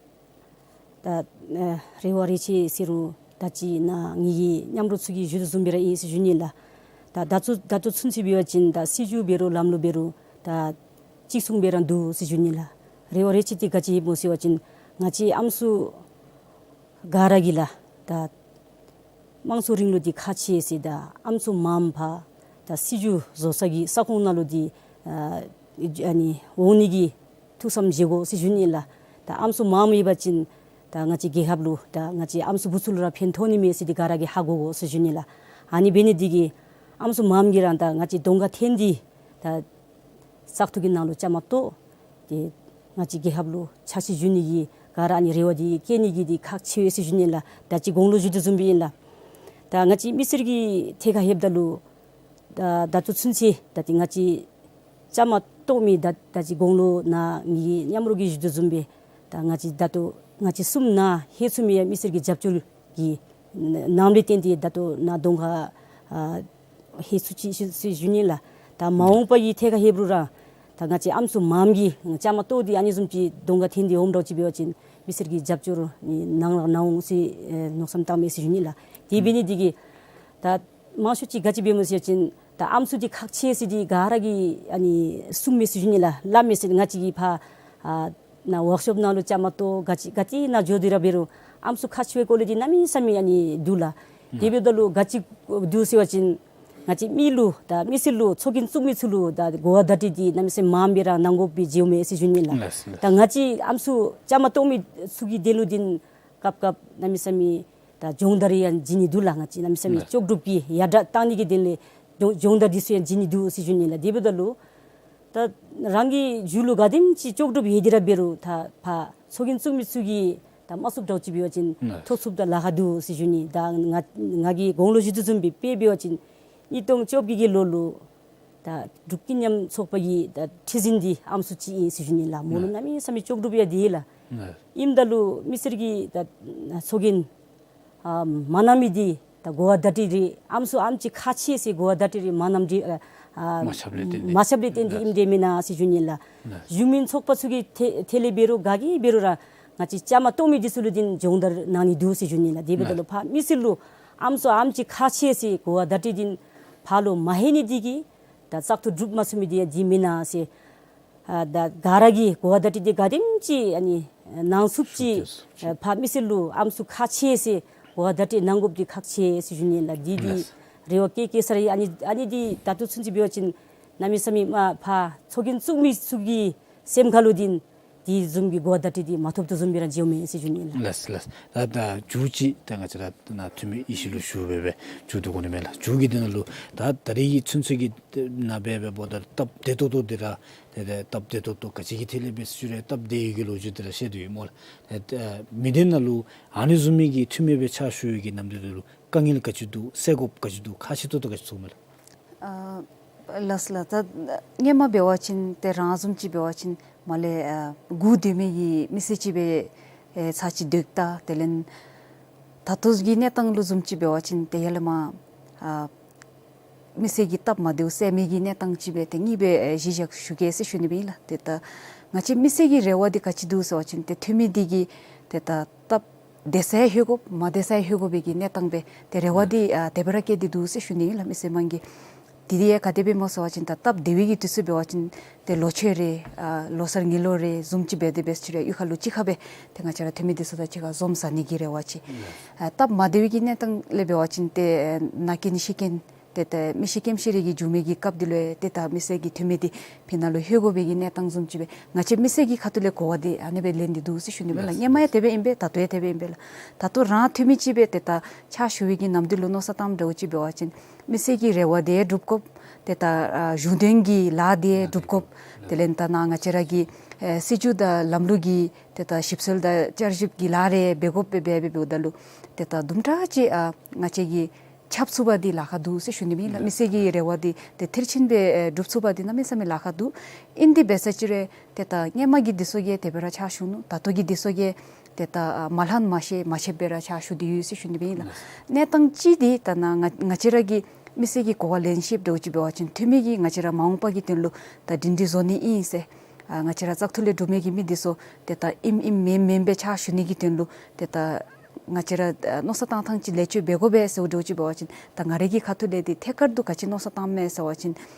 ད་ཨེ་རེ་བ་རེ་ཆེ་ཟེར་རུང་ད་ཅི་ནཱ་ངེ་གི་མཉམ་རོགས་ཚུ་གིས་ཞུ་དོ་བཟུམ་སྦེ་ར་ཨིན་ཟེར་ཞུ་ནི་ལགས། ད་ད་ཚུ་ད་ལྟོ་ཚུན་ཚོད་འབད་བ་ཅིན་ད་སྲིད་བྱུས་འབད་རུང་ལམ་ལུགས་འབད་རུང་ད་གཅིག་མཚུངས་སྦེ་ར་འདུག་ཟེར་ཞུ་ནི་ལགས། རེ་བ་རེ་ཆེ་འདི་ག་ཅི་སྨོ་ཟེར་བ་ཅིན་ང་བཅས་ཨམ་སྲུ་ག་ར་གིས་ལགས་ད་དམངས་གཙོ་རིང་ལུགས་འདི་ཁག་ཆེ་ཟེར་ད་ཨམ་སྲུ་མངམ་ཕར་ད་སྲིད་བྱུས་བཟོ་ས་གི་ས་ཁོངས་ནང་ལུ་འདི་ཨ་ཨ་ནི་འོང་ནི་གི་ཐུགས་བསམ་བཞེས་དགོ་ཟེར་ཞུ་ནི་ལགས། ད་ཨམ་སྲུ་མངམ་ཡོད་པ་ཅིན་ད་ང་བཅས་རྒྱལ་ཁབ་ལུ་ད་ང་བཅས་ཨམ་སྲུ་བུ་ཚུ་ལུ་ར་ཕན་ཐོགས་ནི་མས་ཟེར་འདི་ག་ར་གིས་ཧ་གོ་དགོ་ཟེར་ཞུ་ནི་ལགས། ཨ་ནི་འབད་ནི་འདི་གིས་ཨམ་སྲུ་མངམ་གིས་ར་ད་ང་བཅས་གདོང་ཁར་འཐོན་ཏེ་ད་བཙག་འཐུ་གི་ནང་ལུ་བཅའ་མར་གཏོགས་ཏེ་ང་བཅས་རྒྱལ་ཁབ་ལུ་ཕྱག་ཕྱིད་ཞུ་ནི་གི་ག་ར་ཨ་ནི་རེ་བ་འདི་བསྐྱེད་ནི་གི་འདི་ཁག་ཆེ་བས་ཟེར་ཞུ་ནི་ལགས། ད་ཅི་གོང་ལུ་ཞུ་དོ་བཟུམ་སྦེ་ཨིན་ལགས། ད་ང་བཅས་མི་སེར་གྱི་ཐད་ཁར་ལྷོདཔ་ད་ལུ་ད་ད་ལྟོ་ཚུན་ཚོད་ད་ཏེ་ང་བཅས་བཅའ་མར་གཏོགས་མི་ད་ད་ཅི་གོང་ལུ་ནཱ་ངེ་གི་མཉམ་རོགས་ཀྱིས་ཞུ་དོ་བཟུམ་སྦེ་ད་ང་བཅས་ད་ལྟོ་ང་བཅས་གསུམ་ནཱ་ལྷོད་ཚུགས་མི་ཡང་མི་སེར་གྱི་རྒྱབ་སྐྱོར་གྱི་ནམ་ལས་བརྟེན་ཏེ་ད་ལྟོ་ནཱ་གདོང་ཁར་ཨ་ལྷོད་ཚུགས་ཅི་ཟེར་ཞུ་ནི་ལགས། ད་མ་འོངས་པ་གི་ཐད་ཁར་ལྷོདཔ་རུང་ར་ད་ང་བཅས་ཨམ་སྲུ་མངམ་གིས་བཅའ་མར་གཏོགས་ཏེ་ཨ་ནི་བཟུམ་ཅིག་གདོང་ཁར་འཐོན་ཏེ་འོངམ་འདྲཝ་ཅིག་འབད་བ་ཅིན་མི་སེར་གྱི་རྒྱབ་སྐྱོར་ནི་གནང་ར་གནང་འོང་ཟེར་ཨེ་མནོ་བསམ་བཏངམ་མས་ཟེར་ཞུ་ནི་ལགས། དེ་འབད་ནི་འདི་གིས་ད་མང་ཤོས་ཅིག་ག་ཅི་འབད་སྨོ་ཟེར་བ་ཅིན་ད་ཨམ་སྲུ་འདི་ཁག་ཆེ་ཟེར་འདི་ག་ར་གིས་ཨ་ནི་གསུངམ་མས་ཟེར་ཞུ་ནི་ལགས། སླབ་མས་ཟེར། ང་བཅས་ཀྱིས་ཕར་ཨ་ནཱ་ཝརཀ་ཤོབ་ནང་ལུ་བཅའ་མར་གཏོགས་ག་ཅི་ག་ཏེ་ནང་འགྱོ་སྟེ་ར་འབད་རུང་ཨམ་སྲུ་ཁག་ཆེ་བའི་སྐོར་ལས་འདི་གནམ་མེད་ས་མེད་ཨ་ནི་འདུག་ལགས། དེ་འབདཝ་ད་ལུ་ག་ཅི་འདུག་ཟེར་བ་ཅིན་ང་བཅས་མི་ལུ་ད་མི་སེར་ལུ་ཚོགས་རྒྱན་བཙུགས་མི་ཚུ་ལུ་ད་གོ་བ་བརྡ་སྤྲོད་འདི་གནམ་མེད་ས་མེད་མངམ་སྦེ་ར་གནང་དགོཔ་སྦེ་མཇལཝ་མས་ཟེར་ཞུ་ནི་ལགས། ལགས་ལགས། ད་ང་བཅས་ཨམ་སྲུ་བཅའ་མར་གཏོགས་མི་ཚུ་གི་དོན་ལུ་འདི་སྐབས་སྐབས་གནམ་མེད་ས་མེད་ད་སྦྱོང་བརྡར་ཡང་བྱིན་ནི་འདུག་ལགས། ང་བཅས་གནམ་མེད་ས་མེད་ལགས། ལྕོགས་གྲུབ་ཀྱི་ཡར་དྲག་བཏང་ནི་གི་དོན་ལས་སྦྱོང་སྦྱོང་བརྡར་འདི་ཚུ་ཡང་བྱིན་ནི་འདུག་ཟེར་ཞུ་ནི་ལགས། དེ་འབདཝ་ད་ལུ་ད་རང་གི་རྒྱུད་ལུ་ག་དེམ་ཅིག་ལྕོགས་གྲུབ་ཡོད་དེ་ར་འབད་རུང་ད་ཕར་ཚོགས་རྒྱན་བཙུགས་མི་ཚུ་གིས་ད་མ་ཚུགསཔ་འདྲཝ་ཅིག་འབད་བ་ཅིན་ལགས། ཐོབ་ཚུགསཔ་ད་ལཱ་ཁག་འདུག་ཟེར་ཞུ་ནི། ད་ང་ང་གིས་གོང་ལུ་ཞུ་དོ་བཟུམ་སྦེ་དཔེ་འབད་བ་ཅིན་གཉིས་སྟོང་བཅོ་བརྒྱད་ཀྱི་ལོ་ལུ་ད་འབྲུག་ཀུན་མཉམ་ཚོགས་པ་གི་ད་ཁྲི་འཛིན་འདི་ཨམ་སྲུ་ཅིག་ཨིན་ཟེར་ཞུ་ནི་ལགས། མོ་ལུ་ལགས། གནམ་མེད་ས་མེད་ལྕོགས་གྲུབ་ཡང་འདུག་ལགས། ལགས། ཨིནམ་ད་ལུ་མི་སེར་གྱིས་ད་ཚོགས་རྒྱན་ཨ་མ་གནང་མི་འདི་ད་གོ་བ་བརྡ་སྤྲོད་འདི་ཨམ་སྲུ་ཨམ་ཅིག་ཁག་ཆེ་ཟེར་གོ་བ་བརྡ་སྤྲོད་འདི་མ་གནངམ་འདི་ཨ་ཨ་མ་ཁྱབ་ལས་བརྟེན་ཏེ། མ་ཁྱབ་ལས་བརྟེན་ཏེ། ལགས། ཨིནམ་འདྲས་མེན་ན་ཟེར་ཞུ་ནི་ལགས། ལགས། གཞུང་མིན་ཚོགས་པ་ཚུ་གི་ཐད་ཐད་ལས་འབད་རུང་ག་གིས་འབད་རུང་ར་ང་བཅས་བཅའ་མར་གཏོགས་མི་འདི་ཚུ་ལུ་འདི་སྦྱོང་བརྡར་གནང་ནི་འདུག་ཟེར་ཞུ་ནི་ལགས། དེ་འབདཝ་ད་ལུ། ལགས། ཕར་མི་སེར་ལུ་ཨམ་སྲུ་ཨམ་ཅིག་ཁག་ཆེ་ཟེར་གོ་བ་བརྡ་སྤྲོད་འདི་ཕར་ལུ་མ་ལྷོད་ནི་འདི་གིས་ད་བཙག་འཐུ་གྲུབ་མ་ཚུགས་མི་འདི་ཡང་འདི་མེན་ན་ཟེར། ཨ་ད་ག་ར་གིས་གོ་བ་བརྡ་སྤྲོད་འདི་ག་དེམ་ཅིག་ཨ་ནི་གནང་ཚུགསཔ་ཅིག། ཨ་ཕར་མི་སེར་ལུ་ཨམ་སྲུ་ཁག་ཆེ་ཟེར་གོ་བ་བརྡ་སྤྲོད་གནང་དགོཔ་འདི་ཁག་ཆེ་ཟེར་ཞུ་ནི་ལགས། འདི་འདི། ལགས། རེ་བ་བསྐྱེད་བསྐྱེད་ས་ར་ཨ་ནི་ཨ་ནི་འདི་ད་ལྟོ་ཚུན་ཚོད་འབད་བ་ཅིན་གནམ་མེད་ས་མེད་མ་ཕར་ཚོགས་རྒྱན་བཙུགས་མི་ཚུ་གི་སེམས་ཁ་ལུ་འདི་འདི་བཟུམ་གྱི་གོ་བ་བརྡ་སྤྲོད་འདི་མ་ཐོབ་དོ་བཟུམ་སྦེ་ར་མཇལཝ་མས་ཟེར་ཞུ་ནི་ལགས། ལགས་ལགས། ད་ད་མཇུག་ཅིག་ད་ང་བཅས་ར་ནཱ་འཐུས་མི་ཡེ་ཤེས་ལུ་ཞུ་སྦེ་སྦེ་མཇུག་བསྡུ་དགོ་ནི་མས་ལགས། མཇུག་གི་དོན་ལུ་ད་ད་རེས་ཀྱི་ཚུན་ཚོད་ཀྱི་ནང་སྦེ་སྦེ་འབདཝ་ད་སྟབས་བདེ་ཏོག་ཏོ་འདི་ར་ཏེ་ཏེ་སྟབས་བདེ་ཏོག་ཏོ་ག་ཅི་གི་ཐད་ལས་འབད་ཟེར་ཞུ་རུང་སྟབས་བདེ་ཡོད་པའི་ལོ་རྒྱུས་འདི་ར་བཤད་དེ་ཡོད་སྨོ་ལགས། ཏེ་ཏེ་མི་སྡེ་ནང་ལུ་ཨ་ནི་བཟུམ་མའི་གི་འཐུས་མི་སྦེ་ཕྱག་ཞུ་བའི་གི་ནམ་དུས་འདི་ལུ་དཀའ་ངལ་ག་ཅི་འདུག། སེལ་དགོཔ་ག་ཅི་འདུག། ཁག་ཆེ་ཏོག་ཏོ་ག་ཅི་ཚུད་མས་ལགས། ཨ་ ལགས་ལགས། ད་སྔོན་མ་འབད་བ་ཅིན་ཏེ་རང་བཟུམ་ཅིག་འབད་བ་ཅིན་མར་ལས་ཨ་སྒུག་སྡོད་མི་གི་མི་སེར་ཅིག་སྦེ་ཨེ་ཚར་ཅིག་སྡོད་ད། དེ་ལས་ད་ལྟོ་གི་གནས་སྟངས་ལུ་བཟུམ་ཅིག་འབད་བ་ཅིན་ཏེ་ཡར་ལས་མར་ཨ་མི་སེར་གྱི་སྟབས་མ་བདེཝ་བསལ་མི་གི་གནས་སྟངས་ཅིག་སྦེ་ཏེ་ངེས་པར་ཨེ་གཞི་བཞག་ཞུ་གེ་ཟེར་ཞུ་ནི་སྦེ་ཨིན་ལགས། ཏེ་ད་ང་བཅས་མི་སེར་གྱི་རེ་བ་འདི་ག་ཅི་འདུག་ཟེར་བ་ཅིན་ཏེ་འཐུས་མི་འདི་གིས་ཏེ་ད་སྟབས་བདེ་ས་ཡང་ལྷོད་དགོཔ་མ་བདེ་ས་ཡང་ལྷོད་དགོ་པའི་གི་གནས་སྟངས་སྦེ་ཏེ་རེ་བ་འདི་ཨ་དེ་སྦེ་ར་བསྐྱེད་དེ་འདུག་ཟེར་ཞུ་ནི་ཨིན་ལགས། མི་སེར་དམངས་ཀྱིས་དེ་ཡང་ག་དེ་སྦེ་སྨོ་ཟེར་བ་ཅིན་ད་སྟབས་བདེ་བའི་གི་དུས་ཚོད་འབད་བ་ཅིན་ཏེ་ལོ་མཆོད་རེ་ཨ་ལོ་གསར་དངུལ་ལོ་རེ་བཟུམ་ཅིག་འབད་དེ་འབད་ཅི་རུང་གཡུས་ཁ་ལུ་གཅིག་ཁར་སྦེ་ཏེ་ང་བཅས་ར་འཐུས་མི་འདི་ཚུ་དང་གཅིག་ཁར་འཛོམས་ཟ་ནི་གི་རེ་བ་ཅིག། ཨ་སྟབས་མ་བདེ་བའི་གི་གནས་སྟངས་ལས་འབད་བ་ཅིན་ཏེ་ཨ་མནའ་སྐྱེལ་ཤི་རྐྱེན་ཏེ་ད་མི་ཤི་རྐྱེན་ཤི་རེ་གི་འགྱོ་མི་གི་སྐབས་འདི་ལུ་ཏེ་ད་མི་སེར་གྱི་འཐུས་མི་འདི་ཕི་ནང་ལུ་ལྷོད་དགོ་པའི་གི་གནས་སྟངས་བཟུམ་ཅིག་སྦེ་ང་བཅས་མི་སེར་གྱི་ཁ་ཐུག་ལས་གོ་བ་འདི་ཨ་ནི་སྦེ་ལེན་ཏེ་འདུག་ཟེར་ཞུ་ནི་སྦེ་ལགས། ལགས། སྔོན་མ་ཡང་དེ་སྦེ་ཨིན་པས། ད་ལྟོ་ཡང་དེ་སྦེ་ཨིན་པས་ལགས། ད་ལྟོ་རང་འཐུས་མི་ཅིག་སྦེ་ཏེ་ད་ཕྱག་ཞུ་བའི་གི་ནམ་དུས་ལུ་མནོ་བསམ་བཏངམ་འདྲཝ་ཅིག་འབད་བ་ཅིན་མི་སེར་གྱི་རེ་བ་འདི་སྒྲུབ་དགོཔ། ཏེ་ད་ཨ་གཞུང་དོན་གྱི་ལཱ་འདི་སྒྲུབ་དགོཔ། དེ་ལས་ད་ནཱ་ང་བཅས་ར་གི་ཨེ་སྲིད་བྱུས་དང་ལམ་ལུགས་ཀྱི་ཏེ་ད་ཞིབ་འཚོལ་དང་བསྐྱར་ཞིབ་ཀྱི་ལཱ་རེ་འབད་དགོཔ་སྦེ་འབད་འབདཝ་ད་ལུ་ཏེ་ད་དུམ་གྲ་ཅིག་ཨ་ང་བཅས་ཀྱིས་ཁྱབ་ཚུགས་པ་འདི་ལཱ་ཁག་འདུག་ཟེར་ཞུ་ནི་སྦེ་ཨིན་ལགས། མི་སེར་གྱི་རེ་བ་འདི་ཏེ་མཐིལ་ཕྱིན་སྦེ་ཨེ་སྒྲུབ་ཚུགས་པ་འདི་གནམ་མེད་ས་མེད་ལཱ་ཁག་འདུག། ཨིན་ཏེ་འབད་ས་ཅིག་རུང་ཏེ་ད་སྔོན་མ་གི་འདི་ཚུ་གིས་དེ་སྦེ་ར་ཕྱག་ཞུ་ནུག། ད་ལྟོ་གི་འདི་ཚུ་གིས་ཏེ་ད་ཨ་མ་ལྷག་མ་ཤེས་མ་ཆད་པར་ར་ཕྱག་ཞུ་སྟེ་ཡོད་ཟེར་ཞུ་ནི་སྦེ་ཨིན་ལགས། གནས་སྟངས་ཅིག་འདི་ད་ནཱ་ང་ང་བཅས་ར་གིས་མི་སེར་གྱི་གོ་བ་ལེན་ཤེསཔ་འདྲཝ་ཅིག་འབད་བ་ཅིན་འཐུས་མི་གིས་ང་བཅས་ར་མ་འོངས་པ་གི་དོན་ལུ་ད་སྒྲིང་སྒྲིང་བཟོ་ནི་ཨིན་ཟེར། ཨ་ང་བཅས་ར་བཙག་འཐུ་ལས་གྲུབ་མི་གི་མི་འདི་ཚུ་ཏེ་ད་ཨིནམ་ཨིནམ་མེནམ་མེནམ་སྦེ་ཕྱག་ཞུ་ནི་གི་དོན་ལུ་ཏེ་ད་ང་བཅས་ར་ཨ་མནོ་བསམ་བཏང་ཐངས་ཅིག་ལེགས་བཅོས་འབད་དགོ་པས་ཟེརཝ་འདྲཝ་ཅིག་འབད་བ་ཅིན་ད་ང་རའི་གི་ཁ་ཐུག་ལས་འདི་ཐད་ཀར་དུ་ག་ཅི་མནོ་བསམ་བཏངམ་མས་ཟེར་བ་ཅིན་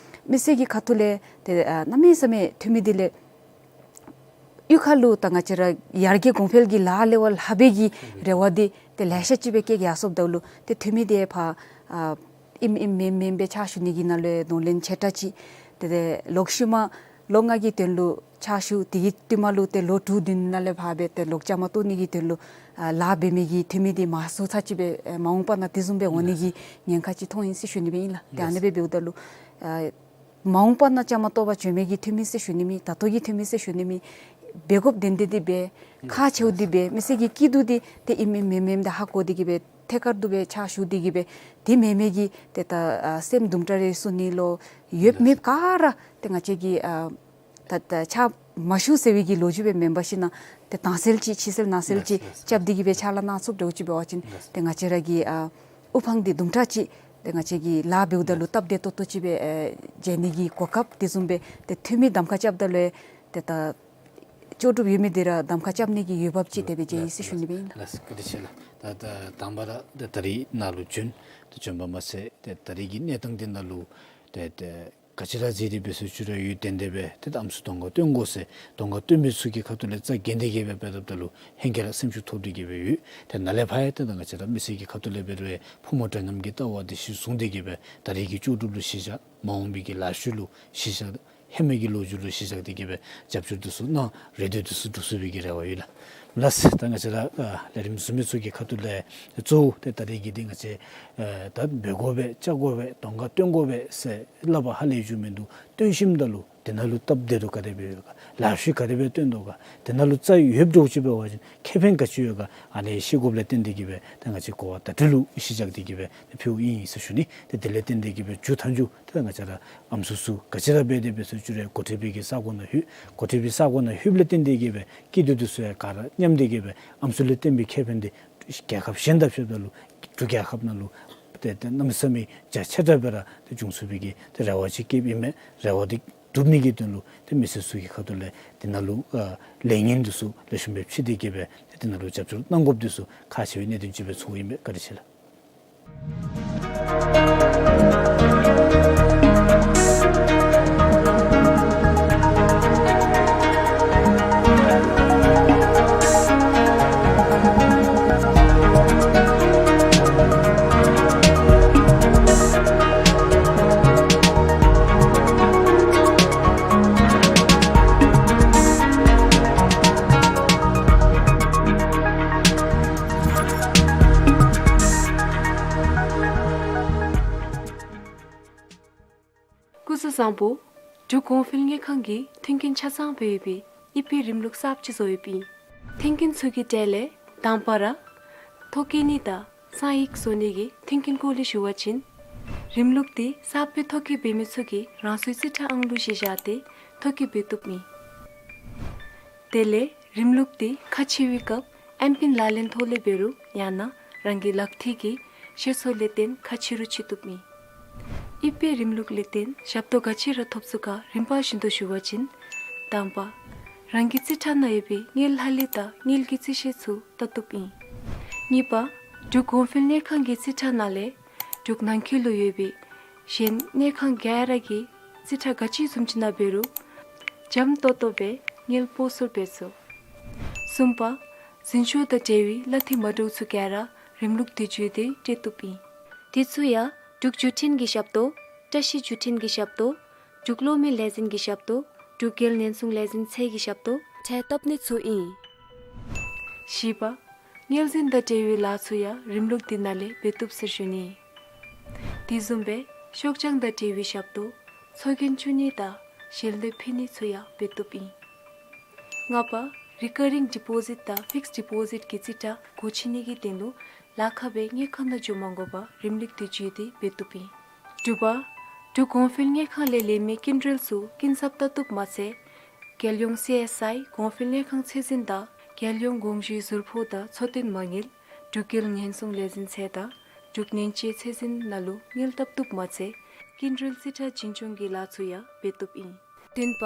མི་སེར་གྱི་ཁ་ཐུག་ལས་ཏེ་ཨ་གནམ་མེད་ས་མེད་འཐུས་མི་འདི་ལས་གཡུས་ཁ་ལུ་ད་ང་བཅས་ར་ཡར་རྒྱས་གོང་འཕེལ་གྱི་ལཱ་ལས་བ་ལྷག་པའི་གི་རེ་བ་འདི་ཏེ་ལེ་ཤ་ཅིག་སྦེ་བསྐྱེད་ཡར་སོངམ་ད་ལུ་ཏེ་འཐུས་མི་འདི་ཕར་ཨ་ཨིནམ་ཨིནམ་མེནམ་མེནམ་སྦེ་ཕྱག་ཞུ་ནི་གི་ནང་ལུ་གདོང་ལེན་ཆེ་དྲགས་ཅིག། ཏེ་ཏེ་ལོག་ཤུལ་མ་ལོ་ལྔ་གི་དོན་ལུ་ཕྱག་ཞུ། དེ་གི་བསྟུད་མ་ལུ་ཏེ་ལོ་དྲུག་བདུན་ནང་ལས་ཕར་སྦེ་ཏེ་ལོག་བཅའ་མར་གཏོགས་ནི་གི་དོན་ལུ་ཨ་ལཱ་འབད་མི་གི་འཐུས་མི་འདི་མང་སུ་ཚར་ཅིག་སྦེ་ཨེ་མ་འོངས་པ་ནང་དེ་བཟུམ་སྦེ་འོང་ནི་གི་ཉེན་ཁ་ཅིག་མཐོང་ཡི་ཟེར་ཞུ་ནི་སྦེ་ཨིན་ལགས། ཏེ་ཨ་ནི་སྦེ་འབདཝ་ད་ལུ་ཨ་མ་འོངས་པ་ནང་བཅའ་མར་གཏོགས་པར་བྱོན་མི་གི་འཐུས་མི་ཟེར་ཞུ་ནི་མེད། ད་ལྟོ་གི་འཐུས་མི་ཟེར་ཞུ་ནི་མེད། འབད་དགོཔ་དོན་དེ་འདི་འབད། ཁག་ཆེཝ་འདི་འབད། མི་སེར་གྱི་སྐྱིད་སྡུག་འདི་ཏེ་ཨིནམ་ཨིནམ་མེནམ་མེནམ་འདི་ཧ་གོ་སྟེ་གིས་སྦེ་ཐད་ཀར་དུ་སྦེ་ཕྱག་ཞུ་སྟེ་གིས་སྦེ་དེ་མེན་མི་གི་ཏེ་ད་ཨ་སེམས་དུམ་གྲ་རེ་བསུ་ནི་ལོ་ཡོདཔ་མེདཔ་ག་ར་ཏེ་ང་བཅས་ཀྱིས་ཨ་ད་ད་ཕྱག་མ་ཞུ་ཟེར་བའི་གི་ལོ་རྒྱུས་སྦེ་མེན་པར་ཞིན་ན་ཏེ་དྭངས་གསལ་ཅིག་ཕྱི་གསལ་ནང་གསལ་ཅིག་རྐྱབ་སྟེ་གིས་སྦེ་ཕྱག་ལཱ་གནང་ཚུགསཔ་འདྲཝ་ཅིག་འབད་བ་ཅིན་ཏེ་ང་བཅས་ར་གི་ཨ་དབུ་འཕང་འདི་དུམ་གྲ་ཅིག་ཏེ་ང་བཅས་ཀྱི་ལཱ་འབདཝ་ད་ལུ་སྟབས་བདེ་ཏོག་ཏོ་ཅིག་སྦེ་ཨེ་མཇལ་ནི་གི་གོ་སྐབས། དེ་བཟུམ་སྦེ་ཏེ་འཐུས་མི་གདམ་ཁ་རྐྱབ་ད་ལུ་ཏེ་ད་ལྕོགས་གྲུབ་ཡོད་མི་འདི་ར་གདམ་ཁ་རྐྱབ་ནི་གི་འོས་འབབ་ཅིག་དེ་སྦེ་མཇལ་ཡི་ཟེར་ཞུ་ནི་སྦེ་ཨིན་ལགས། ལགས་བཀའ་དྲིན་ཆེ་ལགས། ད་ད་དང་པ་ར་ཏེ་ད་རིས་ནཱ་ལུ་བྱོན། ཏེ་བྱོན་པ་མ་ཚད་ཏེ་ད་རིས་ཀྱི་གནས་སྟངས་འདི་ནང་ལུ་ཏེ་ཏེ་ག་ཅི་ར་མཛད་དེ་འབད་ཟེར་ཞུ་རུང་ཡོན་ཏན་དེ་སྦེ་ཏེ་ད་ཨམ་སྲུ་གདོང་ཁར་སྟོན་དགོ་ཟེར་གདོང་ཁར་སྟོན་མི་ཚུ་གི་ཁ་ཐུག་ལས་རྩ་འགེངས་ཏེ་གིས་སྦེ་འབད་འབདཝ་ད་ལུ་ཧེང་སྐལ་ར་སེམས་ཤུགས་ཐོབ་སྟེ་གིས་སྦེ་ཡོད། ཏེ་ནཱ་ལས་ཕར་ཡང་ཏེ་ད་ང་བཅས་ར་མི་སེར་གྱི་ཁ་ཐུག་ལས་འབད་རུང་ཕོ་མོ་འདྲ་མཉམ་གྱི་ལྟ་བ་འདི་གཞི་བཟུང་སྟེ་གིས་སྦེ་ད་རིས་ཀྱི་ལྕོགས་གྲུབ་ལུ་གཞི་བཞག། མ་འོངས་པའི་གི་ལཱ་ཤུལ་ལུ་གཞི་བཞག། ཧེ་མའི་གི་ལོ་རྒྱུས་ལུ་གཞི་བཞག་སྟེ་གིས་སྦེ་རྒྱབ་སྐྱོར་འདི་ཚུ་གནང་། རེ་འདོད་འདི་ཚུ་འགྲུབ་ཚུགས་པའི་གི་རེ་བ་ཡོད་ལགས། ལགས་ད་ང་བཅས་ར་ཨ་ལས་རིམ་བཟུམ་མི་ཚུ་གི་ཁ་ཐུག་ལས་གཙོ་བོ་ཏེ་ད་རིས་ཀྱི་འདི་ང་བཅས་ཨ་ད་འབད་དགོ་པས་བཅའ་དགོ་པས་གདོང་ཁར་སྟོན་དགོ་པས་ཟེར་སླབ་པར་ཧ་ལས་རྒྱུ་མིན་འདུག། སྟོན་ཞིནམ་ད་ལུ་དེ་ནང་ལུ་སྟབས་བདེ་རུང་ག་དེ་སྦེ་ཡོད་ག། ལཱ་ཤུལ་ག་དེ་སྦེ་སྟོན་དོ་ག། དེ་ནང་ལུ་རྩ་ཡོདཔ་འདྲཝ་ཅིག་འབད་བ་ཅིན་ཁེ་ཕན་ག་ཅི་ཡོད་ག། ཨ་ནི་ཤེས་དགོཔ་ལས་བརྟེན་ཏེ་གིས་སྦེ་ད་ང་བཅས་གོ་བ་བརྡ་སྤྲོད་ལུ་གཞི་བཞག་སྟེ་གིས་སྦེ་ཕུལཝ་ཨིན་ཟེར་ཞུ་ནི། ཏེ་དེ་ལས་བརྟེན་ཏེ་གིས་སྦེ་མཇུག་མཐའ་མཇུག་ཏེ་ང་བཅས་ར་ཨམ་སྲུ་ཚུ་ག་ཅི་ར་འབད་དེ་འབད་ཟེར་ཞུ་རུང་འགོ་ཁྲིད་པའི་གི་ས་གོ་ནང་ལྷོད། འགོ་ཁྲིད་པའི་ས་གོ་ནང་ལྷོདཔ་ལས་བརྟེན་ཏེ་གིས་སྦེ་སྐྱིད་སྡུག་འདི་ཚུ་ཡང་ག་ར་མཉམ་སྟེ་གིས་སྦེ་ཨམ་སྲུ་ལས་བརྟེན་པའི་ཁེ་ཕན་འདི་རྒྱལ་ཁབ་གཞན་དང་ཕྱདཔ་ད་ལུ་འབྲུག་རྒྱལ་ཁབ་ནང་ལུ་ཏེ་ཏེ་གནམ་མེད་ས་མེད་རྒྱ་ཆེ་དྲགས་སྦེ་ར་ཏེ་འབྱུང་ཚུགས་པའི་གི་ཏེ་རེ་བ་ཅིག་བསྐྱེདཔ་ཨིན་མས། རེ་བ་འདི་སྒྲུབ་ནི་གི་དོན་ལུ་ཏེ་མི་སེར་ཚུ་གི་ཁ་ཐུག་ལས་དེ་ནང་ལུ་ཨ་ལས་ངན་འདི་ཚུ་ལེགས་ཤོམ་སྦེ་ཕྱེ་སྟེ་གིས་སྦེ་ཏེ་དེ་ནང་ལུ་རྒྱབ་སྐྱོར་གནང་དགོཔ་འདི་ཚུ་ཁག་ཆེ་བའི་གནད་དོན་ཅིག་སྦེ་ཚོརཝ་ཨིན་པས། བཀའ་དྲིན་ཆེ་ལགས། སྐུ་གཟུགས་བཟང་པོ། འབྲུག་གོང་འཕེལ་དངུལ་ཁང་གིས་མཐུན་རྐྱེན་ཆ་ཚང་སྦེ་ཡོད་པའི་གཡུས་སྤོའི་རིམ་ལུགས་གསརཔ་ཅིག་བཟོ་ཡོདཔ་ཨིན། མཐུན་རྐྱེན་ཚུ་གི་གྲས་ལས་དང་པ་ར་ཐོ་བཀོད་ནི་དང་གསང་ཡིག་བཟོ་ནི་གི་མཐུན་རྐྱེན་སྐོར་ལས་ཞུ་བ་ཅིན། རིམ་ལུགས་འདི་གསརཔ་སྦེ་ཐོ་བཀོད་འབད་མི་ཚུ་གིས་རང་སོའི་རྩིས་ཁྲ་ཨང་གླུ་གཞི་བཞག་སྟེ་ཐོ་བཀོད་འབད་བཏུབ་ཨིན། དེ་ལས་རིམ་ལུགས་འདི་ཁ་ཕྱེ་བའི་སྐབས་ཨེམ་པིན་ལག་ལེན་ཐོག་ལས་འབད་རུང་ཡང་ན་རང་གི་ལག་མཐིལ་གྱི་ཤེས་ཚད་ལས་བརྟེན་ཁ་ཕྱེ་རུང་ཕྱེ་བཏུབ་ཨིན། ཨི་པེ་རིམ་ལུགས་ལས་བརྟེན་ཞབས་ཏོག་ག་ཅི་ར་ཐོབ་ཚུགས་ག་རིམ་པ་བཞིན་དུ་ཞུ་བ་ཅིན། དང་པ། རང་གི་རྩིས་ཁྲ་ནང་ཡོད་པའི་དངུལ་ལྷག་ལུས་དང་དངུལ་གྱི་རྩིས་ཤེས་ཚུ་བལྟ་བཏུབ་ཨིན། གཉིས་པ། འབྲུག་གོང་འཕེལ་དངུལ་ཁང་གི་རྩིས་ཁྲ་ནང་ལས་འབྲུག་ནང་འཁོད་ལུ་ཡོད་པའི་གཞན་དངུལ་ཁང་ག་ར་གི་རྩིས་ཁྲ་ག་ཅི་བཟུམ་ཅིག་ནང་འབད་རུང་འཇམ་ཏོང་ཏོ་སྦེ་དངུལ་སྤོ་སོར་འབད་ཚུགས། གསུམ་པ། འཛིན་སྐྱོང་དང་འབྲེལ་བའི་གླ་འཐུས་མ་འདྲཝ་ཚུ་ག་ར་རིམ་ལུགས་འདི་བརྒྱུད་དེ་སྤྲོད་བཏུབ་ཨིན། དེ་ཚུ་ཡང་འབྲུག་བརྒྱུད་འཕྲིན་གྱི་ཞབས་ཏོག་བཀྲ་ཤིས་བརྒྱུད་འཕྲིན་གྱི་ཞབས་ཏོག་འབྲུག་གློག་མེ་ལས་འཛིན་གྱི་ཞབས་ཏོག་འབྲུག་རྒྱལ་ཉེན་སྲུང་ལས་འཛིན་ཚད་ཀྱི་ཞབས་ཏོག་འཕྲལ་བཏབ་ནི་ཚུ་ཨིན། བཞི་པ། དངུལ་འཛིན་དང་འབྲེལ་བའི་ལཱ་ཚུ་ཡང་རིམ་ལུགས་འདི་ནང་ལས་འབད་བཏུབ་ཟེར་ཞུ་ནི། དེ་བཟུམ་སྦེ་ཤོག་བྱང་དང་འབྲེལ་བའི་ཞབས་ཏོག་ཚོགས་རྒྱན་བཙུགས་ནི་དང་ཞལ་འདེབས་ཕུལ་ནི་ཚུ་ཡང་འབད་བཏུབ་ཨིན། ལྔ་པ། རི་ཀར་རིང་ཌི་པོ་ཟིཊ་དང་ཕིགསཌ་ཌི་པོ་ཟིཊ་གི་རྩིས་ཁྲ་སྒོ་ཕྱེ་ནི་གི་དོན་ལུ་ལཱ་ཁག་སྦེ་དངུལ་ཁང་ནང་འགྱོ་མ་དགོ་པར་རིམ་ལུགས་འདི་བརྒྱུད་དེ་འབད་བཏུབ་ཨིན། དྲུག་པ། འབྲུག་གོང་འཕེལ་དངུལ་ཁང་ལས་ལེན་མི་སྐྱིན་འགྲུལ་ཚུ་སྐྱིན་ཚབ་བལྟ་བཏུབ་མ་ཚད་རྒྱལ་ཡོངས་སི་ཨེསི་ཨའི་གོང་འཕེལ་དངུལ་ཁང་ཚད་འཛིན་དང་རྒྱལ་ཡོངས་དགོངས་ཞུའི་ཟུར་ཕོགས་དང་འཚོ་རྟེན་མ་དངུལ་འབྲུག་རྒྱལ་ཉེན་སྲུང་ལས་འཛིན་ཚད་དང་འབྲུག་ཉེན་བཅོལ་ཚད་འཛིན་ནང་ལུ་དངུལ་བཏབ་བཏུབ་མ་ཚད་སྐྱིན་འགྲུལ་རྩིས་ཁྲ་བྱིན་སྐྱོང་གི་ལཱ་ཚུ་ཡང་འབད་བཏུབ་ཨིན། བདུན་པ།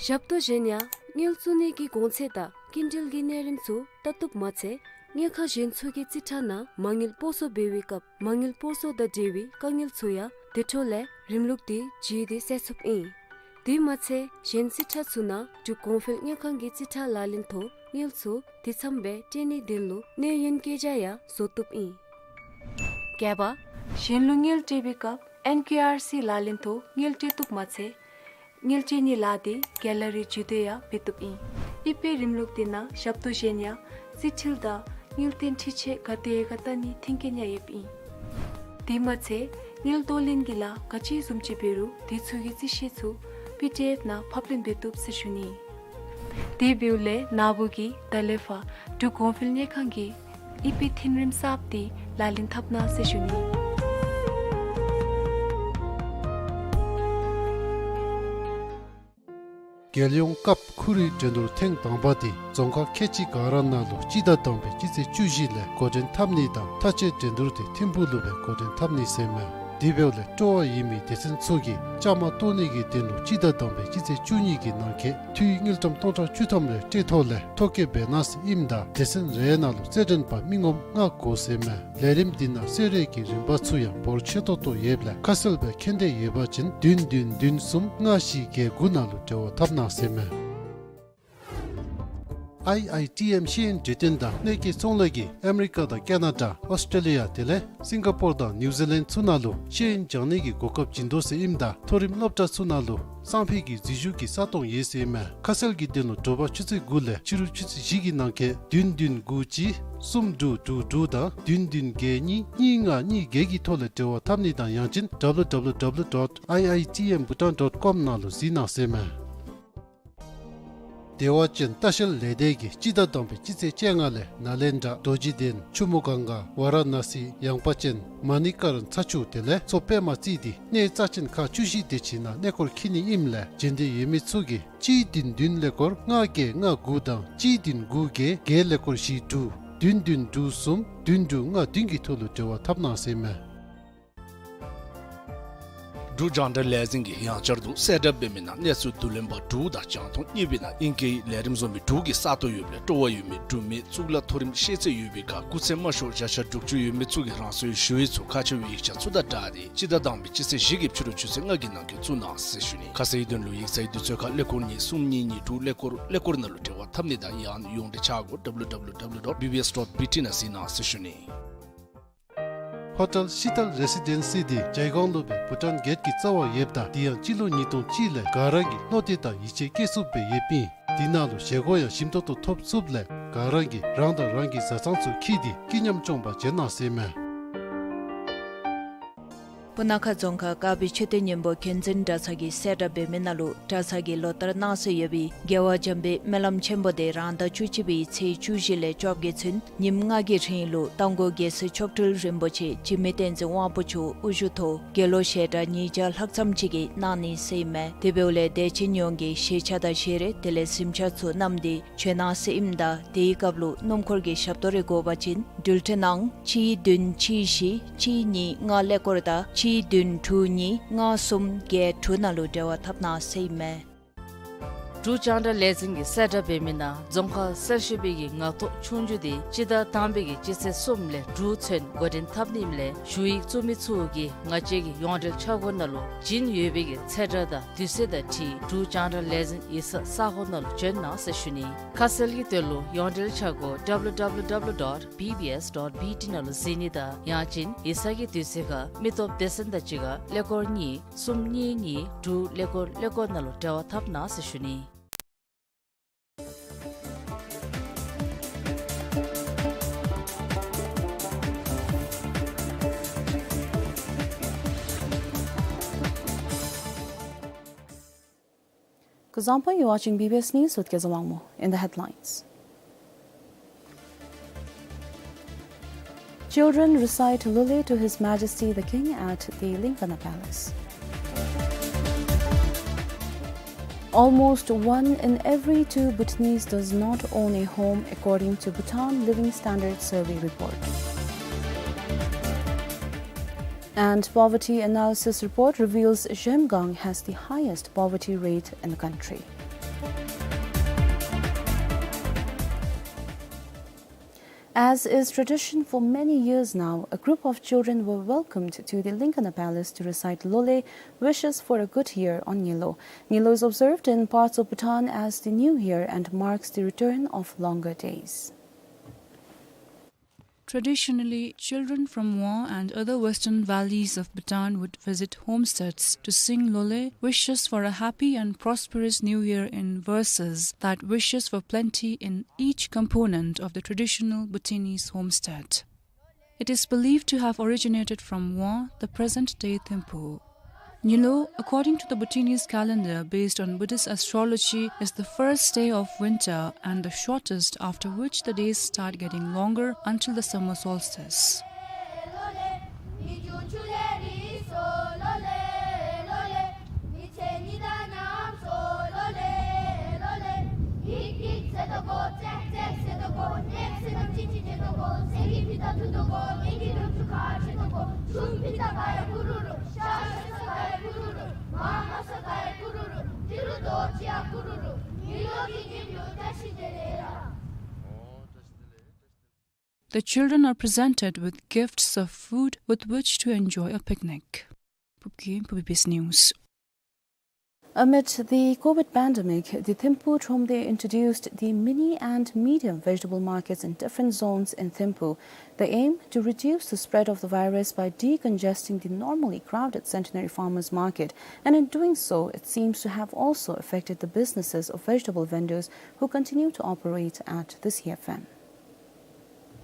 ཞབས་ཏོག་གཞན་ཡང་དངུལ་བཙུགས་ནི་གི་གོང་ཚད་དང་སྐྱིན་འགྲུལ་གྱི་གནས་རིམ་ཚུ་བལྟ་བཏུབ་མ་ཚད་དངུལ་ཁང་གཞན་ཚུ་གི་རྩིས་ཁྲ་ནང་མ་དངུལ་སྤོ་སོར་འབད་བའི་སྐབས་མ་དངུལ་སྤོ་སོར་དང་འབྲེལ་བའི་དཀའ་ངལ་ཚུ་ཡང་དེ་འཕྲོ་ལས་རིམ་ལུགས་འདི་བརྒྱུད་དེ་སེལ་ཚུགསཔ་ཨིན། དེ་མ་ཚད་གཞན་རྩིས་ཁྲ་ཚུ་ནང་འབྲུག་གོང་འཕེལ་དངུལ་ཁང་གི་རྩིས་ཁྲ་ལག་ལེན་ཐོག་དངུལ་ཚུ་དེ་ཚམ་སྦེ་སྤྲོད་ནིའི་དོན་ལུ་གནས་ཡུན་བཀོད་རྒྱ་ཡང་བཟོ་བཏུབ་ཨིན། བརྒྱད་པ། གཞན་ལུ་དངུལ་སྤྲོད་པའི་སྐབས་ཨེན་ཀེ་ཨར་སི་ལག་ལེན་ཐོག་དངུལ་སྤྲོད་བཏུབ་མ་ཚད་དངུལ་སྤྲོད་ནིའི་ལཱ་འདི་གེ་ལ་རི་བརྒྱུད་དེ་ཡང་འབད་བཏུབ་ཨིན། ཨི་པེ་རིམ་ལུགས་འདི་ནང་ཞབས་ཏོག་གཞན་ཡང་རྩིས་འཕྲུལ་དང་དངུལ་རྟེན་འཕྲུལ་ཆས་ག་དེ་ག་བལྟ་ནིའི་མཐུན་རྐྱེན་ཡང་ཡོདཔ་ཨིན། དེ་མ་ཚད་དངུལ་གཏོར་ལེན་གྱི་ལཱ་ག་ཅི་བཟུམ་ཅིག་འབད་རུང་དེ་ཚུ་གི་རྩིས་ཤེས་ཚུ་པི་ཌི་ཨེཕ་ནང་ཕབ་ལེན་འབད་བཏུབ་ཟེར་ཞུ་ནི། དེ་འབདཝ་ལས་ནཱ་བུ་གིས་ད་ལས་ཕར་འབྲུག་གོང་འཕེལ་དངུལ་ཁང་གི་ཨི་པེ་འཐུས་རིམ་གསརཔ་འདི་ལག་ལེན་འཐབ་གནང་ཟེར་ཞུ་ནི། རྒྱལ་ཡོངས་སྐབས་ཁོར་ཡུག་འགྲན་བསྡུར་ཐེངས་དང་པ་འདི་རྫོང་ཁག་ཁལ་གཅིག་ག་ར་ནང་ལུ་སྤྱི་ཟླ་དང་པའི་སྤྱི་ཚེས་བཅུ་བཞི་ལས་འགོ་འདྲེན་འཐབ་ནི་དང་མཐའ་དཔྱད་འགྲན་བསྡུར་འདི་ཐིམ་ཕུག་ལུ་སྦེ་འགོ་འདྲེན་འཐབ་ནི་ཟེར་མས། དེ་འབདཝ་ལས་སྤྲོ་བ་ཡོད་མི་སྡེ་ཚན་ཚུ་གིས་བཅའ་མར་གཏོགས་ནི་གི་དོན་ལུ་སྤྱི་ཟླ་དང་པའི་སྤྱི་ཚེས་བཅུ་གཉིས་ཀྱི་ནང་འཁོད་འཐུས་དངུལ་ཀྲམ་སྟོང་ཕྲག་བཅུ་ཐམ་རེ་སྤྲོད་ཐོག་ལས་ཐོ་བཀོད་འབད་གནང་ཟེར་ཨིནམ་ད་སྡེ་ཚན་རེ་ནང་ལུ་རྩེད་འགྲན་པ་མི་ངོམ་ལྔ་དགོ་ཟེར་མས། ལས་རིམ་འདི་ནང་གསོལ་རས་ཀྱི་རིན་པ་ཚུ་ཡང་འབོར་ཆེ་ཏོག་ཏོ་ཡོདཔ་ལས་ཁ་གསལ་སྦེ་མཁྱེན་འདོད་ཡོད་པ་ཅིན་བདུན་བདུན་བདུན་གསུམ་ལྔ་བཞི་བརྒྱད་དགུ་ནང་ལུ་འབྲེལ་བ་འཐབ་གནང་ཟེར་མས། ཨའི་ཨའི་ཊི་ཨེམ་ཤེས་ཡོན་གྲོས་སྟོན་དང་གནས་སྐོར་ཚོང་ལས་ཀྱིས་ཨ་མི་རི་ཀ་དང་ཀེ་ན་ཌ་ཨོསི་ཊྲེ་ལི་ཡ་དེ་ལས་སིང་ག་པོར་དང་ནིའུ་ཛི་ལེནཌ་ཚུ་ནང་ལུ་ཤེས་ཡོན་སྦྱང་ནི་གི་གོ་སྐབས་བྱིན་དོ་ཟེར་ཨིནམ་ད་མཐོ་རིམ་སློབ་གྲྭ་ཚུ་ནང་ལུ་སང་ཕོད་ཀྱི་འཛུལ་ཞུགས་ཀྱི་ས་སྟོང་ཡོད་ཟེར་མས། ཁ་གསལ་གྱི་དོན་ལུ་དྲོ་པ་ཆུ་ཚོད་དགུ་ལས་ཕྱི་རུ་ཆུ་ཚོད་བཞི་གི་ནང་འཁོད་བདུན་བདུན་དགུ་གཅིག་གསུམ་དྲུག་དྲུག་དྲུག་དང་བདུན་བདུན་བརྒྱད་གཉིས་གཉིས་ལྔ་གཉིས་བརྒྱད་ཀྱི་ཐོག་ལས་འབྲེལ་བ་འཐབ་ནི་དང་ཡང་ཅིན་ཌབ་ལུ་ཌབ་ལུ་ཌབ་ལུ་ཌོཊ་ཨའི་ཨའི་ཊི་ཨེམ་བྷུ་ཊཱན་ཌོཊ་ཀོམ་ནང་ལུ་གཟིགས་གནང་ཟེར་མས། བདེ་བ་ཅན་ལྟ་བཤལ་ལས་སྡེ་གིས་སྤྱི་ཟླ་དང་པའི་སྤྱི་ཚེས་བཅོ་ལྔ་ལས་ནཱ་ལེནྡྲ་རྡོ་རྗེ་གདན་ཆུ་མོ་གངྒཱ་ཝཱ་ར་ཎ་སི་ཡངས་པ་ཅན་མ་ཎི་ཀ་ར་ཚ་ཆུ་དེ་ལས་མཚོ་པདྨ་བརྩིས་ཏེ་གནས་རྩ་ཅན་ཁག་བཅུ་བཞི་དེ་ཅིག་ནང་གནས་སྐོར་འཁྱིད་ནི་ཨིནམ་ལས་བྱོན་འདོད་ཡོད་མི་ཚུ་གིས་གཅིག་བདུན་བདུན་ཀླད་ཀོར་ལྔ་བརྒྱད་ལྔ་དགུ་དང་གཅིག་བདུན་དགུ་བརྒྱད་བརྒྱད་ཀླད་ཀོར་བཞི་དྲུག་བདུན་བདུན་དྲུག་གསུམ་བདུན་དྲུག་ལྔ་བདུན་གྱི་ཐོག་ལུ་འབྲེལ་བ་འཐབ་གནང་ཟེར་མས། འབྲུག་རྒྱང་བསྒྲགས་ལས་འཛིན་གྱིས་ཡང་བསྐྱར་དུ་གསལ་བསྒྲགས་འབད་མི་ནང་གནས་ཚུལ་བསྡུ་ལེན་པ་དྲུག་དང་རྒྱང་མཐོང་གཉིས་པའི་ནང་ཨིང་སྐད་ལས་རིམ་བཟོ་མི་དྲུག་གི་ས་སྟོང་ཡོདཔ་ལས་སྤྲོ་བ་ཡོད་མི་འབྲུག་མི་གཙུག་ལག་མཐོ་རིམ་ཤེས་ཚད་ཡོད་པའི་ཁར་སྐུགས་ཚད་དམའ་ཤོས་བརྒྱ་ཆ་དྲུག་ཅུ་ཡོད་མི་ཚུ་གིས་རང་སོའི་ཞུ་ཡིག་ཚུ་ཁག་ཆེ་བའི་ཡིག་ཆ་ཚུ་དང་སྦྲགས་ཏེ་སྤྱི་ཟླ་དང་པའི་སྤྱི་ཚེས་བཞི་གི་ཕྱི་རུ་ཆུ་ཚོད་ལྔ་གི་ནང་འཁོད་བཙུགས་གནང་ཟེར་ཞུ་ནི། ཁ་གསལ་དོན་ལུ་ཡིག་ཚང་གི་དུས་ཚོད་ཁར་ཀླད་ཀོར་གཉིས་གསུམ་གཉིས་གཉིས་དྲུག་ཀླད་ཀོར་ཀླད་ཀོར་ནང་ལུ་འབྲེལ་བ་འཐབ་ནི་དང་ཡང་ན་ཡོངས་འབྲེལ་ཆ་སྒོ་ཌབ་ལུ་ཌབ་ལུ་ཌབ་ལུ་ཌོཊ་བི་བི་ཨེསི་ཌོཊ་བི་ཊི་ནང་གཟིགས་གནང་ཟེར་ཞུ་ནི། ཧོ་ཊེལ་ཤི་ཏལ་རེ་སི་ཌེན་སི་འདི་ཇའི་གོང་ལུ་སྦེ་བྷུ་ཊཱན་གེཊ་ཀྱི་རྩ་བར་ཡོདཔ་ད་དེ་ཡང་སྤྱི་ལོ་ཉིས་སྟོང་གཅིག་ལས་ག་ར་གིས་བློ་གཏད་དང་ཡིད་ཆེས་བསྐྱེད་ཚུགསཔ་སྦེ་ཡོདཔ་ཨིན། དེ་ནང་ལུ་བཞེས་སྒོ་ཡང་ཞིམ་ཏོག་ཏོ་ཐོབ་ཚུགསཔ་ལས་ག་ར་གིས་རང་དང་རང་གི་བཟའ་ཚང་ཚུ་འཁྱིད་དེ་སྐྱིད་ཉམས་སྐྱོང་པར་བྱོན་གནང་ཟེར་མས། སྤུ་ན་ཁ་རྫོང་ཁག་དཀར་སྦིས་མཆོད་རྟེན་སྙིང་པོ་མཁྱེན་བརྩེ་གྲྭ་ཚང་གིས་གསལ་བསྒྲགས་འབད་མི་ནང་ལུ་གྲྭ་ཚང་གིས་ལོ་ལྟར་གནང་སྲོལ་ཡོད་པའི་རྒྱལ་བ་འཇམ་དཔལ་སྨོན་ལམ་ཆེན་པོ་དེ་རང་ཟླ་བཅུ་གཅིག་པའི་ཚེས་བཅུ་བཞི་ལས་བཅོ་བརྒྱད་ཚུན་ཉིནམ་ལྔ་གི་རིང་ལུ་རྟ་མགོ་རྒྱལ་སྲས་མཆོག་སྤྲུལ་རིན་པོ་ཆེ་འཇིགས་མེད་བསྟན་འཛིན་དབང་པོ་མཆོག་དབུ་བཞུགས་ཐོག་དགེ་སློང་ཞལ་གྲངས་ཉིས་བརྒྱ་ལྷག་ཙམ་ཅིག་གིས་གནང་ནི་ཟེར་ཨིན་མས། དེ་འབདཝ་ལས་དད་ཅན་ཡོངས་ཀྱིས་ཞལ་ཆས་དང་ཞལ་རས་དེ་ལས་གཟིམ་ཆས་ཚུ་བསྣམས་ཏེ་བྱོན་གནང་ཟེར་ཨིནམ་ད་དེའི་སྐབས་ལུ་སྣུམ་འཁོར་གྱི་ཞབས་ཏོག་རེ་དགོ་པ་ཅིན་འགྲུལ་འཕྲིན་ནང་གཅིག་བདུན་གཅིག་བཞི་གཅིག་གཉིས་ལྔ་ཀླད་ཀོར་དང་གཅིག་བདུན་དྲུག་གཉིས་ལྔ་གསུམ་བརྒྱད་དྲུག་ནང་ལུ་འབྲེལ་བ་འཐབ་གནང་ཟེར་ཨིན་མས། འབྲུག་རྒྱང་བསྒྲགས་ལས་འཛིན་གྱིས་གསལ་བསྒྲགས་འབད་མི་ནང་རྫོང་ཁག་གསར་ཞུགས་པའི་གི་ངང་ཐོག་ཆོས་རྒྱུགས་དེ་སྤྱི་ཟླ་དང་པའི་གི་སྤྱི་ཚེས་གསུམ་ལས་དྲུག་ཚུན་འགོ་འདྲེན་འཐབ་ནི་ཨིནམ་ལས་ཞུ་ཡིག་བཙུགས་མི་ཚུ་གིས་ང་བཅས་ཀྱི་ཡོངས་འབྲེལ་འཆར་སྒོ་ནང་ལུ་བྱིན་ཡོད་པའི་གི་ཚེས་གྲངས་དང་དུས་ཚོད་དང་འཁྲིལ་འབྲུག་རྒྱང་བསྒྲགས་ལས་འཛིན་ཡིག་ཚང་ས་གོ་ནང་ལུ་བྱོན་གནང་ཟེར་ཞུ་ནི། ཁ་གསལ་གྱི་དོན་ལུ་ཡོངས་འབྲེལ་འཆར་སྒོ་W W W dot B B S dot B T ནང་ལུ་གཟིགས་ནི་དང་ཡང་ཅིན་ཡིག་ཚང་གི་དུས་ཚོད་ཁར་མི་སྟོབས་སྡེ་ཚན་དང་གཅིག་ཁར་ཀླད་ཀོར་གཉིས་གསུམ་གཉིས་གཉིས་དྲུག་ཀླད་ཀོར་ཀླད་ཀོར་ནང་ལུ་འབྲེལ་བ་འཐབ་གནང་ཟེར་ཞུ་ནི། Kuzuzangpo, you're watching B B S News with Kezawangmo. In the headlines. Children recite Lole to His Majesty the King at the Linkana Palace. Almost one in every two Bhutanese does not own a home, according to Bhutan Living Standard Survey report. And poverty analysis report reveals Zhemgang has the highest poverty rate in the country. As is tradition for many years now, a group of children were welcomed to the Linkana Palace to recite Lole, wishes for a good year, on Nyilo. Nyilo is observed in parts of Bhutan as the New Year and marks the return of longer days. Traditionally, children from Wang and other western valleys of Bhutan would visit homesteads to sing Lole, wishes for a happy and prosperous new year in verses that wishes for plenty in each component of the traditional Bhutanese homestead. It is believed to have originated from Wang, the present-day Thimphu. Nyilo, according to the Bhutanese calendar based on Buddhist astrology, is the first day of winter and the shortest, after which the days start getting longer until the summer solstice. The children are presented with gifts of food with which to enjoy a picnic. Pupki, P B S News. Amid the COVID pandemic, the Thimphu Thromde introduced the mini and medium vegetable markets in different zones in Thimphu. The aim, to reduce the spread of the virus by decongesting the normally crowded Centenary Farmers Market, and in doing so, it seems to have also affected the businesses of vegetable vendors who continue to operate at the C F M.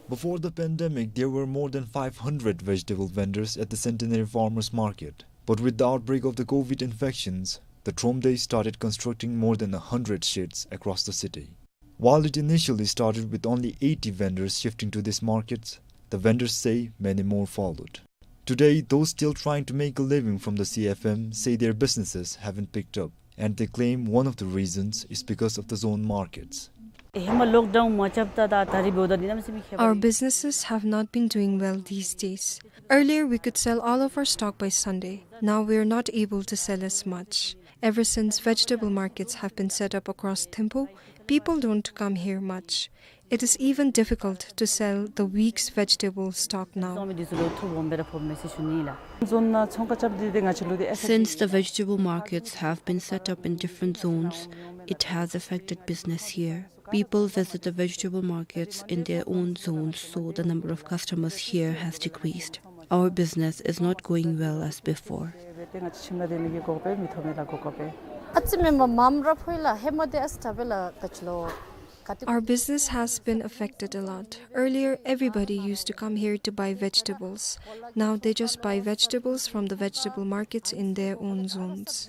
Before the pandemic, there were more than five hundred vegetable vendors at the Centenary Farmers Market. But with the outbreak of the COVID infections, the Thromde started constructing more than a hundred sheds across the city. While it initially started with only eighty vendors shifting to these markets, the vendors say many more followed. Today, those still trying to make a living from the C F M say their businesses haven't picked up, and they claim one of the reasons is because of the zone markets. Our businesses have not been doing well these days. Earlier, we could sell all of our stock by Sunday. Now we are not able to sell as much. Ever since vegetable markets have been set up across Thimphu, people don't come here much. It is even difficult to sell the week's vegetable stock now. Since the vegetable markets have been set up in different zones, it has affected business here. People visit the vegetable markets in their own zones, so the number of customers here has decreased. Our business is not going well as before. Our business has been affected a lot. Earlier, everybody used to come here to buy vegetables. Now they just buy vegetables from the vegetable markets in their own zones.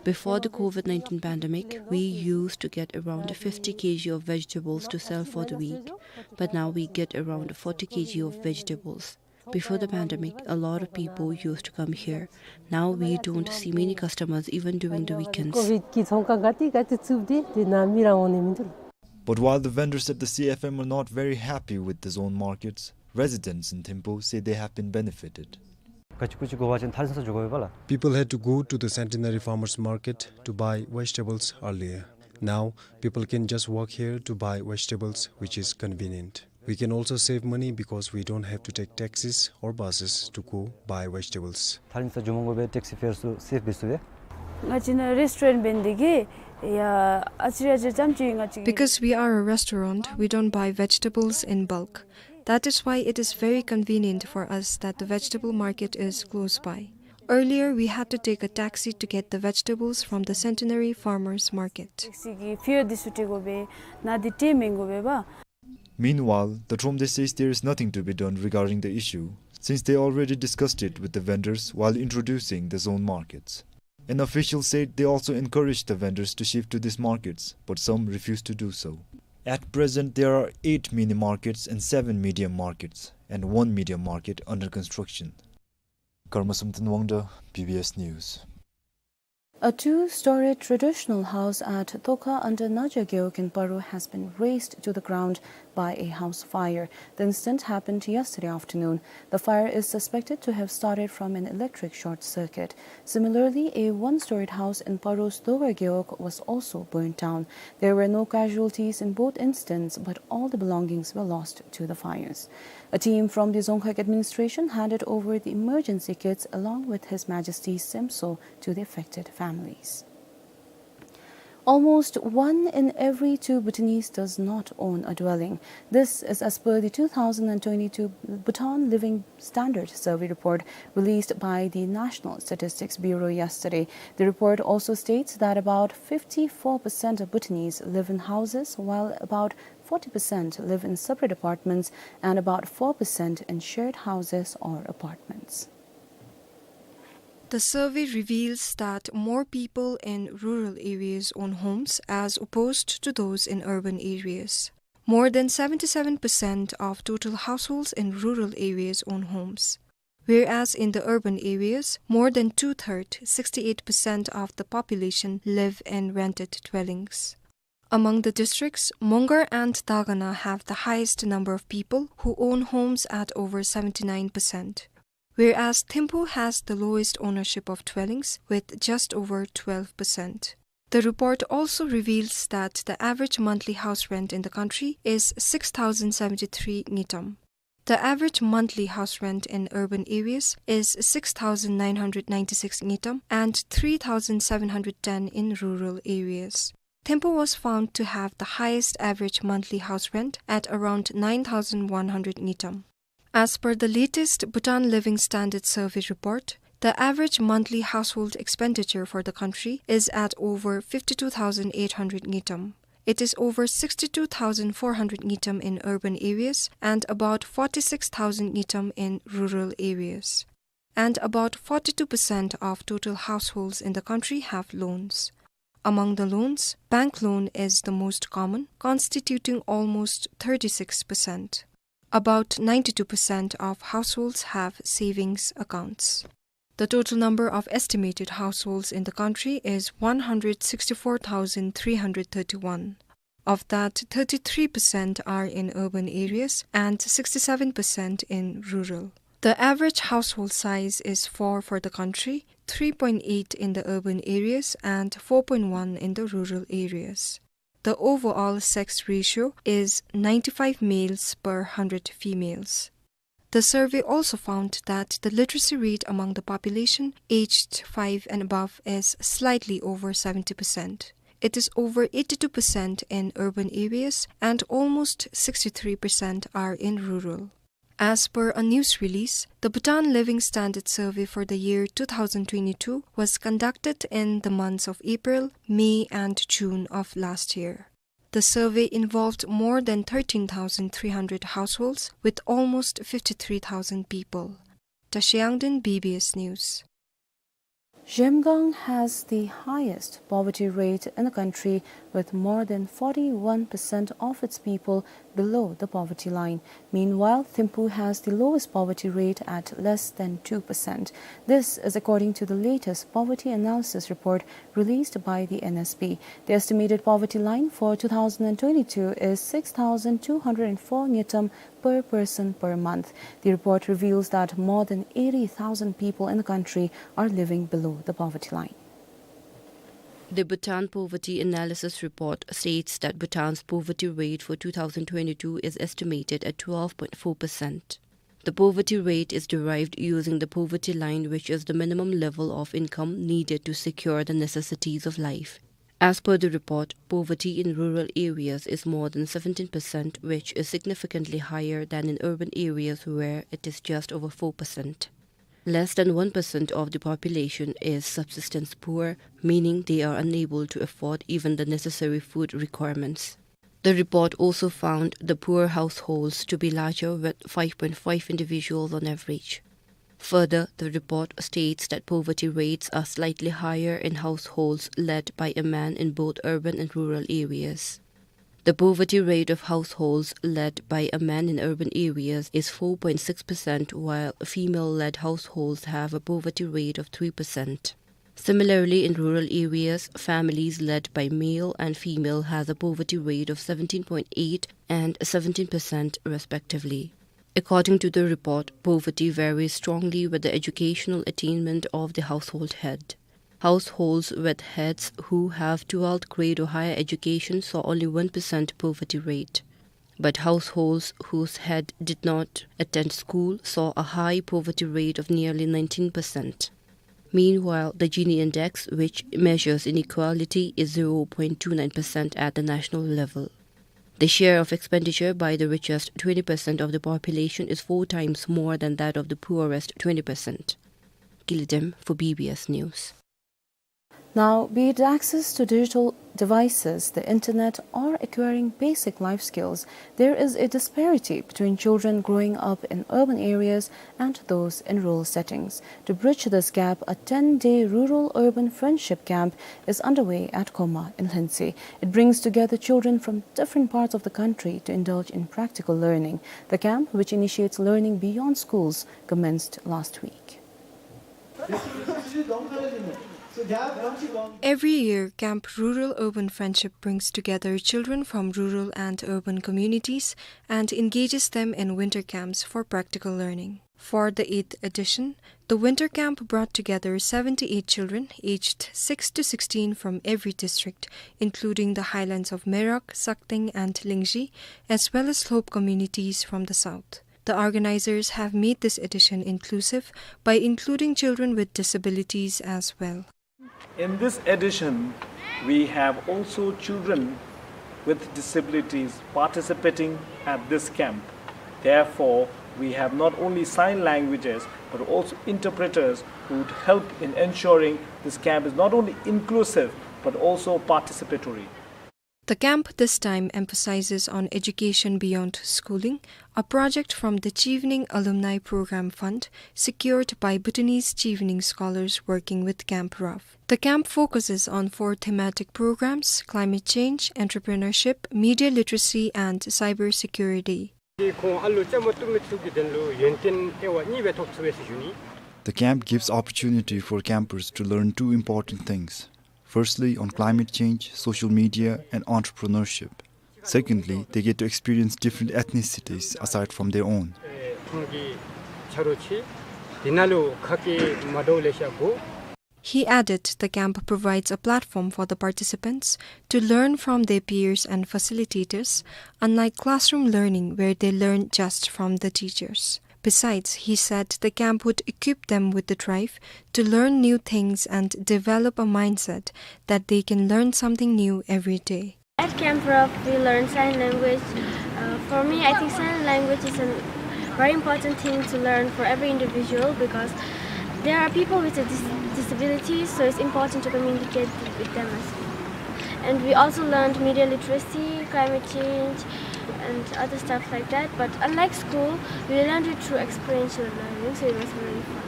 Before the COVID nineteen pandemic, we used to get around fifty kilograms of vegetables to sell for the week, but now we get around forty kilograms of vegetables. Before the pandemic, a lot of people used to come here. Now we don't see many customers even during the weekends. COVID གི་ཚོང་ཁང་ག་ཏེ་ག་ཏེ་བཙུགས་ཏེ་དེ་ནང་མི་རང་འོང་ནི་མིན་འདུག། But while the vendors at the C F M are not very happy with the zone markets, residents in Thimphu say they have been benefited. ག་ཅི་གུ་ཅི་དགོ་པ་ཅིན་ཐ་རིང་ས་འགྱོ་དགོ་པས་ལགས། People had to go to the Centenary Farmers Market to buy vegetables earlier. Now, people can just walk here to buy vegetables, which is convenient. We can also save money because we don't have to take taxis or buses to go buy vegetables. ཐ་རིང་ས་འགྱོ་མ་དགོ་པའི་ཊེག་སི་ཕེར་ཚུ་སེབ་འབད་ཚུགས་པས། ང་བཅས་ནི་རེསི་ཊོ་རེནཊ་འབད་ནི་དེ་གིས་ཡ་ཨ་ཙི་རེ་ཨ་ཙི་རེ་ཙམ་ཅིག་ང་བཅས། Because we are a restaurant, we don't buy vegetables in bulk. That is why it is very convenient for us that the vegetable market is close by. Earlier, we had to take a taxi to get the vegetables from the Centenary Farmers Market. ཊེག་སི་གི་ཕེར་འདི་ཚུ་སྤྲོད་དགོ་པས། ནཱ་འདི་སྤྲོད་མི་དགོ་པས་པ། Meanwhile, the Tromde says there is nothing to be done regarding the issue, since they already discussed it with the vendors while introducing the zone markets. An official said they also encouraged the vendors to shift to these markets, but some refused to do so. At present, there are eight mini markets and seven medium markets and one medium market under construction. Karma Samten Wangda, B B S News. A two-storied traditional house at Tokha under Naja Gewog in Paro has been razed to the ground by a house fire. The incident happened yesterday afternoon. The fire is suspected to have started from an electric short circuit. Similarly, a one-storied house in Paro's Dogar Gewog was also burned down. There were no casualties in both incidents, but all the belongings were lost to the fires. A team from the Dzongkhag administration handed over the emergency kits along with His Majesty's Semso to the affected families. Almost one in every two Bhutanese does not own a dwelling. This is as per the two thousand and twenty-two Bhutan Living Standard Survey report released by the National Statistics Bureau yesterday. The report also states that about fifty-four percent of Bhutanese live in houses, while about forty percent live in separate apartments and about four percent in shared houses or apartments. The survey reveals that more people in rural areas own homes as opposed to those in urban areas. More than seventy-seven percent of total households in rural areas own homes, whereas in the urban areas, more than two-thirds, sixty-eight percent of the population, live in rented dwellings. Among the districts, Mongar and Dagana have the highest number of people who own homes at over seventy-nine percent, whereas Thimphu has the lowest ownership of dwellings with just over twelve percent. The report also reveals that the average monthly house rent in the country is six thousand seventy-three ngultrum. The average monthly house rent in urban areas is six thousand nine hundred ninety-six ngultrum and three thousand seven hundred ten in rural areas. Thimphu was found to have the highest average monthly house rent at around nine thousand one hundred ngultrum. As per the latest Bhutan Living Standard Survey report, the average monthly household expenditure for the country is at over fifty-two thousand eight hundred ngultrum. It is over sixty-two thousand four hundred ngultrum in urban areas and about forty-six thousand ngultrum in rural areas. And about forty-two percent of total households in the country have loans. Among the loans, bank loan is the most common, constituting almost thirty-six percent. About ninety-two percent of households have savings accounts. The total number of estimated households in the country is one hundred sixty-four thousand three hundred thirty-one. Of that, thirty-three percent are in urban areas and sixty-seven percent in rural. The average household size is four for the country, three point eight in the urban areas and four point one in the rural areas. The overall sex ratio is ninety-five males per hundred females. The survey also found that the literacy rate among the population aged five and above is slightly over seventy percent. It is over eighty-two percent in urban areas and almost sixty-three percent are in rural. As per a news release, the Bhutan Living Standard Survey for the year two thousand twenty-two was conducted in the months of April, May, and June of last year. The survey involved more than thirteen thousand three hundred households with almost fifty-three thousand people. Tashi Yangden, B B S News. Zhemgang has the highest poverty rate in the country, with more than forty-one percent of its people below the poverty line. Meanwhile, Thimphu has the lowest poverty rate at less than two percent. This is according to the latest poverty analysis report released by the N S B. The estimated poverty line for two thousand twenty-two is six thousand two hundred and four ngultrum per person per month. The report reveals that more than eighty thousand people in the country are living below the poverty line. The Bhutan Poverty Analysis Report states that Bhutan's poverty rate for two thousand twenty-two is estimated at twelve point four percent. The poverty rate is derived using the poverty line, which is the minimum level of income needed to secure the necessities of life. As per the report, poverty in rural areas is more than seventeen percent, which is significantly higher than in urban areas, where it is just over four percent. Less than one percent of the population is subsistence poor, meaning they are unable to afford even the necessary food requirements. The report also found the poor households to be larger, with five point five individuals on average. Further, the report states that poverty rates are slightly higher in households led by a man in both urban and rural areas. The poverty rate of households led by a man in urban areas is four point six percent, while female-led households have a poverty rate of three percent. Similarly, in rural areas, families led by male and female has a poverty rate of seventeen point eight and seventeen percent respectively. According to the report, poverty varies strongly with the educational attainment of the household head. Households with heads who have twelfth grade or higher education saw only one percent poverty rate. But households whose head did not attend school saw a high poverty rate of nearly nineteen percent. Meanwhile, the Gini index, which measures inequality, is zero point two nine percent at the national level. The share of expenditure by the richest twenty percent of the population is four times more than that of the poorest twenty percent. Gilidem for B B S News. Now, be it access to digital devices, the internet, or acquiring basic life skills, there is a disparity between children growing up in urban areas and those in rural settings. To bridge this gap, a ten-day rural-urban friendship camp is underway at Khoma in Lhuentse. It brings together children from different parts of the country to indulge in practical learning. The camp, which initiates learning beyond schools, commenced last week. Every year, Camp Rural Urban Friendship brings together children from rural and urban communities and engages them in winter camps for practical learning. For the eighth edition, the winter camp brought together seventy-eight children aged six to sixteen from every district, including the highlands of Merak, Sakteng, and Lingzhi, as well as Lhob communities from the south. The organizers have made this edition inclusive by including children with disabilities as well. In this edition, we have also children with disabilities participating at this camp. Therefore, we have not only sign languages, but also interpreters who would help in ensuring this camp is not only inclusive, but also participatory. The camp this time emphasizes on education beyond schooling, a project from the Chevening Alumni Program Fund, secured by Bhutanese Chevening scholars working with Camp RUF. The camp focuses on four thematic programs: climate change, entrepreneurship, media literacy, and cybersecurity. ཁོང་ཨ་ལུ་ཅ་མ་ཏུ་མི་ཚུ་གི་དོན་ལུ་ཡོན་ཏན་དབྱེ་བ་གཉིས་སྦེ་ཐོབ་ཚུགས་པས་ཟེར་ཞུ་ནི། The camp gives opportunity for campers to learn two important things. Firstly, on climate change, social media, and entrepreneurship. Secondly, they get to experience different ethnicities aside from their own. ཁོང་གི་ཆ་རོགས་ཅིག་དེ་ནང་ལུ་ཁ་སྐད་མ་འདྲཝ་ལེ་ཤ་གོ། He added the camp provides a platform for the participants to learn from their peers and facilitators, unlike classroom learning where they learn just from the teachers. Besides, he said the camp would equip them with the drive to learn new things and develop a mindset that they can learn something new every day. At Camp RUF, we learn sign language. Uh, for me, I think sign language is an, Very important thing to learn for every individual, because there are people with a dis- disabilities, so it's important to communicate with them as well. And we also learned media literacy, climate change, and other stuff like that. But unlike school, we learned it through experiential learning, so it was very fun.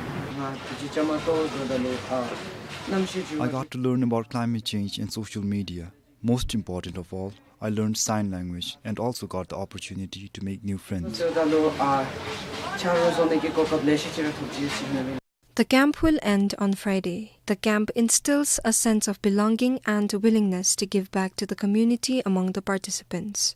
I got to learn about climate change and social media. Most important of all, I learned sign language and also got the opportunity to make new friends. The camp will end on Friday. The camp instills a sense of belonging and willingness to give back to the community among the participants.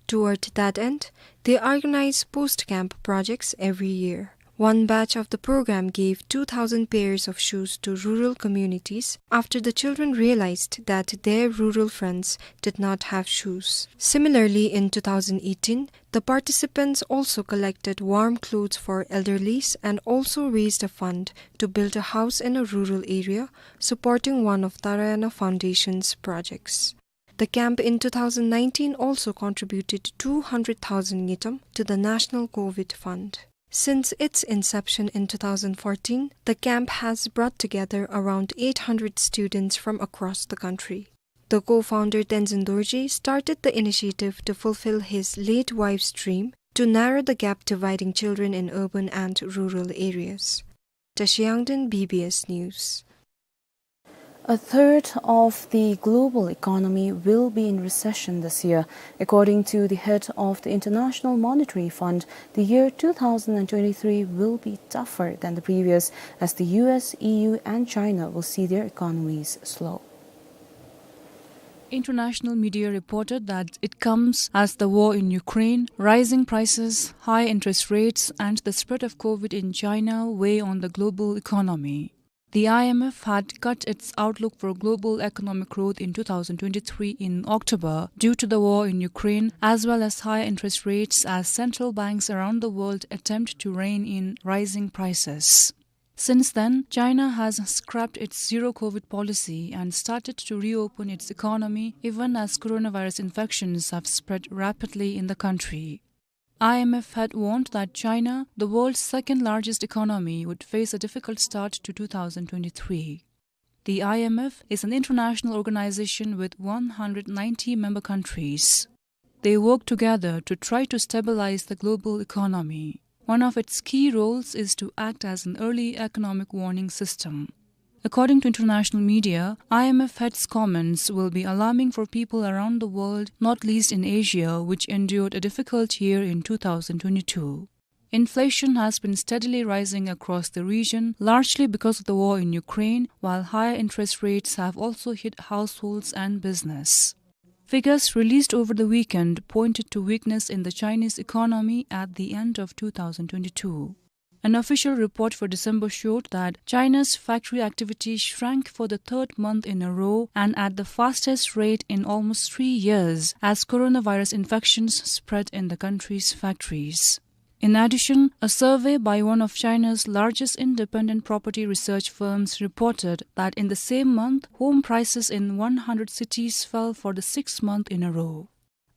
Toward that end, they organize post-camp projects every year. One batch of the program gave two thousand pairs of shoes to rural communities after the children realized that their rural friends did not have shoes. Similarly, in two thousand eighteen, the participants also collected warm clothes for elderlies and also raised a fund to build a house in a rural area, supporting one of Tarayana Foundation's projects. The camp in two thousand nineteen also contributed two hundred thousand ngultrum to the National COVID Fund. Since its inception in two thousand fourteen, the camp has brought together around eight hundred students from across the country. The co-founder Tenzin Dorji started the initiative to fulfill his late wife's dream to narrow the gap dividing children in urban and rural areas. Tashi Yangden, B B S News. A third of the global economy will be in recession this year. According to the head of the International Monetary Fund, the year two thousand twenty-three will be tougher than the previous, as the U S, E U, and China will see their economies slow. International media reported that it comes as the war in Ukraine, rising prices, high interest rates, and the spread of COVID in China weigh on the global economy. The I M F had cut its outlook for global economic growth in two thousand twenty-three in October due to the war in Ukraine, as well as high interest rates, as central banks around the world attempt to rein in rising prices. Since then, China has scrapped its zero COVID policy and started to reopen its economy, even as coronavirus infections have spread rapidly in the country. I M F had warned that China, the world's second largest economy, would face a difficult start to two thousand twenty-three. The I M F is an international organization with one hundred ninety member countries. They work together to try to stabilize the global economy. One of its key roles is to act as an early economic warning system. According to international media, I M F head's comments will be alarming for people around the world, not least in Asia, which endured a difficult year in two thousand twenty-two. Inflation has been steadily rising across the region, largely because of the war in Ukraine, while higher interest rates have also hit households and business. Figures released over the weekend pointed to weakness in the Chinese economy at the end of two thousand twenty-two. An official report for December showed that China's factory activity shrank for the third month in a row and at the fastest rate in almost three years, as coronavirus infections spread in the country's factories. In addition, a survey by one of China's largest independent property research firms reported that in the same month, home prices in one hundred cities fell for the sixth month in a row.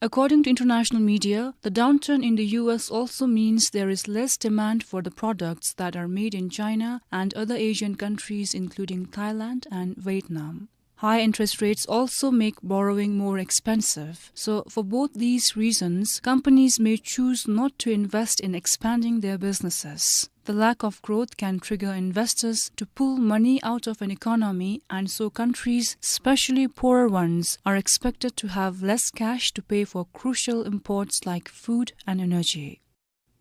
According to international media, the downturn in the U S also means there is less demand for the products that are made in China and other Asian countries, including Thailand and Vietnam. High interest rates also make borrowing more expensive. So, for both these reasons, companies may choose not to invest in expanding their businesses. The lack of growth can trigger investors to pull money out of an economy, and so countries, especially poorer ones, are expected to have less cash to pay for crucial imports like food and energy.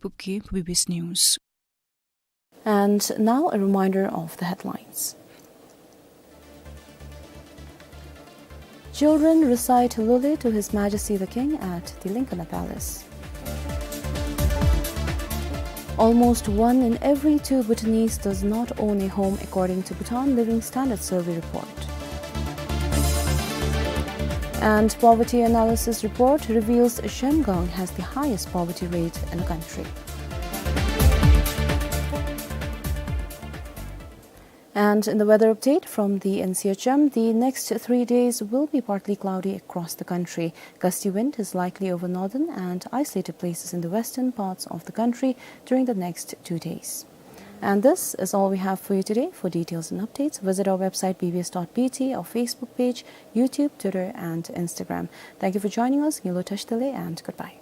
Pupki, B B S News. And now a reminder of the headlines. Children recite Lule to His Majesty the King at the Linkana Palace. Almost one in every two Bhutanese does not own a home, according to Bhutan Living Standard Survey report. And poverty analysis report reveals Zhemgang has the highest poverty rate in the country. And in the weather update from the N C H M, the next three days will be partly cloudy across the country. Gusty wind is likely over northern and isolated places in the western parts of the country during the next two days. And this is all we have for you today. For details and updates, visit our website B B S dot B T, our Facebook page, YouTube, Twitter, and Instagram. Thank you for joining us. Ngilu tashitele and goodbye.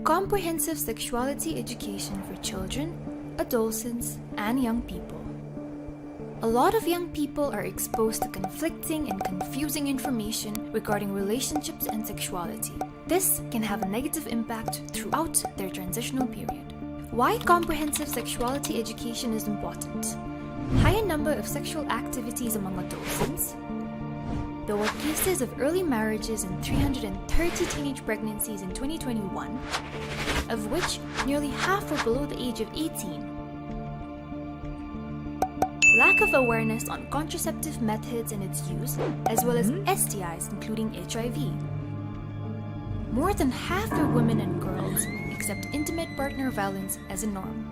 Comprehensive sexuality education for children, adolescents, and young people. A lot of young people are exposed to conflicting and confusing information regarding relationships and sexuality. This can have a negative impact throughout their transitional period. Why comprehensive sexuality education is important? Higher number of sexual activities among adolescents. There were cases of early marriages and three hundred and thirty teenage pregnancies in twenty twenty-one, of which nearly half were below the age of eighteen. Lack of awareness on contraceptive methods and its use, as well as S T Is, including H I V. More than half of women and girls accept intimate partner violence as a norm.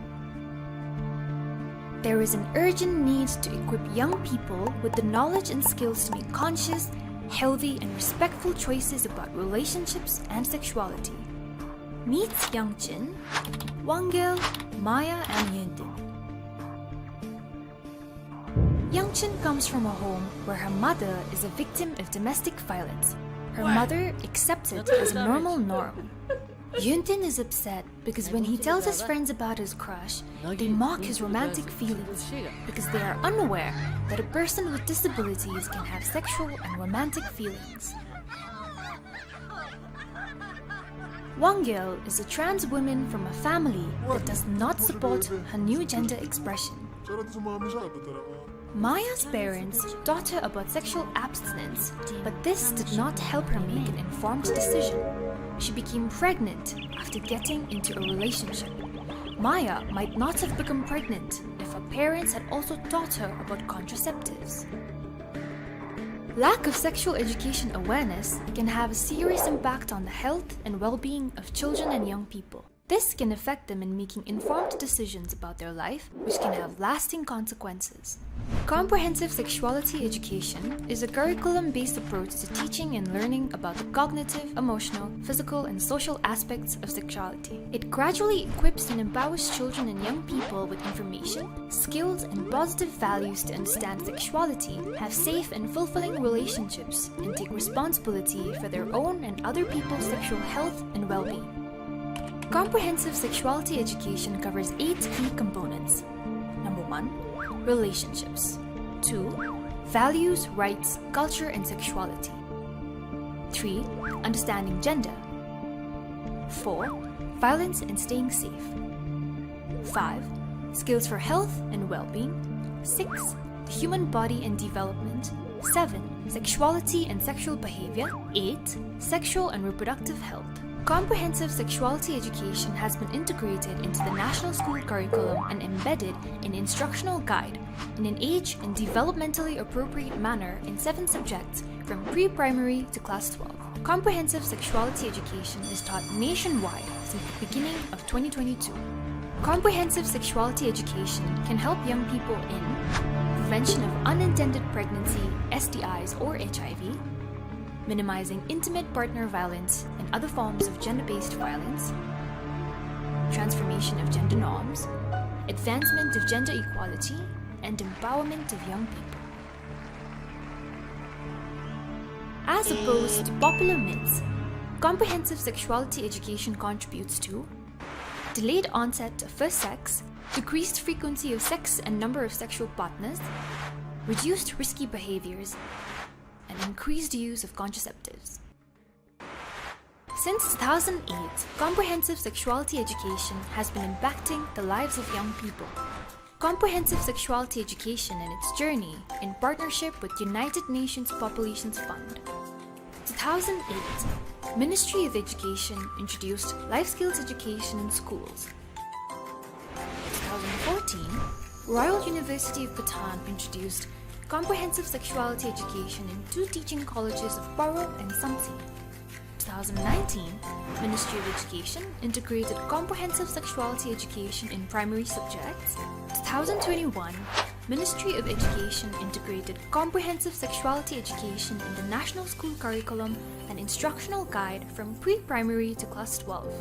There is an urgent need to equip young people with the knowledge and skills to make conscious, healthy, and respectful choices about relationships and sexuality. Meet Youngchin, Wanggeul, Maya, and Yundin. Youngchin comes from a home where her mother is a victim of domestic violence. Her mother accepts it as a normal norm. Yundin is upset because when he tells his friends about his crush, they mock his romantic feelings because they are unaware that a person with disabilities can have sexual and romantic feelings. Wanggeul is a trans woman from a family that does not support her new gender expression. Maya's parents taught her about sexual abstinence, but this did not help her make an informed decision. She became pregnant after getting into a relationship. Maya might not have become pregnant if her parents had also taught her about contraceptives. Lack of sexual education awareness can have a serious impact on the health and well-being of children and young people. This can affect them in making informed decisions about their life, which can have lasting consequences. Comprehensive sexuality education is a curriculum-based approach to teaching and learning about the cognitive, emotional, physical, and social aspects of sexuality. It gradually equips and empowers children and young people with information, skills, and positive values to understand sexuality, have safe and fulfilling relationships, and take responsibility for their own and other people's sexual health and well-being. Comprehensive sexuality education covers eight key components. Number one, relationships. Two, values, rights, culture, and sexuality. Three, understanding gender. Four, violence and staying safe. Five, skills for health and well-being. Six, the human body and development. Seven, sexuality and sexual behavior. Eight, sexual and reproductive health. Comprehensive sexuality education has been integrated into the national school curriculum and embedded in instructional guide in an age and developmentally appropriate manner in seven subjects from pre-primary to class twelve. Comprehensive sexuality education is taught nationwide since the beginning of twenty twenty-two. Comprehensive sexuality education can help young people in prevention of unintended pregnancy, S T Is, or H I V, minimizing intimate partner violence and other forms of gender-based violence, transformation of gender norms, advancement of gender equality, and empowerment of young people. As opposed to popular myths, comprehensive sexuality education contributes to delayed onset of first sex, decreased frequency of sex and number of sexual partners, reduced risky behaviors, and increased use of contraceptives. Since two thousand eight, comprehensive sexuality education has been impacting the lives of young people. Comprehensive sexuality education and its journey, in partnership with United Nations Populations Fund. Two thousand eight, Ministry of Education introduced life skills education in schools. Two thousand fourteen, Royal University of Bhutan introduced comprehensive sexuality education in two teaching colleges of Paro and Samtse. Two thousand nineteen, Ministry of Education integrated comprehensive sexuality education in primary subjects. Two thousand twenty-one, Ministry of Education integrated comprehensive sexuality education in the National School Curriculum and Instructional Guide from pre-primary to class twelve.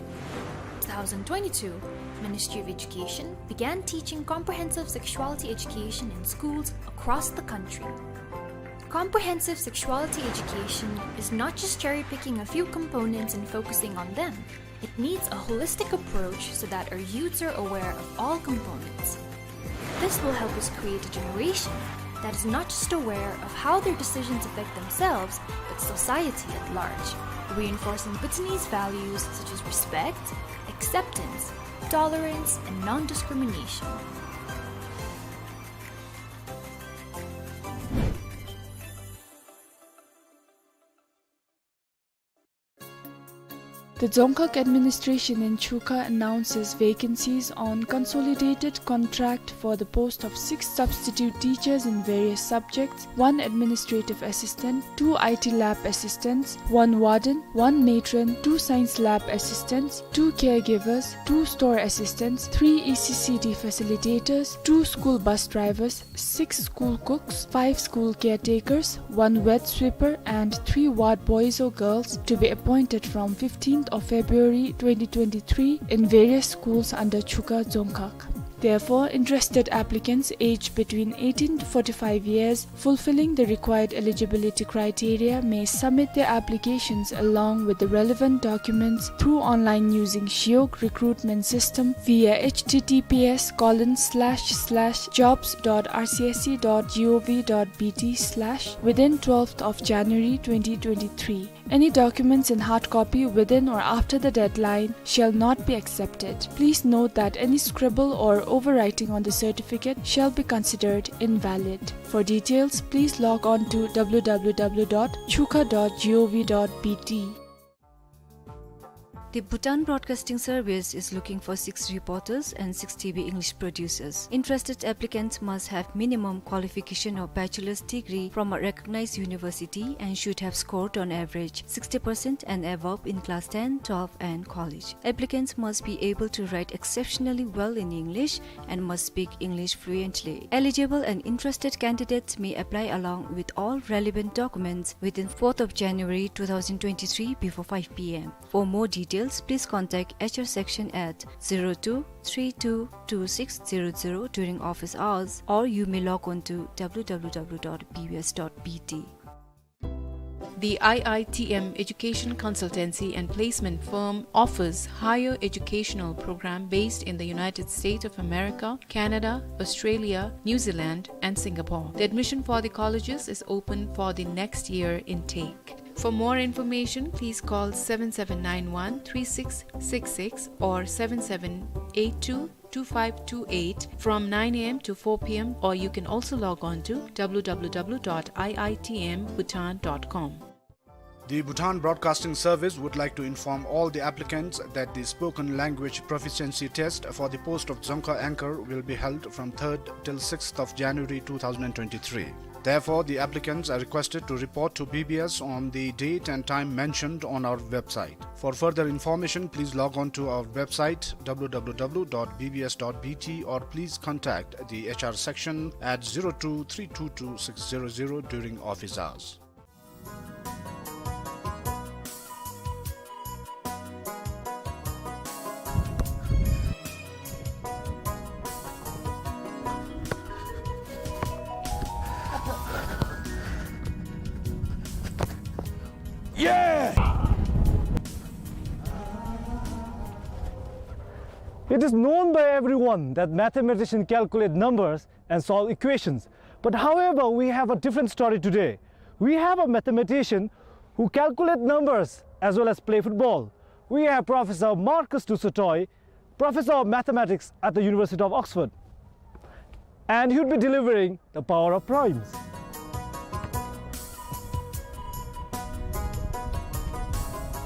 Two thousand twenty-two, Ministry of Education began teaching comprehensive sexuality education in schools across the country. Comprehensive sexuality education is not just cherry-picking a few components and focusing on them. It needs a holistic approach so that our youths are aware of all components. This will help us create a generation that is not just aware of how their decisions affect themselves, but society at large, reinforcing Bhutanese values such as respect, acceptance, tolerance, and non-discrimination. The Dzongkhag administration in Chukha announces vacancies on consolidated contract for the post of six substitute teachers in various subjects, one administrative assistant, two I T lab assistants, one warden, one matron, two science lab assistants, two caregivers, two store assistants, three E C C D facilitators, two school bus drivers, six school cooks, five school caretakers, one wet sweeper, and three ward boys or girls to be appointed from fifteenth of February twenty twenty-three in various schools under Chukha Dzongkhag. Therefore, interested applicants aged between eighteen to forty-five years, fulfilling the required eligibility criteria, may submit their applications along with the relevant documents through online using Shiok recruitment system via H T T P S colon slash slash jobs dot R C S C dot G O V dot B T slash within twelfth of January twenty twenty-three. Any documents in hard copy within or after the deadline shall not be accepted. Please note that any scribble or overwriting on the certificate shall be considered invalid. For details, please log on to W W W dot chukha dot gov dot B T. The Bhutan Broadcasting Service is looking for six reporters and six T V English producers. Interested applicants must have minimum qualification of bachelor's degree from a recognized university and should have scored on average sixty percent and above in class ten, twelve and college. Applicants must be able to write exceptionally well in English and must speak English fluently. Eligible and interested candidates may apply along with all relevant documents within fourth of January two thousand twenty-three before five P M. For more details, please contact H R section at zero two three two two six zero zero during office hours, or you may log on to W W W dot B B S dot B T. The I I T M education consultancy and placement firm offers higher educational program based in the United States of America, Canada, Australia, New Zealand, and Singapore. The admission for the colleges is open for the next year intake. For more information, please call seven seven nine one three six six six or seven seven eight two two five two eight from nine A M to four P M, or you can also log on to W W W dot I I T M bhutan dot com. The Bhutan Broadcasting Service would like to inform all the applicants that the spoken language proficiency test for the post of Dzongkha anchor will be held from third till sixth of January two thousand and twenty-three. Therefore, the applicants are requested to report to B B S on the date and time mentioned on our website. For further information, please log on to our website, w w w dot b b s dot b t, or please contact the H R section at zero two three two two six zero zero during office hours. Yeah! It is known by everyone that mathematicians calculate numbers and solve equations. But however, we have a different story today. We have a mathematician who calculates numbers as well as play football. We have Professor Marcus du Sautoy, Professor of Mathematics at the University of Oxford. And he would be delivering the power of primes.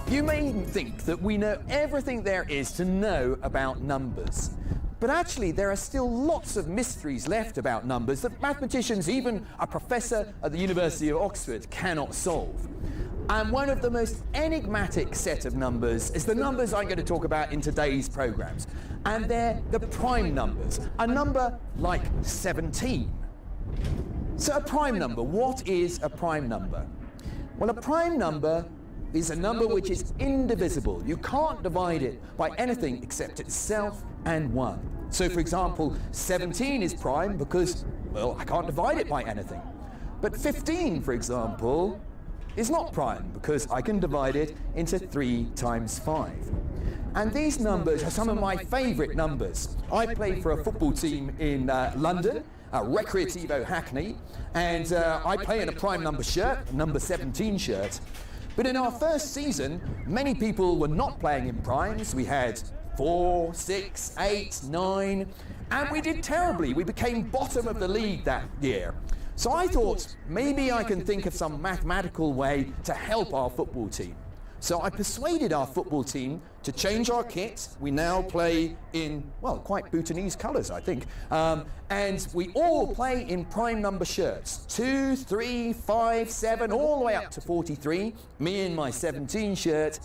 You may think that we know everything there is to know about numbers, but actually there are still lots of mysteries left about numbers that mathematicians, even a professor at the University of Oxford, cannot solve. And one of the most enigmatic set of numbers is the numbers I'm going to talk about in today's programs. And they're the prime numbers, a number like seventeen. So a prime number, what is a prime number? Well, a prime number is a number which is indivisible. You can't divide it by anything except itself and one. So, for example, seventeen is prime because, well, I can't divide it by anything. But fifteen, for example, is not prime because I can divide it into three times five. And these numbers are some of my favorite numbers. I play for a football team in, uh, London, uh, Recreativo Hackney, and, uh, I play in a prime number shirt, number seventeen shirt. But in our first season, many people were not playing in primes. We had four, six, eight, nine, and we did terribly. We became bottom of the league that year. So I thought, maybe I can think of some mathematical way to help our football team. So I persuaded our football team to change our kit. We now play in, well, quite Bhutanese colours, I think. Um, and we all play in prime number shirts, two, three, five, seven, all the way up to forty-three, me in my seventeen shirt,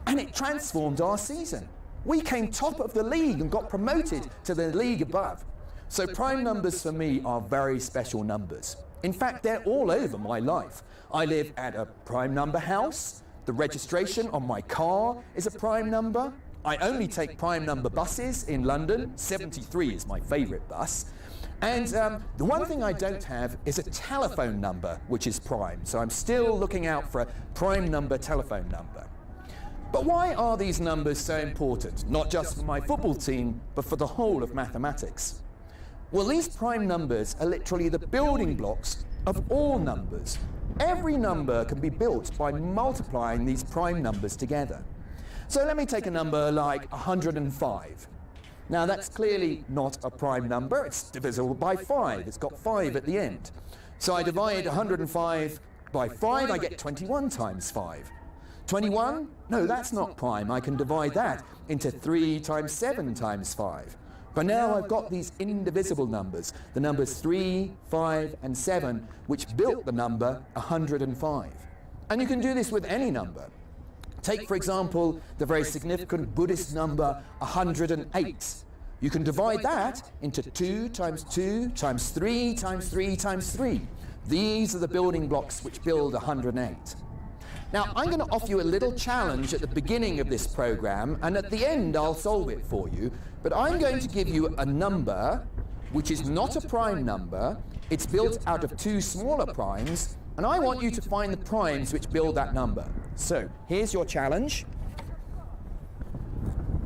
and it transformed our season. We came top of the league and got promoted to the league above. So prime numbers for me are very special numbers. In fact, they're all over my life. I live at a prime number house. The registration on my car is a prime number. I only take prime number buses in London. Seventy-three is my favourite bus. And, um, the one thing I don't have is a telephone number which is prime. So I'm still looking out for a prime number telephone number. But why are these numbers so important, not just for my football team, but for the whole of mathematics? Well, these prime numbers are literally the building blocks of all numbers. Every number can be built by multiplying these prime numbers together. So let me take a number like a hundred and five. Now, that's clearly not a prime number. It's divisible by five. It's got five at the end. So I divide a hundred and five by five, I get twenty-one times five. Twenty-one? No, that's not prime. I can divide that into three times seven times five. But now I've got these indivisible numbers, the numbers three, five, and seven, which built the number a hundred and five. And you can do this with any number. Take, for example, the very significant Buddhist number a hundred and eight. You can divide that into two times two times three times three times three. These are the building blocks which build a hundred and eight. Now, I'm gonna offer you a little challenge at the beginning of this program, and at the end I'll solve it for you, but I'm going to give you a number which is not a prime number. It's built out of two smaller primes, and I want you to find the primes which build that number. So, here's your challenge.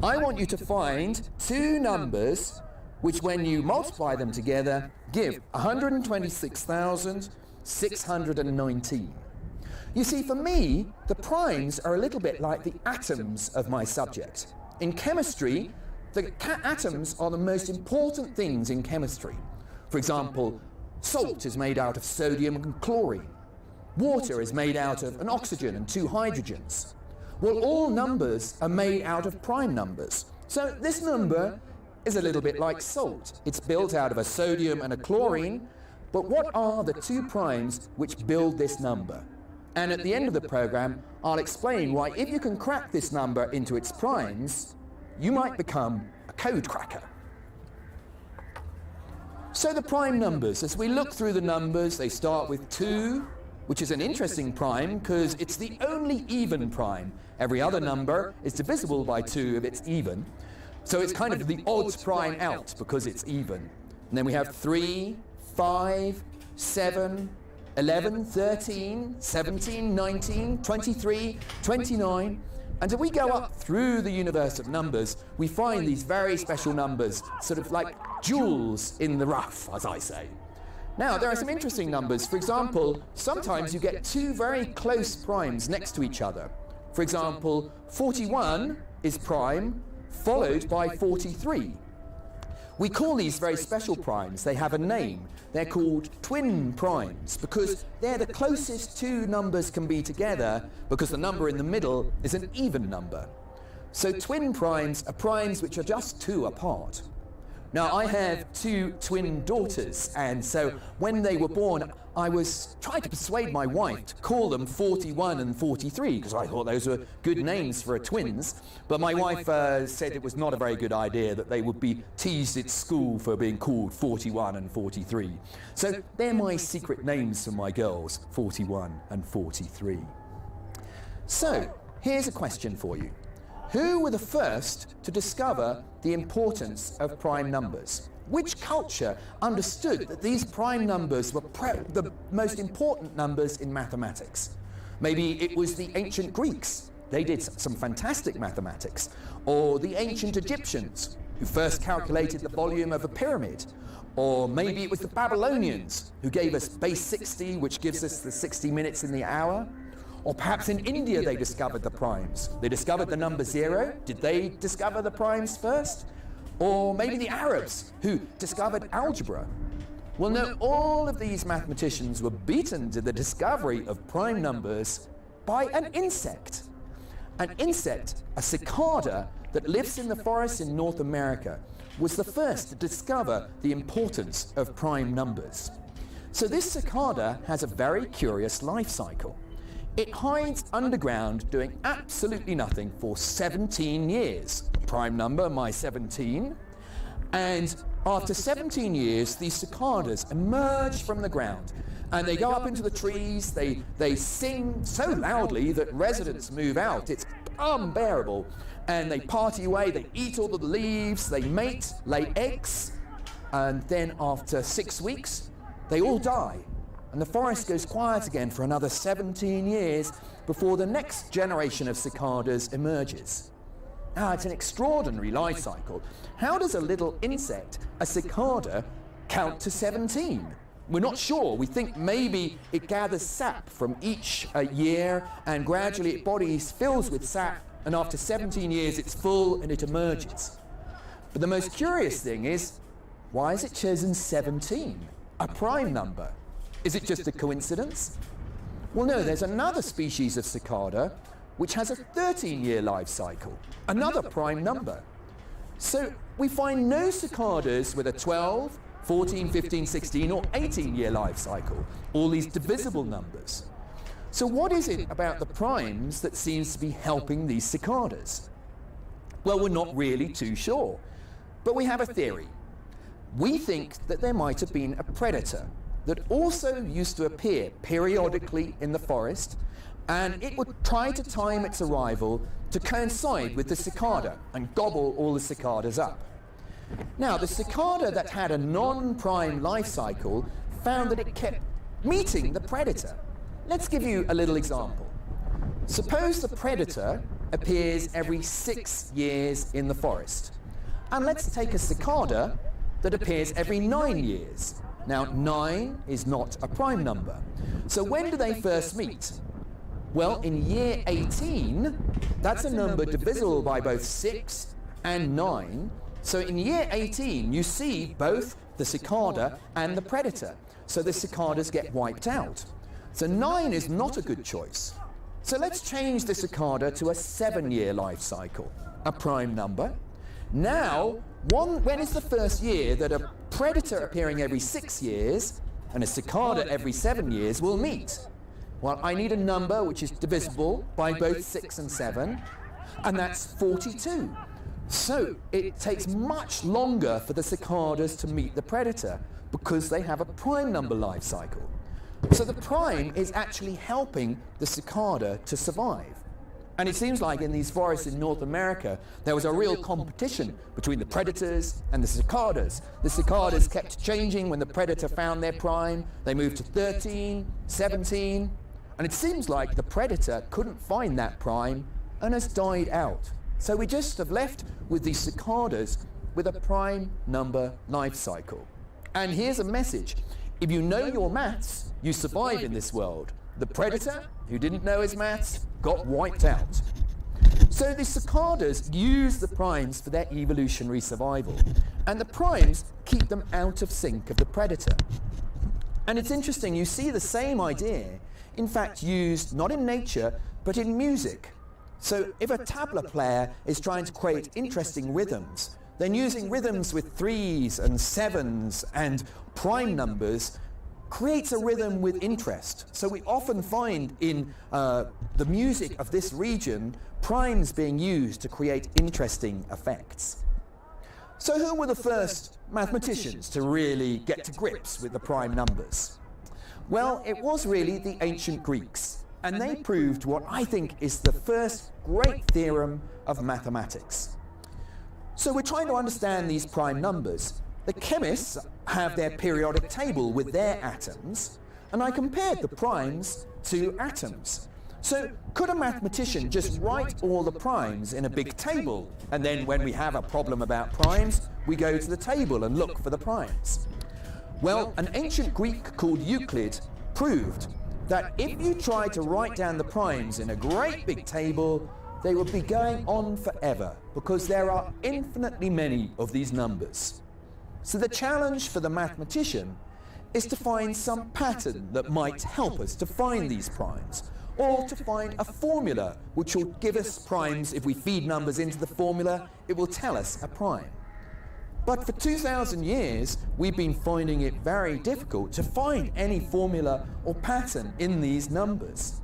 I want you to find two numbers which, when you multiply them together, give a hundred and twenty-six thousand six hundred and nineteen. You see, for me, the primes are a little bit like the atoms of my subject. In chemistry, the ca-, atoms are the most important things in chemistry. For example, salt is made out of sodium and chlorine. Water is made out of an oxygen and two hydrogens. Well, all numbers are made out of prime numbers. So this number is a little bit like salt. It's built out of a sodium and a chlorine, But what are the two primes which build this number? And at the end of the program, I'll explain why, if you can crack this number into its primes, you might become a code cracker. So the prime numbers, as we look through the numbers, they start with two, which is an interesting prime 'cause it's the only even prime. Every other number is divisible by two if it's even. So it's kind of the odd prime out because it's even. And then we have three, five, seven, eleven, thirteen, seventeen, nineteen, twenty-three, twenty-nine. And as we go up through the universe of numbers, we find these very special numbers, sort of like jewels in the rough, as I say. Now, there are some interesting numbers. For example, sometimes you get two very close primes next to each other. For example, forty-one is prime, followed by forty-three. We call these very special primes. They have a name. They're called twin primes because they're the closest two numbers can be together, because the number in the middle is an even number. So twin primes are primes which are just two apart. Now, I have two twin daughters, and so when they were born, I was trying to persuade my wife to call them forty-one and forty-three, 'cause I thought those were good names for a twins. But my wife, uh, said it was not a very good idea, that they would be teased at school for being called forty-one and forty-three. So they're my secret names for my girls, forty-one and forty-three. So, here's a question for you. Who were the first to discover the importance of prime numbers? Which culture understood that these prime numbers were pre-, the most important numbers in mathematics? Maybe it was the ancient Greeks. They did s-, some fantastic mathematics. Or the ancient Egyptians, who first calculated the volume of a pyramid. Or maybe it was the Babylonians, who gave us base sixty, which gives us the sixty minutes in the hour. Or perhaps in India they discovered the primes. They discovered the number zero. Did they discover the primes first? Or maybe the Arabs, who discovered algebra. Well, no, all of these mathematicians were beaten to the discovery of prime numbers by an insect. An insect, a cicada, that lives in the forests in North America, was the first to discover the importance of prime numbers. So this cicada has a very curious life cycle. It hides underground doing absolutely nothing for seventeen years. Prime number, my seventeen. And after seventeen years, these cicadas emerge from the ground, and they go up into the trees. They, they sing so loudly that residents move out. It's unbearable. And they party away. They eat all the leaves. They mate, lay eggs. And then after six weeks, they all die. And the forest goes quiet again for another seventeen years before the next generation of cicadas emerges. Now, it's an extraordinary life cycle. How does a little insect, a cicada, count to seventeen? We're not sure. We think maybe it gathers sap from each, uh, year, and gradually its body fills with sap, and after seventeen years it's full and it emerges. But the most curious thing is, why is it chosen seventeen, a prime number? Is it just a coincidence? Well, no, there's another species of cicada which has a thirteen-year life cycle, another prime number. So we find no cicadas with a twelve, fourteen, fifteen, sixteen, or eighteen-year life cycle, all these divisible numbers. So what is it about the primes that seems to be helping these cicadas? Well, we're not really too sure, but we have a theory. We think that there might have been a predator that also used to appear periodically in the forest, and it would try to time its arrival to coincide with the cicada and gobble all the cicadas up. Now, the cicada that had a non-prime life cycle found that it kept meeting the predator. Let's give you a little example. Suppose the predator appears every six years in the forest. And let's take a cicada that appears every nine years. Now, nine is not a prime number. So when do they first meet? Well, in year eighteen, that's a number divisible by both six and nine. So in year eighteen, you see both the cicada and the predator. So the cicadas get wiped out. So nine is not a good choice. So let's change the cicada to a seven-year life cycle, a prime number. Now, one, when is the first year that a predator appearing every six years and a cicada every seven years will meet. Well, I need a number which is divisible by both six and seven, and that's forty-two. So it takes much longer for the cicadas to meet the predator because they have a prime number life cycle. So the prime is actually helping the cicada to survive. And it seems like in these forests in North America, there was a real competition between the predators and the cicadas. The cicadas kept changing when the predator found their prime. They moved to thirteen, seventeen, and it seems like the predator couldn't find that prime and has died out. So we just have left with the cicadas with a prime number life cycle. And here's a message. If you know your maths, you survive in this world. The predator, who didn't know his maths, got wiped out. So the cicadas use the primes for their evolutionary survival, and the primes keep them out of sync of the predator. And it's interesting, you see the same idea, in fact, used not in nature, but in music. So if a tabla player is trying to create interesting rhythms, then using rhythms with threes and sevens and prime numbers creates a rhythm with interest. So we often find in, uh, the music of this region, primes being used to create interesting effects. So who were the first mathematicians to really get to grips with the prime numbers? Well, it was really the ancient Greeks, and they proved what I think is the first great theorem of mathematics. So we're trying to understand these prime numbers. The chemists have their periodic table with their atoms, and I compared the primes to atoms. So could a mathematician just write all the primes in a big table, and then when we have a problem about primes, we go to the table and look for the primes? Well, an ancient Greek called Euclid proved that if you try to write down the primes in a great big table, they would be going on forever because there are infinitely many of these numbers. So the challenge for the mathematician is to find some pattern that might help us to find these primes, or to find a formula which will give us primes. If we feed numbers into the formula, it will tell us a prime. But for two thousand years, we've been finding it very difficult to find any formula or pattern in these numbers.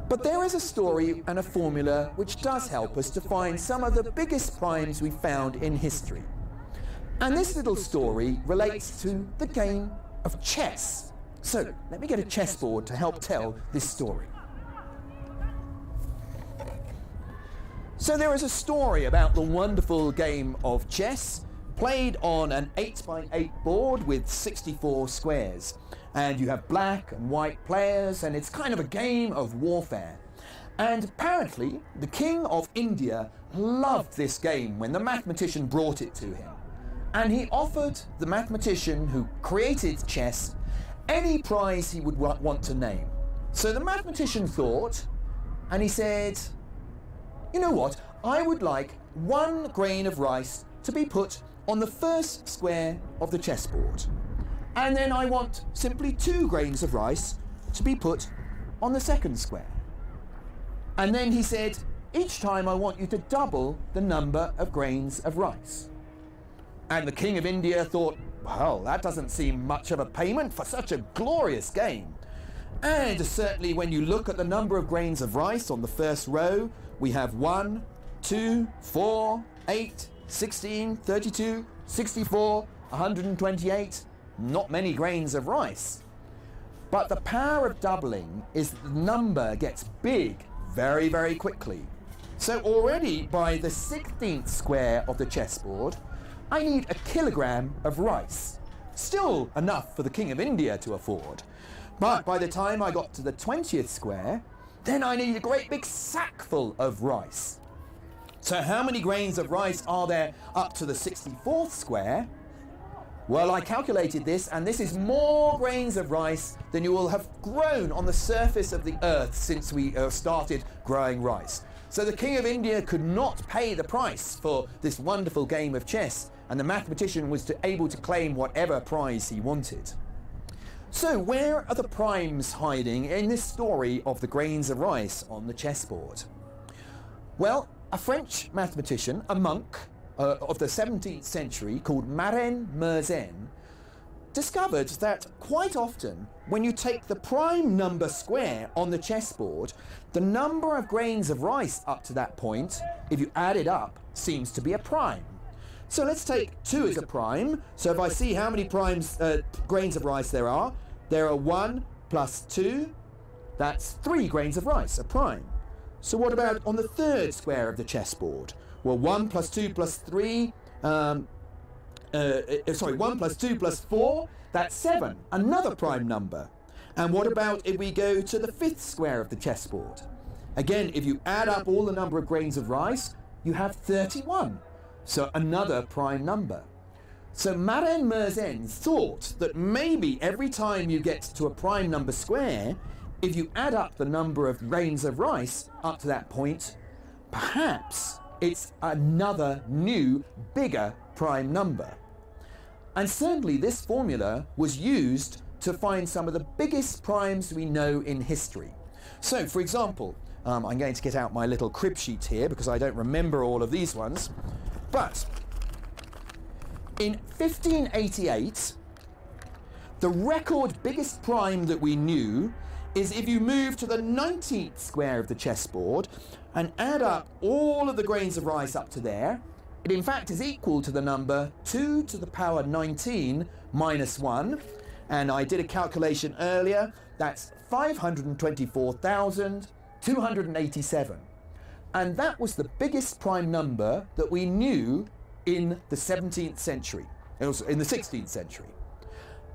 But there is a story and a formula which does help us to find some of the biggest primes we found in history. And this little story relates to the game of chess. So let me get a chessboard to help tell this story. So there is a story about the wonderful game of chess, played on an eight by eight board with sixty-four squares. And you have black and white players, and it's kind of a game of warfare. And apparently, the king of India loved this game when the mathematician brought it to him. And he offered the mathematician who created chess any prize he would wa-, want to name. So the mathematician thought, and he said, "You know what? I would like one grain of rice to be put on the first square of the chessboard. And then I want simply two grains of rice to be put on the second square." And then he said, "Each time I want you to double the number of grains of rice." And the king of India thought, "Well, that doesn't seem much of a payment for such a glorious game." And certainly when you look at the number of grains of rice on the first row, we have one, two, four, eight, sixteen, thirty-two, sixty-four, a hundred and twenty-eight, not many grains of rice. But the power of doubling is that the number gets big very, very quickly. So already by the sixteenth square of the chessboard, I need a kilogram of rice. Still enough for the King of India to afford. But by the time I got to the twentieth square, then I need a great big sackful of rice. So how many grains of rice are there up to the sixty-fourth square? Well, I calculated this, and this is more grains of rice than you will have grown on the surface of the earth since we, uh, started growing rice. So the King of India could not pay the price for this wonderful game of chess, and the mathematician was to, able to claim whatever prize he wanted. So where are the primes hiding in this story of the grains of rice on the chessboard? Well, a French mathematician, a monk, uh, of the seventeenth century called Marin Mersenne discovered that quite often, when you take the prime number square on the chessboard, the number of grains of rice up to that point, if you add it up, seems to be a prime. So let's take two as a prime. So if I see how many primes, uh, grains of rice there are, there are one plus two, that's three grains of rice, a prime. So what about on the third square of the chessboard? Well, one plus two plus three, um, uh, uh, sorry, one plus two plus four, that's seven, another prime number. And what about if we go to the fifth square of the chessboard? Again, if you add up all the number of grains of rice, you have thirty-one. So another prime number. So Maren Mersenne thought that maybe every time you get to a prime number square, if you add up the number of grains of rice up to that point, perhaps it's another new, bigger prime number. And certainly this formula was used to find some of the biggest primes we know in history. So, for example, um, I'm going to get out my little crib sheet here because I don't remember all of these ones. But in fifteen eighty-eight, the record biggest prime that we knew is if you move to the nineteenth square of the chessboard and add up all of the grains of rice up to there, it in fact is equal to the number two to the power nineteen minus one. And I did a calculation earlier, that's five hundred twenty-four thousand two hundred eighty-seven. And that was the biggest prime number that we knew in the seventeenth century. It was in the sixteenth century.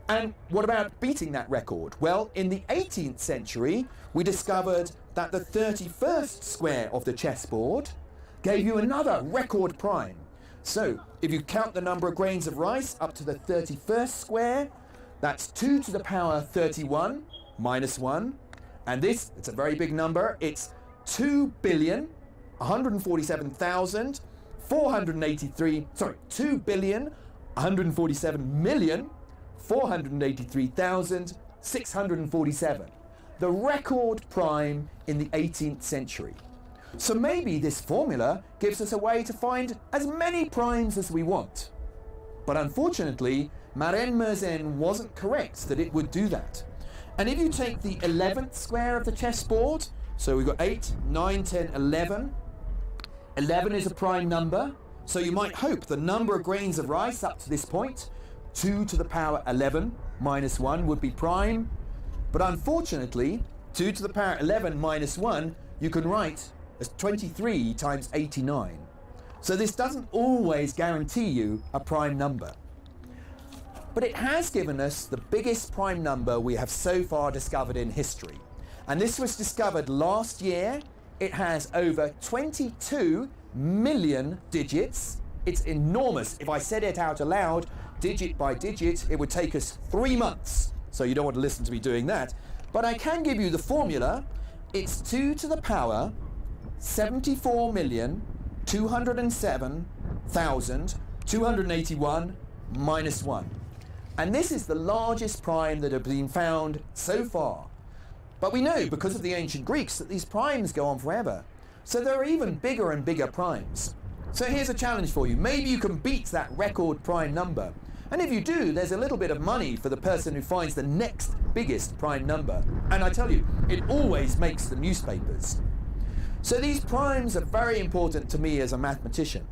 And what about beating that record? Well, in the eighteenth century, we discovered that the thirty-first square of the chessboard gave you another record prime. So, if you count the number of grains of rice up to the thirty-first square, that's two to the power thirty-one minus one. And this, it's a very big number, it's two billion, one hundred forty-seven thousand, four hundred eighty-three, sorry, two billion, one hundred forty-seven million, four hundred eighty-three thousand, six hundred forty-seven. The record prime in the eighteenth century. So maybe this formula gives us a way to find as many primes as we want. But unfortunately, Maren Mersenne wasn't correct that it would do that. And if you take the eleventh square of the chessboard, so we've got eight, nine, ten, eleven. Eleven is a prime number, so you might hope the number of grains of rice up to this point, two to the power eleven minus one, would be prime. But unfortunately, two to the power eleven minus one, you can write as twenty-three times eighty-nine. So this doesn't always guarantee you a prime number. But it has given us the biggest prime number we have so far discovered in history. And this was discovered last year. It has over twenty-two million digits. It's enormous. If I said it out aloud, digit by digit, it would take us three months. So you don't want to listen to me doing that. But I can give you the formula. It's two to the power seventy-four million two hundred seven thousand two hundred eighty-one minus one. And this is the largest prime that have been found so far. But we know, because of the ancient Greeks, that these primes go on forever. So there are even bigger and bigger primes. So here's a challenge for you. Maybe you can beat that record prime number. And if you do, there's a little bit of money for the person who finds the next biggest prime number. And I tell you, it always makes the newspapers. So these primes are very important to me as a mathematician.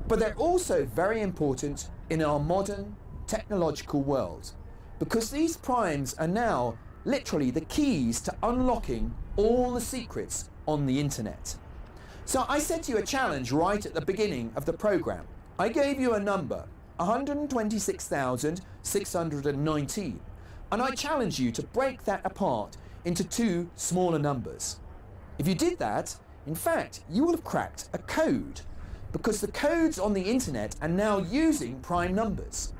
But they're also very important in our modern technological world, because these primes are now literally the keys to unlocking all the secrets on the internet. So I set you a challenge right at the beginning of the program. I gave you a number, one hundred twenty-six thousand six hundred nineteen, and I challenge you to break that apart into two smaller numbers. If you did that, in fact, you will have cracked a code, because the codes on the internet are now using prime numbers.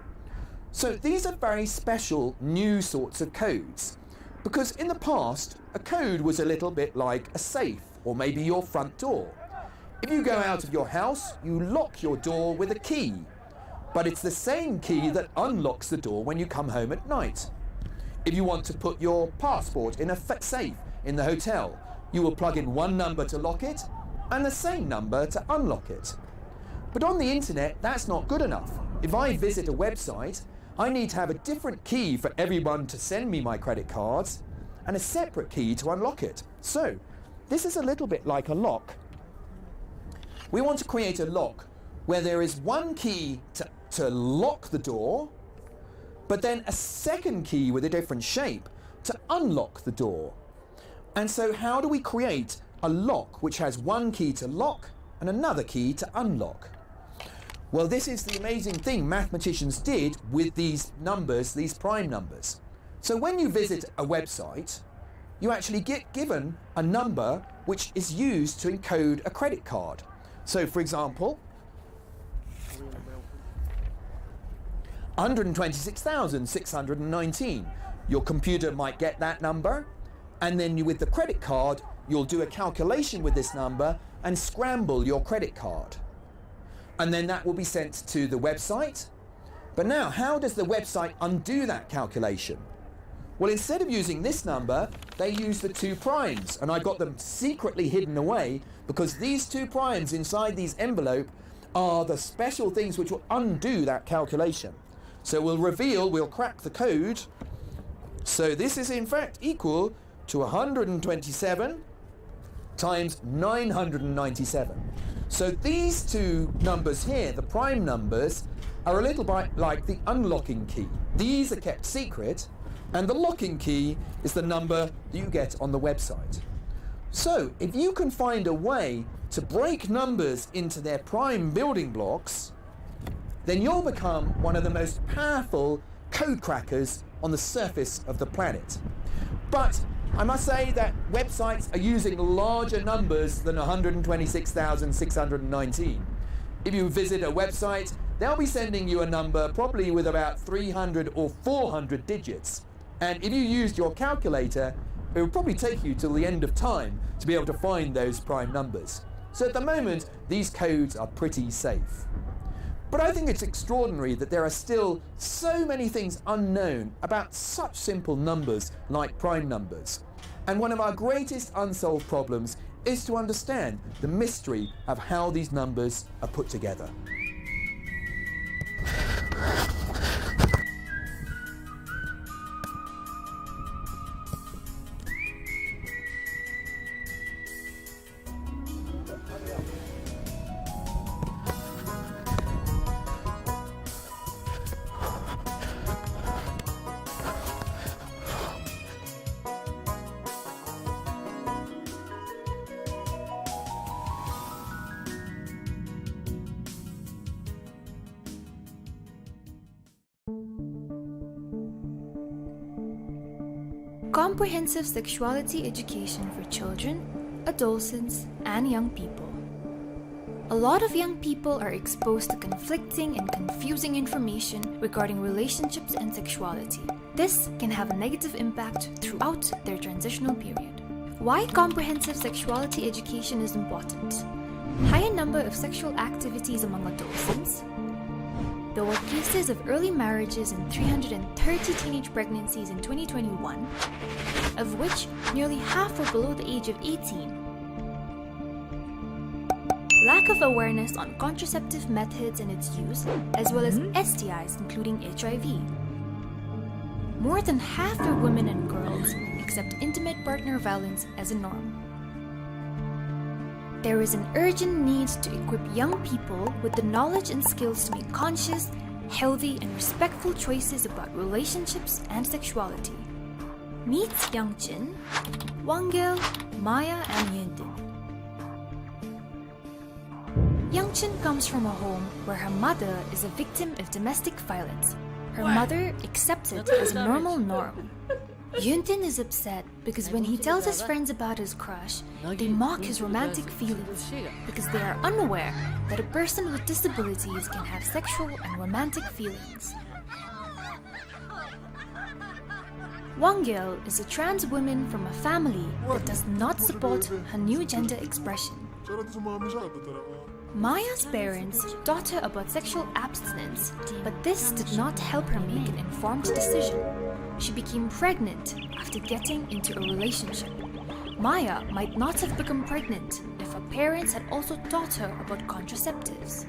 So these are very special new sorts of codes, because in the past, a code was a little bit like a safe or maybe your front door. If you go out of your house, you lock your door with a key, but it's the same key that unlocks the door when you come home at night. If you want to put your passport in a fa-, safe in the hotel, you will plug in one number to lock it and the same number to unlock it. But on the internet, that's not good enough. If I visit a website, I need to have a different key for everyone to send me my credit cards and a separate key to unlock it. So, this is a little bit like a lock. We want to create a lock where there is one key to, to lock the door, but then a second key with a different shape to unlock the door. And so how do we create a lock which has one key to lock and another key to unlock? Well, this is the amazing thing mathematicians did with these numbers, these prime numbers. So when you visit a website, you actually get given a number which is used to encode a credit card. So, for example, hundred twenty-six thousand six hundred nineteen. Your computer might get that number, and then you, with the credit card, you'll do a calculation with this number and scramble your credit card. And then that will be sent to the website. But now, how does the website undo that calculation? Well, instead of using this number, they use the two primes, and I got them secretly hidden away because these two primes inside these envelope are the special things which will undo that calculation. So we'll reveal, we'll crack the code. So this is in fact equal to a hundred and twenty-seven times nine hundred and ninety-seven. So these two numbers here, the prime numbers, are a little bit like the unlocking key. These are kept secret, and the locking key is the number that you get on the website. So if you can find a way to break numbers into their prime building blocks, then you'll become one of the most powerful code crackers on the surface of the planet. But I must say that websites are using larger numbers than a hundred and twenty-six thousand six hundred and nineteen. If you visit a website, they'll be sending you a number probably with about three hundred or four hundred digits. And if you used your calculator, it would probably take you till the end of time to be able to find those prime numbers. So at the moment, these codes are pretty safe. But I think it's extraordinary that there are still so many things unknown about such simple numbers like prime numbers. And one of our greatest unsolved problems is to understand the mystery of how these numbers are put together. Comprehensive sexuality education for children, adolescents, and young people. A lot of young people are exposed to conflicting and confusing information regarding relationships and sexuality. This can have a negative impact throughout their transitional period. Why comprehensive sexuality education is important? Higher number of sexual activities among adolescents. There were cases of early marriages and three hundred and thirty teenage pregnancies in twenty twenty-one, of which nearly half were below the age of eighteen. Lack of awareness on contraceptive methods and its use, as well as S T Is, including H I V. More than half of women and girls accept intimate partner violence as a norm. There is an urgent need to equip young people with the knowledge and skills to make conscious, healthy, and respectful choices about relationships and sexuality. Meet Youngchin, Wanggel, Maya, and Yundin. Youngchin comes from a home where her mother is a victim of domestic violence. Her mother accepts it as a normal norm. Yundin is upset because when he tells his friends about his crush, they mock his romantic feelings because they are unaware that a person with disabilities can have sexual and romantic feelings. Wanggel is a trans woman from a family that does not support her new gender expression. Maya's parents taught her about sexual abstinence, but this did not help her make an informed decision. She became pregnant after getting into a relationship. Maya might not have become pregnant if her parents had also taught her about contraceptives.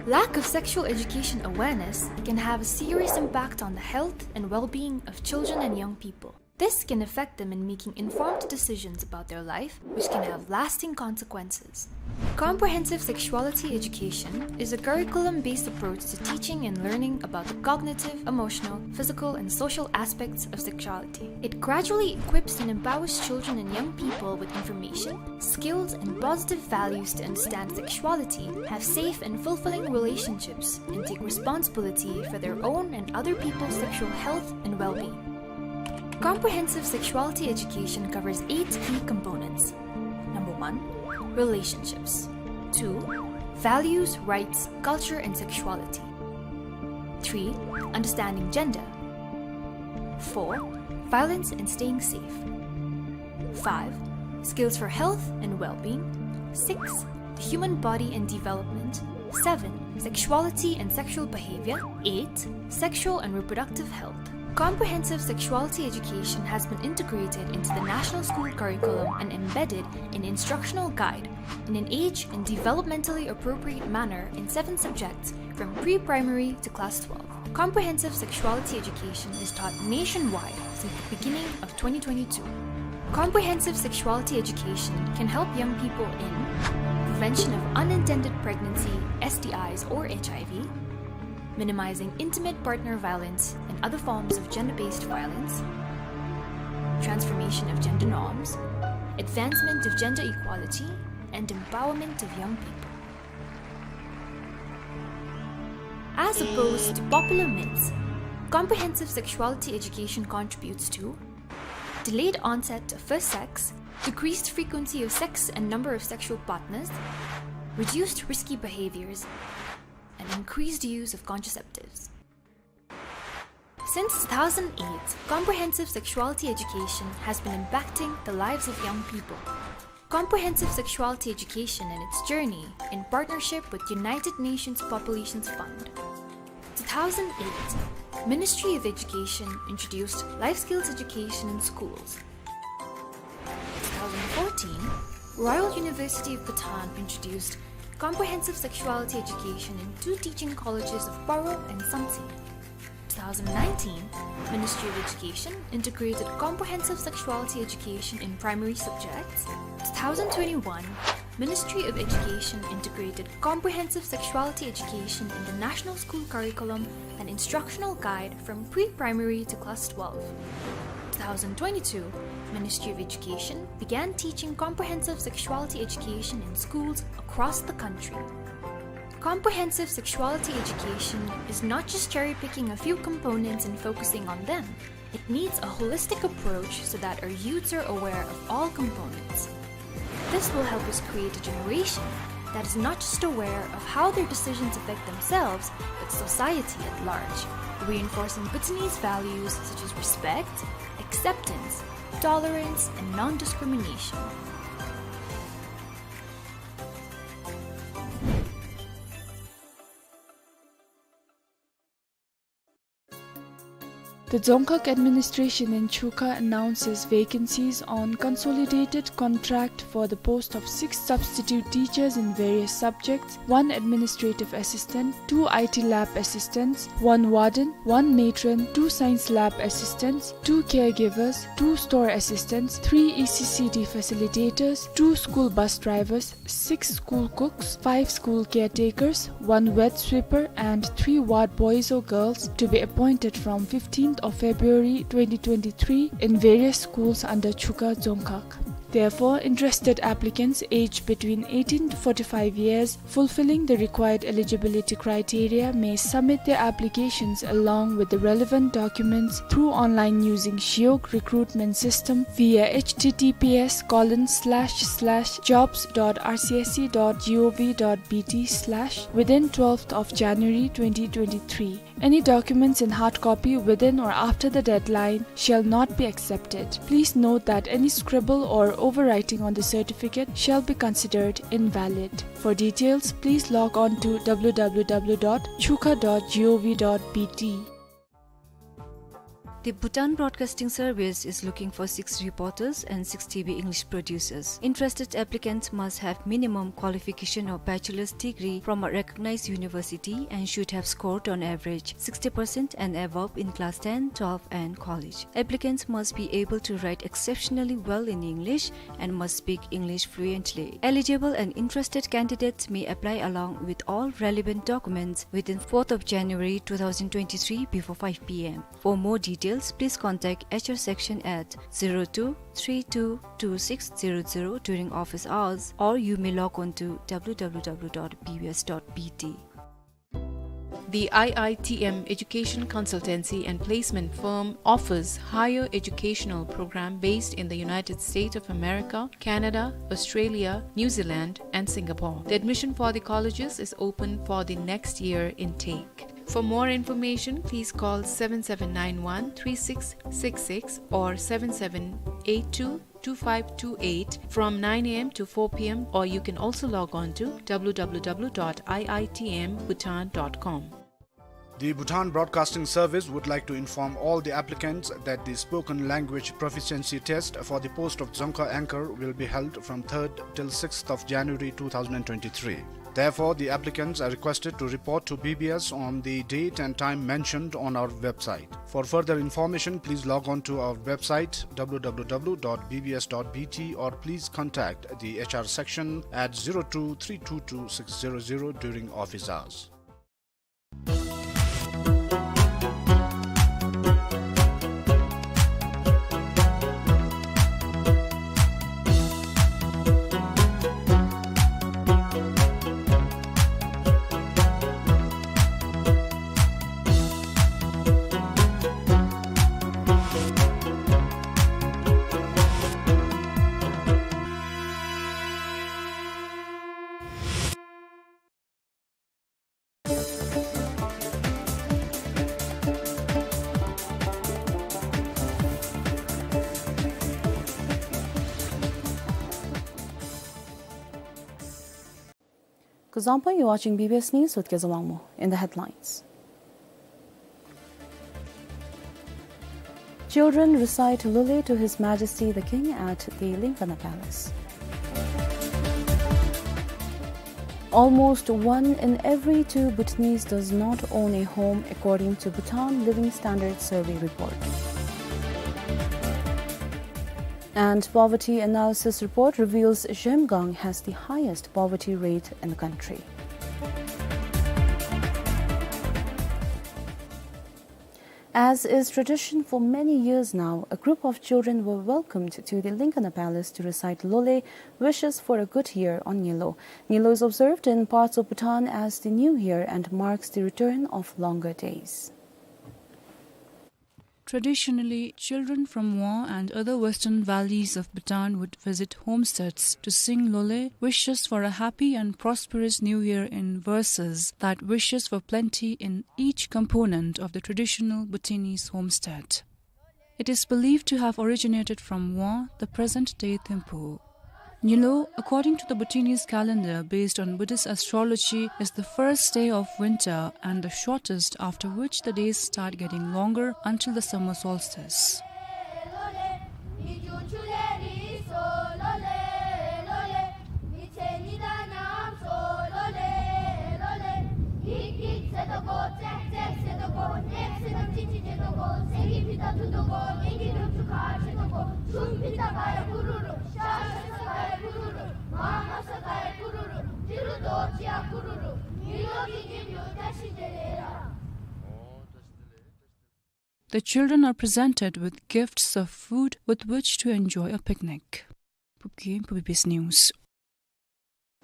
Lack of sexual education awareness can have a serious impact on the health and well-being of children and young people. This can affect them in making informed decisions about their life, which can have lasting consequences. Comprehensive sexuality education is a curriculum-based approach to teaching and learning about the cognitive, emotional, physical, and social aspects of sexuality. It gradually equips and empowers children and young people with information, skills, and positive values to understand sexuality, have safe and fulfilling relationships, and take responsibility for their own and other people's sexual health and well-being. Comprehensive sexuality education covers eight key components. Number one, relationships. Two, values, rights, culture, and sexuality. Three, understanding gender. Four, violence and staying safe. Five, skills for health and well-being. Six, the human body and development. Seven, sexuality and sexual behavior. Eight, sexual and reproductive health. Comprehensive sexuality education has been integrated into the national school curriculum and embedded in instructional guide in an age and developmentally appropriate manner in seven subjects from pre-primary to class twelve. Comprehensive sexuality education is taught nationwide since the beginning of twenty twenty-two. Comprehensive sexuality education can help young people in prevention of unintended pregnancy, S T Is or H I V, minimizing intimate partner violence and other forms of gender-based violence, transformation of gender norms, advancement of gender equality, and empowerment of young people. As opposed to popular myths, comprehensive sexuality education contributes to delayed onset of first sex, decreased frequency of sex and number of sexual partners, reduced risky behaviors, and increased use of contraceptives. Since two thousand eight, comprehensive sexuality education has been impacting the lives of young people. Comprehensive sexuality education and its journey, in partnership with United Nations Populations Fund. Two thousand eight, Ministry of Education introduced life skills education in schools. Two thousand fourteen, Royal University of Bhutan introduced comprehensive sexuality education in two teaching colleges of Paro and Samtse. Two thousand nineteen, Ministry of Education integrated comprehensive sexuality education in primary subjects. Two thousand twenty-one, Ministry of Education integrated comprehensive sexuality education in the national school curriculum and instructional guide from pre-primary to class twelve. Two thousand twenty-two, Ministry of Education began teaching comprehensive sexuality education in schools across the country. Comprehensive sexuality education is not just cherry-picking a few components and focusing on them. It needs a holistic approach so that our youths are aware of all components. This will help us create a generation that is not just aware of how their decisions affect themselves, but society at large, reinforcing Bhutanese values such as respect, acceptance, tolerance, and non-discrimination. The Dzongkhag administration in Chukha announces vacancies on consolidated contract for the post of six substitute teachers in various subjects, one administrative assistant, two I T lab assistants, one warden, one matron, two science lab assistants, two caregivers, two store assistants, three E C C D facilitators, two school bus drivers, six school cooks, five school caretakers, one wet sweeper, and three ward boys or girls to be appointed from fifteenth of February twenty twenty-three in various schools under Chukha Dzongkhag. Therefore, interested applicants aged between eighteen to forty-five years, fulfilling the required eligibility criteria, may submit their applications along with the relevant documents through online using Shiok recruitment system via H T T P S colon slash slash jobs dot R C S C dot G O V dot B T slash within twelfth of January twenty twenty-three. Any documents in hard copy within or after the deadline shall not be accepted. Please note that any scribble or overwriting on the certificate shall be considered invalid. For details, please log on to W W W dot chukha dot gov dot B T. The Bhutan Broadcasting Service is looking for six reporters and six T V English producers. Interested applicants must have minimum qualification of bachelor's degree from a recognized university and should have scored on average sixty percent and above in class ten, twelve, and college. Applicants must be able to write exceptionally well in English and must speak English fluently. Eligible and interested candidates may apply along with all relevant documents within fourth of January two thousand twenty-three before five P M. For more details, please contact H R section at zero two three two two six zero zero during office hours, or you may log on to W W W dot B B S dot B T. The I I T M education consultancy and placement firm offers higher educational program based in the United States of America, Canada, Australia, New Zealand, and Singapore. The admission for the colleges is open for the next year intake. For more information, please call seven seven nine one three six six six or seven seven eight two two five two eight from nine A M to four P M, or you can also log on to W W W dot I I T M Bhutan dot com. The Bhutan Broadcasting Service would like to inform all the applicants that the spoken language proficiency test for the post of Dzongkha anchor will be held from third till sixth of January two thousand twenty-three. Therefore, the applicants are requested to report to B B S on the date and time mentioned on our website. For further information, please log on to our website W W W dot B B S dot B T or please contact the H R section at zero two three two two six zero zero during office hours. Kuzuzangpo, you're watching B B S News with Kezawangmo. In the headlines. Children recite Lole to His Majesty the King at the Linkana Palace. Almost one in every two Bhutanese does not own a home, according to Bhutan Living Standards Survey report. And poverty analysis report reveals Zhemgang has the highest poverty rate in the country. As is tradition for many years now, a group of children were welcomed to the Linkana Palace to recite Lole, wishes for a good year, on Nyilo. Nyilo is observed in parts of Bhutan as the new year and marks the return of longer days. Traditionally, children from Wah and other western valleys of Bhutan would visit homesteads to sing Lole, wishes for a happy and prosperous new year in verses that wishes for plenty in each component of the traditional Bhutanese homestead. It is believed to have originated from Wah, the present-day Thimphu. Nyilo, according to the Bhutanese calendar based on Buddhist astrology, is the first day of winter and the shortest, after which the days start getting longer until the summer solstice. The children are presented with gifts of food with which to enjoy a picnic. Pupki, P B S News.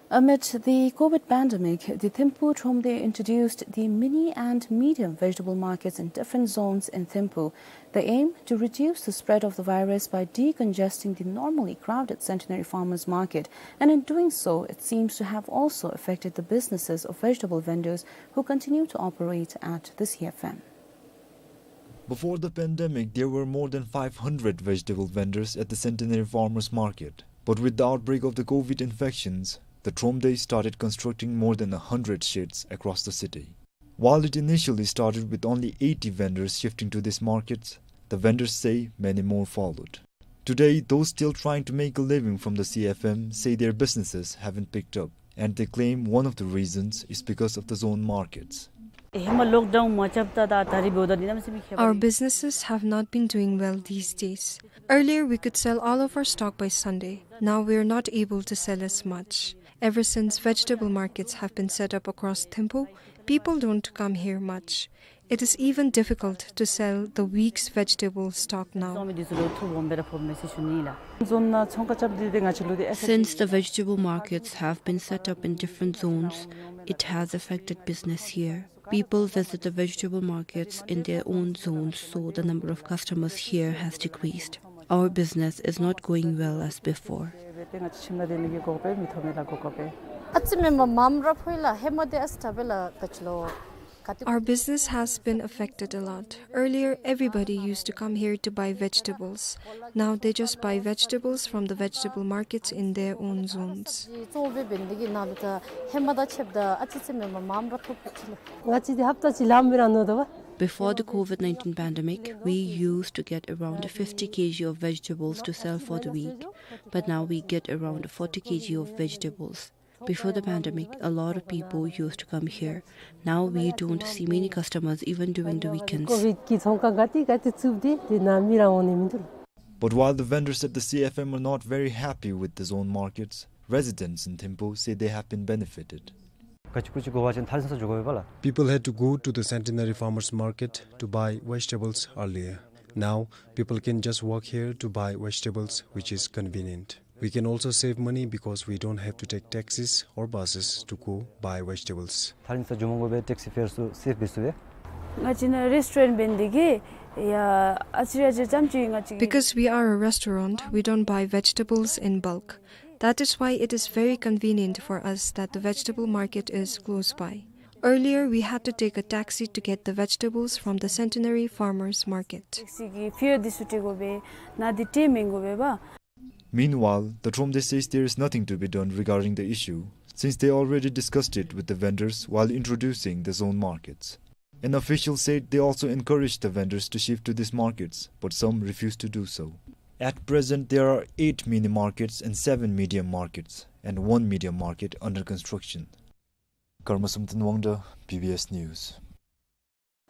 Amid the COVID pandemic, the Thimphu Thromde introduced the mini and medium vegetable markets in different zones in Thimphu. The aim, to reduce the spread of the virus by decongesting the normally crowded Centenary Farmers Market, and in doing so, it seems to have also affected the businesses of vegetable vendors who continue to operate at the C F M. Before the pandemic, there were more than five hundred vegetable vendors at the Centenary Farmers Market. But with the outbreak of the COVID infections, the Thromde started constructing more than a hundred sheds across the city. While it initially started with only eighty vendors shifting to these markets, The vendors say many more followed. Today, those still trying to make a living from the C F M say their businesses haven't picked up, and they claim one of the reasons is because of the zone markets. ཧེ་མ་ལོག་ཌའུན་མ་རྐྱབ་ད་ད་ད་རིས་འབདཝ་ད་འདི་གནམ་མེད་ས་མེད་ཁྱད་པར། Our businesses have not been doing well these days. Earlier, we could sell all of our stock by Sunday. Now we are not able to sell as much. Ever since vegetable markets have been set up across Thimphu, people don't come here much. It is even difficult to sell the week's vegetable stock now. Since the vegetable markets have been set up in different zones, it has affected business here. People visit the vegetable markets in their own zones, so the number of customers here has decreased. Our business is not going well as before. Our business has been affected a lot. Earlier, everybody used to come here to buy vegetables. Now they just buy vegetables from the vegetable markets in their own zones. Before the COVID nineteen pandemic, we used to get around fifty K G of vegetables to sell for the week, but now we get around forty K G of vegetables. Before the pandemic, a lot of people used to come here. Now we don't see many customers even during the weekends. But while the vendors at the C F M are not very happy with the zone markets, residents in Thimphu say they have been benefited. People had to go to the Centenary Farmers Market to buy vegetables earlier. Now, people can just walk here to buy vegetables, which is convenient. We can also save money because we don't have to take taxis or buses to go buy vegetables. ད་རིས་ས་ཇོ་མོ་གོ་བེ་ཊེག་སི་ཕེར་སུ་སེབ་བི་སུ་བེ། ང་བཅས་ནཱ་རེསི་ཊོ་རེནཊ་འབད་ནི་དེ་གིས་ཡ་ཨ་ཙི་རེ་ཨ་ཙི་རེ་ཙམ་ཅིག་ང་བཅས། Because we are a restaurant, we don't buy vegetables in bulk. That is why it is very convenient for us that the vegetable market is close by. Earlier, we had to take a taxi to get the vegetables from the Centenary Farmers Market. ཊེག་སི་གི་ཕེར་འདི་ཚུ་སྤྲོད་དགོ་པས། ནཱ་འདི་སྤྲོད་མི་དགོ་པས་པ། Meanwhile, the Thromde says there is nothing to be done regarding the issue, since they already discussed it with the vendors while introducing the zone markets. An official said they also encouraged the vendors to shift to these markets, but some refused to do so. At present, there are eight mini markets and seven medium markets, and one medium market under construction. Karma Samten Wangda, B B S News.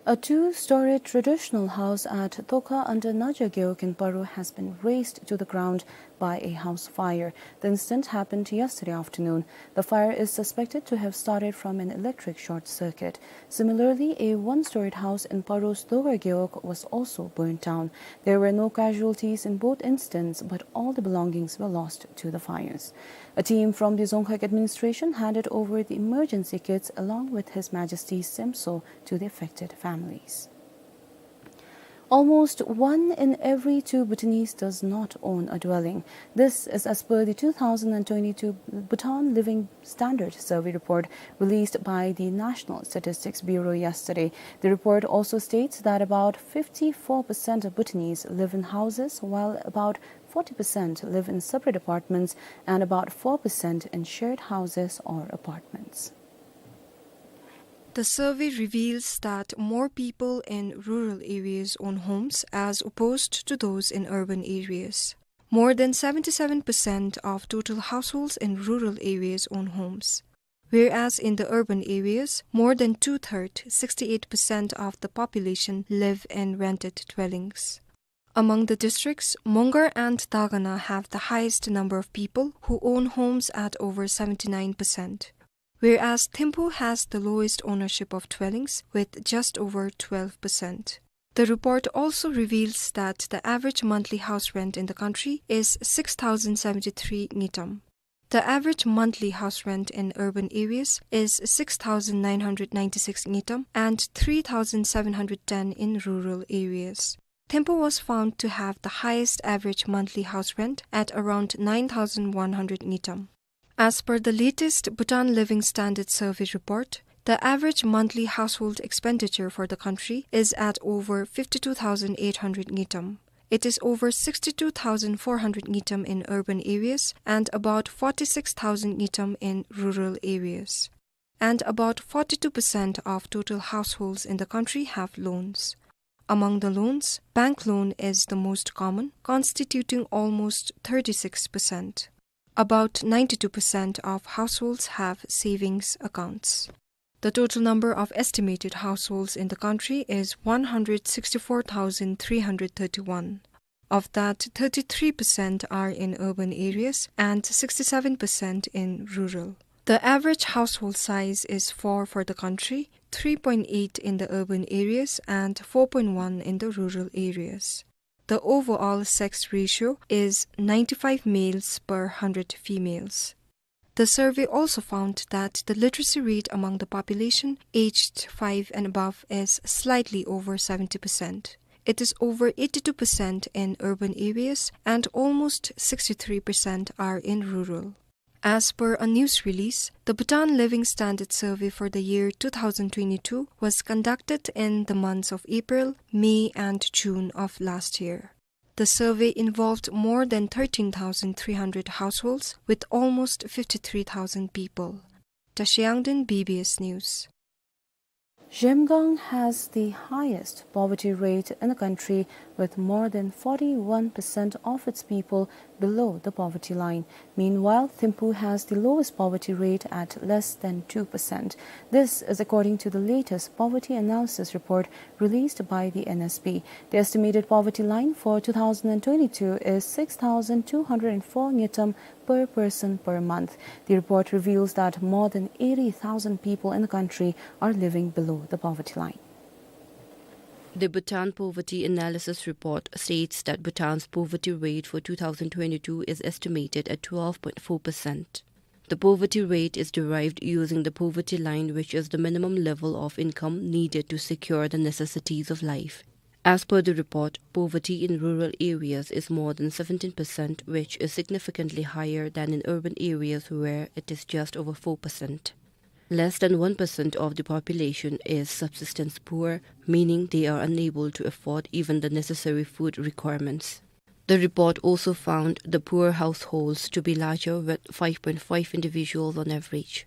A two-storied traditional house at Tokha under Naja Gewog in Paro has been razed to the ground by a house fire. The incident happened yesterday afternoon. The fire is suspected to have started from an electric short circuit. Similarly, a one-storied house in Paro's Dogar Gewog was also burned down. There were no casualties in both incidents, but all the belongings were lost to the fires. A team from the Dzongkhag administration handed over the emergency kits along with His Majesty's Semso to the affected families. Almost one in every two Bhutanese does not own a dwelling. This is as per the two thousand and twenty-two Bhutan Living Standard Survey report released by the National Statistics Bureau yesterday. The report also states that about fifty-four percent of Bhutanese live in houses, while about forty percent live in separate apartments and about four percent in shared houses or apartments. The survey reveals that more people in rural areas own homes as opposed to those in urban areas. More than seventy-seven percent of total households in rural areas own homes, whereas in the urban areas, more than two-thirds, sixty-eight percent of the population live in rented dwellings. Among the districts, Mongar and Dagana have the highest number of people who own homes at over seventy-nine percent, whereas Thimphu has the lowest ownership of dwellings with just over twelve percent. The report also reveals that the average monthly house rent in the country is six thousand seventy-three ngultrum. The average monthly house rent in urban areas is six thousand nine hundred ninety-six ngultrum and three thousand seven hundred ten in rural areas. Thimphu was found to have the highest average monthly house rent at around nine thousand one hundred ngultrum. As per the latest Bhutan Living Standard Survey report, the average monthly household expenditure for the country is at over fifty-two thousand eight hundred ngultrum. It is over sixty-two thousand four hundred ngultrum in urban areas and about forty-six thousand ngultrum in rural areas. And about forty-two percent of total households in the country have loans. Among the loans, bank loan is the most common, constituting almost thirty-six percent. About ninety-two percent of households have savings accounts. The total number of estimated households in the country is one hundred sixty-four thousand three hundred thirty-one. Of that, thirty-three percent are in urban areas and sixty-seven percent in rural. The average household size is four for the country, three point eight in the urban areas and four point one in the rural areas. The overall sex ratio is ninety-five males per hundred females. The survey also found that the literacy rate among the population aged five and above is slightly over seventy percent. It is over eighty-two percent in urban areas and almost sixty-three percent are in rural. As per a news release, the Bhutan Living Standard Survey for the year two thousand twenty-two was conducted in the months of April, May, and June of last year. The survey involved more than thirteen thousand three hundred households with almost fifty-three thousand people. Tashi Yangden, B B S News. Zhemgang has the highest poverty rate in the country, with more than forty-one percent of its people below the poverty line. Meanwhile, Thimphu has the lowest poverty rate at less than two percent. This is according to the latest poverty analysis report released by the N S B. The estimated poverty line for two thousand twenty-two is six thousand two hundred four ngultrum per person per month. The report reveals that more than eighty thousand people in the country are living below the poverty line. The Bhutan Poverty Analysis Report states that Bhutan's poverty rate for two thousand twenty-two is estimated at twelve point four percent. The poverty rate is derived using the poverty line, which is the minimum level of income needed to secure the necessities of life. As per the report, poverty in rural areas is more than seventeen percent, which is significantly higher than in urban areas, where it is just over four percent. Less than one percent of the population is subsistence poor, meaning they are unable to afford even the necessary food requirements. The report also found the poor households to be larger, with five point five individuals on average.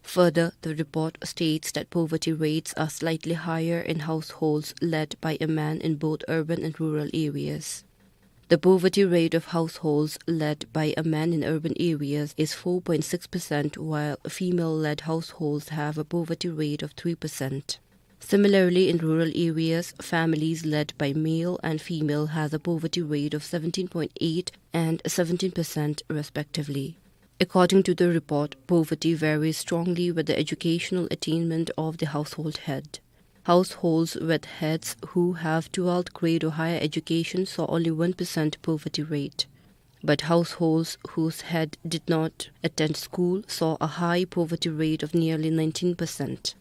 Further, the report states that poverty rates are slightly higher in households led by a man in both urban and rural areas. The poverty rate of households led by a man in urban areas is four point six percent, while female-led households have a poverty rate of three percent. Similarly, in rural areas, families led by male and female has a poverty rate of seventeen point eight and seventeen percent respectively. According to the report, poverty varies strongly with the educational attainment of the household head. Households with heads who have twelfth grade or higher education saw only one percent poverty rate. But households whose head did not attend school saw a high poverty rate of nearly nineteen percent.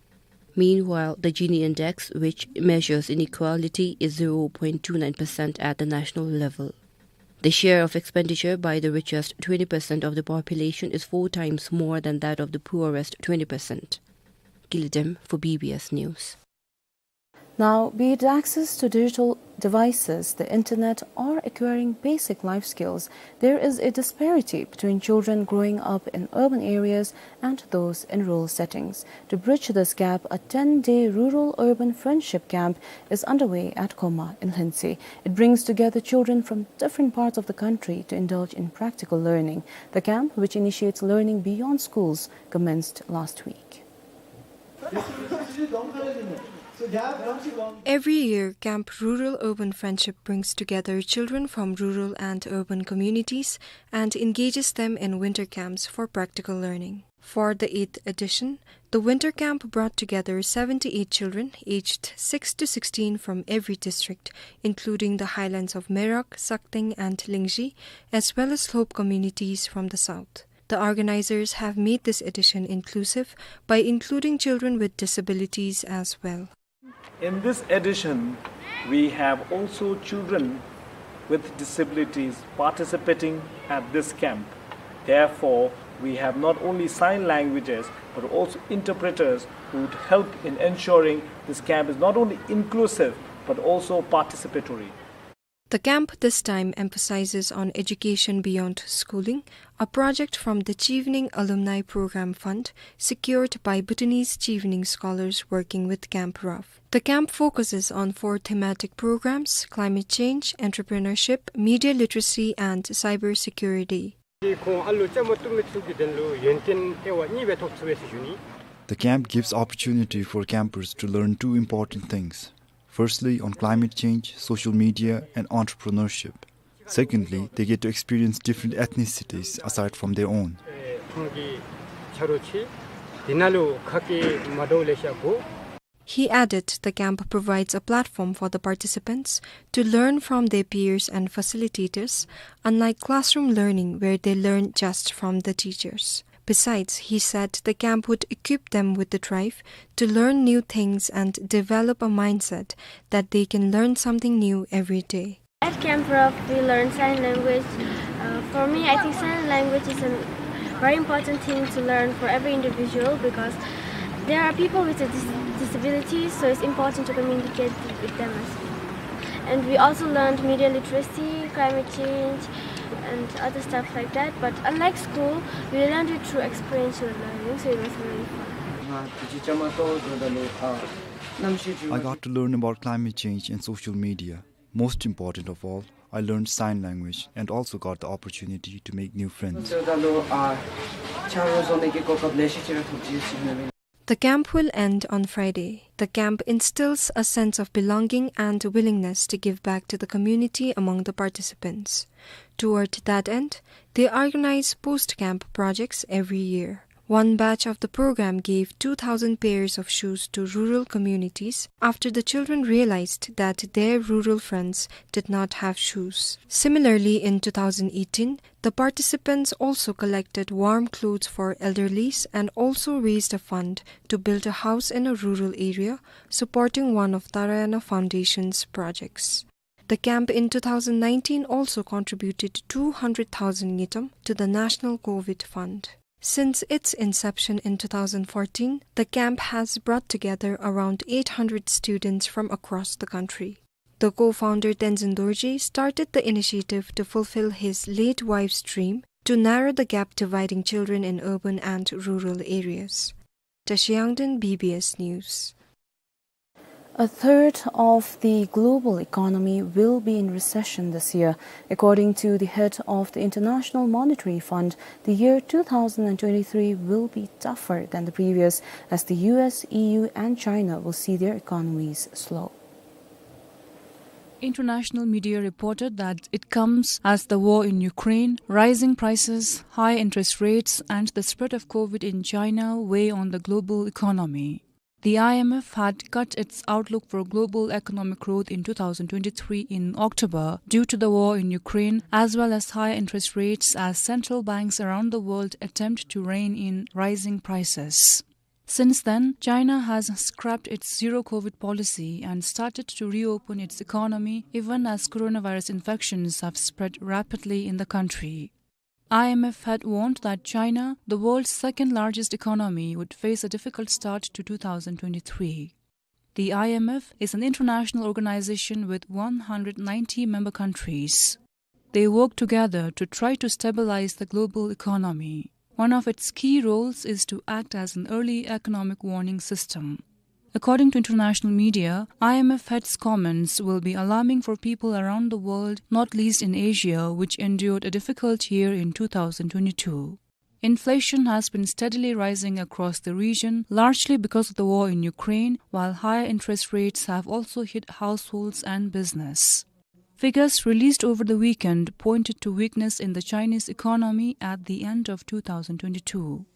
Meanwhile, the Gini index, which measures inequality, is zero point two nine percent at the national level. The share of expenditure by the richest twenty percent of the population is four times more than that of the poorest twenty percent. Gilidem for B B S News. Now, be it access to digital devices, the internet, or acquiring basic life skills, there is a disparity between children growing up in urban areas and those in rural settings. To bridge this gap, a ten-day rural-urban friendship camp is underway at Khoma in Lhuentse. It brings together children from different parts of the country to indulge in practical learning. The camp, which initiates learning beyond schools, commenced last week. Every year, Camp Rural Urban Friendship brings together children from rural and urban communities and engages them in winter camps for practical learning. For the eighth edition, the winter camp brought together seventy-eight children aged six to sixteen from every district, including the highlands of Merak, Sakteng, and Lingzhi, as well as Lhob communities from the south. The organizers have made this edition inclusive by including children with disabilities as well. In this edition, we have also children with disabilities participating at this camp. Therefore, we have not only sign languages, but also interpreters who would help in ensuring this camp is not only inclusive, but also participatory. The camp this time emphasizes on education beyond schooling, a project from the Chevening Alumni Program Fund, secured by Bhutanese Chevening scholars working with Camp Rough. The camp focuses on four thematic programs: climate change, entrepreneurship, media literacy, and cybersecurity. ཁོང་ཨ་ལོ་བཅའ་མར་གཏོགས་མི་ཚུ་གིས་དེ་ལུ་ཡོན་ཏན་དབྱེ་བ་གཉིས་སྦེ་ཐོབ་ཚུགས་པས་ཟེར་ཞུ་ནི། The camp gives opportunity for campers to learn two important things. Firstly, on climate change, social media, and entrepreneurship. Secondly, they get to experience different ethnicities aside from their own. ཨེ་ཁོང་གི་ཆ་རོགས་ཅིག་དེ་ནང་ལུ་ཁ་སྐད་མ་འདྲཝ་ལེ་ཤ་གོ། He added the camp provides a platform for the participants to learn from their peers and facilitators, unlike classroom learning where they learn just from the teachers. Besides, he said the camp would equip them with the drive to learn new things and develop a mindset that they can learn something new every day. At Camp Rough, we learn sign language. Uh, for me, I think sign language is a very important thing to learn for every individual because there are people with a dis- disability, so it's important to communicate with them as well. And we also learned media literacy, climate change, and other stuff like that. But unlike school, we learned it through experiential learning, so it was very fun. I got to learn about climate change and social media. Most important of all, I learned sign language and also got the opportunity to make new friends. The camp will end on Friday. The camp instills a sense of belonging and willingness to give back to the community among the participants. Toward that end, they organize post-camp projects every year. One batch of the program gave two thousand pairs of shoes to rural communities after the children realized that their rural friends did not have shoes. Similarly, in two thousand eighteen, the participants also collected warm clothes for elderlies and also raised a fund to build a house in a rural area, supporting one of Tarayana Foundation's projects. The camp in two thousand nineteen also contributed two hundred thousand ngultrum to the National COVID Fund. Since its inception in two thousand fourteen, the camp has brought together around eight hundred students from across the country. The co-founder Tenzin Dorji started the initiative to fulfill his late wife's dream to narrow the gap dividing children in urban and rural areas. Tashi Yangden, B B S News. A third of the global economy will be in recession this year. According to the head of the International Monetary Fund, the year two thousand and twenty-three will be tougher than the previous, as the U S, E U, and China will see their economies slow. International media reported that it comes as the war in Ukraine, rising prices, high interest rates, and the spread of COVID in China weigh on the global economy. The I M F had cut its outlook for global economic growth in two thousand twenty-three in October due to the war in Ukraine, as well as high interest rates, as central banks around the world attempt to rein in rising prices. Since then, China has scrapped its zero COVID policy and started to reopen its economy, even as coronavirus infections have spread rapidly in the country. I M F had warned that China, the world's second largest economy, would face a difficult start to two thousand twenty-three. The I M F is an international organization with one hundred ninety member countries. They work together to try to stabilize the global economy. One of its key roles is to act as an early economic warning system. According to international media, I M F head's comments will be alarming for people around the world, not least in Asia, which endured a difficult year in two thousand twenty-two. Inflation has been steadily rising across the region, largely because of the war in Ukraine, while higher interest rates have also hit households and business. Figures released over the weekend pointed to weakness in the Chinese economy at the end of two thousand twenty-two.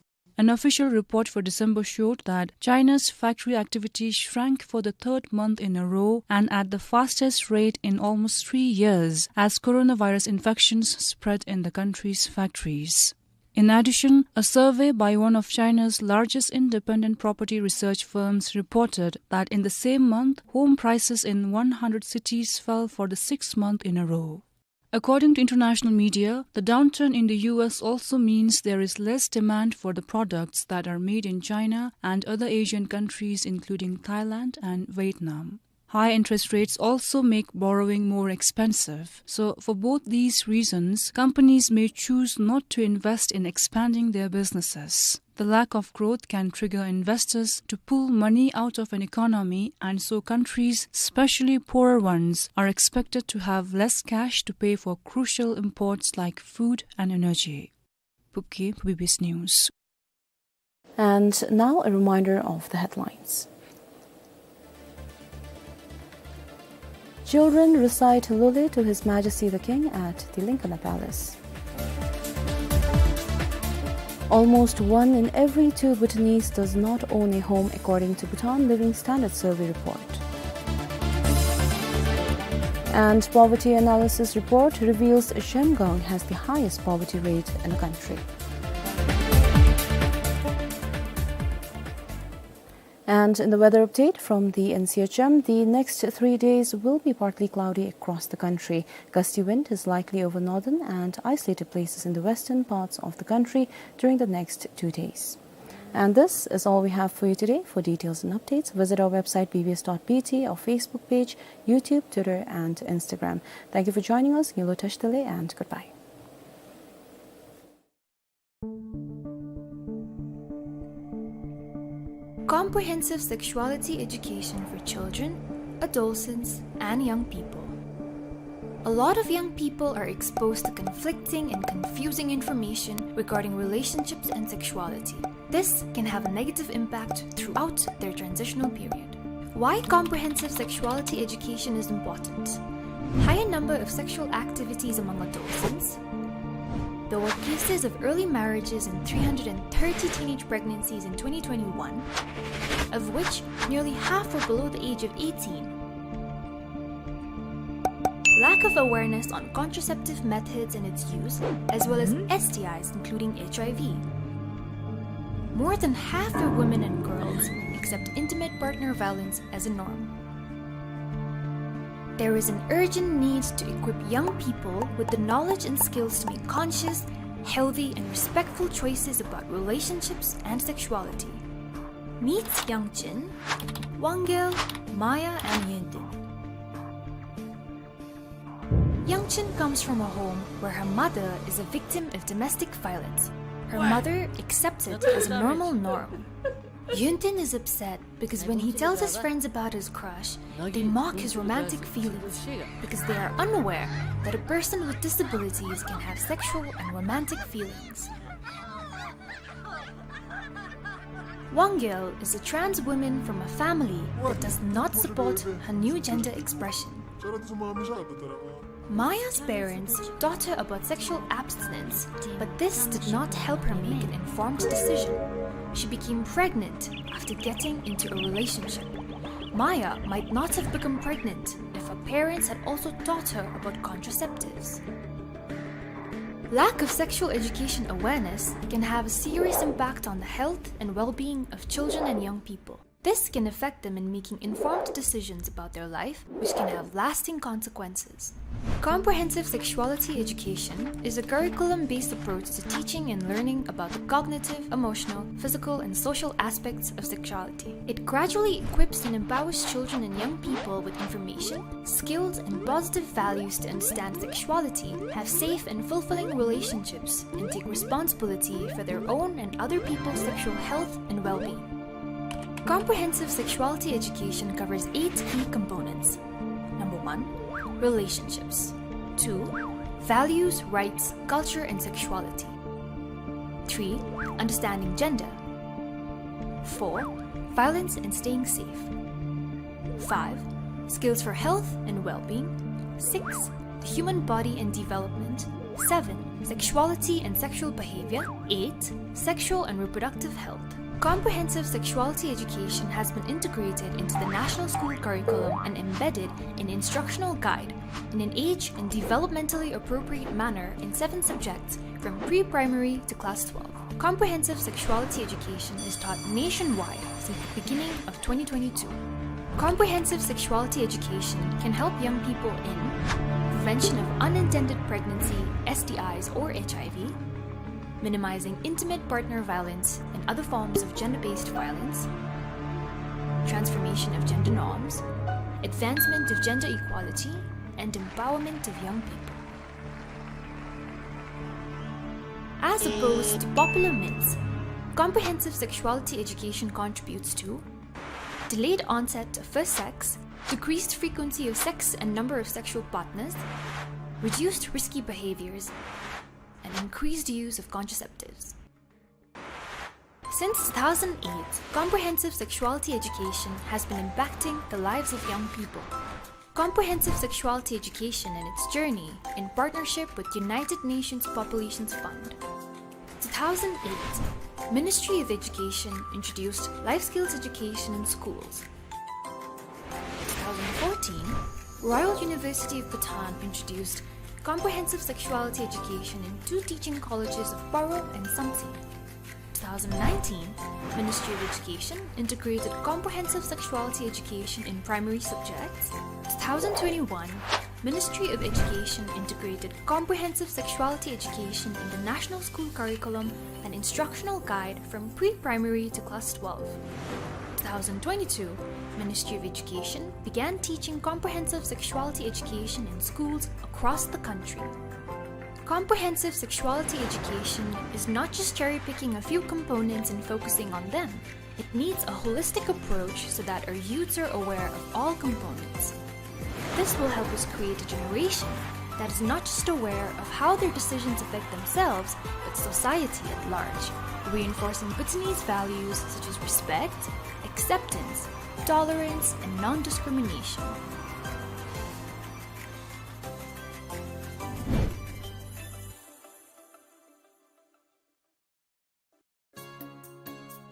An official report for December showed that China's factory activity shrank for the third month in a row and at the fastest rate in almost three years, as coronavirus infections spread in the country's factories. In addition, a survey by one of China's largest independent property research firms reported that in the same month, home prices in one hundred cities fell for the sixth month in a row. According to international media, the downturn in the U S also means there is less demand for the products that are made in China and other Asian countries, including Thailand and Vietnam. High interest rates also make borrowing more expensive. So, for both these reasons, companies may choose not to invest in expanding their businesses. The lack of growth can trigger investors to pull money out of an economy, and so countries, especially poorer ones, are expected to have less cash to pay for crucial imports like food and energy. Pupki, P B S News. And now a reminder of the headlines. Children recite Lule to His Majesty the King at the Linkana Palace. Almost one in every two Bhutanese does not own a home, according to Bhutan Living Standard Survey report. And poverty analysis report reveals Zhemgang has the highest poverty rate in the country. And in the weather update from the N C H M, the next three days will be partly cloudy across the country. Gusty wind is likely over northern and isolated places in the western parts of the country during the next two days. And this is all we have for you today. For details and updates, visit our website B B S dot B T, our Facebook page, YouTube, Twitter, and Instagram. Thank you for joining us. Ngilu Tashdele, and goodbye. Comprehensive sexuality education for children, adolescents, and young people. A lot of young people are exposed to conflicting and confusing information regarding relationships and sexuality. This can have a negative impact throughout their transitional period. Why comprehensive sexuality education is important? Higher number of sexual activities among adolescents. There were cases of early marriages and three hundred and thirty teenage pregnancies in twenty twenty-one, of which nearly half were below the age of eighteen. Lack of awareness on contraceptive methods and its use, as well as S T Is, including H I V. More than half of women and girls accept intimate partner violence as a norm. There is an urgent need to equip young people with the knowledge and skills to make conscious, healthy, and respectful choices about relationships and sexuality. Meet Yangchen, Wangel, Maya, and Yuntin. Yangchen comes from a home where her mother is a victim of domestic violence. Her mother accepts it as a normal norm. Yuntin is upset because when he tells his friends about his crush, they mock his romantic feelings because they are unaware that a person with disabilities can have sexual and romantic feelings. Wangel is a trans woman from a family that does not support her new gender expression. Maya's parents taught her about sexual abstinence, but this did not help her make an informed decision. She became pregnant after getting into a relationship. Maya might not have become pregnant if her parents had also taught her about contraceptives. Lack of sexual education awareness can have a serious impact on the health and well-being of children and young people. This can affect them in making informed decisions about their life, which can have lasting consequences. Comprehensive sexuality education is a curriculum-based approach to teaching and learning about the cognitive, emotional, physical, and social aspects of sexuality. It gradually equips and empowers children and young people with information, skills, and positive values to understand sexuality, have safe and fulfilling relationships, and take responsibility for their own and other people's sexual health and well-being. Comprehensive sexuality education covers eight key components. Number one, relationships. Two, values, rights, culture, and sexuality. Three, understanding gender. Four, violence and staying safe. Five, skills for health and well-being. Six, the human body and development. Seven, sexuality and sexual behavior. Eight, sexual and reproductive health. Comprehensive sexuality education has been integrated into the national school curriculum and embedded in instructional guide in an age and developmentally appropriate manner in seven subjects from pre-primary to class twelve. Comprehensive sexuality education is taught nationwide since the beginning of twenty twenty-two. Comprehensive sexuality education can help young people in prevention of unintended pregnancy, S T Is or H I V, minimizing intimate partner violence and other forms of gender-based violence, transformation of gender norms, advancement of gender equality, and empowerment of young people. As opposed to popular myths, comprehensive sexuality education contributes to delayed onset of first sex, decreased frequency of sex and number of sexual partners, reduced risky behaviors, and increased use of contraceptives. Since two thousand eight, comprehensive sexuality education has been impacting the lives of young people. Comprehensive sexuality education and its journey, in partnership with United Nations Populations Fund. Two thousand eight, Ministry of Education introduced life skills education in schools. Two thousand fourteen, Royal University of Bhutan introduced comprehensive sexuality education in two teaching colleges of Paro and Samtse. Two thousand nineteen, Ministry of Education integrated comprehensive sexuality education in primary subjects. Two thousand twenty-one, Ministry of Education integrated comprehensive sexuality education in the national school curriculum and instructional guide from pre-primary to class twelve. Two thousand twenty-two, Ministry of Education began teaching comprehensive sexuality education in schools across the country. Comprehensive sexuality education is not just cherry-picking a few components and focusing on them. It needs a holistic approach so that our youths are aware of all components. This will help us create a generation that is not just aware of how their decisions affect themselves, but society at large, reinforcing Bhutanese values such as respect, acceptance, tolerance, and non-discrimination.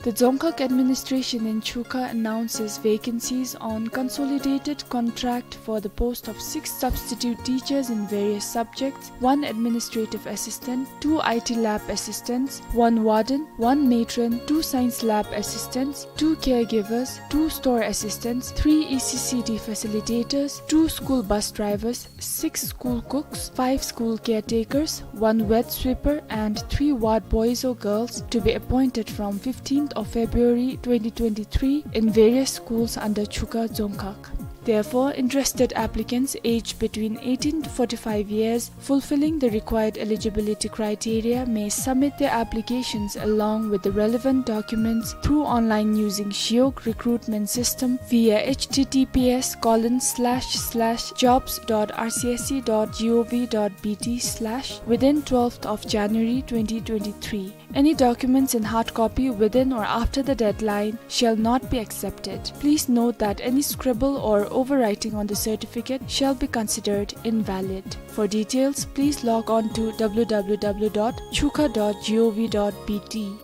The Dzongkhag administration in Chukha announces vacancies on consolidated contract for the post of six substitute teachers in various subjects, one administrative assistant, two I T lab assistants, one warden, one matron, two science lab assistants, two caregivers, two store assistants, three E C C D facilitators, two school bus drivers, six school cooks, five school caretakers, one wet sweeper, and three ward boys or girls to be appointed from fifteenth of February twenty twenty-three in various schools under Chukha Dzongkhag. Therefore, interested applicants aged between eighteen to forty-five years, fulfilling the required eligibility criteria, may submit their applications along with the relevant documents through online using Shiok recruitment system via H T T P S colon slash slash jobs dot R C S C dot G O V dot B T slash within twelfth of January twenty twenty-three. Any documents in hard copy within or after the deadline shall not be accepted. Please note that any scribble or overwriting on the certificate shall be considered invalid. For details, please log on to W W W dot chukha dot gov dot B T.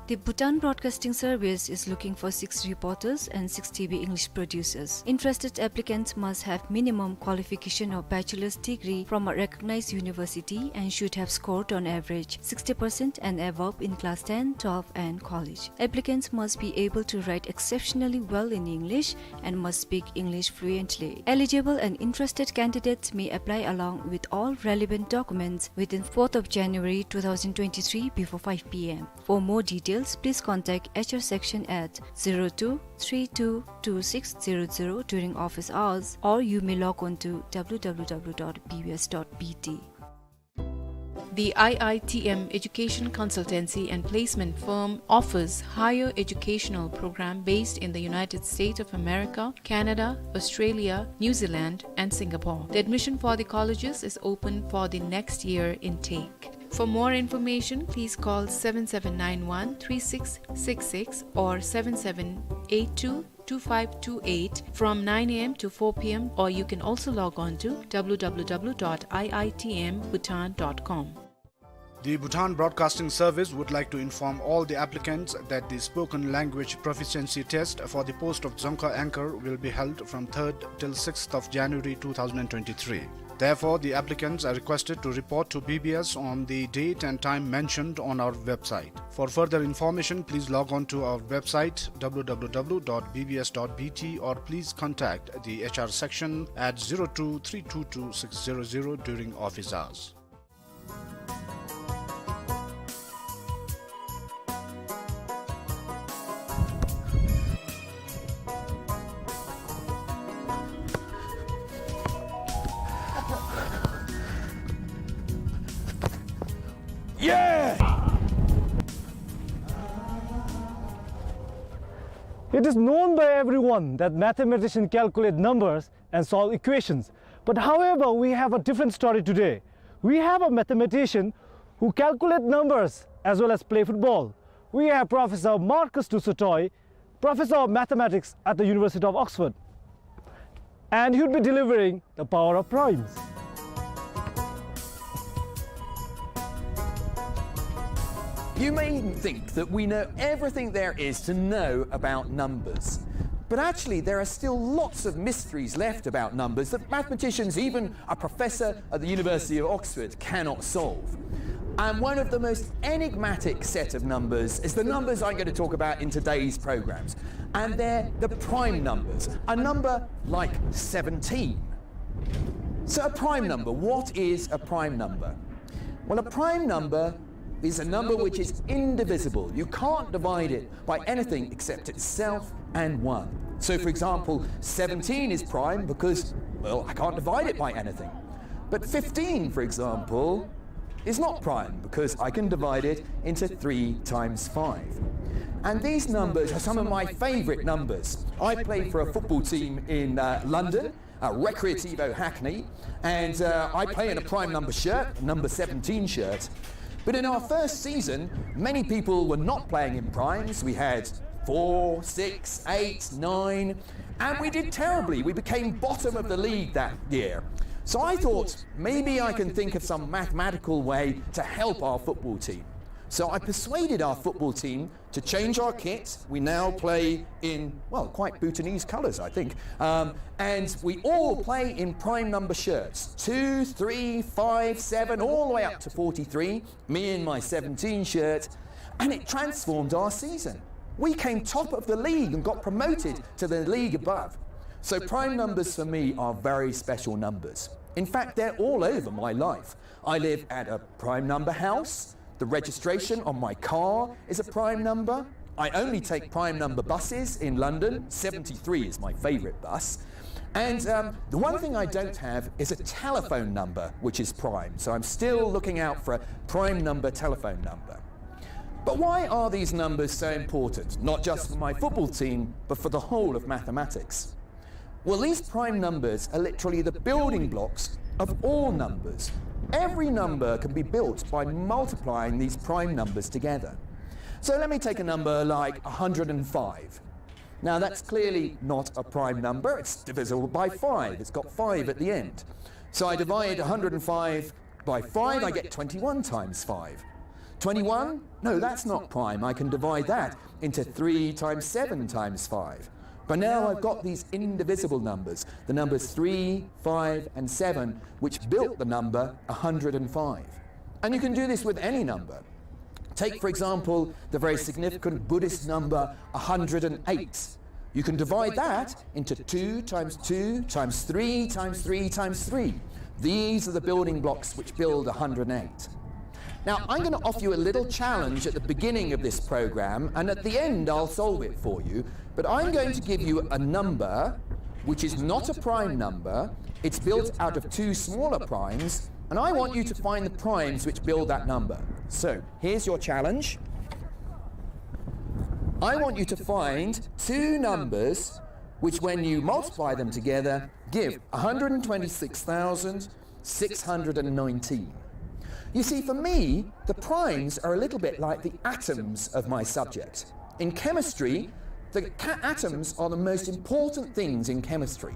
The Bhutan Broadcasting Service is looking for six reporters and six T V English producers. Interested applicants must have minimum qualification of bachelor's degree from a recognized university and should have scored on average sixty percent and above in class ten, twelve and college. Applicants must be able to write exceptionally well in English and must speak English fluently. Eligible and interested candidates may apply along with all relevant documents within fourth of January two thousand twenty-three before five P M. For more details, please contact H R section at zero two three two two six zero zero during office hours, or you may log on to W W W dot B B S dot B T. The I I T M education consultancy and placement firm offers higher educational program based in the United States of America, Canada, Australia, New Zealand, and Singapore. The admission for the colleges is open for the next year intake. For more information, please call seven seven nine one three six six six or seven seven eight two two five two eight from nine A M to four P M, or you can also log on to W W W dot I I T M Bhutan dot com. The Bhutan Broadcasting Service would like to inform all the applicants that the spoken language proficiency test for the post of Dzongkha anchor will be held from third till sixth of January two thousand twenty-three. Therefore, the applicants are requested to report to B B S on the date and time mentioned on our website. For further information, please log on to our website, W W W dot B B S dot B T, or please contact the H R section at zero two three two two six zero zero during office hours. It is known by everyone that mathematicians calculate numbers and solve equations. But however, we have a different story today. We have a mathematician who calculates numbers as well as play football. We have Professor Marcus du Sautoy, Professor of Mathematics at the University of Oxford. And he would be delivering the power of primes. You may think that we know everything there is to know about numbers, but actually there are still lots of mysteries left about numbers that mathematicians, even a professor at the University of Oxford, cannot solve. And one of the most enigmatic set of numbers is the numbers I'm going to talk about in today's programs. And they're the prime numbers, a number like seventeen. So a prime number, what is a prime number? Well, a prime number is a number which is indivisible. You can't divide it by anything except itself and one. So, for example, seventeen is prime because, well, I can't divide it by anything. But fifteen, for example, is not prime because I can divide it into three times five. And these numbers are some of my favorite numbers. I play for a football team in, uh, London, uh, Recreativo Hackney, and, uh, I play in a prime number shirt, number seventeen shirt. But in our first season, many people were not playing in primes. We had four, six, eight, nine, and we did terribly. We became bottom of the league that year. So I thought, maybe I can think of some mathematical way to help our football team. So I persuaded our football team to change our kit. We now play in, well, quite Bhutanese colours, I think. Um, and we all play in prime number shirts, two, three, five, seven, all the way up to forty-three, me in my seventeen shirt. And it transformed our season. We came top of the league and got promoted to the league above. So prime numbers for me are very special numbers. In fact, they're all over my life. I live at a prime number house. The registration on my car is a prime number. I only take prime number buses in London. Seventy-three is my favourite bus. And, um, the one thing I don't have is a telephone number which is prime. So I'm still looking out for a prime number telephone number. But why are these numbers so important, not just for my football team, but for the whole of mathematics? Well, these prime numbers are literally the building blocks of all numbers. Every number can be built by multiplying these prime numbers together. So let me take a number like a hundred and five. Now, that's clearly not a prime number. It's divisible by five. It's got five at the end. So I divide a hundred and five by five, I get twenty-one times five. Twenty-one? No, that's not prime. I can divide that into three times seven times five. But now I've got these indivisible numbers, the numbers three, five, and seven, which built the number a hundred and five. And you can do this with any number. Take, for example, the very significant Buddhist number a hundred and eight. You can divide that into two times two times three times three times three. These are the building blocks which build a hundred and eight. Now, I'm gonna offer you a little challenge at the beginning of this program, and at the end I'll solve it for you, but I'm going to give you a number which is not a prime number. It's built out of two smaller primes, and I want you to find the primes which build that number. So, here's your challenge. I want you to find two numbers which, when you multiply them together, give a hundred and twenty-six thousand six hundred and nineteen. You see, for me, the primes are a little bit like the atoms of my subject. In chemistry, the ca-, atoms are the most important things in chemistry.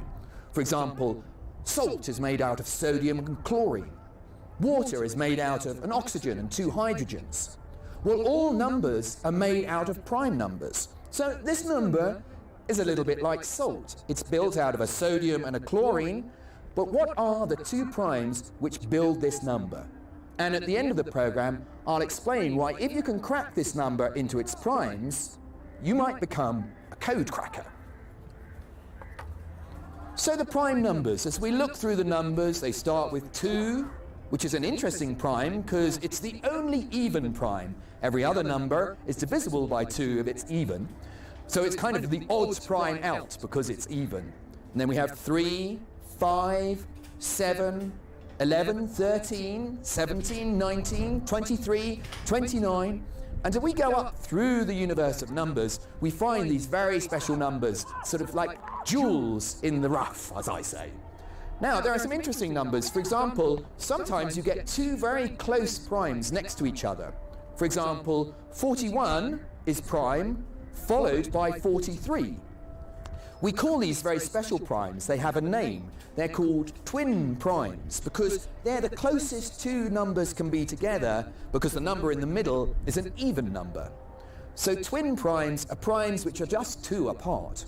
For example, salt is made out of sodium and chlorine. Water is made out of an oxygen and two hydrogens. Well, all numbers are made out of prime numbers. So this number is a little bit like salt. It's built out of a sodium and a chlorine, but what are the two primes which build this number? And at the end of the program, I'll explain why, if you can crack this number into its primes, you might become a code cracker. So the prime numbers, as we look through the numbers, they start with two, which is an interesting prime 'cause it's the only even prime. Every other number is divisible by two if it's even. So it's kind of the odd prime out because it's even. And then we have three, five, seven, eleven, thirteen, seventeen, nineteen, twenty-three, twenty-nine, And if we go up through the universe of numbers, we find these very special numbers, sort of like jewels in the rough, as I say. Now, there are some interesting numbers. For example, sometimes you get two very close primes next to each other. For example, forty-one is prime, followed by forty-three. We call these very special primes. They have a name. They're called twin primes because they're the closest two numbers can be together, because the number in the middle is an even number. So twin primes are primes which are just two apart.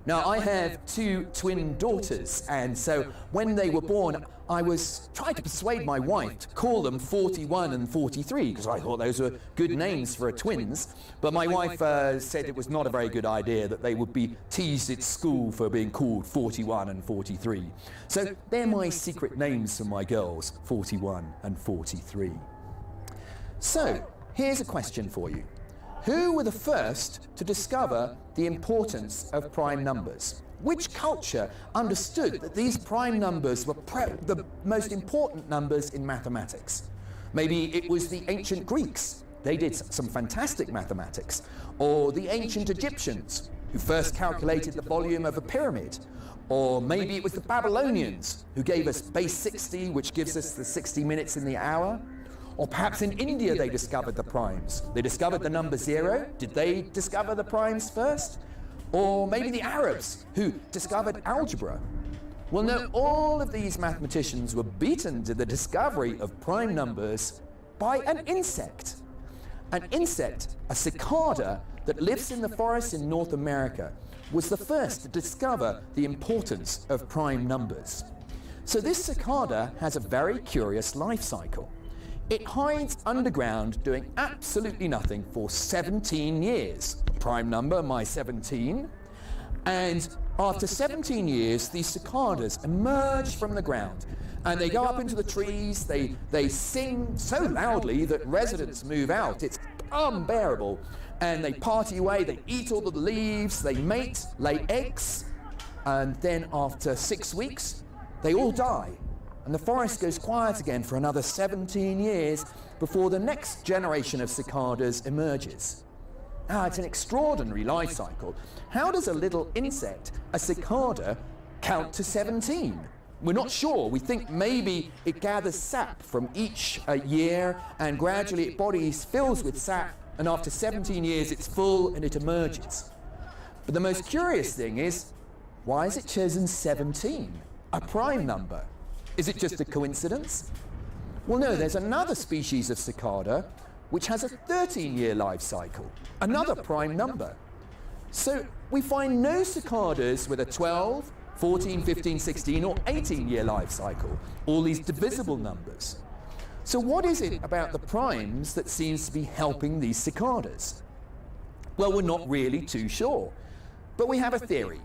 Now, I have two twin daughters, and so when they were born, I was trying to persuade my wife to call them forty-one and forty-three, 'cause I thought those were good names for a twins. But my wife, uh, said it was not a very good idea, that they would be teased at school for being called forty-one and forty-three. So they're my secret names for my girls, forty-one and forty-three. So, here's a question for you. Who were the first to discover the importance of prime numbers? Which culture understood that these prime numbers were pre-, the most important numbers in mathematics? Maybe it was the ancient Greeks. They did s-, some fantastic mathematics. Or the ancient Egyptians, who first calculated the volume of a pyramid. Or maybe it was the Babylonians, who gave us base sixty, which gives us the sixty minutes in the hour. Or perhaps in India they discovered the primes. They discovered the number zero. Did they discover the primes first? Or maybe the Arabs, who discovered algebra. Well, no, all of these mathematicians were beaten to the discovery of prime numbers by an insect. An insect, a cicada that lives in the forest in North America, was the first to discover the importance of prime numbers. So this cicada has a very curious life cycle. It hides underground doing absolutely nothing for seventeen years. Prime number, my seventeen. And after seventeen years, these cicadas emerge from the ground. And they go up into the trees, they, they sing so loudly that residents move out. It's unbearable. And they party away, they eat all of the leaves, they mate, lay eggs, and then after six weeks, they all die. And the forest goes quiet again for another seventeen years before the next generation of cicadas emerges. Ah, it's an extraordinary life cycle. How does a little insect, a cicada, count to seventeen? We're not sure. We think maybe it gathers sap from each, uh, year, and gradually its body fills with sap, and after seventeen years it's full and it emerges. But the most curious thing is, why is it chosen seventeen, a prime number? Is it just a coincidence? Well, no, there's another species of cicada which has a thirteen-year life cycle, another prime number. So we find no cicadas with a twelve, fourteen, fifteen, sixteen, or eighteen-year life cycle, all these divisible numbers. So what is it about the primes that seems to be helping these cicadas? Well, we're not really too sure, but we have a theory.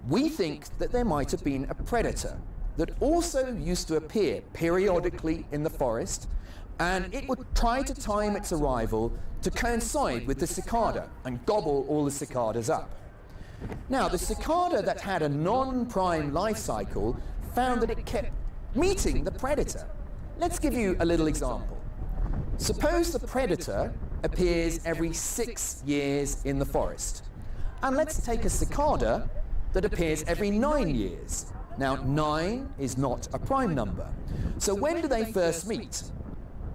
We think that there might have been a predator that also used to appear periodically in the forest, and it would try to time its arrival to coincide with the cicada and gobble all the cicadas up. Now, the cicada that had a non-prime life cycle found that it kept meeting the predator. Let's give you a little example. Suppose the predator appears every six years in the forest. And let's take a cicada that appears every nine years. Now, nine is not a prime number. So when do they first meet?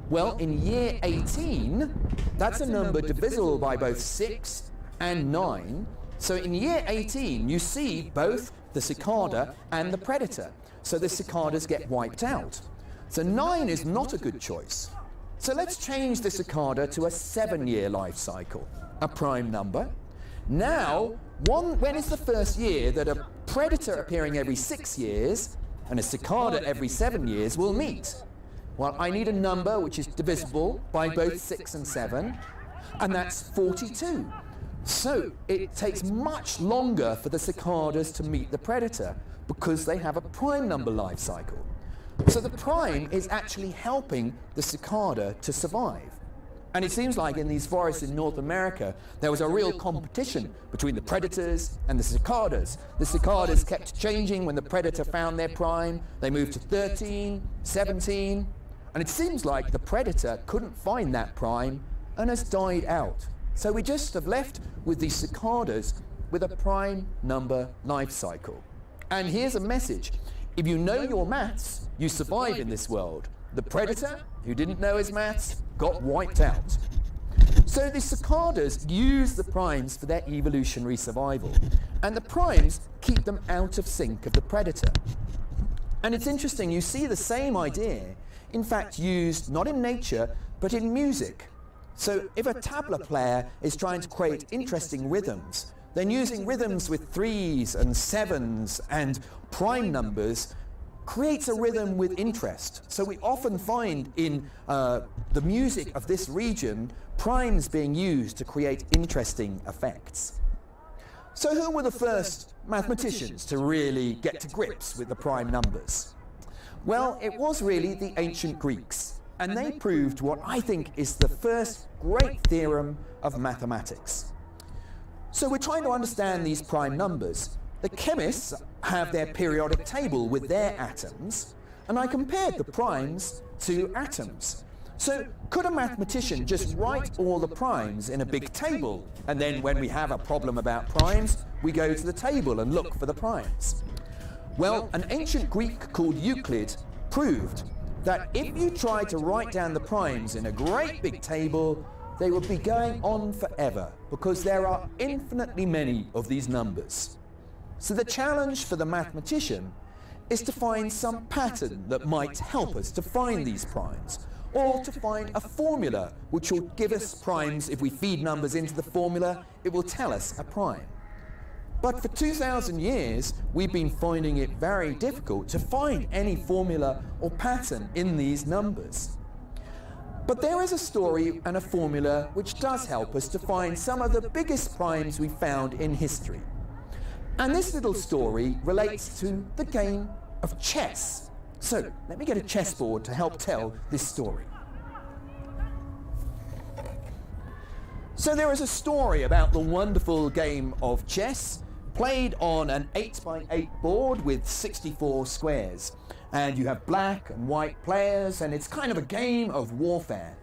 Well, in year eighteen, that's a number divisible by both six and nine. So in year eighteen, you see both the cicada and the predator. So the cicadas get wiped out. So nine is not a good choice. So let's change the cicada to a seven-year life cycle, a prime number. Now, one, when is the first year that a predator appearing every six years and a cicada every seven years will meet? Well, I need a number which is divisible by both six and seven, and that's forty-two. So it takes much longer for the cicadas to meet the predator because they have a prime number life cycle. So the prime is actually helping the cicada to survive. And it seems like in these forests in North America, there was a real competition between the predators and the cicadas. The cicadas kept changing. When the predator found their prime, they moved to thirteen, seventeen, and it seems like the predator couldn't find that prime and has died out. So we just have left with the cicadas with a prime number life cycle. And here's a message. If you know your maths, you survive in this world. The predator, who didn't know his maths, got wiped out. So the cicadas use the primes for their evolutionary survival, and the primes keep them out of sync of the predator. And it's interesting, you see the same idea, in fact, used not in nature, but in music. So if a tabla player is trying to create interesting rhythms, then using rhythms with threes and sevens and prime numbers creates a rhythm with interest. So we often find in, uh, the music of this region, primes being used to create interesting effects. So who were the first mathematicians to really get to grips with the prime numbers? Well, it was really the ancient Greeks, and they proved what I think is the first great theorem of mathematics. So we're trying to understand these prime numbers. The chemists have their periodic table with their atoms, and I compared the primes to atoms. So could a mathematician just write all the primes in a big table, and then when we have a problem about primes, we go to the table and look for the primes? Well, an ancient Greek called Euclid proved that if you try to write down the primes in a great big table, they would be going on forever, because there are infinitely many of these numbers. So the challenge for the mathematician is to find some pattern that might help us to find these primes, or to find a formula which will give us primes. If we feed numbers into the formula, it will tell us a prime. But for two thousand years, we've been finding it very difficult to find any formula or pattern in these numbers. But there is a story and a formula which does help us to find some of the biggest primes we found in history. And this little story relates to the game of chess. So let me get a chessboard to help tell this story. So there is a story about the wonderful game of chess, played on an eight by eight board with sixty-four squares. And you have black and white players, and it's kind of a game of warfare.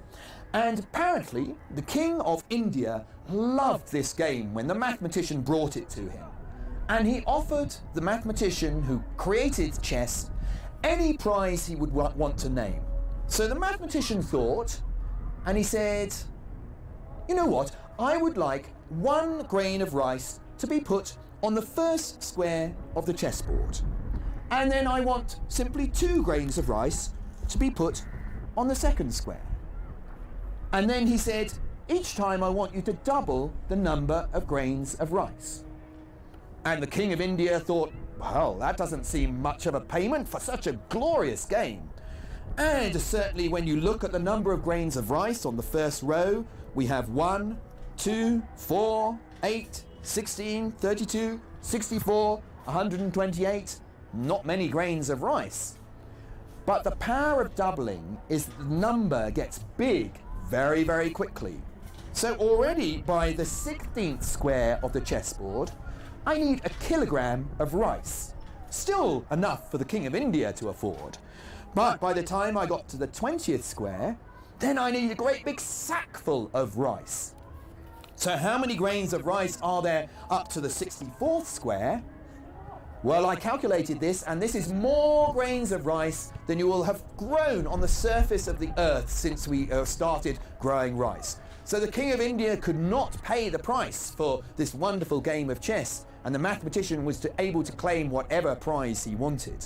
And apparently, the king of India loved this game when the mathematician brought it to him. And he offered the mathematician who created chess any prize he would wa-, want to name. So the mathematician thought, and he said, "You know what? I would like one grain of rice to be put on the first square of the chessboard. And then I want simply two grains of rice to be put on the second square." And then he said, "Each time I want you to double the number of grains of rice." And the king of India thought, "Well, that doesn't seem much of a payment for such a glorious game." And certainly when you look at the number of grains of rice on the first row, we have one, two, four, eight, sixteen, thirty-two, sixty-four, a hundred and twenty-eight, not many grains of rice. But the power of doubling is that the number gets big very, very quickly. So already by the sixteenth square of the chessboard, I need a kilogram of rice. Still enough for the King of India to afford. But by the time I got to the twentieth square, then I need a great big sackful of rice. So how many grains of rice are there up to the sixty-fourth square? Well, I calculated this, and this is more grains of rice than you will have grown on the surface of the earth since we, uh, started growing rice. So the King of India could not pay the price for this wonderful game of chess, and the mathematician was to, able to claim whatever prize he wanted.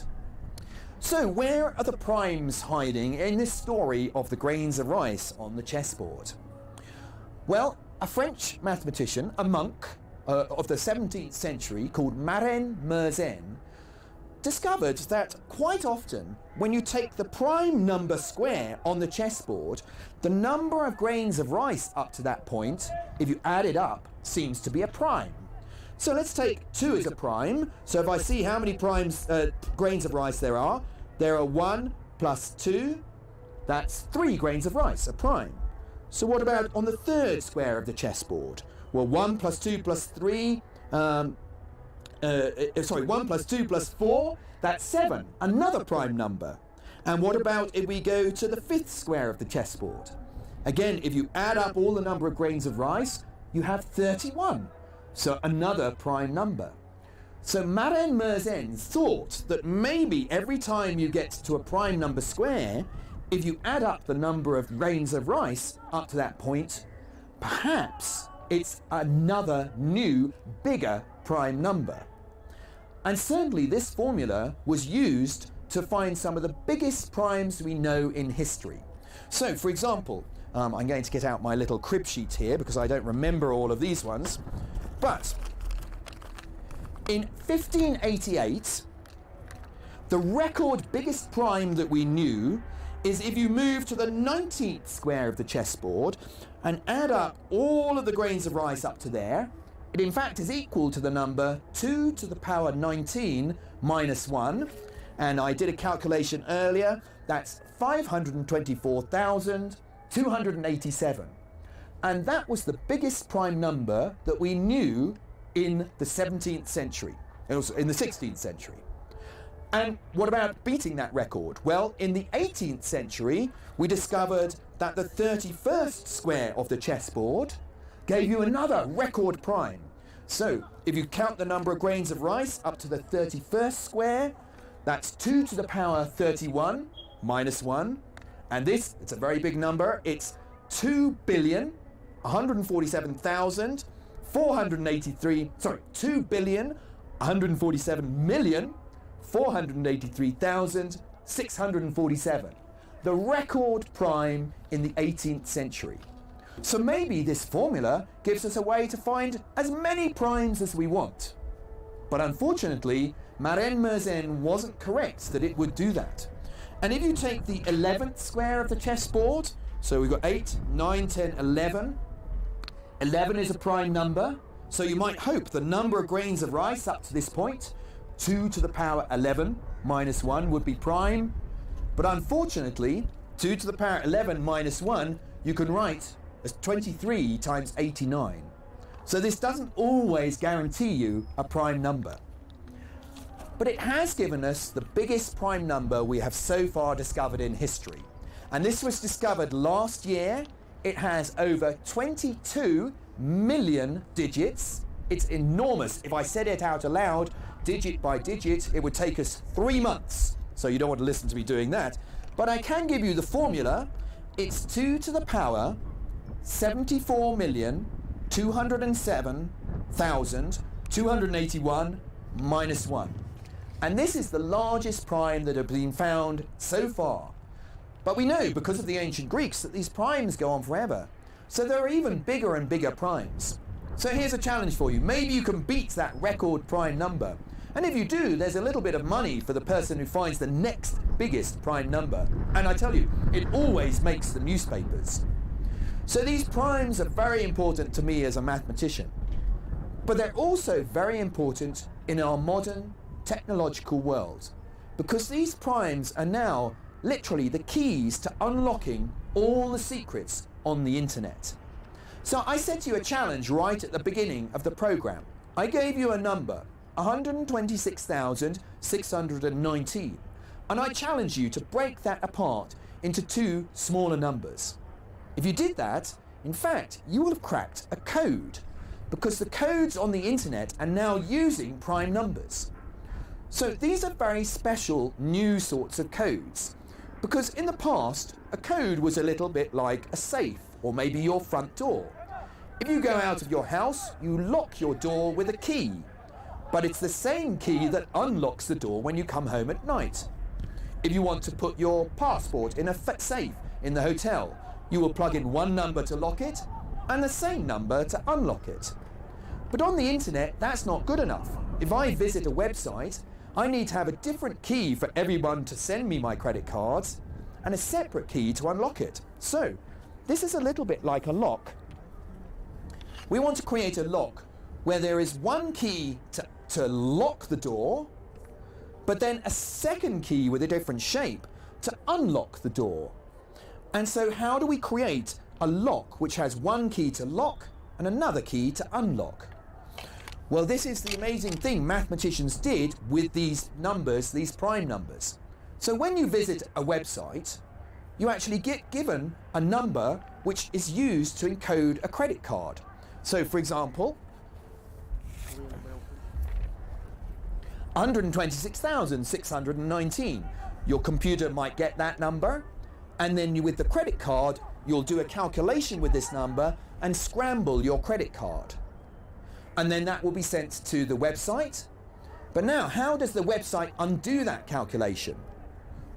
So where are the primes hiding in this story of the grains of rice on the chessboard? Well, a French mathematician, a monk, uh, of the seventeenth century called Marin Mersenne discovered that quite often when you take the prime number square on the chessboard, the number of grains of rice up to that point, if you add it up, seems to be a prime. So let's take two as a prime. So if I see how many primes, uh, grains of rice there are, there are one plus two, that's three grains of rice, a prime. So what about on the third square of the chessboard? Well, one plus two plus three, um, uh, uh, sorry, one plus two plus four, that's seven, another prime number. And what about if we go to the fifth square of the chessboard? Again, if you add up all the number of grains of rice, you have thirty-one. So another prime number. So Maren Mersenne thought that maybe every time you get to a prime number square, if you add up the number of grains of rice up to that point, perhaps it's another new, bigger prime number. And certainly this formula was used to find some of the biggest primes we know in history. So, for example, um, I'm going to get out my little crib sheet here because I don't remember all of these ones. But in fifteen eighty-eight, the record biggest prime that we knew is if you move to the nineteenth square of the chessboard and add up all of the grains of rice up to there, it in fact is equal to the number two to the power nineteen minus one. And I did a calculation earlier, that's five hundred twenty-four thousand two hundred eighty-seven. And that was the biggest prime number that we knew in the seventeenth century. It was in the sixteenth century. And what about beating that record? Well, in the eighteenth century, we discovered that the thirty-first square of the chessboard gave you another record prime. So, if you count the number of grains of rice up to the thirty-first square, that's two to the power thirty-one minus one. And this, it's a very big number, it's two billion one hundred forty-seven thousand four hundred eighty-three, sorry, two billion one hundred forty-seven million four hundred eighty-three thousand six hundred forty-seven, the record prime in the eighteenth century. So maybe this formula gives us a way to find as many primes as we want. But unfortunately, Maren Mersenne wasn't correct that it would do that. And if you take the eleventh square of the chessboard, so we've got eight, nine, ten, eleven. Eleven is a prime number, so you might hope the number of grains of rice up to this point, two to the power eleven minus one, would be prime. But unfortunately, two to the power eleven minus one, you can write as twenty-three times eighty-nine. So this doesn't always guarantee you a prime number. But it has given us the biggest prime number we have so far discovered in history. And this was discovered last year. It has over twenty-two million digits. It's enormous. If I said it out aloud, digit by digit, it would take us three months. So you don't want to listen to me doing that. But I can give you the formula. It's two to the power seventy-four million two hundred seven thousand two hundred eighty-one minus one. And this is the largest prime that have been found so far. But we know, because of the ancient Greeks, that these primes go on forever. So there are even bigger and bigger primes. So here's a challenge for you. Maybe you can beat that record prime number. And if you do, there's a little bit of money for the person who finds the next biggest prime number. And I tell you, it always makes the newspapers. So these primes are very important to me as a mathematician. But they're also very important in our modern technological world, because these primes are now literally the keys to unlocking all the secrets on the internet. So I set you a challenge right at the beginning of the program. I gave you a number, one hundred twenty-six thousand six hundred nineteen, and I challenge you to break that apart into two smaller numbers. If you did that, in fact, you will have cracked a code, because the codes on the internet are now using prime numbers. So these are very special new sorts of codes, because in the past, a code was a little bit like a safe, or maybe your front door. If you go out of your house, you lock your door with a key, but it's the same key that unlocks the door when you come home at night. If you want to put your passport in a fa-, safe in the hotel, you will plug in one number to lock it and the same number to unlock it. But on the internet, that's not good enough. If I visit a website, I need to have a different key for everyone to send me my credit cards and a separate key to unlock it. So, this is a little bit like a lock. We want to create a lock where there is one key to, to lock the door, but then a second key with a different shape to unlock the door. And so how do we create a lock which has one key to lock and another key to unlock? Well, this is the amazing thing mathematicians did with these numbers, these prime numbers. So when you visit a website, you actually get given a number which is used to encode a credit card. So, for example, hundred twenty-six thousand six hundred nineteen. Your computer might get that number, and then you, with the credit card, you'll do a calculation with this number and scramble your credit card. And then that will be sent to the website. But now, how does the website undo that calculation?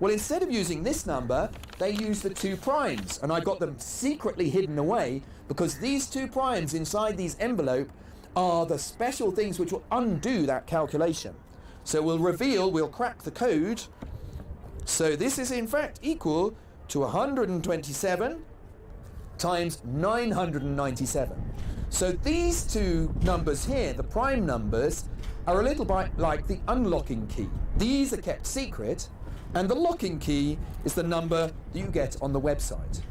Well, instead of using this number, they use the two primes, and I got them secretly hidden away because these two primes inside these envelope are the special things which will undo that calculation. So we'll reveal, we'll crack the code. So this is in fact equal to a hundred and twenty-seven times nine hundred and ninety-seven. So these two numbers here, the prime numbers, are a little bit like the unlocking key. These are kept secret, and the locking key is the number that you get on the website.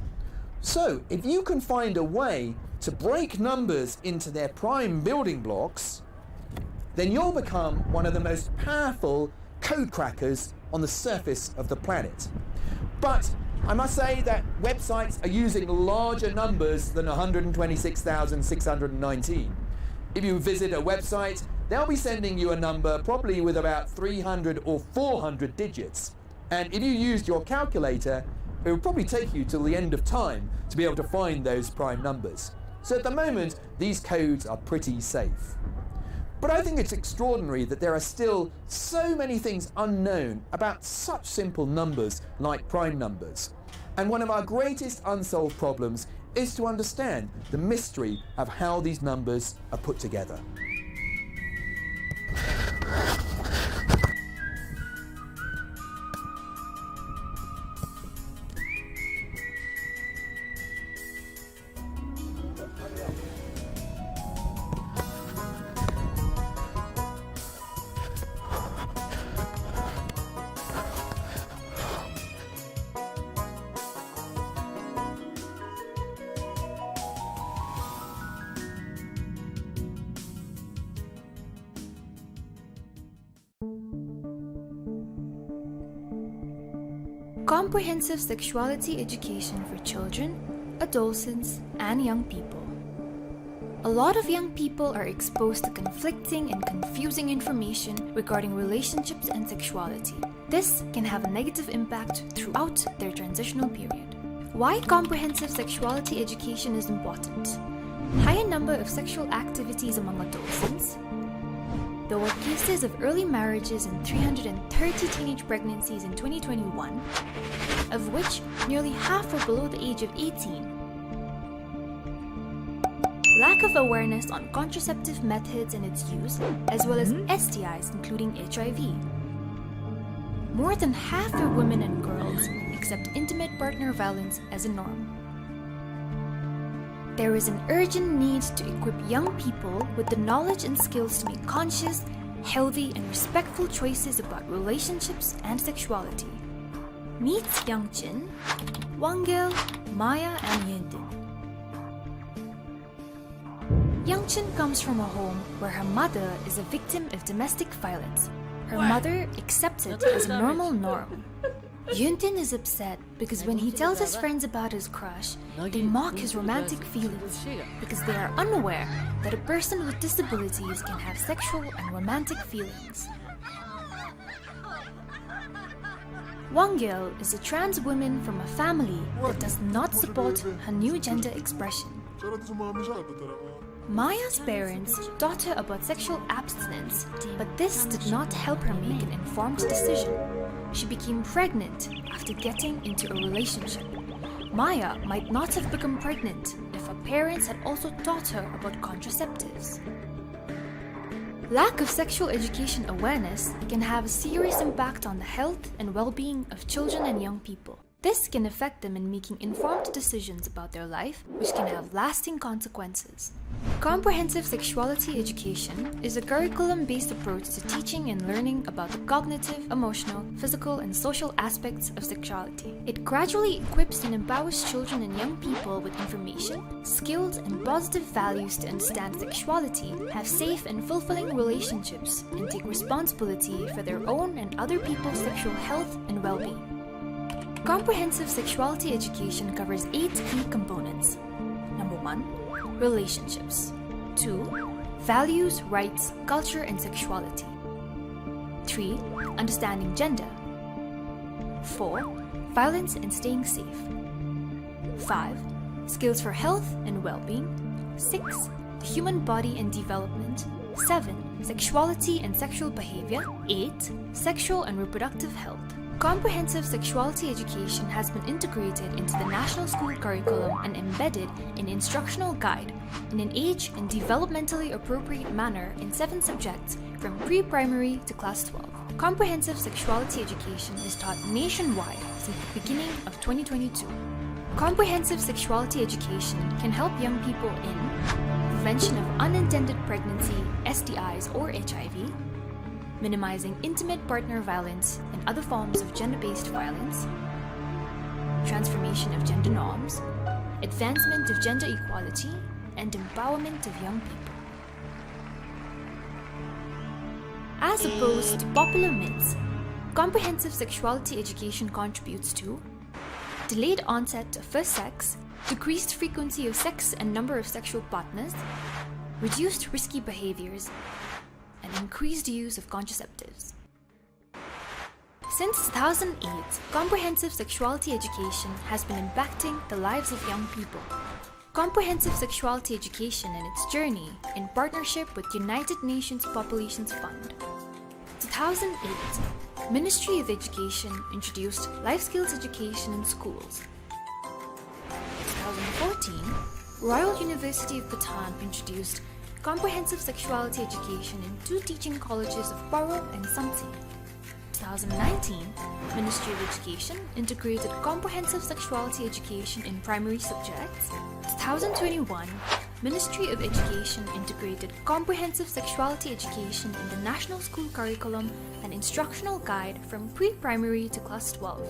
So if you can find a way to break numbers into their prime building blocks, then you'll become one of the most powerful code crackers on the surface of the planet. But I must say that websites are using larger numbers than a hundred and twenty-six thousand six hundred and nineteen. If you visit a website, they'll be sending you a number probably with about three hundred or four hundred digits. And if you used your calculator, it would probably take you till the end of time to be able to find those prime numbers. So at the moment, these codes are pretty safe. But I think it's extraordinary that there are still so many things unknown about such simple numbers like prime numbers. And one of our greatest unsolved problems is to understand the mystery of how these numbers are put together. Comprehensive sexuality education for children, adolescents, and young people. A lot of young people are exposed to conflicting and confusing information regarding relationships and sexuality. This can have a negative impact throughout their transitional period. Why comprehensive sexuality education is important? Higher number of sexual activities among adolescents. There were cases of early marriages and three hundred and thirty teenage pregnancies in twenty twenty-one, of which nearly half were below the age of eighteen. Lack of awareness on contraceptive methods and its use, as well as S T Is, including H I V. More than half of women and girls accept intimate partner violence as a norm. There is an urgent need to equip young people with the knowledge and skills to make conscious, healthy, and respectful choices about relationships and sexuality. Meet Youngchin, Wanggel, Maya, and Yuntin. Youngchin comes from a home where her mother is a victim of domestic violence. Her mother accepts it as a normal norm. Yuntin is upset because when he tells his friends about his crush, they mock his romantic feelings because they are unaware that a person with disabilities can have sexual and romantic feelings. Wanggel is a trans woman from a family that does not support her new gender expression. Maya's parents taught her about sexual abstinence, but this did not help her make an informed decision. She became pregnant after getting into a relationship. Maya might not have become pregnant if her parents had also taught her about contraceptives. Lack of sexual education awareness can have a serious impact on the health and well-being of children and young people. This can affect them in making informed decisions about their life, which can have lasting consequences. Comprehensive sexuality education is a curriculum-based approach to teaching and learning about the cognitive, emotional, physical, and social aspects of sexuality. It gradually equips and empowers children and young people with information, skills, and positive values to understand sexuality, have safe and fulfilling relationships, and take responsibility for their own and other people's sexual health and well-being. Comprehensive sexuality education covers eight key components. Number one, relationships. Two, values, rights, culture, and sexuality. Three, understanding gender. Four, violence and staying safe. Five, skills for health and well-being. Six, the human body and development. Seven, sexuality and sexual behavior. Eight, sexual and reproductive health. Comprehensive sexuality education has been integrated into the national school curriculum and embedded in instructional guide in an age and developmentally appropriate manner in seven subjects from pre-primary to class twelve. Comprehensive sexuality education is taught nationwide since the beginning of twenty twenty-two. Comprehensive sexuality education can help young people in prevention of unintended pregnancy, S T Is or H I V, minimizing intimate partner violence and other forms of gender-based violence, transformation of gender norms, advancement of gender equality, and empowerment of young people. As opposed to popular myths, comprehensive sexuality education contributes to delayed onset of first sex, decreased frequency of sex and number of sexual partners, reduced risky behaviors, and increased use of contraceptives. Since two thousand eight, comprehensive sexuality education has been impacting the lives of young people. Comprehensive sexuality education and its journey, in partnership with United Nations Populations Fund. Two thousand eight, Ministry of Education introduced life skills education in schools. Two thousand fourteen, Royal University of Bhutan introduced comprehensive sexuality education in two teaching colleges of Paro and Samtse. Two thousand nineteen, Ministry of Education integrated comprehensive sexuality education in primary subjects. Two thousand twenty-one, Ministry of Education integrated comprehensive sexuality education in the national school curriculum and instructional guide from pre-primary to class twelve.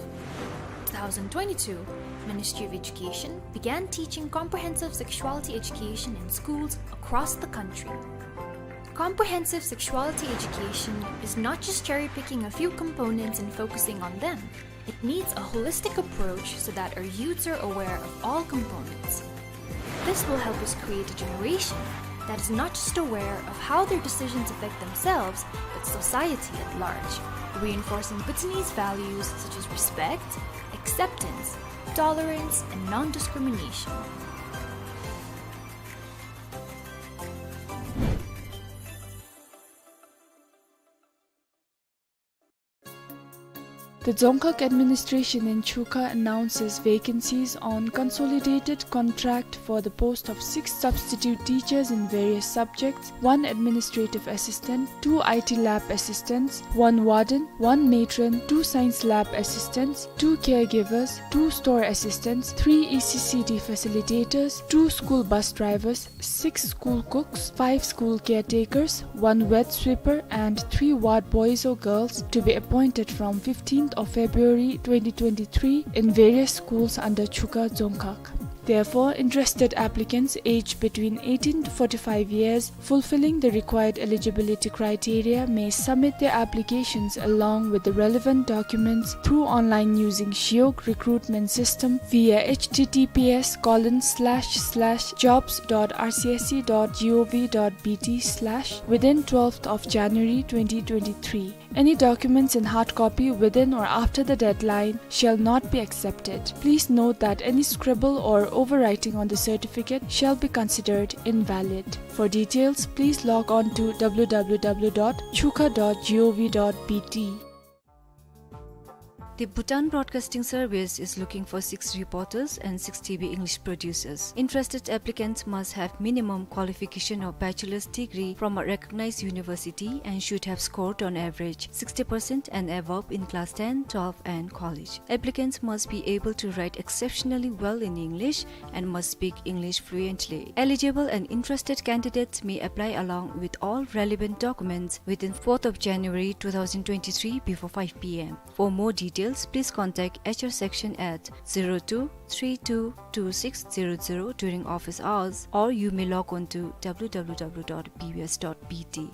Two thousand twenty-two, Ministry of Education began teaching comprehensive sexuality education in schools across the country. Comprehensive sexuality education is not just cherry-picking a few components and focusing on them. It needs a holistic approach so that our youths are aware of all components. This will help us create a generation that is not just aware of how their decisions affect themselves, but society at large, reinforcing Bhutanese values such as respect, acceptance, tolerance, and non-discrimination. The Dzongkhag administration in Chukha announces vacancies on consolidated contract for the post of six substitute teachers in various subjects, one administrative assistant, two I T lab assistants, one warden, one matron, two science lab assistants, two caregivers, two store assistants, three E C C D facilitators, two school bus drivers, six school cooks, five school caretakers, one wet sweeper, and three ward boys or girls to be appointed from fifteenth of February twenty twenty-three in various schools under Chukha Dzongkhag. Therefore, interested applicants aged between eighteen to forty-five years, fulfilling the required eligibility criteria, may submit their applications along with the relevant documents through online using Shiok recruitment system via H T T P S colon slash slash jobs dot R C S C dot G O V dot B T slash within twelfth of January twenty twenty-three. Any documents in hard copy within or after the deadline shall not be accepted. Please note that any scribble or overwriting on the certificate shall be considered invalid. For details, please log on to W W W dot chukha dot G O V dot B T. The Bhutan Broadcasting Service is looking for six reporters and six T V English producers. Interested applicants must have minimum qualification of bachelor's degree from a recognized university and should have scored on average sixty percent and above in class ten, twelve and college. Applicants must be able to write exceptionally well in English and must speak English fluently. Eligible and interested candidates may apply along with all relevant documents within fourth of January two thousand twenty-three before five P M. For more details, please contact H R section at zero two three two two six zero zero during office hours, or you may log on to W W W dot B B S dot B T.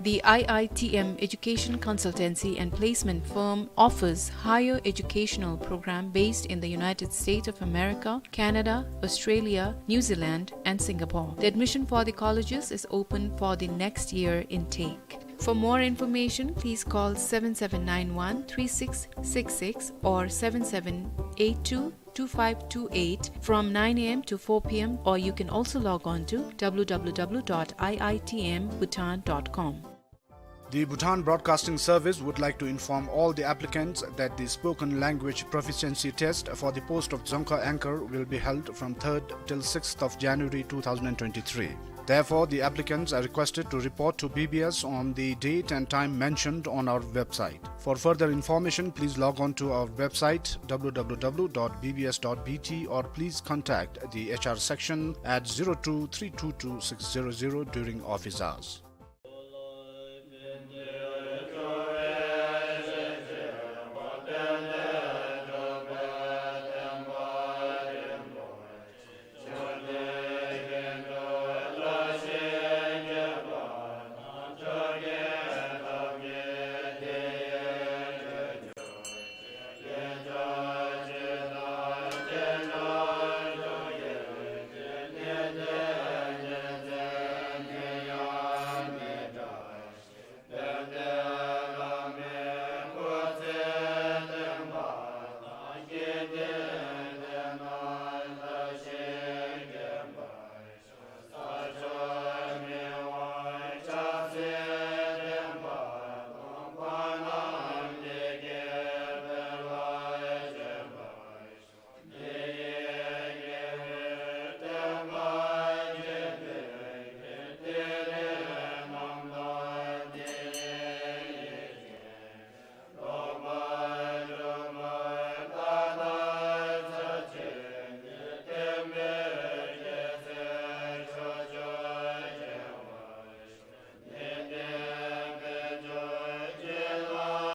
The I I T M education consultancy and placement firm offers higher educational program based in the United States of America, Canada, Australia, New Zealand, and Singapore. The admission for the colleges is open for the next year intake. For more information, please call seven seven nine one three six six six or seven seven eight two two five two eight from nine A M to four P M, or you can also log on to W W W dot I I T M Bhutan dot com. The Bhutan Broadcasting Service would like to inform all the applicants that the spoken language proficiency test for the post of Dzongkha anchor will be held from third till sixth of January two thousand twenty-three. Therefore, the applicants are requested to report to B B S on the date and time mentioned on our website. For further information, please log on to our website, W W W dot B B S dot B T, or please contact the H R section at zero two three two two six zero zero during office hours.